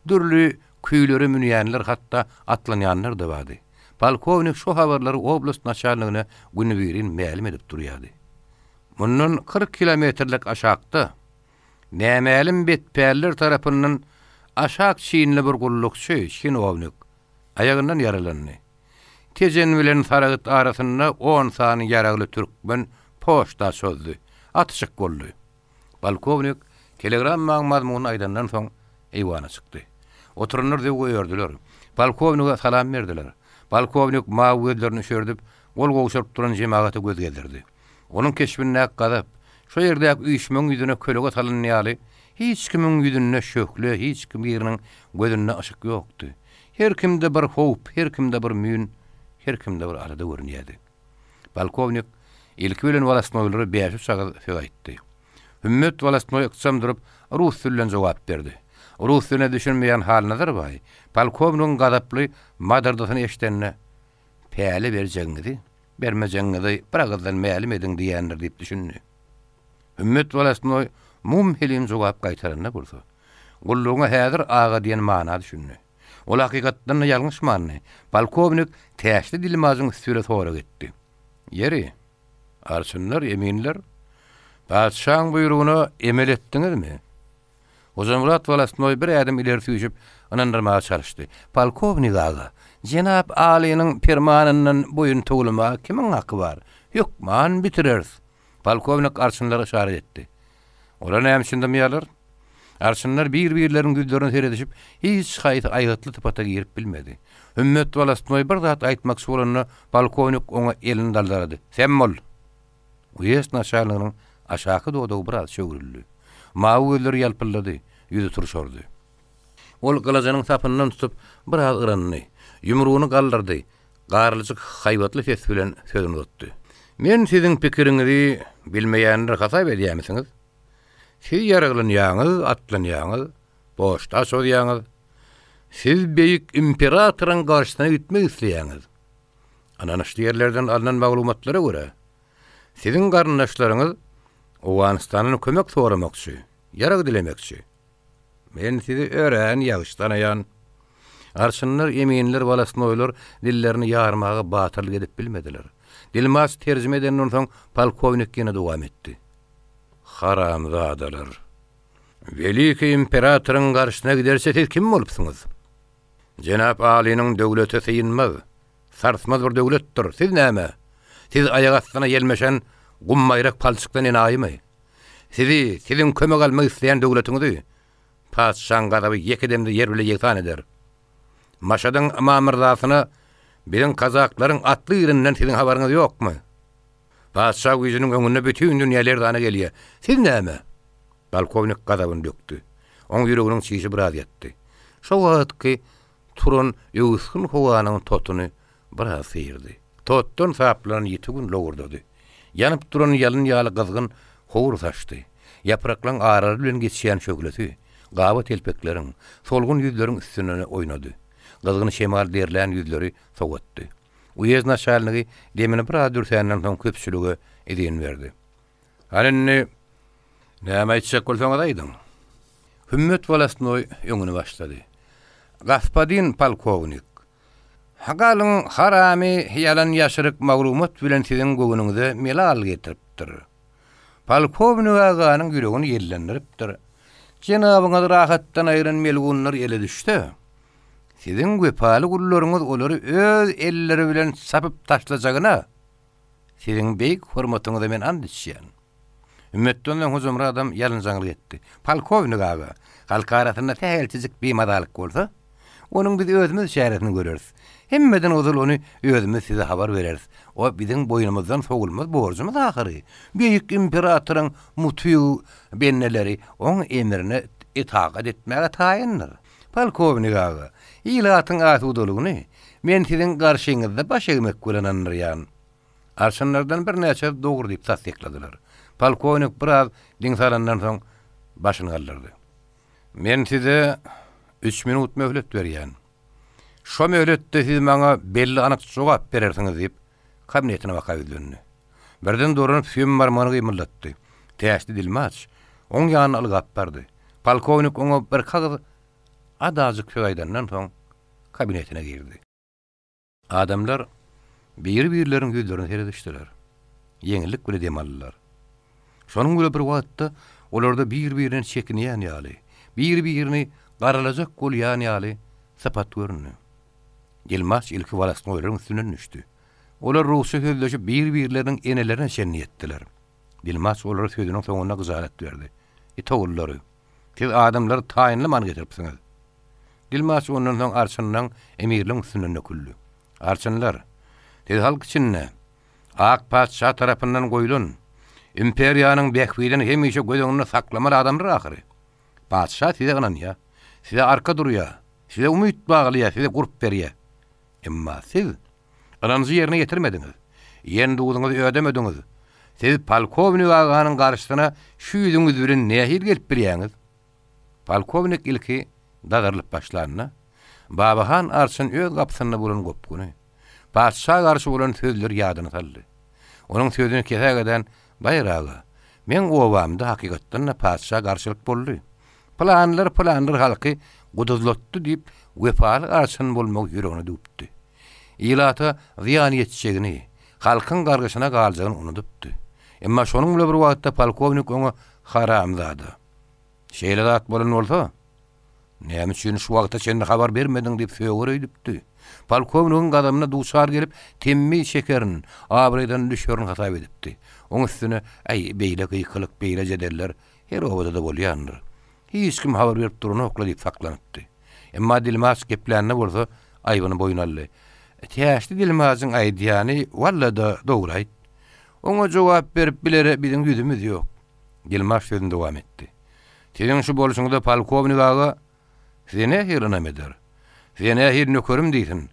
Dürli küýlere münýänler, hatda atlanýanlar-da bardy. Polkownik şu habarlary oblast naçalnigine günübirin mälim edip durýardy. Mundan 40 kilometrlik aşakda, Nämälim betpäller tarapyndan aşak çinli bir gullukçy, çinownik, aýagyndan ýaralandy. Tejen bilen Saragyt arasynda on sany ýaragly türkmen poçta çozdy. Atyşyk boldy. Polkownik telegrammaň mazmunyny aýdandan soň, eýwana çykdy. Oturanlar zöwwe ördüler. Polkownige salam berdiler. Polkownik mawy gözlerini üşerdip, gol gowşuryp duran jemagata göz gezdirdi. Onuň keşbindäki gazap, şo ýerdäki üýşmegiň ýüzüne kölege salyndy ýaly, hiç kimiň ýüzünde şöhle, hiç biriniň gözünde yşyk ýokdy. Her kimde bir howp, her kimde bir müýn, her kimde bir alada görünýärdi. Polkownik ilki bilen wolostnoýlara bäş-üç agyz söz aýtdy. Hümmet wolostnoý ykjam durup, rus dilinden jogap berdi. Rus diline düşünmeýän Halnazar baý, polkownigiň gazaply madyrdysyny eşidende, Päle berjegiňizi, bermejegiňizi bir agyzdan mälim ediň diýendir diýip düşündi. Hümmet wolostnoý mum-helim jogap gaýtaranda bolsa, gullugyňa häzir aga diýen mana düşündi. Ol hakykatdan-da ýalňyşmandy. Polkownik täşli dilmajyň üsti bile sorag etdi. Ýeri, arçynlar, eminler, patyşaň buýrugyna emel etdiňizmi? Hojamyrat wolostnoý bir ädim ileri süýşüp, ynandyrmaga çalyşdy. Polkownik aga, jenap Alynyň permanyndan boýun towlamaga kimiň haky bar? Hökman bitireris. Polkownik arçynlara yşarat etdi. Olar näme üçin dymýarlar? Arçynlar bir-birleriniň ýüzlerine seredişip, hiç haýsy aýgytly sypata girip bilmedi. Hümmet wolostnoý bir zat aýtmakçy bolanda, polkownik oňa elini daldalady. Sem bol! Uýezd naçalniginiň aşaky dodagy biraz çöwrüldi. Mawy gözleri ýalpyldady, ýüzi turşardy. Ol gylyjynyň sapyndan tutup, biraz yrandy. Ýumrugyny galdyrdy. Garlyjyk haýbatly ses bilen sözüni uzatdy. Men siziň pikiriňizi bilmeýändir hasap edýärmisiňiz? Siz ýaraglanýaňyz, atlanýaňyz, poçta çozýaňyz. Siz beýik imperatoryň garşysyna gitmek isleýäňiz. Ynanyşly ýerlerden alnan maglumatlara görä, siziň garyndaşlaryňyz Owganystandan kömek soramakçy, ýarag dilemekçi. Men sizi örän ýagşy tanaýan. Arçynlar, eminler, wolostnoýlar dillerini ýarmaga batyrlyk edip bilmediler. Dilmaç terjime edenden soň polkownik ýene dowam etdi. Haramzadalar! Welikiý imperatoryň garşysyna giderçe siz kim bolupsyňyz? Jenap Alynyň döwleti synmaz, sarsmaz bir döwletdir. Siz näme? Siz aýak astyna ýelmeşen gum baýrak palçykdan enaýymy? Sizi, siziň kömek almak isleýän döwletiňizi patyşaň gazaby ýeke demde ýer bile ýegsan eder. Maşadyň Ymamyrzasyna biziň kazaklaryň atly irinden siziň habaryňyz ýokmy? Patyşa güýjüniň öňünde bütin dünýä lerzana gelýär. Siz näme? Polkownik gazabyny dökdi. Oň ýüreginiň çişi biraz ýatdy. Şo wagtky turan öwüsgin howanyň totuny biraz syrdy. Totdan saplanan ýiti gün lowurdady. Ýanyp duran ýalyn ýaly gyzgyn howur saçdy. Ýapraklaň aralary bilen geçýän şöhlesi gaba telpekleriň, solgun ýüzleriň üstünde oýnady. Gyzgyn şemal derlän ýüzleri sowatdy. Uýezd naçalnigi demini biraz dürsänden soň köpçülige izin berdi. Hany indi näme aýtjak bolsaňyz aýdyň. Hümmet wolostnoý öňüni başlady. Gaspadin polkownik, galyň haramy ýalan-ýaşryk maglumat bilen siziň göwnüňize melal getiripdir. Polkownik aganyň ýüregini ýellendiripdir. Jenabyňyzy rahatdan aýran melgunlar ele düşse, siziň wepaly gullaryňyz olary öz elleri bilen çapyp taşlajagyna Siziň beýik hormatyňyza men ant içýän. Hümmetden soň Hojamyradam ýalynjaňlyk etdi. Polkownik aga, halk arasynda sähelçejik bimazalyk bolsa, onuň biz özümiz çäresini göreris. Hemmeden ozal ony özümiz size habar bereris. O biziň boýnumyzdan sowulmaz borjumyz ahyry. Beýik imperatoryň mutyg bendeleri oň emrine itagat etmäge taýyndyr. Polkownik aga, ilatyň asudalygyny Men siziň garşyňyzda baş egmek bilen ynandyrýan. Arçynlardan birnäçesi dogry diýip tassykladylar. Polkownik biraz diň salandan soň başyny galdyrdy. Men size üç minut möhlet berýän. Şo möhletde siz maňa belli anyk jogap berersiňiz diýip, kabinetine baka ýüzlendi. Birden dolanyp süýem barmagyny gymyldatdy. Täşli dilmaç oň ýanyna ylgap bardy. Polkownik oňa birki agyz azajyk söz aýdandan soň kabinetine girdi. Adamlar biri-birleriniň ýüzlerine seredişdiler. Ýeňillik bile dem aldylar. Şonuň bilen bir wagtda olarda bir-birinden çekinýän ýaly, bir-birini garalajak bolýan ýaly sypat göründi. Ýylmaç ilki wolostnoýlaryň üstünden düşdi. Olar rusça sözleşip bir-birleriniň enelerine çenli ýetdiler. Dilmaç olara sözüniň soňunda gyjalat berdi. It ogullary! Siz adamlary taýynlaman getiripsiňiz. Dilmaç ondan soň arçynlaň emirligiň üstünden döküldi. Arçynlar, siz halk içinde Ak patyşa tarapyndan goýlan, imperiýanyň bähbidini hemişe göz öňünde saklamaly adamlar ahyry. Patyşa size ynanýar, size arka durýar, size umyt baglaýar, size gurp berýär. Emma siz ynanjy ýerine ýetirmediňiz. Iýen duzuňyzy ödemediňiz. Siz polkownik aganyň garşysyna şu ýüzüňiz bilen nähili gelip bilýäňiz? Polkownik ilki dazarylyp başlanda, Babahan arçyn öz gapysynda bolan gopguny, patyşa garşy bolan sözleri ýadyna saldy. Onuň sözüni kesägeden, Baýyr aga, Meň obamda hakykatdan-da patyşa garşylyk boldy. Pylanlar-pylanlar halky guduzlatdy diýip, wepaly arçyn bolmagy ýüregine düwüpdi. Ilata zyýan ýetjegini, halkyň gargyşyna galjagyny unudypdy. Emma şonuň bilen bir wagtda polkownik oňa Haramzada! Şeýle zat bolan bolsa, näme üçin şu wagta çenli habar bermediň diýip söger öýdüpdi. Polkownigiň gazamyna duçar gelip, temmi çekerin, abraýdan düşerin hasap edipdi. Oň üstüne, Äý, beýle gykylyk, beýle jedeller her obada-da bolýandyr. Hiç kim habar berip duranok-la diýip saklanypdy. Emma dilmaç geplände bolsa, aýbyny boýun aldy. Täşli dilmajyň aýdýany, walla-da, dogry-aýt. Oňa jogap berip bilere biziň ýüzümiz ýok. Dilmaç sözüni dowam etdi. Siziň şu bolşuňyza polkownik aga size nähili ynam eder? Size nähili nökerim diýsin?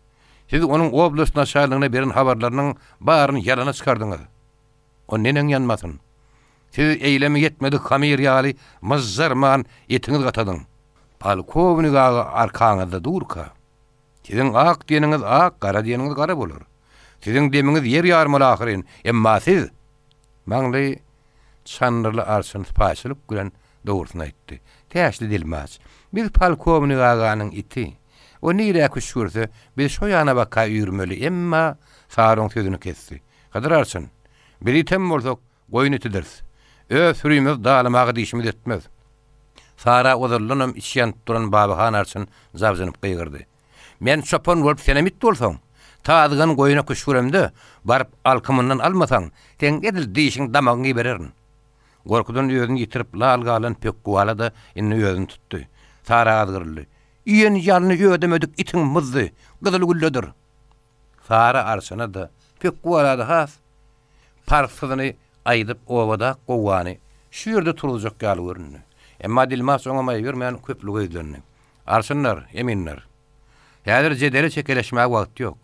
Siz onuň oblast naçalnigine beren habarlarynyň baryny ýalana çykardyňyz. O neneň ýanmasyn? Siz eýlemi ýetmedik hamyr ýaly myzzarman etiňiz gatadyň. Polkownik aga arkaňyzda durka, siziň ak diýeniňiz ak, gara diýeniňiz gara bolar. Siziň demiňiz ýer ýarmaly ahyryn, emma siz! Maňly Çandyrly arçyn sypaýyçylyk bilen dogrusyny aýtdy. Täşli dilmaç, biz polkownik aganyň iti. O nirä küşgürse, biz şo ýana baka üýrmeli, emma Sary oň sözüni kesdi. Hydyr arçyn, biz item bolsak, goýun itidiris. Öz sürimizi dalamaga dişimiz ýetmez. Sara ozaldanam içi ýanyp duran Babahan arçyn jabjynyp gygyrdy. Men çopan bolup senem it bolsaň, tazygan goýuna küşgüremde, baryp alkymyndan almasaň, seň edil dişiň damagyňy ibererin. Gorkudan özüni ýitirip lal galan Pökgübala-da indi özüni tutdy. Sara azgyryldy. Iýen ýalyny ödemedik itiň myzdy gyzyl gülledir. Sara arçyna-da, Pökgübala-da has parhsyzyny aýdyp obadaky gowgany şu ýerde turuzjak ýaly göründi. Emma dilmaç oňa maý bermän köplüge ýüzlendi. Arçynlar, eminler! Häzir jedele çekeleşmäge wagt ýok.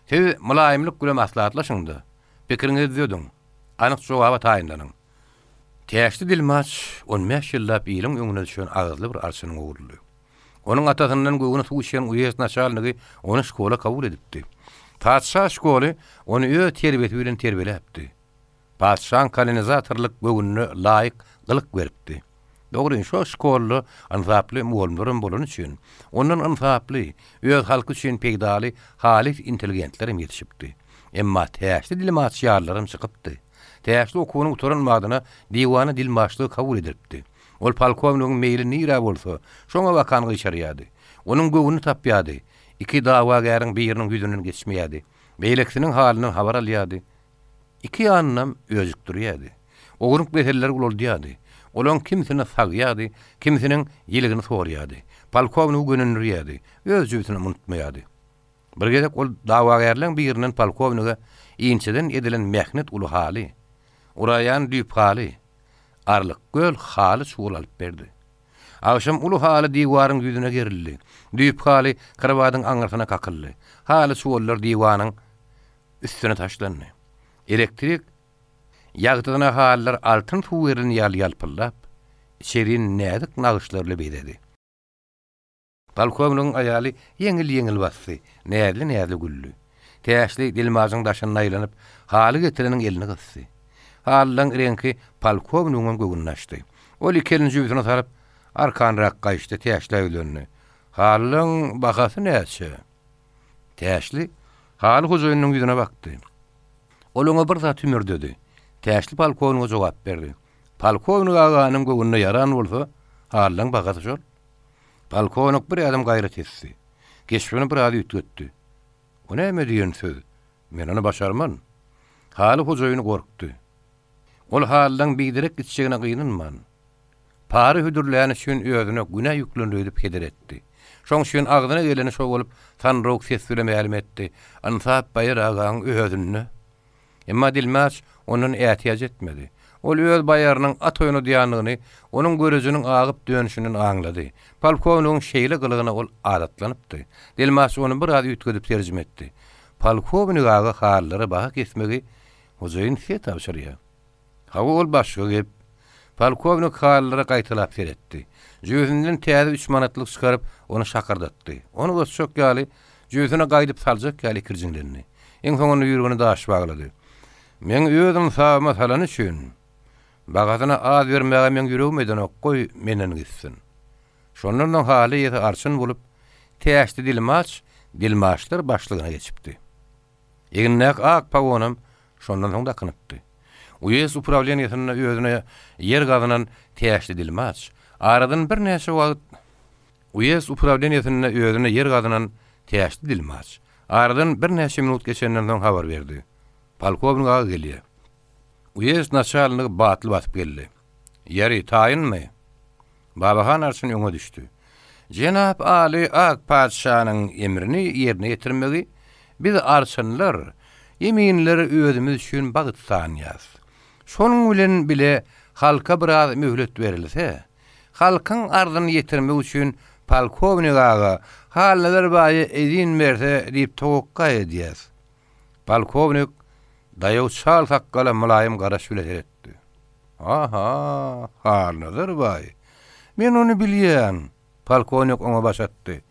Siz mylaýymlyk bilen maslahatlaşyň-da, pikiriňizi düzediň, anyk jogaba taýynlanyň. Täşli dilmaç on bäş ýyllap iliň öňüne düşen agyzly bir arçynyň ogludy. Onuň atasyndan göwni suw içen uýezd naçalnigi ony şkola kabul edipdi. Patyşa şkoly ony öz terbiýesi bilen terbiýeläpdi. Patyşaň kolonizatorlyk göwnüne laýyk gylyk beripdi. Dogry, şo şkolda ynsaply mugallymlaram bolany üçin, ondan ynsaply, öz halky üçin peýdaly halys intelligentlerem ýetişipdi. Emma täşli dilmaç ýalylaram çykypdy. Täşli okuwyny gutaran badyna diwana dilmaçlyga kabul edilipdi. Ol polkownigiň meýli nirä bolsa, şoňa bakan gyşarýardy. Onuň göwnüni tapýardy. Iki dawagäriň biriniň ýüzünden geçmeýärdi. Beýlekisiniň halyndan habar alýardy. Iki ýanynam öjükdirýärdi. Ownuk meseleleri ulaldýardy. Olaň kimsini sagýardy, kimsiniň ýiligini sorýardy. Polkownigi gönendirýärdi. Öz jübüsinem unutmaýardy. Bir gezek ol dawagärleň birinden polkownige inçeden edilen mähnet uly haly, uraýan düýp haly, Arlykgöl haly çuwal alyp berdi. Agşam uly haly diwaryň ýüzüne gerildi. Düýp haly krowadyň aňyrsyna kakyldy. Haly çuwallar diwanyň üstüne taşlandy. Elektrik ýagtysyna halylar altyn suw berlen ýaly ýalpyldap, içerini näzik nagyşlarly bezedi. Polkownigiň aýaly ýeňil-ýeňil basdy, näzli-näzli güldi. Täşli dilmajyň daşynda aýlanyp, haly getireniň elini gysdy. Halylaryň reňki polkownigiňem göwnüni açdy. Ol iki elini jübüsine salyp, arkanrak gaýyşdy, Täşlä ýüzlendi. Halylaryň bahasy näçe? Täşli haly hojaýynynyň ýüzüne bakdy. Ol oňa bir zat hümürdedi. Täşli polkownige jogap berdi. Polkownik aganyň göwnüne ýaran bolsa, halylaryň bahasy şol. Polkownik bir ädim gaýra tesdi. Keşbini biraz üýtgetdi. O näme diýen söz? Men ony başarman. Haly hojaýyny gorkdy. Ol halylaryň biderek gitjegine gynanman, para hödürläni üçin özüne günä ýüklenir öýdüp heder etdi. Şoň üçin agzyna geleni şo bolup, sandyrawuk ses bile mälim etdi, Ynsap baýar agaň özünde. Emma dilmaç ondan ätiýaç etmedi. Ol öz baýarynyň at oýnadýandygyny onuň görejiniň agyp dönüşinden aňlady. Polkownigiň şeýle gylygyna ol adatlanypdy. Dilmaç ony biraz üýtgedip terjime etdi. Polkownik aga halylara baha kesmegi hojaýyn size tabşyrýar. Hawa, ol başga gep. Polkownik halylara gaýtalap seretdi. Jübüsinden täze üç manatlyk çykaryp, ony şakyrdatdy. Ony uzatjak ýaly, jübüsine gaýdyp saljak ýaly ikirjiňlendi. Iň soňunda ýüregini daş baglady. Meň öz ynsabyma salany üçin. Bahasyny az bermäge meň ýüregim edenok, goý, menden gitsin. Şondan soň haly eýesi arçyn bolup, Täçli dilmaç dilmaçlar başlygyna geçipdi. Egnindäki ak pagonam şondan soň dakynypdy. Uýezd uprawleniýesinde özüne ýer gazynan Täçli dilmaç, aradan birnäçe wagt Uýezd uprawleniýesinde özüne ýer gazynan Täçli dilmaç, aradan birnäçe minut geçenden soň habar berdi. Polkownik aga gelýär. Uýezd naçalnigi batly basyp geldi. Ýeri, taýynmy? Babahan arçyn öňe düşdi. Jenap Aly ak patyşanyň emrini ýerine ýetirmegi biz arçynlar, eminler özümiz üçin bagt sanýas. Şonuň bilen bile halka biraz möhlet berilse, halkyň arzyny ýetirmek üçin polkownik aga Halnazar baýa izin berse diýip towakga edýäs. Polkownik daýaw çal sakgala mylaýym garaş bile seretdi. Ha-ha, Halnazar baý. Men ony bilýän. Polkownik oňa baş atdy.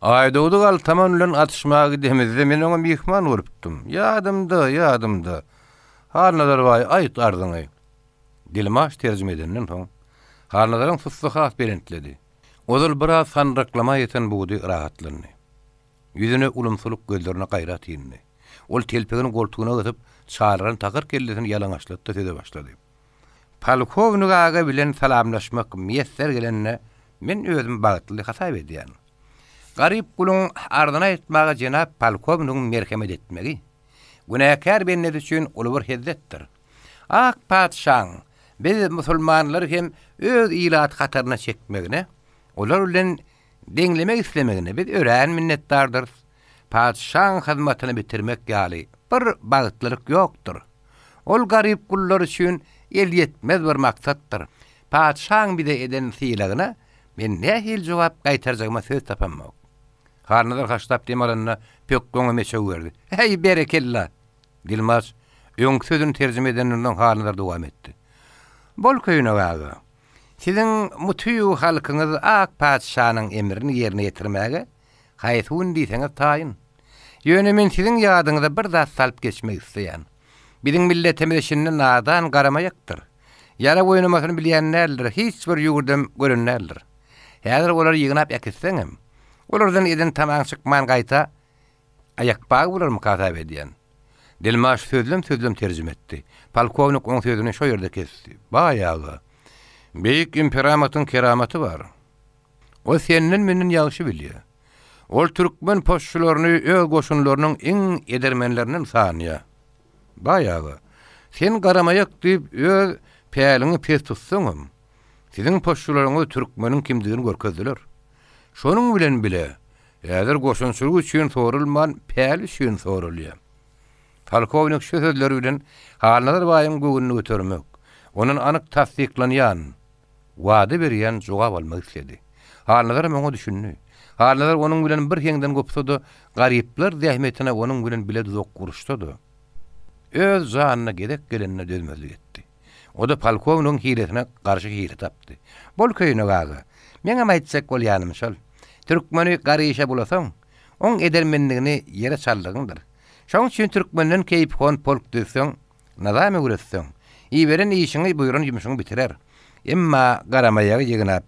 Aýdogdy galtaman bilen atyşmaga gidemizde men oňa myhman bolupdym. Ýadymda, ýadymda. Halnazar baý, aýt arzyňy. Dilmaç terjime edenden soň, Halnazaryň sussy has belentledi. Ozal biraz sandyraklama ýeten budy rahatlandy. Ýüzüne ulumsylyk, gözlerine gaýrat indi. Ol telpegini goltugyna gysyp, çalaran takyr kellesini ýalaňaçlatdy söze başlady. Polkownik aga bilen salamlaşmak miýesser gelenine men özümi bagtly hasap edýän. Garyp guluň arzyny aýtmaga jenap polkownigiň merhemet etmegi, günäkär bendesi üçin uly bir hezzetdir. Ak patyşaň biz musulmanlary hem öz ilaty hataryna çekmegine, olar bilen Deňlemek islemegine biz örän minnetdardyrys. Patyşaň hyzmatyny bitirmek ýaly bir bagtlylyk ýokdur. Ol garyp gullar üçin elýetmez bir maksatdyr. Patyşaň bize eden sylagyna men nähili jogap gaýtarjagyma söz tapamok. Halnazar haşlap dem alanda pökgi oňa meçew berdi. Häý, berekella! Dilmaç öňki sözüni terjime edenden soň Halnazar dowam etdi. Bol köýnek aga! Siziň mutyg halkyňyz ak patyşanyň emrini ýerine ýetirmäge haýsy gün diýseňiz taýyn. Ýöne men siziň ýadyňyza bir zat salyp geçmek isleýän. Biziň milletimiz şindi nadan garamaýakdyr. Ýarag oýnamasyny bilýän däldir, hiç bir ýüwürdem gören däldir. Häzir olary ýygnap äkitseňem, olardan eden tamaň çykman gaýta Aýakbagy bolarmyka hasap edýän. Dilmaç sözlem-sözlem terjime etdi. Polkownik oň sözüni şo ýerde kesdi. Baý aga, beýik imperamatyň keramaty bar. Ol senden-menden ýagşy bilýär. Ol türkmen poççularyny öz goşunlarynyň iň edermenlerinden sanýar. Baý aga, sen garamaýak diýip öz päliňi pes tutsaňam, siziň poççularyňyz türkmeniň kimdigini görkezdiler. Şonuň bilen bile, Häzir goşunçylyk üçin sorulman, päl üçin sorulýar. Polkownik şu sözleri bilen Halnazar baýyň göwnüni götermek, ondan anyk tassyklanýan, wada berýän jogap almak isledi. Halnazaram oňa düşündi. Halnazar onuň bilen bir heňden gopsa-da, garyplar zähmetine onuň bilen bile duzak guruşsa-da, öz janyna gezek gelenine dözmezlik etdi. O-da polkownigiň hilesine garşy hile tapdy. Bol köýnek aga, meňem aýtjak bolýanym şol. Türkmeni gar işe bulasaň, oň edermenligini ýere çaldygyňdyr. Şoň üçin türkmenden keýpihon polk düzseň, nyzam öwretseň, iberen işiňi, buýran ýumşuňy bitirer. Emma garamaýagy ýygnap,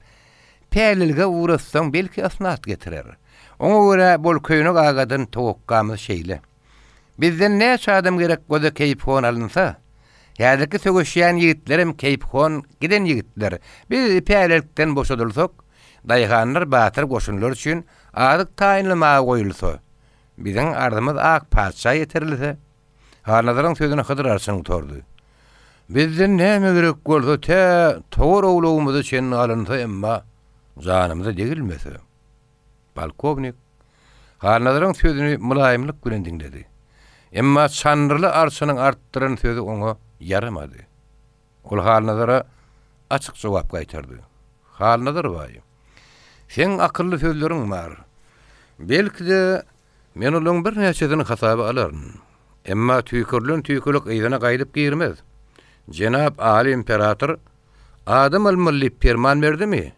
pälilige ugratsaň, belki ysnat getirer. Oňa görä bol köýnek agadan towakgamyz şeýle. Bizden näçe adam gerek bolsa keýpihon alynsa, häzirki söweşýän ýigitlerem keýpihon giden ýigitler. Biz pälilikden boşadylsak, daýhanlar batyr goşunlar üçin azyk taýynlamaga goýulsa, biziň arzymyz ak patyşa ýetirilse, Halnazaryň sözüni Hydyr arçyn gutardy. Bizden näme gerek bolsa tä towar owlagymyza çenli alynsa emma janymyza degilmese. Polkownik Halnazaryň sözüni mylaýymlyk bilen diňledi. Emma Çandyrly arçynyň artdyran sözi oňa ýaramady. Ol Halnazara açyk jogap gaýtardy. Halnazar baý, seň akylly sözleriň bar. Belki-de, men olaryň birnäçesini hasaba alaryn. Emma tüýkürilen tüýkülik yzyna gaýdyp girmez. Jenap Aly imperator adam almaly diýip perman berdimi?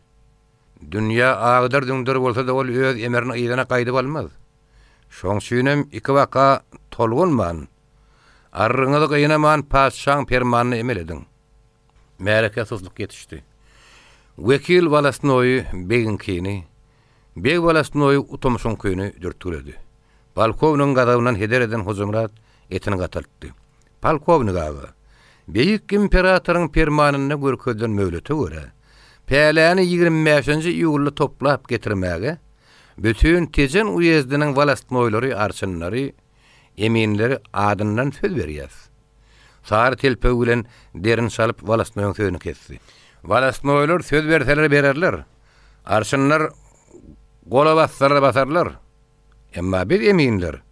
Dünýä agdar-düňder bolsa-da ol öz emrini yzyna gaýdyp almaz. Şoň üçinem ikibaka tolgunman, arrygyňyzy gynaman patyşaň permanyna emel ediň. Märekä susluk ýetişdi. Wekil wolostnoýy begiňkini, beg wolostnoýy Utamyşyňkyny dürtgüledi. Polkownigiň gazabyndan heder eden Hojamyrat etini gataltdy. Polkownik aga, beýik imperatoryň permanynda görkezilen möhlete görä, päläni 25-nji iýulda toplap getirmäge bütin Tejen uýezdiniň wolostnoýlary, arçynlary, eminleri adyndan söz berýäs. Sary telpegi bilen derini çalyp wolostnoýyň sözüni kesdi. Wolostnoýlar söz berseler bererler. Arçynlar gola bassalar basarlar. Emma biz eminler,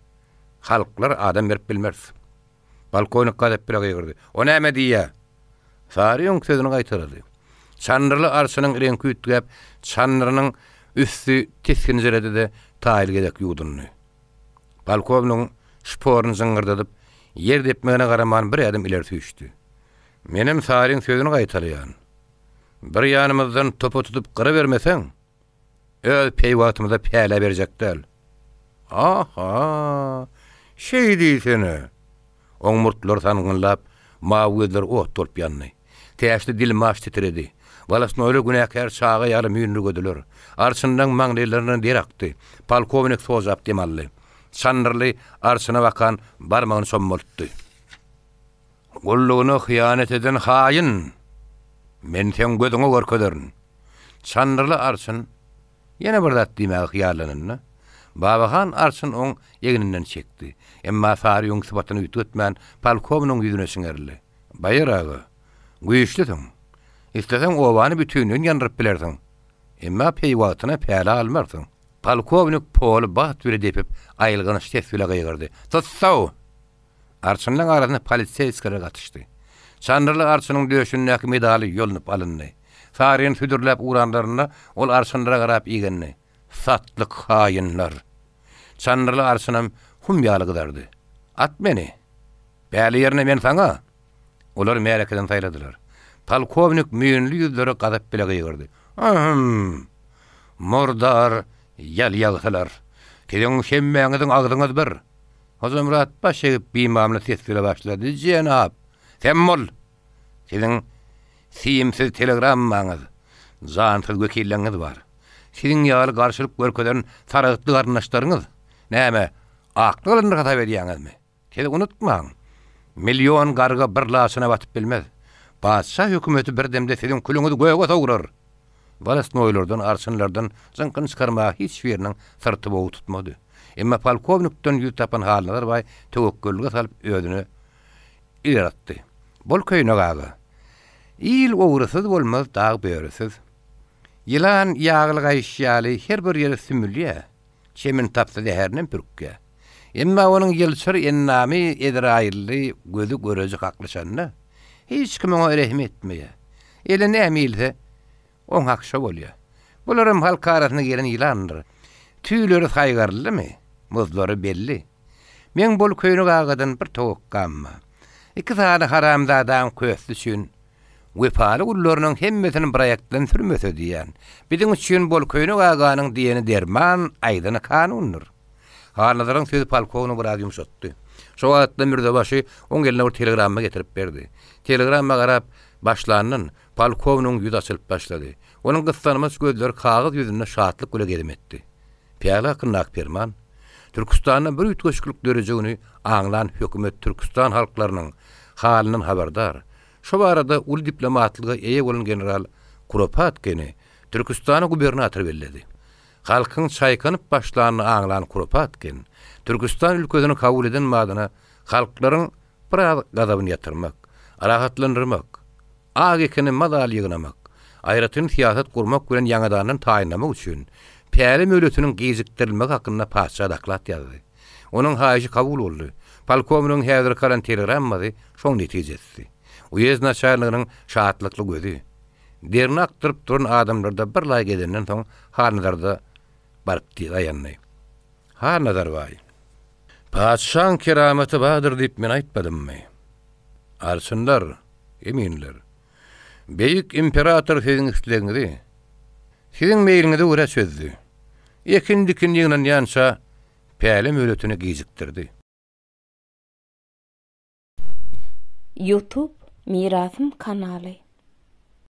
halklar adam berip bilmeris. Polkownik gazap bile gygyrdy. O näme diýýä? Sary öňki sözüni gaýtalady. Çandyrly arçynyň reňki üýtgäp, çandyrynyň üsti tisginjiredi-de, taýly gezek ýuwdundy. Polkownigiň şporyny jyňňyrdadyp, ýer depmegine garaman bir ädim ileri süýşdi. Menem Saryň sözüni gaýtalaýan. Bir ýanymyzdan topa tutup gyrabermeseň, öz peýwagtymyza päle berjek däl. A-ha, şeý diýsene! Oň murtlary sangyňlap, mawy gözleri ot bolup ýandy. Täşli dilmaç titredi. Wolostnoýlar günäkär çaga ýaly müýnürgediler. Arçynlaň maňlaýlaryndan der akdy. Polkownik sojap dem aldy. Çandyrly arçyna bakan barmagyny çommaltdy. Gullugyna hyýanat eden haýyn! Men seň gözüňe görkezerin. Çandyrly arçyn Ýene bir zat diýmäge hyýallananda, Babahan arçyn oň egninden çekdi. Emma Sary öňki sypatyny üýtgetmän, polkownigiň ýüzüne çiňerildi. Baýar aga, güýçlüsiň. Isleseň obany bütinleýin ýandyryp bilersiň. Emma peýwagtyna päle almarsyň. Polkownik poly bat bile depip, aýylganç ses bile gygyrdy. Sus-sow! Arçynlaň arasyna poliseýskiler gatyşdy. Çandyrly arçynyň döşündäki medaly ýolnup alyndy. Saryny südürläp ugranlarynda ol arçynlara garap igendi. Satlyk haýynlar! Çandyrly arçynam hum ýaly gyzardy. At meni! Päli ýerine men saňa! Olar märekeden saýladylar. Polkownik müýnli ýüzlere gazap bile gygyrdy. Yhym! Murdar ýalýagsylar! Siziň hemmäňiziň agzyňyz bir! Hojamyrat baş egip bimamla ses bile başlady, Jenap! Sem bol! Siziň simsiz telegrammaňyz, jansyz wekilleňiz bar. Siziň ýaly garşylyk görkezen sargytly garyndaşlaryňyz, näme, akly galandyr hasap edýäňizmi? Siz unutmaň, million garga bir laçyna batyp bilmez. Patyşa hökümeti bir demde siziň külüňizi göge sowrar! Wolostnoýlardan, arçynlardan jyňkyny çykarmaga hiç biriniň syrty bowy tutmady. Emma polkownikden ýüz tapan Halnazar baý töwekgellige salyp özüni ileri atdy. Bol köýnek aga. Il ogrusyz bolmaz, dag börüsiz. Ýylan ýagly gaýyş ýaly her bir ýere sümülýä, çemini tapsa zäherinem pürkýä. Emma onuň ýylçyr endamy ezraýylly gözi göreji kaklyşanda, hiç kim oňa rehim etmeýä. Ele näme ilse, Oň haky şo bolýa. Bularam halk arasyna gelen ýylandyr. Tüýleri saýgaryldymy, muzlary belli. Meň bol köýnek agadan bir towakgam bar. Iki sany haramzadaň kösti üçin wepaly gullarynyň hemmesini bir aýakdan sürmese diýýän. Biziň üçin bol köýnek aganyň diýeni derman, aýdany kanundyr. Halnazaryň sözi polkownigi biraz ýumşatdy. Şo wagtda Mürzebaşy oň eline bir telegramma getirip berdi. Telegramma garap başlandan, Polkownigiň ýüzi açylyp başlady. Onuň gyssanmaç gözleri kagyz ýüzünde şatlyk bile gezim etdi. Päli hakyndaky perman Türküstanda bir üýtgeşiklik dörejegini aňlan hökümet Türküstan halklarynyň halyndan habardar, şo barada uly diplomatlyga eýe bolan general Kuropatkini Türküstana gubernator belledi. Halkyň çaýkanyp başlanyny aňlan Kuropatkin Türküstan ülkesini kabul eden badyna halklaryň biraz gazabyny ýatyrmak, rahatlandyrmak, ak ekini mazaly ýygnamak, aýratyn syýasat gurmak bilen ýaňadandan taýynlamak üçin päli möhletiniň gijikdirilmegi hakynda patyşa doklad ýazdy. Onuň haýyşy kabul boldy. Polkownigiň häzirki alan telegrammasy şoň netijesidi. Uýezd naçalniginiň şatlykly gözi, derini akdyryp duran adamlarda bir laý gezenden soň Halnazarda baryp daýandy. Halnazar baý, Patyşaň keramaty bardyr diýip men aýtmadymmy? Arçynlar, eminler, beýik imperator siziň islegiňizi, siziň meýliňize görä çözdi. Ekin-dikin ýygnanýança päle möhletini gijikdirdi. Youtube Mirasym kanaly.